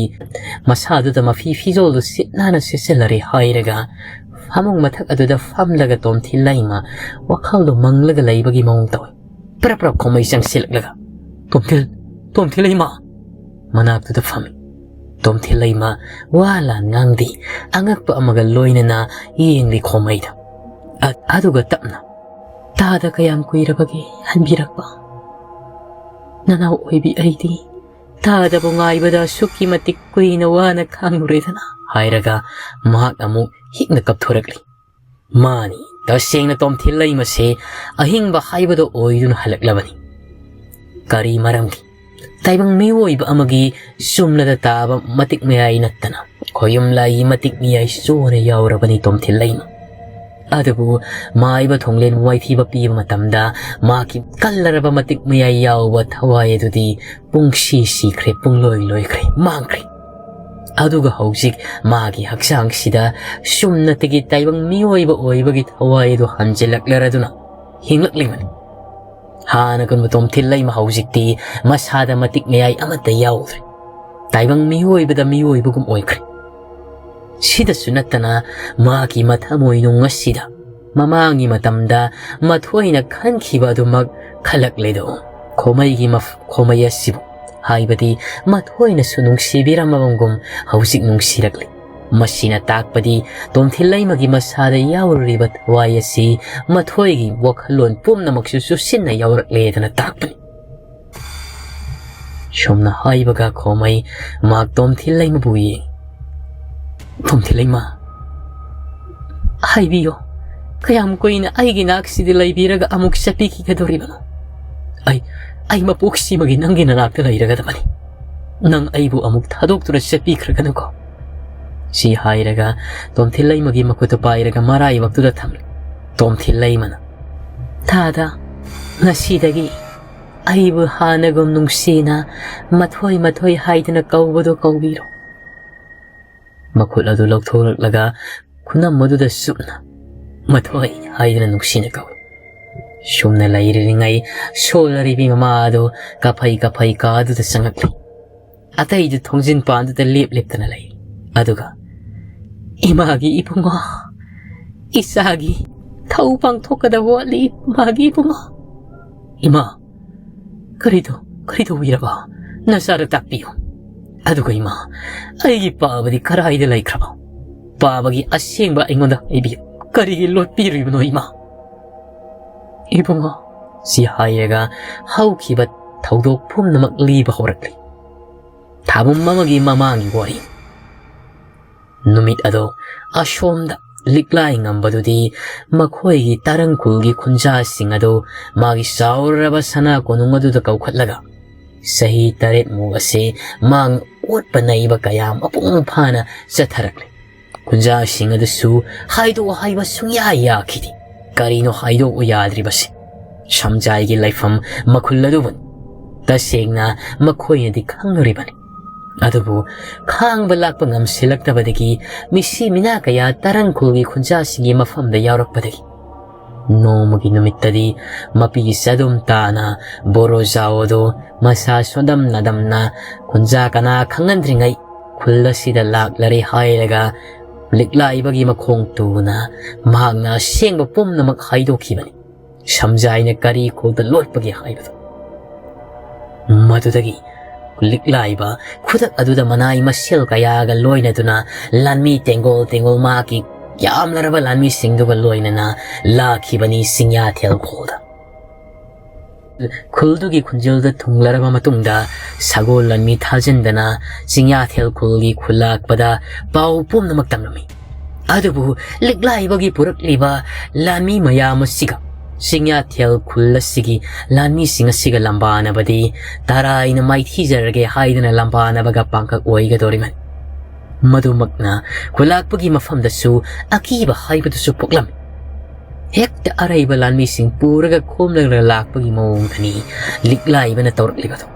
ꯃꯁꯥꯗꯨꯗ ꯃꯐꯤ ꯐꯤꯖꯣꯜꯗꯨ ꯁꯤꯠ ꯅꯥꯟꯅ ꯁꯦꯠꯆꯜꯂꯔꯦ ꯍꯥꯏꯔꯒ ꯐꯃꯨꯡ ꯃꯊꯛ ꯑꯗꯨꯗ ꯐꯝꯂꯒ ꯇꯣꯝꯊꯤꯜ ꯂꯩꯃ ꯋꯥꯈꯜꯗꯨ ꯃꯪꯂꯒ ꯂꯩꯕꯒꯤ ꯃꯑꯣꯡ ꯇꯧꯏ꯫ ꯄ꯭ꯔꯞ ꯄ꯭ꯔꯞ ꯈꯣꯃꯩ ꯆꯪꯁꯤꯜꯂꯛꯂꯒ, "ꯇꯣꯝꯊꯤꯜ, ꯇꯣꯝꯊꯤꯜ ꯏꯃꯥ!" ꯃꯅꯥꯛꯇꯨꯗ ꯐꯝꯃꯤ꯫ ꯇꯣꯝꯊꯤꯜꯂꯩꯃ ꯋꯥ ꯂꯥꯟ ꯉꯥꯡꯗꯦ, ꯑꯉꯛꯄ ꯑꯃꯒ ꯂꯣꯏꯅꯅ ꯌꯦꯡꯂꯤ ꯈꯣꯃꯩꯗ꯫ ꯑ-, ꯑꯗꯨꯒ ꯇꯞꯅ, "ꯇꯥꯗ ꯀꯌꯥꯝ ꯀꯨꯏꯔꯕꯒꯦ ꯍꯟꯕꯤꯔꯛꯄ? ꯅꯅꯥꯎ ꯑꯣꯏꯕꯤ ꯑꯩꯗꯤ ꯇꯥꯗꯕꯨ ꯉꯥꯏꯕꯗ ꯑꯁꯨꯛꯀꯤ ꯃꯇꯤꯛ ꯀꯨꯏꯅ ꯋꯥꯅ ꯈꯥꯡꯂꯨꯔꯦꯗꯅ," ꯍꯥꯏꯔꯒ ꯃꯍꯥꯛ ꯑꯃꯨꯛ ꯍꯤꯛꯅ ꯀꯞꯊꯣꯔꯛꯂꯤ꯫ ꯃꯥꯅꯤ, ꯇꯁꯦꯡꯅ ꯇꯣꯝꯊꯤꯜꯂꯩꯃꯁꯦ ꯑꯍꯤꯡꯕ ꯍꯥꯏꯕꯗꯣ ꯑꯣꯏꯗꯨꯅ ꯍꯜꯂꯛꯂꯕꯅꯤ꯫ ꯀꯔꯤ ꯃꯔꯝꯒꯤ? ꯇꯥꯏꯕꯪ ꯃꯤꯑꯣꯏꯕ ꯑꯃꯒꯤ ꯆꯨꯝꯂꯗ ꯇꯥꯕ ꯃꯇꯤꯛ ꯃꯌꯥꯏ ꯅꯠꯇꯅ ꯈꯣꯌꯨꯝ ꯂꯥꯏꯒꯤ ꯃꯇꯤꯛ ꯃꯌꯥꯏ ꯆꯣꯟꯅ ꯌꯥꯎꯔꯕꯅꯤ ꯇꯣꯝꯊꯤꯜꯂꯩꯃ꯫ ꯑꯗꯨꯕꯨ ꯃꯥꯏꯕ ꯊꯣꯡꯂꯦꯟ ꯋꯥꯏꯊꯤꯕ ꯄꯤꯕ ꯃꯇꯝꯗ ꯃꯍꯥꯛꯀꯤ ꯀꯜꯂꯔꯕ ꯃꯇꯤꯛ ꯃꯌꯥꯏ ꯌꯥꯎꯕ ꯊꯋꯥꯏ ꯑꯗꯨꯗꯤ ꯄꯨꯡꯁꯤ ꯁꯤꯈ꯭ꯔꯦ, ꯄꯨꯡꯂꯣꯏ ꯂꯣꯏꯈ꯭ꯔꯦ, ꯃꯥꯡꯈ꯭ꯔꯦ꯫ ꯑꯗꯨꯒ ꯍꯧꯖꯤꯛ ꯃꯥꯒꯤ ꯍꯛꯆꯥꯡꯁꯤꯗ ꯆꯨꯝꯅꯇꯒꯤ ꯇꯥꯏꯕꯪ ꯃꯤꯑꯣꯏꯕ ꯑꯣꯏꯕꯒꯤ ꯊꯋꯥꯏ ꯑꯗꯨ ꯍꯟꯖꯤꯜꯂꯛꯂꯔꯗꯨꯅ ꯍꯤꯡꯂꯛꯂꯤꯕꯅꯤ꯫ ꯍꯥꯟꯅꯒꯨꯝꯕ ꯇꯣꯝꯊꯤꯜꯂꯩꯃ ꯍꯧꯖꯤꯛꯇꯤ ꯃꯁꯥꯗ ꯃꯇꯤꯛ ꯃꯌꯥꯏ ꯑꯃꯠꯇ ꯌꯥꯎꯗ꯭ꯔꯦ꯫ ꯇꯥꯏꯕꯪ ꯃꯤꯑꯣꯏꯕꯗ ꯃꯤꯑꯣꯏꯕꯒꯨꯝ ꯑꯣꯏꯈ꯭ꯔꯦ꯫ ꯁꯤꯗꯁꯨ ꯅꯠꯇꯅ ꯃꯥꯒꯤ ꯃꯊꯃꯣꯏꯅꯨꯡ ꯑꯁꯤꯗ ꯃꯃꯥꯡꯒꯤ ꯃꯇꯝꯗ ꯃꯊꯣꯏꯅ ꯈꯟꯈꯤꯕ ꯑꯗꯨꯃꯛ ꯈꯜꯂꯛꯂꯦꯗꯣ꯫ ꯈꯣꯃꯩꯒꯤ ꯃꯐ-, ꯈꯣꯃꯩ ꯑꯁꯤꯕꯨ, ꯍꯥꯏꯕꯗꯤ ꯃꯊꯣꯏꯅꯁꯨ ꯅꯨꯡꯁꯤꯕꯤꯔꯝꯃꯕꯒꯨꯝ ꯍꯧꯖꯤꯛ ꯅꯨꯡꯁꯤꯔꯛꯂꯤ꯫ ꯃꯁꯤꯅ ꯇꯥꯛꯄꯗꯤ ꯇꯣꯝꯊꯤꯜꯂꯩꯃꯒꯤ ꯃꯁꯥꯗ ꯌꯥꯎꯔꯤꯕ ꯊꯋꯥꯏ ꯑꯁꯤ ꯃꯊꯣꯏꯒꯤ ꯋꯥꯈꯜꯂꯣꯟ ꯄꯨꯝꯅꯃꯛꯁꯨ ꯆꯨꯁꯤꯟꯅ ꯌꯥꯎꯔꯛꯂꯦꯗꯅ ꯇꯥꯛꯄꯅꯤ꯫ ꯁꯨꯝꯅ ꯍꯥꯏꯕꯒ ꯈꯣꯃꯩ ꯃꯍꯥꯛ ꯇꯣꯝꯊꯤꯜꯂꯩꯃꯕꯨ ꯌꯦꯡ, "ꯇꯣꯝꯊꯤꯜꯂꯩꯃ, ꯍꯥꯏꯕꯤꯌꯣ, ꯀꯌꯥꯝ ꯀꯨꯏꯅ ꯑꯩꯒꯤ ꯅꯥꯛꯁꯤꯗ ꯂꯩꯕꯤꯔꯒ ꯑꯃꯨꯛ ꯆꯠꯄꯤꯈꯤꯒꯗꯧꯔꯤꯕꯅꯣ? ꯑꯩ, ꯑꯩ ꯃꯄꯣꯛꯁꯤꯃꯒꯤ ꯅꯪꯒꯤ ꯅꯅꯥꯛꯇ ꯂꯩꯔꯒꯗꯕꯅꯤ꯫ ꯅꯪ ꯑꯩꯕꯨ ꯑꯃꯨꯛ ꯊꯥꯗꯣꯛꯇꯨꯅ ꯆꯠꯄꯤꯈ꯭ꯔꯒꯅꯨꯀꯣ?" ꯁꯤ ꯍꯥꯏꯔꯒ ꯇꯣꯝꯊꯤꯜꯂꯩꯃꯒꯤ ꯃꯈꯨꯠꯇꯨ ꯄꯥꯏꯔꯒ ꯃꯔꯥꯏꯕꯛꯇꯨꯗ ꯊꯝꯂꯦ꯫ ꯇꯣꯝꯊꯤꯜꯂꯩꯃꯅ, "ꯇꯥꯗ, ꯉꯁꯤꯗꯒꯤ ꯑꯩꯕꯨ ꯍꯥꯟꯅꯒꯨꯝ ꯅꯨꯡꯁꯤꯅ ꯃꯊꯣꯏ ꯃꯊꯣꯏ ꯍꯥꯏꯗꯅ ꯀꯧꯕꯗꯨ ꯀꯧꯕꯤꯔꯣ꯫" ꯃꯈꯨꯠ ꯑꯗꯨ ꯂꯧꯊꯣꯔꯛꯂꯒ ꯈꯨꯅꯝ ꯑꯗꯨꯗ ꯆꯨꯞꯅ "ꯃꯊꯣꯏ" ꯍꯥꯏꯗꯨꯅ ꯅꯨꯡꯁꯤꯅ ꯀꯧꯏ꯫ ꯁꯨꯝꯅ ꯂꯩꯔꯤꯉꯩ ꯁꯣꯜꯂꯔꯤꯕꯤ ꯃꯃꯥ ꯑꯗꯨ ꯀꯥꯐꯩ ꯀꯥꯐꯩ ꯀꯥ ꯑꯗꯨꯗ ꯆꯪꯉꯛꯂꯤ꯫ ꯑꯇꯩꯗꯨ ꯊꯣꯡꯖꯤꯟ ꯄꯥꯟꯗꯨꯗ ꯂꯦꯞ ꯂꯦꯞꯇꯅ ꯂꯩ꯫ ꯑꯗꯨꯒ, "ꯏꯃꯥꯒꯤ ꯏꯕꯨꯡꯉꯣ, ꯏꯆꯥꯒꯤ ꯊꯧ ꯄꯥꯡꯊꯣꯛꯀꯗꯕ ꯋꯥꯠꯂꯤ, ꯏꯃꯥꯒꯤ ꯏꯕꯨꯡꯉꯣ꯫" "ꯏꯃꯥ, ꯀꯔꯤꯗꯣ, ꯀꯔꯤ ꯇꯧꯕꯤꯔꯕ? ꯅꯆꯥꯗ ꯇꯥꯛꯄꯤꯌꯨ꯫" "ꯑꯗꯨꯒ ꯏꯃꯥ, ꯑꯩꯒꯤ ꯄꯥꯕꯗꯤ ꯀꯔꯥꯏꯗ ꯂꯩꯈ꯭ꯔꯕ? ꯄꯥꯕꯒꯤ ꯑꯁꯦꯡꯕ ꯑꯩꯉꯣꯟꯗ ꯍꯥꯏꯕꯤꯌꯨ꯫ ꯀꯔꯤꯒꯤ ꯂꯣꯠꯄꯤꯔꯤꯕꯅꯣ ꯏꯃꯥ?" "ꯏꯕꯨꯡꯉꯣ," ꯁꯤ ꯍꯥꯏꯔꯒ ꯍꯧꯈꯤꯕ ꯊꯧꯗꯣꯛ ꯄꯨꯝꯅꯃꯛ ꯂꯤꯕ ꯍꯧꯔꯛꯂꯤ꯫ ꯊꯥꯕꯨꯝ ꯑꯃꯒꯤ ꯃꯃꯥꯡꯒꯤ ꯋꯥꯔꯤ꯫ ꯅꯨꯃꯤꯠ ꯑꯗꯣ ꯑꯁꯣꯝꯗ ꯂꯤꯛꯂꯥꯏ ꯉꯝꯕꯗꯨꯗꯤ ꯃꯈꯣꯏꯒꯤ ꯇꯔꯪꯈꯨꯜꯒꯤ ꯈꯨꯟꯖꯥꯁꯤꯡ ꯑꯗꯨ ꯃꯥꯒꯤ ꯆꯥꯎꯔꯕ ꯁꯅꯥ ꯀꯣꯅꯨꯡ ꯑꯗꯨꯗ ꯀꯧꯈꯠꯂꯒ ꯆꯍꯤ ꯇꯔꯦꯠꯃꯨꯛ ꯑꯁꯤ ꯃꯥꯡ ꯑꯣꯠꯄ ꯅꯩꯕ ꯀꯌꯥ ꯃꯄꯨꯡ ꯐꯥꯅ ꯆꯠꯊꯔꯛꯂꯤ꯫ ꯈꯨꯟꯖꯥꯁꯤꯡ ꯑꯗꯨꯁꯨ ꯍꯥꯏꯗꯣꯛꯑꯣ ꯍꯥꯏꯕ ꯁꯨꯡꯌꯥ ꯌꯥꯈꯤꯗꯦ꯫ ꯀꯔꯤꯅꯣ ꯍꯥꯏꯗꯣꯛꯎ ꯌꯥꯗ꯭ꯔꯤꯕꯁꯦ? ꯁꯝꯖꯥꯏꯒꯤ ꯂꯩꯐꯝ ꯃꯈꯨꯜ ꯑꯗꯨꯕꯨꯅꯤ꯫ ꯇꯁꯦꯡꯅ ꯃꯈꯣꯏꯅꯗꯤ ꯈꯪꯂꯨꯔꯤꯕꯅꯤ꯫ ꯑꯗꯨꯕꯨ ꯈꯥꯡꯕ ꯂꯥꯛꯄ ꯉꯝꯁꯤꯜꯂꯛꯇꯕꯗꯒꯤ ꯃꯤꯁꯤ ꯃꯤꯅꯥ ꯀꯌꯥ ꯇꯔꯪꯈꯨꯜꯒꯤ ꯈꯨꯟꯖꯥꯁꯤꯡꯒꯤ ꯃꯐꯝꯗ ꯌꯥꯎꯔꯛꯄꯗꯒꯤ ꯅꯣꯡꯃꯒꯤ ꯅꯨꯃꯤꯠꯇꯗꯤ ꯃꯄꯤ ꯆꯗꯨꯝ ꯇꯥꯅ ꯕꯣꯔꯣꯖꯥꯑꯣꯗꯣ ꯃꯁꯥ ꯁꯣꯟꯗꯝ ꯅꯗꯝꯅ ꯈꯨꯟꯖꯥ ꯀꯅꯥ ꯈꯪꯍꯟꯗ꯭ꯔꯤꯉꯩ ꯈꯨꯜ ꯑꯁꯤꯗ ꯂꯥꯛꯂꯔꯦ ꯍꯥꯏꯔꯒ ꯂꯤꯛꯂꯥꯏꯕꯒꯤ ꯃꯈꯣꯡ ꯇꯨꯅ ꯃꯍꯥꯛꯅ ꯑꯁꯦꯡꯕ ꯄꯨꯝꯅꯃꯛ ꯍꯥꯏꯗꯣꯛꯈꯤꯕꯅꯤ꯫ ꯁꯝꯖꯥꯏꯅ ꯀꯔꯤ ꯈꯨꯜꯗ ꯂꯣꯠꯄꯒꯦ ꯍꯥꯏꯕꯗꯨ꯫ ꯃꯗꯨꯗꯒꯤ ꯂꯤꯛꯂꯥꯏꯕ ꯈꯨꯗꯛ ꯑꯗꯨꯗ ꯃꯅꯥꯏ ꯃꯁꯦꯜ ꯀꯌꯥꯒ ꯂꯣꯏꯅꯗꯨꯅ ꯂꯥꯟꯃꯤ ꯇꯦꯡꯒꯣꯜ ꯇꯦꯡꯒꯣꯜ ꯃꯍꯥꯛꯀꯤ ꯌꯥꯝꯂꯔꯕ ꯂꯥꯟꯃꯤꯁꯤꯡꯗꯨꯒ ꯂꯣꯏꯅꯅ ꯂꯥꯛꯈꯤꯕꯅꯤ ꯆꯤꯡꯌꯥꯊꯦꯜ ꯈꯨꯜꯗ꯫ ꯈꯨꯜꯗꯨꯒꯤ ꯈꯨꯟꯖꯦꯜꯗ ꯊꯨꯡꯂꯔꯕ ꯃꯇꯨꯡꯗ ꯁꯒꯣꯜ ꯂꯥꯟꯃꯤ ꯊꯥꯖꯤꯟꯗꯅ ꯆꯤꯡꯌꯥꯊꯦꯜ ꯈꯨꯜꯒꯤ ꯈꯨꯜꯂꯥꯛꯄꯗ ꯄꯥꯎ ꯄꯨꯝꯅꯃꯛ ꯇꯝꯂꯝꯃꯤ꯫ ꯑꯗꯨꯕꯨ ꯂꯤꯛꯂꯥꯏꯕꯒꯤ ꯄꯨꯔꯛꯂꯤꯕ ꯂꯥꯟꯃꯤ ꯃꯌꯥꯝ ꯑꯁꯤꯒ ꯆꯤꯡꯌꯥꯊꯦꯜ ꯈꯨꯜ ꯑꯁꯤꯒꯤ ꯂꯥꯟꯃꯤꯁꯤꯡ ꯑꯁꯤꯒ ꯂꯝꯕꯥꯅꯕꯗꯤ ꯇꯔꯥꯏꯅ ꯃꯥꯏꯊꯤꯖꯔꯒꯦ ꯍꯥꯏꯗꯅ ꯂꯝꯕꯥꯅꯕꯒ ꯄꯥꯡꯀꯛ ꯑꯣꯏꯒꯗꯧꯔꯤꯕꯅꯤ꯫ ꯃꯗꯨꯃꯛꯅ ꯈꯨꯜꯂꯥꯛꯄꯒꯤ ꯃꯐꯝꯗꯁꯨ ꯑꯀꯤꯕ ꯍꯥꯏꯕꯗꯨꯁꯨ ꯄꯣꯛꯂꯝꯃꯤ꯫ ꯍꯦꯛꯇ ꯑꯔꯩꯕ ꯂꯥꯟꯃꯤꯁꯤꯡ ꯄꯨꯔꯒ ꯈꯣꯝꯂꯒ ꯂꯥꯛꯄꯒꯤ ꯃꯑꯣꯡꯗꯅꯤ ꯂꯤꯛꯂꯥꯏꯕꯅ ꯇꯧꯔꯛꯂꯤꯕꯗꯨ꯫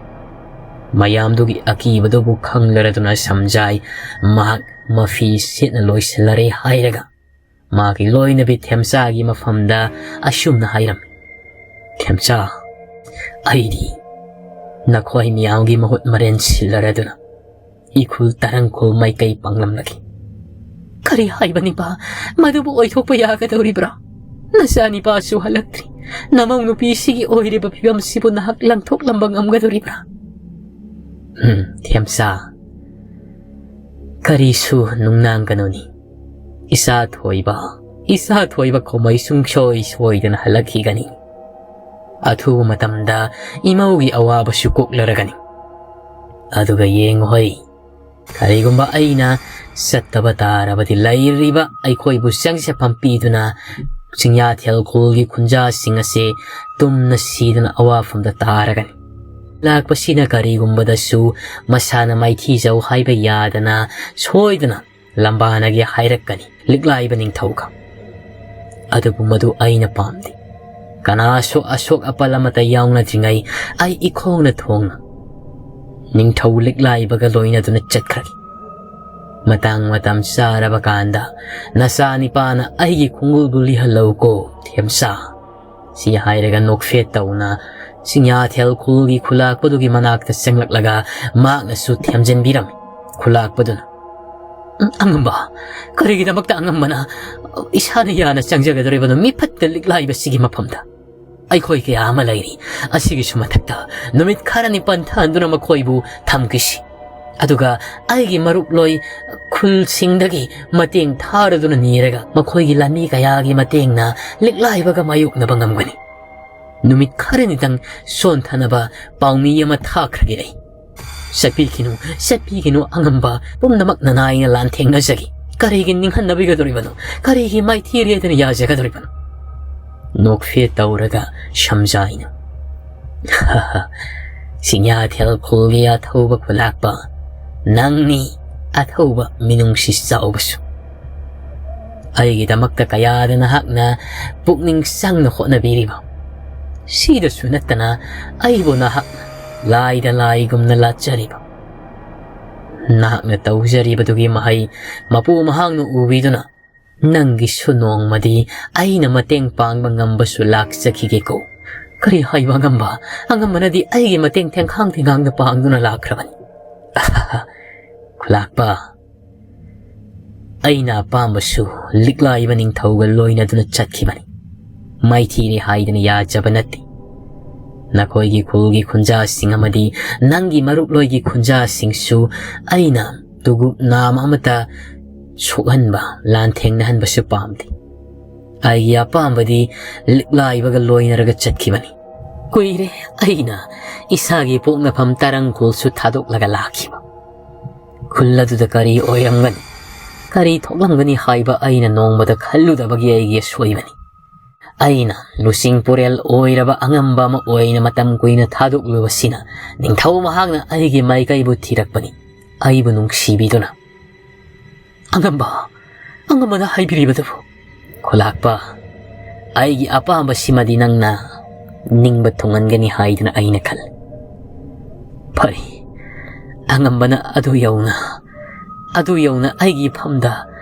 ꯃꯌꯥꯝꯗꯨꯒꯤ ꯑꯀꯤꯕꯗꯨꯕꯨ ꯈꯪꯂꯔꯗꯨꯅ ꯁꯝꯖꯥꯏ ꯃꯍꯥꯛ ꯃꯐꯤ ꯁꯦꯠꯅ ꯂꯣꯏꯁꯤꯜꯂꯔꯦ ꯍꯥꯏꯔꯒ ꯃꯥꯒꯤ ꯂꯣꯏꯅꯕꯤ ꯊꯦꯝꯆꯥꯒꯤ ꯃꯐꯝꯗ ꯑꯁꯨꯝꯅ ꯍꯥꯏꯔꯝꯃꯤ, "ꯊꯦꯝꯆꯥ, ꯑꯩꯗꯤ ꯅꯈꯣꯏ ꯃꯤꯌꯥꯝꯒꯤ ꯃꯍꯨꯠ ꯃꯔꯦꯟ ꯁꯤꯜꯂꯔꯗꯨꯅ ꯏꯈꯨꯜ ꯇꯔꯪꯈꯨꯜ ꯃꯥꯏꯀꯩ ꯄꯥꯡꯂꯝꯂꯒꯦ꯫" "ꯀꯔꯤ ꯍꯥꯏꯕꯅꯤꯕ? ꯃꯗꯨꯕꯨ ꯑꯣꯏꯊꯣꯛꯄ ꯌꯥꯒꯗꯧꯔꯤꯕ꯭ꯔꯥ? ꯅꯆꯥꯅꯤꯄꯥꯁꯨ ꯍꯜꯂꯛꯇ꯭ꯔꯤ꯫ ꯅꯃꯧ ꯅꯨꯄꯤꯁꯤꯒꯤ ꯑꯣꯏꯔꯤꯕ ꯐꯤꯕꯝꯁꯤꯕꯨ ꯅꯍꯥꯛ ꯂꯥꯡꯊꯣꯛꯂꯝꯕ ꯉꯝꯒꯗꯧꯔꯤꯕ꯭ꯔꯥ?" "ꯎꯝ, ꯊꯦꯝꯆꯥ, ꯀꯔꯤꯁꯨ ꯅꯨꯡꯅꯥꯡꯒꯅꯨꯅꯤ꯫ ꯏꯁꯥ ꯊꯣꯏꯕ, ꯏꯁꯥ ꯊꯣꯏꯕ ꯈꯣꯃꯩ ꯁꯨꯡꯁꯣꯏ ꯁꯣꯏꯗꯅ ꯍꯜꯂꯛꯈꯤꯒꯅꯤ꯫ ꯑꯊꯨꯕ ꯃꯇꯝꯗ ꯏꯃꯧꯒꯤ ꯑꯋꯥꯕꯁꯨ ꯀꯣꯛꯂꯔꯒꯅꯤ꯫ ꯑꯗꯨꯒ ꯌꯦꯡꯉꯨ ꯍꯩ, ꯀꯔꯤꯒꯨꯝꯕ ꯑꯩꯅ ꯆꯠꯇꯕ ꯇꯥꯔꯕꯗꯤ ꯂꯩꯔꯤꯕ ꯑꯩꯈꯣꯏꯕꯨ ꯆꯪꯖꯐꯝ ꯄꯤꯗꯨꯅ ꯆꯤꯡꯌꯥꯊꯦꯜ ꯈꯨꯜꯒꯤ ꯈꯨꯟꯖꯥꯁꯤꯡ ꯑꯁꯦ ꯇꯨꯝꯅ ꯁꯤꯗꯨꯅ ꯑꯋꯥꯐꯝꯗ ꯇꯥꯔꯒꯅꯤ꯫ ꯂꯥꯛꯄꯁꯤꯅ ꯀꯔꯤꯒꯨꯝꯕꯗꯁꯨ ꯃꯁꯥꯅ ꯃꯥꯏꯊꯤꯖꯧ ꯍꯥꯏꯕ ꯌꯥꯗꯅ ꯁꯣꯏꯗꯅ ꯂꯝꯕꯥꯅꯒꯦ ꯍꯥꯏꯔꯛꯀꯅꯤ ꯂꯤꯛꯂꯥꯏꯕ ꯅꯤꯡꯊꯧꯒ꯫ ꯑꯗꯨꯕꯨ ꯃꯗꯨ ꯑꯩꯅ ꯄꯥꯝꯗꯦ꯫ ꯀꯅꯥꯁꯨ ꯑꯁꯣꯛ ꯑꯄꯜ ꯑꯃꯠꯇ ꯌꯥꯎꯅꯗ꯭ꯔꯤꯉꯩ ꯑꯩ ꯏꯈꯣꯡꯅ ꯊꯣꯡꯅ ꯅꯤꯡꯊꯧ ꯂꯤꯛꯂꯥꯏꯕꯒ ꯂꯣꯏꯅꯗꯨꯅ ꯆꯠꯈ꯭ꯔꯒꯦ꯫ ꯃꯇꯥꯡ ꯃꯇꯝ ꯆꯥꯔꯕ ꯀꯥꯟꯗ ꯅꯆꯥ ꯅꯤꯄꯥꯅ ꯑꯩꯒꯤ ꯈꯣꯡꯒꯨꯜꯕꯨ ꯂꯤꯍꯜꯂꯧꯀꯣ, ꯊꯦꯝꯆꯥ꯫ ꯁꯤ ꯍꯥꯏꯔꯒ ꯅꯣꯛꯐꯦꯠ ꯇꯧꯅ ꯆꯤꯡꯌꯥꯊꯦꯜ ꯈꯨꯜꯒꯤ ꯈꯨꯂꯥꯛꯄꯗꯨꯒꯤ ꯃꯅꯥꯛꯇ ꯆꯪꯂꯛꯂꯒ ꯃꯍꯥꯛꯅꯁꯨ ꯊꯦꯝꯖꯤꯟꯕꯤꯔꯝꯃꯤ꯫ ꯈꯨꯂꯥꯛꯄꯗꯨꯅ, "ꯎꯝ, ꯑꯉꯝꯕ, ꯀꯔꯤꯒꯤꯗꯃꯛꯇ ꯑꯉꯝꯕꯅ ꯏꯁꯥꯅ ꯌꯥꯅ ꯆꯪꯖꯒꯗꯧꯔꯤꯕꯅꯣ ꯃꯤꯐꯠꯇ ꯂꯤꯛꯂꯥꯏꯕꯁꯤꯒꯤ ꯃꯐꯝꯗ? ꯑꯩꯈꯣꯏ ꯀꯌꯥ ꯑꯃ ꯂꯩꯔꯤ꯫ ꯑꯁꯤꯒꯤꯁꯨ ꯃꯊꯛꯇ ꯅꯨꯃꯤꯠ ꯈꯔꯅꯤ ꯄꯟꯊꯍꯟꯗꯨꯅ ꯃꯈꯣꯏꯕꯨ ꯊꯝꯈꯤꯁꯤ꯫ ꯑꯗꯨꯒ ꯑꯩꯒꯤ ꯃꯔꯨꯞꯂꯣꯏ ꯈꯨꯜꯁꯤꯡꯗꯒꯤ ꯃꯇꯦꯡ ꯊꯥꯔꯗꯨꯅ ꯅꯤꯔꯒ ꯃꯈꯣꯏꯒꯤ ꯂꯥꯟꯃꯤ ꯀꯌꯥꯒꯤ ꯃꯇꯦꯡꯅ ꯂꯤꯛꯂꯥꯏꯕꯒ ꯃꯥꯌꯣꯛꯅꯕ ꯉꯝꯒꯅꯤ꯫ ꯅꯨꯃꯤꯠ ꯈꯔꯅꯤꯇꯪ ꯁꯣꯟꯊꯅꯕ ꯄꯥꯎꯃꯤ ꯑꯃ ꯊꯥꯈ꯭ꯔꯒꯦ ꯑꯩ꯫ ꯆꯠꯄꯤꯈꯤꯅꯨ, ꯆꯠꯄꯤꯈꯤꯅꯨ ꯑꯉꯝꯕ, ꯄꯨꯝꯅꯃꯛ ꯅꯅꯥꯏꯅ ꯂꯥꯟꯊꯦꯡꯅꯖꯒꯦ꯫ ꯀꯔꯤꯒꯤ ꯅꯤꯡꯍꯟꯅꯕꯤꯒꯗꯧꯔꯤꯕꯅꯣ? ꯀꯔꯤꯒꯤ ꯃꯥꯏꯊꯤꯔꯦꯗꯅ ꯌꯥꯖꯒꯗꯧꯔꯤꯕꯅꯣ?" ꯅꯣꯛꯐꯦꯠ ꯇꯧꯔꯒ ꯁꯝꯖꯥꯏꯅ, "ꯆꯤꯡꯌꯥꯊꯦꯜ ꯈꯨꯜꯒꯤ ꯑꯊꯧꯕ ꯈꯨꯂꯥꯛꯄ ꯅꯪꯅꯤ, ꯑꯊꯧꯕ ꯃꯤꯅꯨꯡꯁꯤ ꯆꯥꯎꯕꯁꯨ꯫ ꯑꯩꯒꯤꯗꯃꯛꯇ ꯀꯌꯥꯗ ꯅꯍꯥꯛꯅ ꯄꯨꯛꯅꯤꯡ ꯆꯪꯅ ꯍꯣꯠꯅꯕꯤꯔꯤꯕ꯫ ꯁꯤꯗꯁꯨ ꯅꯠꯇꯅ ꯑꯩꯕꯨ ꯅꯍꯥꯛꯅ ꯂꯥꯏꯗ ꯂꯥꯏꯒꯨꯝꯅ ꯂꯥꯠꯆꯔꯤꯕ꯫ ꯅꯍꯥꯛꯅ ꯇꯧꯖꯔꯤꯕꯗꯨꯒꯤ ꯃꯍꯩ ꯃꯄꯨ ꯃꯍꯥꯛꯅ ꯎꯕꯤꯗꯨꯅ ꯅꯪꯒꯤꯁꯨ ꯅꯣꯡꯃꯗꯤ ꯑꯩꯅ ꯃꯇꯦꯡ ꯄꯥꯡꯕ ꯉꯝꯕꯁꯨ ꯂꯥꯛꯆꯈꯤꯒꯦꯀꯣ꯫ ꯀꯔꯤ ꯍꯥꯏꯕ ꯑꯉꯝꯕ? ꯑꯉꯝꯕꯅꯗꯤ ꯑꯩꯒꯤ ꯃꯇꯦꯡ ꯊꯦꯡꯈꯥꯡ ꯊꯦꯡꯈꯥꯡꯗ ꯄꯥꯡꯗꯨꯅ ꯂꯥꯛꯈ꯭ꯔꯕꯅꯤ꯫ ꯈꯨꯂꯥꯛꯄ, ꯑꯩꯅ ꯑꯄꯥꯝꯕꯁꯨ ꯂꯤꯛꯂꯥꯏꯕ ꯅꯤꯡꯊꯧꯒ ꯂꯣꯏꯅꯗꯨꯅ ꯆꯠꯈꯤꯕꯅꯤ꯫ ꯃꯥꯏꯊꯤꯔꯦ ꯍꯥꯏꯗꯅ ꯌꯥꯖꯕ ꯅꯠꯇꯦ꯫ ꯅꯈꯣꯏꯒꯤ ꯈꯨꯜꯒꯤ ꯈꯨꯟꯖꯥꯁꯤꯡ ꯑꯃꯗꯤ ꯅꯪꯒꯤ ꯃꯔꯨꯞꯂꯣꯏꯒꯤ ꯈꯨꯟꯖꯥꯁꯤꯡꯁꯨ ꯑꯩꯅ ꯇꯨꯒꯨꯞ ꯅꯥꯝ ꯑꯃꯠꯇ ꯁꯣꯛꯍꯟꯕ, ꯂꯥꯟꯊꯦꯡꯅꯍꯟꯕꯁꯨ ꯄꯥꯝꯗꯦ꯫ ꯑꯩꯒꯤ ꯑꯄꯥꯝꯕꯗꯤ ꯂꯤꯛꯂꯥꯏꯕꯒ ꯂꯣꯏꯅꯔꯒ ꯆꯠꯈꯤꯕꯅꯤ꯫ ꯀꯨꯏꯔꯦ ꯑꯩꯅ ꯏꯁꯥꯒꯤ ꯄꯣꯛꯅꯐꯝ ꯇꯔꯪꯈꯨꯜꯁꯨ ꯊꯥꯗꯣꯛꯂꯒ ꯂꯥꯛꯈꯤꯕ꯫ ꯈꯨꯜ ꯑꯗꯨꯗ ꯀꯔꯤ ꯑꯣꯏꯔꯝꯒꯅꯤ, ꯀꯔꯤ ꯊꯣꯛꯂꯝꯒꯅꯤ ꯍꯥꯏꯕ ꯑꯩꯅ ꯅꯣꯡꯃꯗ ꯈꯜꯂꯨꯗꯕꯒꯤ ꯑꯩꯒꯤ ꯑꯁꯣꯏꯕꯅꯤ꯫ ꯑꯩꯅ ꯂꯨꯆꯤꯡ ꯄꯨꯔꯦꯜ ꯑꯣꯏꯔꯕ ꯑꯉꯝꯕ ꯑꯃ ꯑꯣꯏꯅ ꯃꯇꯝ ꯀꯨꯏꯅ ꯊꯥꯗꯣꯛꯂꯨꯕꯁꯤꯅ ꯅꯤꯡꯊꯧ ꯃꯍꯥꯛꯅ ꯑꯩꯒꯤ ꯃꯥꯏꯀꯩꯕꯨ ꯊꯤꯔꯛꯄꯅꯤ, ꯑꯩꯕꯨ ꯅꯨꯡꯁꯤꯕꯤꯗꯨꯅ꯫ "ꯑꯉꯝꯕ, ꯑꯉꯝꯕꯅ ꯍꯥꯏꯕꯤꯔꯤꯕꯗꯨꯕꯨ?" "ꯈꯨꯂꯥꯛꯄ, ꯑꯩꯒꯤ ꯑꯄꯥꯝꯕꯁꯤꯃꯗꯤ ꯅꯪꯅ ꯅꯤꯡꯕ ꯊꯨꯡꯍꯟꯒꯅꯤ ꯍꯥꯏꯗꯨꯅ ꯑꯩꯅ ꯈꯜꯂꯤ꯫" "ꯐꯔꯦ, ꯑꯉꯝꯕꯅ ꯑꯗꯨ ꯌꯧꯅ, ꯑꯗꯨ ꯌꯧꯅ ꯑꯩꯒꯤ ꯐꯝꯗ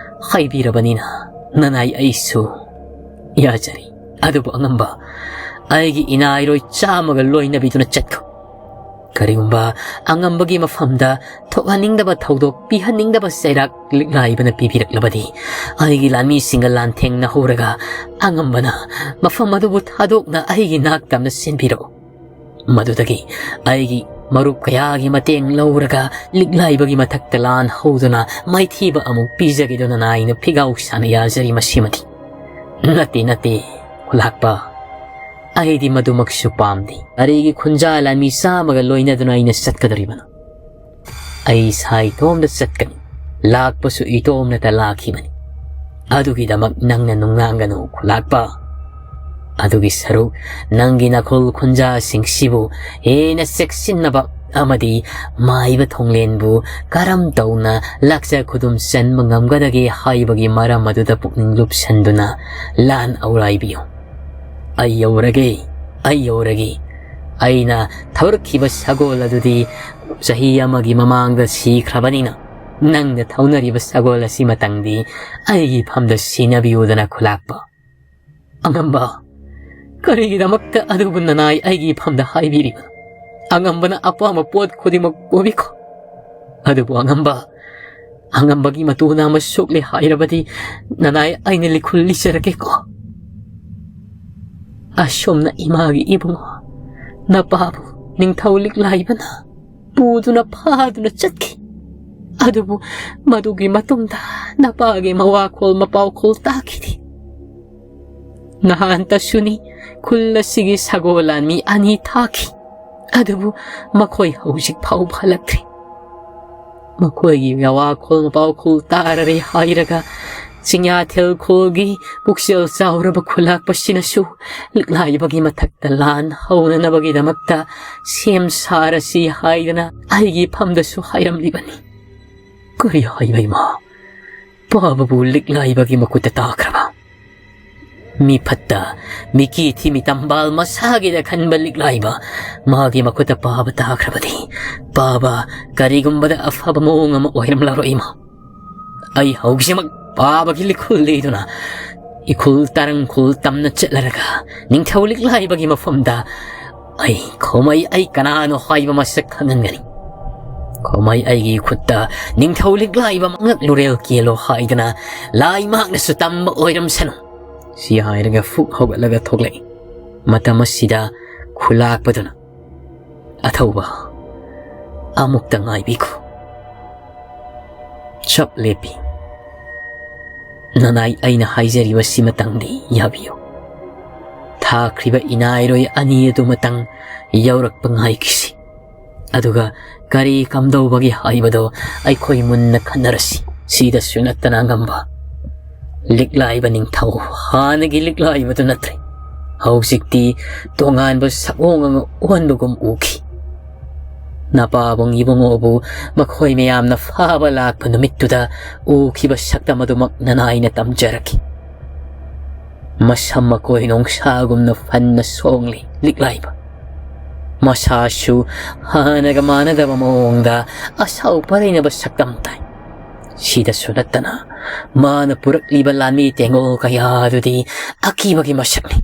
ꯍꯥꯏꯕꯤꯔꯕꯅꯤꯅ ꯅꯅꯥꯏ ꯑꯩꯁꯨ ꯌꯥꯖꯔꯤ꯫ ꯑꯗꯨꯕꯨ ꯑꯉꯝꯕ, ꯑꯩꯒꯤ ꯏꯅꯥꯏꯔꯣꯏ ꯆꯥꯝꯃꯒ ꯂꯣꯏꯅꯕꯤꯗꯨꯅ ꯆꯠꯈꯣ꯫ ꯀꯔꯤꯒꯨꯝꯕ ꯑꯉꯝꯕꯒꯤ ꯃꯐꯝꯗ ꯊꯣꯛꯍꯟꯅꯤꯡꯗꯕ ꯊꯧꯗꯣꯛ, ꯄꯤꯍꯟꯅꯤꯡꯗꯕ ꯆꯩꯔꯥꯛ ꯂꯤꯛꯂꯥꯏꯕꯅ ꯄꯤꯕꯤꯔꯛꯂꯕꯗꯤ, ꯑꯩꯒꯤ ꯂꯥꯟꯃꯤꯁꯤꯡꯒ ꯂꯥꯟꯊꯦꯡꯅꯍꯧꯔꯒ ꯑꯉꯝꯕꯅ ꯃꯐꯝ ꯑꯗꯨꯕꯨ ꯊꯥꯗꯣꯛꯅ ꯑꯩꯒꯤ ꯅꯥꯛꯇꯝꯅ ꯆꯦꯟꯕꯤꯔꯛꯎ꯫ ꯃꯗꯨꯗꯒꯤ ꯑꯩꯒꯤ ꯃꯔꯨꯞ ꯀꯌꯥꯒꯤ ꯃꯇꯦꯡ ꯂꯧꯔꯒ ꯂꯤꯛꯂꯥꯏꯕꯒꯤ ꯃꯊꯛꯇ ꯂꯥꯟ ꯍꯧꯗꯨꯅ ꯃꯥꯏꯊꯤꯕ ꯑꯃꯨꯛ ꯄꯤꯖꯒꯦꯗꯨꯅ ꯅꯥꯏꯅ ꯐꯤꯒꯥꯎ ꯁꯥꯅ ꯌꯥꯖꯔꯤ꯫ ꯃꯁꯤꯃꯗꯤ ꯅꯠꯇꯦ, ꯅꯠꯇꯦ, ꯈꯨꯂꯥꯛꯄ, ꯑꯩꯗꯤ ꯃꯗꯨꯃꯛꯁꯨ ꯄꯥꯝꯗꯦ꯫ ꯀꯔꯤꯒꯤ ꯈꯨꯟꯖꯥ ꯂꯥꯟꯃꯤ ꯆꯥꯝꯃꯒ ꯂꯣꯏꯅꯗꯨꯅ ꯑꯩꯅ ꯆꯠꯀꯗꯧꯔꯤꯕꯅꯣ? ꯑꯩ ꯏꯁꯥ ꯏꯇꯣꯝꯇ ꯆꯠꯀꯅꯤ꯫ ꯂꯥꯛꯄꯁꯨ ꯏꯇꯣꯝꯅꯇ ꯂꯥꯛꯈꯤꯕꯅꯤ꯫ ꯑꯗꯨꯒꯤꯗꯃꯛ ꯅꯪꯅ ꯅꯨꯡꯅꯥꯡꯒꯅꯨ, ꯈꯨꯂꯥꯛꯄ꯫ ꯑꯗꯨꯒꯤ ꯁꯔꯨꯛ, ꯅꯪꯒꯤ ꯅꯈꯣꯜ ꯈꯨꯟꯖꯥꯁꯤꯡꯁꯤꯕꯨ ꯍꯦꯟꯅ ꯆꯦꯛꯁꯤꯟꯅꯕ ꯑꯃꯗꯤ ꯃꯥꯏꯕ ꯊꯣꯡꯂꯦꯟꯕꯨ ꯀꯔꯝ ꯇꯧꯅ ꯂꯥꯛꯆ ꯈꯨꯗꯨꯝ ꯆꯟꯕ ꯉꯝꯒꯗꯒꯦ ꯍꯥꯏꯕꯒꯤ ꯃꯔꯝ ꯑꯗꯨꯗ ꯄꯨꯛꯅꯤꯡ ꯂꯨꯞꯁꯟꯗꯨꯅ ꯂꯥꯟ ꯑꯧꯔꯥꯏꯕꯤꯌꯨ꯫ ꯑꯩ ꯌꯧꯔꯒꯦ, ꯑꯩ ꯌꯧꯔꯒꯦ꯫ ꯑꯩꯅ ꯊꯧꯔꯛꯈꯤꯕ ꯁꯒꯣꯜ ꯑꯗꯨꯗꯤ ꯆꯍꯤ ꯑꯃꯒꯤ ꯃꯃꯥꯡꯗ ꯁꯤꯈ꯭ꯔꯕꯅꯤꯅ, ꯅꯪꯅ ꯊꯧꯅꯔꯤꯕ ꯁꯒꯣꯜ ꯑꯁꯤꯃꯇꯪꯗꯤ ꯑꯩꯒꯤ ꯐꯝꯗ ꯁꯤꯟꯅꯕꯤꯌꯨꯗꯅ, ꯈꯨꯂꯥꯛꯄ꯫" "ꯑꯉꯝꯕ, ꯀꯔꯤꯒꯤꯗꯃꯛꯇ ꯑꯗꯨꯕꯨ ꯅꯅꯥꯏ ꯑꯩꯒꯤ ꯐꯝꯗ ꯍꯥꯏꯕꯤꯔꯤꯕꯅꯣ? ꯑꯉꯝꯕꯅ ꯑꯄꯥꯝꯕ ꯄꯣꯠ ꯈꯨꯗꯤꯡꯃꯛ ꯄꯨꯕꯤꯈꯣ꯫ ꯑꯗꯨꯕꯨ ꯑꯉꯝꯕ, ꯑꯉꯝꯕꯒꯤ ꯃꯇꯨ ꯅꯥꯝꯃ ꯁꯣꯛꯂꯦ ꯍꯥꯏꯔꯕꯗꯤ ꯅꯅꯥꯏ ꯑꯩꯅ ꯂꯤꯈꯨꯜ ꯂꯤꯆꯔꯒꯦꯀꯣ꯫" ꯑꯁꯨꯝꯅ ꯏꯃꯥꯒꯤ ꯏꯕꯨꯡꯉꯣ ꯅꯄꯥꯕꯨ ꯅꯤꯡꯊꯧ ꯂꯤꯛꯂꯥꯏꯕꯅ ꯄꯨꯗꯨꯅ ꯐꯥꯗꯨꯅ ꯆꯠꯈꯤ꯫ ꯑꯗꯨꯕꯨ ꯃꯗꯨꯒꯤ ꯃꯇꯨꯡꯗ ꯅꯄꯥꯒꯤ ꯃꯋꯥꯈꯣꯜ ꯃꯄꯥꯎꯈꯣꯜ ꯇꯥꯈꯤꯗꯦ꯫ ꯅꯍꯥꯟꯇꯁꯨꯅꯤ ꯈꯨꯜ ꯑꯁꯤꯒꯤ ꯁꯒꯣꯜ ꯂꯥꯟꯃꯤ ꯑꯅꯤ ꯊꯥꯈꯤ꯫ ꯑꯗꯨꯕꯨ ꯃꯈꯣꯏ ꯍꯧꯖꯤꯛ ꯐꯥꯎꯕ ꯍꯜꯂꯛꯇ꯭ꯔꯤ꯫ ꯃꯈꯣꯏꯒꯤ ꯃꯋꯥꯈꯣꯜ ꯃꯄꯥꯎꯈꯣꯜ ꯇꯥꯔꯔꯦ ꯍꯥꯏꯔꯒ ꯆꯤꯡꯌꯥꯊꯦꯜ ꯈꯣꯜꯒꯤ ꯄꯨꯛꯆꯦꯜ ꯆꯥꯎꯔꯕ ꯈꯨꯂꯥꯛꯄꯁꯤꯅꯁꯨ ꯂꯤꯛꯂꯥꯏꯕꯒꯤ ꯃꯊꯛꯇ ꯂꯥꯟ ꯍꯧꯅꯅꯕꯒꯤꯗꯃꯛꯇ ꯁꯦꯝ ꯁꯥꯔꯁꯤ ꯍꯥꯏꯗꯅ ꯑꯩꯒꯤ ꯐꯝꯗꯁꯨ ꯍꯥꯏꯔꯝꯂꯤꯕꯅꯤ꯫ ꯀꯔꯤ ꯍꯥꯏꯕ ꯏꯃꯥ? ꯄꯥꯕꯕꯨ ꯂꯤꯛꯂꯥꯏꯕꯒꯤ ꯃꯈꯨꯠꯇ ꯇꯥꯈ꯭ꯔꯕ? ꯃꯤ ꯐꯠꯇ, ꯃꯤꯀꯤ ꯊꯤꯃꯤ ꯇꯝꯕꯥꯜ ꯃꯁꯥꯒꯤꯗ ꯈꯟꯕ ꯂꯤꯛꯂꯥꯏꯕ ꯃꯥꯒꯤ ꯃꯈꯨꯠꯇ ꯄꯥꯕ ꯇꯥꯈ꯭ꯔꯕꯗꯤ, ꯄꯥꯕ ꯀꯔꯤꯒꯨꯝꯕꯗ ꯑꯐꯕ ꯃꯑꯣꯡ ꯑꯃ ꯑꯣꯏꯔꯝꯂꯔꯣꯏ ꯏꯃꯥ꯫ ꯑꯩ ꯍꯧꯖꯤꯛꯃꯛ ꯄꯥꯕꯒꯤ ꯂꯤꯈꯨꯜ ꯂꯩꯗꯨꯅ ꯏꯈꯨꯜ ꯇꯔꯪꯈꯨꯜ ꯇꯝꯅ ꯆꯠꯂꯔꯒ ꯅꯤꯡꯊꯧ ꯂꯤꯛꯂꯥꯏꯕꯒꯤ ꯃꯐꯝꯗ ꯑꯩ ꯈꯣꯃꯩ ꯑꯩ ꯀꯅꯥꯅꯣ ꯍꯥꯏꯕ ꯃꯁꯛ ꯈꯪꯍꯟꯒꯅꯤ꯫ ꯈꯣꯃꯩ ꯑꯩꯒꯤ ꯈꯨꯠꯇ ꯅꯤꯡꯊꯧ ꯂꯤꯛꯂꯥꯏꯕ ꯃꯉꯛ ꯂꯨꯔꯦꯜ ꯀꯦꯜꯂꯣ ꯍꯥꯏꯗꯅ ꯂꯥꯏ ꯃꯍꯥꯛꯅꯁꯨ ꯇꯝꯕ ꯑꯣꯏꯔꯝꯁꯅꯨ꯫ ꯁꯤ ꯍꯥꯏꯔꯒ ꯐꯨꯛ ꯍꯧꯒꯠꯂꯒ ꯊꯣꯛꯂꯛꯏ꯫ ꯃꯇꯝ ꯑꯁꯤꯗ ꯈꯨꯂꯥꯛꯄꯗꯨꯅ, "ꯑꯊꯧꯕ, ꯑꯃꯨꯛꯇ ꯉꯥꯏꯕꯤꯈꯣ꯫ ꯆꯞ ꯂꯦꯞꯄꯤ꯫ ꯅꯅꯥꯏ ꯑꯩꯅ ꯍꯥꯏꯖꯔꯤꯕꯁꯤꯃꯇꯪꯗꯤ ꯌꯥꯕꯤꯌꯨ꯫ ꯊꯥꯈ꯭ꯔꯤꯕ ꯏꯅꯥꯏꯔꯣꯏ ꯑꯅꯤ ꯑꯗꯨꯃꯇꯪ ꯌꯧꯔꯛꯄ ꯉꯥꯏꯈꯤꯁꯤ꯫ ꯑꯗꯨꯒ ꯀꯔꯤ ꯀꯝꯗꯧꯕꯒꯦ ꯍꯥꯏꯕꯗꯣ ꯑꯩꯈꯣꯏ ꯃꯨꯟꯅ ꯈꯟꯅꯔꯁꯤ꯫" ꯁꯤꯗꯁꯨ ꯅꯠꯇꯅ ꯉꯝꯕ ꯂꯤꯛꯂꯥꯏꯕ ꯅꯤꯡꯊꯧ ꯍꯥꯟꯅꯒꯤ ꯂꯤꯛꯂꯥꯏꯕꯗꯨ ꯅꯠꯇ꯭ꯔꯦ꯫ ꯍꯧꯖꯤꯛꯇꯤ ꯇꯣꯉꯥꯟꯕ ꯁꯛꯑꯣꯡ ꯑꯃ ꯑꯣꯟꯕꯒꯨꯝ ꯎꯈꯤ꯫ ꯅꯄꯥꯕꯨꯡ ꯏꯕꯨꯡꯉꯣꯕꯨ ꯃꯈꯣꯏ ꯃꯌꯥꯝꯅ ꯐꯥꯕ ꯂꯥꯛꯄ ꯅꯨꯃꯤꯠꯇꯨꯗ ꯎꯈꯤꯕ ꯁꯛꯇꯝ ꯑꯗꯨꯃꯛ ꯅꯅꯥꯏꯅ ꯇꯝꯖꯔꯛꯈꯤ꯫ ꯃꯁꯝ ꯃꯀꯣꯏ ꯅꯣꯡꯁꯥꯒꯨꯝꯅ ꯐꯟꯅ ꯁꯣꯡꯂꯤ ꯂꯤꯛꯂꯥꯏꯕ꯫ ꯃꯁꯥꯁꯨ ꯍꯥꯟꯅꯒ ꯃꯥꯟꯅꯗꯕ ꯃꯑꯣꯡꯗ ꯑꯁꯥꯎ ꯄꯔꯩꯅꯕ ꯁꯛꯇꯝ ꯇꯥꯏ꯫ ꯁꯤꯗꯁꯨ ꯅꯠꯇꯅ ꯃꯥꯅ ꯄꯨꯔꯛꯂꯤꯕ ꯂꯥꯟꯃꯤ ꯇꯦꯡꯒꯣꯜ ꯀꯌꯥ ꯑꯗꯨꯗꯤ ꯑꯀꯤꯕꯒꯤ ꯃꯁꯛꯅꯤ꯫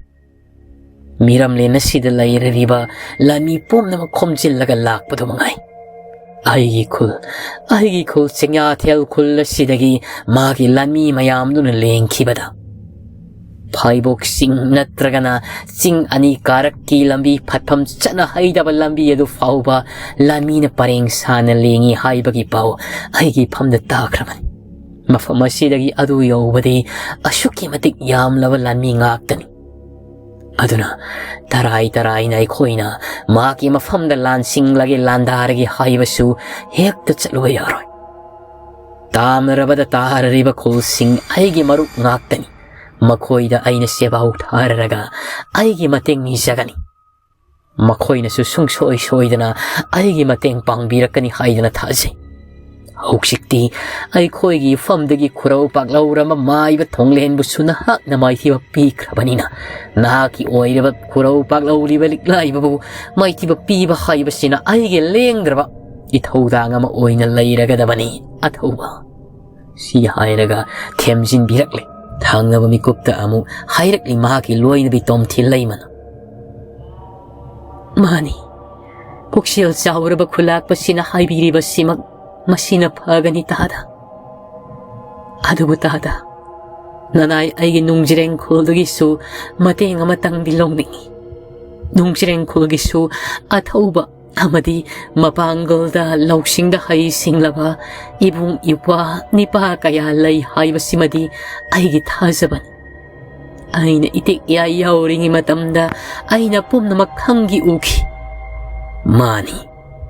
ꯃꯤꯔꯝꯂꯦꯟ ꯑꯁꯤꯗ ꯂꯩꯔꯔꯤꯕ ꯂꯥꯟꯃꯤ ꯄꯨꯝꯅꯃꯛ ꯈꯣꯝꯖꯤꯜꯂꯒ ꯂꯥꯛꯄꯗꯨ ꯃꯉꯥꯏ꯫ ꯑꯩꯒꯤ ꯈꯨꯜ, ꯑꯩꯒꯤ ꯈꯨꯜ ꯆꯤꯡꯌꯥꯊꯦꯜ ꯈꯨꯜ ꯑꯁꯤꯗꯒꯤ ꯃꯥꯒꯤ ꯂꯥꯟꯃꯤ ꯃꯌꯥꯝꯗꯨꯅ ꯂꯦꯡꯈꯤꯕꯗ ꯐꯥꯏꯕꯣꯛ ꯆꯤꯡ ꯅꯠꯇ꯭ꯔꯒꯅ ꯆꯤꯡ ꯑꯅꯤ ꯀꯥꯔꯛꯀꯤ ꯂꯝꯕꯤ, ꯐꯠꯐꯝ ꯆꯠꯅ ꯍꯩꯗꯕ ꯂꯝꯕꯤ ꯑꯗꯨ ꯐꯥꯎꯕ ꯂꯥꯟꯃꯤꯅ ꯄꯔꯦꯡ ꯁꯥꯅ ꯂꯦꯡꯉꯤ ꯍꯥꯏꯕꯒꯤ ꯄꯥꯎ ꯑꯩꯒꯤ ꯐꯝꯗ ꯇꯥꯈ꯭ꯔꯕꯅꯤ꯫ ꯃꯐꯝ ꯑꯁꯤꯗꯒꯤ ꯑꯗꯨ ꯌꯧꯕꯗꯤ ꯑꯁꯨꯛꯀꯤ ꯃꯇꯤꯛ ꯌꯥꯝꯂꯕ ꯂꯥꯟꯃꯤ ꯉꯥꯛꯇꯅꯤ꯫ ꯑꯗꯨꯅ ꯇꯔꯥꯏ ꯇꯔꯥꯏꯅ ꯑꯩꯈꯣꯏꯅ ꯃꯍꯥꯛꯀꯤ ꯃꯐꯝꯗ ꯂꯥꯟꯁꯤꯡꯂꯒꯦ ꯂꯥꯟꯗꯥꯔꯒꯦ ꯍꯥꯏꯕꯁꯨ ꯍꯦꯛꯇ ꯆꯠꯂꯨꯕ ꯌꯥꯔꯣꯏ꯫ ꯇꯥꯝꯅꯔꯕꯗ ꯇꯥꯔꯔꯤꯕ ꯈꯨꯜꯁꯤꯡ ꯑꯩꯒꯤ ꯃꯔꯨꯞ ꯉꯥꯛꯇꯅꯤ꯫ ꯃꯈꯣꯏꯗ ꯑꯩꯅ ꯁꯦꯕꯥꯎ ꯊꯥꯔꯔꯒ ꯑꯩꯒꯤ ꯃꯇꯦꯡ ꯅꯤꯖꯒꯅꯤ꯫ ꯃꯈꯣꯏꯅꯁꯨ ꯁꯨꯡꯁꯣꯏ ꯁꯣꯏꯗꯅ ꯑꯩꯒꯤ ꯃꯇꯦꯡ ꯄꯥꯡꯕꯤꯔꯛꯀꯅꯤ ꯍꯥꯏꯗꯅ ꯊꯥꯖꯩ꯫ ꯍꯧꯖꯤꯛꯇꯤ ꯑꯩꯈꯣꯏꯒꯤ ꯏꯐꯝꯗꯒꯤ ꯈꯨꯔꯧ ꯄꯥꯛꯂꯧꯔꯝꯕ ꯃꯥꯏꯕ ꯊꯣꯡꯂꯦꯟꯕꯨꯁꯨ ꯅꯍꯥꯛꯅ ꯃꯥꯏꯊꯤꯕ ꯄꯤꯈ꯭ꯔꯕꯅꯤꯅ, ꯅꯍꯥꯛꯀꯤ ꯑꯣꯏꯔꯤꯕ ꯈꯨꯔꯧ ꯄꯥꯛꯂꯧꯔꯤꯕ ꯂꯤꯛꯂꯥꯏꯕꯕꯨ ꯃꯥꯏꯊꯤꯕ ꯄꯤꯕ ꯍꯥꯏꯕꯁꯤꯅ ꯑꯩꯒꯤ ꯂꯦꯡꯗ꯭ꯔꯕ ꯏꯊꯧꯗꯥꯡ ꯑꯃ ꯑꯣꯏꯅ ꯂꯩꯔꯒꯗꯕꯅꯤ, ꯑꯊꯧꯕ꯫ ꯁꯤ ꯍꯥꯏꯔꯒ ꯊꯦꯝꯖꯤꯟꯕꯤꯔꯛꯂꯦ꯫ ꯊꯪꯅꯕ ꯃꯤꯀꯨꯞꯇ ꯑꯃꯨꯛ ꯍꯥꯏꯔꯛꯂꯤ ꯃꯍꯥꯛꯀꯤ ꯂꯣꯏꯅꯕꯤ ꯇꯣꯝꯊꯤꯜ ꯂꯩꯃꯅ꯫ ꯃꯥꯅꯤ, ꯄꯨꯛꯆꯦꯜ ꯆꯥꯎꯔꯕ ꯈꯨꯂꯥꯛꯄꯁꯤꯅ ꯍꯥꯏꯕꯤꯔꯤꯕꯁꯤꯃꯛ ꯃꯁꯤꯅ ꯐꯒꯅꯤ ꯇꯥꯗ꯫ ꯑꯗꯨꯕꯨ ꯇꯥꯗ, ꯅꯅꯥꯏ ꯑꯩꯒꯤ ꯅꯨꯡꯖꯤꯔꯦꯡ ꯈꯨꯜꯗꯨꯒꯤꯁꯨ ꯃꯇꯦꯡ ꯑꯃꯇꯪꯗꯤ ꯂꯧꯅꯤꯡꯏ꯫ ꯅꯨꯡꯖꯤꯔꯦꯡ ꯈꯨꯜꯒꯤꯁꯨ ꯑꯊꯧꯕ ꯑꯃꯗꯤ ꯃꯄꯥꯡꯒꯜꯗ ꯂꯧꯁꯤꯡꯗ ꯍꯩ ꯁꯤꯡꯂꯕ ꯏꯕꯨꯡ ꯏꯄ꯭ꯋꯥ ꯅꯤꯄꯥ ꯀꯌꯥ ꯂꯩ ꯍꯥꯏꯕꯁꯤꯃꯗꯤ ꯑꯩꯒꯤ ꯊꯥꯖꯕꯅꯤ꯫ ꯑꯩꯅ ꯏꯇꯤꯛ ꯏꯌꯥꯏ ꯌꯥꯎꯔꯤꯉꯩ ꯃꯇꯝꯗ ꯑꯩꯅ ꯄꯨꯝꯅꯃꯛ ꯈꯪꯈꯤ ꯎꯈꯤ꯫ ꯃꯥꯅꯤ,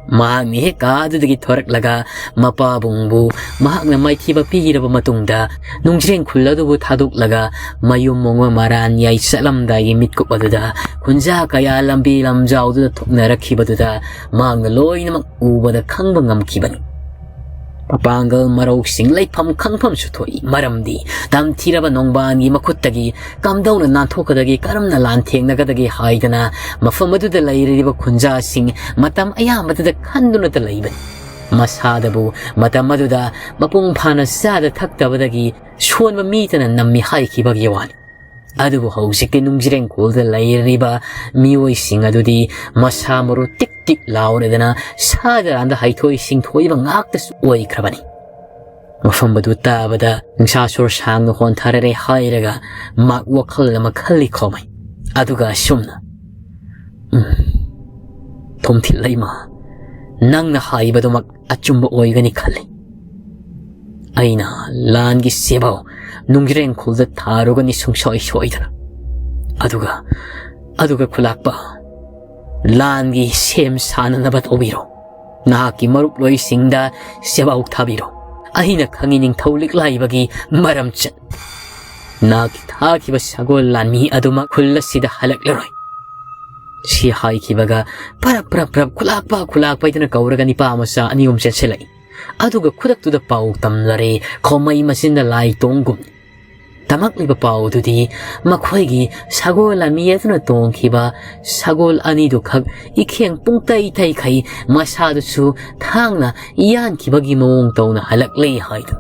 ꯃꯍꯥꯛꯅ ꯍꯦꯛ ꯀꯥꯗꯨꯗꯒꯤ ꯊꯣꯔꯛꯂꯒ ꯃꯄꯥꯕꯨꯡꯕꯨ ꯃꯍꯥꯛꯅ ꯃꯥꯏꯊꯤꯕ ꯄꯤꯔꯕ ꯃꯇꯨꯡꯗ ꯅꯨꯡꯖ꯭ꯔꯦꯡ ꯈꯨꯜ ꯑꯗꯨꯕꯨ ꯊꯥꯗꯣꯛꯂꯒ ꯃꯌꯨꯝ ꯃꯣꯡꯕ ꯃꯔꯥꯟ ꯌꯥꯏ ꯆꯠꯂꯝꯗꯥꯏꯒꯤ ꯃꯤꯠꯀꯨꯞ ꯑꯗꯨꯗ ꯈꯨꯟꯖꯥ ꯀꯌꯥ ꯂꯝꯕꯤ ꯂꯝꯖꯥꯎꯗꯨꯗ ꯊꯣꯛꯅꯔꯛꯈꯤꯕꯗꯨꯗ ꯃꯍꯥꯛꯅ ꯂꯣꯏꯅꯃꯛ ꯎꯕꯗ ꯈꯪꯕ ꯉꯝꯈꯤꯕꯅꯤ꯫ ꯃꯄꯥꯡꯒꯜ ꯃꯔꯧꯁꯤꯡ ꯂꯩꯐꯝ ꯈꯪꯐꯝꯁꯨ ꯊꯣꯛꯏ, ꯃꯔꯝꯗꯤ ꯇꯝꯊꯤꯔꯕ ꯅꯣꯡꯕꯥꯟꯒꯤ ꯃꯈꯨꯠꯇꯒꯤ ꯀꯝꯗꯧꯅ ꯅꯥꯟꯊꯣꯛꯀꯗꯒꯦ, ꯀꯔꯝꯅ ꯂꯥꯟꯊꯦꯡꯅꯒꯗꯒꯦ ꯍꯥꯏꯗꯅ ꯃꯐꯝ ꯑꯗꯨꯗ ꯂꯩꯔꯤꯕ ꯈꯨꯟꯖꯥꯁꯤꯡ ꯃꯇꯝ ꯑꯌꯥꯝꯕꯗꯨꯗ ꯈꯟꯗꯨꯅꯇ ꯂꯩꯕꯅꯤ꯫ ꯃꯁꯥꯗꯕꯨ ꯃꯇꯝ ꯑꯗꯨꯗ ꯃꯄꯨꯡ ꯐꯥꯅ ꯆꯥꯗ ꯊꯛꯇꯕꯗꯒꯤ ꯁꯣꯟꯕ ꯃꯤꯇꯅ ꯅꯝꯃꯤ ꯍꯥꯏꯈꯤꯕꯒꯤ ꯋꯥꯅꯤ꯫ ꯑꯗꯨꯕꯨ ꯍꯧꯖꯤꯛꯇꯤ ꯅꯨꯡꯖꯤꯔꯦꯡꯈꯣꯜꯗ ꯂꯩꯔꯤꯕ ꯃꯤꯑꯣꯏꯁꯤꯡ ꯑꯗꯨꯗꯤ ꯃꯁꯥ ꯃꯔꯨ ꯇꯤꯛ ꯇꯤꯛ ꯂꯥꯎꯔꯗꯅ ꯁꯥꯗ ꯂꯥꯟꯗ ꯍꯩꯊꯣꯏ ꯁꯤꯡꯊꯣꯏꯕ ꯉꯥꯛꯇꯁꯨ ꯑꯣꯏꯈ꯭ꯔꯕꯅꯤ꯫ ꯋꯥꯐꯝ ꯑꯗꯨ ꯇꯥꯕꯗ ꯅꯤꯡꯁꯥ ꯁꯣꯔ ꯁꯥꯡꯅ ꯍꯣꯟꯊꯔꯔꯦ ꯍꯥꯏꯔꯒ ꯃꯍꯥꯛ ꯋꯥꯈꯜ ꯑꯃ ꯈꯜꯂꯤ ꯈꯣꯃꯩ꯫ ꯑꯗꯨꯒ ꯑꯁꯨꯝꯅ, "ꯎꯝ, ꯊꯨꯝꯊꯤꯜ ꯂꯩꯃ, ꯅꯪꯅ ꯍꯥꯏꯕꯗꯨꯃꯛ ꯑꯆꯨꯝꯕ ꯑꯣꯏꯒꯅꯤ ꯈꯜꯂꯤ꯫ ꯑꯩꯅ ꯂꯥꯟꯒꯤ ꯁꯦꯕꯥꯎ ꯅꯨꯡꯖ꯭ꯔꯦꯡ ꯈꯨꯜꯗ ꯊꯥꯔꯨꯒꯅꯤ ꯁꯨꯡꯁꯣꯏ ꯁꯣꯏꯗꯅ꯫ ꯑꯗꯨꯒ, ꯑꯗꯨꯒ ꯈꯨꯂꯥꯛꯄ, ꯂꯥꯟꯒꯤ ꯁꯦꯝ ꯁꯥꯅꯅꯕ ꯇꯧꯕꯤꯔꯣ꯫ ꯅꯍꯥꯛꯀꯤ ꯃꯔꯨꯞꯂꯣꯏꯁꯤꯡꯗ ꯁꯦꯕꯥꯎ ꯊꯥꯕꯤꯔꯣ꯫ ꯑꯩꯅ ꯈꯪꯉꯤ ꯅꯤꯡꯊꯧ ꯂꯤꯛꯂꯥꯏꯕꯒꯤ ꯃꯔꯝꯆꯠ꯫ ꯅꯍꯥꯛꯀꯤ ꯊꯥꯈꯤꯕ ꯁꯒꯣꯜ ꯂꯥꯟꯃꯤ ꯑꯗꯨꯃꯛ ꯈꯨꯜ ꯑꯁꯤꯗ ꯍꯜꯂꯛꯂꯔꯣꯏ꯫" ꯁꯤ ꯍꯥꯏꯈꯤꯕꯒ ꯄꯔꯞ ꯄꯔꯞ ꯄꯔꯞ ꯈꯨꯂꯥꯛꯄ ꯈꯨꯂꯥꯛꯄ ꯍꯥꯏꯗꯨꯅ ꯀꯧꯔꯒ ꯅꯤꯄꯥ ꯃꯆꯥ ꯑꯅꯤ ꯑꯍꯨꯝ ꯆꯦꯟꯁꯤꯜꯂꯛꯏ꯫ ꯑꯗꯨꯒ ꯈꯨꯗꯛꯇꯨꯗ ꯄꯥꯎ ꯇꯝꯂꯔꯦ ꯈꯣꯃꯩ ꯃꯆꯤꯟꯗ ꯂꯥꯏ ꯇꯣꯡꯒꯨꯝ꯫ ꯇꯝꯃꯛꯂꯤꯕ ꯄꯥꯎ ꯑꯗꯨꯗꯤ ꯃꯈꯣꯏꯒꯤ ꯁꯒꯣꯜ ꯂꯥꯟꯃꯤ ꯑꯗꯨꯅ ꯇꯣꯡꯈꯤꯕ ꯁꯒꯣꯜ ꯑꯅꯤꯗꯨꯈꯛ ꯏꯈꯦꯡ ꯄꯨꯡꯇꯩ ꯇꯩꯈꯩ, ꯃꯁꯥꯗꯨꯁꯨ ꯊꯥꯡꯅ ꯌꯥꯟꯈꯤꯕꯒꯤ ꯃꯑꯣꯡ ꯇꯧꯅ ꯍꯜꯂꯛꯂꯦ ꯍꯥꯏꯗꯨ꯫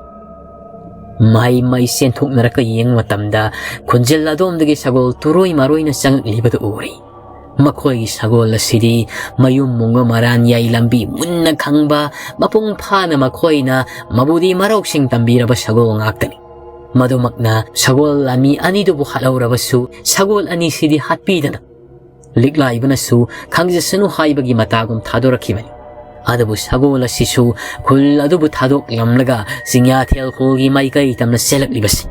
ꯃꯍꯩ ꯃꯍꯩ ꯆꯦꯟꯊꯣꯛꯅꯔꯛꯀ ꯌꯦꯡꯕ ꯃꯇꯝꯗ ꯈꯨꯟꯖꯤꯜ ꯑꯗꯣꯝꯗꯒꯤ ꯁꯒꯣꯜ ꯇꯨꯔꯣꯏ ꯃꯔꯣꯏꯅ ꯆꯪꯉꯛꯂꯤꯕꯗꯨ ꯎꯔꯤ꯫ ꯃꯈꯣꯏꯒꯤ ꯁꯒꯣꯜ ꯑꯁꯤꯗꯤ ꯃꯌꯨꯝ ꯃꯨꯡꯕ ꯃꯔꯥꯟ ꯌꯥꯏ ꯂꯝꯕꯤ ꯃꯨꯟꯅ ꯈꯪꯕ, ꯃꯄꯨꯡ ꯐꯥꯅ ꯃꯈꯣꯏꯅ ꯃꯕꯨꯗꯤ ꯃꯔꯧꯁꯤꯡ ꯇꯝꯕꯤꯔꯕ ꯁꯒꯣꯜ ꯉꯥꯛꯇꯅꯤ꯫ ꯃꯗꯨꯃꯛꯅ ꯁꯒꯣꯜ ꯂꯥꯟꯃꯤ ꯑꯅꯤꯗꯨꯕꯨ ꯍꯥꯠꯍꯧꯔꯕꯁꯨ, ꯁꯒꯣꯜ ꯑꯅꯤꯁꯤꯗꯤ ꯍꯥꯠꯄꯤꯗꯅ ꯂꯤꯛꯂꯥꯏꯕꯅꯁꯨ ꯈꯪꯖꯁꯅꯨ ꯍꯥꯏꯕꯒꯤ ꯃꯇꯥꯒꯨꯝ ꯊꯥꯗꯣꯔꯛꯈꯤꯕꯅꯤ꯫ ꯑꯗꯨꯕꯨ ꯁꯒꯣꯜ ꯑꯁꯤꯁꯨ ꯈꯨꯜ ꯑꯗꯨꯕꯨ ꯊꯥꯗꯣꯛꯂꯝꯂꯒ ꯆꯤꯡꯌꯥꯊꯦꯜ ꯈꯨꯜꯒꯤ ꯃꯥꯏꯀꯩ ꯇꯝꯅ ꯆꯦꯜꯂꯛꯂꯤꯕꯁꯤ,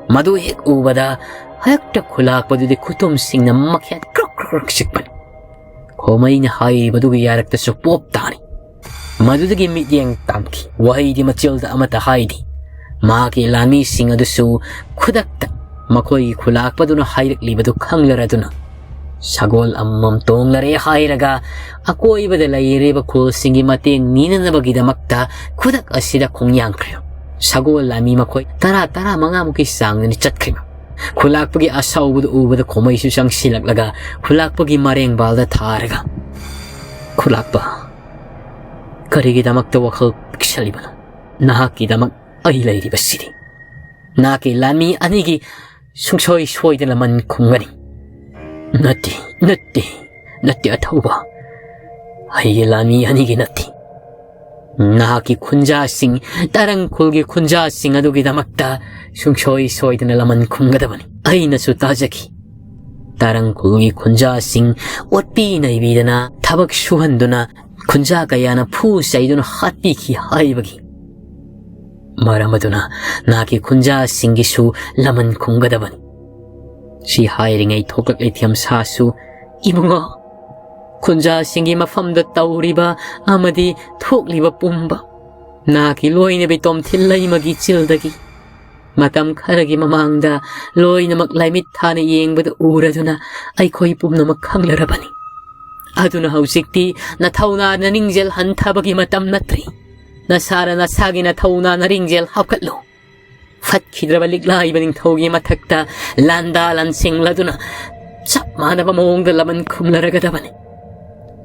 ꯃꯗꯨ ꯍꯦꯛ ꯎꯕꯗ ꯍꯦꯛꯇ ꯈꯨꯂꯥꯛꯄꯗꯨꯗꯤ ꯈꯨꯇꯨꯝꯁꯤꯡꯅ ꯃꯈꯦꯠ ꯀ꯭ꯔꯛ ꯀ꯭ꯔꯛ ꯀ꯭ꯔꯛ ꯆꯤꯛꯄꯅꯤ꯫ ꯈꯣꯃꯩꯅ ꯍꯥꯏꯔꯤꯕꯗꯨꯒꯤ ꯌꯥꯔꯛꯇꯁꯨ ꯄꯣꯞ ꯇꯥꯔꯤ꯫ ꯃꯗꯨꯗꯒꯤ ꯃꯤꯠꯌꯦꯡ ꯇꯝꯈꯤ꯫ ꯋꯥꯍꯩꯗꯤ ꯃꯆꯤꯜꯗ ꯑꯃꯠꯇ ꯍꯥꯏꯗꯦ꯫ ꯃꯍꯥꯛꯀꯤ ꯂꯥꯟꯃꯤꯁꯤꯡ ꯑꯗꯨꯁꯨ ꯈꯨꯗꯛꯇ ꯃꯈꯣꯏꯒꯤ ꯈꯨꯂꯥꯛꯄꯗꯨꯅ ꯍꯥꯏꯔꯛꯂꯤꯕꯗꯨ ꯈꯪꯂꯔꯗꯨꯅ, ꯁꯒꯣꯜ ꯑꯃꯃꯝ ꯇꯣꯡꯂꯔꯦ ꯍꯥꯏꯔꯒ ꯑꯀꯣꯏꯕꯗ ꯂꯩꯔꯤꯕ ꯈꯨꯜꯁꯤꯡꯒꯤ ꯃꯇꯦꯡ ꯅꯤꯅꯅꯕꯒꯤꯗꯃꯛꯇ ꯈꯨꯗꯛ ꯑꯁꯤꯗ ꯈꯣꯡꯌꯥꯡꯈ꯭ꯔꯦ꯫ ꯁꯒꯣꯜ ꯂꯥꯟꯃꯤ ꯃꯈꯣꯏ ꯇꯔꯥ, ꯇꯔꯥꯃꯉꯥꯃꯨꯛꯀꯤ ꯆꯥꯡꯗꯅꯤ ꯆꯠꯈ꯭ꯔꯤꯕ꯫ ꯈꯨꯂꯥꯛꯄꯒꯤ ꯑꯁꯥꯎꯕꯗꯨ ꯎꯕꯗ ꯈꯣꯃꯩꯁꯨ ꯆꯪꯁꯤꯜꯂꯛꯂꯒ ꯈꯨꯂꯥꯛꯄꯒꯤ ꯃꯔꯦꯡꯕꯥꯜꯗ ꯊꯥꯔꯒ, "ꯈꯨꯂꯥꯛꯄ, ꯀꯔꯤꯒꯤꯗꯃꯛꯇ ꯋꯥꯈꯜ ꯄꯤꯛꯁꯜꯂꯤꯕꯅꯣ? ꯅꯍꯥꯛꯀꯤꯗꯃꯛ ꯑꯩ ꯂꯩꯔꯤꯕꯁꯤꯗꯤ꯫ ꯅꯍꯥꯛꯀꯤ ꯂꯥꯟꯃꯤ ꯑꯅꯤꯒꯤ ꯁꯨꯡꯁꯣꯏ ꯁꯣꯏꯗꯅ ꯃꯟ ꯈꯨꯝꯒꯅꯤ꯫" "ꯅꯠꯇꯦ, ꯅꯠꯇꯦ, ꯅꯠꯇꯦ ꯑꯊꯧꯕ꯫ ꯑꯩꯒꯤ ꯂꯥꯟꯃꯤ ꯑꯅꯤꯒꯤ ꯅꯠꯇꯦ꯫ ꯅꯍꯥꯛꯀꯤ ꯈꯨꯟꯖꯥꯁꯤꯡ, ꯇꯔꯪ ꯈꯨꯜꯒꯤ ꯈꯨꯟꯖꯥꯁꯤꯡ ꯑꯗꯨꯒꯤꯗꯃꯛꯇ ꯁꯨꯡꯁꯣꯏ ꯁꯣꯏꯗꯅ ꯂꯃꯟ ꯈꯨꯝꯒꯗꯕꯅꯤ꯫ ꯑꯩꯅꯁꯨ ꯇꯥꯖꯈꯤ꯫ ꯇꯔꯪ ꯈꯨꯜꯒꯤ ꯈꯨꯟꯖꯥꯁꯤꯡ ꯑꯣꯠꯄꯤ ꯅꯩꯕꯤꯗꯅ, ꯊꯕꯛ ꯁꯨꯍꯟꯗꯨꯅ, ꯈꯨꯟꯖꯥ ꯀꯌꯥꯅ ꯐꯨ ꯆꯩꯗꯨꯅ ꯍꯥꯠꯄꯤꯈꯤ ꯍꯥꯏꯕꯒꯤ꯫ ꯃꯔꯝ ꯑꯗꯨꯅ ꯅꯍꯥꯛꯀꯤ ꯈꯨꯟꯖꯥꯁꯤꯡꯒꯤꯁꯨ ꯂꯃꯟ ꯈꯨꯝꯒꯗꯕꯅꯤ꯫ ꯁꯤ ꯍꯥꯏꯔꯤꯉꯩ ꯊꯣꯛꯂꯛꯂꯤ ꯊꯦꯝꯁꯥꯁꯨ, "ꯏꯕꯨꯡꯉꯣ, ꯈꯨꯟꯖꯥꯁꯤꯡꯒꯤ ꯃꯐꯝꯗ ꯇꯧꯔꯤꯕ ꯑꯃꯗꯤ ꯊꯣꯛꯂꯤꯕ ꯄꯨꯝꯕ ꯅꯍꯥꯛꯀꯤ ꯂꯣꯏꯅꯕꯤ ꯇꯣꯝꯊꯤꯜ ꯂꯩꯃꯒꯤ ꯆꯤꯜꯗꯒꯤ ꯃꯇꯝ ꯈꯔꯒꯤ ꯃꯃꯥꯡꯗ ꯂꯣꯏꯅꯃꯛ ꯂꯥꯏꯃꯤꯠ ꯊꯥꯅ ꯌꯦꯡꯕꯗ ꯎꯔꯗꯨꯅ ꯑꯩꯈꯣꯏ ꯄꯨꯝꯅꯃꯛ ꯈꯪꯂꯔꯕꯅꯤ꯫ ꯑꯗꯨꯅ ꯍꯧꯖꯤꯛꯇꯤ ꯅꯊꯧꯅꯥ ꯅꯅꯤꯡꯖꯦꯜ ꯍꯟꯊꯕꯒꯤ ꯃꯇꯝ ꯅꯠꯇ꯭ꯔꯤ꯫ ꯅꯁꯥꯅ ꯅꯁꯥꯒꯤ ꯅꯊꯧꯅꯥ ꯅꯔꯤꯡꯖꯦꯜ ꯍꯥꯞꯀꯠꯂꯨ꯫ ꯐꯠꯈꯤꯗ꯭ꯔꯕ ꯂꯤꯛꯂꯥꯏꯕ ꯅꯤꯡꯊꯧꯒꯤ ꯃꯊꯛꯇ ꯂꯥꯟꯗꯥ ꯂꯥꯟꯁꯦꯡꯂꯗꯨꯅ ꯆꯞ ꯃꯥꯟꯅꯕ ꯃꯑꯣꯡꯗ ꯂꯃꯟ ꯈꯨꯝꯂꯔꯒꯗꯕꯅꯤ꯫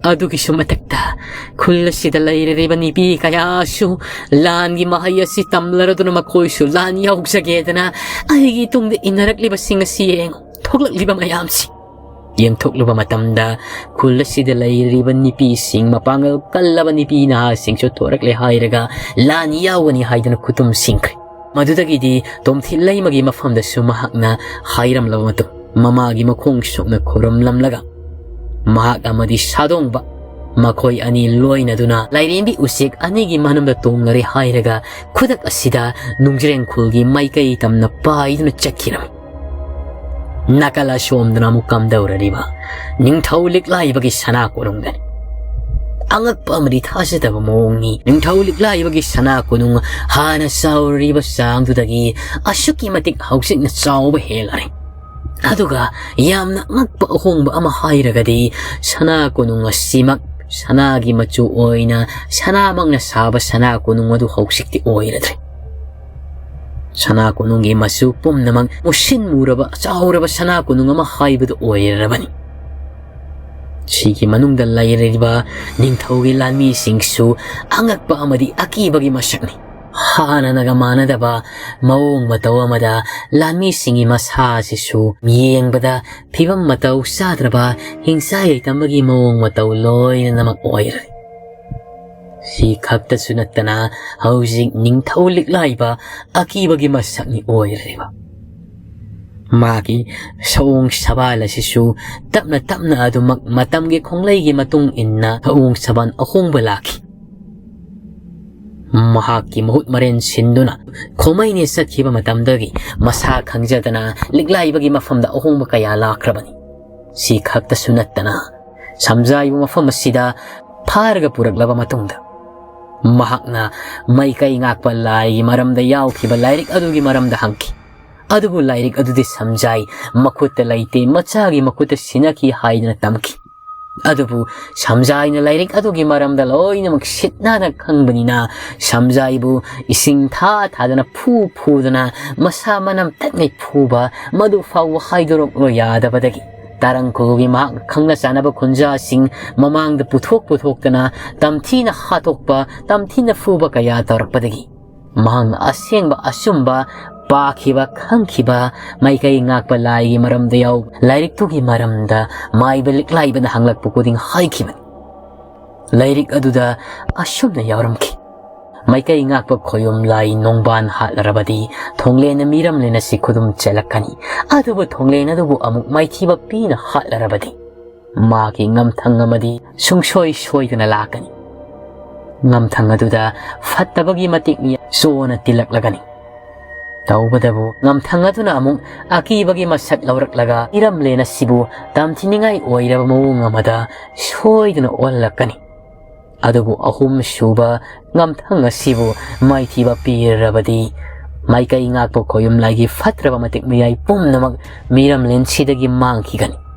ꯑꯗꯨꯒꯤꯁꯨ ꯃꯊꯛꯇ ꯈꯨꯜ ꯑꯁꯤꯗ ꯂꯩꯔꯤꯕ ꯅꯨꯄꯤ ꯀꯌꯥꯁꯨ ꯂꯥꯟꯒꯤ ꯃꯍꯩ ꯑꯁꯤ ꯇꯝꯂꯔꯗꯨꯅ ꯃꯈꯣꯏꯁꯨ ꯂꯥꯟ ꯌꯥꯎꯖꯒꯦꯗꯅ ꯑꯩꯒꯤ ꯇꯨꯡꯗ ꯏꯟꯅꯔꯛꯂꯤꯕꯁꯤꯡ ꯑꯁꯤ ꯌꯦꯡꯉꯨ꯫ ꯊꯣꯛꯂꯛꯂꯤꯕ ꯃꯌꯥꯝꯁꯤ ꯌꯦꯡꯊꯣꯛꯂꯨꯕ ꯃꯇꯝꯗ ꯈꯨꯜ ꯑꯁꯤꯗ ꯂꯩꯔꯤꯕ ꯅꯨꯄꯤꯁꯤꯡ, ꯃꯄꯥꯡꯒꯜ ꯀꯜꯂꯕ ꯅꯨꯄꯤ ꯅꯍꯥꯁꯤꯡꯁꯨ ꯊꯣꯔꯛꯂꯦ ꯍꯥꯏꯔꯒ ꯂꯥꯟ ꯌꯥꯎꯒꯅꯤ ꯍꯥꯏꯗꯨꯅ ꯈꯨꯗꯨꯝ ꯁꯤꯡꯈ꯭ꯔꯦ꯫ ꯃꯗꯨꯗꯒꯤꯗꯤ ꯇꯣꯝꯊꯤꯜ ꯂꯩꯃꯒꯤ ꯃꯐꯝꯗꯁꯨ ꯃꯍꯥꯛꯅ ꯍꯥꯏꯔꯝꯂꯕ ꯃꯇꯨꯡ, ꯃꯃꯥꯒꯤ ꯃꯈꯣꯡ ꯁꯣꯛꯅ ꯈꯨꯔꯨꯝꯂꯝꯂꯒ ꯃꯍꯥꯛ ꯑꯃꯗꯤ ꯁꯥꯗꯣꯡꯕ ꯃꯈꯣꯏ ꯑꯅꯤ ꯂꯣꯏꯅꯗꯨꯅ ꯂꯥꯏꯔꯦꯝꯕꯤ ꯎꯆꯦꯛ ꯑꯅꯤꯒꯤ ꯃꯅꯨꯡꯗ ꯇꯣꯡꯅꯔꯦ ꯍꯥꯏꯔꯒ ꯈꯨꯗꯛ ꯑꯁꯤꯗ ꯅꯨꯡꯖ꯭ꯔꯦꯡ ꯈꯨꯜꯒꯤ ꯃꯥꯏꯀꯩ ꯇꯝꯅ ꯄꯥꯏꯗꯨꯅ ꯆꯠꯈꯤꯔꯝꯃꯤ꯫ ꯅꯥꯀꯜ ꯑꯁꯣꯝꯗꯅ ꯑꯃꯨꯛ ꯀꯝꯗꯧꯔꯔꯤꯕ? ꯅꯤꯡꯊꯧ ꯂꯤꯛꯂꯥꯏꯕꯒꯤ ꯁꯅꯥ ꯀꯣꯅꯨꯡꯗꯅꯤ꯫ ꯑꯉꯛꯄ ꯑꯃꯗꯤ ꯊꯥꯖꯗꯕ ꯃꯑꯣꯡꯅꯤ꯫ ꯅꯤꯡꯊꯧ ꯂꯤꯛꯂꯥꯏꯕꯒꯤ ꯁꯅꯥ ꯀꯣꯅꯨꯡ ꯍꯥꯟꯅ ꯆꯥꯎꯔꯤꯕ ꯆꯥꯡꯗꯨꯗꯒꯤ ꯑꯁꯨꯛꯀꯤ ꯃꯇꯤꯛ ꯍꯧꯖꯤꯛꯅ ꯆꯥꯎꯕ ꯍꯦꯜꯂꯔꯦ꯫ ꯑꯗꯨꯒ ꯌꯥꯝꯅ ꯑꯉꯛꯄ ꯑꯍꯣꯡꯕ ꯑꯃ ꯍꯥꯏꯔꯒꯗꯤ, ꯁꯅꯥ ꯀꯣꯅꯨꯡ ꯑꯁꯤꯃꯛ ꯁꯅꯥꯒꯤ ꯃꯆꯨ ꯑꯣꯏꯅ ꯁꯅꯥꯃꯛꯅ ꯁꯥꯕ ꯁꯅꯥ ꯀꯣꯅꯨꯡ ꯑꯗꯨ ꯍꯧꯖꯤꯛꯇꯤ ꯑꯣꯏꯔꯗ꯭ꯔꯦ꯫ ꯁꯅꯥ ꯀꯣꯅꯨꯡꯒꯤ ꯃꯆꯨ ꯄꯨꯝꯅꯃꯛ ꯃꯨꯁꯤꯟ ꯃꯨꯔꯕ ꯆꯥꯎꯔꯕ ꯁꯅꯥ ꯀꯣꯅꯨꯡ ꯑꯃ ꯍꯥꯏꯕꯗꯨ ꯑꯣꯏꯔꯔꯕꯅꯤ꯫ ꯁꯤꯒꯤ ꯃꯅꯨꯡꯗ ꯂꯩꯔꯤꯕ ꯅꯤꯡꯊꯧꯒꯤ ꯂꯥꯟꯃꯤꯁꯤꯡꯁꯨ ꯑꯉꯛꯄ ꯑꯃꯗꯤ ꯑꯀꯤꯕꯒꯤ ꯃꯁꯛꯅꯤ꯫ ꯍꯥꯟꯅꯅꯒ ꯃꯥꯟꯅꯗꯕ ꯃꯑꯣꯡ ꯃꯇꯧ ꯑꯃꯗ ꯂꯥꯟꯃꯤꯁꯤꯡꯒꯤ ꯃꯁꯥ ꯑꯁꯤꯁꯨ ꯌꯦꯡꯕꯗ ꯐꯤꯕꯝ ꯃꯇꯧ ꯆꯥꯗ꯭ꯔꯕ, ꯍꯤꯡꯆꯥ ꯌꯥꯏꯇꯝꯕꯒꯤ ꯃꯑꯣꯡ ꯃꯇꯧ ꯂꯣꯏꯅꯃꯛ ꯑꯣꯏꯔꯦ꯫ ꯁꯤ ꯈꯛꯇꯁꯨ ꯅꯠꯇꯅ ꯍꯧꯖꯤꯛ ꯅꯤꯡꯊꯧ ꯂꯤꯛꯂꯥꯏꯕ ꯑꯀꯤꯕꯒꯤ ꯃꯁꯛꯅꯤ ꯑꯣꯏꯔꯤꯕ꯫ ꯃꯥꯒꯤ ꯁꯑꯣꯡ ꯁꯕꯥꯜ ꯑꯁꯤꯁꯨ ꯇꯞꯅ ꯇꯞꯅ ꯑꯗꯨꯃꯛ ꯃꯇꯝꯒꯤ ꯈꯣꯡꯂꯩꯒꯤ ꯃꯇꯨꯡ ꯏꯟꯅ ꯁꯑꯣꯡ ꯁꯕꯥꯜ ꯑꯍꯣꯡꯕ ꯂꯥꯛꯈꯤ꯫ ꯃꯍꯥꯛꯀꯤ ꯃꯍꯨꯠ ꯃꯔꯦꯟ ꯁꯤꯟꯗꯨꯅ ꯈꯣꯃꯩꯅꯦ ꯆꯠꯈꯤꯕ ꯃꯇꯝꯗꯒꯤ ꯃꯁꯥ ꯈꯪꯖꯗꯅ ꯂꯤꯛꯂꯥꯏꯕꯒꯤ ꯃꯐꯝꯗ ꯑꯍꯣꯡꯕ ꯀꯌꯥ ꯂꯥꯛꯈ꯭ꯔꯕꯅꯤ꯫ ꯁꯤ ꯈꯛꯇꯁꯨ ꯅꯠꯇꯅ ꯁꯝꯖꯥꯏꯕꯨ ꯃꯐꯝ ꯑꯁꯤꯗ ꯐꯥꯔꯒ ꯄꯨꯔꯛꯂꯕ ꯃꯇꯨꯡꯗ ꯃꯍꯥꯛꯅ ꯃꯥꯏꯀꯩ ꯉꯥꯛꯄ ꯂꯥꯏꯒꯤ ꯃꯔꯝꯗ ꯌꯥꯎꯈꯤꯕ ꯂꯥꯏꯔꯤꯛ ꯑꯗꯨꯒꯤ ꯃꯔꯝꯗ ꯍꯪꯈꯤ꯫ ꯑꯗꯨꯕꯨ ꯂꯥꯏꯔꯤꯛ ꯑꯗꯨꯗꯤ ꯁꯝꯖꯥꯏ ꯃꯈꯨꯠꯇ ꯂꯩꯇꯦ, ꯃꯆꯥꯒꯤ ꯃꯈꯨꯠꯇ ꯁꯤꯟꯅꯈꯤ ꯍꯥꯏꯗꯨꯅ ꯇꯝꯈꯤ꯫ ꯑꯗꯨꯕꯨ ꯁꯝꯖꯥꯏꯅ ꯂꯥꯏꯔꯤꯛ ꯑꯗꯨꯒꯤ ꯃꯔꯝꯗ ꯂꯣꯏꯅꯃꯛ ꯁꯤꯠ ꯅꯥꯟꯅ ꯈꯪꯕꯅꯤꯅ ꯁꯝꯖꯥꯏꯕꯨ ꯏꯁꯤꯡ ꯊꯥ ꯊꯥꯗꯅ ꯐꯨ ꯐꯨꯗꯅ ꯃꯁꯥ ꯃꯅꯝ ꯇꯠꯉꯩ ꯐꯨꯕ, ꯃꯗꯨ ꯐꯥꯎꯕ ꯍꯥꯏꯗꯣꯔꯛꯂꯣ ꯌꯥꯗꯕꯗꯒꯤ ꯇꯔꯪ ꯈꯨꯒꯤ ꯃꯍꯥꯛꯅ ꯈꯪꯅ ꯆꯥꯅꯕ ꯈꯨꯟꯖꯥꯁꯤꯡ ꯃꯃꯥꯡꯗ ꯄꯨꯊꯣꯛ ꯄꯨꯊꯣꯛꯇꯅ ꯇꯝꯊꯤꯅ ꯍꯥꯠꯇꯣꯛꯄ, ꯇꯝꯊꯤꯅ ꯐꯨꯕ ꯀꯌꯥ ꯇꯧꯔꯛꯄꯗꯒꯤ ꯃꯍꯥꯛꯅ ꯑꯁꯦꯡꯕ ꯑꯆꯨꯝꯕ ꯄꯥꯈꯤꯕ ꯈꯪꯈꯤꯕ ꯃꯥꯏꯀꯩ ꯉꯥꯛꯄ ꯂꯥꯏꯒꯤ ꯃꯔꯝꯗ ꯌꯥꯎꯕ ꯂꯥꯏꯔꯤꯛꯇꯨꯒꯤ ꯃꯔꯝꯗ ꯃꯥꯏꯕ ꯂꯤꯛꯂꯥꯏꯕꯅ ꯍꯪꯂꯛꯄ ꯈꯨꯗꯤꯡ ꯍꯥꯏꯈꯤꯕꯅꯤ꯫ ꯂꯥꯏꯔꯤꯛ ꯑꯗꯨꯗ ꯑꯁꯨꯝꯅ ꯌꯥꯎꯔꯝꯈꯤ: ꯃꯥꯏꯀꯩ ꯉꯥꯛꯄ ꯈꯣꯌꯨꯝ ꯂꯥꯏ ꯅꯣꯡꯕꯥꯟ ꯍꯥꯠꯂꯔꯕꯗꯤ ꯊꯣꯡꯂꯦꯟꯅ ꯃꯤꯔꯝꯂꯦꯟ ꯑꯁꯤ ꯈꯨꯗꯨꯝ ꯆꯦꯜꯂꯛꯀꯅꯤ꯫ ꯑꯗꯨꯕꯨ ꯊꯣꯡꯂꯦꯟ ꯑꯗꯨꯕꯨ ꯑꯃꯨꯛ ꯃꯥꯏꯊꯤꯕ ꯄꯤꯅ ꯍꯥꯠꯂꯔꯕꯗꯤ ꯃꯥꯒꯤ ꯉꯝꯊꯪ ꯑꯃꯗꯤ ꯁꯨꯡꯁꯣꯏ ꯁꯣꯏꯗꯅ ꯂꯥꯛꯀꯅꯤ꯫ ꯉꯝꯊꯪ ꯑꯗꯨꯗ ꯐꯠꯇꯕꯒꯤ ꯃꯇꯤꯛ ꯆꯣꯅ ꯇꯤꯜꯂꯛꯂꯒꯅꯤ꯫ ꯇꯧꯕꯗꯕꯨ ꯉꯝꯊꯪ ꯑꯗꯨꯅ ꯑꯃꯨꯛ ꯑꯀꯤꯕꯒꯤ ꯃꯁꯛ ꯂꯧꯔꯛꯂꯒ ꯏꯔꯝꯂꯦꯟ ꯑꯁꯤꯕꯨ ꯇꯝꯊꯤꯅꯤꯡꯉꯥꯏ ꯑꯣꯏꯔꯕ ꯃꯑꯣꯡ ꯑꯃꯗ ꯁꯣꯏꯗꯅ ꯑꯣꯜꯂꯛꯀꯅꯤ꯫ ꯑꯗꯨꯕꯨ ꯑꯍꯨꯝ ꯁꯨꯕ ꯉꯝꯊꯪ ꯑꯁꯤꯕꯨ ꯃꯥꯏꯊꯤꯕ ꯄꯤꯔꯕꯗꯤ ꯃꯥꯏꯀꯩ ꯉꯥꯛꯄ ꯈꯣꯌꯨꯝ ꯂꯥꯏꯒꯤ ꯐꯠꯇ꯭ꯔꯕ ꯃꯇꯤꯛ ꯃꯌꯥꯏ ꯄꯨꯝꯅꯃꯛ ꯃꯤꯔꯝꯂꯦꯟꯁꯤꯗꯒꯤ ꯃꯥꯡꯈꯤꯒꯅꯤ꯫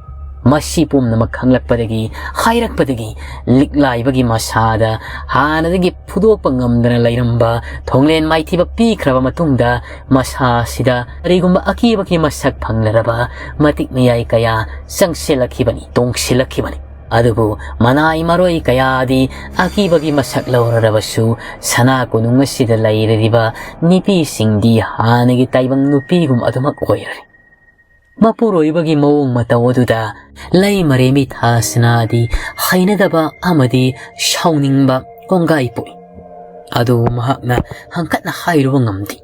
ꯃꯁꯤ ꯄꯨꯝꯅꯃꯛ ꯈꯪꯂꯛꯄꯗꯒꯤ, ꯍꯥꯏꯔꯛꯄꯗꯒꯤ ꯂꯤꯛꯂꯥꯏꯕꯒꯤ ꯃꯁꯥꯗ ꯍꯥꯟꯅꯗꯒꯤ ꯐꯨꯗꯣꯛꯄ ꯉꯝꯗꯅ ꯂꯩꯔꯝꯕ ꯊꯣꯡꯂꯦꯟ ꯃꯥꯏꯊꯤꯕ ꯄꯤꯈ꯭ꯔꯕ ꯃꯇꯨꯡꯗ ꯃꯁꯥ ꯑꯁꯤꯗ ꯀꯔꯤꯒꯨꯝꯕ ꯑꯀꯤꯕꯒꯤ ꯃꯁꯛ ꯐꯪꯂꯔꯕ ꯃꯇꯤꯛ ꯃꯌꯥꯏ ꯀꯌꯥ ꯆꯪꯁꯤꯜꯂꯛꯈꯤꯕꯅꯤ, ꯇꯣꯡꯁꯤꯜꯂꯛꯈꯤꯕꯅꯤ꯫ ꯑꯗꯨꯕꯨ ꯃꯅꯥꯏ ꯃꯔꯣꯏ ꯀꯌꯥꯗꯤ ꯑꯀꯤꯕꯒꯤ ꯃꯁꯛ ꯂꯧꯔꯔꯕꯁꯨ ꯁꯅꯥ ꯀꯣꯅꯨꯡ ꯑꯁꯤꯗ ꯂꯩꯔꯤꯕ ꯅꯨꯄꯤꯁꯤꯡꯗꯤ ꯍꯥꯟꯅꯒꯤ ꯇꯥꯏꯕꯪ ꯅꯨꯄꯤꯒꯨꯝ ꯑꯗꯨꯃꯛ ꯑꯣꯏꯔꯦ꯫ ꯃꯄꯨꯔꯣꯏꯕꯒꯤ ꯃꯑꯣꯡ ꯃꯇꯧ ꯑꯗꯨꯗ ꯂꯩꯃꯔꯦꯝꯕꯤ ꯊꯥꯁꯅꯥꯗꯤ ꯍꯩꯅꯗꯕ ꯑꯃꯗꯤ ꯁꯥꯎꯅꯤꯡꯕ ꯀꯣꯡꯒꯥꯏ ꯄꯣꯛꯏ꯫ ꯑꯗꯨꯕꯨ ꯃꯍꯥꯛꯅ ꯍꯪꯀꯠꯅ ꯍꯥꯏꯔꯨꯕ ꯉꯝꯗꯦ꯫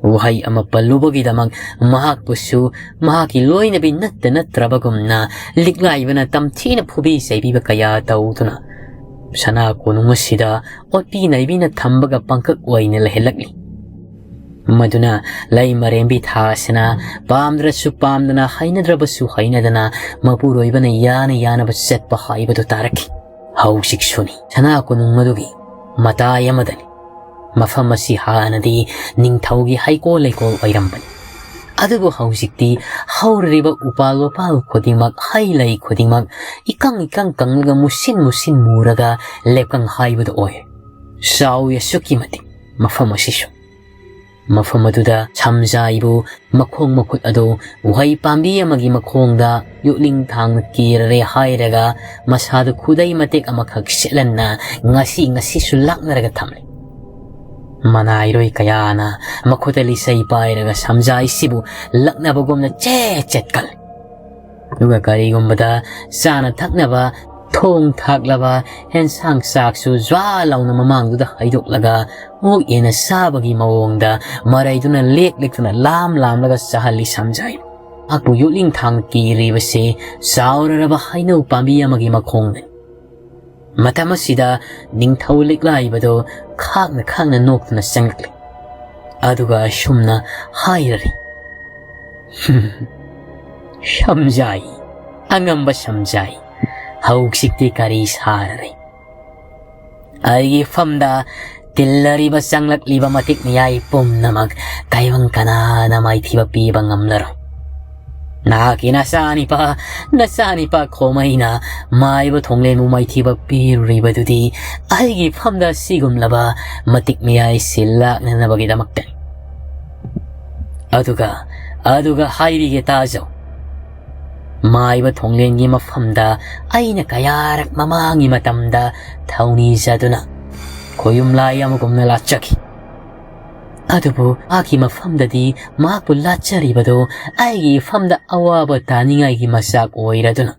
ꯋꯥꯍꯩ ꯑꯃ ꯄꯜꯂꯨꯕꯒꯤꯗꯃꯛ ꯃꯍꯥꯛꯄꯨꯁꯨ ꯃꯍꯥꯛꯀꯤ ꯂꯣꯏꯅꯕꯤ ꯅꯠꯇ ꯅꯠꯇ꯭ꯔꯕꯒꯨꯝꯅ ꯂꯤꯛꯂꯥꯏꯕꯅ ꯇꯝꯊꯤꯅ ꯐꯨꯕꯤ ꯆꯩꯕꯤꯕ ꯀꯌꯥ ꯇꯧꯗꯨꯅ ꯁꯅꯥ ꯀꯣꯅꯨꯡ ꯑꯁꯤꯗ ꯑꯣꯠꯄꯤ ꯅꯩꯕꯤꯅ ꯊꯝꯕꯒ ꯄꯥꯡꯀꯛ ꯑꯣꯏꯅ ꯂꯩꯍꯜꯂꯛꯂꯤ꯫ ꯃꯗꯨꯅ ꯂꯩ ꯃꯔꯦꯝꯕꯤ ꯊꯥ ꯑꯁꯤꯅ ꯄꯥꯝꯗ꯭ꯔꯁꯨ ꯄꯥꯝꯗꯅ, ꯍꯩꯅꯗ꯭ꯔꯕꯁꯨ ꯍꯩꯅꯗꯅ ꯃꯄꯨꯔꯣꯏꯕꯅ ꯌꯥꯅ ꯌꯥꯅꯕ ꯆꯠꯄ ꯍꯥꯏꯕꯗꯨ ꯇꯥꯔꯛꯈꯤ꯫ ꯍꯧꯖꯤꯛꯁꯨꯅꯤ ꯁꯅꯥ ꯀꯣꯅꯨꯡ ꯑꯗꯨꯒꯤ ꯃꯇꯥꯏ ꯑꯃꯗꯅꯤ꯫ ꯃꯐꯝ ꯑꯁꯤ ꯍꯥꯟꯅꯗꯤ ꯅꯤꯡꯊꯧꯒꯤ ꯍꯩꯀꯣꯜ ꯂꯩꯀꯣꯜ ꯑꯣꯏꯔꯝꯕꯅꯤ꯫ ꯑꯗꯨꯕꯨ ꯍꯧꯖꯤꯛꯇꯤ ꯍꯧꯔꯤꯕ ꯎꯄꯥꯜ ꯋꯥꯄꯥꯜ ꯈꯨꯗꯤꯡꯃꯛ, ꯍꯩ ꯂꯩ ꯈꯨꯗꯤꯡꯃꯛ ꯏꯀꯪ ꯏꯀꯪ ꯀꯪꯂꯒ ꯃꯨꯁꯤꯟ ꯃꯨꯁꯤꯟ ꯃꯨꯔꯒ ꯂꯩꯀꯪ ꯍꯥꯏꯕꯗꯨ ꯑꯣꯏꯔꯦ꯫ ꯆꯥꯎꯏ ꯑꯁꯨꯛꯀꯤ ꯃꯇꯤꯛ ꯃꯐꯝ ꯑꯁꯤꯁꯨ꯫ ꯃꯐꯝ ꯑꯗꯨꯗ ꯁꯝꯖꯥꯏꯕꯨ ꯃꯈꯣꯡ ꯃꯈꯨꯠ ꯑꯗꯨ ꯎꯍꯩ ꯄꯥꯝꯕꯤ ꯑꯃꯒꯤ ꯃꯈꯣꯡꯗ ꯌꯣꯠꯂꯤꯡ ꯊꯥꯡꯅ ꯀꯤꯔꯔꯦ ꯍꯥꯏꯔꯒ ꯃꯁꯥꯗꯨ ꯈꯨꯗꯩ ꯃꯇꯦꯛ ꯑꯃꯈꯛ ꯁꯦꯠꯍꯟꯅ ꯉꯁꯤ ꯉꯁꯤꯁꯨ ꯂꯥꯛꯅꯔꯒ ꯊꯝꯂꯤ꯫ ꯃꯅꯥꯏꯔꯣꯏ ꯀꯌꯥꯅ ꯃꯈꯨꯠꯇ ꯂꯤꯆꯩ ꯄꯥꯏꯔꯒ ꯁꯝꯖꯥꯏꯁꯤꯕꯨ ꯂꯛꯅꯕꯒꯨꯝꯅ ꯆꯦꯠ ꯆꯦꯠ ꯀꯜꯂꯤ꯫ ꯑꯗꯨꯒ ꯀꯔꯤꯒꯨꯝꯕꯗ ꯆꯥꯅ ꯊꯛꯅꯕ ꯊꯣꯡ ꯊꯥꯛꯂꯕ ꯑꯦꯟꯁꯥꯡ ꯆꯥꯛꯁꯨ ꯖ꯭ꯋꯥ ꯂꯥꯎꯅ ꯃꯃꯥꯡꯗꯨꯗ ꯍꯩꯗꯣꯛꯂꯒ ꯑꯣꯛ ꯌꯦꯟꯅ ꯆꯥꯕꯒꯤ ꯃꯑꯣꯡꯗ ꯃꯔꯩꯗꯨꯅ ꯂꯦꯛ ꯂꯦꯛꯇꯨꯅ ꯂꯥꯝ ꯂꯥꯝꯂꯒ ꯆꯥꯍꯜꯂꯤ ꯁꯝꯖꯥꯏ꯫ ꯃꯍꯥꯛꯄꯨ ꯌꯣꯠꯂꯤꯡ ꯊꯥꯡ ꯀꯤꯔꯤꯕꯁꯤ ꯆꯥꯎꯔꯔꯕ ꯍꯩꯅꯧ ꯄꯥꯝꯕꯤ ꯑꯃꯒꯤ ꯃꯈꯣꯡꯗꯅꯤ꯫ ꯃꯇꯝ ꯑꯁꯤꯗ ꯅꯤꯡꯊꯧ ꯂꯤꯛꯂꯥꯏꯕꯗꯨ ꯈꯥꯛꯅ ꯈꯥꯛꯅ ꯅꯣꯛꯇꯨꯅ ꯆꯪꯂꯛꯂꯤ꯫ ꯑꯗꯨꯒ ꯑꯁꯨꯝꯅ ꯍꯥꯏꯔꯔꯤ, "ꯁꯝꯖꯥꯏ, ꯑꯉꯝꯕ ꯁꯝꯖꯥꯏ, ꯍꯧꯖꯤꯛꯇꯤ ꯀꯔꯤ ꯁꯥꯔꯔꯦ? ꯑꯩꯒꯤ ꯐꯝꯗ ꯇꯤꯜꯂꯔꯤꯕ ꯆꯪꯂꯛꯂꯤꯕ ꯃꯇꯤꯛ ꯃꯤꯌꯥꯏ ꯄꯨꯝꯅꯃꯛ ꯇꯥꯏꯕꯪ ꯀꯅꯥꯅ ꯃꯥꯏꯊꯤꯕ ꯄꯤꯕ ꯉꯝꯂꯔꯣꯏ꯫ ꯅꯍꯥꯛꯀꯤ ꯅꯆꯥꯅꯤꯄꯥ, ꯅꯆꯥꯅꯤꯄꯥ ꯈꯣꯃꯩꯅ ꯃꯥꯏꯕ ꯊꯣꯡꯂꯦꯟꯕꯨ ꯃꯥꯏꯊꯤꯕ ꯄꯤꯔꯨꯔꯤꯕꯗꯨꯗꯤ ꯑꯩꯒꯤ ꯐꯝꯗ ꯁꯤꯒꯨꯝꯂꯕ ꯃꯇꯤꯛ ꯃꯤꯌꯥꯏꯁꯤ ꯂꯥꯛꯅꯅꯕꯒꯤꯗꯃꯛꯇꯅꯤ꯫ ꯑꯗꯨꯒ, ꯑꯗꯨꯒ ꯍꯥꯏꯔꯤꯒꯦ ꯇꯥꯖꯧ꯫ ꯃꯥꯏꯕ ꯊꯣꯡꯂꯦꯟꯒꯤ ꯃꯐꯝꯗ ꯑꯩꯅ ꯀꯌꯥꯔꯛ ꯃꯃꯥꯡꯒꯤ ꯃꯇꯝꯗ ꯊꯧꯅꯤꯖꯗꯨꯅ ꯈꯣꯌꯨꯝ ꯂꯥꯏ ꯑꯃꯒꯨꯝꯅ ꯂꯥꯠꯆꯈꯤ꯫ ꯑꯗꯨꯕꯨ ꯃꯍꯥꯛꯀꯤ ꯃꯐꯝꯗꯗꯤ ꯃꯍꯥꯛꯄꯨ ꯂꯥꯠꯆꯔꯤꯕꯗꯨ ꯑꯩꯒꯤ ꯏꯐꯝꯗ ꯑꯋꯥꯕ ꯇꯥꯅꯤꯡꯉꯥꯏꯒꯤ ꯃꯆꯥꯛ ꯑꯣꯏꯔꯗꯨꯅ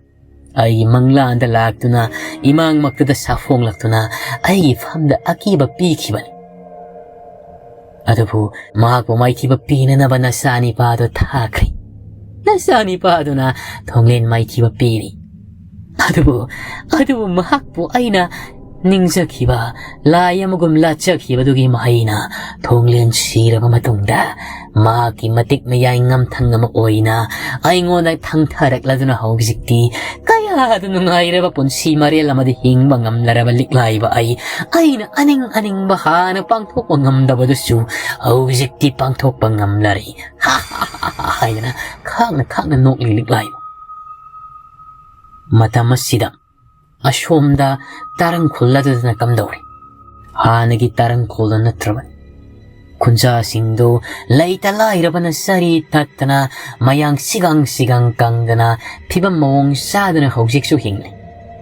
ꯑꯩꯒꯤ ꯃꯪꯂꯥꯟꯗ ꯂꯥꯛꯇꯨꯅ, ꯏꯃꯥꯡꯃꯛꯇꯗ ꯁꯥꯐꯣꯡꯂꯛꯇꯨꯅ, ꯑꯩꯒꯤ ꯐꯝꯗ ꯑꯀꯤꯕ ꯄꯤꯈꯤꯕꯅꯤ꯫ ꯑꯗꯨꯕꯨ ꯃꯍꯥꯛꯄꯨ ꯃꯥꯏꯊꯤꯕ ꯄꯤꯅꯅꯕ ꯅꯆꯥꯅꯤꯄꯥꯗꯨ ꯊꯥꯈ꯭ꯔꯦ꯫ ꯅꯆꯥꯅꯤꯄꯥꯗꯨꯅ ꯊꯣꯡꯂꯦꯟ ꯃꯥꯏꯊꯤꯕ ꯄꯤꯔꯤ꯫ ꯑꯗꯨꯕꯨ, ꯑꯗꯨꯕꯨ ꯃꯍꯥꯛꯄꯨ ꯑꯩꯅ ꯅꯤꯡꯖꯈꯤꯕ ꯂꯥꯏ ꯑꯃꯒꯨꯝ ꯂꯥꯠꯆꯈꯤꯕꯗꯨꯒꯤ ꯃꯍꯩꯅ ꯊꯣꯡꯂꯦꯟ ꯁꯤꯔꯕ ꯃꯇꯨꯡꯗ ꯃꯍꯥꯛꯀꯤ ꯃꯇꯤꯛ ꯃꯌꯥꯏ ꯉꯝꯊꯪ ꯑꯃ ꯑꯣꯏꯅ ꯑꯩꯉꯣꯟꯗ ꯊꯪꯊꯔꯛꯂꯗꯨꯅ ꯍꯧꯖꯤꯛꯇꯤ ꯀꯌꯥꯗ ꯅꯨꯡꯉꯥꯏꯔꯕ ꯄꯨꯟꯁꯤ ꯃꯔꯦꯜ ꯑꯃꯗ ꯍꯤꯡꯕ ꯉꯝꯂꯔꯕ ꯂꯤꯛꯂꯥꯏꯕ ꯑꯩ, ꯑꯩꯅ ꯑꯅꯤꯡ ꯑꯅꯤꯡꯕ ꯍꯥꯟꯅ ꯄꯥꯡꯊꯣꯛꯄ ꯉꯝꯗꯕꯗꯨꯁꯨ ꯍꯧꯖꯤꯛꯇꯤ ꯄꯥꯡꯊꯣꯛꯄ ꯉꯝꯂꯔꯦ ꯍꯥꯏꯗꯅ ꯈꯥꯛꯅ ꯈꯥꯛꯅ ꯅꯣꯛꯂꯤ ꯂꯤꯛꯂꯥꯏꯕ꯫ ꯃꯇꯝ ꯑꯁꯤꯗ ꯑꯁꯣꯝꯗ ꯇꯥꯔꯪ ꯈꯨꯜ ꯑꯗꯨꯗꯅ ꯀꯝꯗꯧꯔꯤ? ꯍꯥꯟꯅꯒꯤ ꯇꯥꯔꯪ ꯈꯨꯜꯗꯨ ꯅꯠꯇ꯭ꯔꯕꯅꯤ꯫ ꯈꯨꯟꯖꯥꯁꯤꯡꯗꯨ ꯂꯩꯇ ꯂꯥꯏꯔꯕꯅ ꯆꯔꯤ ꯇꯠꯇꯅ, ꯃꯌꯥꯡ ꯁꯤꯒꯥꯡ ꯁꯤꯒꯥꯡ ꯀꯪꯗꯅ, ꯐꯤꯕꯝ ꯃꯑꯣꯡ ꯆꯥꯗꯅ ꯍꯧꯖꯤꯛꯁꯨ ꯍꯤꯡꯂꯤ꯫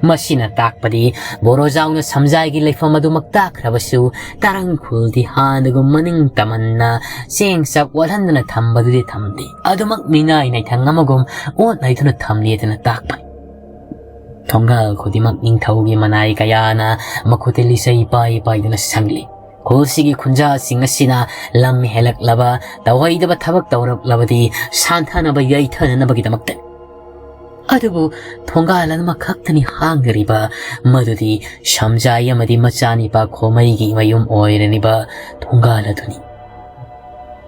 ꯃꯁꯤꯅ ꯇꯥꯛꯄꯗꯤ ꯕꯣꯔꯣꯖꯥꯎꯅ ꯁꯝꯖꯥꯏꯒꯤ ꯂꯩꯐꯝ ꯑꯗꯨꯃꯛ ꯇꯥꯛꯈ꯭ꯔꯕꯁꯨ, ꯇꯥꯔꯪ ꯈꯨꯜꯗꯤ ꯍꯥꯟꯅꯒꯨꯝ ꯃꯅꯤꯡ ꯇꯝꯍꯟꯅ ꯆꯦꯡ ꯆꯥꯛ ꯋꯥꯠꯍꯟꯗꯅ ꯊꯝꯕꯗꯨꯗꯤ ꯊꯝꯗꯦ꯫ ꯑꯗꯨꯃꯛ ꯃꯤꯅꯥꯏ ꯅꯩꯊꯪ ꯑꯃꯒꯨꯝ ꯑꯣꯠ ꯅꯩꯗꯨꯅ ꯊꯝꯂꯤ ꯑꯗꯨꯅ ꯇꯥꯛꯄꯅꯤ꯫ ꯊꯣꯡꯒꯥꯜ ꯈꯨꯗꯤꯡꯃꯛ ꯅꯤꯡꯊꯧꯒꯤ ꯃꯅꯥꯏ ꯀꯌꯥꯅ ꯃꯈꯨꯠꯇ ꯂꯤꯆꯩ ꯄꯥꯏ ꯄꯥꯏꯗꯨꯅ ꯁꯪꯂꯤ꯫ ꯈꯨꯜꯁꯤꯒꯤ ꯈꯨꯟꯖꯥꯁꯤꯡ ꯑꯁꯤꯅ ꯂꯝ ꯍꯦꯜꯂꯛꯂꯕ, ꯇꯧꯍꯩꯗꯕ ꯊꯕꯛ ꯇꯧꯔꯛꯂꯕꯗꯤ ꯁꯥꯟꯊꯅꯕ ꯌꯩꯊꯅꯅꯕꯒꯤꯗꯃꯛꯇꯅꯤ꯫ ꯑꯗꯨꯕꯨ ꯊꯣꯡꯒꯥꯜ ꯑꯃꯈꯛꯇꯅꯤ ꯍꯥꯡꯂꯤꯕ, ꯃꯗꯨꯗꯤ ꯁꯝꯖꯥꯏ ꯑꯃꯗꯤ ꯃꯆꯥꯅꯤꯄꯥ ꯈꯣꯃꯩꯒꯤ ꯃꯌꯨꯝ ꯑꯣꯏꯔꯤꯕ ꯊꯣꯡꯒꯥꯜ ꯑꯗꯨꯅꯤ꯫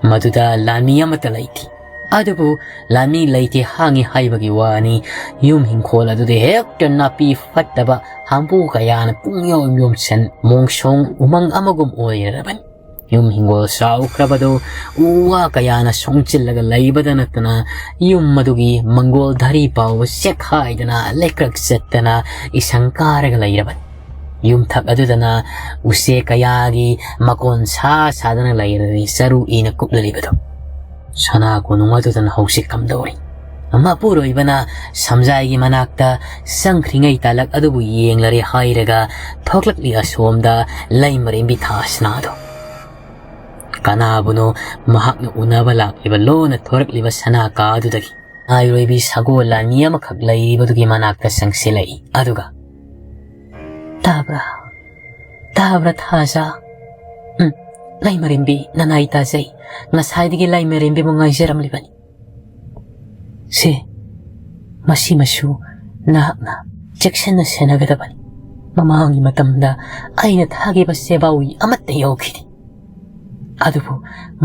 ꯃꯗꯨꯗ ꯂꯥꯟꯃꯤ ꯑꯃꯠꯇ ꯂꯩꯇꯦ꯫ ꯑꯗꯨꯕꯨ ꯂꯥꯟꯃꯤ ꯂꯩꯇꯦ ꯍꯥꯡꯉꯤ ꯍꯥꯏꯕꯒꯤ ꯋꯥꯅꯤ, ꯌꯨꯝ ꯍꯤꯡꯈꯣꯜ ꯑꯗꯨꯗ ꯍꯦꯛꯇ ꯅꯥꯄꯤ ꯐꯠꯇꯕ ꯍꯥꯝꯕꯨ ꯀꯌꯥꯅ ꯄꯨꯡꯌꯣꯝ ꯌꯣꯝꯁꯟ, ꯃꯣꯡꯁꯣꯡ ꯎꯃꯪ ꯑꯃꯒꯨꯝ ꯑꯣꯏꯔꯕꯅꯤ꯫ ꯌꯨꯝ ꯍꯤꯡꯒꯣꯜ ꯆꯥꯎꯈ꯭ꯔꯕꯗꯨ ꯎ ꯋꯥ ꯀꯌꯥꯅ ꯁꯣꯡꯆꯤꯜꯂꯒ ꯂꯩꯕꯗ ꯅꯠꯇꯅ, ꯌꯨꯝ ꯑꯗꯨꯒꯤ ꯃꯪꯒꯣꯜ ꯙꯔꯤ ꯐꯥꯎꯕ ꯆꯦꯛꯈꯥꯏꯗꯅ, ꯂꯩꯀ꯭ꯔꯛ ꯆꯠꯇꯅ ꯏꯁꯪ ꯀꯥꯔꯒ ꯂꯩꯔꯕꯅꯤ꯫ ꯌꯨꯝꯊꯛ ꯑꯗꯨꯗꯅ ꯎꯆꯦꯛ ꯀꯌꯥꯒꯤ ꯃꯀꯣꯟ ꯁꯥ ꯁꯥꯗꯅ ꯂꯩꯔꯔꯤ ꯆꯔꯨ ꯏꯅ ꯀꯨꯞꯂꯔꯤꯕꯗꯨ꯫ ꯁꯅꯥ ꯀꯣꯅꯨꯡ ꯑꯗꯨꯗꯅ ꯍꯧꯖꯤꯛ ꯀꯝꯗꯧꯔꯤ? ꯃꯄꯨꯔꯣꯏꯕꯅ ꯁꯝꯖꯥꯏꯒꯤ ꯃꯅꯥꯛꯇ ꯆꯪꯈ꯭ꯔꯤꯉꯩ ꯇꯥꯂꯛ ꯑꯗꯨꯕꯨ ꯌꯦꯡꯂꯔꯦ ꯍꯥꯏꯔꯒ ꯊꯣꯛꯂꯛꯂꯤ ꯑꯁꯣꯝꯗ ꯂꯩꯃꯔꯦꯝꯕꯤ ꯊꯥꯁꯅꯥꯗꯣ꯫ ꯀꯅꯥꯕꯨꯅꯣ ꯃꯍꯥꯛꯅ ꯎꯅꯕ ꯂꯥꯛꯂꯤꯕ ꯂꯣꯟꯅ ꯊꯣꯔꯛꯂꯤꯕ ꯁꯅꯥ ꯀꯥ ꯑꯗꯨꯗꯒꯤ꯫ ꯃꯃꯥꯏꯔꯣꯏꯕꯤ ꯁꯒꯣꯜ ꯂꯥꯟꯃꯤ ꯑꯃꯈꯛ ꯂꯩꯔꯤꯕꯗꯨꯒꯤ ꯃꯅꯥꯛꯇ ꯆꯪꯁꯤꯜꯂꯛꯏ꯫ ꯑꯗꯨꯒ, "ꯇꯥꯕ꯭ꯔꯥ? ꯇꯥꯕ꯭ꯔꯥ, ꯊꯥꯖ?" "ꯎꯝ, ꯂꯩꯃꯔꯦꯝꯕꯤ, ꯅꯅꯥꯏ ꯇꯥꯖꯩ꯫ ꯉꯁꯥꯏꯗꯒꯤ ꯂꯩꯃꯔꯦꯝꯕꯤꯕꯨ ꯉꯥꯏꯖꯔꯝꯂꯤꯕꯅꯤ꯫ ꯁꯦ, ꯃꯁꯤꯃꯁꯨ ꯅꯍꯥꯛꯅ ꯆꯦꯛꯁꯤꯟꯅ ꯁꯦꯟꯅꯒꯗꯕꯅꯤ꯫ ꯃꯃꯥꯡꯒꯤ ꯃꯇꯝꯗ ꯑꯩꯅ ꯊꯥꯈꯤꯕ ꯁꯦꯕꯥꯎ ꯑꯃꯠꯇ ꯌꯧꯈꯤꯗꯦ꯫ ꯑꯗꯨꯕꯨ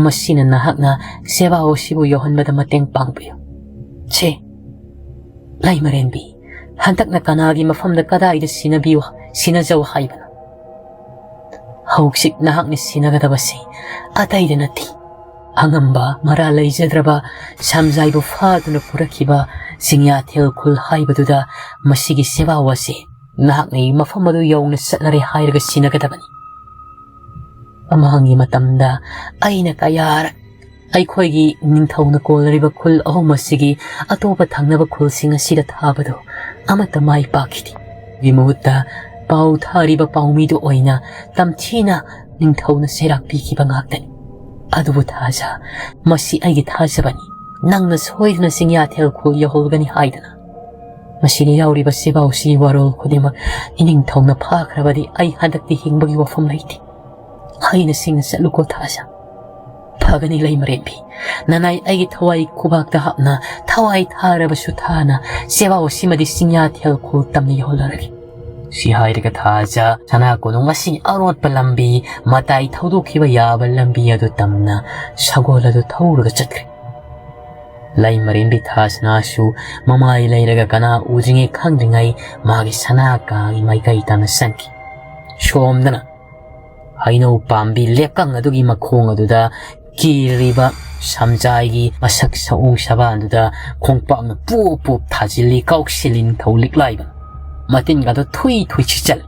ꯃꯁꯤꯅ ꯅꯍꯥꯛꯅ ꯁꯦꯕꯥꯎ ꯑꯁꯤꯕꯨ ꯌꯧꯍꯟꯕꯗ ꯃꯇꯦꯡ ꯄꯥꯡꯕꯤꯌꯨ꯫ ꯁꯦ, ꯂꯩꯃꯔꯦꯝꯕꯤ, ꯍꯟꯗꯛꯅ ꯀꯅꯥꯒꯤ ꯃꯐꯝꯗ ꯀꯗꯥꯏꯗ ꯁꯤꯟꯅꯕꯤꯌꯨ, ꯁꯤꯟꯅꯖꯧ ꯍꯥꯏꯕꯅꯣ? ꯍꯧꯖꯤꯛ ꯅꯍꯥꯛꯅ ꯁꯤꯟꯅꯒꯗꯕꯁꯤ ꯑꯇꯩꯗ ꯅꯠꯇꯦ꯫ ꯑꯉꯝꯕ, ꯃꯔꯥ ꯂꯩꯖꯗ꯭ꯔꯕ ꯁꯝꯖꯥꯏꯕꯨ ꯐꯥꯗꯨꯅ ꯄꯨꯔꯛꯈꯤꯕ ꯆꯤꯡꯌꯥꯊꯦꯜ ꯈꯨꯜ ꯍꯥꯏꯕꯗꯨꯗ ꯃꯁꯤꯒꯤ ꯁꯦꯕꯥꯎ ꯑꯁꯤ ꯅꯍꯥꯛꯅ ꯃꯐꯝ ꯑꯗꯨ ꯌꯧꯅ ꯆꯠꯅꯔꯦ ꯍꯥꯏꯔꯒ ꯁꯤꯟꯅꯒꯗꯕꯅꯤ꯫ ꯃꯃꯥꯡꯒꯤ ꯃꯇꯝꯗ ꯑꯩꯅ ꯀꯌꯥꯔꯛ ꯑꯩꯈꯣꯏꯒꯤ ꯅꯤꯡꯊꯧꯅ ꯀꯣꯜꯂꯔꯤꯕ ꯈꯨꯜ ꯑꯍꯨꯝ ꯑꯁꯤꯒꯤ ꯑꯇꯣꯞꯄ ꯊꯪꯅꯕ ꯈꯨꯜꯁꯤꯡ ꯑꯁꯤꯗ ꯊꯥꯕꯗꯨ ꯑꯃꯠꯇ ꯃꯥꯏ ꯄꯥꯛꯈꯤꯗꯦ꯫ ꯒꯤ ꯃꯍꯨꯠꯇ ꯄꯥꯎ ꯊꯥꯔꯤꯕ ꯄꯥꯎꯃꯤꯗꯨ ꯑꯣꯏꯅ ꯇꯝꯊꯤꯅ ꯅꯤꯡꯊꯧꯅ ꯆꯩꯔꯥꯛ ꯄꯤꯈꯤꯕ ꯉꯥꯛꯇꯅꯤ꯫ ꯑꯗꯨꯕꯨ ꯊꯥꯖ, ꯃꯁꯤ ꯑꯩꯒꯤ ꯊꯥꯖꯕꯅꯤ꯫ ꯅꯪꯅ ꯁꯣꯏꯗꯅ ꯆꯤꯡꯌꯥꯊꯦꯜ ꯈꯨꯜ ꯌꯧꯍꯧꯒꯅꯤ ꯍꯥꯏꯗꯅ꯫ ꯃꯁꯤꯗ ꯌꯥꯎꯔꯤꯕ ꯁꯦꯕꯥꯎꯁꯤꯒꯤ ꯋꯥꯔꯣꯜ ꯈꯨꯗꯤꯡꯃꯛ ꯏꯅꯤꯡꯊꯧꯅ ꯐꯥꯈ꯭ꯔꯕꯗꯤ ꯑꯩ ꯍꯟꯗꯛꯇꯤ ꯍꯤꯡꯕꯒꯤ ꯋꯥꯐꯝ ꯂꯩꯇꯦ꯫ ꯍꯩꯅ ꯁꯤꯡꯅ ꯆꯠꯂꯨꯀꯣ ꯊꯥꯖ꯫ ꯐꯒꯅꯤ ꯂꯩꯃꯔꯦꯝꯕꯤ꯫ ꯅꯅꯥꯏ ꯑꯩꯒꯤ ꯊꯋꯥꯏ ꯈꯨꯕꯥꯛꯇ ꯍꯥꯞꯅ ꯊꯋꯥꯏ ꯊꯥꯔꯕꯁꯨ ꯊꯥꯅ ꯁꯦꯕꯥꯎ ꯑꯁꯤꯃꯗꯤ ꯆꯤꯡꯌꯥꯊꯦꯜ ꯈꯨꯜ ꯇꯝꯅ ꯌꯧꯍꯜꯂꯔꯒꯦ꯫ ꯁꯤ ꯍꯥꯏꯔꯒ ꯊꯥꯖ ꯁꯅꯥ ꯀꯣꯅꯨꯡ ꯑꯁꯤ ꯑꯔꯣꯠꯄ ꯂꯝꯕꯤ, ꯃꯇꯥꯏ ꯊꯧꯗꯣꯛꯈꯤꯕ ꯌꯥꯕ ꯂꯝꯕꯤ ꯑꯗꯨ ꯇꯝꯅ ꯁꯒꯣꯜ ꯑꯗꯨ ꯊꯧꯔꯒ ꯆꯠꯈ꯭ꯔꯦ꯫ ꯂꯩꯃꯔꯦꯝꯕꯤ ꯊꯥꯁꯅꯥꯁꯨ ꯃꯃꯥꯏ ꯂꯩꯔꯒ ꯀꯅꯥ ꯎꯗ꯭ꯔꯤꯉꯩ ꯈꯪꯗ꯭ꯔꯤꯉꯩ ꯃꯥꯒꯤ ꯁꯅꯥ ꯀꯥꯒꯤ ꯃꯥꯏꯀꯩ ꯇꯝꯅ ꯆꯪꯈꯤ꯫ ꯁꯣꯝꯗꯅ ꯍꯩꯅꯧ ꯄꯥꯝꯕꯤ ꯂꯦꯞꯀꯪ ꯑꯗꯨꯒꯤ ꯃꯈꯣꯡ ꯑꯗꯨꯗ ꯀꯤꯔꯤꯕ ꯁꯝꯖꯥꯏꯒꯤ ꯃꯁꯛ ꯁꯑꯣꯡ ꯁꯕꯥꯟꯗꯨꯗ ꯈꯣꯡꯄꯥꯛꯅ ꯄꯣꯞ ꯄꯣꯞ ꯊꯥꯖꯤꯜꯂꯤ ꯀꯥꯎꯁꯤꯜꯂꯤ ꯅꯤꯡꯊꯧ ꯂꯤꯛꯂꯥꯏꯕ꯫ ꯃꯇꯤꯟꯒꯗꯣ ꯊꯨꯏ ꯊꯨꯏ ꯁꯤꯠꯆꯜꯂꯤ꯫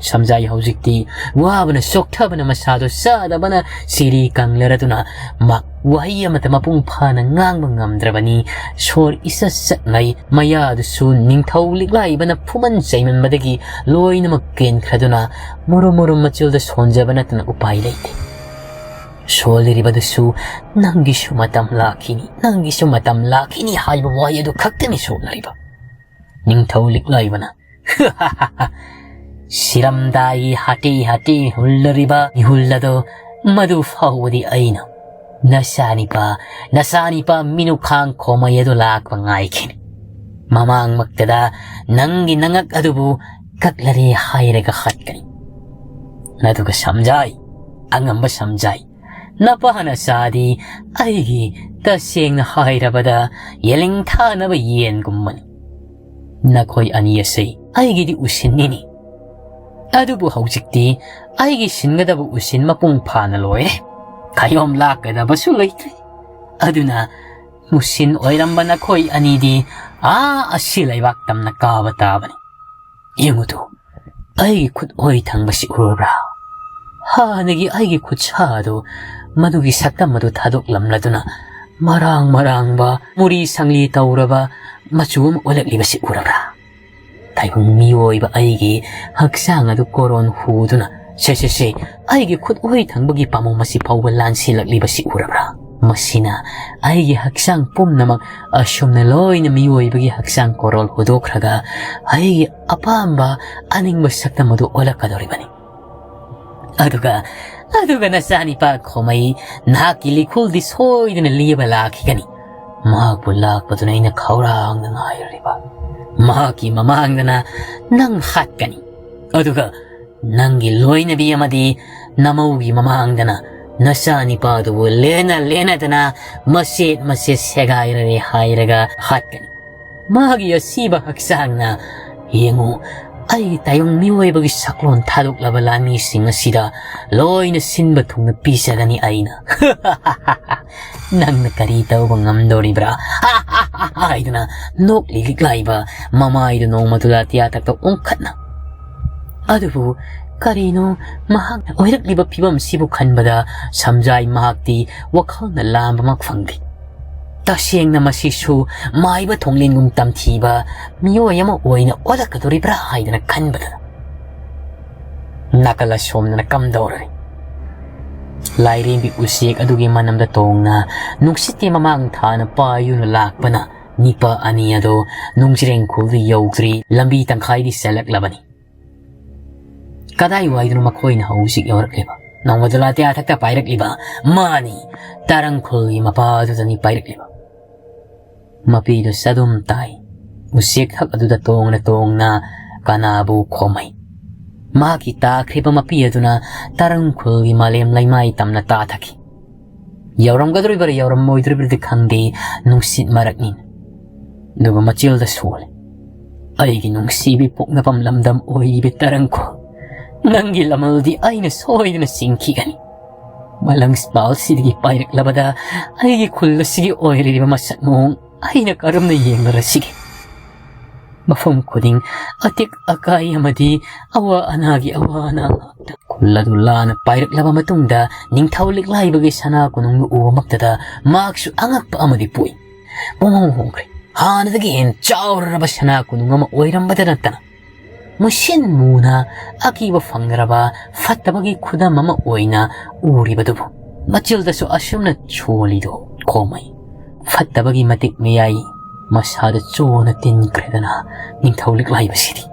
ꯁꯝꯖꯥꯏ ꯍꯧꯖꯤꯛꯇꯤ ꯋꯥꯕꯅ ꯆꯣꯛꯊꯕꯅ ꯃꯁꯥꯗꯣ ꯆꯥꯗꯕꯅ ꯁꯤꯔꯤ ꯀꯪꯂꯔꯗꯨꯅ ꯃꯥ ꯋꯥꯍꯩ ꯑꯃꯠꯇ ꯃꯄꯨꯡ ꯐꯥꯅ ꯉꯥꯡꯕ ꯉꯝꯗ꯭ꯔꯕꯅꯤ꯫ ꯁꯣꯔ ꯏꯆꯠ ꯆꯠꯉꯩ ꯃꯌꯥꯗꯨꯁꯨ ꯅꯤꯡꯊꯧ ꯂꯤꯛꯂꯥꯏꯕꯅ ꯐꯨꯃꯟ ꯆꯩꯃꯟꯕꯗꯒꯤ ꯂꯣꯏꯅꯃꯛ ꯀꯦꯟꯈ꯭ꯔꯗꯨꯅ ꯃꯨꯔꯨꯝ ꯃꯨꯔꯨꯝ ꯃꯆꯤꯜꯗ ꯁꯣꯟꯖꯕ ꯅꯠꯇꯅ ꯎꯄꯥꯏ ꯂꯩꯇꯦ꯫ ꯁꯣꯜꯂꯤꯔꯤꯕꯗꯨꯁꯨ "ꯅꯪꯒꯤꯁꯨ ꯃꯇꯝ ꯂꯥꯛꯈꯤꯅꯤ, ꯅꯪꯒꯤꯁꯨ ꯃꯇꯝ ꯂꯥꯛꯈꯤꯅꯤ" ꯍꯥꯏꯕ ꯋꯥꯍꯩ ꯑꯗꯨ ꯈꯛꯇꯅꯤ ꯁꯣꯜꯂꯤꯔꯤꯕ꯫ ꯅꯤꯡꯊꯧ ꯂꯤꯛꯂꯥꯏꯕꯅ "ꯁꯤꯔꯝꯗꯥꯏꯒꯤ ꯍꯥꯇꯦ ꯍꯥꯇꯦ ꯍꯨꯜꯂꯔꯤꯕ ꯏꯍꯨꯜ ꯑꯗꯣ ꯃꯗꯨ ꯐꯥꯎꯕꯗꯤ ꯑꯩꯅ ꯅꯆꯥꯅꯤꯄꯥ, ꯅꯆꯥꯅꯤꯄꯥ ꯃꯤꯅꯨꯈꯥꯡ ꯈꯣꯃꯩ ꯑꯗꯨ ꯂꯥꯛꯄ ꯉꯥꯏꯈꯤꯅꯤ꯫ ꯃꯃꯥꯡꯃꯛꯇꯗ ꯅꯪꯒꯤ ꯅꯉꯛ ꯑꯗꯨꯕꯨ ꯀꯛꯂꯔꯦ ꯍꯥꯏꯔꯒ ꯍꯥꯠꯀꯅꯤ꯫ ꯑꯗꯨꯒ ꯁꯝꯖꯥꯏ, ꯑꯉꯝꯕ ꯁꯝꯖꯥꯏ, ꯅꯄꯥ ꯅꯆꯥꯗꯤ ꯑꯩꯒꯤ, ꯇꯁꯦꯡꯅ ꯍꯥꯏꯔꯕꯗ, ꯌꯦꯂꯤꯡ ꯊꯥꯅꯕ ꯌꯦꯟꯒꯨꯝꯕꯅꯤ꯫ ꯅꯈꯣꯏ ꯑꯅꯤ ꯑꯁꯤ ꯑꯩꯒꯤꯗꯤ ꯎꯁꯤꯟꯅꯤꯅꯤ꯫ ꯑꯗꯨꯕꯨ ꯍꯧꯖꯤꯛꯇꯤ ꯑꯩꯒꯤ ꯁꯤꯟꯒꯗꯕ ꯎꯁꯤꯟ ꯃꯄꯨꯡ ꯐꯥꯅ ꯂꯣꯏꯔꯦ꯫ ꯈꯌꯣꯝ ꯂꯥꯛꯀꯗꯕꯁꯨ ꯂꯩꯇ꯭ꯔꯦ꯫ ꯑꯗꯨꯅ ꯎꯁꯤꯟ ꯑꯣꯏꯔꯝꯕ ꯅꯈꯣꯏ ꯑꯅꯤꯗꯤ ꯑꯥ ꯑꯁꯤ ꯂꯩꯕꯥꯛ ꯇꯝꯅ ꯀꯥꯕ ꯇꯥꯕꯅꯤ꯫ ꯌꯦꯡꯉꯨꯗꯨ, ꯑꯩꯒꯤ ꯈꯨꯠ ꯑꯣꯏ ꯊꯪꯕꯁꯤ ꯎꯔꯕ꯭ꯔꯥ? ꯍꯥꯟꯅꯒꯤ ꯑꯩꯒꯤ ꯈꯨꯠꯁꯥ ꯑꯗꯨ, ꯃꯗꯨꯒꯤ ꯁꯛꯇꯝ ꯑꯗꯨ ꯊꯥꯗꯣꯛꯂꯝꯂꯗꯨꯅ ꯃꯔꯥꯡ ꯃꯔꯥꯡꯕ, ꯃꯨꯔꯤ ꯁꯪꯂꯤ ꯇꯧꯔꯕ ꯃꯆꯨ ꯑꯃ ꯑꯣꯜꯂꯛꯂꯤꯕꯁꯤ ꯎꯔꯕ꯭ꯔꯥ? ꯇꯥꯏꯕꯪ ꯃꯤꯑꯣꯏꯕ ꯑꯩꯒꯤ ꯍꯛꯆꯥꯡ ꯑꯗꯨ ꯀꯣꯔꯣꯟ ꯍꯨꯗꯨꯅ, ꯁꯦ, ꯁꯦ, ꯁꯦ, ꯑꯩꯒꯤ ꯈꯨꯠ ꯑꯣꯏ ꯊꯪꯕꯒꯤ ꯄꯥꯝꯕꯣꯝ ꯑꯁꯤ ꯐꯥꯎꯕ ꯂꯥꯟꯁꯤꯜꯂꯛꯂꯤꯕꯁꯤ ꯎꯔꯕ꯭ꯔꯥ? ꯃꯁꯤꯅ ꯑꯩꯒꯤ ꯍꯛꯆꯥꯡ ꯄꯨꯝꯅꯃꯛ ꯑꯁꯨꯝꯅ ꯂꯣꯏꯅ ꯃꯤꯑꯣꯏꯕꯒꯤ ꯍꯛꯆꯥꯡ ꯀꯣꯔꯣꯜ ꯍꯨꯗꯣꯛꯈ꯭ꯔꯒ ꯑꯩꯒꯤ ꯑꯄꯥꯝꯕ ꯑꯅꯤꯡꯕ ꯁꯛꯇꯝ ꯑꯗꯨ ꯑꯣꯜꯂꯛꯀꯗꯧꯔꯤꯕꯅꯤ꯫ ꯑꯗꯨꯒ, ꯑꯗꯨꯒ ꯅꯆꯥꯅꯤꯄꯥ ꯈꯣꯃꯩ, ꯅꯍꯥꯛꯀꯤ ꯂꯤꯈꯨꯜꯗꯤ ꯁꯣꯏꯗꯅ ꯂꯤꯕ ꯂꯥꯛꯈꯤꯒꯅꯤ꯫ ꯃꯍꯥꯛꯄꯨ ꯂꯥꯛꯄꯗꯨꯅ ꯑꯩꯅ ꯈꯧꯔꯥꯡꯅ ꯉꯥꯏꯔꯤꯕ꯫ ꯃꯍꯥꯛꯀꯤ ꯃꯃꯥꯡꯗꯅ ꯅꯪ ꯍꯥꯠꯀꯅꯤ꯫ ꯑꯗꯨꯒ ꯅꯪꯒꯤ ꯂꯣꯏꯅꯕꯤ ꯑꯃꯗꯤ ꯅꯃꯧꯒꯤ ꯃꯃꯥꯡꯗꯅ ꯅꯆꯥꯅꯤꯄꯥꯗꯨꯕꯨ ꯂꯦꯟꯅ ꯂꯦꯟꯅꯗꯅ ꯃꯆꯦꯠ ꯃꯆꯦꯠ ꯁꯦꯒꯥꯏꯔꯔꯦ ꯍꯥꯏꯔꯒ ꯍꯥꯠꯀꯅꯤ꯫ ꯃꯥꯒꯤ ꯑꯁꯤꯕ ꯍꯛꯆꯥꯡꯅ, "ꯌꯦꯡꯉꯨ, ꯑꯩꯒꯤ ꯇꯥꯏꯕꯪ ꯃꯤꯑꯣꯏꯕꯒꯤ ꯁꯛꯂꯣꯟ ꯊꯥꯗꯣꯛꯂꯕ ꯂꯥꯟꯃꯤꯁꯤꯡ ꯑꯁꯤꯗ ꯂꯣꯏꯅ ꯁꯤꯟꯕ ꯊꯨꯡꯅ ꯄꯤꯖꯒꯅꯤ ꯑꯩꯅ꯫ ꯅꯪꯅ ꯀꯔꯤ ꯇꯧꯕ ꯉꯝꯗꯣꯔꯤꯕ꯭ꯔꯥ?" ꯍꯥꯏꯗꯨꯅ ꯅꯣꯛꯂꯤ ꯂꯤꯛꯂꯥꯏꯕ ꯃꯃꯥꯏꯗꯨ ꯅꯣꯡꯃꯗꯨ ꯂꯥꯇꯤꯌꯥ ꯊꯛꯇ ꯑꯣꯟꯈꯠꯅ꯫ ꯑꯗꯨꯕꯨ ꯀꯔꯤꯅꯣ ꯃꯍꯥꯛꯅ ꯑꯣꯏꯔꯛꯂꯤꯕ ꯐꯤꯕꯝꯁꯤꯕꯨ ꯈꯟꯕꯗ ꯁꯝꯖꯥꯏ ꯃꯍꯥꯛꯇꯤ ꯋꯥꯈꯜꯅ ꯂꯥꯝꯕꯃꯛ ꯐꯪꯗꯦ꯫ ꯇꯁꯦꯡꯅ ꯃꯁꯤꯁꯨ ꯃꯥꯏꯕ ꯊꯣꯡꯂꯦꯟꯒꯨꯝ ꯇꯝꯊꯤꯕ ꯃꯤꯑꯣꯏ ꯑꯃ ꯑꯣꯏꯅ ꯑꯣꯜꯂꯛꯀꯗꯧꯔꯤꯕ꯭ꯔꯥ ꯍꯥꯏꯗꯅ ꯈꯟꯕꯗ ꯅꯥꯀꯜ ꯑꯁꯣꯝꯗꯅ ꯀꯝꯗꯧꯔꯦ꯫ ꯂꯥꯏꯔꯦꯝꯕꯤ ꯎꯆꯦꯛ ꯑꯗꯨꯒꯤ ꯃꯅꯝꯗ ꯇꯣꯡꯅ ꯅꯨꯡꯁꯤꯠꯀꯤ ꯃꯃꯥꯡ ꯊꯥꯅ ꯄꯥꯏꯗꯨꯅ ꯂꯥꯛꯄꯅ ꯅꯤꯄꯥ ꯑꯅꯤ ꯑꯗꯣ ꯅꯨꯡꯖ꯭ꯔꯦꯡꯈꯣꯜꯗ ꯌꯧꯗ꯭ꯔꯤ, ꯂꯝꯕꯤ ꯇꯪꯈꯥꯏꯗꯤ ꯆꯦꯜꯂꯛꯂꯕꯅꯤ꯫ ꯀꯗꯥꯏꯋꯥꯏꯗꯅꯣ ꯃꯈꯣꯏꯅ ꯍꯧꯖꯤꯛ ꯌꯧꯔꯛꯂꯤꯕ? ꯅꯣꯡꯃꯗꯨꯂꯥ ꯇꯌꯥꯊꯛꯇ ꯄꯥꯏꯔꯛꯂꯤꯕ? ꯃꯥꯅꯤ, ꯇꯔꯪꯈꯨꯜꯒꯤ ꯃꯄꯥ ꯑꯗꯨꯗꯅꯤ ꯄꯥꯏꯔꯛꯂꯤꯕ꯫ ꯃꯄꯤꯗꯨ ꯆꯗꯨꯝ ꯇꯥꯏ꯫ ꯎꯆꯦꯛ ꯊꯛ ꯑꯗꯨꯗ ꯇꯣꯡꯅ ꯇꯣꯡꯅ ꯀꯅꯥꯕꯨ ꯈꯣꯝꯃꯩ꯫ ꯃꯍꯥꯛꯀꯤ ꯇꯥꯈ꯭ꯔꯤꯕ ꯃꯄꯤ ꯑꯗꯨꯅ ꯇꯔꯪꯈꯨꯜꯒꯤ ꯃꯥꯂꯦꯝ ꯂꯩꯃꯥꯏ ꯇꯝꯅ ꯇꯥꯊꯈꯤ꯫ ꯌꯧꯔꯝꯒꯗꯧꯔꯤꯕ꯭ꯔꯥ ꯌꯧꯔꯝꯃꯣꯏꯗꯧꯔꯤꯕ꯭ꯔꯗꯤ ꯈꯪꯗꯦ, ꯅꯨꯡꯁꯤꯠ ꯃꯔꯛꯅꯤꯅ꯫ ꯑꯗꯨꯒ ꯃꯆꯤꯜꯗ ꯁꯣꯜꯂꯦ, "ꯑꯩꯒꯤ ꯅꯨꯡꯁꯤꯕꯤ ꯄꯣꯛꯅꯐꯝ ꯂꯝꯗꯝ ꯑꯣꯏꯔꯤꯕ ꯇꯔꯪꯈꯨꯜ, ꯅꯪꯒꯤ ꯂꯃꯜꯗꯤ ꯑꯩꯅ ꯁꯣꯏꯗꯅ ꯆꯤꯡꯈꯤꯒꯅꯤ꯫ ꯃꯂꯪ ꯄꯥꯜꯁꯤꯗꯒꯤ ꯄꯥꯏꯔꯛꯂꯕꯗ ꯑꯩꯒꯤ ꯈꯨꯜ ꯑꯁꯤꯒꯤ ꯑꯣꯏꯔꯤꯕ ꯃꯁꯛ ꯃꯑꯣꯡ ꯑꯩꯅ ꯀꯔꯝꯅ ꯌꯦꯡꯂꯔꯁꯤꯒꯦ? ꯃꯐꯝ ꯈꯨꯗꯤꯡ ꯑꯇꯦꯛ ꯑꯀꯥꯏ ꯑꯃꯗꯤ ꯑꯋꯥ ꯑꯅꯥꯒꯤ ꯑꯋꯥ ꯑꯅꯥ ꯉꯥꯛꯇ꯫" ꯈꯨꯜ ꯑꯗꯨ ꯂꯥꯟꯅ ꯄꯥꯏꯔꯛꯂꯕ ꯃꯇꯨꯡꯗ ꯅꯤꯡꯊꯧ ꯂꯤꯛꯂꯥꯏꯕꯒꯤ ꯁꯅꯥ ꯀꯣꯅꯨꯡꯗꯨ ꯎꯕꯃꯛꯇꯗ ꯃꯍꯥꯛꯁꯨ ꯑꯉꯛꯄ ꯑꯃꯗꯤ ꯄꯣꯛꯏ꯫ ꯄꯨꯡꯍꯣꯡ ꯍꯣꯡꯈ꯭ꯔꯦ꯫ ꯍꯥꯟꯅꯗꯒꯤ ꯍꯦꯟꯅ ꯆꯥꯎꯔꯔꯕ ꯁꯅꯥ ꯀꯣꯅꯨꯡ ꯑꯃ ꯑꯣꯏꯔꯝꯕꯗ ꯅꯠꯇꯅ ꯃꯨꯁꯤꯟ ꯃꯨꯅ ꯑꯀꯤꯕ ꯐꯪꯗ꯭ꯔꯕ ꯐꯠꯇꯕꯒꯤ ꯈꯨꯗꯝ ꯑꯃ ꯑꯣꯏꯅ ꯎꯔꯤꯕꯗꯨꯕꯨ ꯃꯆꯤꯜꯗꯁꯨ ꯑꯁꯨꯝꯅ ꯁꯣꯜꯂꯤꯗꯣ ꯈꯣꯝꯃꯩ꯫ ꯐꯠꯇꯕꯒꯤ ꯃꯇꯤꯛ ꯃꯌꯥꯏ ꯃꯁꯥꯗ ꯆꯣꯟꯅ ꯇꯤꯟꯈ꯭ꯔꯦꯗꯅ ꯅꯤꯡꯊꯧ ꯂꯤꯛꯂꯥꯏꯕꯁꯤꯗꯤ꯫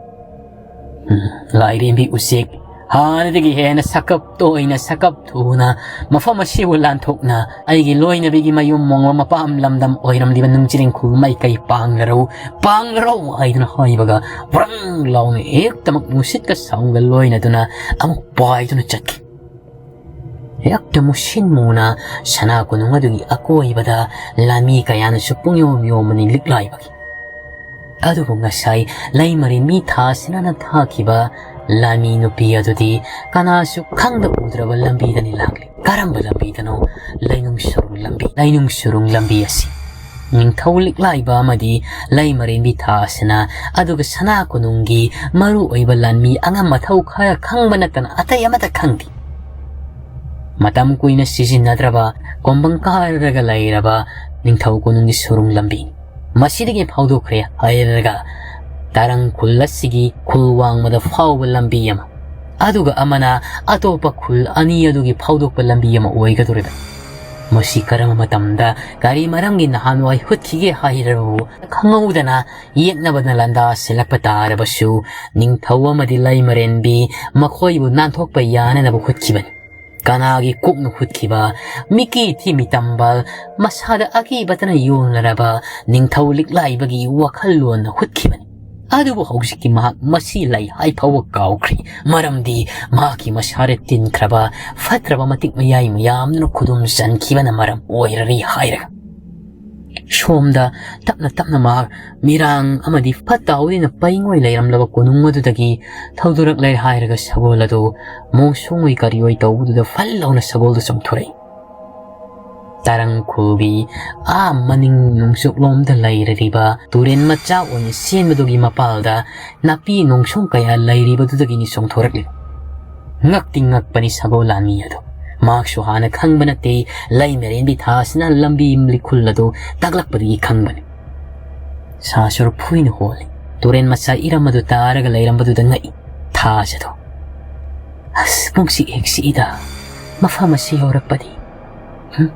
ꯎꯝ, ꯂꯥꯏꯔꯦꯝꯕꯤ ꯎꯆꯦꯛ ꯍꯥꯟꯅꯗꯒꯤ ꯍꯦꯟꯅ ꯁꯛꯀꯞ ꯇꯣꯏꯅ ꯁꯛꯀꯞ ꯊꯨꯅ ꯃꯐꯝ ꯑꯁꯤꯕꯨ ꯂꯥꯟꯊꯣꯛꯅ ꯑꯩꯒꯤ ꯂꯣꯏꯅꯕꯤꯒꯤ ꯃꯌꯨꯝ ꯃꯣꯡꯕ ꯃꯄꯥꯝ ꯂꯝꯗꯝ ꯑꯣꯏꯔꯝꯂꯤꯕ ꯅꯨꯡꯖ꯭ꯔꯦꯡꯈꯨꯜ ꯃꯥꯏꯀꯩ ꯄꯥꯡꯂꯔꯧ, ꯄꯥꯡꯂꯔꯧ ꯍꯥꯏꯗꯨꯅ ꯍꯥꯏꯕꯒ ꯕ꯭ꯔꯪ ꯂꯥꯎꯅ ꯍꯦꯛꯇꯃꯛ ꯅꯨꯡꯁꯤꯠꯀ ꯁꯥꯎꯟꯒ ꯂꯣꯏꯅꯗꯨꯅ ꯑꯃꯨꯛ ꯄꯥꯏꯗꯨꯅ ꯆꯠꯈꯤ꯫ ꯍꯦꯛꯇ ꯃꯨꯁꯤꯟ ꯃꯨꯅ ꯁꯅꯥ ꯀꯣꯅꯨꯡ ꯑꯗꯨꯒꯤ ꯑꯀꯣꯏꯕꯗ ꯂꯥꯟꯃꯤ ꯀꯌꯥꯅꯁꯨ ꯄꯨꯡꯌꯣꯝ ꯌꯣꯝꯕꯅꯤ ꯂꯤꯛꯂꯥꯏꯕꯒꯤ꯫ ꯑꯗꯨꯕꯨ ꯉꯁꯥꯏ ꯂꯩꯃꯔꯦꯟꯕꯤ ꯊꯥꯁꯅꯥꯅ ꯊꯥꯈꯤꯕ ꯂꯥꯟꯃꯤ ꯅꯨꯄꯤ ꯑꯗꯨꯗꯤ ꯀꯅꯥꯁꯨ ꯈꯪꯗ ꯎꯗ꯭ꯔꯕ ꯂꯝꯕꯤꯗꯅꯤ ꯂꯥꯛꯂꯤ꯫ ꯀꯔꯝꯕ ꯂꯝꯕꯤꯗꯅꯣ? ꯂꯩꯅꯨꯡ ꯁꯨꯔꯨꯡ ꯂꯝꯕꯤ, ꯂꯩꯅꯨꯡ ꯁꯨꯔꯨꯡ ꯂꯝꯕꯤ ꯑꯁꯤ ꯅꯤꯡꯊꯧ ꯂꯤꯛꯂꯥꯏꯕ ꯑꯃꯗꯤ ꯂꯩꯃꯔꯦꯟꯕꯤ ꯊꯥꯁꯅꯥ, ꯑꯗꯨꯒ ꯁꯅꯥ ꯀꯣꯅꯨꯡꯒꯤ ꯃꯔꯨ ꯑꯣꯏꯕ ꯂꯥꯟꯃꯤ ꯑꯉꯝ ꯑꯊꯧ ꯈꯔ ꯈꯪꯕ ꯅꯠꯇꯅ ꯑꯇꯩ ꯑꯃꯠꯇ ꯈꯪꯗꯦ꯫ ꯃꯇꯝ ꯀꯨꯏꯅ ꯁꯤꯖꯤꯟꯅꯗ꯭ꯔꯕ, ꯀꯣꯝꯕꯪ ꯀꯥꯔꯒ ꯂꯩꯔꯕ ꯅꯤꯡꯊꯧ ꯀꯣꯅꯨꯡꯒꯤ ꯁꯨꯔꯨꯡ ꯂꯝꯕꯤ꯫ ꯃꯁꯤꯗꯒꯤ ꯐꯥꯎꯗꯣꯛꯈ꯭ꯔꯦ ꯍꯥꯏꯔꯒ ꯇꯔꯪ ꯈꯨꯜ ꯑꯁꯤꯒꯤ ꯈꯨꯜ ꯋꯥꯡꯃꯗ ꯐꯥꯎꯕ ꯂꯝꯕꯤ ꯑꯃ꯫ ꯑꯗꯨꯒ ꯑꯃꯅ ꯑꯇꯣꯞꯄ ꯈꯨꯜ ꯑꯅꯤ ꯑꯗꯨꯒꯤ ꯐꯥꯎꯗꯣꯛꯄ ꯂꯝꯕꯤ ꯑꯃ ꯑꯣꯏꯒꯗꯧꯔꯤꯕꯅꯤ꯫ ꯃꯁꯤ ꯀꯔꯝꯕ ꯃꯇꯝꯗ ꯀꯔꯤ ꯃꯔꯝꯒꯤ ꯅꯍꯥꯟꯋꯥꯏ ꯍꯨꯠꯈꯤꯒꯦ ꯍꯥꯏꯔꯕꯕꯨ ꯈꯪꯍꯧꯗꯅ ꯌꯦꯛꯅꯕꯅ ꯂꯥꯟꯗꯥꯁꯤꯜꯂꯛꯄ ꯇꯥꯔꯕꯁꯨ, ꯅꯤꯡꯊꯧ ꯑꯃꯗꯤ ꯂꯩꯃꯔꯦꯟꯕꯤ ꯃꯈꯣꯏꯕꯨ ꯅꯥꯟꯊꯣꯛꯄ ꯌꯥꯅꯅꯕ ꯍꯨꯠꯈꯤꯕꯅꯤ꯫ ꯀꯅꯥꯒꯤ ꯀꯣꯛꯅ ꯍꯨꯠꯈꯤꯕ, ꯃꯤꯀꯤ ꯊꯤꯃꯤ ꯇꯝꯕ, ꯃꯁꯥꯗ ꯑꯀꯤꯕꯇꯅ ꯌꯣꯟꯅꯔꯕ ꯅꯤꯡꯊꯧ ꯂꯤꯛꯂꯥꯏꯕꯒꯤ ꯋꯥꯈꯜꯂꯣꯟꯅ ꯍꯨꯠꯈꯤꯕꯅꯤ꯫ ꯑꯗꯨꯕꯨ ꯍꯧꯖꯤꯛꯇꯤ ꯃꯍꯥꯛ ꯃꯁꯤ ꯂꯩ ꯍꯥꯏ ꯐꯥꯎꯕ ꯀꯥꯎꯈ꯭ꯔꯦ, ꯃꯔꯝꯗꯤ ꯃꯍꯥꯛꯀꯤ ꯃꯁꯥꯗ ꯇꯤꯟꯈ꯭ꯔꯕ ꯐꯠꯇ꯭ꯔꯕ ꯃꯇꯤꯛ ꯃꯌꯥꯏ ꯃꯌꯥꯝꯗꯨꯅ ꯈꯨꯗꯨꯝ ꯆꯟꯈꯤꯕꯅ ꯃꯔꯝ ꯑꯣꯏꯔꯔꯤ ꯍꯥꯏꯔꯒ꯫ ꯁꯣꯝꯗ ꯇꯞꯅ ꯇꯞꯅ ꯃꯍꯥꯛ ꯃꯤꯔꯥꯡ ꯑꯃꯗꯤ ꯐꯠꯇ ꯍꯥꯎꯗꯤꯅ ꯄꯩꯉꯣꯏ ꯂꯩꯔꯝꯂꯕ ꯀꯣꯅꯨꯡ ꯑꯗꯨꯗꯒꯤ ꯊꯧꯗꯣꯔꯛꯂꯦ ꯍꯥꯏꯔꯒ ꯁꯒꯣꯜ ꯑꯗꯨ ꯃꯣꯡꯁꯣꯡꯉꯣꯏ ꯀꯔꯤꯑꯣꯏ ꯇꯧꯕꯗꯨꯗ ꯐꯜ ꯂꯥꯎꯅ ꯁꯒꯣꯜꯗꯨ ꯆꯣꯡꯊꯣꯔꯛꯏ꯫ ꯇꯔꯪ ꯈꯨꯜꯒꯤ ꯑꯥ ꯃꯅꯤꯡ ꯅꯣꯡꯆꯨꯞꯂꯣꯝꯗ ꯂꯩꯔꯤꯕ ꯇꯨꯔꯦꯟ ꯃꯆꯥ ꯑꯣꯏꯅ ꯆꯦꯟꯕꯗꯨꯒꯤ ꯃꯄꯥꯜꯗ ꯅꯥꯄꯤ ꯅꯣꯡꯁꯣꯡ ꯀꯌꯥ ꯂꯩꯔꯤꯕꯗꯨꯗꯒꯤꯅꯤ ꯆꯣꯡꯊꯣꯔꯛꯂꯤꯕ꯫ ꯉꯛꯇꯤ ꯉꯛꯄꯅꯤ ꯁꯒꯣꯜ ꯂꯥꯟꯃꯤ ꯑꯗꯨ꯫ ꯃꯍꯥꯛꯁꯨ ꯍꯥꯟꯅ ꯈꯪꯕ ꯅꯠꯇꯦ, ꯂꯩꯃꯔꯦꯟꯕꯤ ꯊꯥꯁꯤꯅ ꯂꯝꯕꯤ ꯂꯤꯈꯨꯜ ꯑꯗꯨ ꯇꯥꯛꯂꯛꯄꯗꯒꯤ ꯈꯪꯕꯅꯤ꯫ ꯁꯥꯁꯨ ꯔꯨꯐꯨꯏꯅ ꯍꯣꯜꯂꯤ꯫ ꯇꯨꯔꯦꯟ ꯃꯆꯥ ꯏꯔꯝ ꯑꯗꯨ ꯇꯥꯔꯒ ꯂꯩꯔꯝꯕꯗꯨꯗ ꯉꯛꯏ ꯊꯥꯖꯗꯣ꯫ ꯑꯁ, ꯄꯨꯡꯁꯤ ꯍꯦꯛ ꯁꯤꯛꯏꯗ꯫ ꯃꯐꯝ ꯑꯁꯤ ꯌꯧꯔꯛꯄꯗꯤ꯫ ꯍꯨꯝ?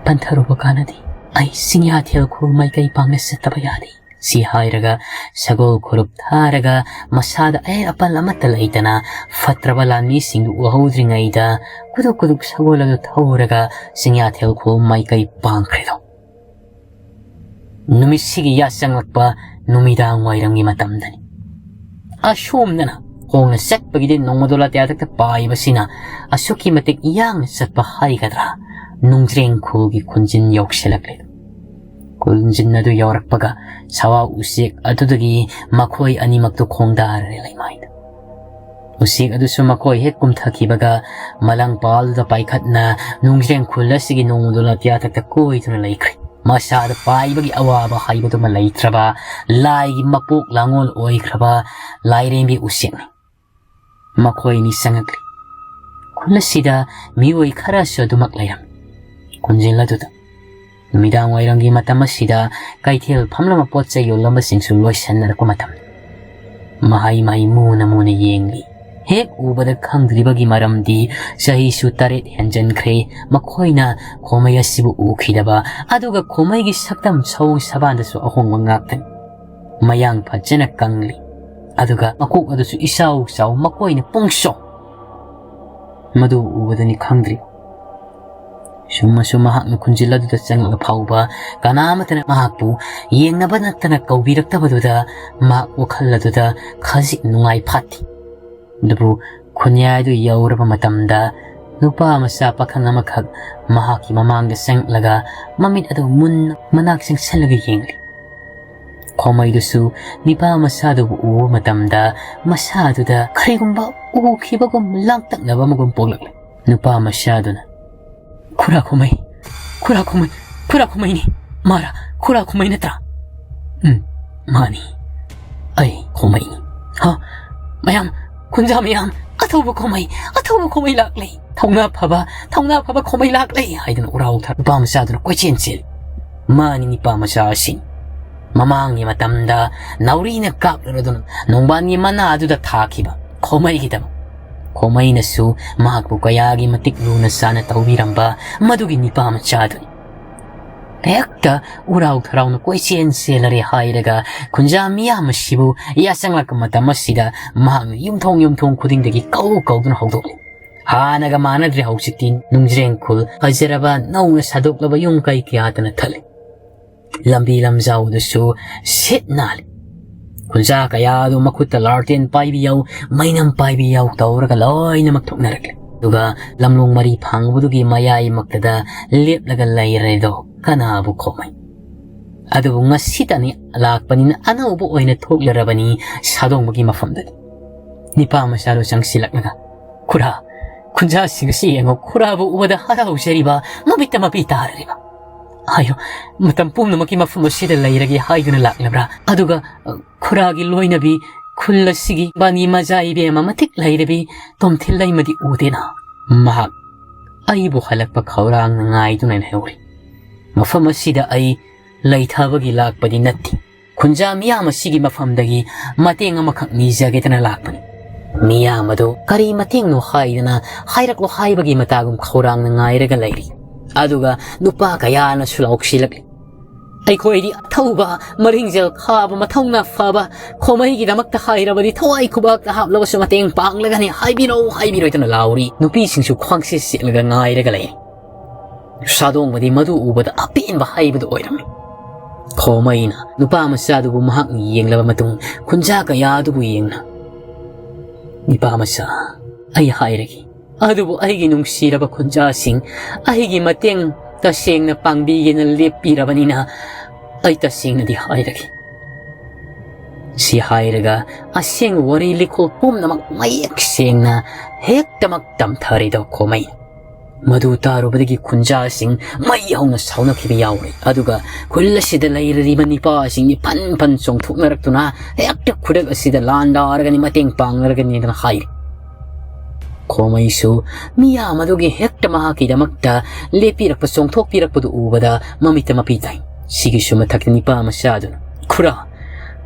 ꯄꯟꯊꯔꯨꯕ ꯀꯥꯟꯅꯗꯦ꯫ ꯑꯩ ꯆꯤꯡꯌꯥꯊꯦꯜ ꯈꯨꯜ ꯃꯥꯏꯀꯩ ꯄꯥꯡꯅ ꯆꯠꯇꯕ ꯌꯥꯗꯦ꯫ ꯁꯤ ꯍꯥꯏꯔꯒ ꯁꯒꯣꯜ ꯈꯨꯔꯨꯞ ꯊꯥꯔꯒ ꯃꯁꯥꯗ ꯑꯍꯦꯛ ꯑꯄꯜ ꯑꯃꯠꯇ ꯂꯩꯇꯅ ꯐꯠꯇ꯭ꯔꯕ ꯂꯥꯟꯃꯤꯁꯤꯡꯗꯨ ꯎꯍꯧꯗ꯭ꯔꯤꯉꯩꯗ ꯀꯨꯗꯨꯛ ꯀꯨꯗꯨꯛ ꯁꯒꯣꯜ ꯑꯗꯨ ꯊꯧꯔꯒ ꯆꯤꯡꯌꯥꯊꯦꯜ ꯈꯨꯜ ꯃꯥꯏꯀꯩ ꯄꯥꯡꯈ꯭ꯔꯦꯗꯣ꯫ ꯅꯨꯃꯤꯠꯁꯤꯒꯤ ꯌꯥꯆꯪꯂꯛꯄ ꯅꯨꯃꯤꯗꯥꯡ ꯋꯥꯏꯔꯝꯒꯤ ꯃꯇꯝꯗꯅꯤ꯫ ꯑꯁꯣꯝꯗꯅ ꯈꯣꯡꯅ ꯆꯠꯄꯒꯤꯗꯤ ꯅꯣꯡꯃꯗꯣ ꯂꯥꯇꯤꯌꯥꯊꯛꯇ ꯄꯥꯏꯕꯁꯤꯅ ꯑꯁꯨꯛꯀꯤ ꯃꯇꯤꯛ ꯌꯥꯡꯅ ꯆꯠꯄ ꯍꯥꯏꯒꯗ꯭ꯔꯥ, ꯅꯨꯡꯖ꯭ꯔꯦꯡ ꯈꯨꯜꯒꯤ ꯈꯨꯟꯖꯤꯟ ꯌꯧꯁꯤꯜꯂꯛꯂꯦ꯫ ꯈꯨꯟꯖꯤꯟ ꯑꯗꯨ ꯌꯧꯔꯛꯄꯒ ꯁꯋꯥ ꯎꯆꯦꯛ ꯑꯗꯨꯗꯒꯤ ꯃꯈꯣꯏ ꯑꯅꯤꯃꯛꯇꯨ ꯈꯣꯡꯗꯥꯔꯦ ꯂꯩꯃꯥꯏꯗ꯫ ꯎꯆꯦꯛ ꯑꯗꯨꯁꯨ ꯃꯈꯣꯏ ꯍꯦꯛ ꯀꯨꯝꯊꯈꯤꯕꯒ ꯃꯂꯪꯄꯥꯜꯗꯨꯗ ꯄꯥꯏꯈꯠꯅ ꯅꯨꯡꯖ꯭ꯔꯦꯡ ꯈꯨꯜ ꯑꯁꯤꯒꯤ ꯅꯣꯡꯃꯗꯣ ꯂꯥꯇꯤꯌꯥꯊꯛꯇ ꯀꯣꯏꯗꯨꯅ ꯂꯩꯈ꯭ꯔꯦ꯫ ꯃꯁꯥꯗ ꯄꯥꯏꯕꯒꯤ ꯑꯋꯥꯕ ꯍꯥꯏꯕꯗꯨꯃ ꯂꯩꯇ꯭ꯔꯕ, ꯂꯥꯏꯒꯤ ꯃꯄꯣꯛ ꯂꯥꯡꯉꯣꯜ ꯑꯣꯏꯈ꯭ꯔꯕ ꯂꯥꯏꯔꯦꯝꯕꯤ ꯎꯆꯦꯛꯅꯤ꯫ ꯃꯈꯣꯏ ꯑꯅꯤ ꯆꯪꯉꯛꯂꯤ꯫ ꯈꯨꯜ ꯑꯁꯤꯗ ꯃꯤꯑꯣꯏ ꯈꯔꯁꯨ ꯑꯗꯨꯃꯛ ꯂꯩꯔꯝꯃꯤ꯫ ꯈꯨꯟꯖꯤꯜ ꯑꯗꯨꯗ ꯅꯨꯃꯤꯗꯥꯡ ꯋꯥꯏꯔꯝꯒꯤ ꯃꯇꯝ ꯑꯁꯤꯗ ꯀꯩꯊꯦꯜ ꯐꯝꯂꯝꯕ ꯄꯣꯠ ꯆꯩ ꯌꯣꯜꯂꯝꯕꯁꯤꯡꯁꯨ ꯂꯣꯏꯁꯤꯟꯅꯔꯛꯄ ꯃꯇꯝꯅꯤ꯫ ꯃꯍꯩ ꯃꯍꯩ ꯃꯨꯅ ꯃꯨꯅ ꯌꯦꯡꯂꯤ꯫ ꯍꯦꯛ ꯎꯕꯗ ꯈꯪꯗ꯭ꯔꯤꯕꯒꯤ ꯃꯔꯝꯗꯤ ꯆꯍꯤꯁꯨ ꯇꯔꯦꯠ ꯍꯦꯟꯖꯟꯈ꯭ꯔꯦ꯫ ꯃꯈꯣꯏꯅ ꯈꯣꯃꯩ ꯑꯁꯤꯕꯨ ꯎꯈꯤꯗꯕ, ꯑꯗꯨꯒ ꯈꯣꯃꯩꯒꯤ ꯁꯛꯇꯝ ꯁꯑꯣꯡ ꯁꯕꯥꯟꯗꯁꯨ ꯑꯍꯣꯡꯕ ꯉꯥꯛꯇꯅꯤ꯫ ꯃꯌꯥꯡ ꯐꯖꯅ ꯀꯪꯂꯤ, ꯑꯗꯨꯒ ꯃꯀꯣꯛ ꯑꯗꯨꯁꯨ ꯏꯆꯥꯎ ꯆꯥꯎ, ꯃꯀꯣꯏꯅ ꯄꯨꯡꯆꯧ꯫ ꯃꯗꯨ ꯎꯕꯗꯅꯤ ꯈꯪꯗ꯭ꯔꯤ꯫ ꯁꯨꯝ ꯑꯁꯨꯝ ꯃꯍꯥꯛꯅ ꯈꯨꯟꯖꯤꯜ ꯑꯗꯨꯗ ꯆꯪꯂꯒ ꯐꯥꯎꯕ ꯀꯅꯥ ꯑꯃꯠꯇꯅ ꯃꯍꯥꯛꯄꯨ ꯌꯦꯡꯅꯕ ꯅꯠꯇꯅ ꯀꯧꯕꯤꯔꯛꯇꯕꯗꯨꯗ ꯃꯍꯥꯛ ꯋꯥꯈꯜ ꯑꯗꯨꯗ ꯈꯖꯤꯛ ꯅꯨꯡꯉꯥꯏ ꯐꯥꯠꯇꯦ꯫ ꯑꯗꯨꯕꯨ ꯈꯨꯟꯌꯥꯏꯗꯨ ꯌꯧꯔꯕ ꯃꯇꯝꯗ ꯅꯨꯄꯥ ꯃꯆꯥ ꯄꯥꯈꯪ ꯑꯃꯈꯛ ꯃꯍꯥꯛꯀꯤ ꯃꯃꯥꯡꯗ ꯆꯪꯂꯒ ꯃꯃꯤꯠ ꯑꯗꯨ ꯃꯨꯟꯅ ꯃꯅꯥꯛ ꯆꯪꯁꯜꯂꯒ ꯌꯦꯡꯂꯤ꯫ ꯈꯣꯃꯩꯗꯨꯁꯨ ꯅꯤꯄꯥ ꯃꯆꯥꯗꯨꯕꯨ ꯎꯕ ꯃꯇꯝꯗ ꯃꯁꯥꯗꯨꯗ ꯀꯔꯤꯒꯨꯝꯕ ꯎꯈꯤꯕꯒꯨꯝ ꯂꯥꯡꯇꯛꯅꯕ ꯑꯃꯒꯨꯝ ꯄꯣꯛꯂꯛꯂꯦ꯫ ꯅꯨꯄꯥ ꯃꯆꯥꯗꯨꯅ, "ꯈꯨꯔꯥ ꯈꯣꯃꯩ, ꯈꯨꯔꯥ ꯈꯣꯃꯩ, ꯈꯨꯔꯥ ꯈꯣꯃꯩꯅꯤ꯫ ꯃꯥꯔꯥ ꯈꯨꯔꯥ ꯈꯣꯃꯩ ꯅꯠꯇ꯭ꯔꯥ?" "ꯎꯝ, ꯃꯥꯅꯤ꯫ ꯑꯩ ꯈꯣꯃꯩꯅꯤ꯫ ꯍꯥ? ꯃꯌꯥꯝ, ꯈꯨꯟꯖꯥ ꯃꯌꯥꯝ, ꯑꯊꯧꯕ ꯈꯣꯃꯩ, ꯑꯊꯧꯕ ꯈꯣꯃꯩ ꯂꯥꯛꯂꯦ꯫ ꯊꯧꯅꯥ ꯐꯕ, ꯊꯧꯅꯥ ꯐꯕ ꯈꯣꯃꯩ ꯂꯥꯛꯂꯦ" ꯍꯥꯏꯗꯨꯅ ꯎꯔꯥꯎ ꯊꯔꯥꯎ ꯅꯨꯄꯥ ꯃꯆꯥꯗꯨꯅ ꯀꯣꯏꯆꯦꯟ ꯆꯦꯜꯂꯤ꯫ ꯃꯥꯅꯤ ꯅꯤꯄꯥ ꯃꯆꯥ ꯑꯁꯤꯅꯤ꯫ ꯃꯃꯥꯡꯒꯤ ꯃꯇꯝꯗ ꯅꯥꯎꯔꯤꯅ ꯀꯥꯞꯂꯨꯔꯗꯨꯅ ꯅꯣꯡꯕꯥꯟꯒꯤ ꯃꯅꯥ ꯑꯗꯨꯗ ꯊꯥꯈꯤꯕ ꯈꯣꯃꯩꯒꯤꯗꯃꯛ꯫ ꯈꯣꯃꯩꯅꯁꯨ ꯃꯍꯥꯛꯄꯨ ꯀꯌꯥꯒꯤ ꯃꯇꯤꯛ ꯂꯨꯅ ꯆꯥꯅ ꯇꯧꯕꯤꯔꯝꯕ ꯃꯗꯨꯒꯤ ꯅꯤꯄꯥ ꯃꯆꯥꯗꯨꯅꯤ꯫ ꯍꯦꯛꯇ ꯎꯔꯥꯎ ꯊꯔꯥꯎꯅ ꯀꯣꯏꯆꯦꯟ ꯆꯦꯜꯂꯔꯦ ꯍꯥꯏꯔꯒ ꯈꯨꯟꯖꯥ ꯃꯤꯌꯥꯝ ꯑꯁꯤꯕꯨ ꯌꯥꯆꯪꯂꯛꯄ ꯃꯇꯝ ꯑꯁꯤꯗ ꯃꯍꯥꯛꯅ ꯌꯨꯝꯊꯣꯡ ꯌꯨꯝꯊꯣꯡ ꯈꯨꯗꯤꯡꯗꯒꯤ ꯀꯧ ꯀꯧꯗꯨꯅ ꯍꯧꯗꯣꯛꯂꯤ꯫ ꯍꯥꯟꯅꯒ ꯃꯥꯟꯅꯗ꯭ꯔꯦ ꯍꯧꯖꯤꯛꯇꯤ꯫ ꯅꯨꯡꯖ꯭ꯔꯦꯡ ꯈꯨꯜ ꯐꯖꯔꯕ ꯅꯧꯅ ꯁꯥꯗꯣꯛꯂꯕ ꯌꯨꯝ ꯀꯩ ꯀꯌꯥꯗꯅ ꯊꯜꯂꯤ꯫ ꯂꯝꯕꯤ ꯂꯝꯖꯥꯎꯗꯁꯨ ꯁꯤꯠ ꯅꯥꯜꯂꯤ꯫ ꯈꯨꯟꯖꯥ ꯀꯌꯥꯗꯨ ꯃꯈꯨꯠꯇ ꯂꯥꯔꯇꯦꯟ ꯄꯥꯏꯕꯤ ꯌꯥꯎ, ꯃꯩꯅꯝ ꯄꯥꯏꯕꯤ ꯌꯥꯎ ꯇꯧꯔꯒ ꯂꯣꯏꯅꯃꯛ ꯊꯣꯛꯅꯔꯛꯂꯦ꯫ ꯑꯗꯨꯒ ꯂꯝꯂꯣꯡ ꯃꯔꯤ ꯐꯥꯡꯕꯗꯨꯒꯤ ꯃꯌꯥꯏꯃꯛꯇꯗ ꯂꯦꯞꯂꯒ ꯂꯩꯔꯦꯗꯣ ꯀꯅꯥꯕꯨ ꯈꯣꯃꯩ꯫ ꯑꯗꯨꯕꯨ ꯉꯁꯤꯇꯅꯤ ꯂꯥꯛꯄꯅꯤꯅ ꯑꯅꯧꯕ ꯑꯣꯏꯅ ꯊꯣꯛꯂꯔꯕꯅꯤ ꯁꯥꯗꯣꯡꯕꯒꯤ ꯃꯐꯝꯗꯗꯤ꯫ ꯅꯤꯄꯥ ꯃꯆꯥꯗꯨ ꯆꯪꯁꯤꯜꯂꯛꯂꯒ, "ꯈꯨꯔꯥ, ꯈꯨꯟꯖꯥꯁꯤꯡ ꯑꯁꯤ ꯌꯦꯡꯉꯨ, ꯈꯨꯔꯥꯕꯨ ꯎꯕꯗ ꯍꯔꯥꯎꯖꯔꯤꯕ, ꯃꯃꯤꯠꯇ ꯃꯄꯤ ꯇꯥꯔꯤꯕ꯫ ꯍꯥꯏꯌꯨ, ꯃꯇꯝ ꯄꯨꯝꯅꯃꯛꯀꯤ ꯃꯐꯝ ꯑꯁꯤꯗ ꯂꯩꯔꯒꯦ ꯍꯥꯏꯗꯨꯅ ꯂꯥꯛꯂꯕ꯭ꯔꯥ? ꯑꯗꯨꯒ, ꯑ, ꯈꯨꯔꯥꯒꯤ ꯂꯣꯏꯅꯕꯤ, ꯈꯨꯜ ꯑꯁꯤꯒꯤ ꯕꯥꯅꯤ ꯃꯖꯥ ꯏꯕꯦꯝ ꯑꯃ ꯃꯇꯤꯛ ꯂꯩꯔꯕꯤ ꯇꯣꯝꯊꯤꯜ ꯂꯩꯃꯗꯤ ꯎꯗꯦꯅ?" ꯃꯍꯥꯛ ꯑꯩꯕꯨ ꯍꯜꯂꯛꯄ ꯈꯧꯔꯥꯡꯅ ꯉꯥꯏꯗꯨꯅ ꯂꯩꯍꯧꯔꯤ꯫ ꯃꯐꯝ ꯑꯁꯤꯗ ꯑꯩ ꯂꯩꯊꯕꯒꯤ ꯂꯥꯛꯄꯗꯤ ꯅꯠꯇꯦ꯫ ꯈꯨꯟꯖꯥ ꯃꯤꯌꯥꯝ ꯑꯁꯤꯒꯤ ꯃꯐꯝꯗꯒꯤ ꯃꯇꯦꯡ ꯑꯃꯈꯛ ꯅꯤꯖꯒꯦꯗꯅ ꯂꯥꯛꯄꯅꯤ꯫ ꯃꯤꯌꯥꯝ ꯑꯗꯨ ꯀꯔꯤ ꯃꯇꯦꯡꯅꯣ ꯍꯥꯏꯗꯅ ꯍꯥꯏꯔꯛꯂꯣ ꯍꯥꯏꯕꯒꯤ ꯃꯇꯥꯒꯨꯝ ꯈꯧꯔꯥꯡꯅ ꯉꯥꯏꯔꯒ ꯂꯩꯔꯤ꯫ ꯑꯗꯨꯒ ꯅꯨꯄꯥ ꯀꯌꯥꯅꯁꯨ ꯂꯥꯎꯁꯤꯜꯂꯛꯂꯤ, "ꯑꯩꯈꯣꯏꯗꯤ ꯑꯊꯧꯕ, ꯃꯔꯤꯡꯖꯦꯜ ꯈꯥꯕ, ꯃꯊꯧꯅꯥ ꯐꯕ ꯈꯣꯃꯩꯒꯤꯗꯃꯛꯇ ꯍꯥꯏꯔꯕꯗꯤ ꯊꯋꯥꯏ ꯈꯨꯕꯥꯛꯇ ꯍꯥꯞꯂꯕꯁꯨ ꯃꯇꯦꯡ ꯄꯥꯡꯂꯒꯅꯤ, ꯍꯥꯏꯕꯤꯔꯛꯎ, ꯍꯥꯏꯕꯤꯔꯣꯏꯗꯅ" ꯂꯥꯎꯔꯤ꯫ ꯅꯨꯄꯤꯁꯤꯡꯁꯨ ꯈ꯭ꯋꯥꯡꯁꯦ ꯁꯦꯠꯂꯒ ꯉꯥꯏꯔꯒ ꯂꯩꯔꯤ꯫ ꯁꯥꯗꯣꯡꯕꯗꯤ ꯃꯗꯨ ꯎꯕꯗ ꯑꯄꯦꯟꯕ ꯍꯥꯏꯕꯗꯨ ꯑꯣꯏꯔꯝꯃꯤ꯫ ꯈꯣꯃꯩꯅ ꯅꯨꯄꯥ ꯃꯆꯥꯗꯨꯕꯨ ꯃꯍꯥꯛꯅ ꯌꯦꯡꯂꯕ ꯃꯇꯨꯡ ꯈꯨꯟꯖꯥ ꯀꯌꯥ ꯑꯗꯨꯕꯨ ꯌꯦꯡꯅ "ꯅꯨꯄꯥ ꯃꯆꯥ, ꯑꯩ ꯍꯥꯏꯔꯒꯦ, ꯑꯗꯨꯕꯨ ꯑꯩꯒꯤ ꯅꯨꯡꯁꯤꯔꯕ ꯈꯨꯟꯖꯥꯁꯤꯡ, ꯑꯩꯒꯤ ꯃꯇꯦꯡ ꯇꯁꯦꯡꯅ ꯄꯥꯡꯕꯤꯒꯦꯅ ꯂꯦꯞꯄꯤꯔꯕꯅꯤꯅ ꯑꯩ ꯇꯁꯦꯡꯅꯗꯤ ꯍꯥꯏꯔꯒꯦ"꯫ ꯁꯤ ꯍꯥꯏꯔꯒ ꯑꯁꯦꯡꯕ ꯋꯥꯔꯤ ꯂꯤꯈꯣꯜ ꯄꯨꯝꯅꯃꯛ ꯃꯌꯦꯛ ꯁꯦꯡꯅ ꯍꯦꯛꯇꯃꯛ ꯇꯝꯊꯔꯤꯗꯣ ꯈꯣꯃꯩ꯫ ꯃꯗꯨ ꯇꯥꯔꯨꯕꯗꯒꯤ ꯈꯨꯟꯖꯥꯁꯤꯡ ꯃꯩ ꯍꯧꯅ ꯁꯥꯎꯅꯈꯤꯕ ꯌꯥꯎꯔꯦ꯫ ꯑꯗꯨꯒ ꯈꯨꯜ ꯑꯁꯤꯗ ꯂꯩꯔꯤꯕ ꯅꯤꯄꯥꯁꯤꯡꯗꯤ ꯐꯟ ꯐꯟ ꯆꯣꯡꯊꯣꯛꯅꯔꯛꯇꯨꯅ ꯍꯦꯛꯇ ꯈꯨꯗꯛ ꯑꯁꯤꯗ ꯂꯥꯟꯗꯥꯔꯒꯅꯤ, ꯃꯇꯦꯡ ꯄꯥꯡꯅꯔꯒꯅꯤꯗꯅ ꯍꯥꯏꯔꯤ꯫ ꯈꯣꯃꯩꯁꯨ ꯃꯤꯌꯥꯝ ꯑꯗꯨꯒꯤ ꯍꯦꯛꯇ ꯃꯍꯥꯛꯀꯤꯗꯃꯛꯇ ꯂꯦꯞꯄꯤꯔꯛꯄ, ꯆꯣꯡꯊꯣꯛꯄꯤꯔꯛꯄꯗꯨ ꯎꯕꯗ ꯃꯃꯤꯠꯇ ꯃꯄꯤ ꯇꯥꯏ꯫ ꯁꯤꯒꯤꯁꯨ ꯃꯊꯛꯇ ꯅꯤꯄꯥ ꯃꯆꯥꯗꯨꯅ, "ꯈꯨꯔꯥ,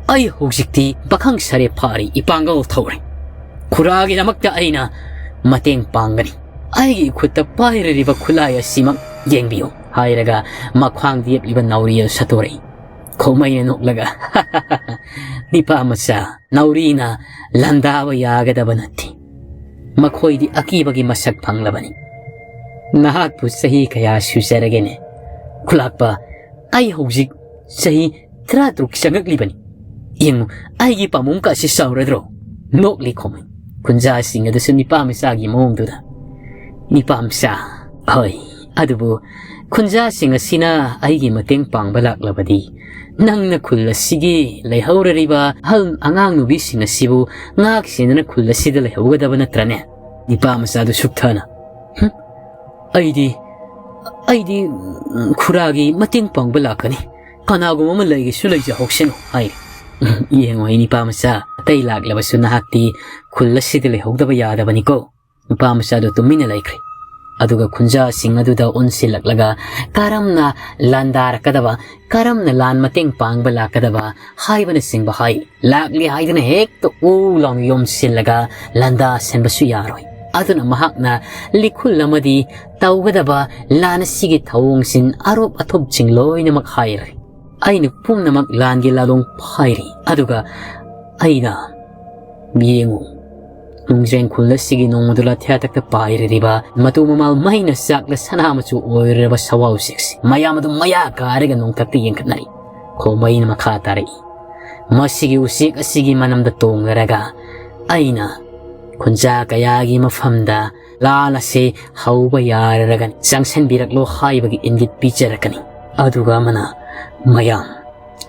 ꯑꯩ ꯍꯧꯖꯤꯛꯇꯤ ꯄꯥꯈꯪ ꯁꯥꯔꯦ ꯐꯥꯔꯦ, ꯏꯄꯥꯡꯒꯜ ꯊꯧꯔꯦ꯫ ꯈꯨꯔꯥꯒꯤꯗꯃꯛꯇ ꯑꯩꯅ ꯃꯇꯦꯡ ꯄꯥꯡꯒꯅꯤ꯫ ꯑꯩꯒꯤ ꯈꯨꯠꯇ ꯄꯥꯏꯔꯤꯕ ꯈꯨꯠꯂꯥꯏ ꯑꯁꯤꯃꯛ ꯌꯦꯡꯕꯤꯌꯨ" ꯍꯥꯏꯔꯒ ꯃꯈ꯭ꯋꯥꯡꯗ ꯌꯦꯞꯂꯤꯕ ꯅꯥꯎꯔꯤ ꯑꯗꯨ ꯁꯠꯇꯣꯔꯛꯏ꯫ ꯈꯣꯃꯩꯅ ꯅꯣꯛꯂꯒ, "ꯅꯤꯄꯥ ꯃꯆꯥ, ꯅꯥꯎꯔꯤꯅ ꯂꯥꯟꯗꯥꯕ ꯌꯥꯒꯗꯕ ꯅꯠꯇꯦ꯫ ꯃꯈꯣꯏꯗꯤ ꯑꯀꯤꯕꯒꯤ ꯃꯁꯛ ꯐꯪꯂꯕꯅꯤ꯫ ꯅꯍꯥꯛꯄꯨ ꯆꯍꯤ ꯀꯌꯥ ꯁꯨꯖꯔꯒꯦꯅꯦ? ꯈꯨꯂꯥꯛꯄ, ꯑꯩ ꯍꯧꯖꯤꯛ ꯆꯍꯤ ꯇꯔꯥꯇꯔꯨꯛ ꯆꯪꯉꯛꯂꯤꯕꯅꯤ꯫ ꯌꯦꯡꯉꯨ, ꯑꯩꯒꯤ ꯄꯥꯝꯕꯣꯝ ꯀꯥꯁꯤ ꯆꯥꯎꯔꯗ꯭ꯔꯣ?" ꯅꯣꯛꯂꯤ ꯈꯣꯃꯩ꯫ ꯈꯨꯟꯖꯥꯁꯤꯡ ꯑꯗꯨꯁꯨ ꯅꯤꯄꯥ ꯃꯆꯥꯒꯤ ꯃꯑꯣꯡꯗꯨꯗ, "ꯅꯤꯄꯥ ꯃꯆꯥ, ꯍꯣꯏ, ꯑꯗꯨꯕꯨ ꯈꯨꯟꯖꯥꯁꯤꯡ ꯑꯁꯤꯅ ꯑꯩꯒꯤ ꯃꯇꯦꯡ ꯄꯥꯡꯕ ꯂꯥꯛꯂꯕꯗꯤ ꯅꯪꯅ ꯈꯨꯜ ꯑꯁꯤꯒꯤ ꯂꯩꯍꯧꯔꯔꯤꯕ ꯑꯍꯜ ꯑꯉꯥꯡ ꯅꯨꯕꯤꯁꯤꯡ ꯑꯁꯤꯕꯨ ꯉꯥꯛ ꯁꯦꯟꯗꯨꯅ ꯈꯨꯜ ꯑꯁꯤꯗ ꯂꯩꯍꯧꯒꯗꯕ ꯅꯠꯇ꯭ꯔꯅꯦ?" ꯅꯤꯄꯥ ꯃꯆꯥꯗꯨ ꯁꯨꯛꯊꯅ, "ꯍꯨꯝ, ꯑꯩꯗꯤ, ꯑꯩꯗꯤ, ꯎꯝ, ꯈꯨꯔꯥꯒꯤ ꯃꯇꯦꯡ ꯄꯥꯡꯕ ꯂꯥꯛꯀꯅꯤ꯫ ꯀꯅꯥꯒꯨꯝꯕ ꯑꯃ ꯂꯩꯒꯦꯁꯨ ꯂꯩꯖꯍꯧꯁꯅꯨ" ꯍꯥꯏꯔꯤ꯫ "ꯌꯦꯡꯉꯣ, ꯑꯩ ꯅꯤꯄꯥ ꯃꯆꯥ, ꯑꯇꯩ ꯂꯥꯛꯂꯕꯁꯨ ꯅꯍꯥꯛꯇꯤ ꯈꯨꯜ ꯑꯁꯤꯗ ꯂꯩꯍꯧꯗꯕ ꯌꯥꯗꯕꯅꯤꯀꯣ"꯫ ꯅꯨꯄꯥ ꯃꯆꯥꯗꯨ ꯇꯨꯃꯤꯟꯅ ꯂꯩꯈ꯭ꯔꯦ꯫ ꯑꯗꯨꯒ ꯈꯨꯟꯖꯥꯁꯤꯡ ꯑꯗꯨꯗ ꯑꯣꯟꯁꯤꯜꯂꯛꯂꯒ ꯀꯔꯝꯅ ꯂꯥꯟꯗꯥꯔꯛꯀꯗꯕ, ꯀꯔꯝꯅ ꯂꯥꯟ ꯃꯇꯦꯡ ꯄꯥꯡꯕ ꯂꯥꯛꯀꯗꯕ ꯍꯥꯏꯕꯅꯆꯤꯡꯕ ꯍꯥꯏ꯫ ꯂꯥꯛꯂꯦ ꯍꯥꯏꯗꯨꯅ ꯍꯦꯛꯇ ꯎ ꯂꯥꯎꯅ ꯌꯣꯝꯁꯤꯜꯂꯒ ꯂꯥꯟꯗꯥꯁꯟꯕꯁꯨ ꯌꯥꯔꯣꯏ꯫ ꯑꯗꯨꯅ ꯃꯍꯥꯛꯅ ꯂꯤꯈꯨꯜ ꯑꯃꯗꯤ ꯇꯧꯒꯗꯕ ꯂꯥꯟ ꯑꯁꯤꯒꯤ ꯊꯧꯑꯣꯡꯁꯤꯡ, ꯑꯔꯣꯞ ꯑꯊꯨꯞꯁꯤꯡ ꯂꯣꯏꯅꯃꯛ ꯍꯥꯏꯔꯦ꯫ ꯑꯩꯅ ꯄꯨꯝꯅꯃꯛ ꯂꯥꯟꯒꯤ ꯂꯥꯂꯣꯡ ꯐꯥꯏꯔꯤ꯫ ꯑꯗꯨꯒ ꯑꯩꯅ, ꯌꯦꯡꯉꯨ, ꯅꯣꯡꯖ꯭ꯔꯦꯡ ꯈꯨꯜ ꯑꯁꯤꯒꯤ ꯅꯣꯡꯃꯗꯨ ꯂꯥꯊꯤꯌꯥꯇꯛꯇ ꯄꯥꯏꯔꯤꯕ ꯃꯇꯨ ꯃꯃꯥꯜ ꯃꯩꯅ ꯆꯥꯛꯂ ꯁꯅꯥ ꯃꯆꯨ ꯑꯣꯏꯔꯕ ꯁꯋꯥ ꯎꯆꯦꯛꯁꯤ ꯃꯌꯥꯝ ꯑꯗꯨ ꯃꯌꯥ ꯀꯥꯔꯒ ꯅꯣꯡꯊꯛꯇ ꯌꯦꯡꯈꯠꯅꯔꯤ꯫ ꯈꯣꯃꯩꯅ ꯃꯈꯥ ꯇꯥꯔꯛꯏ, ꯃꯁꯤꯒꯤ ꯎꯆꯦꯛ ꯑꯁꯤꯒꯤ ꯃꯅꯝꯗ ꯇꯣꯡꯂꯔꯒ ꯑꯩꯅ ꯈꯨꯟꯖꯥ ꯀꯌꯥꯒꯤ ꯃꯐꯝꯗ ꯂꯥꯟ ꯑꯁꯤ ꯍꯧꯕ ꯌꯥꯔꯔꯒꯅꯤ, ꯆꯪꯁꯤꯟꯕꯤꯔꯛꯂꯣ ꯍꯥꯏꯕꯒꯤ ꯏꯪꯒꯤꯠ ꯄꯤꯖꯔꯛꯀꯅꯤ꯫ ꯑꯗꯨꯒ ꯑꯃꯅ, ꯃꯌꯥꯝ,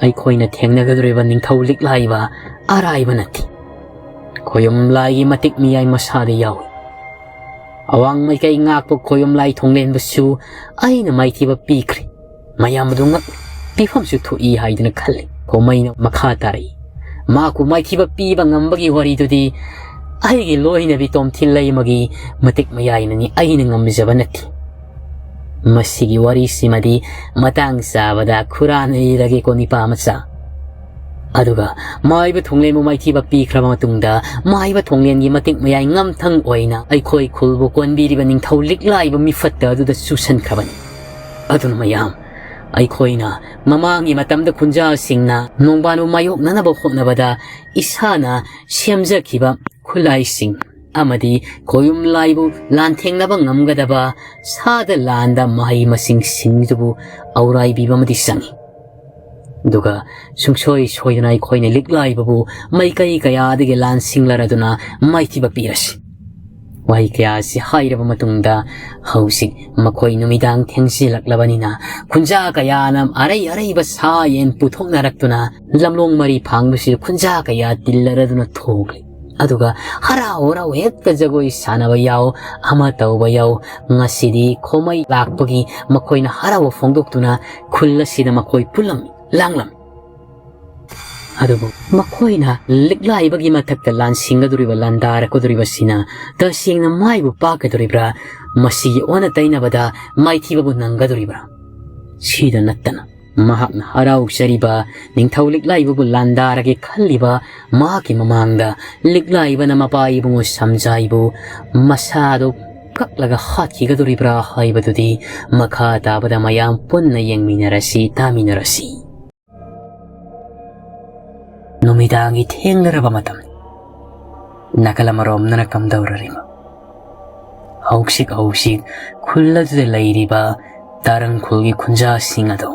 ꯑꯩꯈꯣꯏꯅ ꯊꯦꯡꯅꯒꯗꯧꯔꯤꯕ ꯅꯤꯡꯊꯧ ꯂꯤꯛꯂꯥꯏꯕ ꯑꯔꯥꯏꯕ ꯅꯠꯇꯦ꯫ ꯈꯣꯌꯨꯝ ꯂꯥꯏꯒꯤ ꯃꯇꯤꯛ ꯃꯤꯌꯥꯏ ꯃꯁꯥꯗ ꯌꯥꯎꯏ꯫ ꯑꯋꯥꯡ ꯃꯥꯏꯀꯩ ꯉꯥꯛꯄ ꯈꯣꯌꯨꯝ ꯂꯥꯏ ꯊꯣꯡꯂꯦꯟꯕꯁꯨ ꯑꯩꯅ ꯃꯥꯏꯊꯤꯕ ꯄꯤꯈ꯭ꯔꯦ꯫ ꯃꯌꯥꯝ ꯑꯗꯨ ꯉꯛ ꯄꯤꯐꯝꯁꯨ ꯊꯣꯛꯏ ꯍꯥꯏꯗꯨꯅ ꯈꯜꯂꯤ꯫ ꯈꯣꯃꯩꯅ ꯃꯈꯥ ꯇꯥꯔꯛꯏ, ꯃꯍꯥꯛꯄꯨ ꯃꯥꯏꯊꯤꯕ ꯄꯤꯕ ꯉꯝꯕꯒꯤ ꯋꯥꯔꯤꯗꯨꯗꯤ ꯑꯩꯒꯤ ꯂꯣꯏꯅꯕꯤ ꯇꯣꯝꯊꯤꯜ ꯂꯩꯃꯒꯤ ꯃꯇꯤꯛ ꯃꯌꯥꯏꯅꯅꯤ, ꯑꯩꯅ ꯉꯝꯖꯕ ꯅꯠꯇꯦ꯫ ꯃꯁꯤꯒꯤ ꯋꯥꯔꯤꯁꯤꯃꯗꯤ ꯃꯇꯥꯡ ꯆꯥꯕꯗ ꯈꯨꯔꯥꯟꯅꯔꯒꯦꯀꯣ, ꯅꯤꯄꯥ ꯃꯆꯥ꯫ ꯑꯗꯨꯒ ꯃꯥꯏꯕ ꯊꯣꯡꯂꯦꯟꯕꯨ ꯃꯥꯏꯊꯤꯕ ꯄꯤꯈ꯭ꯔꯕ ꯃꯇꯨꯡꯗ, ꯃꯥꯏꯕ ꯊꯣꯡꯂꯦꯟꯒꯤ ꯃꯇꯤꯛ ꯃꯌꯥꯏ ꯉꯝꯊꯪ ꯑꯣꯏꯅ ꯑꯩꯈꯣꯏ ꯈꯨꯜꯕꯨ ꯀꯣꯟꯕꯤꯔꯤꯕ ꯅꯤꯡꯊꯧ ꯂꯤꯛꯂꯥꯏꯕ ꯃꯤꯐꯠꯇ ꯑꯗꯨꯗ ꯆꯨꯁꯟꯈ꯭ꯔꯕꯅꯤ꯫ ꯑꯗꯨꯅ ꯃꯌꯥꯝ, ꯑꯩꯈꯣꯏꯅ ꯃꯃꯥꯡꯒꯤ ꯃꯇꯝꯗ ꯈꯨꯟꯖꯥꯁꯤꯡꯅ ꯅꯣꯡꯕꯥꯟꯕꯨ ꯃꯥꯌꯣꯛꯅꯅꯕ ꯍꯣꯠꯅꯕꯗ ꯏꯁꯥꯅ ꯁꯦꯝꯖꯈꯤꯕ ꯈꯨꯠꯂꯥꯏꯁꯤꯡ ꯑꯃꯗꯤ ꯈꯣꯌꯨꯝ ꯂꯥꯏꯕꯨ ꯂꯥꯟꯊꯦꯡꯅꯕ ꯉꯝꯒꯗꯕ ꯁꯥꯗ ꯂꯥꯟꯗ ꯃꯍꯩ ꯃꯁꯤꯡꯁꯤꯡꯗꯨꯕꯨ ꯑꯧꯔꯥꯏꯕꯤꯕ ꯑꯃꯗꯤ ꯆꯪꯏ꯫ ꯑꯗꯨꯒ ꯁꯨꯡꯁꯣꯏ ꯁꯣꯏꯗꯅ ꯑꯩꯈꯣꯏꯅ ꯂꯤꯛꯂꯥꯏꯕꯕꯨ ꯃꯥꯏꯀꯩ ꯀꯌꯥꯗꯒꯤ ꯂꯥꯟꯁꯤꯡꯂꯔꯗꯨꯅ ꯃꯥꯏꯊꯤꯕ ꯄꯤꯔꯁꯤ꯫ ꯋꯥꯍꯩ ꯀꯌꯥ ꯑꯁꯤ ꯍꯥꯏꯔꯕ ꯃꯇꯨꯡꯗ ꯍꯧꯖꯤꯛ ꯃꯈꯣꯏ ꯅꯨꯃꯤꯗꯥꯡ ꯊꯦꯡꯖꯤꯜꯂꯛꯂꯕꯅꯤꯅ ꯈꯨꯟꯖꯥ ꯀꯌꯥꯅ ꯑꯔꯩ ꯑꯔꯩꯕ ꯁꯥ ꯌꯦꯟ ꯄꯨꯊꯣꯛꯅꯔꯛꯇꯨꯅ ꯂꯝꯂꯣꯡ ꯃꯔꯤ ꯐꯥꯡꯕꯁꯤꯗ ꯈꯨꯟꯖꯥ ꯀꯌꯥ ꯇꯤꯜꯂꯔꯗꯨꯅ ꯊꯣꯛꯂꯤ꯫ ꯑꯗꯨꯒ ꯍꯔꯥꯎ ꯍꯔꯥꯎ ꯍꯦꯛꯇ ꯖꯒꯣꯏ ꯁꯥꯟꯅꯕ ꯌꯥꯎ, ꯑꯃ ꯇꯧꯕ ꯌꯥꯎ꯫ ꯉꯁꯤꯗꯤ ꯈꯣꯃꯩ ꯂꯥꯛꯄꯒꯤ ꯃꯈꯣꯏꯅ ꯍꯔꯥꯎꯕ ꯐꯣꯡꯗꯣꯛꯇꯨꯅ ꯈꯨꯜ ꯑꯁꯤꯗ ꯃꯈꯣꯏ ꯄꯨꯜꯂꯝꯃꯤ, ꯂꯥꯡꯂꯝꯃꯤ꯫ ꯑꯗꯨꯕꯨ ꯃꯈꯣꯏꯅ ꯂꯤꯛꯂꯥꯏꯕꯒꯤ ꯃꯊꯛꯇ ꯂꯥꯟꯁꯤꯡꯒꯗꯧꯔꯤꯕ, ꯂꯥꯟꯗꯥꯔꯛꯀꯗꯧꯔꯤꯕꯁꯤꯅ ꯇꯁꯦꯡꯅ ꯃꯥꯏꯕꯨ ꯄꯥꯛꯀꯗꯧꯔꯤꯕ꯭ꯔꯥ? ꯃꯁꯤꯒꯤ ꯑꯣꯟꯅ ꯇꯩꯅꯕꯗ ꯃꯥꯏꯊꯤꯕꯕꯨ ꯅꯪꯒꯗꯧꯔꯤꯕ꯭ꯔꯥ? ꯁꯤꯗ ꯅꯠꯇꯅ ꯃꯍꯥꯛꯅ ꯍꯔꯥꯎꯖꯔꯤꯕ ꯅꯤꯡꯊꯧ ꯂꯤꯛꯂꯥꯏꯕꯕꯨ ꯂꯥꯟꯗꯥꯔꯒꯦ ꯈꯜꯂꯤꯕ ꯃꯍꯥꯛꯀꯤ ꯃꯃꯥꯡꯗ ꯂꯤꯛꯂꯥꯏꯕꯅ ꯃꯄꯥ ꯏꯕꯨꯡꯉꯣ ꯁꯝꯖꯥꯏꯕꯨ ꯃꯁꯥꯗꯨ ꯀꯛꯂꯒ ꯍꯥꯠꯈꯤꯒꯗꯧꯔꯤꯕ꯭ꯔꯥ ꯍꯥꯏꯕꯗꯨꯗꯤ ꯃꯈꯥ ꯇꯥꯕꯗ ꯃꯌꯥꯝ ꯄꯨꯟꯅ ꯌꯦꯡꯃꯤꯟꯅꯔꯁꯤ, ꯇꯥꯃꯤꯟꯅꯔꯁꯤ꯫ ꯅꯨꯃꯤꯗꯥꯡꯒꯤ ꯊꯦꯡꯂꯔꯕ ꯃꯇꯝ꯫ ꯅꯥꯀꯜ ꯑꯃꯔꯣꯝꯗꯅ ꯀꯝꯗꯧꯔꯔꯤꯕ? ꯍꯧꯖꯤꯛ ꯍꯧꯖꯤꯛ ꯈꯨꯜ ꯑꯗꯨꯗ ꯂꯩꯔꯤꯕ ꯇꯥꯔꯪ ꯈꯨꯜꯒꯤ ꯈꯨꯟꯖꯥꯁꯤꯡ ꯑꯗꯨ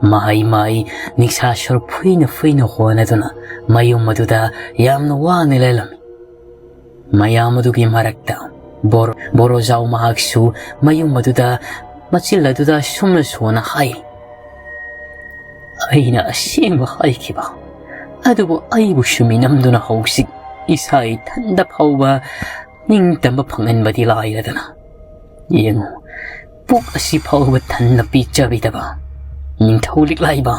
ꯃꯍꯩ ꯃꯍꯩ ꯅꯤꯡꯁꯥ ꯁꯣꯔ ꯐꯨꯏꯅ ꯐꯨꯏꯅ ꯍꯣꯅꯗꯨꯅ ꯃꯌꯨꯝ ꯑꯗꯨꯗ ꯌꯥꯝꯅ ꯋꯥꯅ ꯂꯦꯜꯂꯝꯃꯤ꯫ ꯃꯌꯥꯝ ꯑꯗꯨꯒꯤ ꯃꯔꯛꯇ ꯕꯣꯔ-, ꯕꯣꯔꯣꯖꯥꯎ ꯃꯍꯥꯛꯁꯨ ꯃꯌꯨꯝ ꯑꯗꯨꯗ ꯃꯆꯤꯜ ꯑꯗꯨꯗ ꯁꯨꯝꯅ ꯁꯣꯟꯅ ꯍꯥꯏ, "ꯑꯩꯅ ꯑꯁꯦꯡꯕ ꯍꯥꯏꯈꯤꯕ ꯑꯗꯨꯕꯨ ꯑꯩꯕꯨꯁꯨ ꯃꯤꯅꯝꯗꯨꯅ ꯍꯧꯖꯤꯛ ꯏꯁꯥ ꯏꯊꯟꯗ ꯐꯥꯎꯕ ꯅꯤꯡꯇꯝꯕ ꯐꯪꯍꯟꯕꯗꯤ ꯂꯥꯏꯔꯗꯅ, ꯌꯦꯡꯉꯨ, ꯄꯨꯛ ꯑꯁꯤ ꯐꯥꯎꯕ ꯊꯟꯅ ꯄꯤꯖꯕꯤꯗꯕ ꯅꯤꯡꯊꯧ ꯂꯤꯛꯂꯥꯏꯕ,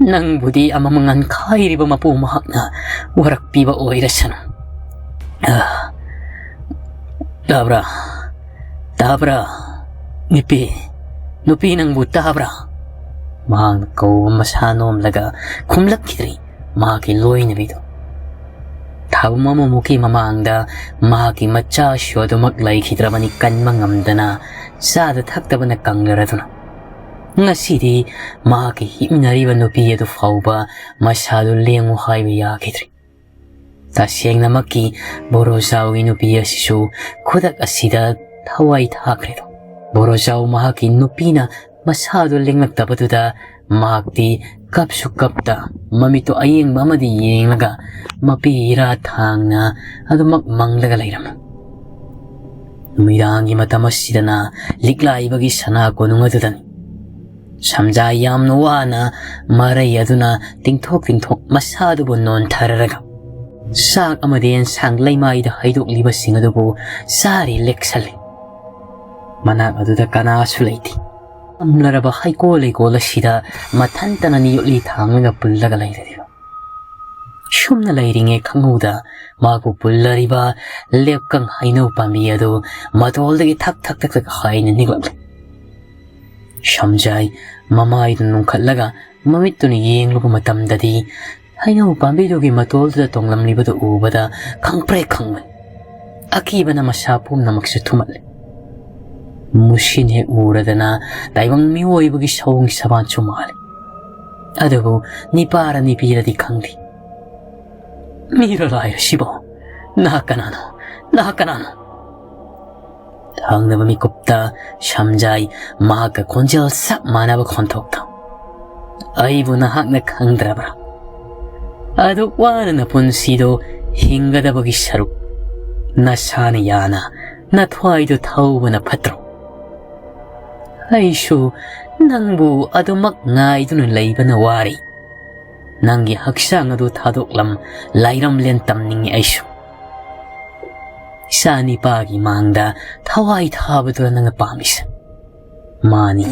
ꯅꯪꯕꯨꯗꯤ ꯑꯃꯃ ꯉꯟꯈꯥꯏꯔꯤꯕ ꯃꯄꯨ ꯃꯍꯥꯛꯅ ꯋꯥꯔꯛꯄꯤꯕ ꯑꯣꯏꯔꯁꯅꯨ꯫ ꯑꯥ, ꯇꯥꯕ꯭ꯔꯥ? ꯇꯥꯕ꯭ꯔꯥ? ꯅꯨꯄꯤ, ꯅꯨꯄꯤ ꯅꯪꯕꯨ ꯇꯥꯕ꯭ꯔꯥ?" ꯃꯍꯥꯛꯅ ꯀꯧꯕ ꯃꯁꯥ ꯅꯣꯝꯂꯒ ꯈꯨꯝꯂꯛꯈꯤꯗ꯭ꯔꯤ꯫ ꯃꯍꯥꯛꯀꯤ ꯂꯣꯏꯅꯕꯤꯗꯨ꯫ ꯊꯥꯕꯨꯝ ꯑꯃꯃꯨꯛꯀꯤ ꯃꯃꯥꯡꯗ ꯃꯍꯥꯛꯀꯤ ꯃꯆꯥꯁꯨ ꯑꯗꯨꯃꯛ ꯂꯩꯈꯤꯗ꯭ꯔꯕꯅꯤ, ꯀꯟꯕ ꯉꯝꯗꯅ ꯆꯥꯗ ꯊꯛꯇꯕꯅ ꯀꯪꯂꯔꯗꯨꯅ꯫ ꯉꯁꯤꯗꯤ ꯃꯍꯥꯛꯀꯤ ꯍꯤꯞꯃꯤꯟꯅꯔꯤꯕ ꯅꯨꯄꯤ ꯑꯗꯨ ꯐꯥꯎꯕ ꯃꯁꯥꯗꯨ ꯂꯦꯡꯉꯨ ꯍꯥꯏꯕ ꯌꯥꯈꯤꯗ꯭ꯔꯤ꯫ ꯇꯁꯦꯡꯅꯃꯛꯀꯤ ꯕꯣꯔꯣꯖꯥꯎꯒꯤ ꯅꯨꯄꯤ ꯑꯁꯤꯁꯨ ꯈꯨꯗꯛ ꯑꯁꯤꯗ ꯊꯋꯥꯏ ꯊꯥꯈ꯭ꯔꯦꯗꯣ꯫ ꯕꯣꯔꯣꯖꯥꯎ ꯃꯍꯥꯛꯀꯤ ꯅꯨꯄꯤꯅ ꯃꯁꯥꯗꯨ ꯂꯦꯡꯂꯛꯇꯕꯗꯨꯗ ꯃꯍꯥꯛꯇꯤ ꯀꯞꯁꯨ ꯀꯞꯇ ꯃꯃꯤꯠꯇꯨ ꯑꯌꯦꯡꯕ ꯑꯃꯗꯤ ꯌꯦꯡꯂꯒ ꯃꯄꯤ ꯏꯔꯥ ꯊꯥꯡꯅ ꯑꯗꯨꯃꯛ ꯃꯪꯂꯒ ꯂꯩꯔꯝꯃꯤ꯫ ꯅꯨꯃꯤꯗꯥꯡꯒꯤ ꯃꯇꯝ ꯑꯁꯤꯗꯅ ꯂꯤꯛꯂꯥꯏꯕꯒꯤ ꯁꯅꯥ ꯀꯣꯅꯨꯡ ꯑꯗꯨꯗꯅꯤ꯫ ꯁꯝꯖꯥ ꯌꯥꯝꯅ ꯋꯥꯅ ꯃꯔꯩ ꯑꯗꯨꯅ ꯇꯤꯡꯊꯣꯛ ꯇꯤꯡꯊꯣꯛ ꯃꯁꯥꯗꯨꯕꯨ ꯅꯣꯟꯊꯔꯔꯒ ꯆꯥꯛ ꯑꯃꯗꯤ ꯑꯦꯟꯁꯥꯡ ꯂꯩꯃꯥꯏꯗ ꯍꯩꯗꯣꯛꯂꯤꯕꯁꯤꯡ ꯑꯗꯨꯕꯨ ꯆꯥꯔꯤ ꯂꯦꯛꯁꯜꯂꯤ꯫ ꯃꯅꯥꯛ ꯑꯗꯨꯗ ꯀꯅꯥꯁꯨ ꯂꯩꯇꯦ꯫ ꯄꯝꯂꯔꯕ ꯍꯩꯀꯣꯜ ꯂꯩꯀꯣꯜ ꯑꯁꯤꯗ ꯃꯊꯟꯇꯅ ꯅꯤꯌꯣꯠꯂꯤ ꯊꯥꯡꯂꯒ ꯄꯨꯜꯂꯒ ꯂꯩꯔꯤꯕ꯫ ꯁꯨꯝꯅ ꯂꯩꯔꯤꯉꯩ ꯈꯪꯍꯧꯗ ꯃꯍꯥꯛꯄꯨ ꯄꯨꯜꯂꯔꯤꯕ ꯂꯦꯞꯀꯪ ꯍꯩꯅꯧ ꯄꯥꯝꯕꯤ ꯑꯗꯨ ꯃꯇꯣꯜꯗꯒꯤ ꯊꯛ ꯊꯛ ꯊꯛ ꯊꯛ ꯍꯥꯏꯅ ꯅꯤꯛꯂꯛꯂꯦ꯫ ꯁꯝꯖꯥꯏ ꯃꯃꯥꯏꯗꯨ ꯅꯣꯡꯈꯠꯂꯒ ꯃꯃꯤꯠꯇꯨꯅ ꯌꯦꯡꯂꯨꯕ ꯃꯇꯝꯗꯗꯤ ꯍꯩꯅꯧ ꯄꯥꯝꯕꯤꯗꯨꯒꯤ ꯃꯇꯣꯜꯗꯨꯗ ꯇꯣꯡꯂꯝꯂꯤꯕꯗꯨ ꯎꯕꯗ ꯈꯪꯄ꯭ꯔꯦꯛ ꯈꯪꯕꯅꯤ꯫ ꯑꯀꯤꯕꯅ ꯃꯁꯥ ꯄꯨꯝꯅꯃꯛꯁꯨ ꯊꯨꯝꯍꯠꯂꯦ꯫ ꯃꯨꯁꯤꯟ ꯍꯦꯛ ꯃꯨꯔꯗꯅ ꯇꯥꯏꯕꯪ ꯃꯤꯑꯣꯏꯕꯒꯤ ꯁꯑꯣꯡ ꯁꯕꯥꯟꯁꯨ ꯃꯥꯜꯂꯤ꯫ ꯑꯗꯨꯕꯨ ꯅꯤꯄꯥꯔ ꯅꯤꯄꯤꯔꯗꯤ ꯈꯪꯗꯦ꯫ "ꯃꯤꯔ ꯂꯥꯏꯔ ꯁꯤꯕꯣ? ꯅꯍꯥꯛ ꯀꯅꯥꯅꯣ? ꯅꯍꯥꯛ ꯀꯅꯥꯅꯣ?" ꯊꯪꯅꯕ ꯃꯤꯀꯨꯞꯇ ꯁꯝꯖꯥꯏ ꯃꯍꯥꯛꯀ ꯈꯣꯟꯖꯦꯜ ꯆꯞ ꯃꯥꯟꯅꯕ ꯈꯣꯟꯊꯣꯛꯇ, "ꯑꯩꯕꯨ ꯅꯍꯥꯛꯅ ꯈꯪꯗ꯭ꯔꯕ꯭ꯔꯥ? ꯑꯗꯨꯛ ꯋꯥꯅ ꯅꯄꯨꯟꯁꯤꯗꯣ ꯍꯤꯡꯒꯗꯕꯒꯤ ꯁꯔꯨꯛ ꯅꯁꯥꯅ ꯌꯥꯅ ꯅꯊ꯭ꯋꯥꯏꯗꯣ ꯊꯧꯕꯅ ꯐꯠꯇ꯭ꯔꯣ? ꯑꯩꯁꯨ ꯅꯪꯕꯨ ꯑꯗꯨꯃꯛ ꯉꯥꯏꯗꯨꯅ ꯂꯩꯕꯅ ꯋꯥꯔꯦ꯫ ꯅꯪꯒꯤ ꯍꯛꯆꯥꯡ ꯑꯗꯨ ꯊꯥꯗꯣꯛꯂꯝ ꯂꯥꯏꯔꯝꯂꯦꯟ ꯇꯝꯅꯤꯡꯉꯤ ꯑꯩꯁꯨ꯫ ꯏꯆꯥ ꯅꯤꯄꯥꯒꯤ ꯃꯥꯡꯗ ꯊꯋꯥꯏ ꯊꯥꯕꯗꯨꯔ ꯅꯪꯅ ꯄꯥꯝꯃꯤꯁꯦ?" ꯃꯥꯅꯤ,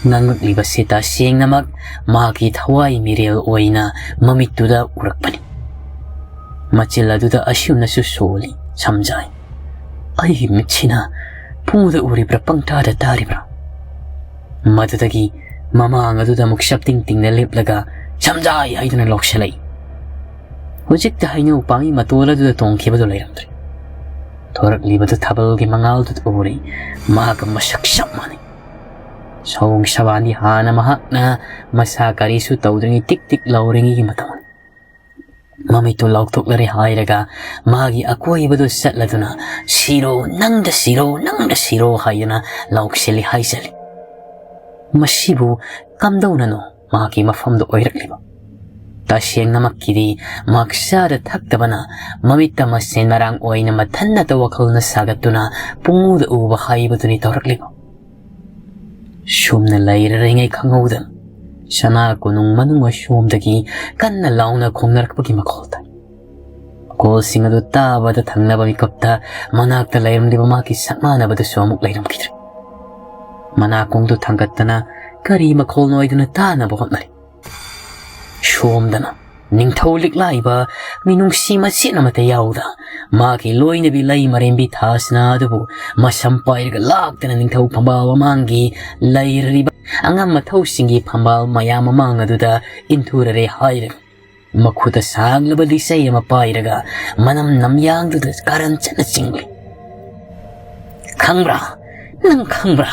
ꯉꯥꯡꯂꯛꯂꯤꯕꯁꯤ ꯇꯁꯦꯡꯅꯃꯛ ꯃꯍꯥꯛꯀꯤ ꯊꯋꯥꯏ ꯃꯤꯔꯦꯜ ꯑꯣꯏꯅ ꯃꯃꯤꯠꯇꯨꯗ ꯎꯔꯛꯄꯅꯤ꯫ ꯃꯆꯤꯜ ꯑꯗꯨꯗ ꯑꯁꯤꯒꯨꯝꯅꯁꯨ ꯁꯣꯜꯂꯤ ꯁꯝꯖꯥꯏ꯫ "ꯑꯩꯒꯤ ꯃꯤꯠꯁꯤꯅ ꯄꯨꯡꯗ ꯎꯔꯤꯕ꯭ꯔꯥ, ꯄꯪꯇꯥꯗ ꯇꯥꯔꯤꯕ꯭ꯔꯥ?" ꯃꯗꯨꯗꯒꯤ ꯃꯃꯥꯡ ꯑꯗꯨꯗ ꯑꯃꯨꯛ ꯆꯞꯇꯤꯡ ꯇꯤꯡꯅ ꯂꯦꯞꯂꯒ "ꯁꯝꯖꯥꯏ" ꯍꯥꯏꯗꯨꯅ ꯂꯥꯎꯁꯤꯜꯂꯛꯏ꯫ ꯍꯧꯖꯤꯛꯇ ꯍꯩꯅꯧ ꯄꯥꯝꯕꯤ ꯃꯇꯣꯜ ꯑꯗꯨꯗ ꯇꯣꯡꯈꯤꯕꯗꯨ ꯂꯩꯔꯝꯗ꯭ꯔꯦ꯫ ꯊꯣꯔꯛꯂꯤꯕꯗꯨ ꯊꯥꯕꯜꯒꯤ ꯃꯉꯥꯜꯗꯨꯗ ꯎꯔꯤ꯫ ꯃꯍꯥꯛꯀ ꯃꯁꯛ ꯆꯞ ꯃꯥꯟꯅꯩ꯫ ꯁꯑꯣꯡ ꯁꯕꯥꯟꯗꯤ ꯍꯥꯟꯅ ꯃꯍꯥꯛꯅ ꯃꯁꯥ ꯀꯔꯤꯁꯨ ꯇꯧꯗ꯭ꯔꯤꯉꯩ ꯇꯤꯛ ꯇꯤꯛ ꯂꯥꯎꯔꯤꯉꯩꯒꯤ ꯃꯇꯧꯅꯤ꯫ ꯃꯃꯤꯠꯇꯨ ꯂꯥꯎꯊꯣꯛꯂꯔꯦ ꯍꯥꯏꯔꯒ ꯃꯥꯒꯤ ꯑꯀꯣꯏꯕꯗꯨ ꯆꯠꯂꯗꯨꯅ "ꯁꯤꯔꯣ, ꯅꯪꯗ ꯁꯤꯔꯣ, ꯅꯪꯗ ꯁꯤꯔꯣ" ꯍꯥꯏꯗꯨꯅ ꯂꯥꯎꯁꯤꯜꯂꯤ ꯍꯥꯏꯖꯜꯂꯤ꯫ ꯃꯁꯤꯕꯨ ꯀꯝꯗꯧꯅꯅꯣ ꯃꯍꯥꯛꯀꯤ ꯃꯐꯝꯗ ꯑꯣꯏꯔꯛꯂꯤꯕ? ꯇꯁꯦꯡꯅꯃꯛꯀꯤꯗꯤ ꯃꯍꯥꯛ ꯆꯥꯗ ꯊꯛꯇꯕꯅ ꯃꯃꯤꯠꯇ ꯃꯁꯦꯟ ꯃꯔꯥꯡ ꯑꯣꯏꯅ ꯃꯊꯟꯅꯇ ꯋꯥꯈꯜꯅ ꯁꯥꯒꯠꯇꯨꯅ ꯄꯨꯡꯎꯗ ꯎꯕ ꯍꯥꯏꯕꯗꯨꯅꯤ ꯇꯧꯔꯛꯂꯤꯕ꯫ ꯁꯨꯝꯅ ꯂꯩꯔꯔꯤꯉꯩ ꯈꯪꯍꯧꯗꯅ ꯁꯅꯥ ꯀꯣꯅꯨꯡ ꯃꯅꯨꯡ ꯑꯁꯣꯝꯗꯒꯤ ꯀꯟꯅ ꯂꯥꯎꯅ ꯈꯣꯡꯅꯔꯛꯄꯒꯤ ꯃꯈꯣꯜ ꯇꯥꯏ꯫ ꯃꯈꯣꯜꯁꯤꯡ ꯑꯗꯨ ꯇꯥꯕꯗ ꯊꯪꯅꯕ ꯃꯤꯀꯨꯞꯇ ꯃꯅꯥꯛꯇ ꯂꯩꯔꯝꯂꯤꯕ ꯃꯍꯥꯛꯀꯤ ꯁꯛ ꯃꯥꯟꯅꯕꯗꯨꯁꯨ ꯑꯃꯨꯛ ꯂꯩꯔꯝꯈꯤꯗ꯭ꯔꯦ꯫ ꯃꯅꯥꯀꯣꯡꯗꯨ ꯊꯥꯡꯒꯠꯇꯅ ꯀꯔꯤ ꯃꯈꯣꯜꯅꯣ ꯍꯥꯏꯗꯨꯅ ꯇꯥꯅꯕ ꯍꯣꯠꯅꯔꯤ꯫ ꯁꯣꯝꯗꯅ ꯅꯤꯡꯊꯧ ꯂꯤꯛꯂꯥꯏꯕ ꯃꯤꯅꯨꯡꯁꯤ ꯃꯆꯦꯠ ꯑꯃꯠꯇ ꯌꯥꯎꯗ ꯃꯥꯒꯤ ꯂꯣꯏꯅꯕꯤ ꯂꯩ ꯃꯔꯦꯝꯕꯤ ꯊꯥꯁꯅꯥ ꯑꯗꯨꯕꯨ ꯃꯁꯝ ꯄꯥꯏꯔꯒ ꯂꯥꯛꯇꯅ ꯅꯤꯡꯊꯧ ꯐꯝꯕꯥꯜ ꯃꯃꯥꯡꯒꯤ ꯂꯩꯔꯤꯕ ꯑꯉꯝ ꯑꯊꯧꯁꯤꯡꯒꯤ ꯐꯝꯕꯥꯜ ꯃꯌꯥꯝ ꯃꯃꯥꯡ ꯑꯗꯨꯗ ꯏꯟꯊꯨꯔꯔꯦ ꯍꯥꯏꯔꯒ ꯃꯈꯨꯠꯇ ꯁꯥꯡꯂꯕ ꯂꯤꯆꯩ ꯑꯃ ꯄꯥꯏꯔꯒ ꯃꯅꯝ ꯅꯝꯌꯥꯡꯗꯨꯗ ꯀꯥꯔꯟ ꯆꯠꯅ ꯆꯤꯡꯂꯤ꯫ "ꯈꯪꯕ꯭ꯔꯥ? ꯅꯪ ꯈꯪꯕ꯭ꯔꯥ?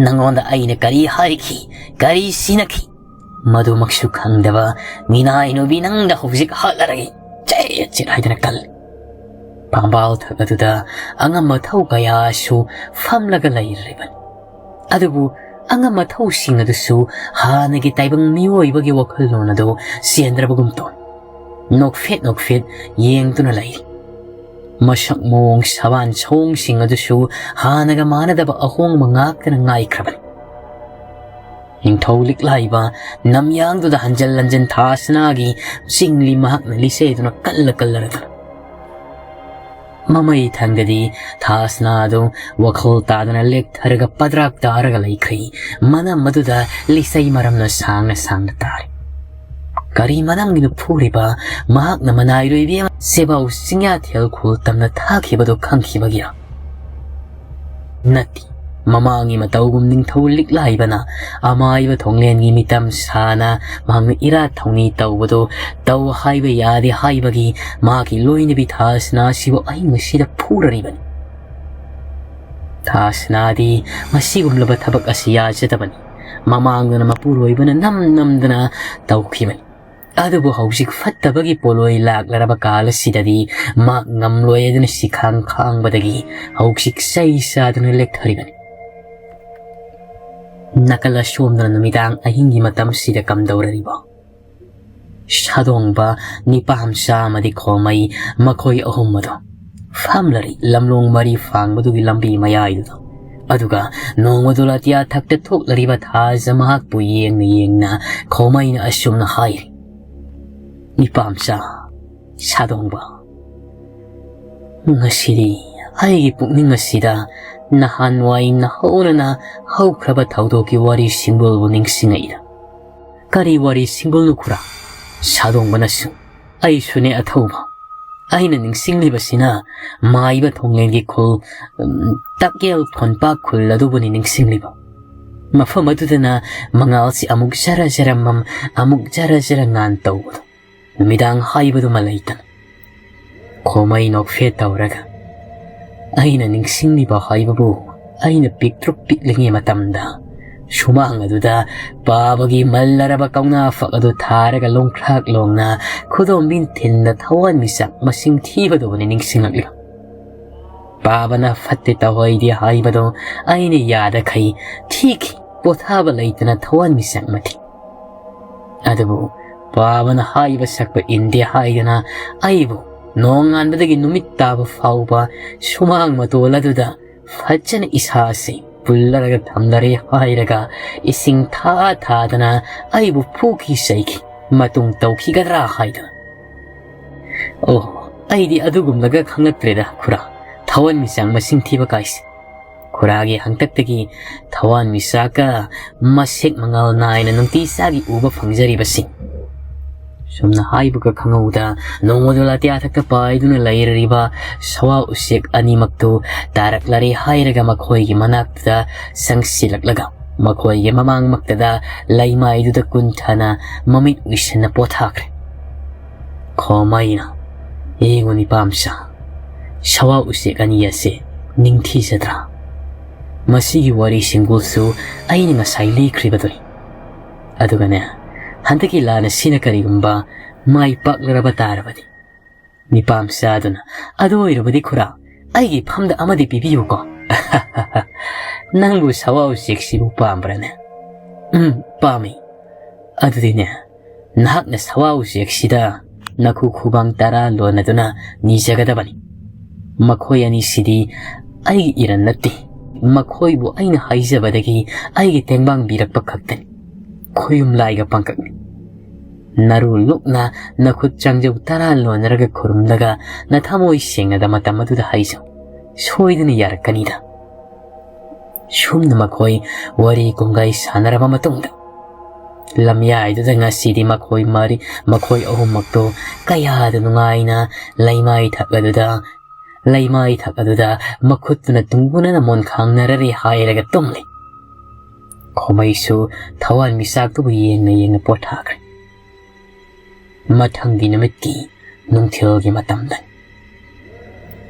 ꯅꯪꯉꯣꯟꯗ ꯑꯩꯅ ꯀꯔꯤ ꯍꯥꯏꯈꯤ, ꯀꯔꯤ ꯁꯤꯟꯅꯈꯤ?" ꯃꯗꯨꯃꯛꯁꯨ ꯈꯪꯗꯕ ꯃꯤꯅꯥꯏ ꯅꯨꯄꯤ ꯅꯪꯗ ꯍꯧꯖꯤꯛ ꯍꯥꯠꯂꯔꯒꯦ꯫ ꯆꯦꯠ ꯆꯦꯠ ꯍꯥꯏꯗꯅ ꯀꯜꯂꯤ꯫ ꯐꯝꯕꯥꯜ ꯊꯛ ꯑꯗꯨꯗ ꯑꯉꯝ ꯑꯊꯧ ꯀꯌꯥꯁꯨ ꯐꯝꯂꯒ ꯂꯩꯔꯤꯕꯅꯤ꯫ ꯑꯗꯨꯕꯨ ꯑꯉꯝ ꯑꯊꯧꯁꯤꯡ ꯑꯗꯨꯁꯨ ꯍꯥꯟꯅꯒꯤ ꯇꯥꯏꯕꯪ ꯃꯤꯑꯣꯏꯕꯒꯤ ꯋꯥꯈꯜꯂꯣꯟ ꯑꯗꯨ ꯆꯦꯟꯗ꯭ꯔꯕꯒꯨꯝ ꯇꯧꯏ꯫ ꯅꯣꯛꯐꯦꯠ ꯅꯣꯛꯐꯦꯠ ꯌꯦꯡꯗꯨꯅ ꯂꯩꯔꯤ꯫ ꯃꯁꯛ ꯃꯑꯣꯡ ꯁꯕꯥꯟ ꯁꯑꯣꯡꯁꯤꯡ ꯑꯗꯨꯁꯨ ꯍꯥꯟꯅꯒ ꯃꯥꯟꯅꯗꯕ ꯑꯍꯣꯡꯕ ꯉꯥꯛꯇꯅ ꯉꯥꯏꯈ꯭ꯔꯕꯅꯤ꯫ ꯅꯤꯡꯊꯧ ꯂꯤꯛꯂꯥꯏꯕ ꯅꯝꯌꯥꯡꯗꯨꯗ ꯍꯟꯖꯤꯟ ꯍꯟꯖꯤꯟ ꯊꯥꯁꯅꯥꯒꯤ ꯆꯤꯡꯂꯤ ꯃꯍꯥꯛꯅ ꯂꯤꯆꯩꯗꯨꯅ ꯀꯜꯂ ꯀꯜꯂꯔꯒ꯫ ꯃꯃꯩ ꯊꯪꯗꯗꯤ ꯊꯥꯁꯅꯥ ꯑꯗꯨ ꯋꯥꯈꯜ ꯇꯥꯗꯅ ꯂꯦꯛꯊꯔꯒ ꯄꯗ꯭ꯔꯥꯛ ꯇꯥꯔꯒ ꯂꯩꯈ꯭ꯔꯤ꯫ ꯃꯅꯝ ꯑꯗꯨꯗ ꯂꯤꯆꯩ ꯃꯔꯝꯅ ꯁꯥꯡꯅ ꯁꯥꯡꯅ ꯇꯥꯔꯤ꯫ ꯀꯔꯤ ꯃꯅꯝꯒꯤꯅꯣ ꯐꯨꯔꯤꯕ? ꯃꯍꯥꯛꯅ ꯃꯅꯥꯏꯔꯣꯏꯕꯤ ꯑꯃ ꯁꯦꯕꯥꯎ ꯆꯤꯡꯌꯥꯊꯦꯜ ꯈꯨꯜ ꯇꯝꯅ ꯊꯥꯈꯤꯕꯗꯨ ꯈꯪꯈꯤꯕꯒꯤꯔ? ꯅꯠꯇꯦ꯫ ꯃꯃꯥꯡꯒꯤ ꯃꯇꯧꯒꯨꯝ ꯅꯤꯡꯊꯧ ꯂꯤꯛꯂꯥꯏꯕꯅ ꯑꯃꯥꯏꯕ ꯊꯣꯡꯂꯦꯟꯒꯤ ꯃꯤꯇꯝ ꯁꯥꯅ ꯃꯍꯥꯛꯅ ꯏꯔꯥꯠ ꯊꯧꯅꯤ ꯇꯧꯕꯗꯨ ꯇꯧ ꯍꯥꯏꯕ ꯌꯥꯗꯦ ꯍꯥꯏꯕꯒꯤ ꯃꯍꯥꯛꯀꯤ ꯂꯣꯏꯅꯕꯤ ꯊꯥꯁꯅꯥ ꯑꯁꯤꯕꯨ ꯑꯍꯤꯡ ꯑꯁꯤꯗ ꯐꯨꯔꯔꯤꯕꯅꯤ꯫ ꯊꯥꯁꯅꯥꯗꯤ ꯃꯁꯤꯒꯨꯝꯂꯕ ꯊꯕꯛ ꯑꯁꯤ ꯌꯥꯖꯗꯕꯅꯤ꯫ ꯃꯃꯥꯡꯗꯅ ꯃꯄꯨꯔꯣꯏꯕꯅ ꯅꯝ ꯅꯝꯗꯅ ꯇꯧꯈꯤꯕꯅꯤ꯫ ꯑꯗꯨꯕꯨ ꯍꯧꯖꯤꯛ ꯐꯠꯇꯕꯒꯤ ꯄꯣꯠꯂꯣꯏ ꯂꯥꯛꯂꯔꯕ ꯀꯥꯜ ꯑꯁꯤꯗꯗꯤ ꯃꯥ ꯉꯝꯂꯣꯏ ꯍꯥꯏꯗꯨꯅ ꯁꯤꯈꯥꯡ ꯈꯥꯡꯕꯗꯒꯤ ꯍꯧꯖꯤꯛ ꯆꯩ ꯆꯥꯗꯨꯅ ꯂꯦꯛꯊꯔꯤꯕꯅꯤ꯫ ꯅꯥꯀꯜ ꯑꯁꯣꯝꯗꯅ ꯅꯨꯃꯤꯗꯥꯡ ꯑꯍꯤꯡꯒꯤ ꯃꯇꯝꯁꯤꯗ ꯀꯝꯗꯧꯔꯤꯕ? ꯁꯥꯗꯣꯡꯕ, ꯅꯤꯄꯥꯝꯆꯥ ꯑꯃꯗꯤ ꯈꯣꯃꯩ, ꯃꯈꯣꯏ ꯑꯍꯨꯝ ꯑꯗꯨ ꯐꯝꯂꯔꯤ ꯂꯝꯂꯣꯡ ꯃꯔꯤ ꯐꯥꯡꯕꯗꯨꯒꯤ ꯂꯝꯕꯤ ꯃꯌꯥꯏꯗꯨꯗ꯫ ꯑꯗꯨꯒ ꯅꯣꯡꯃꯗꯨ ꯑꯇꯤꯌꯥ ꯊꯛꯇ ꯊꯣꯛꯂꯔꯤꯕ ꯊꯥꯖ ꯃꯍꯥꯛꯄꯨ ꯌꯦꯡꯅ ꯌꯦꯡꯅ ꯈꯣꯃꯩꯅ ꯑꯁꯨꯝꯅ ꯍꯥꯏꯔꯤ, "ꯅꯤꯄꯥꯝꯆꯥ, ꯁꯥꯗꯣꯡꯕ, ꯉꯁꯤꯗꯤ ꯑꯩꯒꯤ ꯄꯨꯛꯅꯤꯡ ꯑꯁꯤꯗ ꯅꯍꯥꯟꯋꯥꯏ ꯅꯍꯧꯅꯅ ꯍꯧꯈ꯭ꯔꯕ ꯊꯧꯗꯣꯛꯀꯤ ꯋꯥꯔꯤ ꯁꯤꯡꯕꯨꯜꯕꯨ ꯅꯤꯡꯁꯤꯡꯉꯛꯏꯗ꯫" "ꯀꯔꯤ ꯋꯥꯔꯤ ꯁꯤꯡꯕꯨꯜꯅꯣ ꯈꯨꯔꯥ?" ꯁꯥꯗꯣꯡꯕꯅꯁꯨ, "ꯑꯩꯁꯨꯅꯦ ꯑꯊꯧꯕ꯫ ꯑꯩꯅ ꯅꯤꯡꯁꯤꯡꯂꯤꯕꯁꯤꯅ ꯃꯥꯏꯕ ꯊꯣꯡꯂꯦꯟꯒꯤ ꯈꯨꯜ, ꯎꯝ, ꯇꯛꯌꯦꯜ ꯊꯣꯟꯄꯥꯛ ꯈꯨꯜ ꯑꯗꯨꯕꯨꯅꯤ ꯅꯤꯡꯁꯤꯡꯂꯤꯕ꯫ ꯃꯐꯝ ꯑꯗꯨꯗꯅ ꯃꯉꯥꯜꯁꯤ ꯑꯃꯨꯛ ꯖꯔ ꯖꯔ ꯃꯝ, ꯑꯃꯨꯛ ꯖꯔ ꯖꯔ ꯉꯥꯟ ꯇꯧꯕꯗꯣ, ꯅꯨꯃꯤꯗꯥꯡ ꯍꯥꯏꯕꯗꯨꯃ ꯂꯩꯇꯅ꯫" ꯈꯣꯃꯩ ꯅꯣꯛꯐꯦꯠ ꯇꯧꯔꯒ, "ꯑꯩꯅ ꯅꯤꯡꯁꯤꯡꯂꯤꯕ ꯍꯥꯏꯕꯕꯨ, ꯑꯩꯅ ꯄꯤꯛꯇ꯭ꯔꯨ ꯄꯤꯛꯂꯤꯉꯩ ꯃꯇꯝꯗ ꯁꯨꯃꯥꯡ ꯑꯗꯨꯗ ꯄꯥꯕꯒꯤ ꯃꯜꯂꯔꯕ ꯀꯧꯅꯥ ꯐꯛ ꯑꯗꯨ ꯊꯥꯔꯒ ꯂꯣꯡꯈ꯭ꯔꯥꯛ ꯂꯣꯡꯅ ꯈꯨꯗꯣꯝꯕꯤ ꯊꯤꯟꯗ ꯊꯋꯥꯟꯃꯤꯆꯥꯛ ꯃꯁꯤꯡ ꯊꯤꯕꯗꯨꯕꯨꯅꯤ ꯅꯤꯡꯁꯤꯡꯂꯛꯂꯤꯕ꯫ ꯄꯥꯕꯅ ꯐꯠꯇꯦ ꯇꯧꯍꯩꯗꯦ ꯍꯥꯏꯕꯗꯨ ꯑꯩꯅ ꯌꯥꯗꯈꯩ ꯊꯤꯈꯤ, ꯄꯣꯊꯥꯕ ꯂꯩꯇꯅ ꯊꯋꯥꯟꯃꯤꯆꯥꯛ ꯃꯊꯤ꯫ ꯑꯗꯨꯕꯨ ꯄꯥꯕꯅ ꯍꯥꯏꯕ ꯁꯛꯄ ꯏꯟꯗꯦ ꯍꯥꯏꯗꯅ ꯑꯩꯕꯨ ꯅꯣꯡꯉꯥꯟꯕꯗꯒꯤ ꯅꯨꯃꯤꯠ ꯇꯥꯕ ꯐꯥꯎꯕ ꯁꯨꯃꯥꯡ ꯃꯇꯣꯜ ꯑꯗꯨꯗ ꯐꯖꯅ ꯏꯁꯥꯁꯤ ꯄꯨꯜꯂꯔꯒ ꯊꯝꯂꯔꯦ ꯍꯥꯏꯔꯒ ꯏꯁꯤꯡ ꯊꯥ ꯊꯥꯗꯅ ꯑꯩꯕꯨ ꯐꯨꯈꯤ ꯆꯩꯈꯤ, ꯃꯇꯨꯡ ꯇꯧꯈꯤꯒꯗ꯭ꯔꯥ ꯍꯥꯏꯗꯨꯅ꯫ ꯑꯣ, ꯑꯩꯗꯤ ꯑꯗꯨꯒꯨꯝꯂꯒ ꯈꯪꯂꯛꯇ꯭ꯔꯦꯗ ꯈꯨꯔꯥ, ꯊꯋꯥꯟꯃꯤꯆꯥꯛ ꯃꯁꯤꯡ ꯊꯤꯕ ꯀꯥꯏꯁꯦ꯫ ꯈꯨꯔꯥꯒꯤ ꯍꯪꯇꯛꯇꯒꯤ ꯊꯋꯥꯟꯃꯤꯆꯥꯛꯀ ꯃꯁꯦꯛ ꯃꯉꯥꯜ ꯅꯥꯏꯅ ꯅꯨꯡꯇꯤ ꯆꯥꯒꯤ ꯎꯕ ꯐꯪꯖꯔꯤꯕꯁꯤ꯫" ꯁꯨꯝꯅ ꯍꯥꯏꯕꯒ ꯈꯪꯍꯧꯗ ꯅꯣꯡꯃꯗꯣ ꯂꯥꯇꯤꯌꯥ ꯊꯛꯇ ꯄꯥꯏꯗꯨꯅ ꯂꯩꯔꯤꯕ ꯁꯋꯥ ꯎꯆꯦꯛ ꯑꯅꯤꯃꯛꯇꯨ ꯇꯥꯔꯛꯂꯔꯦ ꯍꯥꯏꯔꯒ ꯃꯈꯣꯏꯒꯤ ꯃꯅꯥꯛꯇ ꯆꯪꯁꯤꯜꯂꯛꯂꯒ ꯃꯈꯣꯏꯒꯤ ꯃꯃꯥꯡꯃꯛꯇꯗ ꯂꯩꯃꯥꯏꯗꯨꯗ ꯀꯨꯟꯊꯅ ꯃꯃꯤꯠ ꯎꯏꯁꯟꯅ ꯄꯣꯊꯥꯈ꯭ꯔꯦ꯫ ꯈꯣꯃꯩꯅ, "ꯌꯦꯡꯉꯨ ꯅꯤꯄꯥꯝꯆꯥ, ꯁꯋꯥ ꯎꯆꯦꯛ ꯑꯅꯤ ꯑꯁꯦ ꯅꯤꯡꯊꯤꯖꯗ꯭ꯔꯥ? ꯃꯁꯤꯒꯤ ꯋꯥꯔꯤ ꯁꯤꯡꯒꯨꯜꯁꯨ ꯑꯩꯅ ꯉꯁꯥꯏ ꯂꯤꯈ꯭ꯔꯤꯕꯗꯨꯅꯤ꯫ ꯑꯗꯨꯒꯅꯦ, ꯍꯟꯗꯛꯀꯤ ꯂꯥꯟ ꯑꯁꯤꯅ ꯀꯔꯤꯒꯨꯝꯕ ꯃꯥꯏ ꯄꯥꯛꯂꯔꯕ ꯇꯥꯔꯕꯗꯤ", ꯅꯤꯄꯥꯝꯆꯥꯗꯨꯅ, "ꯑꯗꯨ ꯑꯣꯏꯔꯕꯗꯤ ꯈꯨꯔꯥ, ꯑꯩꯒꯤ ꯐꯝꯗ ꯑꯃꯗꯤ ꯄꯤꯕꯤꯌꯨꯀꯣ꯫" "ꯅꯪꯕꯨ ꯁꯋꯥ ꯎꯆꯦꯛꯁꯤꯕꯨ ꯄꯥꯝꯕ꯭ꯔꯅꯦ?" "ꯎꯝ, ꯄꯥꯝꯃꯤ꯫" "ꯑꯗꯨꯗꯤꯅꯦ, ꯅꯍꯥꯛꯅ ꯁꯋꯥ ꯎꯆꯦꯛꯁꯤꯗ ꯅꯈꯨ ꯈꯨꯕꯥꯡ ꯇꯔꯥ ꯂꯣꯟꯅꯗꯨꯅ ꯅꯤꯖꯒꯗꯕꯅꯤ꯫ ꯃꯈꯣꯏ ꯑꯅꯤꯁꯤꯗꯤ ꯑꯩꯒꯤ ꯏꯔꯟ ꯅꯠꯇꯦ꯫ ꯃꯈꯣꯏꯕꯨ ꯑꯩꯅ ꯍꯥꯏꯖꯕꯗꯒꯤ ꯑꯩꯒꯤ ꯇꯦꯡꯕꯥꯡꯕꯤꯔꯛꯄ ꯈꯛꯇꯅꯤ꯫ ꯈꯣꯌꯨꯝ ꯂꯥꯏꯒ ꯄꯥꯡꯀꯛꯅꯤ꯫ ꯅꯔꯨ ꯂꯨꯛꯅ ꯅꯈꯨꯠ ꯆꯥꯡꯖꯧ ꯇꯔꯥ ꯂꯣꯟꯅꯔꯒ ꯈꯨꯔꯨꯝꯂꯒ ꯅꯊꯃꯣꯏ ꯁꯦꯡꯅꯗ ꯃꯇꯝ ꯑꯗꯨꯗ ꯍꯥꯏꯖꯧ꯫ ꯁꯣꯏꯗꯅ ꯌꯥꯔꯛꯀꯅꯤꯗ꯫" ꯁꯨꯝꯅ ꯃꯈꯣꯏ ꯋꯥꯔꯤ ꯀꯨꯡꯒꯥꯏ ꯁꯥꯟꯅꯔꯕ ꯃꯇꯨꯡꯗ, ꯂꯝꯌꯥꯏꯗꯨꯗ ꯉꯁꯤꯗꯤ ꯃꯈꯣꯏ ꯃꯔꯤ, ꯃꯈꯣꯏ ꯑꯍꯨꯝꯃꯛꯇꯣ ꯀꯌꯥꯗ ꯅꯨꯡꯉꯥꯏꯅ ꯂꯩꯃꯥꯏ ꯊꯛ ꯑꯗꯨꯗ, ꯂꯩꯃꯥꯏ ꯊꯛ ꯑꯗꯨꯗ ꯃꯈꯨꯠꯇꯨꯅ ꯇꯨꯡꯒꯨꯅꯅ ꯃꯣꯟꯈꯥꯡꯅꯔꯔꯦ ꯍꯥꯏꯔꯒ ꯇꯨꯝꯂꯤ꯫ ꯈꯣꯃꯩꯁꯨ ꯊꯋꯥꯟꯃꯤꯆꯥꯛꯇꯨꯕꯨ ꯌꯦꯡꯅ ꯌꯦꯡꯅ ꯄꯣꯊꯥꯈ꯭ꯔꯦ꯫ ꯃꯊꯪꯒꯤ ꯅꯨꯃꯤꯠꯀꯤ ꯅꯨꯡꯊꯤꯜꯒꯤ ꯃꯇꯝꯗ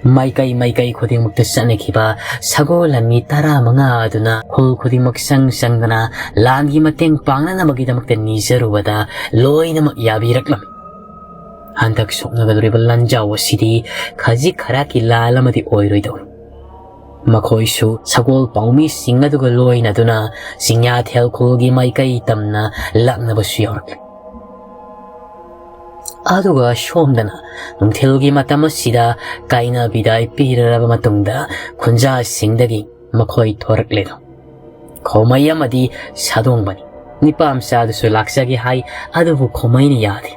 ꯃꯥꯏꯀꯩ ꯃꯥꯏꯀꯩ ꯈꯨꯗꯤꯡꯃꯛꯇ ꯆꯠꯅꯈꯤꯕ ꯁꯒꯣꯜ ꯂꯥꯟꯃꯤ ꯇꯔꯥꯃꯉꯥ ꯑꯗꯨꯅ ꯈꯨꯜ ꯈꯨꯗꯤꯡꯃꯛ ꯆꯪ ꯆꯪꯗꯅ ꯂꯥꯟꯒꯤ ꯃꯇꯦꯡ ꯄꯥꯡꯅꯅꯕꯒꯤꯗꯃꯛꯇ ꯅꯤꯖꯔꯨꯕꯗ ꯂꯣꯏꯅꯃꯛ ꯌꯥꯕꯤꯔꯛꯂꯝꯃꯤ꯫ ꯍꯟꯗꯛ ꯁꯣꯛꯅꯒꯗꯧꯔꯤꯕ ꯂꯥꯟꯖꯥꯎ ꯑꯁꯤꯗꯤ ꯈꯖꯤꯛ ꯈꯔꯥꯛꯀꯤ ꯂꯥꯟ ꯑꯃꯗꯤ ꯑꯣꯏꯔꯣꯏꯗꯧꯔꯤ꯫ ꯃꯈꯣꯏꯁꯨ ꯁꯒꯣꯜ ꯄꯥꯎꯃꯤꯁꯤꯡ ꯑꯗꯨꯒ ꯂꯣꯏꯅꯗꯨꯅ ꯆꯤꯡꯌꯥꯊꯦꯜ ꯈꯨꯜꯒꯤ ꯃꯥꯏꯀꯩ ꯇꯝꯅ ꯂꯥꯛꯅꯕꯁꯨ ꯌꯥꯎꯔꯛꯂꯤ꯫ ꯑꯗꯨꯒ ꯁꯣꯝꯗꯅ ꯅꯨꯡꯊꯤꯜꯒꯤ ꯃꯇꯝ ꯑꯁꯤꯗ ꯀꯥꯏꯅ ꯕꯤꯗꯥꯏ ꯄꯤꯔꯔꯕ ꯃꯇꯨꯡꯗ ꯈꯨꯟꯖꯥꯁꯤꯡꯗꯒꯤ ꯃꯈꯣꯏ ꯊꯣꯔꯛꯂꯦꯗꯣ꯫ ꯈꯣꯃꯩ ꯑꯃꯗꯤ ꯁꯥꯗꯣꯡꯕꯅꯤ꯫ ꯅꯤꯄꯥ ꯃꯆꯥꯗꯨꯁꯨ ꯂꯥꯛꯆꯒꯦ ꯍꯥꯏ, ꯑꯗꯨꯕꯨ ꯈꯣꯃꯩꯅ ꯌꯥꯗꯦ꯫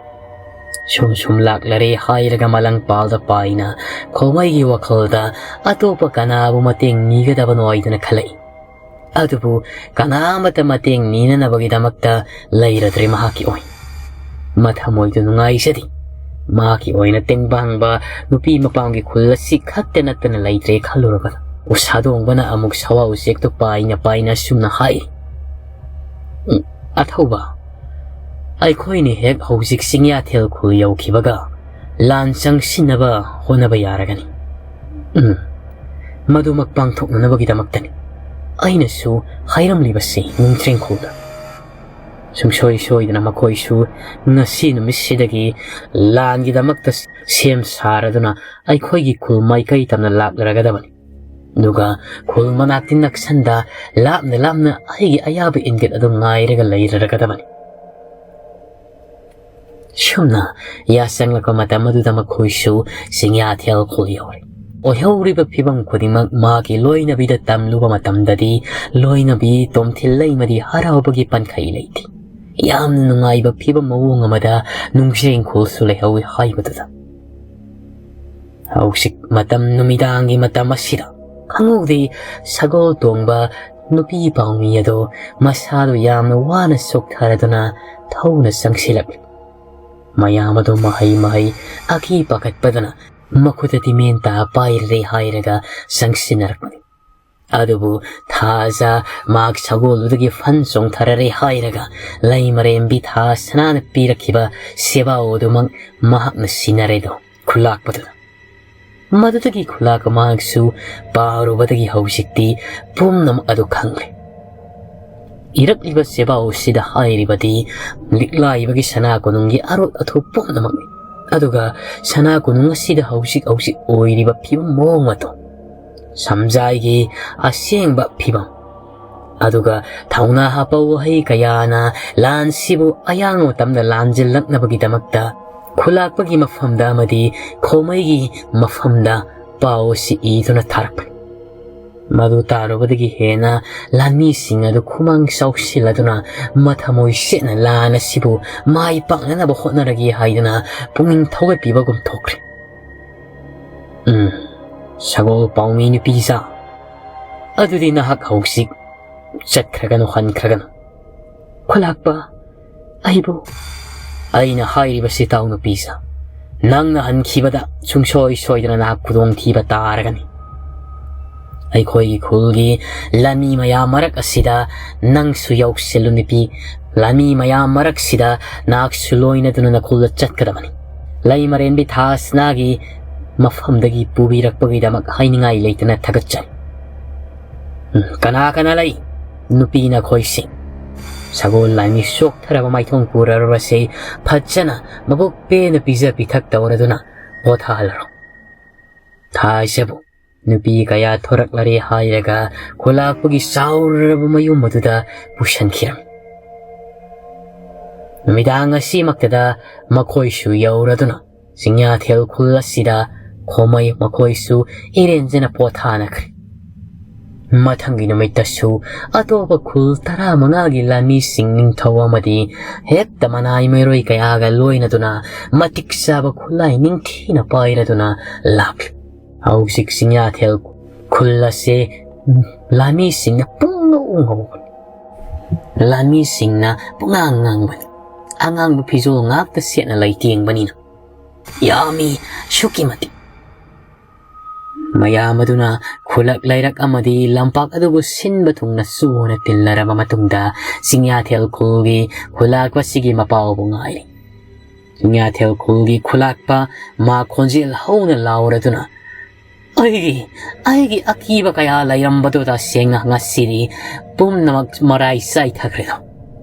ꯁꯨꯝ ꯁꯨꯝ ꯂꯥꯛꯂꯔꯦ ꯍꯥꯏꯔꯒ ꯃꯂꯪꯄꯥꯜꯗ ꯄꯥꯏꯅ ꯈꯣꯃꯩꯒꯤ ꯋꯥꯈꯜꯗ ꯑꯇꯣꯞꯄ ꯀꯅꯥꯕꯨ ꯃꯇꯦꯡ ꯅꯤꯒꯗꯕꯅꯣ ꯍꯥꯏꯗꯅ ꯈꯜꯂꯛꯏ꯫ ꯑꯗꯨꯕꯨ ꯀꯅꯥ ꯑꯃꯠꯇ ꯃꯇꯦꯡ ꯅꯤꯅꯅꯕꯒꯤꯗꯃꯛꯇ ꯂꯩꯔꯗ꯭ꯔꯦ ꯃꯍꯥꯛꯀꯤ ꯑꯣꯏ꯫ ꯃꯊꯃꯣꯏꯗꯨ ꯅꯨꯡꯉꯥꯏꯖꯗꯦ꯫ ꯃꯍꯥꯛꯀꯤ ꯑꯣꯏꯅ ꯇꯦꯡꯕꯥꯡꯕ ꯅꯨꯄꯤ ꯃꯄꯥꯝꯒꯤ ꯈꯨꯜ ꯑꯁꯤ ꯈꯛꯇ ꯅꯠꯇꯅ ꯂꯩꯇ꯭ꯔꯦ ꯈꯜꯂꯨꯔꯕꯗ ꯎꯁꯥꯗꯣꯡꯕꯅ ꯑꯃꯨꯛ ꯁꯋꯥ ꯎꯆꯦꯛꯇꯨ ꯄꯥꯏꯅ ꯄꯥꯏꯅ ꯑꯁꯨꯝꯅ ꯍꯥꯏ, "ꯎꯝ, ꯑꯊꯧꯕ, ꯑꯩꯈꯣꯏꯅ ꯍꯦꯛ ꯍꯧꯖꯤꯛ ꯆꯤꯡꯌꯥꯊꯦꯜ ꯈꯨꯜ ꯌꯧꯈꯤꯕꯒ ꯂꯥꯟ ꯆꯪꯁꯤꯟꯅꯕ ꯍꯣꯠꯅꯕ ꯌꯥꯔꯒꯅꯤ꯫ ꯎꯝ, ꯃꯗꯨꯃꯛ ꯄꯥꯡꯊꯣꯛꯅꯅꯕꯒꯤꯗꯃꯛꯇꯅꯤ ꯑꯩꯅꯁꯨ ꯍꯥꯏꯔꯝꯂꯤꯕꯁꯤ ꯅꯤꯡꯊ꯭ꯔꯦꯡꯈꯣꯜꯗ꯫ ꯁꯨꯡꯁꯣꯏ ꯁꯣꯏꯗꯅ ꯃꯈꯣꯏꯁꯨ ꯉꯁꯤ ꯅꯨꯃꯤꯠꯁꯤꯗꯒꯤ ꯂꯥꯟꯒꯤꯗꯃꯛꯇ ꯁꯦꯝ ꯁꯥꯔꯗꯨꯅ ꯑꯩꯈꯣꯏꯒꯤ ꯈꯨꯜ ꯃꯥꯏꯀꯩ ꯇꯝꯅ ꯂꯥꯛꯂꯔꯒꯗꯕꯅꯤ꯫ ꯑꯗꯨꯒ ꯈꯨꯜ ꯃꯅꯥꯛꯇꯤ ꯅꯛꯁꯟꯗ ꯂꯥꯞꯅ ꯂꯥꯞꯅ ꯑꯩꯒꯤ ꯑꯌꯥꯕ ꯏꯪꯒꯤꯠ ꯑꯗꯨ ꯉꯥꯏꯔꯒ ꯂꯩꯔꯔꯒꯗꯕꯅꯤ꯫" ꯁꯨꯝꯅ ꯌꯥꯆꯪꯂꯛꯄ ꯃꯇꯝ ꯑꯗꯨꯗ ꯃꯈꯣꯏꯁꯨ ꯆꯤꯡꯌꯥꯊꯦꯜ ꯈꯨꯜ ꯌꯧꯔꯦ꯫ ꯑꯣꯏꯍꯧꯔꯤꯕ ꯐꯤꯕꯝ ꯈꯨꯗꯤꯡꯃꯛ ꯃꯥꯒꯤ ꯂꯣꯏꯅꯕꯤꯗ ꯇꯝꯂꯨꯕ ꯃꯇꯝꯗꯗꯤ ꯂꯣꯏꯅꯕꯤ ꯇꯣꯝꯊꯤꯜ ꯂꯩꯃꯗꯤ ꯍꯔꯥꯎꯕꯒꯤ ꯄꯟꯈꯩ ꯂꯩꯇꯦ꯫ ꯌꯥꯝꯅ ꯅꯨꯡꯉꯥꯏꯕ ꯐꯤꯕꯝ ꯃꯑꯣꯡ ꯑꯃꯗ ꯅꯨꯡꯖ꯭ꯔꯦꯡꯈꯣꯜꯁꯨ ꯂꯩꯍꯧꯏ ꯍꯥꯏꯕꯗꯨꯗ꯫ ꯍꯧꯖꯤꯛ ꯃꯇꯝ ꯅꯨꯃꯤꯗꯥꯡꯒꯤ ꯃꯇꯝ ꯑꯁꯤꯗ ꯈꯪꯍꯧꯗꯦ ꯁꯒꯣꯜ ꯇꯣꯡꯕ ꯅꯨꯄꯤ ꯄꯥꯎꯃꯤ ꯑꯗꯣ ꯃꯁꯥꯗꯨ ꯌꯥꯝꯅ ꯋꯥꯅ ꯆꯣꯛꯊꯔꯗꯨꯅ ꯊꯧꯅ ꯆꯪꯁꯤꯜꯂꯛꯂꯤ꯫ ꯃꯌꯥꯝ ꯑꯗꯨ ꯃꯍꯩ ꯃꯍꯩ ꯑꯀꯤ ꯄꯥꯈꯠꯄꯗꯨꯅ ꯃꯈꯨꯠꯇ ꯇꯤꯃꯦꯟꯇꯥ ꯄꯥꯏꯔꯦ ꯍꯥꯏꯔꯒ ꯆꯪꯁꯤꯟꯅꯔꯛꯄꯅꯤ꯫ ꯑꯗꯨꯕꯨ ꯊꯥꯖ ꯃꯍꯥꯛ ꯁꯒꯣꯜꯗꯨꯗꯒꯤ ꯐꯟ ꯆꯣꯡꯊꯔꯔꯦ ꯍꯥꯏꯔꯒ ꯂꯩꯃꯔꯦꯝꯕꯤ ꯊꯥ ꯁꯅꯥꯅ ꯄꯤꯔꯛꯈꯤꯕ ꯁꯦꯕꯥꯎ ꯑꯗꯨꯃꯛ ꯃꯍꯥꯛꯅ ꯁꯤꯟꯅꯔꯦꯗꯣ ꯈꯨꯂꯥꯛꯄꯗꯨꯅ꯫ ꯃꯗꯨꯗꯒꯤ ꯈꯨꯂꯥꯛꯄ ꯃꯍꯥꯛꯁꯨ ꯄꯥꯔꯨꯕꯗꯒꯤ ꯍꯧꯖꯤꯛꯇꯤ ꯄꯨꯝꯅꯃꯛ ꯑꯗꯨ ꯈꯪꯂꯦ꯫ ꯏꯔꯛꯂꯤꯕ ꯁꯦꯕꯥꯎ ꯑꯁꯤꯗ ꯍꯥꯏꯔꯤꯕꯗꯤ ꯂꯤꯛꯂꯥꯏꯕꯒꯤ ꯁꯅꯥ ꯀꯣꯅꯨꯡꯒꯤ ꯑꯔꯣꯠ ꯑꯊꯨꯞ ꯄꯨꯝꯅꯃꯛꯅꯤ꯫ ꯑꯗꯨꯒ ꯁꯅꯥ ꯀꯣꯅꯨꯡ ꯑꯁꯤꯗ ꯍꯧꯖꯤꯛ ꯍꯧꯖꯤꯛ ꯑꯣꯏꯔꯤꯕ ꯐꯤꯕꯝ ꯃꯑꯣꯡ ꯃꯇꯧ, ꯁꯝꯖꯥꯏꯒꯤ ꯑꯁꯦꯡꯕ ꯐꯤꯕꯝ, ꯑꯗꯨꯒ ꯊꯧꯅꯥ ꯍꯥꯞꯄ ꯋꯥꯍꯩ ꯀꯌꯥꯅ ꯂꯥꯟꯁꯤꯕꯨ ꯑꯌꯥꯡꯕ ꯃꯇꯝꯗ ꯂꯥꯟꯖꯤꯜꯂꯛꯅꯕꯒꯤꯗꯃꯛꯇ ꯈꯨꯂꯥꯛꯄꯒꯤ ꯃꯐꯝꯗ ꯑꯃꯗꯤ ꯈꯣꯃꯩꯒꯤ ꯃꯐꯝꯗ ꯄꯥꯎ ꯑꯁꯤ ꯏꯗꯨꯅ ꯊꯥꯔꯛꯄꯅꯤ꯫ ꯃꯗꯨ ꯇꯥꯔꯨꯕꯗꯒꯤ ꯍꯦꯟꯅ ꯂꯥꯟꯃꯤꯁꯤꯡ ꯑꯗꯨ ꯈꯨꯃꯥꯡ ꯆꯥꯎꯁꯤꯜꯂꯗꯨꯅ ꯃꯊꯃꯣꯏ ꯁꯦꯠꯅ ꯂꯥꯟ ꯑꯁꯤꯕꯨ ꯃꯥꯏ ꯄꯥꯛꯅꯅꯕ ꯍꯣꯠꯅꯔꯒꯦ ꯍꯥꯏꯗꯨꯅ ꯄꯨꯛꯅꯤꯡ ꯊꯧꯒꯠꯄꯤꯕꯒꯨꯝ ꯊꯣꯛꯈ꯭ꯔꯦ꯫ ꯎꯝ, ꯁꯒꯣꯜ ꯄꯥꯎꯃꯤ ꯅꯨꯄꯤꯁꯥ, ꯑꯗꯨꯗꯤ ꯅꯍꯥꯛ ꯍꯧꯖꯤꯛ ꯆꯠꯈ꯭ꯔꯒꯅꯨ, ꯍꯟꯈ꯭ꯔꯒꯅꯨ꯫ ꯈꯨꯂꯥꯛꯄ, ꯑꯩꯕꯨ? ꯑꯩꯅ ꯍꯥꯏꯔꯤꯕꯁꯤ ꯇꯥꯎ ꯅꯨꯄꯤꯁꯥ, ꯅꯪꯅ ꯍꯟꯈꯤꯕꯗ ꯁꯨꯡꯁꯣꯏ ꯁꯣꯏꯗꯅ ꯅꯍꯥꯛ ꯈꯨꯗꯣꯡꯊꯤꯕ ꯇꯥꯔꯒꯅꯤ꯫ ꯑꯩꯈꯣꯏꯒꯤ ꯈꯨꯜꯒꯤ ꯂꯥꯟꯃꯤ ꯃꯌꯥꯝ ꯃꯔꯛ ꯑꯁꯤꯗ ꯅꯪꯁꯨ ꯌꯥꯎꯁꯤꯜꯂꯨ ꯅꯨꯄꯤ꯫ ꯂꯥꯟꯃꯤ ꯃꯌꯥꯝ ꯃꯔꯛꯁꯤꯗ ꯅꯍꯥꯛꯁꯨ ꯂꯣꯏꯅꯗꯨꯅ ꯅꯈꯣꯜꯗ ꯆꯠꯀꯗꯕꯅꯤ꯫ ꯂꯩꯃꯔꯦꯟꯕꯤ ꯊꯥꯁꯅꯥꯒꯤ ꯃꯐꯝꯗꯒꯤ ꯄꯨꯕꯤꯔꯛꯄꯒꯤꯗꯃꯛ ꯍꯥꯏꯅꯤꯡꯉꯥꯏ ꯂꯩꯇꯅ ꯊꯥꯒꯠꯆꯔꯤ꯫ ꯎꯝ, ꯀꯅꯥ ꯀꯅꯥ ꯂꯩ? ꯅꯨꯄꯤ ꯅꯈꯣꯏꯁꯤꯡ꯫ ꯁꯒꯣꯜ ꯂꯥꯟꯃꯤ ꯆꯣꯛꯊꯔꯕ ꯃꯥꯏꯊꯣꯡ ꯄꯨꯔꯔꯕꯁꯤ ꯐꯖꯅ ꯃꯕꯨꯛ ꯄꯦꯟꯅ ꯄꯤꯖ ꯄꯤꯊꯛ ꯇꯧꯔꯗꯨꯅ ꯄꯣꯊꯥꯍꯜꯂꯔꯣ꯫ ꯊꯥꯖꯕꯨ ꯅꯨꯄꯤ ꯀꯌꯥ ꯊꯣꯔꯛꯂꯔꯦ ꯍꯥꯏꯔꯒ ꯈꯨꯂꯥꯛꯄꯒꯤ ꯆꯥꯎꯔꯕ ꯃꯌꯨꯝ ꯑꯗꯨꯗ ꯄꯨꯁꯤꯟꯈꯤꯔꯝꯃꯤ꯫ ꯅꯨꯃꯤꯗꯥꯡ ꯑꯁꯤꯃꯛꯇꯗ ꯃꯈꯣꯏꯁꯨ ꯌꯧꯔꯗꯨꯅ ꯆꯤꯡꯌꯥꯊꯦꯜ ꯈꯨꯜ ꯑꯁꯤꯗ ꯈꯣꯃꯩ ꯃꯈꯣꯏꯁꯨ ꯏꯔꯦꯟꯖꯅ ꯄꯣꯊꯥꯅꯈ꯭ꯔꯦ꯫ ꯃꯊꯪꯒꯤ ꯅꯨꯃꯤꯠꯇꯁꯨ ꯑꯇꯣꯞꯄ ꯈꯨꯜ ꯇꯔꯥꯃꯉꯥꯒꯤ ꯂꯥꯟꯃꯤꯁꯤꯡ ꯅꯤꯡꯊꯧ ꯑꯃꯗꯤ ꯍꯦꯛꯇ ꯃꯅꯥꯏ ꯃꯩꯔꯣꯏ ꯀꯌꯥꯒ ꯂꯣꯏꯅꯗꯨꯅ ꯃꯇꯤꯛ ꯆꯥꯕ ꯈꯨꯠꯂꯥꯏ ꯅꯤꯡꯊꯤꯅ ꯄꯥꯏꯔꯗꯨꯅ ꯂꯥꯛꯂꯤ꯫ ꯍꯧꯖꯤꯛ ꯆꯤꯡꯌꯥꯊꯦꯜ ꯈꯨꯜ ꯑꯁꯤ ꯂꯥꯟꯃꯤꯁꯤꯡꯅ ꯄꯨꯝ ꯉꯧꯕꯅꯤ꯫ ꯂꯥꯟꯃꯤꯁꯤꯡꯅ ꯄꯨꯡꯉꯥꯡ ꯉꯥꯡꯕꯅꯤ꯫ ꯑꯉꯥꯡꯕ ꯐꯤꯖꯣꯜ ꯉꯥꯛꯇ ꯁꯦꯠꯅ ꯂꯩꯇꯦꯡꯕꯅꯤꯅ꯫ ꯌꯥꯝꯃꯤ, ꯑꯁꯨꯛꯀꯤ ꯃꯇꯤꯛ꯫ ꯃꯌꯥꯝ ꯑꯗꯨꯅ ꯈꯨꯜꯂꯛ ꯂꯩꯔꯛ ꯑꯃꯗꯤ ꯂꯝꯄꯥꯛ ꯑꯗꯨꯕꯨ ꯁꯤꯟꯕ ꯊꯨꯡꯅ ꯁꯨꯅ ꯇꯤꯜꯂꯔꯕ ꯃꯇꯨꯡꯗ, ꯆꯤꯡꯌꯥꯊꯦꯜ ꯈꯨꯜꯒꯤ ꯈꯨꯜꯂꯥꯛꯄ ꯑꯁꯤꯒꯤ ꯃꯄꯥꯎꯕꯨ ꯉꯥꯏꯔꯤ꯫ ꯆꯤꯡꯌꯥꯊꯦꯜ ꯈꯨꯜꯒꯤ ꯈꯨꯜꯂꯥꯛꯄ ꯃꯥ ꯈꯣꯟꯖꯦꯜ ꯍꯧꯅ ꯂꯥꯎꯔꯗꯨꯅ, "ꯑꯩꯒꯤ, ꯑꯩꯒꯤ ꯑꯀꯤꯕ ꯀꯌꯥ ꯂꯩꯔꯝꯕꯗꯨ ꯇꯁꯦꯡꯅ ꯉꯁꯤꯗꯤ ꯄꯨꯝꯅꯃꯛ ꯃꯔꯥꯏ ꯆꯥꯏꯊꯈ꯭ꯔꯦꯗꯣ꯫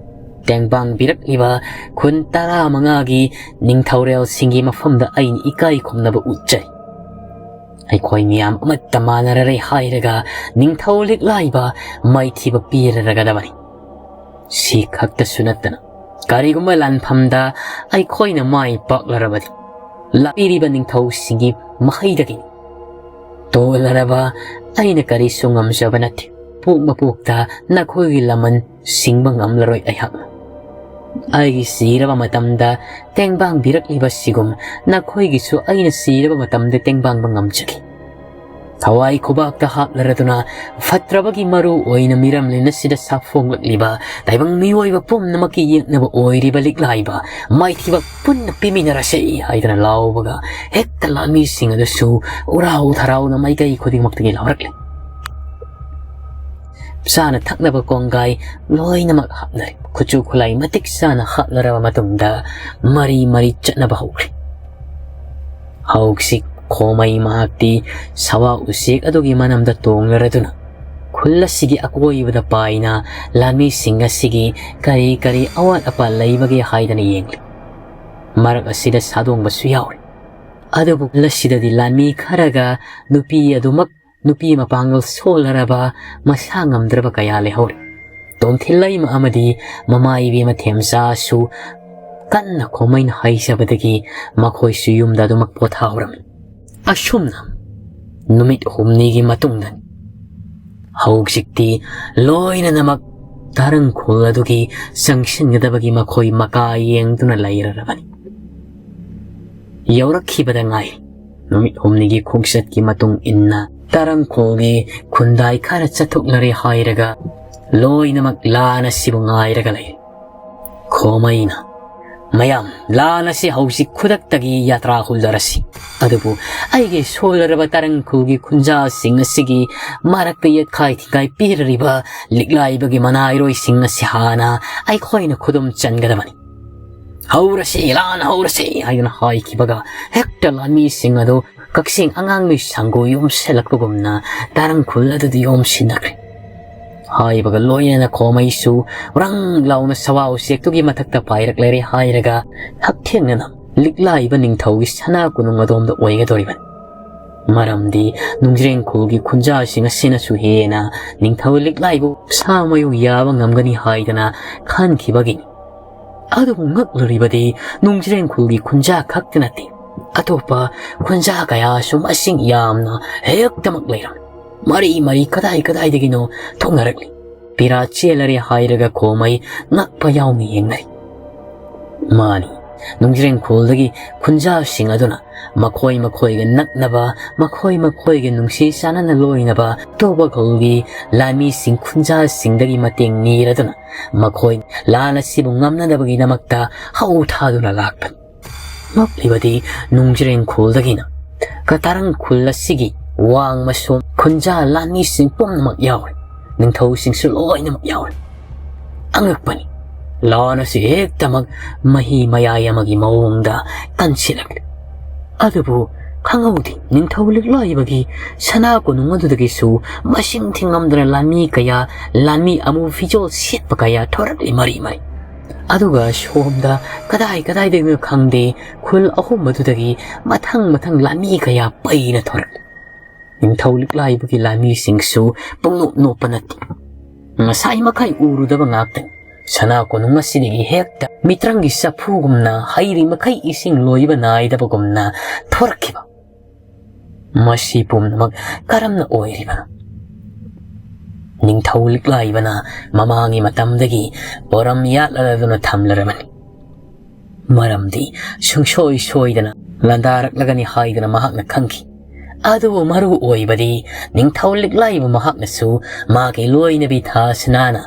ꯇꯦꯡꯕꯥꯡꯕꯤꯔꯛꯂꯤꯕ ꯈꯨꯟ ꯇꯔꯥꯃꯉꯥꯒꯤ ꯅꯤꯡꯊꯧꯔꯦꯜꯁꯤꯡꯒꯤ ꯃꯐꯝꯗ ꯑꯩꯅ ꯏꯀꯥꯏ ꯈꯨꯝꯅꯕ ꯎꯠꯆꯩ꯫ ꯑꯩꯈꯣꯏ ꯃꯤꯌꯥꯝ ꯑꯃꯠꯇ ꯃꯥꯟꯅꯔꯔꯦ ꯍꯥꯏꯔꯒ ꯅꯤꯡꯊꯧ ꯂꯤꯛꯂꯥꯏꯕ ꯃꯥꯏꯊꯤꯕ ꯄꯤꯔꯔꯒꯗꯕꯅꯤ꯫ ꯁꯤ ꯈꯛꯇꯁꯨ ꯅꯠꯇꯅ, ꯀꯔꯤꯒꯨꯝꯕ ꯂꯥꯟꯐꯝꯗ ꯑꯩꯈꯣꯏꯅ ꯃꯥꯏ ꯄꯥꯛꯂꯔꯕꯗꯤ, ꯂꯥꯛꯄꯤꯔꯤꯕ ꯅꯤꯡꯊꯧꯁꯤꯡꯒꯤ ꯃꯍꯩꯗꯒꯤꯅꯤ꯫ ꯇꯣꯜꯂꯔꯕ ꯑꯩꯅ ꯀꯔꯤꯁꯨ ꯉꯝꯖꯕ ꯅꯠꯇꯦ꯫ ꯄꯣꯛ ꯃꯄꯣꯛꯇ ꯅꯈꯣꯏꯒꯤ ꯂꯃꯟ ꯁꯤꯡꯕ ꯉꯝꯂꯔꯣꯏ ꯑꯩꯍꯥꯛꯅ꯫ ꯑꯩꯒꯤ ꯁꯤꯔꯕ ꯃꯇꯝꯗ ꯇꯦꯡꯕꯥꯡꯕꯤꯔꯛꯂꯤꯕ ꯁꯤꯒꯨꯝ ꯅꯈꯣꯏꯒꯤꯁꯨ ꯑꯩꯅ ꯁꯤꯔꯕ ꯃꯇꯝꯗ ꯇꯦꯡꯕꯥꯡꯕ ꯉꯝꯖꯒꯦ꯫ ꯊꯋꯥꯏ ꯈꯨꯕꯥꯛꯇ ꯍꯥꯞꯂꯔꯗꯨꯅ ꯐꯠꯇ꯭ꯔꯕꯒꯤ ꯃꯔꯨ ꯑꯣꯏꯅ ꯃꯤꯔꯝꯂꯦꯟ ꯑꯁꯤꯗ ꯁꯥꯐꯣꯡꯂꯛꯂꯤꯕ ꯇꯥꯏꯕꯪ ꯃꯤꯑꯣꯏꯕ ꯄꯨꯝꯅꯃꯛꯀꯤ ꯌꯦꯛꯅꯕ ꯑꯣꯏꯔꯤꯕ ꯂꯤꯛꯂꯥꯏꯕ ꯃꯥꯏꯊꯤꯕ ꯄꯨꯟꯅ ꯄꯤꯃꯤꯟꯅꯔꯁꯦ" ꯍꯥꯏꯗꯨꯅ ꯂꯥꯎꯕꯒ ꯍꯦꯛꯇ ꯂꯥꯟꯃꯤꯁꯤꯡ ꯑꯗꯨꯁꯨ ꯎꯔꯥꯎ ꯊꯔꯥꯎꯅ ꯃꯥꯏꯀꯩ ꯈꯨꯗꯤꯡꯃꯛꯇꯒꯤ ꯂꯥꯎꯔꯛꯂꯦ꯫ ꯆꯥꯅ ꯊꯛꯅꯕ ꯀꯣꯡꯒꯥꯏ ꯂꯣꯏꯅꯃꯛ ꯍꯥꯞꯅꯔꯦ꯫ ꯈꯨꯠꯁꯨ ꯈꯨꯠꯂꯥꯏ ꯃꯇꯤꯛ ꯆꯥꯅ ꯍꯥꯞꯅꯔꯕ ꯃꯇꯨꯡꯗ ꯃꯔꯤ ꯃꯔꯤ ꯆꯠꯅꯕ ꯍꯧꯈ꯭ꯔꯦ꯫ ꯍꯧꯖꯤꯛ ꯈꯣꯃꯩ ꯃꯍꯥꯛꯇꯤ ꯁꯋꯥ ꯎꯆꯦꯛ ꯑꯗꯨꯒꯤ ꯃꯅꯝꯗ ꯇꯣꯡꯂꯔꯗꯨꯅ ꯈꯨꯜ ꯑꯁꯤꯒꯤ ꯑꯀꯣꯏꯕꯗ ꯄꯥꯏꯅ ꯂꯥꯟꯃꯤꯁꯤꯡ ꯑꯁꯤꯒꯤ ꯀꯔꯤ ꯀꯔꯤ ꯑꯋꯥꯠ ꯑꯄꯥ ꯂꯩꯕꯒꯦ ꯍꯥꯏꯗꯅ ꯌꯦꯡꯂꯤ꯫ ꯃꯔꯛ ꯑꯁꯤꯗ ꯁꯥꯗꯣꯡꯕꯁꯨ ꯌꯥꯎꯔꯤ꯫ ꯑꯗꯨꯕꯨ ꯈꯨꯜ ꯑꯁꯤꯗꯗꯤ ꯂꯥꯟꯃꯤ ꯈꯔꯒ ꯅꯨꯄꯤ ꯑꯗꯨꯃꯛ ꯅꯨꯄꯤ ꯃꯄꯥꯡꯒꯜ ꯁꯣꯜꯂꯔꯕ, ꯃꯁꯥ ꯉꯝꯗ꯭ꯔꯕ ꯀꯌꯥ ꯂꯩꯍꯧꯔꯤ꯫ ꯇꯣꯝꯊꯤꯜ ꯂꯩꯃ ꯑꯃꯗꯤ ꯃꯃꯥ ꯏꯕꯦꯝꯃ ꯊꯦꯝꯆꯥꯁꯨ ꯀꯟꯅ ꯈꯣꯃꯩꯅ ꯍꯩꯖꯕꯗꯒꯤ ꯃꯈꯣꯏꯁꯨ ꯌꯨꯝꯗ ꯑꯗꯨꯃꯛ ꯄꯣꯊꯥꯍꯧꯔꯝꯃꯤ꯫ ꯑꯁꯨꯝꯅ ꯅꯨꯃꯤꯠ ꯍꯨꯝꯅꯤꯒꯤ ꯃꯇꯨꯡꯗ ꯍꯧꯖꯤꯛꯇꯤ ꯂꯣꯏꯅꯅꯃꯛ ꯇꯔꯪꯈꯣꯜ ꯑꯗꯨꯒꯤ ꯆꯪꯁꯤꯟꯒꯗꯕꯒꯤ ꯃꯈꯣꯏ ꯃꯀꯥ ꯌꯦꯡꯗꯨꯅ ꯂꯩꯔꯔꯕꯅꯤ꯫ ꯌꯧꯔꯛꯈꯤꯕꯗ ꯉꯥꯏ꯫ ꯅꯨꯃꯤꯠ ꯍꯨꯝꯅꯤꯒꯤ ꯈꯣꯡꯆꯠꯀꯤ ꯃꯇꯨꯡ ꯏꯟꯅ ꯇꯔꯪꯈꯣꯜꯒꯤ ꯈꯨꯟꯗꯥꯏ ꯈꯔ ꯆꯠꯊꯣꯛꯂꯔꯦ ꯍꯥꯏꯔꯒ ꯂꯣꯏꯅꯃꯛ ꯂꯥꯟ ꯑꯁꯤꯕꯨ ꯉꯥꯏꯔꯒ ꯂꯩ꯫ ꯈꯣꯃꯩꯅ, "ꯃꯌꯥꯝ, ꯂꯥꯟ ꯑꯁꯤ ꯍꯧꯖꯤꯛ ꯈꯨꯗꯛꯇꯒꯤ ꯌꯥꯇ꯭ꯔꯥ ꯍꯨꯜꯂꯔꯁꯤ꯫ ꯑꯗꯨꯕꯨ ꯑꯩꯒꯤ ꯁꯣꯜꯂꯔꯕ ꯇꯔꯪ ꯈꯨꯜꯒꯤ ꯈꯨꯟꯖꯥꯁꯤꯡ ꯑꯁꯤꯒꯤ ꯃꯔꯛꯇ ꯌꯦꯠꯈꯥꯏ ꯊꯤꯡꯒꯥꯏ ꯄꯤꯔꯤꯕ ꯂꯤꯛꯂꯥꯏꯕꯒꯤ ꯃꯅꯥꯏꯔꯣꯏꯁꯤꯡ ꯑꯁꯤ ꯍꯥꯟꯅ ꯑꯩꯈꯣꯏꯅ ꯈꯨꯗꯨꯝ ꯆꯟꯒꯗꯕꯅꯤ꯫ ꯍꯧꯔꯁꯤ, ꯂꯥꯟ ꯍꯧꯔꯁꯤ!" ꯍꯥꯏꯗꯨꯅ ꯍꯥꯏꯈꯤꯕꯒ ꯍꯦꯛꯇ ꯂꯥꯟꯃꯤꯁꯤꯡ ꯑꯗꯨ ꯀꯛꯆꯦꯡ ꯑꯉꯥꯡꯕꯤ ꯁꯪꯒꯨ ꯌꯣꯝꯁꯤꯜꯂꯛꯄꯒꯨꯝꯅ ꯇꯔꯪ ꯈꯨꯜ ꯑꯗꯨꯗ ꯌꯣꯝꯁꯤꯟꯅꯈ꯭ꯔꯦ꯫ ꯍꯥꯏꯕꯒ ꯂꯣꯏꯅꯅ ꯈꯣꯃꯩꯁꯨ ꯔꯪ ꯂꯥꯎꯅ ꯁꯋꯥ ꯎꯆꯦꯛꯇꯨꯒꯤ ꯃꯊꯛꯇ ꯄꯥꯏꯔꯛꯂꯔꯦ ꯍꯥꯏꯔꯒ ꯍꯛꯊꯦꯡꯅꯅ ꯂꯤꯛꯂꯥꯏꯕ ꯅꯤꯡꯊꯧꯒꯤ ꯁꯅꯥ ꯀꯣꯅꯨꯡ ꯑꯗꯣꯝꯗ ꯑꯣꯏꯒꯗꯧꯔꯤꯕꯅꯤ꯫ ꯃꯔꯝꯗꯤ ꯅꯨꯡꯖ꯭ꯔꯦꯡ ꯈꯨꯜꯒꯤ ꯈꯨꯟꯖꯥꯁꯤꯡ ꯑꯁꯤꯅꯁꯨ ꯍꯦꯟꯅ ꯅꯤꯡꯊꯧ ꯂꯤꯛꯂꯥꯏꯕꯨ ꯁꯥ ꯃꯌꯨ ꯌꯥꯕ ꯉꯝꯒꯅꯤ ꯍꯥꯏꯗꯅ ꯈꯟꯈꯤꯕꯒꯤꯅꯤ꯫ ꯑꯗꯨꯕꯨ ꯉꯛꯂꯨꯔꯤꯕꯗꯤ ꯅꯨꯡꯖ꯭ꯔꯦꯡ ꯈꯨꯜꯒꯤ ꯈꯨꯟꯖꯥ ꯈꯛꯇ ꯅꯠꯇꯦ, ꯑꯇꯣꯞꯄ ꯈꯨꯟꯖꯥ ꯀꯌꯥꯁꯨ ꯃꯁꯤꯡ ꯌꯥꯝꯅ ꯍꯦꯛꯇꯃꯛ ꯂꯩꯔꯝꯃꯤ꯫ ꯃꯔꯤ ꯃꯔꯤ ꯀꯗꯥꯏ ꯀꯗꯥꯏꯗꯒꯤꯅꯣ ꯊꯣꯛꯅꯔꯛꯂꯤ꯫ ꯄꯤꯔꯥ ꯆꯦꯜꯂꯔꯦ ꯍꯥꯏꯔꯒ ꯈꯣꯃꯩ ꯉꯛꯄ ꯌꯥꯎꯅ ꯌꯦꯡꯅꯔꯤ꯫ ꯃꯥꯅꯤ, ꯅꯨꯡꯖ꯭ꯔꯦꯡ ꯈꯨꯜꯗꯒꯤ ꯈꯨꯟꯖꯥꯁꯤꯡ ꯑꯗꯨꯅ ꯃꯈꯣꯏ ꯃꯈꯣꯏꯒ ꯅꯛꯅꯕ, ꯃꯈꯣꯏ ꯃꯈꯣꯏꯒ ꯅꯨꯡꯁꯤ ꯆꯥꯟꯅꯅ ꯂꯣꯏꯅꯕ ꯑꯇꯣꯞꯄ ꯈꯨꯜꯒꯤ ꯂꯥꯟꯃꯤꯁꯤꯡ ꯈꯨꯟꯖꯥꯁꯤꯡꯗꯒꯤ ꯃꯇꯦꯡ ꯅꯤꯔꯗꯨꯅ ꯃꯈꯣꯏ ꯂꯥꯟ ꯑꯁꯤꯕꯨ ꯉꯝꯅꯅꯕꯒꯤꯗꯃꯛꯇ ꯍꯧ ꯊꯥꯗꯨꯅ ꯂꯥꯛꯄꯅꯤ꯫ ꯉꯛꯂꯤꯕꯗꯤ ꯅꯨꯡꯖ꯭ꯔꯦꯡ ꯈꯨꯜꯗꯒꯤꯅ ꯀꯇꯥꯔꯪ ꯈꯨꯜ ꯑꯁꯤꯒꯤ ꯋꯥꯡ ꯃꯁꯣꯝ ꯈꯨꯟꯖꯥ ꯂꯥꯟꯃꯤꯁꯤꯡ ꯄꯨꯝꯅꯃꯛ ꯌꯥꯎꯔꯤ꯫ ꯅꯤꯡꯊꯧꯁꯤꯡꯁꯨ ꯂꯣꯏꯅꯃꯛ ꯌꯥꯎꯔꯤ꯫ ꯑꯉꯛꯄꯅꯤ, ꯂꯥꯟ ꯑꯁꯤ ꯍꯦꯛꯇꯃꯛ ꯃꯍꯤ ꯃꯌꯥꯏ ꯑꯃꯒꯤ ꯃꯑꯣꯡꯗ ꯀꯟꯁꯤꯜꯂꯛꯂꯤ꯫ ꯑꯗꯨꯕꯨ ꯈꯪꯍꯧꯗꯦ, ꯅꯤꯡꯊꯧ ꯂꯤꯛꯂꯥꯏꯕꯒꯤ ꯁꯅꯥ ꯀꯣꯅꯨꯡ ꯑꯗꯨꯗꯒꯤꯁꯨ ꯃꯁꯤꯡ ꯊꯤꯉꯝꯗꯅ ꯂꯥꯟꯃꯤ ꯀꯌꯥ, ꯂꯥꯟꯃꯤ ꯑꯃꯨ ꯐꯤꯖꯣꯜ ꯁꯦꯠꯄ ꯀꯌꯥ ꯊꯣꯔꯛꯂꯤ ꯃꯔꯤ ꯃꯔꯤ꯫ ꯑꯗꯨꯒ ꯁꯣꯝꯗ ꯀꯗꯥꯏ ꯀꯗꯥꯏꯗꯒꯤꯅꯣ ꯈꯪꯗꯦ, ꯈꯨꯜ ꯑꯍꯨꯝ ꯑꯗꯨꯗꯒꯤ ꯃꯊꯪ ꯃꯊꯪ ꯂꯥꯟꯃꯤ ꯀꯌꯥ ꯄꯩꯅ ꯊꯣꯔꯛꯂꯤ꯫ ꯅꯤꯡꯊꯧ ꯂꯤꯛꯂꯥꯏꯕꯒꯤ ꯂꯥꯟꯃꯤꯁꯤꯡꯁꯨ ꯄꯨꯡꯅꯣꯞ ꯅꯣꯞꯄ ꯅꯠꯇꯦ꯫ ꯉꯁꯥꯏ ꯃꯈꯩ ꯎꯔꯨꯗꯕ ꯉꯥꯛꯇꯅꯤ꯫ ꯁꯅꯥ ꯀꯣꯅꯨꯡ ꯑꯁꯤꯗꯒꯤ ꯍꯦꯛꯇ ꯃꯤꯇ꯭ꯔꯪꯒꯤ ꯆꯐꯨꯒꯨꯝꯅ ꯍꯩꯔꯤ ꯃꯈꯩ ꯏꯁꯤꯡ ꯂꯣꯏꯕ ꯅꯥꯏꯗꯕꯒꯨꯝꯅ ꯊꯣꯔꯛꯈꯤꯕ꯫ ꯃꯁꯤ ꯄꯨꯝꯅꯃꯛ ꯀꯔꯝꯅ ꯑꯣꯏꯔꯤꯕꯅꯣ? ꯅꯤꯡꯊꯧ ꯂꯤꯛꯂꯥꯏꯕꯅ ꯃꯃꯥꯡꯒꯤ ꯃꯇꯝꯗꯒꯤ ꯄꯣꯔꯝ ꯌꯥꯠꯂꯗꯨꯅ ꯊꯝꯂꯔꯕꯅꯤ꯫ ꯃꯔꯝꯗꯤ ꯁꯨꯡꯁꯣꯏ ꯁꯣꯏꯗꯅ ꯂꯥꯟꯗꯥꯔꯛꯂꯒꯅꯤ ꯍꯥꯏꯗꯅ ꯃꯍꯥꯛꯅ ꯈꯪꯈꯤ꯫ ꯑꯗꯨꯕꯨ ꯃꯔꯨ ꯑꯣꯏꯕꯗꯤ ꯅꯤꯡꯊꯧ ꯂꯤꯛꯂꯥꯏꯕ ꯃꯍꯥꯛꯅꯁꯨ ꯃꯥꯒꯤ ꯂꯣꯏꯅꯕꯤ ꯊꯥꯁꯅꯥꯅ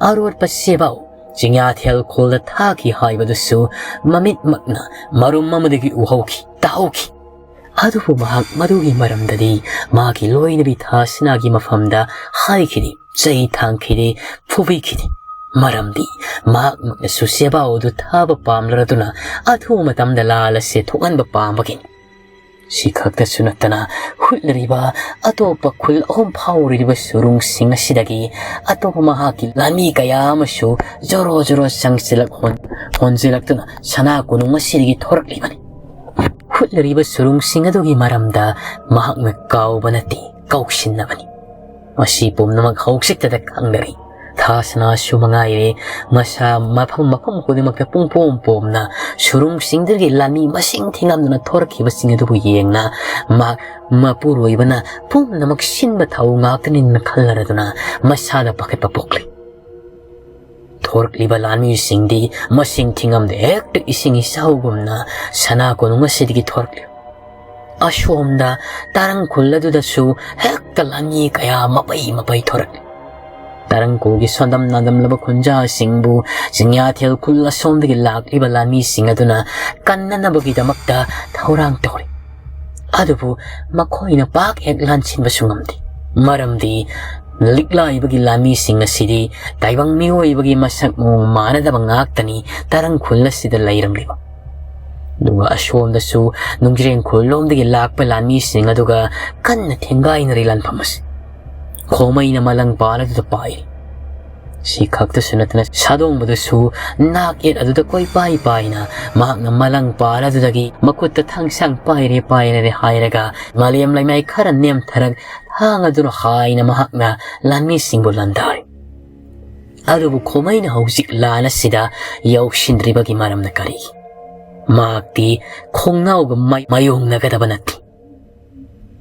ꯑꯔꯣꯠꯄ ꯁꯦꯕꯥꯎ ꯆꯤꯡꯌꯥꯊꯦꯜ ꯈꯨꯜꯗ ꯊꯥꯈꯤ ꯍꯥꯏꯕꯗꯨꯁꯨ ꯃꯃꯤꯠꯃꯛꯅ ꯃꯔꯨꯝ ꯑꯃꯗꯒꯤ ꯎꯍꯧꯈꯤ, ꯇꯥꯍꯧꯈꯤ꯫ ꯑꯗꯨꯕꯨ ꯃꯍꯥꯛ ꯃꯗꯨꯒꯤ ꯃꯔꯝꯗꯗꯤ ꯃꯥꯒꯤ ꯂꯣꯏꯅꯕꯤ ꯊꯥꯁꯅꯥꯒꯤ ꯃꯐꯝꯗ ꯍꯥꯏꯈꯤꯗꯦ, ꯆꯩ ꯊꯥꯡꯈꯤꯗꯦ, ꯐꯨꯕꯤꯈꯤꯗꯦ꯫ ꯃꯔꯝꯗꯤ ꯃꯍꯥꯛꯃꯛꯅꯁꯨ ꯁꯦꯕꯥꯎ ꯑꯗꯨ ꯊꯥꯕ ꯄꯥꯝꯂꯔꯗꯨꯅ ꯑꯊꯨꯕ ꯃꯇꯝꯗ ꯂꯥꯜ ꯑꯁꯤ ꯊꯣꯛꯍꯟꯕ ꯄꯥꯝꯕꯒꯤꯅꯤ꯫ ꯁꯤ ꯈꯛꯇꯁꯨ ꯅꯠꯇꯅ ꯍꯨꯠꯂꯔꯤꯕ ꯑꯇꯣꯞꯄ ꯈꯨꯜ ꯑꯍꯨꯝ ꯐꯥꯎꯔꯤꯕ ꯁꯨꯔꯨꯡꯁꯤꯡ ꯑꯁꯤꯗꯒꯤ ꯑꯇꯣꯞꯄ ꯃꯍꯥꯛꯀꯤ ꯂꯥꯟꯃꯤ ꯀꯌꯥ ꯑꯃꯁꯨ ꯖꯣꯔꯣ ꯖꯣꯔꯣ ꯆꯪꯁꯤꯜꯂꯛ ꯍꯣꯟ-, ꯍꯣꯟꯖꯤꯜꯂꯛꯇꯨꯅ ꯁꯅꯥ ꯀꯣꯅꯨꯡ ꯑꯁꯤꯗꯒꯤ ꯊꯣꯔꯛꯂꯤꯕꯅꯤ꯫ ꯍꯨꯠꯂꯔꯤꯕ ꯁꯨꯔꯨꯡꯁꯤꯡ ꯑꯗꯨꯒꯤ ꯃꯔꯝꯗ ꯃꯍꯥꯛꯅ ꯀꯥꯎꯕ ꯅꯠꯇꯦ, ꯀꯥꯎꯁꯤꯟꯅꯕꯅꯤ꯫ ꯃꯁꯤ ꯄꯨꯝꯅꯃꯛ ꯍꯧꯖꯤꯛꯇꯗ ꯈꯪꯅꯔꯤ꯫ ꯊꯥꯁꯅꯥꯁꯨ ꯃꯉꯥꯏꯔꯦ, ꯃꯁꯥ ꯃꯐꯝ ꯃꯐꯝ ꯈꯨꯗꯤꯡꯃꯛꯇ ꯄꯨꯡꯄꯣꯝ ꯄꯣꯝꯅ ꯁꯨꯔꯨꯡꯁꯤꯡꯗꯒꯤ ꯂꯥꯟꯃꯤ ꯃꯁꯤꯡ ꯊꯤꯉꯝꯗꯅ ꯊꯣꯔꯛꯈꯤꯕꯁꯤꯡ ꯑꯗꯨꯕꯨ ꯌꯦꯡꯅ ꯃꯍꯥꯛ ꯃꯄꯨꯔꯣꯏꯕꯅ ꯄꯨꯝꯅꯃꯛ ꯁꯤꯟꯕ ꯊꯧ ꯉꯥꯛꯇꯅꯤꯅ ꯈꯜꯂꯔꯗꯨꯅ ꯃꯁꯥꯗ ꯄꯥꯈꯠꯄ ꯄꯣꯛꯂꯤ꯫ ꯊꯣꯔꯛꯂꯤꯕ ꯂꯥꯟꯃꯤꯁꯤꯡꯗꯤ ꯃꯁꯤꯡ ꯊꯤꯉꯝꯗ ꯍꯦꯛꯇ ꯏꯁꯤꯡ ꯏꯆꯥꯎꯒꯨꯝꯅ ꯁꯅꯥ ꯀꯣꯅꯨꯡ ꯑꯁꯤꯗꯒꯤ ꯊꯣꯔꯛꯂꯤ꯫ ꯑꯁꯣꯝꯗ ꯇꯔꯪ ꯈꯨꯜ ꯑꯗꯨꯗꯁꯨ ꯍꯦꯛꯇ ꯂꯥꯟꯃꯤ ꯀꯌꯥ ꯃꯄꯩ ꯃꯄꯩ ꯊꯣꯔꯛꯂꯤ꯫ ꯇꯔꯪ ꯈꯨꯜꯒꯤ ꯁꯣꯟꯗꯝ ꯅꯥꯗꯝꯂꯕ ꯈꯨꯟꯖꯥꯁꯤꯡꯕꯨ ꯆꯤꯡꯌꯥꯊꯦꯜ ꯈꯨꯜ ꯑꯁꯣꯝꯗꯒꯤ ꯂꯥꯛꯂꯤꯕ ꯂꯥꯟꯃꯤꯁꯤꯡ ꯑꯗꯨꯅ ꯀꯟꯅꯅꯕꯒꯤꯗꯃꯛꯇ ꯊꯧꯔꯥꯡ ꯇꯧꯔꯤ꯫ ꯑꯗꯨꯕꯨ ꯃꯈꯣꯏꯅ ꯄꯥꯛ ꯍꯦꯛ ꯂꯥꯟꯁꯤꯟꯕꯁꯨ ꯉꯝꯗꯦ꯫ ꯃꯔꯝꯗꯤ ꯂꯤꯛꯂꯥꯏꯕꯒꯤ ꯂꯥꯟꯃꯤꯁꯤꯡ ꯑꯁꯤꯗꯤ ꯇꯥꯏꯕꯪ ꯃꯤꯑꯣꯏꯕꯒꯤ ꯃꯁꯛ ꯃꯑꯣꯡ ꯃꯥꯟꯅꯗꯕ ꯉꯥꯛꯇꯅꯤ ꯇꯔꯪ ꯈꯨꯜ ꯑꯁꯤꯗ ꯂꯩꯔꯝꯂꯤꯕ꯫ ꯑꯗꯨꯒ ꯑꯁꯣꯝꯗꯁꯨ ꯅꯨꯡꯖ꯭ꯔꯦꯡ ꯈꯨꯜꯂꯣꯝꯗꯒꯤ ꯂꯥꯛꯄ ꯂꯥꯟꯃꯤꯁꯤꯡ ꯑꯗꯨꯒ ꯀꯟꯅ ꯊꯦꯡꯒꯥꯏꯅꯔꯤ ꯂꯥꯟꯐꯝ ꯑꯁꯤ꯫ ꯈꯣꯃꯩꯅ ꯃꯂꯪ ꯄꯥꯜ ꯑꯗꯨꯗ ꯄꯥꯏꯔꯤ꯫ ꯁꯤ ꯈꯛꯇꯁꯨ ꯅꯠꯇꯅ ꯁꯥꯗꯣꯡꯕꯗꯨꯁꯨ ꯅꯥꯛ ꯌꯦꯠ ꯑꯗꯨꯗ ꯀꯣꯏꯄꯥꯏ ꯄꯥꯏꯅ ꯃꯍꯥꯛꯅ ꯃꯂꯪ ꯄꯥꯜ ꯑꯗꯨꯗꯒꯤ ꯃꯈꯨꯠꯇ ꯊꯥꯡꯁꯥꯡ ꯄꯥꯏꯔꯦ ꯄꯥꯏꯔꯦ ꯍꯥꯏꯔꯒ ꯃꯥꯂꯦꯝ ꯂꯩꯃꯥꯏ ꯈꯔ ꯅꯦꯝꯊꯔꯛ ꯊꯥꯡ ꯑꯗꯨꯅ ꯍꯥꯏꯅ ꯃꯍꯥꯛꯅ ꯂꯥꯟꯃꯤꯁꯤꯡꯕꯨ ꯂꯥꯟꯗꯥꯔꯤ꯫ ꯑꯗꯨꯕꯨ ꯈꯣꯃꯩꯅ ꯍꯧꯖꯤꯛ ꯂꯥꯟ ꯑꯁꯤꯗ ꯌꯥꯎꯁꯤꯟꯗ꯭ꯔꯤꯕꯒꯤ ꯃꯔꯝꯅ ꯀꯔꯤ? ꯃꯍꯥꯛꯇꯤ ꯈꯣꯡꯅꯥꯎꯒ ꯃꯥꯏ-, ꯃꯥꯌꯣꯡꯅꯒꯗꯕ ꯅꯠꯇꯦ꯫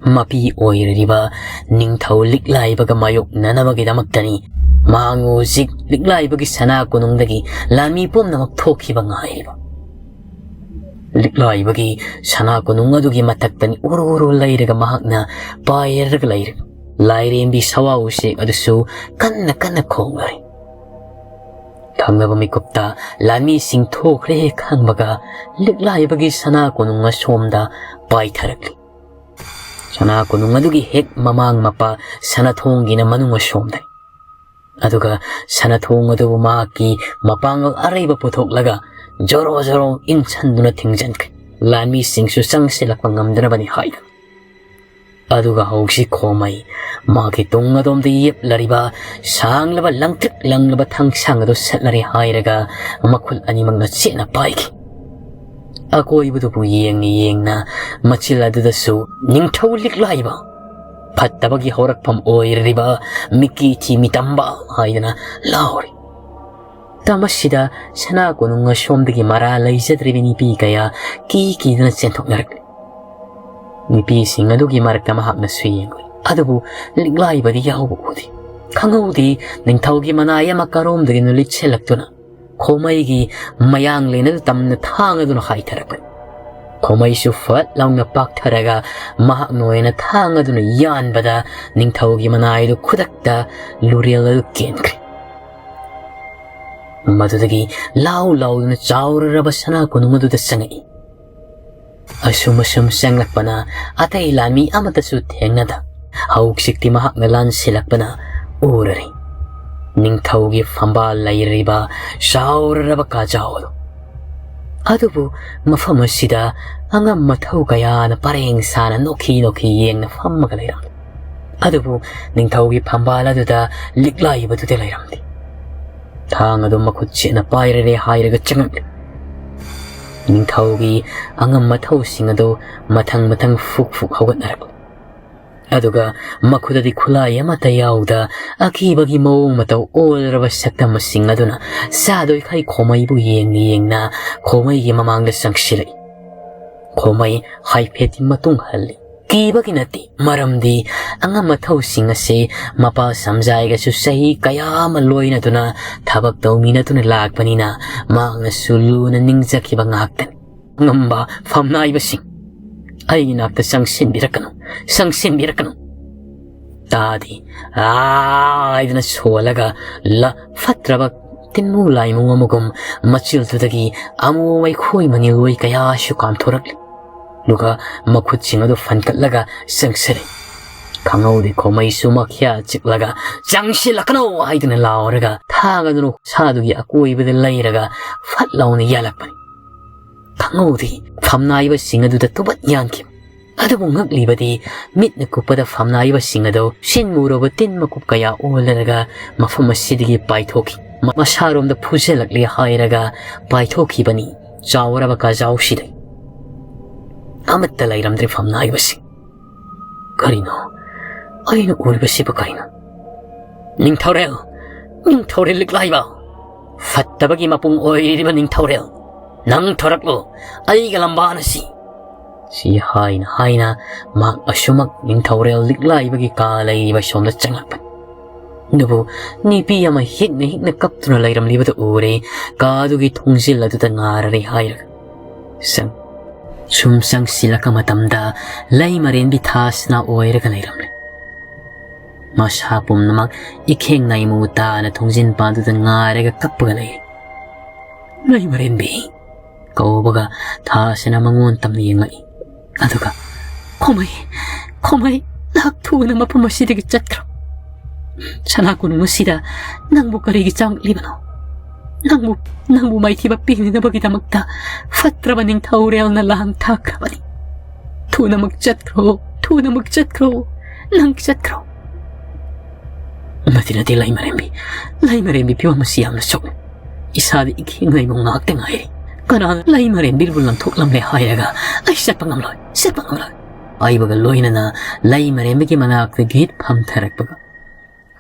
ꯃꯄꯤ ꯑꯣꯏꯔꯤꯕ ꯅꯤꯡꯊꯧ ꯂꯤꯛꯂꯥꯏꯕꯒ ꯃꯥꯌꯣꯛꯅꯅꯕꯒꯤꯗꯃꯛꯇꯅꯤ ꯃꯍꯥꯛ ꯍꯧꯖꯤꯛ ꯂꯤꯛꯂꯥꯏꯕꯒꯤ ꯁꯅꯥ ꯀꯣꯅꯨꯡꯗꯒꯤ ꯂꯥꯟꯃꯤ ꯄꯨꯝꯅꯃꯛ ꯊꯣꯛꯈꯤꯕ ꯉꯥꯏꯔꯤꯕ꯫ ꯂꯤꯛꯂꯥꯏꯕꯒꯤ ꯁꯅꯥ ꯀꯣꯅꯨꯡ ꯑꯗꯨꯒꯤ ꯃꯊꯛꯇꯅꯤ ꯎꯔꯨ ꯎꯔꯨ ꯂꯩꯔꯒ ꯃꯍꯥꯛꯅ ꯄꯥꯏꯔꯒ ꯂꯩꯔꯤ꯫ ꯂꯥꯏꯔꯦꯝꯕꯤ ꯁꯋꯥ ꯎꯆꯦꯛ ꯑꯗꯨꯁꯨ ꯀꯟꯅ ꯀꯟꯅ ꯈꯣꯡꯂꯔꯤ꯫ ꯊꯪꯅꯕ ꯃꯤꯀꯨꯞꯇ ꯂꯥꯟꯃꯤꯁꯤꯡ ꯊꯣꯛꯈ꯭ꯔꯦ ꯈꯪꯕꯒ ꯂꯤꯛꯂꯥꯏꯕꯒꯤ ꯁꯅꯥ ꯀꯣꯅꯨꯡ ꯑꯁꯣꯝꯗ ꯄꯥꯏꯊꯔꯛꯂꯤ꯫ ꯁꯅꯥ ꯀꯣꯅꯨꯡ ꯑꯗꯨꯒꯤ ꯍꯦꯛ ꯃꯃꯥꯡ ꯃꯄꯥ ꯁꯅꯥꯊꯣꯡꯒꯤꯅ ꯃꯅꯨꯡ ꯑꯁꯣꯝꯗꯅꯤ꯫ ꯑꯗꯨꯒ ꯁꯅꯥꯊꯣꯡ ꯑꯗꯨꯕꯨ ꯃꯍꯥꯛꯀꯤ ꯃꯄꯥꯡꯒꯜ ꯑꯔꯩꯕ ꯄꯨꯊꯣꯛꯂꯒ ꯖꯣꯔꯣ ꯖꯣꯔꯣ ꯏꯟꯁꯟꯗꯨꯅ ꯊꯤꯡꯖꯤꯟꯈ꯭ꯔꯦ꯫ ꯂꯥꯟꯃꯤꯁꯤꯡꯁꯨ ꯆꯪꯁꯤꯜꯂꯛꯄ ꯉꯝꯗꯅꯕꯅꯤ ꯍꯥꯏꯗꯨꯅ꯫ ꯑꯗꯨꯒ ꯍꯧꯖꯤꯛ ꯈꯣꯃꯩ ꯃꯥꯒꯤ ꯇꯨꯡ ꯑꯗꯣꯝꯗ ꯌꯦꯞꯂꯔꯤꯕ ꯁꯥꯡꯂꯕ ꯂꯪꯇ꯭ꯔꯤꯛ ꯂꯪꯂꯕ ꯊꯥꯡꯁꯥꯡ ꯑꯗꯨ ꯁꯠꯂꯔꯦ ꯍꯥꯏꯔꯒ ꯃꯈꯨꯠ ꯑꯅꯤꯃꯛꯅ ꯆꯦꯠꯅ ꯄꯥꯏꯈꯤ꯫ ꯑꯀꯣꯏꯕꯗꯨꯕꯨ ꯌꯦꯡꯅ ꯌꯦꯡꯅ ꯃꯆꯤꯜ ꯑꯗꯨꯗꯁꯨ ꯅꯤꯡꯊꯧ ꯂꯤꯛꯂꯥꯏꯕ, ꯐꯠꯇꯕꯒꯤ ꯍꯧꯔꯛꯐꯝ ꯑꯣꯏꯔꯤꯕ ꯃꯤꯀꯤ ꯊꯤ ꯃꯤꯇꯝꯕ ꯍꯥꯏꯗꯅ ꯂꯥꯎꯔꯤ꯫ ꯃꯇꯝ ꯑꯁꯤꯗ ꯁꯅꯥ ꯀꯣꯅꯨꯡ ꯑꯁꯣꯝꯗꯒꯤ ꯃꯔꯥ ꯂꯩꯖꯗ꯭ꯔꯤꯕ ꯅꯨꯄꯤ ꯀꯌꯥ ꯀꯤ ꯀꯤꯗꯨꯅ ꯆꯦꯟꯊꯣꯛꯅꯔꯛꯂꯤ꯫ ꯅꯨꯄꯤꯁꯤꯡ ꯑꯗꯨꯒꯤ ꯃꯔꯛꯇ ꯃꯍꯥꯛꯅꯁꯨ ꯌꯦꯡꯂꯤ꯫ ꯑꯗꯨꯕꯨ ꯂꯤꯛꯂꯥꯏꯕꯗꯤ ꯌꯥꯎꯕ ꯎꯗꯦ꯫ ꯈꯪꯍꯧꯗꯦ ꯅꯤꯡꯊꯧꯒꯤ ꯃꯅꯥꯏ ꯑꯃ ꯀꯔꯣꯝꯗꯒꯤꯅꯣ ꯂꯤꯠꯁꯤꯜꯂꯛꯇꯨꯅ ꯈꯣꯃꯩꯒꯤ ꯃꯌꯥꯡꯂꯦꯟ ꯑꯗꯨ ꯇꯝꯅ ꯊꯥꯡ ꯑꯗꯨꯅ ꯍꯥꯏꯊꯔꯛꯄꯅꯤ꯫ ꯈꯣꯃꯩꯁꯨ ꯐꯠ ꯂꯥꯎꯅ ꯄꯥꯛꯊꯔꯒ ꯃꯍꯥꯛꯅ ꯑꯣꯏꯅ ꯊꯥꯡ ꯑꯗꯨꯅ ꯌꯥꯟꯕꯗ ꯅꯤꯡꯊꯧꯒꯤ ꯃꯅꯥꯏꯗꯨ ꯈꯨꯗꯛꯇ ꯂꯨꯔꯦꯜ ꯑꯗꯨ ꯀꯦꯟꯈ꯭ꯔꯦ꯫ ꯃꯗꯨꯗꯒꯤ ꯂꯥꯎ ꯂꯥꯎꯗꯨꯅ ꯆꯥꯎꯔꯔꯕ ꯁꯅꯥ ꯀꯣꯅꯨꯡ ꯑꯗꯨꯗ ꯆꯪꯉꯛꯏ꯫ ꯑꯁꯨꯝ ꯑꯁꯨꯝ ꯆꯪꯂꯛꯄꯅ ꯑꯇꯩ ꯂꯥꯟꯃꯤ ꯑꯃꯠꯇꯁꯨ ꯊꯦꯡꯅꯗ ꯍꯧꯖꯤꯛꯇꯤ ꯃꯍꯥꯛꯅ ꯂꯥꯟꯁꯤꯜꯂꯛꯄꯅ ꯎꯔꯔꯦ꯫ ꯅꯤꯡꯊꯧꯒꯤ ꯐꯝꯕꯥꯜ ꯂꯩꯔꯤꯕ ꯆꯥꯎꯔꯔꯕ ꯀꯥꯖꯥꯎ ꯑꯗꯨ꯫ ꯑꯗꯨꯕꯨ ꯃꯐꯝ ꯑꯁꯤꯗ ꯑꯉꯝ ꯃꯊꯧ ꯀꯌꯥꯅ ꯄꯔꯦꯡ ꯁꯥꯅ ꯅꯣꯛꯈꯤ ꯅꯣꯛꯈꯤ ꯌꯦꯡꯅ ꯐꯝꯃꯒ ꯂꯩꯔꯝꯂꯦ꯫ ꯑꯗꯨꯕꯨ ꯅꯤꯡꯊꯧꯒꯤ ꯐꯝꯕꯥꯜ ꯑꯗꯨꯗ ꯂꯤꯛꯂꯥꯏꯕꯗꯨꯗꯤ ꯂꯩꯔꯝꯗꯦ꯫ ꯊꯥꯡ ꯑꯗꯨ ꯃꯈꯨꯠ ꯆꯦꯠꯅ ꯄꯥꯏꯔꯔꯦ ꯍꯥꯏꯔꯒ ꯆꯪꯉꯛꯂꯦ꯫ ꯅꯤꯡꯊꯧꯒꯤ ꯑꯉꯝ ꯃꯊꯧꯁꯤꯡ ꯑꯗꯨ ꯃꯊꯪ ꯃꯊꯪ ꯐꯨꯛ ꯐꯨꯛ ꯍꯧꯒꯠꯅꯔꯛꯂꯦ꯫ ꯑꯗꯨꯒ ꯃꯈꯨꯠꯇꯗꯤ ꯈꯨꯠꯂꯥꯏ ꯑꯃꯠꯇ ꯌꯥꯎꯗ ꯑꯀꯤꯕꯒꯤ ꯃꯑꯣꯡ ꯃꯇꯧ ꯑꯣꯜꯂꯔꯕ ꯁꯛꯇꯝꯁꯤꯡ ꯑꯗꯨꯅ ꯆꯥꯗꯣꯏꯈꯩ ꯈꯣꯃꯩꯕꯨ ꯌꯦꯡꯅ ꯌꯦꯡꯅ ꯈꯣꯃꯩꯒꯤ ꯃꯃꯥꯡꯗ ꯆꯪꯁꯤꯜꯂꯛꯏ꯫ ꯈꯣꯃꯩ ꯍꯥꯏꯐꯦꯠꯇꯤ ꯃꯇꯨꯡ ꯍꯜꯂꯤ꯫ ꯀꯤꯕꯒꯤ ꯅꯠꯇꯦ, ꯃꯔꯝꯗꯤ ꯑꯉꯝ ꯃꯊꯧꯁꯤꯡ ꯑꯁꯤ ꯃꯄꯥ ꯁꯝꯖꯥꯏꯒꯁꯨ ꯆꯍꯤ ꯀꯌꯥ ꯑꯃ ꯂꯣꯏꯅꯗꯨꯅ ꯊꯕꯛ ꯇꯧꯃꯤꯟꯅꯗꯨꯅ ꯂꯥꯛꯄꯅꯤꯅ ꯃꯍꯥꯛꯅꯁꯨ ꯂꯨꯅ ꯅꯤꯡꯖꯈꯤꯕ ꯉꯥꯛꯇꯅꯤ꯫ ꯉꯝꯕ ꯐꯝꯅꯥꯏꯕꯁꯤꯡ, ꯑꯩꯒꯤ ꯅꯥꯛꯇ ꯆꯪꯁꯤꯟꯕꯤꯔꯛꯀꯅꯨ, ꯆꯪꯁꯤꯟꯕꯤꯔꯛꯀꯅꯨ꯫ ꯇꯥꯗꯤ ꯑꯥ ꯍꯥꯏꯗꯅ ꯁꯣꯜꯂꯒ ꯂ-, ꯐꯠꯇ꯭ꯔꯕ ꯇꯤꯟꯃꯨ ꯂꯥꯏꯃꯨ ꯑꯃꯒꯨꯝ ꯃꯆꯤꯜꯗꯨꯗꯒꯤ ꯑꯃꯨ ꯃꯩꯈꯣꯏ ꯃꯅꯤꯜ ꯑꯣꯏ ꯀꯌꯥꯁꯨ ꯀꯥꯝꯊꯣꯔꯛꯂꯤ꯫ ꯑꯗꯨꯒ ꯃꯈꯨꯠꯁꯤꯡ ꯑꯗꯨ ꯐꯟꯀꯠꯂꯒ ꯆꯪꯁꯤꯜꯂꯤ꯫ ꯈꯪꯍꯧꯗꯦ ꯈꯣꯃꯩꯁꯨ ꯃꯈ꯭ꯌꯥ ꯆꯤꯛꯂꯒ "ꯆꯪꯁꯤꯜꯂꯛꯀꯅꯨ" ꯍꯥꯏꯗꯨꯅ ꯂꯥꯎꯔꯒ ꯊꯥꯡ ꯑꯗꯨꯅ ꯁꯥꯗꯨꯒꯤ ꯑꯀꯣꯏꯕꯗ ꯂꯩꯔꯒ ꯐꯠ ꯂꯥꯎꯅ ꯌꯥꯜꯂꯛꯄꯅꯤ꯫ ꯈꯪꯍꯧꯗꯦ ꯐꯝꯅꯥꯏꯕꯁꯤꯡ ꯑꯗꯨꯗ ꯇꯨꯕꯠ ꯌꯥꯟꯈꯤꯕ꯫ ꯑꯗꯨꯕꯨ ꯉꯛꯂꯤꯕꯗꯤ ꯃꯤꯠꯅ ꯀꯨꯞꯄꯗ ꯐꯝꯅꯥꯏꯕꯁꯤꯡ ꯑꯗꯨ ꯁꯤꯟ ꯃꯨꯔꯕ ꯇꯤꯟ ꯃꯀꯨꯞ ꯀꯌꯥ ꯑꯣꯜꯂꯔꯒ ꯃꯐꯝ ꯑꯁꯤꯗꯒꯤ ꯄꯥꯏꯊꯣꯛꯈꯤ꯫ ꯃ-, ꯃꯁꯥꯔꯣꯝꯗ ꯐꯨꯖꯜꯂꯛꯂꯦ ꯍꯥꯏꯔꯒ ꯄꯥꯏꯊꯣꯛꯈꯤꯕꯅꯤ꯫ ꯆꯥꯎꯔꯕ ꯀꯥꯖꯥꯎꯁꯤꯗ ꯑꯃꯠꯇ ꯂꯩꯔꯝꯗ꯭ꯔꯦ ꯐꯝꯅꯥꯏꯕꯁꯤꯡ꯫ ꯀꯔꯤꯅꯣ ꯑꯩꯅ ꯎꯔꯤꯕꯁꯤꯕꯨ ꯀꯔꯤꯅꯣ? "ꯅꯤꯡꯊꯧꯔꯦꯜ, ꯅꯤꯡꯊꯧꯔꯦꯜ ꯂꯤꯛꯂꯥꯏꯕ, ꯐꯠꯇꯕꯒꯤ ꯃꯄꯨꯡ ꯑꯣꯏꯔꯤꯕ ꯅꯤꯡꯊꯧꯔꯦꯜ, ꯅꯪ ꯊꯣꯔꯛꯂꯨ, ꯑꯩꯒ ꯂꯝꯕꯥꯅꯁꯤ" ꯁꯤ ꯍꯥꯏꯅ ꯍꯥꯏꯅ ꯃꯍꯥꯛ ꯑꯁꯨꯃꯛ ꯅꯤꯡꯊꯧꯔꯦꯜ ꯂꯤꯛꯂꯥꯏꯕꯒꯤ ꯀꯥ ꯂꯩꯔꯤꯕ ꯁꯣꯝꯗ ꯆꯪꯂꯛꯄꯅꯤ꯫ ꯑꯗꯨꯕꯨ ꯅꯨꯄꯤ ꯑꯃ ꯍꯤꯛꯅ ꯍꯤꯛꯅ ꯀꯞꯇꯨꯅ ꯂꯩꯔꯝꯂꯤꯕꯗꯨ ꯎꯔꯦ꯫ ꯀꯥꯗꯨꯒꯤ ꯊꯣꯡꯖꯤꯜ ꯑꯗꯨꯗ ꯉꯥꯔꯔꯦ ꯍꯥꯏꯔꯒ ꯆꯪ-, ꯁꯨꯝ ꯆꯪꯁꯤꯜꯂꯛꯄ ꯃꯇꯝꯗ ꯂꯩꯃꯔꯦꯟꯕꯤ ꯊꯥꯁꯅꯥ ꯑꯣꯏꯔꯒ ꯂꯩꯔꯝꯂꯦ꯫ ꯃꯁꯥ ꯄꯨꯝꯅꯃꯛ ꯏꯈꯦꯡ ꯅꯥꯏꯃꯨ ꯇꯥꯅ ꯊꯣꯡꯖꯤꯟ ꯄꯥꯟꯗꯨꯗ ꯉꯥꯏꯔꯒ ꯀꯞꯄꯒ ꯂꯩ꯫ "ꯂꯩꯃꯔꯦꯟꯕꯤ" ꯀꯧꯕꯒ ꯊꯥꯁꯤꯅ ꯃꯉꯣꯟ ꯇꯝꯅ ꯌꯦꯡꯂꯛꯏ꯫ ꯑꯗꯨꯒ, "ꯈꯣꯃꯩ, ꯈꯣꯃꯩ, ꯅꯍꯥꯛ ꯊꯨꯅ ꯃꯐꯝ ꯑꯁꯤꯗꯒꯤ ꯆꯠꯈ꯭ꯔꯣ꯫ ꯁꯅꯥ ꯀꯣꯅꯨꯡ ꯑꯁꯤꯗ ꯅꯪꯕꯨ ꯀꯔꯤꯒꯤ ꯆꯪꯂꯤꯕꯅꯣ? ꯅꯪꯕꯨ, ꯅꯪꯕꯨ ꯃꯥꯏꯊꯤꯕ ꯄꯤꯅꯅꯕꯒꯤꯗꯃꯛꯇ ꯐꯠꯇ꯭ꯔꯕ ꯅꯤꯡꯊꯧꯔꯦꯜꯅ ꯂꯥꯡ ꯊꯥꯈ꯭ꯔꯕꯅꯤ꯫ ꯊꯨꯅꯃꯛ ꯆꯠꯈ꯭ꯔꯣ, ꯊꯨꯅꯃꯛ ꯆꯠꯈ꯭ꯔꯣ, ꯅꯪ ꯆꯠꯈ꯭ꯔꯣ"꯫ "ꯅꯠꯇꯦ, ꯅꯠꯇꯦ, ꯂꯩꯃꯔꯦꯝꯕꯤ, ꯂꯩꯃꯔꯦꯝꯕꯤ, ꯐꯤꯕꯝ ꯑꯁꯤ ꯌꯥꯝꯅ ꯁꯣꯛꯏ꯫ ꯏꯁꯥꯗ ꯏꯈꯦꯡ ꯂꯩꯕ ꯉꯥꯛꯇ ꯉꯥꯏꯔꯦ꯫ ꯀꯅꯥꯅ ꯂꯩꯃꯔꯦꯝꯕꯤꯕꯨ ꯂꯪꯊꯣꯛꯂꯝꯂꯦ ꯍꯥꯏꯔꯒ ꯑꯩ ꯆꯠꯄ ꯉꯝꯂꯣꯏ, ꯆꯠꯄ ꯉꯝꯂꯣꯏ" ꯍꯥꯏꯕꯒ ꯂꯣꯏꯅꯅ ꯂꯩꯃꯔꯦꯝꯕꯤꯒꯤ ꯃꯅꯥꯛꯇ ꯒꯤꯠ ꯐꯝꯊꯔꯛꯄꯒ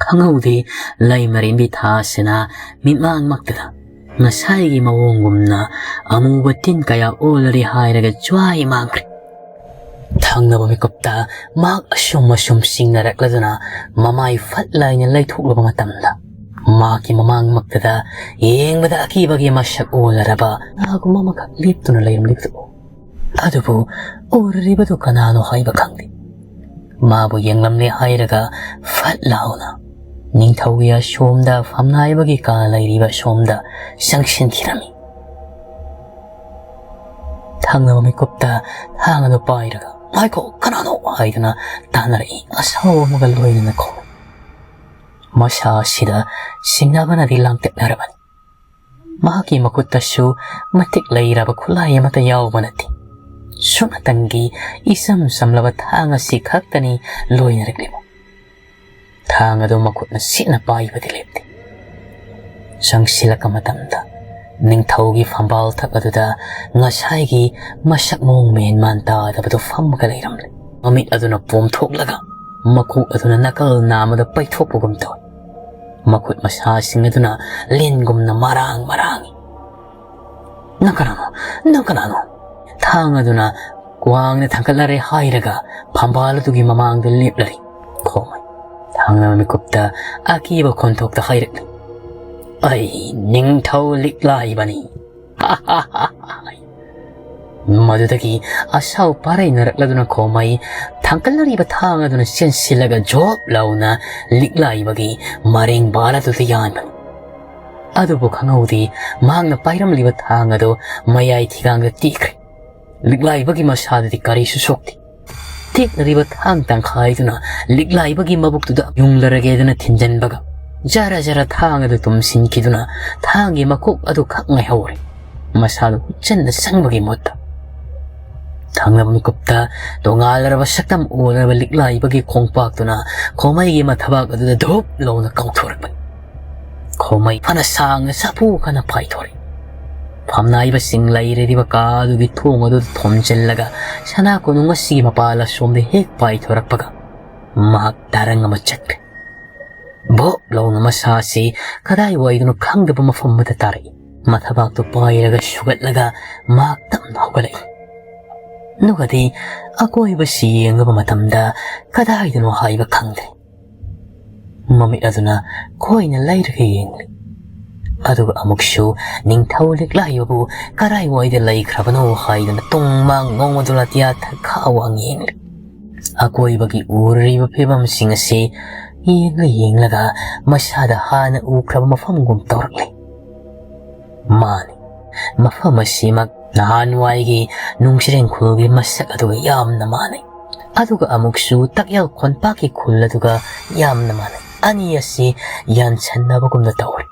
ꯈꯪꯍꯧꯗꯦ ꯂꯩꯃꯔꯦꯝꯕꯤ ꯊꯥꯁꯤꯅ ꯃꯤꯠꯃꯥꯡꯃꯛꯇꯗ ꯉꯁꯥꯏꯒꯤ ꯃꯑꯣꯡꯒꯨꯝꯅ ꯑꯃꯨꯕ ꯇꯤꯟ ꯀꯌꯥ ꯑꯣꯜꯂꯔꯦ ꯍꯥꯏꯔꯒ ꯖ꯭ꯋꯥꯏ ꯃꯥꯡꯈ꯭ꯔꯦ꯫ ꯊꯪꯅꯕ ꯃꯤꯀꯨꯞꯇ ꯃꯍꯥꯛ ꯑꯁꯨꯝ ꯑꯁꯨꯝ ꯆꯤꯡꯅꯔꯛꯂꯗꯨꯅ ꯃꯃꯥꯏ ꯐꯠ ꯂꯥꯏꯅ ꯂꯩꯊꯣꯛꯂꯕ ꯃꯇꯝꯗ ꯃꯍꯥꯛꯀꯤ ꯃꯃꯥꯡꯃꯛꯇꯗ ꯌꯦꯡꯕꯗ ꯑꯀꯤꯕꯒꯤ ꯃꯁꯛ ꯑꯣꯜꯂꯔꯕ ꯀꯅꯥꯒꯨꯝꯕ ꯑꯃꯈꯛ ꯂꯦꯞꯇꯨꯅ ꯂꯩꯔꯝꯂꯤꯕꯗꯨ ꯎ꯫ ꯑꯗꯨꯕꯨ ꯎꯔꯤꯕꯗꯨ ꯀꯅꯥꯅꯣ ꯍꯥꯏꯕ ꯈꯪꯗꯦ꯫ ꯃꯥꯕꯨ ꯌꯦꯡꯂꯝꯂꯦ ꯍꯥꯏꯔꯒ ꯐꯠ ꯂꯥꯎꯅ ꯅꯤꯡꯊꯧꯒꯤ ꯑꯁꯣꯝꯗ ꯐꯝꯅꯥꯏꯕꯒꯤ ꯀꯥ ꯂꯩꯔꯤꯕ ꯑꯁꯣꯝꯗ ꯆꯪꯁꯤꯟꯈꯤꯔꯝꯃꯤ꯫ ꯊꯪꯅꯕ ꯃꯤꯀꯨꯞꯇ ꯊꯥꯡ ꯑꯗꯨ ꯄꯥꯏꯔꯒ "ꯉꯥꯏꯈꯣ, ꯀꯅꯥꯅꯣ?" ꯍꯥꯏꯗꯨꯅ ꯇꯥꯟꯅꯔꯛꯏ꯫ ꯑꯁꯥꯎꯕ ꯑꯃꯒ ꯂꯣꯏꯅꯅ ꯈꯣꯡ ꯃꯁꯥ ꯑꯁꯤꯗ ꯁꯤꯡꯅꯕꯅꯗꯤ ꯂꯥꯡꯇꯛꯅꯔꯕꯅꯤ꯫ ꯃꯍꯥꯛꯀꯤ ꯃꯈꯨꯠꯇꯁꯨ ꯃꯇꯤꯛ ꯂꯩꯔꯕ ꯈꯨꯠꯂꯥꯏ ꯑꯃꯠꯇ ꯌꯥꯎꯕ ꯅꯠꯇꯦ꯫ ꯁꯨꯞꯅꯇꯪꯒꯤ ꯏꯆꯝ ꯆꯝꯂꯕ ꯊꯥꯡ ꯑꯁꯤ ꯈꯛꯇꯅꯤ ꯂꯣꯏꯅꯔꯛꯂꯤꯕ꯫ ꯊꯥꯡ ꯑꯗꯨ ꯃꯈꯨꯠꯅ ꯁꯤꯠꯅ ꯄꯥꯏꯕꯗꯤ ꯂꯦꯞꯇꯦ꯫ ꯆꯪꯁꯤꯜꯂꯛꯄ ꯃꯇꯝꯗ ꯅꯤꯡꯊꯧꯒꯤ ꯐꯝꯕꯥꯜ ꯊꯛ ꯑꯗꯨꯗ ꯉꯁꯥꯏꯒꯤ ꯃꯁꯛ ꯃꯑꯣꯡ ꯃꯦꯟ ꯃꯥꯟ ꯇꯥꯗꯕꯗꯨ ꯐꯝꯃꯒ ꯂꯩꯔꯝꯂꯦ꯫ ꯃꯃꯤꯠ ꯑꯗꯨꯅ ꯄꯣꯝꯊꯣꯛꯂꯒ ꯃꯀꯣꯛ ꯑꯗꯨꯅ ꯅꯥꯀꯜ ꯅꯥꯝꯃꯗ ꯄꯩꯊꯣꯛꯄꯒꯨꯝ ꯇꯧꯏ꯫ ꯃꯈꯨꯠ ꯃꯁꯥꯁꯤꯡ ꯑꯗꯨꯅ ꯂꯤꯟꯒꯨꯝꯅ ꯃꯔꯥꯡ ꯃꯔꯥꯡꯏ꯫ "ꯅꯪ ꯀꯅꯥꯅꯣ? ꯅꯪ ꯀꯅꯥꯅꯣ?" ꯊꯥꯡ ꯑꯗꯨꯅ ꯋꯥꯡꯅ ꯊꯥꯡꯒꯠꯂꯔꯦ ꯍꯥꯏꯔꯒ ꯐꯝꯕꯥꯜ ꯑꯗꯨꯒꯤ ꯃꯃꯥꯡꯗ ꯂꯦꯞꯂꯔꯤ ꯈꯣꯃꯩ꯫ ꯊꯥꯡꯅꯕ ꯃꯤꯀꯨꯞꯇ ꯑꯀꯤꯕ ꯈꯣꯟꯊꯣꯛꯇ ꯍꯥꯏꯔꯛꯂꯤ, "ꯑꯩ ꯅꯤꯡꯊꯧ ꯂꯤꯛꯂꯥꯏꯕꯅꯤ!" ꯃꯗꯨꯗꯒꯤ ꯑꯁꯥꯎ ꯄꯥꯔꯩꯅꯔꯛꯂꯗꯨꯅ ꯈꯣꯃꯩ ꯊꯥꯡꯒꯠꯂꯔꯤꯕ ꯊꯥꯡ ꯑꯗꯨꯅ ꯆꯦꯟꯁꯤꯜꯂꯒ ꯖꯣꯞ ꯂꯥꯎꯅ ꯂꯤꯛꯂꯥꯏꯕꯒꯤ ꯃꯔꯦꯡ ꯕꯥꯜ ꯑꯗꯨꯗ ꯌꯥꯟꯕꯅꯤ꯫ ꯑꯗꯨꯕꯨ ꯈꯪꯍꯧꯗꯦ, ꯃꯍꯥꯛꯅ ꯄꯥꯏꯔꯝꯂꯤꯕ ꯊꯥꯡ ꯑꯗꯨ ꯃꯌꯥꯏ ꯊꯤꯒꯥꯡꯗ ꯇꯦꯛꯈ꯭ꯔꯦ꯫ ꯂꯤꯛꯂꯥꯏꯕꯒꯤ ꯃꯁꯥꯗꯗꯤ ꯀꯔꯤꯁꯨ ꯁꯣꯛꯇꯦ꯫ ꯇꯦꯛꯅꯔꯤꯕ ꯊꯥꯡ ꯇꯪꯈꯥꯏꯗꯨꯅ ꯂꯤꯛꯂꯥꯏꯕꯒꯤ ꯃꯕꯨꯛꯇꯨꯗ ꯌꯨꯡꯂꯔꯒꯦꯗꯅ ꯊꯤꯟꯖꯟꯕꯒ, ꯖꯔ ꯖꯔ ꯊꯥꯡ ꯑꯗꯨ ꯇꯨꯝꯁꯤꯟꯈꯤꯗꯨꯅ ꯊꯥꯡꯒꯤ ꯃꯀꯣꯛ ꯑꯗꯨ ꯈꯛ ꯉꯥꯏꯍꯧꯔꯦ꯫ ꯃꯁꯥꯗꯨ ꯍꯨꯠꯆꯟꯅ ꯆꯪꯕꯒꯤ ꯃꯍꯨꯠꯇ, ꯊꯪꯅꯕ ꯃꯤꯀꯨꯞꯇ ꯇꯣꯉꯥꯜꯂꯔꯕ ꯁꯛꯇꯝ ꯑꯣꯜꯂꯔꯕ ꯂꯤꯛꯂꯥꯏꯕꯒꯤ ꯈꯣꯡꯄꯥꯛꯇꯨꯅ ꯈꯣꯃꯩꯒꯤ ꯃꯊꯕꯥꯛ ꯑꯗꯨꯗ ꯙꯨꯞ ꯂꯧꯅ ꯀꯥꯎꯊꯣꯔꯛꯄꯅꯤ꯫ ꯈꯣꯃꯩ ꯐꯅ ꯁꯥꯡꯅ ꯁꯥꯐꯨ ꯀꯟꯅ ꯄꯥꯏꯊꯣꯔꯛꯏ꯫ ꯐꯝꯅꯥꯏꯕꯁꯤꯡ ꯂꯩꯔꯤꯕ ꯀꯥ ꯑꯗꯨꯒꯤ ꯊꯣꯡ ꯑꯗꯨ ꯊꯣꯝꯖꯤꯜꯂꯒ ꯁꯅꯥ ꯀꯣꯅꯨꯡ ꯑꯁꯤꯒꯤ ꯃꯄꯥꯜ ꯑꯁꯣꯝꯗ ꯍꯦꯛ ꯄꯥꯏꯊꯣꯔꯛꯄꯒ ꯃꯍꯥꯛ ꯇꯔꯪ ꯑꯃ ꯆꯠꯈ꯭ꯔꯦ꯫ ꯚꯣꯞ ꯂꯥꯎꯅ ꯃꯁꯥ ꯑꯁꯤ ꯀꯗꯥꯏꯋꯥꯏꯗꯅꯣ ꯈꯪꯗꯕ ꯃꯐꯝ ꯑꯃꯗ ꯇꯥꯔꯛꯏ꯫ ꯃꯊꯕꯥꯛꯇꯨ ꯄꯥꯏꯔꯒ ꯁꯨꯒꯠꯂꯒ ꯃꯍꯥꯛ ꯇꯞꯅ ꯍꯧꯒꯠꯂꯛꯏ꯫ ꯑꯗꯨꯒꯗꯤ ꯑꯀꯣꯏꯕꯁꯤ ꯌꯦꯡꯂꯕ ꯃꯇꯝꯗ ꯀꯗꯥꯏꯗꯅꯣ ꯍꯥꯏꯕ ꯈꯪꯗ꯭ꯔꯦ꯫ ꯃꯃꯤꯠ ꯑꯗꯨꯅ ꯈꯣꯏꯅ ꯂꯩꯔꯒ ꯌꯦꯡꯂꯤ꯫ ꯑꯗꯨꯒ ꯑꯃꯨꯛꯁꯨ ꯅꯤꯡꯊꯧ ꯂꯤꯛꯂꯥꯏꯕꯕꯨ ꯀꯔꯥꯏꯋꯥꯏꯗ ꯂꯩꯈ꯭ꯔꯕꯅꯣ ꯍꯥꯏꯗꯨꯅ ꯇꯨꯡ ꯃꯥꯡ ꯅꯣꯡꯃ ꯗꯨꯂꯥꯇꯤꯌꯥ ꯊꯛꯈꯥ ꯋꯥꯡ ꯌꯦꯡꯂꯤ꯫ ꯑꯀꯣꯏꯕꯒꯤ ꯎꯔꯤꯕ ꯐꯤꯕꯝꯁꯤꯡ ꯑꯁꯤ ꯌꯦꯡꯂ ꯌꯦꯡꯂꯒ ꯃꯁꯥꯗ ꯍꯥꯟꯅ ꯎꯈ꯭ꯔꯕ ꯃꯐꯝꯒꯨꯝ ꯇꯧꯔꯛꯂꯤ꯫ ꯃꯥꯅꯤ, ꯃꯐꯝ ꯑꯁꯤꯃꯛ ꯅꯍꯥꯟꯋꯥꯏꯒꯤ ꯅꯨꯡꯁꯤꯔꯦꯡ ꯈꯨꯜꯒꯤ ꯃꯁꯛ ꯑꯗꯨꯒ ꯌꯥꯝꯅ ꯃꯥꯟꯅꯩ꯫ ꯑꯗꯨꯒ ꯑꯃꯨꯛꯁꯨ ꯇꯛꯌꯦꯜ ꯈꯣꯟꯄꯥꯛꯀꯤ ꯈꯨꯜ ꯑꯗꯨꯒ ꯌꯥꯝꯅ ꯃꯥꯟꯅꯩ꯫ ꯑꯅꯤ ꯑꯁꯤ ꯌꯥꯟꯁꯟꯅꯕꯒꯨꯝꯅ ꯇꯧꯔꯤ꯫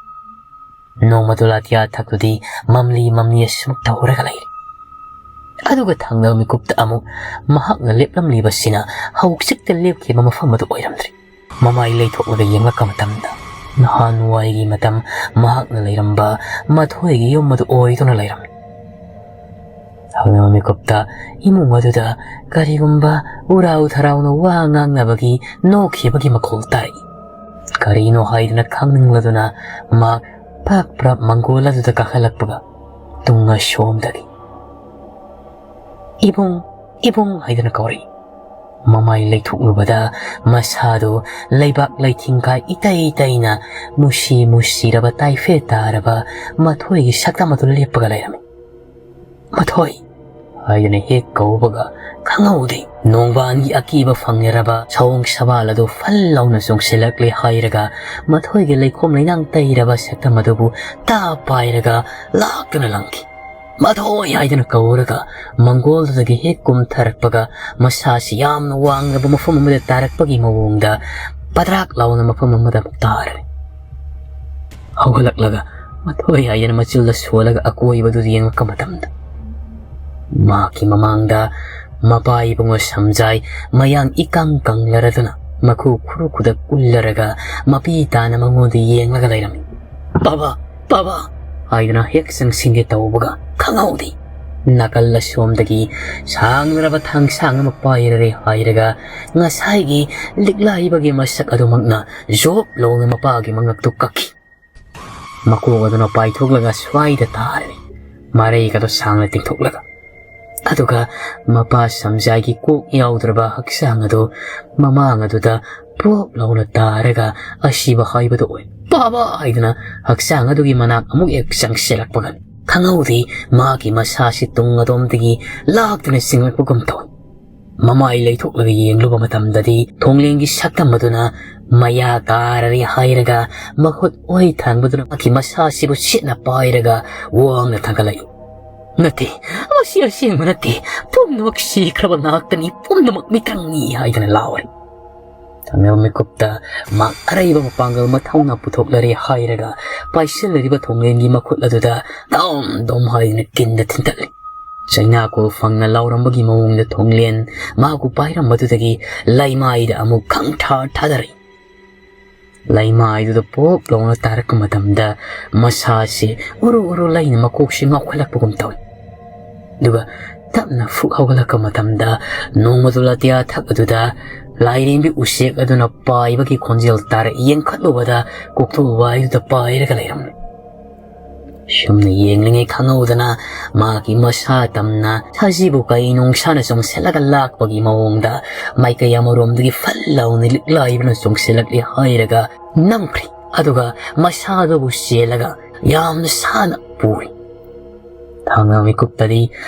ꯅꯣꯡꯃ ꯗꯨꯂꯥꯇꯤꯌꯥ ꯊꯛꯇꯨꯗꯤ ꯃꯝꯂꯤ ꯃꯝꯂꯤ ꯑꯁꯨꯝ ꯇꯧꯔꯒ ꯂꯩꯔꯤ꯫ ꯑꯗꯨꯒ ꯊꯪꯅꯕ ꯃꯤꯀꯨꯞꯇ ꯑꯃꯨꯛ ꯃꯍꯥꯛꯅ ꯂꯦꯞꯂꯝꯂꯤꯕꯁꯤꯅ ꯍꯧꯖꯤꯛꯇ ꯂꯦꯞꯈꯤꯕ ꯃꯐꯝ ꯑꯗꯨ ꯑꯣꯏꯔꯝꯗ꯭ꯔꯤ꯫ ꯃꯃꯥꯏ ꯂꯩꯊꯣꯛꯂꯒ ꯌꯦꯡꯂꯛꯄ ꯃꯇꯝꯗ ꯅꯍꯥꯟꯋꯥꯏꯒꯤ ꯃꯇꯝ ꯃꯍꯥꯛꯅ ꯂꯩꯔꯝꯕ ꯃꯊꯣꯏꯒꯤ ꯌꯨꯝ ꯑꯗꯨ ꯑꯣꯏꯗꯨꯅ ꯂꯩꯔꯝꯃꯤ꯫ ꯊꯪꯅꯕ ꯃꯤꯀꯨꯞꯇ ꯏꯃꯨꯡ ꯑꯗꯨꯗ ꯀꯔꯤꯒꯨꯝꯕ ꯎꯔꯥꯎ ꯊꯔꯥꯎꯅ ꯋꯥ ꯉꯥꯡꯅꯕꯒꯤ ꯅꯣꯛꯈꯤꯕꯒꯤ ꯃꯈꯣꯜ ꯇꯥꯔꯛꯏ꯫ ꯀꯔꯤꯅꯣ ꯍꯥꯏꯗꯨꯅ ꯈꯪꯅꯤꯡꯂꯗꯨꯅ ꯃꯍꯥꯛ ꯄ꯭ꯔꯞ ꯄ꯭ꯔꯞ ꯃꯪꯒꯣꯜ ꯑꯗꯨꯗ ꯀꯥꯈꯠꯂꯛꯄꯒ ꯇꯨꯡ ꯑꯁꯣꯝꯗꯒꯤ "ꯏꯕꯨꯡ, ꯏꯕꯨꯡ" ꯍꯥꯏꯗꯨꯅ ꯀꯧꯔꯛꯏ꯫ ꯃꯃꯥꯏ ꯂꯩꯊꯣꯛꯂꯨꯕꯗ ꯃꯁꯥꯗꯨ ꯂꯩꯕꯥꯛ ꯂꯩꯊꯤꯡꯈꯥꯏ ꯏꯇꯩ ꯇꯩꯅ ꯃꯨꯁꯤ ꯃꯨꯁꯤꯔꯕ ꯇꯥꯏꯐꯦ ꯇꯥꯔꯕ ꯃꯊꯣꯏꯒꯤ ꯁꯛꯇꯝ ꯑꯗꯨ ꯂꯦꯞꯄꯒ ꯂꯩꯔꯝꯃꯤ꯫ "ꯃꯊꯣꯏ" ꯍꯥꯏꯗꯨꯅ ꯍꯦꯛ ꯀꯧꯕꯒ ꯈꯪꯍꯧꯗꯦ꯫ ꯅꯣꯡꯕꯥꯟꯒꯤ ꯑꯀꯤꯕ ꯐꯪꯂꯔꯕ ꯁꯑꯣꯡ ꯁꯕꯥꯜ ꯑꯗꯨ ꯐꯜ ꯂꯥꯎꯅ ꯆꯣꯡꯁꯤꯜꯂꯛꯂꯦ ꯍꯥꯏꯔꯒ ꯃꯊꯣꯏꯒꯤ ꯂꯩꯈꯣꯝ ꯂꯩꯅꯥꯡ ꯇꯩꯔꯕ ꯁꯛꯇꯝ ꯑꯗꯨꯕꯨ ꯇꯥ ꯄꯥꯏꯔꯒ ꯂꯥꯛꯇꯨꯅ ꯂꯪꯈꯤ꯫ "ꯃꯊꯣꯏ" ꯍꯥꯏꯗꯨꯅ ꯀꯧꯔꯒ ꯃꯪꯒꯣꯜꯗꯨꯗꯒꯤ ꯍꯦꯛ ꯀꯨꯝꯊꯔꯛꯄꯒ ꯃꯁꯥꯁꯤ ꯌꯥꯝꯅ ꯋꯥꯡꯂꯕ ꯃꯐꯝ ꯑꯃꯗ ꯇꯥꯔꯛꯄꯒꯤ ꯃꯑꯣꯡꯗ ꯄꯗ꯭ꯔꯥꯛ ꯂꯥꯎꯅ ꯃꯐꯝ ꯑꯃꯗ ꯑꯃꯨꯛ ꯇꯥꯔꯦ꯫ ꯍꯧꯒꯠꯂꯛꯂꯒ "ꯃꯊꯣꯏ" ꯍꯥꯏꯗꯅ ꯃꯆꯨꯜꯗ ꯁꯣꯜꯂꯒ ꯑꯀꯣꯏꯕꯗꯨꯗ ꯌꯦꯡꯂꯛꯄ ꯃꯇꯝꯗ ꯃꯍꯥꯛꯀꯤ ꯃꯃꯥꯡꯗ ꯃꯄꯥ ꯏꯕꯨꯡꯉꯣ ꯁꯝꯖꯥꯏ ꯃꯌꯥꯡ ꯏꯀꯪ ꯀꯪꯂꯔꯗꯨꯅ ꯃꯈꯨ ꯈꯨꯔꯨ ꯈꯨꯗꯛ ꯀꯨꯜꯂꯔꯒ ꯃꯄꯤ ꯇꯥꯅ ꯃꯉꯣꯟꯗ ꯌꯦꯡꯂꯒ ꯂꯩꯔꯝꯃꯤ꯫ "ꯕꯥꯕꯥ, ꯕꯥꯕꯥ" ꯍꯥꯏꯗꯨꯅ ꯍꯦꯛ ꯆꯪꯁꯤꯟꯒꯦ ꯇꯧꯕꯒ ꯈꯪꯍꯧꯗꯦ꯫ ꯅꯥꯀꯜ ꯑꯁꯣꯝꯗꯒꯤ ꯁꯥꯡꯂꯔꯕ ꯊꯥꯡꯁꯥꯡ ꯑꯃ ꯄꯥꯏꯔꯔꯦ ꯍꯥꯏꯔꯒ ꯉꯁꯥꯏꯒꯤ ꯂꯤꯛꯂꯥꯏꯕꯒꯤ ꯃꯁꯛ ꯑꯗꯨꯃꯛꯅ ꯖꯣꯞ ꯂꯥꯎꯅ ꯃꯄꯥꯒꯤ ꯃꯉꯛꯇꯨ ꯀꯛꯈꯤ꯫ ꯃꯀꯣꯛ ꯑꯗꯨꯅ ꯄꯥꯏꯊꯣꯛꯂꯒ ꯁ꯭ꯋꯥꯏꯗ ꯇꯥꯔꯦ, ꯃꯔꯩꯒꯗꯣ ꯁꯥꯡꯅ ꯇꯤꯡꯊꯣꯛꯂꯒ꯫ ꯑꯗꯨꯒ ꯃꯄꯥ ꯁꯝꯖꯥꯏꯒꯤ ꯀꯣꯛ ꯌꯥꯎꯗ꯭ꯔꯕ ꯍꯛꯆꯥꯡ ꯑꯗꯨ ꯃꯃꯥꯡ ꯑꯗꯨꯗ ꯄꯣꯞ ꯂꯥꯎꯅ ꯇꯥꯔꯒ ꯑꯁꯤꯕ ꯍꯥꯏꯕꯗꯨ ꯑꯣꯏ꯫ "ꯕꯥꯕꯥ!" ꯍꯥꯏꯗꯨꯅ ꯍꯛꯆꯥꯡ ꯑꯗꯨꯒꯤ ꯃꯅꯥꯛ ꯑꯃꯨꯛ ꯍꯦꯛ ꯆꯪꯁꯤꯜꯂꯛꯄꯒ ꯈꯪꯍꯧꯗꯦ, ꯃꯥꯒꯤ ꯃꯁꯥꯁꯤ ꯇꯨꯡ ꯑꯗꯣꯝꯗꯒꯤ ꯂꯥꯛꯇꯨꯅ ꯆꯤꯡꯂꯛꯄꯒꯨꯝ ꯇꯧꯏ꯫ ꯃꯃꯥꯏ ꯂꯩꯊꯣꯛꯂꯒ ꯌꯦꯡꯂꯨꯕ ꯃꯇꯝꯗꯗꯤ ꯊꯣꯡꯂꯦꯟꯒꯤ ꯁꯛꯇꯝ ꯑꯗꯨꯅ ꯃꯌꯥ ꯀꯥꯔꯔꯦ ꯍꯥꯏꯔꯒ ꯃꯈꯨꯠ ꯑꯣꯏ ꯊꯥꯡꯕꯗꯨꯅ ꯃꯍꯥꯛꯀꯤ ꯃꯁꯥꯁꯤꯕꯨ ꯁꯤꯠꯅ ꯄꯥꯏꯔꯒ ꯋꯥꯡꯅ ꯊꯥꯡꯒꯠꯂꯛꯏ꯫ "ꯅꯠꯇꯦ, ꯃꯁꯤ ꯑꯁꯦꯡꯕ ꯅꯠꯇꯦ, ꯄꯨꯝꯅꯃꯛ ꯁꯤꯈ꯭ꯔꯕ ꯉꯥꯛꯇꯅꯤ, ꯄꯨꯝꯅꯃꯛ ꯃꯤꯇꯪꯅꯤ" ꯍꯥꯏꯗꯨꯅ ꯂꯥꯎꯔꯦ꯫ ꯊꯪꯅꯕ ꯃꯤꯀꯨꯞꯇ ꯃꯍꯥꯛ ꯑꯔꯩꯕ ꯃꯄꯥꯡꯒꯜ ꯃꯊꯧꯅꯥ ꯄꯨꯊꯣꯛꯂꯔꯦ ꯍꯥꯏꯔꯒ ꯄꯥꯏꯁꯤꯜꯂꯔꯤꯕ ꯊꯣꯡꯂꯦꯟꯒꯤ ꯃꯈꯨꯠ ꯑꯗꯨꯗ ꯗꯣꯝ ꯗꯣꯝ ꯍꯥꯏꯗꯨꯅ ꯀꯤꯟꯗ ꯊꯤꯟꯇꯠꯂꯤ꯫ ꯆꯩꯅꯥꯀꯣꯜ ꯐꯪꯅ ꯂꯥꯎꯔꯝꯕꯒꯤ ꯃꯑꯣꯡꯗ ꯊꯣꯡꯂꯦꯟ ꯃꯍꯥꯛꯄꯨ ꯄꯥꯏꯔꯝꯕꯗꯨꯗꯒꯤ ꯂꯩꯃꯥꯏꯗ ꯑꯃꯨꯛ ꯈꯪꯊꯥ ꯊꯥꯗꯔꯛꯏ꯫ ꯂꯩꯃꯥꯏꯗꯨꯗ ꯄꯣꯞ ꯂꯥꯎꯅ ꯇꯥꯔꯛꯄ ꯃꯇꯝꯗ ꯃꯁꯥꯁꯤ ꯎꯔꯨ ꯎꯔꯨ ꯂꯩꯅ ꯃꯀꯣꯛꯁꯤ ꯉꯥꯎꯈꯠꯂꯛꯄꯒꯨꯝ ꯇꯧꯏ꯫ ꯑꯗꯨꯒ ꯇꯞꯅ ꯐꯨꯛ ꯍꯧꯒꯠꯂꯛꯄ ꯃꯇꯝꯗ ꯅꯣꯡꯃꯗꯣꯜ ꯑꯇꯤꯌꯥ ꯊꯛ ꯑꯗꯨꯗ ꯂꯥꯏꯔꯦꯝꯕꯤ ꯎꯆꯦꯛ ꯑꯗꯨꯅ ꯄꯥꯏꯕꯒꯤ ꯈꯣꯟꯖꯦꯜ ꯇꯥꯔꯛꯏ꯫ ꯌꯦꯡꯈꯠꯂꯨꯕꯗ ꯀꯣꯛꯊꯣꯛꯎ ꯋꯥꯏꯗꯨꯗ ꯄꯥꯏꯔꯒ ꯂꯩꯔꯝꯂꯦ꯫ ꯁꯨꯝꯅ ꯌꯦꯡꯂꯤꯉꯩ ꯈꯪꯍꯧꯗꯅ ꯃꯍꯥꯛꯀꯤ ꯃꯁꯥ ꯇꯝꯅ ꯁꯖꯤꯕꯨ ꯀꯩ ꯅꯨꯡꯁꯥꯅ ꯆꯣꯡꯁꯤꯜꯂꯒ ꯂꯥꯛꯄꯒꯤ ꯃꯑꯣꯡꯗ ꯃꯥꯏꯀꯩ ꯑꯃꯔꯣꯝꯗꯒꯤ ꯐꯜ ꯂꯥꯎꯅ ꯂꯤꯛꯂꯥꯏꯕꯅ ꯆꯣꯡꯁꯤꯜꯂꯛꯂꯦ ꯍꯥꯏꯔꯒ ꯅꯝꯈ꯭ꯔꯦ꯫ ꯑꯗꯨꯒ ꯃꯁꯥꯗꯨꯕꯨ ꯆꯦꯜꯂꯒ ꯌꯥꯝꯅ ꯁꯥꯟꯅ ꯄꯨꯔꯦ꯫ ꯊꯥꯡꯅ ꯃꯤꯀꯨꯞꯇꯗꯤ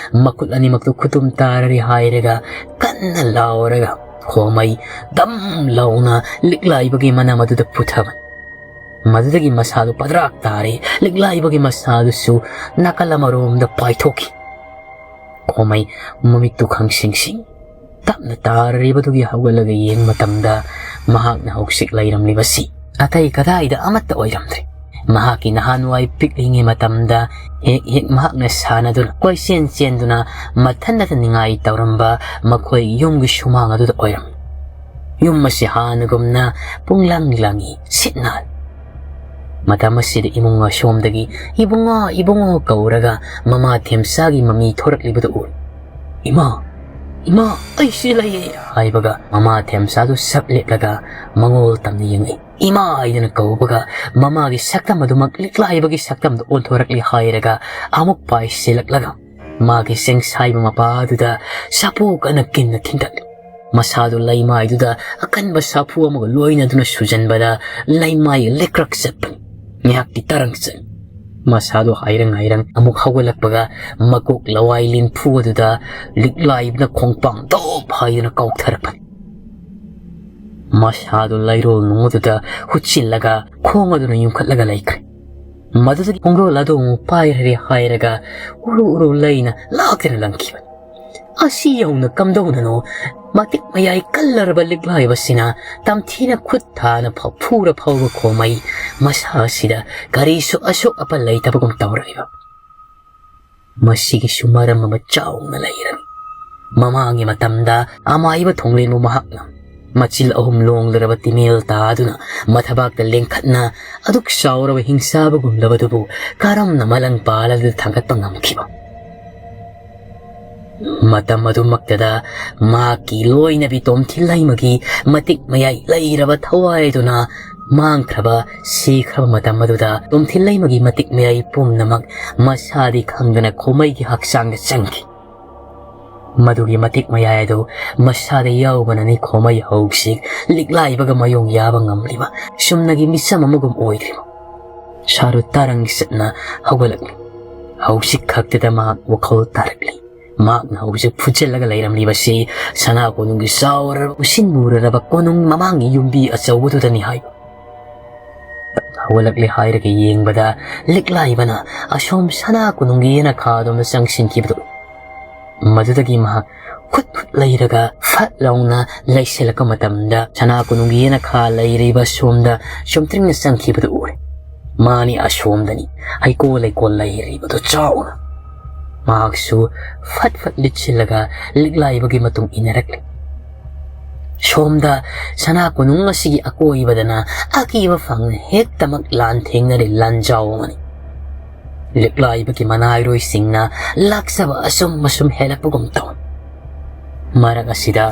ꯃꯈꯨꯠ ꯑꯅꯤꯃꯛꯇꯨ ꯈꯨꯇꯨꯝ ꯇꯥꯔꯔꯤ ꯍꯥꯏꯔꯒ ꯀꯟꯅ ꯂꯥꯎꯔꯒ ꯈꯣꯃꯩ ꯗꯝ ꯂꯥꯎꯅ ꯂꯤꯛꯂꯥꯏꯕꯒꯤ ꯃꯅꯝ ꯑꯗꯨꯗ ꯄꯨꯊꯕꯅꯤ꯫ ꯃꯗꯨꯗꯒꯤ ꯃꯁꯥꯗꯨ ꯄꯗ꯭ꯔꯥꯛ ꯇꯥꯔꯦ꯫ ꯂꯤꯛꯂꯥꯏꯕꯒꯤ ꯃꯁꯥꯗꯨꯁꯨ ꯅꯥꯀꯜ ꯑꯃꯔꯣꯝꯗ ꯄꯥꯏꯊꯣꯛꯈꯤ꯫ ꯈꯣꯃꯩ ꯃꯃꯤꯠꯇꯨ ꯈꯪꯁꯤꯡꯁꯤꯡ ꯇꯞꯅ ꯇꯥꯔꯔꯤꯕꯗꯨꯒꯤ ꯍꯧꯒꯠꯂꯒ ꯌꯦꯡꯕ ꯃꯇꯝꯗ ꯃꯍꯥꯛꯅ ꯍꯧꯖꯤꯛ ꯂꯩꯔꯝꯂꯤꯕꯁꯤ ꯑꯇꯩ ꯀꯗꯥꯏꯗ ꯑꯃꯠꯇ ꯑꯣꯏꯔꯝꯗ꯭ꯔꯦ꯫ ꯃꯍꯥꯛꯀꯤ ꯅꯍꯥꯟꯋꯥꯏ ꯄꯤꯛꯂꯤꯉꯩ ꯃꯇꯝꯗ ꯍꯦꯛ ꯍꯦꯛ ꯃꯍꯥꯛꯅ ꯁꯥꯟꯅꯗꯨꯅ ꯀꯣꯏꯆꯦꯟ ꯆꯦꯟꯗꯨꯅ ꯃꯊꯟꯅꯇ ꯅꯤꯡꯉꯥꯏ ꯇꯧꯔꯝꯕ ꯃꯈꯣꯏ ꯌꯨꯝꯒꯤ ꯁꯨꯃꯥꯡ ꯑꯗꯨꯗ ꯑꯣꯏꯔꯝꯃꯤ꯫ ꯌꯨꯝ ꯑꯁꯤ ꯍꯥꯟꯅꯒꯨꯝꯅ ꯄꯨꯡꯂꯪ ꯂꯪꯏ, ꯁꯤꯠ ꯅꯥꯜꯂꯤ꯫ ꯃꯇꯝ ꯑꯁꯤꯗ ꯏꯃꯨꯡ ꯑꯁꯣꯝꯗꯒꯤ "ꯏꯕꯨꯡꯉꯣ, ꯏꯕꯨꯡꯉꯣ" ꯀꯧꯔꯒ ꯃꯃꯥ ꯊꯦꯝꯆꯥꯒꯤ ꯃꯃꯤ ꯊꯣꯔꯛꯂꯤꯕꯗꯨ ꯎꯏ꯫ "ꯏꯃꯥ, ꯏꯃꯥ, ꯑꯩ ꯁꯤ ꯂꯩꯌꯦ" ꯍꯥꯏꯕꯒ ꯃꯃꯥ ꯊꯦꯝꯆꯥꯗꯨ ꯁꯞ ꯂꯦꯞꯂꯒ ꯃꯉꯣꯜ ꯇꯝꯅ ꯌꯦꯡꯉꯛꯏ꯫ "ꯏꯃꯥ" ꯍꯥꯏꯗꯨꯅ ꯀꯧꯕꯒ ꯃꯃꯥꯒꯤ ꯁꯛꯇꯝ ꯑꯗꯨꯃꯛ ꯂꯤꯛꯂꯥꯏꯕꯒꯤ ꯁꯛꯇꯝꯗ ꯑꯣꯟꯊꯣꯔꯛꯂꯤ ꯍꯥꯏꯔꯒ ꯑꯃꯨꯛ ꯄꯥꯏꯁꯤꯜꯂꯛꯂꯒ ꯃꯥꯒꯤ ꯆꯦꯡꯁꯥꯏꯕ ꯃꯄꯥ ꯑꯗꯨꯗ ꯁꯥꯄꯣꯛ ꯑꯅ ꯀꯤꯟꯅ ꯊꯤꯟꯗꯠꯂꯤ꯫ ꯃꯁꯥꯗꯨ ꯂꯩꯃꯥꯏꯗꯨꯗ ꯑꯀꯟꯕ ꯁꯥꯐꯨ ꯑꯃꯒ ꯂꯣꯏꯅꯗꯨꯅ ꯁꯨꯖꯟꯕꯗ ꯂꯩꯃꯥꯏ ꯂꯦꯛꯔꯛ ꯆꯠꯄꯅꯤ꯫ ꯉꯥꯏꯍꯥꯛꯇꯤ ꯇꯔꯪ ꯆꯠ꯫ ꯃꯁꯥꯗꯨ ꯍꯥꯏꯔꯪ ꯍꯥꯏꯔꯪ ꯑꯃꯨꯛ ꯍꯧꯒꯠꯂꯛꯄꯒ ꯃꯀꯣꯛ ꯂꯋꯥꯏ ꯂꯤꯟꯐꯨ ꯑꯗꯨꯗ ꯂꯤꯛꯂꯥꯏꯕꯅ ꯈꯣꯡꯄꯥꯡ ꯗꯣꯞ ꯍꯥꯏꯗꯨꯅ ꯀꯥꯎꯊꯔꯛꯄꯅꯤ꯫ ꯃꯁꯥꯗꯨ ꯂꯩꯔꯣꯜ ꯅꯨꯡ ꯑꯗꯨꯗ ꯍꯨꯠꯆꯤꯜꯂꯒ ꯈꯣꯡ ꯑꯗꯨꯅ ꯌꯨꯡꯈꯠꯂꯒ ꯂꯩꯈ꯭ꯔꯦ꯫ ꯃꯗꯨꯗꯒꯤ ꯈꯣꯡꯗꯣꯜ ꯑꯗꯨ ꯑꯃꯨꯛ ꯄꯥꯏꯔꯔꯦ ꯍꯥꯏꯔꯒ ꯎꯔꯨ ꯎꯔꯨ ꯂꯩꯅ ꯂꯥꯛꯇꯨꯅ ꯂꯪꯈꯤꯕꯅꯤ꯫ ꯑꯁꯤ ꯌꯧꯅ ꯀꯝꯗꯧꯅꯅꯣ ꯃꯇꯤꯛ ꯃꯌꯥꯏ ꯀꯜꯂꯔꯕ ꯂꯤꯛꯂꯥꯏꯕꯁꯤꯅ ꯇꯝꯊꯤꯅ ꯈꯨꯠ ꯊꯥꯅ ꯐꯥꯎ ꯐꯨꯔ ꯐꯥꯎꯕ ꯈꯣꯃꯩ ꯃꯁꯥ ꯑꯁꯤꯗ ꯀꯔꯤꯁꯨ ꯑꯁꯣꯛ ꯑꯄꯟ ꯂꯩꯇꯕꯒꯨꯝ ꯇꯧꯔꯛꯏꯕ꯫ ꯃꯁꯤꯒꯤꯁꯨ ꯃꯔꯝ ꯑꯃ ꯆꯥꯎꯅ ꯂꯩꯔꯝꯃꯤ꯫ ꯃꯃꯥꯡꯒꯤ ꯃꯇꯝꯗ ꯑꯃꯥꯏꯕ ꯊꯣꯡꯂꯦꯟꯕꯨ ꯃꯍꯥꯛꯅ ꯃꯆꯤꯜ ꯑꯍꯨꯝ ꯂꯣꯡꯂꯔꯕ ꯇꯤꯃꯦꯜ ꯇꯥꯗꯨꯅ ꯃꯊꯕꯥꯛꯇ ꯂꯦꯡꯈꯠꯅ ꯑꯗꯨꯛ ꯆꯥꯎꯔꯕ ꯍꯤꯡꯆꯥꯕꯒꯨꯝꯂꯕꯗꯨꯕꯨ ꯀꯔꯝꯅ ꯃꯂꯪ ꯄꯥꯜꯂꯗꯨꯅ ꯊꯥꯡꯒꯠꯄ ꯉꯝꯈꯤꯕ? ꯃꯇꯝ ꯑꯗꯨꯃꯛꯇꯗ ꯃꯍꯥꯛꯀꯤ ꯂꯣꯏꯅꯕꯤ ꯇꯣꯝꯊꯤꯜꯂꯩꯃꯒꯤ ꯃꯇꯤꯛ ꯃꯌꯥꯏ ꯂꯩꯔꯕ ꯊꯋꯥꯏꯗꯨꯅ ꯃꯥꯡꯈ꯭ꯔꯕ, ꯁꯤꯈ꯭ꯔꯕ ꯃꯇꯝ ꯑꯗꯨꯗ ꯇꯣꯝꯊꯤꯜꯂꯩꯃꯒꯤ ꯃꯇꯤꯛ ꯃꯌꯥꯏ ꯄꯨꯝꯅꯃꯛ ꯃꯁꯥꯗꯤ ꯈꯪꯗꯅ ꯈꯣꯃꯩꯒꯤ ꯍꯛꯆꯥꯡꯗ ꯆꯪꯈꯤ꯫ ꯃꯗꯨꯒꯤ ꯃꯇꯤꯛ ꯃꯌꯥꯏ ꯑꯗꯨ ꯃꯁꯥꯗ ꯌꯥꯎꯕꯅꯅꯤ ꯈꯣꯃꯩ ꯍꯧꯖꯤꯛ ꯂꯤꯛꯂꯥꯏꯕꯒ ꯃꯌꯣꯡ ꯌꯥꯕ ꯉꯝꯂꯤꯕ ꯆꯨꯝꯅꯒꯤ ꯃꯤꯆꯝ ꯑꯃꯒꯨꯝ ꯑꯣꯏꯗ꯭ꯔꯤꯕ꯫ ꯁꯥꯔꯨ ꯇꯔꯪ ꯆꯠꯅ ꯍꯧꯒꯠꯂꯛꯂꯤ꯫ ꯍꯧꯖꯤꯛ ꯈꯛꯇꯗ ꯃꯍꯥꯛ ꯋꯥꯈꯜ ꯇꯥꯔꯛꯂꯤ꯫ ꯃꯍꯥꯛꯅ ꯍꯧꯖꯤꯛ ꯐꯨꯠꯆꯜꯂꯒ ꯂꯩꯔꯝꯂꯤꯕꯁꯤ ꯁꯅꯥ ꯀꯣꯅꯨꯡꯒꯤ ꯆꯥꯎꯔꯕ ꯎꯁꯤꯟ ꯃꯨꯔꯔꯕ ꯀꯣꯅꯨꯡ ꯃꯃꯥꯡꯒꯤ ꯌꯨꯝꯕꯤ ꯑꯆꯧꯕꯗꯨꯗꯅꯤ ꯍꯥꯏꯕ꯫ ꯍꯧꯒꯠꯂꯛꯂꯦ ꯍꯥꯏꯔꯒ ꯌꯦꯡꯕꯗ ꯂꯤꯛꯂꯥꯏꯕꯅ ꯑꯁꯣꯝ ꯁꯅꯥ ꯀꯣꯅꯨꯡꯒꯤ ꯌꯦꯅꯈꯥ ꯑꯗꯣꯝꯗ ꯆꯪꯁꯤꯟꯈꯤꯕꯗꯨ꯫ ꯃꯗꯨꯗꯒꯤ ꯃꯍꯥꯛ ꯈꯨꯠ ꯈꯨꯠ ꯂꯩꯔꯒ ꯐꯠ ꯂꯥꯎꯅ ꯂꯩꯁꯤꯜꯂꯛꯄ ꯃꯇꯝꯗ ꯁꯅꯥ ꯀꯣꯅꯨꯡꯒꯤ ꯌꯦꯅꯈꯥ ꯂꯩꯔꯤꯕ ꯁꯣꯝꯗ ꯆꯨꯝꯇ꯭ꯔꯤꯡꯅ ꯆꯪꯈꯤꯕꯗꯨ ꯎꯔꯦ꯫ ꯃꯥꯅꯤ ꯑꯁꯣꯝꯗꯅꯤ ꯍꯩꯀꯣꯜ ꯂꯩꯀꯣꯜ ꯂꯩꯔꯤꯕꯗꯨ ꯆꯥꯎꯅ꯫ ꯃꯍꯥꯛꯁꯨ ꯐꯠ ꯐꯠ ꯂꯤꯠꯁꯤꯜꯂꯒ ꯂꯤꯛꯂꯥꯏꯕꯒꯤ ꯃꯇꯨꯡ ꯏꯟꯅꯔꯛꯂꯤ꯫ ꯁꯣꯝꯗ ꯁꯅꯥ ꯀꯣꯅꯨꯡ ꯑꯁꯤꯒꯤ ꯑꯀꯣꯏꯕꯗꯅ ꯑꯀꯤꯕ ꯐꯪꯅ ꯍꯦꯛꯇꯃꯛ ꯂꯥꯟꯊꯦꯡꯅꯔꯤ ꯂꯥꯟꯖꯥꯎ ꯑꯃꯅꯤ꯫ ꯂꯤꯛꯂꯥꯏꯕꯒꯤ ꯃꯅꯥꯏꯔꯣꯏꯁꯤꯡꯅ ꯂꯥꯛꯆꯕ ꯑꯁꯨꯝ ꯑꯁꯨꯝ ꯍꯦꯜꯂꯛꯄꯒꯨꯝ ꯇꯧ꯫ ꯃꯔꯛ ꯑꯁꯤꯗ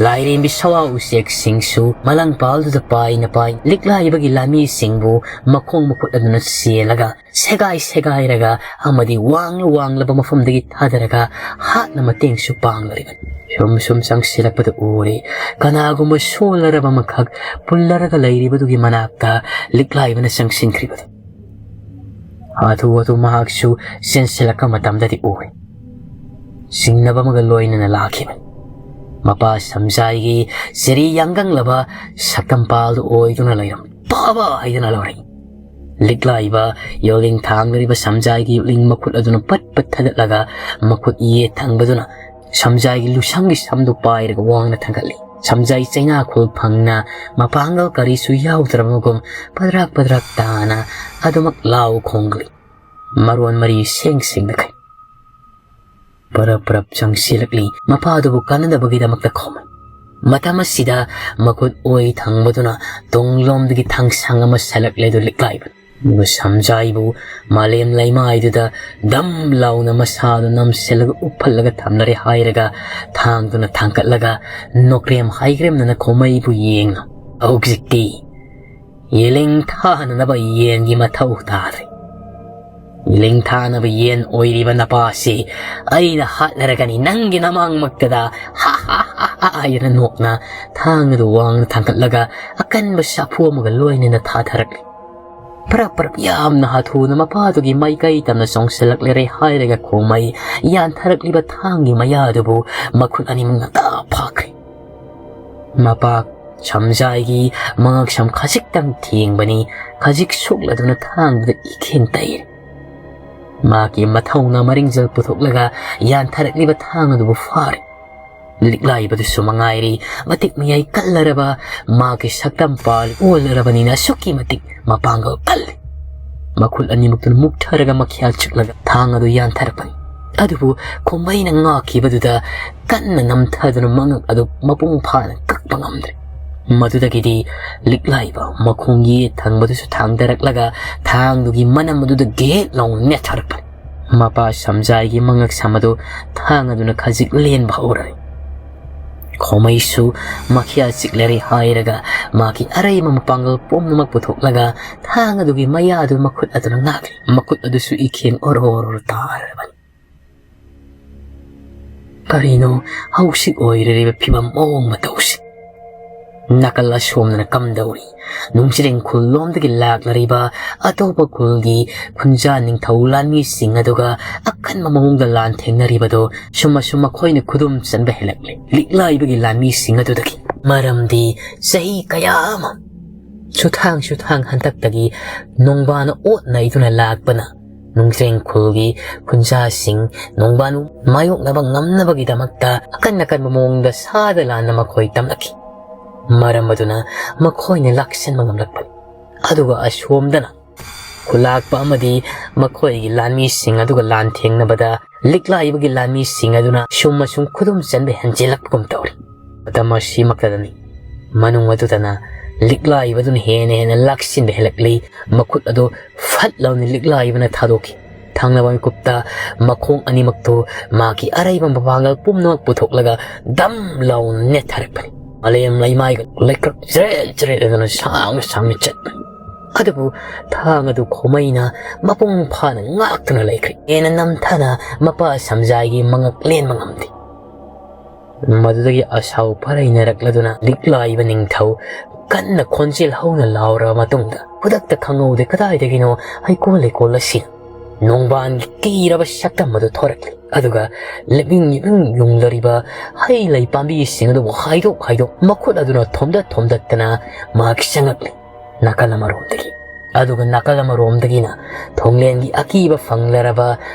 ꯂꯥꯏꯔꯦꯝꯕꯤ ꯁꯋꯥ ꯎꯆꯦꯛꯁꯤꯡꯁꯨ ꯃꯂꯪꯄꯥꯜꯗꯨꯗ ꯄꯥꯏꯅ ꯄꯥꯏ ꯂꯤꯛꯂꯥꯏꯕꯒꯤ ꯂꯥꯃꯤꯁꯤꯡꯕꯨ ꯃꯈꯣꯡ ꯃꯈꯨꯠ ꯑꯗꯨꯅ ꯆꯦꯜꯂꯒ ꯁꯦꯒꯥꯏ ꯁꯦꯒꯥꯏꯔꯒ ꯑꯃꯗꯤ ꯋꯥꯡꯂ ꯋꯥꯡꯂꯕ ꯃꯐꯝꯗꯒꯤ ꯊꯥꯗꯔꯒ ꯍꯥꯠꯅ ꯃꯇꯦꯡꯁꯨ ꯄꯥꯡꯂꯔꯤꯕꯅꯤ꯫ ꯁꯨꯝ ꯁꯨꯝ ꯆꯪꯁꯤꯜꯂꯛꯄꯗ ꯎꯔꯦ, ꯀꯅꯥꯒꯨꯝꯕ ꯁꯣꯜꯂꯔꯕ ꯑꯃꯈꯛ ꯄꯨꯜꯂꯔꯒ ꯂꯩꯔꯤꯕꯗꯨꯒꯤ ꯃꯅꯥꯛꯇ ꯂꯤꯛꯂꯥꯏꯕꯅ ꯆꯪꯁꯤꯟꯈ꯭ꯔꯤꯕꯗꯨ꯫ ꯍꯥꯊꯨ ꯍꯥꯊꯨ ꯃꯍꯥꯛꯁꯨ ꯆꯦꯟꯁꯤꯜꯂꯛꯄ ꯃꯇꯝꯗꯗꯤ ꯎꯔꯦ, ꯆꯤꯡꯅꯕ ꯑꯃꯒ ꯂꯣꯏꯅꯅ ꯂꯥꯛꯈꯤꯕꯅꯤ꯫ ꯃꯄꯥ ꯁꯝꯖꯥꯏꯒꯤ ꯆꯦꯔꯤ ꯌꯥꯡꯒꯪꯂꯕ ꯁꯛꯇꯝꯄꯥꯜꯗꯨ ꯑꯣꯏꯗꯨꯅ ꯂꯩꯔꯝꯃꯤ꯫ "ꯄꯥꯕ!" ꯍꯥꯏꯗꯨꯅ ꯂꯧꯔꯛꯏ꯫ ꯂꯤꯛꯂꯥꯏꯕ ꯌꯣꯜꯂꯤꯡ ꯊꯥꯡꯂꯔꯤꯕ ꯁꯝꯖꯥꯏꯒꯤ ꯌꯣꯠꯂꯤꯡ ꯃꯈꯨꯠ ꯑꯗꯨꯅ ꯄꯠ ꯄꯠ ꯊꯥꯗꯠꯂꯒ ꯃꯈꯨꯠ ꯌꯦꯠ ꯊꯪꯕꯗꯨꯅ ꯁꯝꯖꯥꯏꯒꯤ ꯂꯨꯁꯪꯒꯤ ꯁꯝꯗꯨ ꯄꯥꯏꯔꯒ ꯋꯥꯡꯅ ꯊꯥꯡꯒꯠꯂꯤ꯫ ꯁꯝꯖꯥꯏ ꯆꯩꯅꯥꯈꯣꯜ ꯐꯪꯅ ꯃꯄꯥꯡꯒꯜ ꯀꯔꯤꯁꯨ ꯌꯥꯎꯗ꯭ꯔꯕꯒꯨꯝ ꯄꯗ꯭ꯔꯥꯛ ꯄꯗ꯭ꯔꯥꯛ ꯇꯥꯅ ꯑꯗꯨꯃꯛ ꯂꯥꯎ ꯈꯣꯡꯒꯂꯤ꯫ ꯃꯔꯣꯟ ꯃꯔꯤ ꯁꯦꯡ ꯁꯦꯡꯅ ꯈꯩ꯫ ꯄꯔꯞ ꯄꯔꯞ ꯆꯪꯁꯤꯜꯂꯛꯂꯤ꯫ ꯃꯄꯥꯗꯨꯕꯨ ꯀꯥꯟꯅꯗꯕꯒꯤꯗꯃꯛꯇ ꯈꯣꯝꯃꯤ꯫ ꯃꯇꯝ ꯑꯁꯤꯗ ꯃꯈꯨꯠ ꯑꯣꯏ ꯊꯪꯕꯗꯨꯅ ꯇꯨꯡꯂꯣꯝꯗꯒꯤ ꯊꯥꯡꯁꯥꯡ ꯑꯃ ꯁꯜꯂꯛꯂꯦ꯫ ꯑꯗꯨ ꯂꯤꯛꯂꯥꯏꯕꯅꯤ꯫ ꯑꯗꯨꯒ ꯁꯝꯖꯥꯏꯕꯨ ꯃꯥꯂꯦꯝ ꯂꯩꯃꯥꯏꯗꯨꯗ ꯗꯝ ꯂꯥꯎꯅ ꯃꯁꯥꯗꯨ ꯅꯝꯁꯤꯜꯂꯒ ꯎꯞꯍꯜꯂꯒ ꯊꯝꯂꯔꯦ ꯍꯥꯏꯔꯒ ꯊꯥꯡꯗꯨꯅ ꯊꯥꯡꯀꯠꯂꯒ ꯅꯣꯀ꯭ꯔꯦꯝ ꯍꯥꯏꯒ꯭ꯔꯦꯝꯅꯅ ꯈꯣꯃꯩꯕꯨ ꯌꯦꯡꯅ, "ꯍꯧꯖꯤꯛꯇꯤ ꯌꯦꯂꯤꯡ ꯊꯥꯅꯅꯕ ꯌꯦꯟꯒꯤ ꯃꯊꯧ ꯇꯥꯗ꯭ꯔꯦ꯫ ꯌꯦꯂꯤꯡ ꯊꯥꯅꯕ ꯌꯦꯟ ꯑꯣꯏꯔꯤꯕ ꯅꯄꯥꯁꯤ ꯑꯩꯅ ꯍꯥꯠꯅꯔꯒꯅꯤ ꯅꯪꯒꯤ ꯅꯃꯥꯡꯃꯛꯇꯗ, ꯍꯥ ꯍꯥ ꯍꯥ ꯍꯥ" ꯍꯥꯏꯗꯅ ꯅꯣꯛꯅ ꯊꯥꯡ ꯑꯗꯨ ꯋꯥꯡꯅ ꯊꯥꯡꯒꯠꯂꯒ ꯑꯀꯟꯕ ꯁꯥꯐꯨ ꯑꯃꯒ ꯂꯣꯏꯅꯅ ꯊꯥꯊꯔꯛꯂꯤ꯫ ꯄꯔꯞ ꯄꯔꯞ ꯌꯥꯝꯅ ꯍꯥꯊꯨꯅ ꯃꯄꯥꯗꯨꯒꯤ ꯃꯥꯏꯀꯩ ꯇꯝꯅ ꯆꯣꯡꯁꯤꯜꯂꯛꯂꯔꯦ ꯍꯥꯏꯔꯒ ꯈꯣꯃꯩ ꯌꯥꯟꯊꯔꯛꯂꯤꯕ ꯊꯥꯡꯒꯤ ꯃꯌꯥꯗꯨꯕꯨ ꯃꯈꯨꯠ ꯑꯅꯤꯃꯛꯅ ꯇꯥ ꯐꯥꯈ꯭ꯔꯦ꯫ ꯃꯄꯥ ꯁꯝꯖꯥꯏꯒꯤ ꯃꯉꯛꯁꯝ ꯈꯖꯤꯛꯇꯪ ꯊꯦꯡꯕꯅꯤ, ꯈꯖꯤꯛ ꯁꯣꯛꯂꯗꯨꯅ ꯊꯥꯡꯗꯨꯗ ꯏꯈꯦꯡ ꯇꯩꯔꯦ꯫ ꯃꯍꯥꯛꯀꯤ ꯃꯊꯧꯅ ꯃꯔꯤꯡꯖꯦꯜ ꯄꯨꯊꯣꯛꯂꯒ ꯌꯥꯟꯊꯔꯛꯂꯤꯕ ꯊꯥꯡ ꯑꯗꯨꯕꯨ ꯐꯥꯔꯦ꯫ ꯂꯤꯛꯂꯥꯏꯕꯗꯨꯁꯨ ꯃꯉꯥꯏꯔꯤ, ꯃꯇꯤꯛ ꯃꯌꯥꯏ ꯀꯜꯂꯔꯕ, ꯃꯍꯥꯛꯀꯤ ꯁꯛꯇꯝ ꯄꯥꯜ ꯑꯣꯜꯂꯔꯕꯅꯤꯅ ꯑꯁꯨꯛꯀꯤ ꯃꯇꯤꯛ ꯃꯄꯥꯡꯒꯜ ꯀꯜꯂꯤ꯫ ꯃꯈꯨꯠ ꯑꯅꯤꯃꯛꯇꯨꯅ ꯃꯨꯛꯊꯔꯒ ꯃꯈ꯭ꯌꯥꯜ ꯆꯤꯛꯂꯒ ꯊꯥꯡ ꯑꯗꯨ ꯌꯥꯟꯊꯔꯛꯄꯅꯤ꯫ ꯑꯗꯨꯕꯨ ꯈꯣꯝꯕꯩꯅ ꯉꯥꯛꯈꯤꯕꯗꯨꯗ ꯀꯟꯅ ꯅꯝꯊꯗꯨꯅ ꯃꯉꯛ ꯑꯗꯨ ꯃꯄꯨꯡ ꯐꯥꯅ ꯀꯛꯄ ꯉꯝꯗ꯭ꯔꯦ꯫ ꯃꯗꯨꯗꯒꯤꯗꯤ ꯂꯤꯛꯂꯥꯏꯕ ꯃꯈꯣꯡ ꯌꯦꯠ ꯊꯪꯕꯗꯨꯁꯨ ꯊꯥꯡꯗꯔꯛꯂꯒ ꯊꯥꯡꯗꯨꯒꯤ ꯃꯅꯝ ꯑꯗꯨꯗ ꯒꯦꯠ ꯂꯥꯎꯅ ꯅꯦꯠꯊꯔꯛꯄꯅꯤ꯫ ꯃꯄꯥ ꯁꯝꯖꯥꯏꯒꯤ ꯃꯉꯛ ꯁꯝ ꯑꯗꯨ ꯊꯥꯡ ꯑꯗꯨꯅ ꯈꯖꯤꯛ ꯂꯦꯟꯕ ꯍꯧꯔꯦ꯫ ꯈꯣꯃꯩꯁꯨ ꯃꯈꯤꯌꯥ ꯆꯤꯛꯂꯔꯦ ꯍꯥꯏꯔꯒ ꯃꯥꯒꯤ ꯑꯔꯩꯕ ꯃꯄꯥꯡꯒꯜ ꯄꯨꯝꯅꯃꯛ ꯄꯨꯊꯣꯛꯂꯒ ꯊꯥꯡ ꯑꯗꯨꯒꯤ ꯃꯌꯥꯗꯨ ꯃꯈꯨꯠ ꯑꯗꯨꯅ ꯉꯥꯛꯂꯤ꯫ ꯃꯈꯨꯠ ꯑꯗꯨꯁꯨ ꯏꯈꯦꯡ ꯑꯣꯔꯣ ꯑꯣꯔꯣ ꯇꯥꯔꯕꯅꯤ꯫ ꯀꯔꯤꯅꯣ ꯍꯧꯖꯤꯛ ꯑꯣꯏꯔꯤꯕ ꯐꯤꯕꯝ ꯃꯑꯣꯡ ꯃꯇꯧꯁꯤ? ꯅꯥꯀꯜ ꯑꯁꯣꯝꯗꯅ ꯀꯝꯗꯧꯔꯤ? ꯅꯨꯡꯖꯤꯔꯦꯡ ꯈꯨꯜꯂꯣꯝꯗꯒꯤ ꯂꯥꯛꯂꯔꯤꯕ ꯑꯇꯣꯞꯄ ꯈꯨꯜꯒꯤ ꯈꯨꯟꯖꯥ ꯅꯤꯡꯊꯧ ꯂꯥꯟꯃꯤꯁꯤꯡ ꯑꯗꯨꯒ ꯑꯀꯟꯕ ꯃꯑꯣꯡꯗ ꯂꯥꯟꯊꯦꯡꯅꯔꯤꯕꯗꯣ ꯁꯨꯝ ꯑꯁꯨꯝ ꯃꯈꯣꯏꯅ ꯈꯨꯗꯨꯝ ꯆꯟꯕ ꯍꯦꯜꯂꯛꯂꯦ꯫ ꯂꯤꯛꯂꯥꯏꯕꯒꯤ ꯂꯥꯟꯃꯤꯁꯤꯡ ꯑꯗꯨꯗꯒꯤ꯫ ꯃꯔꯝꯗꯤ ꯆꯍꯤ ꯀꯌꯥ ꯑꯃ ꯁꯨꯊꯥꯡ ꯁꯨꯊꯥꯡ ꯍꯟꯗꯛꯇꯒꯤ ꯅꯣꯡꯕꯥꯅ ꯑꯣꯠ ꯅꯩꯗꯨꯅ ꯂꯥꯛꯄꯅ ꯅꯨꯡꯖ꯭ꯔꯦꯡ ꯈꯨꯜꯒꯤ ꯈꯨꯟꯖꯥꯁꯤꯡ ꯅꯣꯡꯕꯥꯟꯕꯨ ꯃꯥꯌꯣꯛꯅꯕ ꯉꯝꯅꯕꯒꯤꯗꯃꯛꯇ ꯑꯀꯟ ꯑꯀꯟꯕ ꯃꯑꯣꯡꯗ ꯁꯥꯗ ꯂꯥꯟꯅ ꯃꯈꯣꯏ ꯇꯝꯂꯛꯈꯤ꯫ ꯃꯔꯝ ꯑꯗꯨꯅ ꯃꯈꯣꯏꯅ ꯂꯥꯛꯁꯤꯟꯕ ꯉꯝꯂꯛꯄꯅꯤ꯫ ꯑꯗꯨꯒ ꯑꯁꯣꯝꯗꯅ ꯈꯨꯂꯥꯛꯄ ꯑꯃꯗꯤ ꯃꯈꯣꯏꯒꯤ ꯂꯥꯟꯃꯤꯁꯤꯡ ꯑꯗꯨꯒ ꯂꯥꯟꯊꯦꯡꯅꯕꯗ ꯂꯤꯛꯂꯥꯏꯕꯒꯤ ꯂꯥꯟꯃꯤꯁꯤꯡ ꯑꯗꯨꯅ ꯁꯨꯝ ꯑꯁꯨꯝ ꯈꯨꯗꯨꯝ ꯆꯟꯕ ꯍꯦꯟꯖꯤꯜꯂꯛꯄꯒꯨꯝ ꯇꯧꯔꯤ꯫ ꯃꯇꯝ ꯑꯁꯤꯃꯛꯇꯗꯅꯤ ꯃꯅꯨꯡ ꯑꯗꯨꯗꯅ ꯂꯤꯛꯂꯥꯏꯕꯗꯨꯅ ꯍꯦꯟꯅ ꯍꯦꯟꯅ ꯂꯥꯛꯁꯤꯟꯕ ꯍꯦꯜꯂꯛꯂꯤ꯫ ꯃꯈꯨꯠ ꯑꯗꯨ ꯐꯠ ꯂꯥꯎꯅ ꯂꯤꯛꯂꯥꯏꯕꯅ ꯊꯥꯗꯣꯛꯈꯤ꯫ ꯊꯪꯅꯕ ꯃꯤꯀꯨꯞꯇ ꯃꯈꯣꯡ ꯑꯅꯤꯃꯛꯇꯨ ꯃꯥꯒꯤ ꯑꯔꯩꯕ ꯃꯄꯥꯡꯒꯜ ꯄꯨꯝꯅꯃꯛ ꯄꯨꯊꯣꯛꯂꯒ ꯗꯝ ꯂꯥꯎꯅ ꯅꯦꯠꯊꯔꯛꯄꯅꯤ꯫ ꯃꯥꯂꯦꯝ ꯂꯩꯃꯥꯏꯒ ꯂꯩꯀ꯭ꯔꯛ ꯆꯔꯦꯠ ꯆꯔꯦꯠ ꯑꯗꯨꯅ ꯁꯥꯡꯅ ꯁꯥꯡꯅ ꯆꯠꯄꯅꯤ꯫ ꯑꯗꯨꯕꯨ ꯊꯥꯡ ꯑꯗꯨ ꯈꯣꯃꯩꯅ ꯃꯄꯨꯡ ꯐꯥꯅ ꯉꯥꯛꯇꯨꯅ ꯂꯩꯈ꯭ꯔꯦ꯫ ꯍꯦꯟꯅ ꯅꯝꯊꯅ ꯃꯄꯥ ꯁꯝꯖꯥꯏꯒꯤ ꯃꯉꯛ ꯂꯦꯟꯕ ꯉꯝꯗꯦ꯫ ꯃꯗꯨꯗꯒꯤ ꯑꯁꯥꯎ ꯐꯔꯩꯅꯔꯛꯂꯗꯨꯅ ꯂꯤꯛꯂꯥꯏꯕ ꯅꯤꯡꯊꯧ ꯀꯟꯅ ꯈꯣꯟꯖꯦꯜ ꯍꯧꯅ ꯂꯥꯎꯔꯕ ꯃꯇꯨꯡꯗ ꯈꯨꯗꯛꯇ ꯈꯪꯍꯧꯗꯦ ꯀꯗꯥꯏꯗꯒꯤꯅꯣ ꯍꯩꯀꯣꯜ ꯂꯩꯀꯣꯜ ꯑꯁꯤ ꯅꯣꯡꯕꯥꯟꯒꯤ ꯀꯤꯔꯕ ꯁꯛꯇꯝ ꯑꯗꯨ ꯊꯣꯔꯛꯂꯤ꯫ ꯑꯗꯨꯒ ꯂꯤꯛꯅꯤꯡ ꯂꯤꯛꯅꯤꯡ ꯌꯨꯡꯂꯔꯤꯕ ꯍꯩ ꯂꯩ ꯄꯥꯝꯕꯤꯁꯤꯡ ꯑꯗꯨꯕꯨ ꯍꯥꯏꯗꯣꯛ ꯍꯥꯏꯗꯣꯛ ꯃꯈꯨꯠ ꯑꯗꯨꯅ ꯊꯣꯝꯗꯠ ꯊꯣꯝꯗꯠꯇꯅ ꯃꯍꯥꯛ ꯆꯪꯉꯛꯂꯤ꯫ ꯅꯥꯀꯜ ꯑꯃꯔꯣꯝꯗꯒꯤ꯫ ꯑꯗꯨꯒ ꯅꯥꯀꯜ ꯑꯃꯔꯣꯝꯗꯒꯤꯅ ꯊꯣꯡꯂꯦꯟꯒꯤ ꯑꯀꯤꯕ ꯐꯪꯂꯔꯕ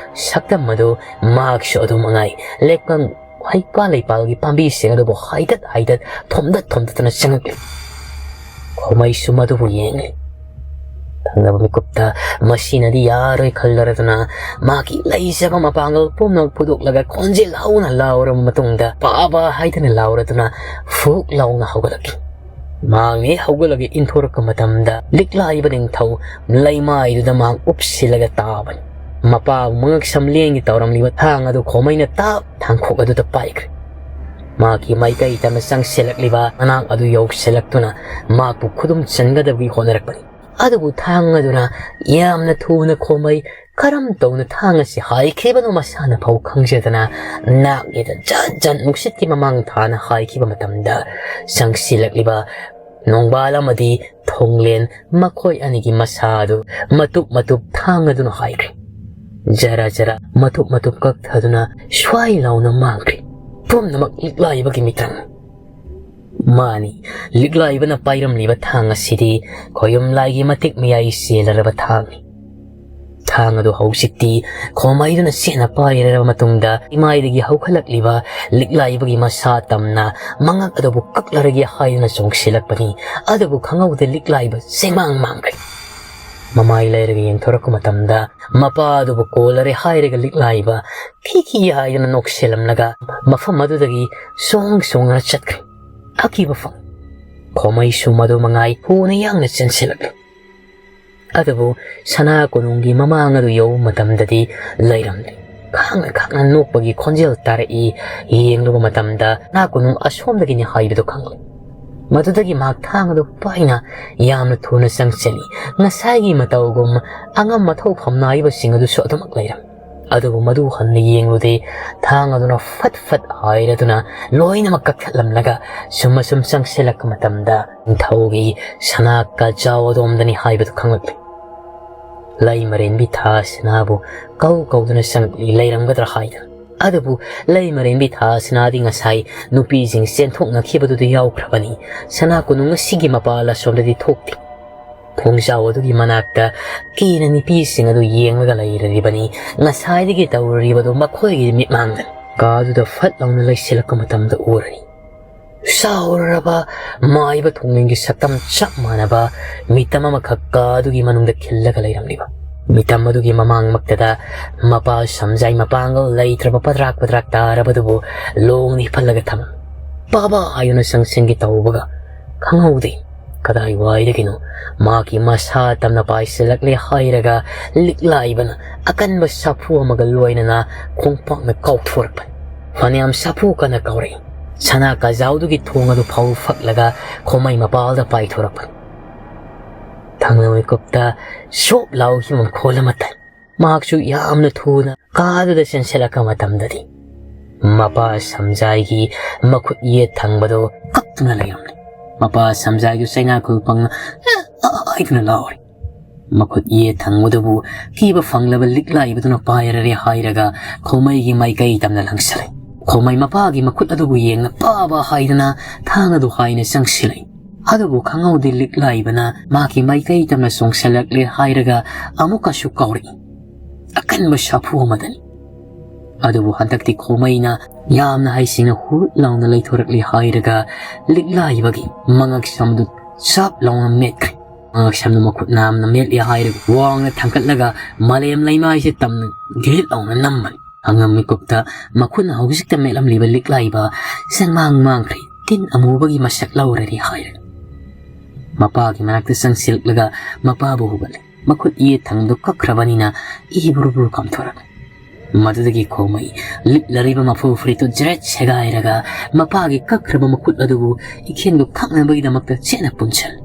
ꯁꯛꯇꯝ ꯑꯗꯨ ꯃꯍꯥꯛꯁꯨ ꯑꯗꯨ ꯃꯉꯥꯏ ꯂꯦꯛꯄꯪ ꯍꯩꯄꯥꯜ ꯂꯩꯄꯥꯜꯒꯤ ꯄꯥꯝꯕꯤꯁꯤꯡ ꯑꯗꯨꯕꯨ ꯍꯥꯏꯗꯠ ꯍꯥꯏꯗꯠ ꯊꯣꯝꯗꯠ ꯊꯣꯝꯗꯠꯇꯨꯅ ꯆꯪꯉꯛꯂꯤ꯫ ꯈꯣꯃꯩꯁꯨ ꯃꯗꯨꯕꯨ ꯌꯦꯡꯂꯤ꯫ ꯊꯪꯅꯕ ꯃꯤꯀꯨꯞꯇ ꯃꯁꯤꯅꯗꯤ ꯌꯥꯔꯣꯏ ꯈꯜꯂꯔꯗꯨꯅ ꯃꯥꯒꯤ ꯂꯩꯖꯕ ꯃꯄꯥꯡꯒꯜ ꯄꯨꯝꯅꯃꯛ ꯐꯨꯗꯣꯛꯂꯒ ꯈꯣꯟꯖꯦꯜ ꯍꯧꯅ ꯂꯥꯎꯔꯕ ꯃꯇꯨꯡꯗ ꯄꯥꯕ ꯍꯥꯏꯗꯅ ꯂꯥꯎꯔꯗꯨꯅ ꯐꯨꯛ ꯂꯥꯎꯅ ꯍꯧꯒꯠꯂꯛꯈꯤ꯫ ꯃꯍꯥꯛꯅ ꯍꯦꯛ ꯍꯧꯒꯠꯂꯒ ꯏꯟꯊꯣꯔꯛꯄ ꯃꯇꯝꯗ ꯂꯤꯛꯂꯥꯏꯕ ꯅꯤꯡꯊꯧ ꯂꯩꯃꯥꯏꯗꯨꯗ ꯃꯍꯥꯛ ꯎꯞꯁꯤꯜꯂꯒ ꯇꯥꯕꯅꯤ꯫ ꯃꯄꯥꯕꯨ ꯃꯉꯛ ꯁꯝꯂꯦꯟꯒꯤ ꯇꯧꯔꯝꯂꯤꯕ ꯊꯥꯡ ꯑꯗꯨ ꯈꯣꯃꯩꯅ ꯇꯥꯞ ꯊꯥꯡꯈꯣꯛ ꯑꯗꯨꯗ ꯄꯥꯏꯈ꯭ꯔꯦ꯫ ꯃꯍꯥꯛꯀꯤ ꯃꯥꯏꯀꯩ ꯇꯝꯅ ꯆꯪꯁꯤꯜꯂꯛꯂꯤꯕ ꯃꯅꯥꯛ ꯑꯗꯨ ꯌꯧꯁꯤꯜꯂꯛꯇꯨꯅ ꯃꯍꯥꯛꯄꯨ ꯈꯨꯗꯨꯝ ꯆꯟꯒꯗꯕꯒꯤ ꯍꯣꯠꯅꯔꯛꯄꯅꯤ꯫ ꯑꯗꯨꯕꯨ ꯊꯥꯡ ꯑꯗꯨꯅ ꯌꯥꯝꯅ ꯊꯨꯅ ꯈꯣꯃꯩ ꯀꯔꯝ ꯇꯧꯅ ꯊꯥꯡ ꯑꯁꯤ ꯍꯥꯏꯈꯤꯕꯅꯣ ꯃꯁꯥꯅ ꯐꯥꯎ ꯈꯪꯖꯗꯅ ꯅꯥꯛ ꯌꯦꯠꯇ ꯖꯠ ꯖꯠ ꯅꯨꯡꯁꯤꯠꯀꯤ ꯃꯃꯥꯡ ꯊꯥꯅ ꯍꯥꯏꯈꯤꯕ ꯃꯇꯝꯗ ꯆꯪꯁꯤꯜꯂꯛꯂꯤꯕ ꯅꯣꯡꯕꯥꯜ ꯑꯃꯗꯤ ꯊꯣꯡꯂꯦꯟ ꯃꯈꯣꯏ ꯑꯅꯤꯒꯤ ꯃꯁꯥ ꯑꯗꯨ ꯃꯇꯨꯞ ꯃꯇꯨꯞ ꯊꯥꯡ ꯑꯗꯨꯅ ꯍꯥꯏꯈ꯭ꯔꯦ꯫ ꯖꯔ ꯖꯔ ꯃꯇꯨꯞ ꯃꯇꯨꯞ ꯀꯛꯊꯗꯨꯅ ꯁ꯭ꯋꯥꯏ ꯂꯥꯎꯅ ꯃꯥꯡꯈ꯭ꯔꯦ꯫ ꯄꯨꯝꯅꯃꯛ ꯂꯤꯛꯂꯥꯏꯕꯒꯤ ꯃꯤꯇ꯭ꯔꯪ꯫ ꯃꯥꯅꯤ, ꯂꯤꯛꯂꯥꯏꯕꯅ ꯄꯥꯏꯔꯝꯂꯤꯕ ꯊꯥꯡ ꯑꯁꯤꯗꯤ ꯈꯣꯌꯨꯝ ꯂꯥꯏꯒꯤ ꯃꯇꯤꯛ ꯃꯌꯥꯏ ꯆꯦꯜꯂꯔꯕ ꯊꯥꯡꯅꯤ꯫ ꯊꯥꯡ ꯑꯗꯨ ꯍꯧꯖꯤꯛꯇꯤ ꯈꯣꯃꯩꯗꯨꯅ ꯆꯦꯠꯅ ꯄꯥꯏꯔꯔꯕ ꯃꯇꯨꯡꯗ ꯏꯃꯥꯏꯗꯒꯤ ꯍꯧꯒꯠꯂꯛꯂꯤꯕ ꯂꯤꯛꯂꯥꯏꯕꯒꯤ ꯃꯁꯥ ꯇꯝꯅ ꯃꯉꯛ ꯑꯗꯨꯕꯨ ꯀꯛꯂꯔꯒꯦ ꯍꯥꯏꯗꯨꯅ ꯆꯣꯡꯁꯤꯜꯂꯛꯄꯅꯤ꯫ ꯑꯗꯨꯕꯨ ꯈꯪꯍꯧꯗꯦ ꯂꯤꯛꯂꯥꯏꯕ ꯆꯦꯡꯃꯥꯡ ꯃꯥꯡꯈ꯭ꯔꯦ꯫ ꯃꯃꯥꯏ ꯂꯩꯔꯒ ꯌꯦꯡꯊꯣꯔꯛꯄ ꯃꯇꯝꯗ ꯃꯄꯥ ꯑꯗꯨꯕꯨ ꯀꯣꯜꯂꯔꯦ ꯍꯥꯏꯔꯒ ꯂꯤꯛꯂꯥꯏꯕ ꯈꯤꯈꯤ ꯍꯥꯏꯗꯨꯅ ꯅꯣꯛꯁꯤꯜꯂꯝꯂꯒ ꯃꯐꯝ ꯑꯗꯨꯗꯒꯤ ꯁꯣꯡ ꯁꯣꯡꯅ ꯆꯠꯈ꯭ꯔꯦ꯫ ꯑꯀꯤꯕ ꯐꯪ꯫ ꯈꯣꯃꯩꯁꯨ ꯃꯗꯨ ꯃꯉꯥꯏ ꯍꯨꯅ ꯌꯥꯡꯅ ꯆꯦꯟꯁꯤꯜꯂꯛꯂꯦ꯫ ꯑꯗꯨꯕꯨ ꯁꯅꯥ ꯀꯣꯅꯨꯡꯒꯤ ꯃꯃꯥꯡ ꯑꯗꯨ ꯌꯧꯕ ꯃꯇꯝꯗꯗꯤ ꯂꯩꯔꯝꯗꯦ꯫ ꯈꯥꯡꯅ ꯈꯥꯡꯅ ꯅꯣꯛꯄꯒꯤ ꯈꯣꯟꯖꯦꯜ ꯇꯥꯔꯛꯏ꯫ ꯌꯦꯡꯂꯨꯕ ꯃꯇꯝꯗ ꯁꯅꯥ ꯀꯣꯅꯨꯡ ꯑꯁꯣꯝꯗꯒꯤꯅꯤ ꯍꯥꯏꯕꯗꯨ ꯈꯪꯂꯦ꯫ ꯃꯗꯨꯗꯒꯤ ꯃꯍꯥꯛ ꯊꯥꯡ ꯑꯗꯨ ꯄꯥꯏꯅ ꯌꯥꯝꯅ ꯊꯨꯅ ꯆꯪꯁꯤꯜꯂꯤ꯫ ꯉꯁꯥꯏꯒꯤ ꯃꯇꯧꯒꯨꯝ ꯑꯉꯝ ꯑꯊꯧ ꯐꯝꯅꯥꯏꯕꯁꯤꯡ ꯑꯗꯨꯁꯨ ꯑꯗꯨꯃꯛ ꯂꯩꯔꯝꯃꯤ꯫ ꯑꯗꯨꯕꯨ ꯃꯗꯨ ꯍꯟꯅ ꯌꯦꯡꯂꯨꯗꯦ꯫ ꯊꯥꯡ ꯑꯗꯨꯅ ꯐꯠ ꯐꯠ ꯍꯥꯏꯔꯗꯨꯅ ꯂꯣꯏꯅꯃꯛ ꯀꯛꯊꯠꯂꯝꯂꯒ ꯁꯨꯝ ꯑꯁꯨꯝ ꯆꯪꯁꯤꯜꯂꯛꯄ ꯃꯇꯝꯗ ꯅꯤꯡꯊꯧꯒꯤ ꯁꯅꯥ ꯀꯖꯥꯎ ꯑꯗꯣꯝꯗꯅꯤ ꯍꯥꯏꯕꯗꯨ ꯈꯪꯂꯛꯂꯦ꯫ ꯂꯩꯃꯔꯦꯟꯕꯤ ꯊꯥꯁꯤꯅꯥꯕꯨ ꯀꯧ ꯀꯧꯗꯨꯅ ꯆꯪꯂꯛꯂꯤ ꯂꯩꯔꯝꯒꯗ꯭ꯔꯥ ꯍꯥꯏꯗꯨꯅ꯫ ꯑꯗꯨꯕꯨ ꯂꯩꯃꯔꯦꯟꯕꯤ ꯊꯥꯁꯤꯅꯥꯗꯤ ꯉꯁꯥꯏ ꯅꯨꯄꯤꯁꯤꯡ ꯆꯦꯟꯊꯣꯛꯅꯈꯤꯕꯗꯨꯗ ꯌꯥꯎꯈ꯭ꯔꯕꯅꯤ꯫ ꯁꯅꯥ ꯀꯣꯅꯨꯡ ꯑꯁꯤꯒꯤ ꯃꯄꯥꯜ ꯑꯁꯣꯝꯗꯗꯤ ꯊꯣꯛꯇꯦ꯫ ꯊꯣꯡꯖꯥꯎ ꯑꯗꯨꯒꯤ ꯃꯅꯥꯛꯇ ꯀꯤꯅ ꯅꯨꯄꯤꯁꯤꯡ ꯑꯗꯨ ꯌꯦꯡꯂꯒ ꯂꯩꯔꯤꯕꯅꯤ꯫ ꯉꯁꯥꯏꯗꯒꯤ ꯇꯧꯔꯤꯕꯗꯨ ꯃꯈꯣꯏꯒꯤ ꯃꯤꯠꯃꯥꯡꯗ ꯀꯥꯗꯨꯗ ꯐꯠ ꯂꯥꯎꯅ ꯂꯩꯁꯤꯜꯂꯛꯄ ꯃꯇꯝꯗ ꯎꯔꯅꯤ꯫ ꯆꯥꯎꯔꯕ ꯃꯥꯏꯕ ꯊꯣꯡꯂꯦꯟꯒꯤ ꯁꯛꯇꯝ ꯆꯞ ꯃꯥꯟꯅꯕ ꯃꯤꯇꯝ ꯑꯃꯈꯛ ꯀꯥꯗꯨꯒꯤ ꯃꯅꯨꯡꯗ ꯈꯤꯜꯂꯒ ꯂꯩꯔꯝꯂꯤꯕ꯫ ꯃꯤꯇꯝ ꯑꯗꯨꯒꯤ ꯃꯃꯥꯡꯃꯛꯇꯗ ꯃꯄꯥ ꯁꯝꯖꯥꯏ ꯃꯄꯥꯡꯒꯜ ꯂꯩꯇ꯭ꯔꯕ ꯄꯗ꯭ꯔꯥꯛ ꯄꯗ꯭ꯔꯥꯛ ꯇꯥꯔꯕꯗꯨꯕꯨ ꯂꯣꯡꯅ ꯍꯤꯞꯍꯜꯂꯒ ꯊꯝꯃꯤ꯫ ꯕꯥꯕꯥ ꯍꯥꯏꯗꯨꯅ ꯆꯪꯁꯤꯟꯒꯦ ꯇꯧꯕꯒ ꯈꯪꯍꯧꯗꯦ ꯀꯗꯥꯏꯋꯥꯏꯗꯒꯤꯅꯣ ꯃꯍꯥꯛꯀꯤ ꯃꯁꯥ ꯇꯝꯅ ꯄꯥꯏꯁꯤꯜꯂꯛꯂꯦ ꯍꯥꯏꯔꯒ ꯂꯤꯛꯂꯥꯏꯕꯅ ꯑꯀꯟꯕ ꯁꯥꯐꯨ ꯑꯃꯒ ꯂꯣꯏꯅꯅ ꯈꯣꯡꯄꯥꯛꯅ ꯀꯥꯎꯊꯣꯔꯛꯄꯅꯤ꯫ ꯐꯅꯌꯥꯝ ꯁꯥꯐꯨ ꯀꯟꯅ ꯀꯥꯎꯔꯛꯏ꯫ ꯁꯅꯥ ꯀꯖꯥꯎꯗꯨꯒꯤ ꯊꯣꯡ ꯑꯗꯨ ꯐꯥꯎ ꯐꯛꯂꯒ ꯈꯣꯃꯩ ꯃꯄꯥꯜꯗ ꯄꯥꯏꯊꯣꯔꯛꯄꯅꯤ꯫ ꯊꯪꯅ ꯃꯤꯀꯨꯞꯇ ꯁꯣꯞ ꯂꯥꯎꯈꯤꯕ ꯃꯈꯣꯜ ꯑꯃ ꯇꯥꯏ꯫ ꯃꯍꯥꯛꯁꯨ ꯌꯥꯝꯅ ꯊꯨꯅ ꯀꯥꯗꯨꯗ ꯆꯦꯟꯁꯤꯜꯂꯛꯄ ꯃꯇꯝꯗꯗꯤ ꯃꯄꯥ ꯁꯝꯖꯥꯏꯒꯤ ꯃꯈꯨꯠ ꯌꯦꯠ ꯊꯪꯕꯗꯨ ꯀꯛꯇꯨꯅ ꯂꯩꯔꯝꯂꯦ꯫ ꯃꯄꯥ ꯁꯝꯖꯥꯏꯗꯨ ꯆꯩꯅꯥ ꯈꯨꯜ ꯄꯪꯅ ꯍꯥꯏꯗꯨꯅ ꯂꯥꯎꯔꯤ꯫ ꯃꯈꯨꯠ ꯌꯦꯠ ꯊꯪꯕꯗꯨꯕꯨ ꯀꯤꯕ ꯐꯪꯂꯕ ꯂꯤꯛꯂꯥꯏꯕꯗꯨꯅ ꯄꯥꯏꯔꯔꯦ ꯍꯥꯏꯔꯒ ꯈꯣꯃꯩꯒꯤ ꯃꯥꯏꯀꯩ ꯇꯝꯅ ꯂꯪꯁꯤꯜꯂꯦ꯫ ꯈꯣꯃꯩ ꯃꯄꯥꯒꯤ ꯃꯈꯨꯠ ꯑꯗꯨꯕꯨ ꯌꯦꯡꯅ ꯄꯥꯕ ꯍꯥꯏꯗꯅ ꯊꯥꯡ ꯑꯗꯨ ꯍꯥꯏꯅ ꯆꯪꯁꯤꯜꯂꯛꯏ꯫ ꯑꯗꯨꯕꯨ ꯈꯪꯍꯧꯗꯦ ꯂꯤꯛꯂꯥꯏꯕꯅ ꯃꯍꯥꯛꯀꯤ ꯃꯥꯏꯀꯩ ꯇꯝꯅ ꯆꯣꯡꯁꯤꯜꯂꯛꯂꯦ ꯍꯥꯏꯔꯒ ꯑꯃꯨꯛꯀꯁꯨ ꯀꯥꯎꯔꯛꯏ꯫ ꯑꯀꯟꯕ ꯁꯥꯐꯨ ꯑꯃꯗꯅꯤ꯫ ꯑꯗꯨꯕꯨ ꯍꯟꯗꯛꯇꯤ ꯈꯣꯃꯩꯅ ꯌꯥꯝꯅ ꯍꯩꯁꯤꯡꯅ ꯍꯨꯠ ꯂꯥꯎꯅ ꯂꯩꯊꯣꯔꯛꯂꯦ ꯍꯥꯏꯔꯒ ꯂꯤꯛꯂꯥꯏꯕꯒꯤ ꯃꯉꯛ ꯁꯝꯗꯨ ꯆꯞ ꯂꯥꯎꯅ ꯃꯦꯠꯈ꯭ꯔꯦ꯫ ꯃꯉꯛ ꯁꯝꯗꯨ ꯃꯈꯨꯠ ꯅꯥꯝꯅ ꯃꯦꯠꯂꯦ ꯍꯥꯏꯔꯒ ꯋꯥꯡꯅ ꯊꯥꯡꯒꯠꯂꯒ ꯃꯥꯂꯦꯝ ꯂꯩꯃꯥꯏꯁꯦ ꯇꯝꯅ ꯒꯦꯠ ꯂꯥꯎꯅ ꯅꯝꯕꯅꯤ꯫ ꯑꯉꯝ ꯃꯤꯀꯨꯞꯇ ꯃꯈꯨꯠꯅ ꯍꯧꯖꯤꯛꯇ ꯃꯦꯠꯂꯝꯂꯤꯕ ꯂꯤꯛꯂꯥꯏꯕ ꯆꯦꯡꯃꯥꯡ ꯃꯥꯡꯈ꯭ꯔꯦ꯫ ꯇꯤꯟ ꯑꯃꯨꯕꯒꯤ ꯃꯁꯛ ꯂꯧꯔꯔꯦ ꯍꯥꯏꯔꯒ ꯃꯄꯥꯒꯤ ꯃꯅꯥꯛꯇ ꯆꯪꯁꯤꯜꯂꯛꯂꯒ ꯃꯄꯥꯕꯨ ꯍꯨꯒꯠꯂꯦ꯫ ꯃꯈꯨꯠ ꯌꯦꯠ ꯊꯪꯗꯨ ꯀꯛꯈ꯭ꯔꯕꯅꯤꯅ ꯏ ꯕꯨꯔꯨ ꯕꯨꯔꯨ ꯀꯥꯝꯊꯣꯔꯛꯂꯦ꯫ ꯃꯗꯨꯗꯒꯤ ꯈꯣꯃꯩ ꯂꯤꯠꯂꯔꯤꯕ ꯃꯐꯨ ꯐꯨꯔꯤꯠꯇꯨ ꯖ꯭ꯔꯦꯠ ꯁꯦꯒꯥꯏꯔꯒ ꯃꯄꯥꯒꯤ ꯀꯛꯈ꯭ꯔꯕ ꯃꯈꯨꯠ ꯑꯗꯨꯕꯨ ꯏꯈꯦꯟꯗꯨ ꯈꯛꯅꯕꯒꯤꯗꯃꯛꯇ ꯆꯦꯠꯅ ꯄꯨꯟꯁꯤꯜꯂꯦ꯫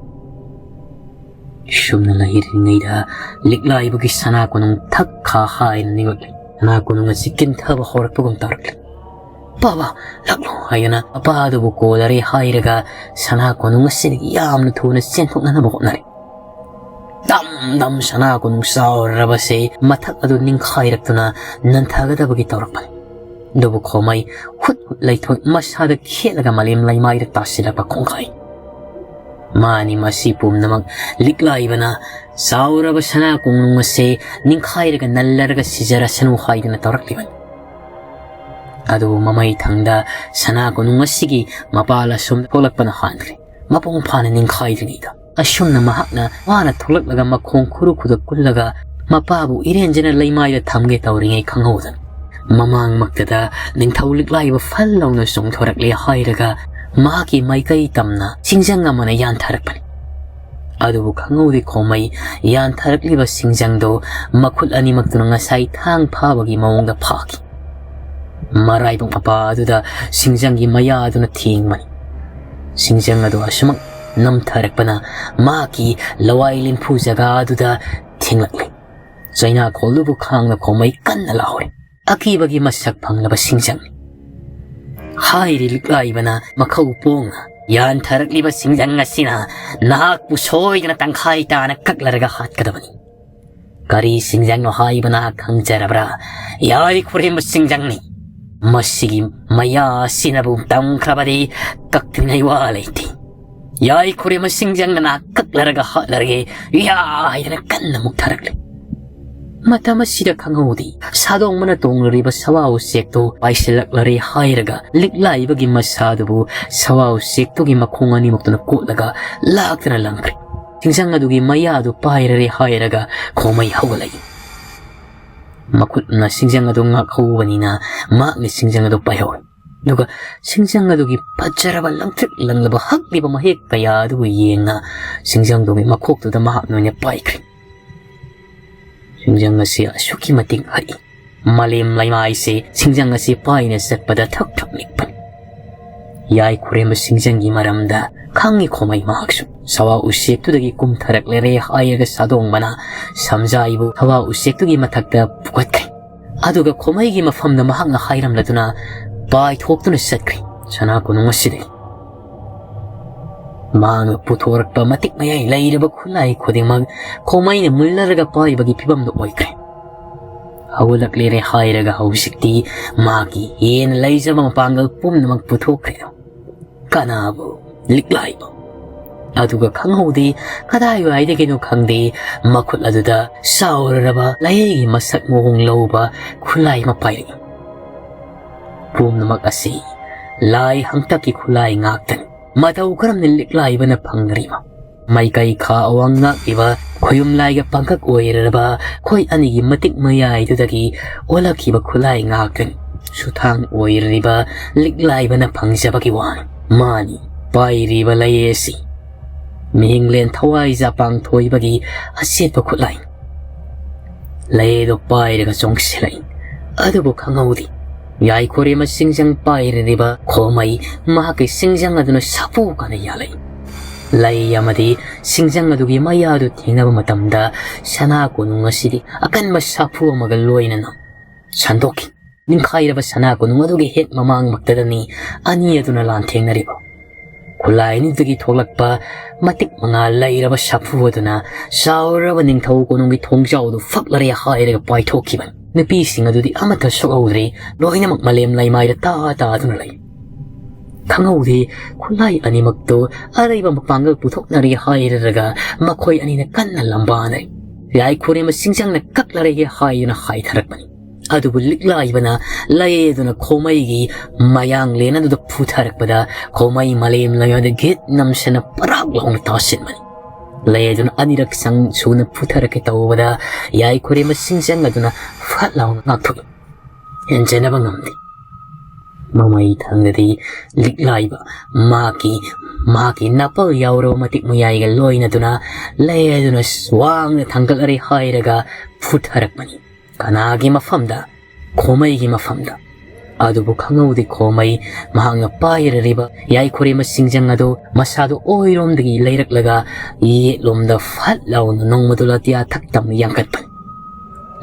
ꯁꯨꯝꯅ ꯂꯩꯔꯤꯉꯩꯗ ꯂꯤꯛꯂꯥꯏꯕꯒꯤ ꯁꯅꯥ ꯀꯣꯅꯨꯡ ꯊꯛ ꯈꯥ ꯍꯥꯏꯅ ꯅꯤꯛꯂꯛꯂꯦ꯫ ꯁꯅꯥ ꯀꯣꯅꯨꯡ ꯑꯁꯤ ꯀꯤꯟꯊꯕ ꯍꯧꯔꯛꯄꯒꯨꯝ ꯇꯧꯔꯛꯂꯦ꯫ "ꯕꯥꯕꯥ, ꯂꯥꯛꯂꯣ" ꯍꯥꯏꯗꯨꯅ ꯃꯄꯥ ꯑꯗꯨꯕꯨ ꯀꯣꯜꯂꯔꯦ ꯍꯥꯏꯔꯒ ꯁꯅꯥ ꯀꯣꯅꯨꯡ ꯑꯁꯤꯗꯒꯤ ꯌꯥꯝꯅ ꯊꯨꯅ ꯆꯦꯟꯊꯣꯛꯅꯅꯕ ꯍꯣꯠꯅꯔꯦ꯫ ꯗꯝ ꯗꯝ ꯁꯅꯥ ꯀꯣꯅꯨꯡ ꯆꯥꯎꯔꯕꯁꯦ ꯃꯊꯛ ꯑꯗꯨ ꯅꯤꯡꯈꯥꯏꯔꯛꯇꯨꯅ ꯅꯟꯊꯒꯗꯕꯒꯤ ꯇꯧꯔꯛꯄꯅꯤ꯫ ꯑꯗꯨꯕꯨ ꯈꯣꯃꯩ ꯍꯨꯠ ꯍꯨꯠ ꯂꯩꯊꯣꯛ ꯃꯁꯥꯗ ꯈꯦꯠꯂꯒ ꯃꯥꯂꯦꯝ ꯂꯩꯃꯥꯏꯗ ꯇꯥꯁꯤꯜꯂꯛꯄ ꯈꯣꯡꯈꯥꯏ꯫ ꯃꯥꯅꯤ ꯃꯁꯤ ꯄꯨꯝꯅꯃꯛ ꯂꯤꯛꯂꯥꯏꯕꯅ ꯆꯥꯎꯔꯕ ꯁꯅꯥ ꯀꯣꯅꯨꯡ ꯑꯁꯦ ꯅꯤꯡꯈꯥꯏꯔꯒ ꯅꯜꯂꯔꯒ ꯁꯤꯖꯔꯁꯅꯨ ꯍꯥꯏꯗꯨꯅ ꯇꯧꯔꯛꯂꯤꯕꯅꯤ꯫ ꯑꯗꯨꯕꯨ ꯃꯃꯩ ꯊꯪꯗ ꯁꯅꯥ ꯀꯣꯅꯨꯡ ꯑꯁꯤꯒꯤ ꯃꯄꯥꯜ ꯑꯁꯨꯝ ꯊꯣꯛꯂꯛꯄꯅ ꯍꯥꯟꯈ꯭ꯔꯦ꯫ ꯃꯄꯨꯡ ꯐꯥꯅ ꯅꯤꯡꯈꯥꯏꯗ꯭ꯔꯤꯉꯩꯗ ꯑꯁꯨꯝꯅ ꯃꯍꯥꯛꯅ ꯋꯥꯅ ꯊꯣꯛꯂꯛꯂꯒ ꯃꯈꯣꯡ ꯈꯨꯔꯨ ꯈꯨꯗ ꯀꯨꯜꯂꯒ ꯃꯄꯥꯕꯨ ꯏꯔꯦꯟꯖꯅ ꯂꯩꯃꯥꯏꯗ ꯊꯝꯒꯦ ꯇꯧꯔꯤꯉꯩ ꯈꯪꯍꯧꯗꯅ ꯃꯃꯥꯡꯃꯛꯇꯗ ꯅꯤꯡꯊꯧ ꯂꯤꯛꯂꯥꯏꯕ ꯐꯜ ꯂꯥꯎꯅ ꯆꯣꯡꯊꯣꯔꯛꯂꯦ ꯍꯥꯏꯔꯒ ꯃꯍꯥꯛꯀꯤ ꯃꯥꯏꯀꯩ ꯇꯝꯅ ꯁꯤꯡꯖꯪ ꯑꯃꯅ ꯌꯥꯟꯊꯔꯛꯄꯅꯤ꯫ ꯑꯗꯨꯕꯨ ꯈꯪꯍꯧꯗꯦ ꯈꯣꯃꯩ ꯌꯥꯟꯊꯔꯛꯂꯤꯕ ꯁꯤꯡꯖꯪꯗꯨ ꯃꯈꯨꯠ ꯑꯅꯤꯃꯛꯇꯨꯅ ꯉꯁꯥꯏ ꯊꯥꯡ ꯐꯥꯕꯒꯤ ꯃꯑꯣꯡꯗ ꯐꯥꯈꯤ꯫ ꯃꯔꯥꯏꯕꯛ ꯃꯄꯥ ꯑꯗꯨꯗ ꯁꯤꯡꯖꯪꯒꯤ ꯃꯌꯥ ꯑꯗꯨꯅ ꯊꯦꯡꯕꯅꯤ꯫ ꯁꯤꯡꯖꯪ ꯑꯗꯨ ꯑꯁꯨꯃꯛ ꯅꯝꯊꯔꯛꯄꯅ ꯃꯍꯥꯛꯀꯤ ꯂꯋꯥꯏ ꯂꯦꯝꯐꯨ ꯖꯒꯥ ꯑꯗꯨꯗ ꯊꯦꯡꯂꯛꯂꯤ꯫ ꯆꯩꯅꯥꯈꯣꯜꯗꯨꯕꯨ ꯈꯥꯡꯅ ꯈꯣꯃꯩ ꯀꯟꯅ ꯂꯥꯎꯏ꯫ ꯑꯀꯤꯕꯒꯤ ꯃꯁꯛ ꯐꯪꯂꯕ ꯁꯤꯡꯖꯪꯅꯤ꯫ ꯍꯥꯏꯔꯤ ꯂꯤꯛꯂꯥꯏꯕꯅ ꯃꯈꯧ ꯄꯣꯡꯅ ꯌꯥꯟꯊꯔꯛꯂꯤꯕ ꯁꯤꯡꯖꯪ ꯑꯁꯤꯅ ꯅꯍꯥꯛꯄꯨ ꯁꯣꯏꯗꯅ ꯇꯪꯈꯥꯏ ꯇꯥꯅ ꯀꯛꯂꯔꯒ ꯍꯥꯠꯀꯗꯕꯅꯤ꯫ ꯀꯔꯤ ꯁꯤꯡꯖꯪꯅꯣ ꯍꯥꯏꯕ ꯅꯍꯥꯛ ꯈꯪꯖꯔꯕ꯭ꯔꯥ? ꯌꯥꯏ ꯈꯨꯔꯦꯝꯕ ꯁꯤꯡꯖꯪꯅꯤ꯫ ꯃꯁꯤꯒꯤ ꯃꯌꯥ ꯑꯁꯤꯅꯕꯨ ꯇꯝꯈ꯭ꯔꯕꯗꯤ ꯀꯛꯇ꯭ꯔꯤꯉꯩ ꯋꯥ ꯂꯩꯇꯦ꯫ ꯌꯥꯏ ꯈꯨꯔꯦꯝꯕ ꯁꯤꯡꯖꯪꯅ ꯅꯍꯥꯛ ꯀꯛꯂꯔꯒ ꯍꯥꯠꯂꯔꯒꯦ ꯌꯥ ꯍꯥꯏꯗꯅ ꯀꯟꯅ ꯃꯨꯛꯊꯔꯛꯂꯤ꯫ ꯃꯇꯝ ꯑꯁꯤꯗ ꯈꯪꯍꯧꯗꯦ, ꯁꯥꯗꯣꯡꯕꯅ ꯇꯣꯡꯂꯨꯔꯤꯕ ꯁꯋꯥ ꯎꯆꯦꯛꯇꯨ ꯄꯥꯏꯁꯤꯜꯂꯛꯂꯔꯦ ꯍꯥꯏꯔꯒ ꯂꯤꯛꯂꯥꯏꯕꯒꯤ ꯃꯁꯥꯗꯨꯕꯨ ꯁꯋꯥ ꯎꯆꯦꯛꯇꯨꯒꯤ ꯃꯈꯣꯡ ꯑꯅꯤꯃꯛꯇꯨꯅ ꯀꯣꯠꯂꯒ ꯂꯥꯛꯇꯅ ꯂꯪꯈ꯭ꯔꯦ꯫ ꯁꯤꯡꯖꯪ ꯑꯗꯨꯒꯤ ꯃꯌꯥꯗꯨ ꯄꯥꯏꯔꯔꯦ ꯍꯥꯏꯔꯒ ꯈꯣꯃꯩ ꯍꯧꯒꯠꯂꯛꯏ꯫ ꯃꯈꯨꯠꯅ ꯁꯤꯡꯖꯪ ꯑꯗꯨ ꯉꯥꯛꯍꯧꯕꯅꯤꯅ ꯃꯍꯥꯛꯅ ꯁꯤꯡꯖꯪ ꯑꯗꯨ ꯄꯥꯏꯍꯧꯏ꯫ ꯑꯗꯨꯒ ꯁꯤꯡꯖꯪ ꯑꯗꯨꯒꯤ ꯐꯖꯔꯕ ꯂꯪꯇ꯭ꯔꯤꯛ ꯂꯪꯂꯕ ꯍꯛꯂꯤꯕ ꯃꯍꯦꯛ ꯀꯌꯥ ꯑꯗꯨꯕꯨ ꯌꯦꯡꯅ ꯁꯤꯡꯖꯪꯗꯨꯒꯤ ꯃꯈꯣꯛꯇꯨꯗ ꯃꯍꯥꯛꯅ ꯑꯣꯏꯅ ꯄꯥꯏꯈ꯭ꯔꯦ꯫ ꯁꯤꯡꯖꯪ ꯑꯁꯤ ꯑꯁꯨꯛꯀꯤ ꯃꯇꯤꯛ ꯍꯛꯏ꯫ ꯃꯥꯂꯦꯝ ꯂꯩꯃꯥꯏꯁꯦ ꯁꯤꯡꯖꯪ ꯑꯁꯤ ꯄꯥꯏꯅ ꯆꯠꯄꯗ ꯊꯛ ꯊꯛ ꯅꯤꯛꯄꯅꯤ꯫ ꯌꯥꯏ ꯈꯨꯔꯦꯝꯕ ꯁꯤꯡꯖꯪꯒꯤ ꯃꯔꯝꯗ ꯈꯪꯉꯤ ꯈꯣꯃꯩ ꯃꯍꯥꯛꯁꯨ꯫ ꯁꯋꯥ ꯎꯆꯦꯛꯇꯨꯗꯒꯤ ꯀꯨꯝꯊꯔꯛꯂꯦꯔꯦ ꯍꯥꯏꯔꯒ ꯁꯥꯗꯣꯡꯕꯅ ꯁꯝꯖꯥꯏꯕꯨ ꯁꯋꯥ ꯎꯆꯦꯛꯇꯨꯒꯤ ꯃꯊꯛꯇ ꯄꯨꯈꯠꯈ꯭ꯔꯦ꯫ ꯑꯗꯨꯒ ꯈꯣꯃꯩꯒꯤ ꯃꯐꯝꯗ ꯃꯍꯥꯛꯅ ꯍꯥꯏꯔꯝꯂꯗꯨꯅ ꯄꯥꯏꯊꯣꯛꯇꯨꯅ ꯆꯠꯈ꯭ꯔꯦ ꯁꯅꯥ ꯀꯣꯅꯨꯡ ꯑꯁꯤꯗꯒꯤ꯫ ꯃꯍꯥꯛꯅ ꯄꯨꯊꯣꯔꯛꯄ ꯃꯇꯤꯛ ꯃꯌꯥꯏ ꯂꯩꯔꯕ ꯈꯨꯠꯂꯥꯏ ꯈꯨꯗꯤꯡꯃꯛ ꯈꯣꯃꯩꯅ ꯃꯨꯜꯂꯔꯒ ꯄꯥꯏꯕꯒꯤ ꯐꯤꯕꯝꯗꯨ ꯑꯣꯏꯈ꯭ꯔꯦ꯫ ꯍꯧꯒꯠꯂꯛꯂꯦꯔꯦ ꯍꯥꯏꯔꯒ ꯍꯧꯖꯤꯛꯇꯤ ꯃꯍꯥꯛꯀꯤ ꯍꯦꯟꯅ ꯂꯩꯖꯕ ꯃꯄꯥꯡꯒꯜ ꯄꯨꯝꯅꯃꯛ ꯄꯨꯊꯣꯛꯈ꯭ꯔꯦ꯫ ꯀꯅꯥꯕꯨ? ꯂꯤꯛꯂꯥꯏꯕ꯫ ꯑꯗꯨꯒ ꯈꯪꯍꯧꯗꯦ, ꯀꯗꯥꯏꯋꯥꯏꯗꯒꯤꯅꯣ ꯈꯪꯗꯦ, ꯃꯈꯨꯠ ꯑꯗꯨꯗ ꯆꯥꯎꯔꯔꯕ ꯂꯥꯏꯌꯩꯒꯤ ꯃꯁꯛ ꯃꯑꯣꯡ ꯂꯧꯕ ꯈꯨꯠꯂꯥꯏ ꯑꯃ ꯄꯥꯏꯔꯛꯏ꯫ ꯄꯨꯝꯅꯃꯛ ꯑꯁꯤ ꯂꯥꯏ ꯍꯪꯇꯛꯀꯤ ꯈꯨꯠꯂꯥꯏ ꯉꯥꯛꯇꯅꯤ꯫ ꯃꯇꯧ ꯀꯔꯝꯅ ꯂꯤꯛꯂꯥꯏꯕꯅ ꯐꯪꯂꯔꯤꯕ? ꯃꯥꯏꯀꯩ ꯈꯥ ꯑꯋꯥꯡ ꯉꯥꯛꯂꯤꯕ ꯈꯣꯌꯨꯝ ꯂꯥꯏꯒ ꯄꯥꯡꯀꯛ ꯑꯣꯏꯔꯔꯕ ꯈꯣꯏ ꯑꯅꯤꯒꯤ ꯃꯇꯤꯛ ꯃꯌꯥꯏꯗꯨꯗꯒꯤ ꯑꯣꯜꯂꯛꯈꯤꯕ ꯈꯨꯠꯂꯥꯏ ꯉꯥꯛꯇꯅꯤ꯫ ꯁꯨꯊꯥꯡ ꯑꯣꯏꯔꯤꯕ ꯂꯤꯛꯂꯥꯏꯕꯅ ꯐꯪꯖꯕꯒꯤ ꯋꯥꯅꯤ꯫ ꯃꯥꯅꯤ ꯄꯥꯏꯔꯤꯕ ꯂꯩ ꯑꯁꯤ ꯃꯤꯍꯤꯡꯂꯦꯟ ꯊꯋꯥꯏ ꯖꯄꯥꯡ ꯊꯣꯏꯕꯒꯤ ꯑꯆꯦꯠꯄ ꯈꯨꯠꯂꯥꯏ꯫ ꯂꯩꯗꯣ ꯄꯥꯏꯔꯒ ꯆꯣꯡꯁꯤꯜꯂꯛꯏ꯫ ꯑꯗꯨꯕꯨ ꯈꯪꯍꯧꯗꯦ꯫ ꯌꯥꯏꯈꯣꯔꯦꯝꯕ ꯁꯤꯡꯖꯪ ꯄꯥꯏꯔꯤꯕ ꯈꯣꯃꯩ ꯃꯍꯥꯛꯀꯤ ꯁꯤꯡꯖꯪ ꯑꯗꯨꯅ ꯁꯥꯐꯨ ꯀꯟꯅ ꯌꯥꯜꯂꯛꯏ꯫ ꯂꯩ ꯑꯃꯗꯤ ꯁꯤꯡꯖꯪ ꯑꯗꯨꯒꯤ ꯃꯌꯥꯗꯨ ꯊꯦꯡꯅꯕ ꯃꯇꯝꯗ ꯁꯅꯥ ꯀꯣꯅꯨꯡ ꯑꯁꯤꯗꯤ ꯑꯀꯟꯕ ꯁꯥꯐꯨ ꯑꯃꯒ ꯂꯣꯏꯅꯅ ꯁꯟꯗꯣꯛꯈꯤ꯫ ꯅꯤꯡꯈꯥꯏꯔꯕ ꯁꯅꯥ ꯀꯣꯅꯨꯡ ꯑꯗꯨꯒꯤ ꯍꯦꯛ ꯃꯃꯥꯡꯃꯛꯇꯗꯅꯤ ꯑꯅꯤ ꯑꯗꯨꯅ ꯂꯥꯟꯊꯦꯡꯅꯔꯤꯕ꯫ ꯈꯨꯠꯂꯥꯏ ꯑꯅꯤꯗꯒꯤ ꯊꯣꯛꯂꯛꯄ ꯃꯇꯤꯛ ꯃꯉꯥ ꯂꯩꯔꯕ ꯁꯥꯐꯨ ꯑꯗꯨꯅ ꯆꯥꯎꯔꯕ ꯅꯤꯡꯊꯧ ꯀꯣꯅꯨꯡꯒꯤ ꯊꯣꯡꯖꯥꯎꯗꯨ ꯐꯛꯂꯔꯦ ꯍꯥꯏꯔꯒ ꯄꯥꯏꯊꯣꯛꯈꯤꯕꯅꯤ꯫ ꯅꯨꯄꯤꯁꯤꯡ ꯑꯗꯨꯗꯤ ꯑꯃꯠꯇ ꯁꯣꯛꯍꯧꯗ꯭ꯔꯦ, ꯂꯣꯏꯅꯃꯛ ꯃꯥꯂꯦꯝ ꯂꯩꯃꯥꯏꯗ ꯇꯥ ꯇꯥꯗꯨꯅ ꯂꯩ꯫ ꯈꯪꯍꯧꯗꯦ, ꯈꯨꯠꯂꯥꯏ ꯑꯅꯤꯃꯛꯇꯨ ꯑꯔꯩꯕ ꯃꯄꯥꯡꯒꯜ ꯄꯨꯊꯣꯛꯅꯔꯤ ꯍꯥꯏꯔꯒ ꯃꯈꯣꯏ ꯑꯅꯤꯅ ꯀꯟꯅ ꯂꯝꯕꯥꯅꯔꯤ꯫ ꯌꯥꯏꯈꯣꯔꯦꯝꯕ ꯁꯤꯡꯖꯪꯅ ꯀꯛꯂꯔꯦ ꯍꯥꯏꯗꯨꯅ ꯍꯥꯏꯊꯔꯛꯄꯅꯤ꯫ ꯑꯗꯨꯕꯨ ꯂꯤꯛꯂꯥꯏꯕꯅ ꯂꯩꯗꯨꯅ ꯈꯣꯃꯩꯒꯤ ꯃꯌꯥꯡꯂꯦꯟ ꯑꯗꯨꯗ ꯐꯨꯊꯔꯛꯄꯗ ꯈꯣꯃꯩ ꯃꯥꯂꯦꯝ ꯂꯩꯃꯥꯏꯗ ꯒꯤꯠ ꯅꯝꯁꯅ ꯄꯔꯥꯛ ꯂꯥꯎꯅ ꯇꯥꯁꯤꯟꯕꯅꯤ꯫ ꯂꯩꯗꯨꯅ ꯑꯅꯤꯔꯛ ꯆꯪ ꯁꯨꯅ ꯐꯨꯊꯔꯛꯀꯦ ꯇꯧꯕꯗ ꯌꯥꯏꯈꯣꯔꯦꯝꯕ ꯁꯤꯡꯖꯪ ꯑꯗꯨꯅ ꯐꯠ ꯂꯥꯎꯅ ꯉꯥꯛꯊꯣꯛꯏ꯫ ꯍꯦꯟꯖꯅꯕ ꯉꯝꯗꯦ꯫ ꯃꯃꯩ ꯊꯪꯗꯗꯤ ꯂꯤꯛꯂꯥꯏꯕ ꯃꯍꯥꯛꯀꯤ ꯃꯍꯥꯛꯀꯤ ꯅꯥꯄꯜ ꯌꯥꯎꯔꯕ ꯃꯇꯤꯛ ꯃꯌꯥꯏꯒ ꯂꯣꯏꯅꯗꯨꯅ ꯂꯩꯗꯨꯅ ꯋꯥꯡꯅ ꯊꯥꯡꯒꯠꯂꯔꯦ ꯍꯥꯏꯔꯒ ꯐꯨꯊꯔꯛꯄꯅꯤ꯫ ꯀꯅꯥꯒꯤ ꯃꯐꯝꯗ? ꯈꯣꯃꯩꯒꯤ ꯃꯐꯝꯗ꯫ ꯑꯗꯨꯕꯨ ꯈꯪꯍꯧꯗꯦ ꯈꯣꯃꯩ ꯃꯍꯥꯛꯅ ꯄꯥꯏꯔꯔꯤꯕ ꯌꯥꯏꯈꯣꯔꯦꯝꯕ ꯁꯤꯡꯖꯪ ꯑꯗꯨ ꯃꯁꯥꯗꯨ ꯑꯣꯏꯔꯣꯝꯗꯒꯤ ꯂꯩꯔꯛꯂꯒ ꯌꯦꯠꯂꯣꯝꯗ ꯐꯠ ꯂꯥꯎꯅ ꯅꯣꯡꯃꯗꯣꯜ ꯑꯇꯤꯌꯥ ꯊꯛꯇꯝꯅ ꯌꯥꯡꯈꯠꯄꯅꯤ꯫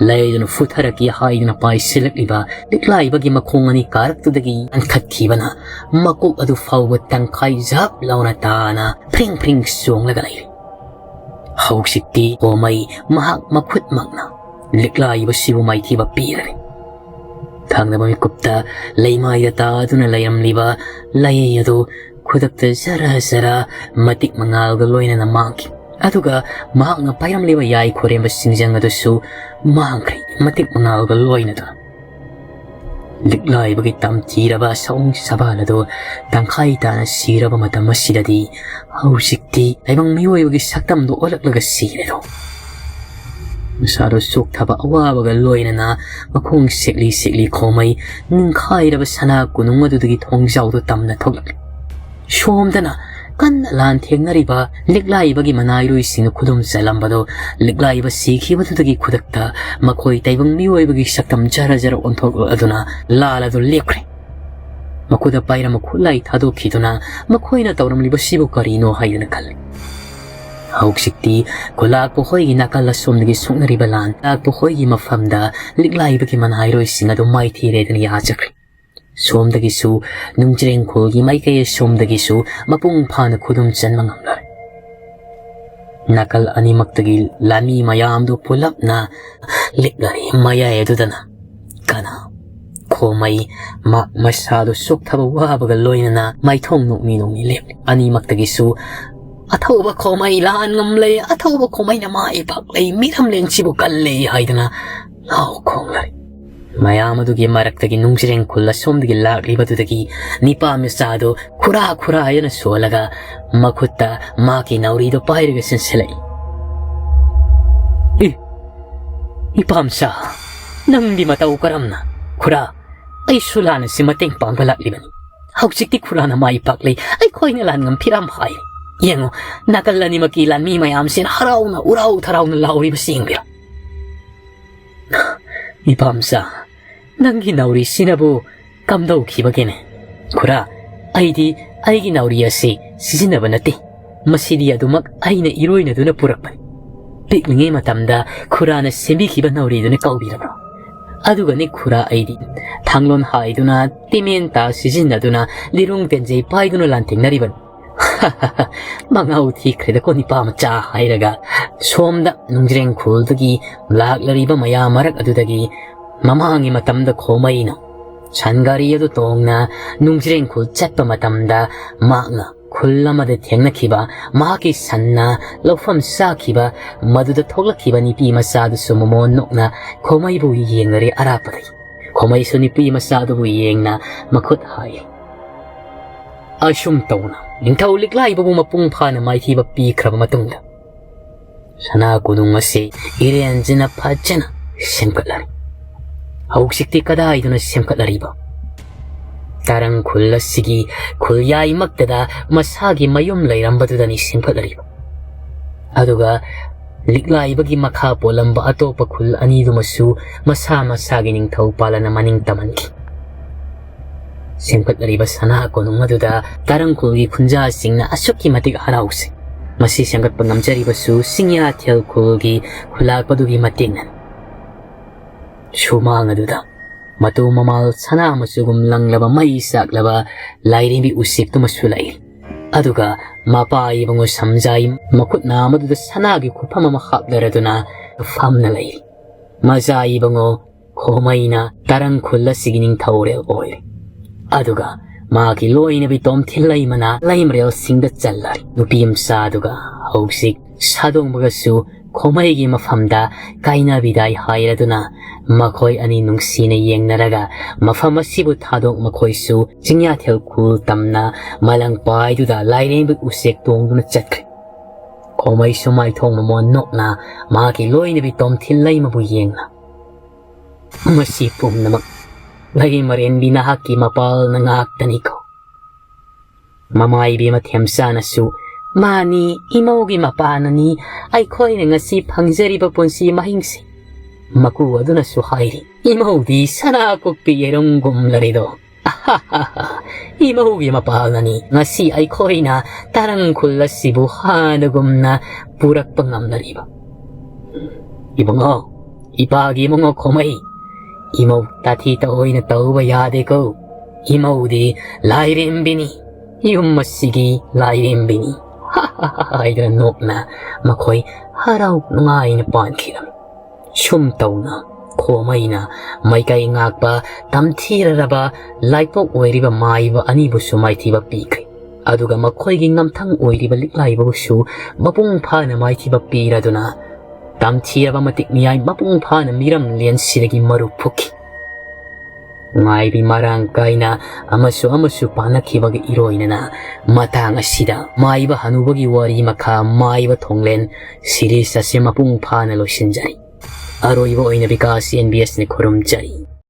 ꯂꯩꯗꯨꯅ ꯐꯨꯊꯔꯛꯀꯦ ꯍꯥꯏꯗꯨꯅ ꯄꯥꯏꯁꯤꯜꯂꯛꯂꯤꯕ ꯂꯤꯛꯂꯥꯏꯕꯒꯤ ꯃꯈꯣꯡ ꯑꯅꯤ ꯀꯥꯔꯛꯇꯨꯗꯒꯤ ꯌꯥꯟꯈꯠꯈꯤꯕꯅ ꯃꯀꯣꯛ ꯑꯗꯨ ꯐꯥꯎꯕ ꯇꯪꯈꯥꯏ ꯖꯞ ꯂꯥꯎꯅ ꯇꯥꯅ ꯐ꯭ꯔꯤꯡ ꯐ꯭ꯔꯤꯡ ꯆꯣꯡꯂꯒ ꯂꯩꯔꯦ꯫ ꯍꯧꯖꯤꯛꯇꯤ ꯈꯣꯃꯩ ꯃꯍꯥꯛ ꯃꯈꯨꯠꯃꯛꯅ ꯂꯤꯛꯂꯥꯏꯕꯁꯤꯕꯨ ꯃꯥꯏꯊꯤꯕ ꯄꯤꯔꯅꯤ꯫ ꯊꯪꯅꯕ ꯃꯤꯀꯨꯞꯇ ꯂꯩꯃꯥꯏꯗ ꯇꯥꯗꯨꯅ ꯂꯩꯔꯝꯂꯤꯕ ꯂꯩ ꯑꯗꯨ ꯈꯨꯗꯛꯇ ꯖꯔ ꯖꯔ ꯃꯇꯤꯛ ꯃꯉꯥꯜꯒ ꯂꯣꯏꯅꯅ ꯃꯥꯡꯈꯤ꯫ ꯑꯗꯨꯒ ꯃꯍꯥꯛꯅ ꯄꯥꯏꯔꯝꯂꯤꯕ ꯌꯥꯏ ꯈꯣꯔꯦꯝꯕ ꯁꯤꯡꯖꯪ ꯑꯗꯨꯁꯨ ꯃꯥꯡꯈ꯭ꯔꯦ, ꯃꯇꯤꯛ ꯃꯉꯥꯜꯒ ꯂꯣꯏꯅꯅ꯫ ꯂꯤꯛꯂꯥꯏꯕꯒꯤ ꯇꯝꯊꯤꯔꯕ ꯁꯑꯣꯡ ꯁꯕꯥꯜ ꯑꯗꯨ ꯇꯪꯈꯥꯏ ꯇꯥꯅ ꯁꯤꯔꯕ ꯃꯇꯝ ꯑꯁꯤꯗꯗꯤ ꯍꯧꯖꯤꯛꯇꯤ ꯇꯥꯏꯕꯪ ꯃꯤꯑꯣꯏꯕꯒꯤ ꯁꯛꯇꯝꯗꯨ ꯑꯣꯜꯂꯛꯂꯒ ꯁꯤꯔꯦꯗꯣ꯫ ꯃꯁꯥꯗꯣ ꯆꯣꯛꯊꯕ ꯑꯋꯥꯕꯒ ꯂꯣꯏꯅꯅ ꯃꯈꯣꯡ ꯁꯦꯛꯂꯤ ꯁꯦꯛꯂꯤ ꯈꯣꯃꯩ ꯅꯤꯡꯈꯥꯏꯔꯕ ꯁꯅꯥ ꯀꯣꯅꯨꯡ ꯑꯗꯨꯗꯒꯤ ꯊꯣꯡꯖꯥꯎꯗꯨ ꯇꯝꯅ ꯊꯣꯛꯂꯛꯂꯤ꯫ ꯁꯣꯝꯗꯅ ꯀꯟꯅ ꯂꯥꯟ ꯊꯦꯡꯅꯔꯤꯕ ꯂꯤꯛꯂꯥꯏꯕꯒꯤ ꯃꯅꯥꯏꯔꯣꯏꯁꯤꯡꯅ ꯈꯨꯗꯨꯝ ꯆꯜꯂꯝꯕꯗꯨ, ꯂꯤꯛꯂꯥꯏꯕ ꯁꯤꯈꯤꯕꯗꯨꯗꯒꯤ ꯈꯨꯗꯛꯇ ꯃꯈꯣꯏ ꯇꯥꯏꯕꯪ ꯃꯤꯑꯣꯏꯕꯒꯤ ꯁꯛꯇꯝ ꯖꯔ ꯖꯔ ꯑꯣꯟꯊꯣꯛꯂꯗꯨꯅ ꯂꯥꯜ ꯑꯗꯨ ꯂꯦꯞꯈ꯭ꯔꯦ꯫ ꯃꯈꯨꯠꯇ ꯄꯥꯏꯔꯝꯕ ꯈꯨꯠꯂꯥꯏ ꯊꯥꯗꯣꯛꯈꯤꯗꯨꯅ ꯃꯈꯣꯏꯅ ꯇꯧꯔꯝꯂꯤꯕꯁꯤꯕꯨ ꯀꯔꯤꯅꯣ ꯍꯥꯏꯗꯨꯅ ꯈꯜꯂꯤ꯫ ꯍꯧꯖꯤꯛꯇꯤ ꯈꯨꯂꯥꯛꯄ ꯍꯣꯏꯒꯤ ꯅꯥꯀꯜ ꯑꯁꯣꯝꯗꯒꯤ ꯁꯣꯛꯅꯔꯤꯕ ꯂꯥꯟ ꯂꯥꯛꯄ ꯍꯣꯏꯒꯤ ꯃꯐꯝꯗ ꯂꯤꯛꯂꯥꯏꯕꯒꯤ ꯃꯅꯥꯏꯔꯣꯏꯁꯤꯡ ꯑꯗꯨ ꯃꯥꯏꯊꯤꯔꯦꯗꯅ ꯌꯥꯖꯈ꯭ꯔꯦ꯫ ꯁꯣꯝꯗꯒꯤꯁꯨ ꯅꯨꯡꯖ꯭ꯔꯦꯡꯈꯣꯜꯒꯤ ꯃꯥꯏꯀꯩ ꯑꯁꯣꯝꯗꯒꯤꯁꯨ ꯃꯄꯨꯡ ꯐꯥꯅ ꯈꯨꯗꯨꯝ ꯆꯟꯕ ꯉꯝꯂꯔꯦ꯫ ꯅꯥꯀꯜ ꯑꯅꯤꯃꯛꯇꯒꯤ ꯂꯥꯟꯃꯤ ꯃꯌꯥꯝꯗꯨ ꯄꯨꯂꯞꯅ ꯂꯤꯛꯂꯔꯤ ꯃꯌꯥꯏ ꯑꯗꯨꯗꯅ ꯀꯅꯥ ꯈꯣꯃꯩ ꯃꯥ ꯃꯁꯥꯗꯨ ꯆꯣꯛꯊꯕ ꯋꯥꯕꯒ ꯂꯣꯏꯅꯅ ꯃꯥꯏꯊꯣꯡ ꯅꯣꯛꯃꯤ ꯅꯣꯛꯃꯤ ꯂꯦꯞꯂꯤ꯫ ꯑꯅꯤꯃꯛꯇꯒꯤꯁꯨ "ꯑꯊꯧꯕ ꯈꯣꯃꯩ ꯂꯥꯟ ꯉꯝꯂꯦ, ꯑꯊꯧꯕ ꯈꯣꯃꯩꯅ ꯃꯥꯏ ꯄꯥꯛꯂꯦ, ꯃꯤꯔꯝꯂꯦꯟꯁꯤꯕꯨ ꯀꯜꯂꯦ" ꯍꯥꯏꯗꯨꯅ ꯂꯥꯎ ꯈꯣꯡꯂꯔꯤ꯫ ꯃꯌꯥꯝ ꯑꯗꯨꯒꯤ ꯃꯔꯛꯇꯒꯤ ꯅꯨꯡꯖ꯭ꯔꯦꯡꯈꯨꯜ ꯑꯁꯣꯝꯗꯒꯤ ꯂꯥꯛꯂꯤꯕꯗꯨꯗꯒꯤ ꯅꯤꯄꯥ ꯃꯆꯥꯗꯨ ꯈꯨꯔꯥ ꯈꯨꯔꯥ ꯍꯥꯏꯅ ꯁꯣꯜꯂꯒ ꯃꯈꯨꯠꯇ ꯃꯥꯒꯤ ꯅꯥꯎꯔꯤꯗꯨ ꯄꯥꯏꯔꯒ ꯆꯦꯟꯁꯤꯜꯂꯛꯏ꯫ "ꯏ, ꯏꯄꯥꯝꯆꯥ, ꯅꯪꯗꯤ ꯃꯇꯧ ꯀꯔꯝꯅ? ꯈꯨꯔꯥ, ꯑꯩꯁꯨ ꯂꯥꯟ ꯑꯁꯤ ꯃꯇꯦꯡ ꯄꯥꯡꯕ ꯂꯥꯛꯂꯤꯕꯅꯤ꯫ ꯍꯧꯖꯤꯛꯇꯤ ꯈꯨꯔꯥꯅ ꯃꯥꯏ ꯄꯥꯛꯂꯤ, ꯑꯩꯈꯣꯏꯅ ꯂꯥꯟ ꯉꯝꯐꯤꯔꯥꯝ ꯍꯥꯏ꯫ ꯌꯦꯡꯉꯨ, ꯅꯥꯀꯜ ꯑꯅꯤꯃꯛꯀꯤ ꯂꯥꯟꯃꯤ ꯃꯌꯥꯝꯁꯤꯅ ꯍꯔꯥꯎꯅ ꯎꯔꯥꯎ ꯊꯔꯥꯎꯅ ꯂꯥꯎꯔꯤꯕꯁꯤ ꯌꯦꯡꯕꯤꯔꯣ꯫ ꯏꯄꯥꯝꯆꯥ, ꯅꯪꯒꯤ ꯅꯥꯎꯔꯤꯁꯤꯅꯕꯨ ꯀꯝꯗꯧꯈꯤꯕꯒꯦꯅꯦ?" "ꯈꯨꯔꯥ, ꯑꯩꯗꯤ ꯑꯩꯒꯤ ꯅꯥꯎꯔꯤ ꯑꯁꯤ ꯁꯤꯖꯤꯟꯅꯕ ꯅꯠꯇꯦ꯫ ꯃꯁꯤꯗꯤ ꯑꯗꯨꯃꯛ ꯑꯩꯅ ꯏꯔꯣꯏꯅꯗꯨꯅ ꯄꯨꯔꯛꯄꯅꯤ꯫ ꯄꯤꯛꯂꯤꯉꯩ ꯃꯇꯝꯗ ꯈꯨꯔꯥꯅ ꯁꯦꯝꯕꯤꯈꯤꯕ ꯅꯥꯎꯔꯤꯗꯨꯅ ꯀꯥꯎꯕꯤꯔꯕ꯭ꯔꯣ? ꯑꯗꯨꯒꯅꯤ ꯈꯨꯔꯥ, ꯑꯩꯗꯤ ꯊꯥꯡꯂꯣꯟ ꯍꯥꯏꯗꯨꯅ, ꯇꯤꯃꯦꯟ ꯇꯥ ꯁꯤꯖꯤꯟꯅꯗꯨꯅ, ꯂꯤꯔꯨꯡ ꯇꯦꯟꯖꯩ ꯄꯥꯏꯗꯨꯅ ꯂꯥꯟꯊꯦꯡꯅꯔꯤꯕꯅꯤ꯫" "ꯃꯉꯥꯎ ꯊꯤꯈ꯭ꯔꯦꯗꯀꯣ ꯅꯤꯄꯥ ꯃꯆꯥ" ꯍꯥꯏꯔꯒ ꯁꯣꯝꯗ ꯅꯨꯡꯖ꯭ꯔꯦꯡꯈꯨꯜꯗꯒꯤ ꯂꯥꯛꯂꯔꯤꯕ ꯃꯌꯥꯝ ꯃꯔꯛ ꯑꯗꯨꯗꯒꯤ ꯃꯃꯥꯡꯒꯤ ꯃꯇꯝꯗ ꯈꯣꯃꯩꯅ ꯁꯟꯒꯥꯔꯤ ꯑꯗꯨ ꯇꯣꯡꯅ ꯅꯨꯡꯖ꯭ꯔꯦꯡꯈꯨꯜ ꯆꯠꯄ ꯃꯇꯝꯗ ꯃꯍꯥꯛꯅ ꯈꯨꯜ ꯑꯃꯗ ꯊꯦꯡꯅꯈꯤꯕ ꯃꯍꯥꯛꯀꯤ ꯁꯟꯅ ꯂꯧꯐꯝ ꯆꯥꯈꯤꯕ ꯃꯗꯨꯗ ꯊꯣꯛꯂꯛꯈꯤꯕ ꯅꯤꯄꯤ ꯃꯆꯥꯗꯨꯁꯨ ꯃꯃꯣꯟ ꯅꯣꯛꯅ ꯈꯣꯃꯩꯕꯨ ꯌꯦꯡꯂꯔꯦ ꯑꯔꯥꯞꯄꯗꯒꯤ꯫ ꯈꯣꯃꯩꯁꯨ ꯅꯤꯄꯤ ꯃꯆꯥꯗꯨꯕꯨ ꯌꯦꯡꯅ ꯃꯈꯨꯠ ꯍꯥꯏ꯫ ꯑꯁꯨꯝ ꯇꯧꯅ ꯅꯤꯡꯊꯧ ꯂꯤꯛꯂꯥꯏꯕꯕꯨ ꯃꯄꯨꯡ ꯐꯥꯅ ꯃꯥꯏꯊꯤꯕ ꯄꯤꯈ꯭ꯔꯕ ꯃꯇꯨꯡꯗ ꯁꯅꯥ ꯀꯣꯅꯨꯡ ꯑꯁꯤ ꯏꯔꯦꯟꯖꯅ ꯐꯖꯅ ꯁꯦꯝꯒꯠꯂꯔꯤ꯫ ꯍꯧꯖꯤꯛꯇꯤ ꯀꯗꯥꯏꯗꯅ ꯁꯦꯝꯒꯠꯂꯔꯤꯕ? ꯇꯔꯪ ꯈꯨꯜ ꯑꯁꯤꯒꯤ ꯈꯨꯜꯌꯥꯏꯃꯛꯇꯗ ꯃꯁꯥꯒꯤ ꯃꯌꯨꯝ ꯂꯩꯔꯝꯕꯗꯨꯗꯅꯤ ꯁꯦꯝꯒꯠꯂꯔꯤꯕ꯫ ꯑꯗꯨꯒ ꯂꯤꯛꯂꯥꯏꯕꯒꯤ ꯃꯈꯥ ꯄꯣꯜꯂꯝꯕ ꯑꯇꯣꯞꯄ ꯈꯨꯜ ꯑꯅꯤꯗꯨꯃꯁꯨ ꯃꯁꯥ ꯃꯁꯥꯒꯤ ꯅꯤꯡꯊꯧ ꯄꯥꯜꯂꯅ ꯃꯅꯤꯡ ꯇꯝꯍꯟꯈꯤ꯫ ꯁꯦꯝꯒꯠꯂꯔꯤꯕ ꯁꯅꯥ ꯀꯣꯅꯨꯡ ꯑꯗꯨꯗ ꯇꯔꯪ ꯈꯨꯜꯒꯤ ꯈꯨꯟꯖꯥꯁꯤꯡꯅ ꯑꯁꯨꯛꯀꯤ ꯃꯇꯤꯛ ꯍꯔꯥꯎꯁꯤ꯫ ꯃꯁꯤ ꯁꯦꯝꯒꯠꯄ ꯉꯝꯖꯔꯤꯕꯁꯨ ꯆꯤꯡꯌꯥꯊꯦꯜ ꯈꯨꯜꯒꯤ ꯈꯨꯜꯂꯥꯛꯄꯗꯨꯒꯤ ꯃꯇꯦꯡꯅꯅꯤ꯫ ꯁꯨꯃꯥꯡ ꯑꯗꯨꯗ ꯃꯇꯨ ꯃꯃꯥꯜ ꯁꯅꯥ ꯃꯆꯨꯒꯨꯝ ꯂꯪꯂꯕ ꯃꯩ ꯆꯥꯛꯂꯕ ꯂꯥꯏꯔꯦꯝꯕꯤ ꯎꯆꯦꯛꯇꯨꯃꯁꯨ ꯂꯩ꯫ ꯑꯗꯨꯒ ꯃꯄꯥ ꯏꯕꯨꯡꯉꯣ ꯁꯝꯖꯥꯏ ꯃꯈꯨꯠ ꯅꯥꯝꯃꯗꯨꯗ ꯁꯅꯥꯒꯤ ꯈꯨꯐꯝ ꯑꯃ ꯍꯥꯞꯂꯔꯗꯨꯅ ꯐꯝꯅ ꯂꯩꯔꯤ꯫ ꯃꯆꯥ ꯏꯕꯨꯡꯉꯣ ꯈꯣꯃꯩꯅ ꯇꯔꯪ ꯈꯨꯜ ꯑꯁꯤꯒꯤ ꯅꯤꯡꯊꯧꯔꯦꯜ ꯑꯣꯏꯔꯤ꯫ ꯑꯗꯨꯒ ꯃꯥꯒꯤ ꯂꯣꯏꯅꯕꯤ ꯇꯣꯝꯊꯤꯜ ꯂꯩꯃꯅ ꯂꯩꯃꯔꯦꯜꯁꯤꯡꯗ ꯆꯜꯂꯔꯤ꯫ ꯅꯨꯄꯤ ꯃꯆꯥꯗꯨꯒ ꯍꯧꯖꯤꯛ ꯁꯥꯗꯣꯡꯕꯒꯁꯨ ꯈꯣꯃꯩꯒꯤ ꯃꯐꯝꯗ ꯀꯥꯏꯅꯕꯤꯗꯥꯏ ꯍꯥꯏꯔꯗꯨꯅ ꯃꯈꯣꯏ ꯑꯅꯤ ꯅꯨꯡꯁꯤꯅ ꯌꯦꯡꯅꯔꯒ ꯃꯐꯝ ꯑꯁꯤꯕꯨ ꯊꯥꯗꯣꯛ ꯃꯈꯣꯏꯁꯨ ꯆꯤꯡꯌꯥꯊꯦꯜ ꯈꯨꯜ ꯇꯝꯅ ꯃꯂꯪ ꯄꯥꯏꯗꯨꯗ ꯂꯥꯏꯔꯦꯝꯕꯤ ꯎꯆꯦꯛ ꯇꯣꯡꯗꯨꯅ ꯆꯠꯈ꯭ꯔꯦ꯫ ꯈꯣꯃꯩꯁꯨ ꯃꯥꯏꯊꯣꯡ ꯃꯃꯣꯟ ꯅꯣꯛꯅ ꯃꯥꯒꯤ ꯂꯣꯏꯅꯕꯤ ꯇꯣꯝꯊꯤꯜ ꯂꯩꯃꯕꯨ ꯌꯦꯡꯅ, "ꯃꯁꯤ ꯄꯨꯝꯅꯃꯛ ꯂꯩꯃꯔꯦꯟꯕꯤ ꯅꯍꯥꯛꯀꯤ ꯃꯄꯥꯜꯅ ꯉꯥꯛꯇꯅꯤꯀꯣ?" ꯃꯃꯥ ꯏꯕꯦꯝꯃ ꯊꯦꯝꯆꯥꯅꯁꯨ, "ꯃꯥꯅꯤ, ꯏꯃꯧꯒꯤ ꯃꯄꯥꯅꯅꯤ ꯑꯩꯈꯣꯏꯅ ꯉꯁꯤ ꯐꯪꯖꯔꯤꯕ ꯄꯨꯟꯁꯤ ꯃꯍꯤꯡꯁꯤ"꯫ ꯃꯀꯨ ꯑꯗꯨꯅꯁꯨ ꯍꯥꯏꯔꯤ, "ꯏꯃꯧꯗꯤ ꯁꯅꯥ ꯀꯨꯞꯄꯤ ꯌꯦꯔꯨꯝꯒꯨꯝꯂꯔꯤꯗꯣ꯫ ꯏꯃꯧꯒꯤ ꯃꯄꯥꯜꯅꯅꯤ ꯉꯁꯤ ꯑꯩꯈꯣꯏꯅ ꯇꯔꯪ ꯈꯨꯜ ꯑꯁꯤꯕꯨ ꯍꯥꯟꯅꯒꯨꯝꯅ ꯄꯨꯔꯛꯄ ꯉꯝꯂꯔꯤꯕ꯫ ꯏꯕꯨꯡꯉꯣ, ꯏꯄꯥꯒꯤ ꯏꯕꯨꯡꯉꯣ ꯈꯣꯃꯩ, ꯏꯃꯧ ꯇꯥꯊꯤ ꯇꯑꯣꯏꯅ ꯇꯧꯕ ꯌꯥꯗꯦꯀꯣ꯫ ꯏꯃꯧꯗꯤ ꯂꯥꯏꯔꯦꯝꯕꯤꯅꯤ, ꯌꯨꯝ ꯑꯁꯤꯒꯤ ꯂꯥꯏꯔꯦꯝꯕꯤꯅꯤ" ꯍꯥꯏꯗꯨꯅ ꯅꯣꯛꯅ ꯃꯈꯣꯏ ꯍꯔꯥꯎ ꯅꯨꯡꯉꯥꯏꯅ ꯄꯥꯟꯈꯤꯔꯝꯃꯤ꯫ ꯁꯨꯝ ꯇꯧꯅ ꯈꯣꯃꯩꯅ ꯃꯥꯏꯀꯩ ꯉꯥꯛꯄ ꯇꯝꯊꯤꯔꯔꯕ ꯂꯥꯏꯄꯣꯛ ꯑꯣꯏꯔꯤꯕ ꯃꯥꯏꯕ ꯑꯅꯤꯕꯨꯁꯨ ꯃꯥꯏꯊꯤꯕ ꯄꯤꯈ꯭ꯔꯦ꯫ ꯑꯗꯨꯒ ꯃꯈꯣꯏꯒꯤ ꯉꯝꯊꯪ ꯑꯣꯏꯔꯤꯕ ꯂꯤꯛꯂꯥꯏꯕꯕꯨꯁꯨ ꯃꯄꯨꯡ ꯐꯥꯅ ꯃꯥꯏꯊꯤꯕ ꯄꯤꯔꯗꯨꯅ ꯇꯝꯊꯤꯔꯕ ꯃꯇꯤꯛ ꯃꯤꯌꯥꯏ ꯃꯄꯨꯡ ꯐꯥꯅ ꯃꯤꯔꯝ ꯂꯦꯟꯁꯤꯗꯒꯤ ꯃꯔꯨ ꯐꯨꯛꯈꯤ꯫ ꯃꯥꯏꯕꯤ ꯃꯔꯥꯡ ꯀꯥꯏꯅ ꯑꯃꯁꯨ ꯑꯃꯁꯨ ꯄꯥꯅꯈꯤꯕꯒ ꯏꯔꯣꯏꯅꯅ ꯃꯇꯥꯡ ꯑꯁꯤꯗ ꯃꯥꯏꯕ ꯍꯅꯨꯕꯒꯤ ꯋꯥꯔꯤ ꯃꯈꯥ ꯃꯥꯏꯕ ꯊꯣꯡꯂꯦꯟ series ꯑꯁꯤ ꯃꯄꯨꯡ ꯐꯥꯅ ꯂꯣꯏꯁꯤꯟꯖꯔꯤ꯫ ꯑꯔꯣꯏꯕ ꯑꯣꯏꯅ ꯕꯤꯀꯥꯁ ꯑꯦꯟ ꯕꯤ ꯑꯦꯁꯅ ꯈꯨꯔꯨꯝꯖꯔꯤ꯫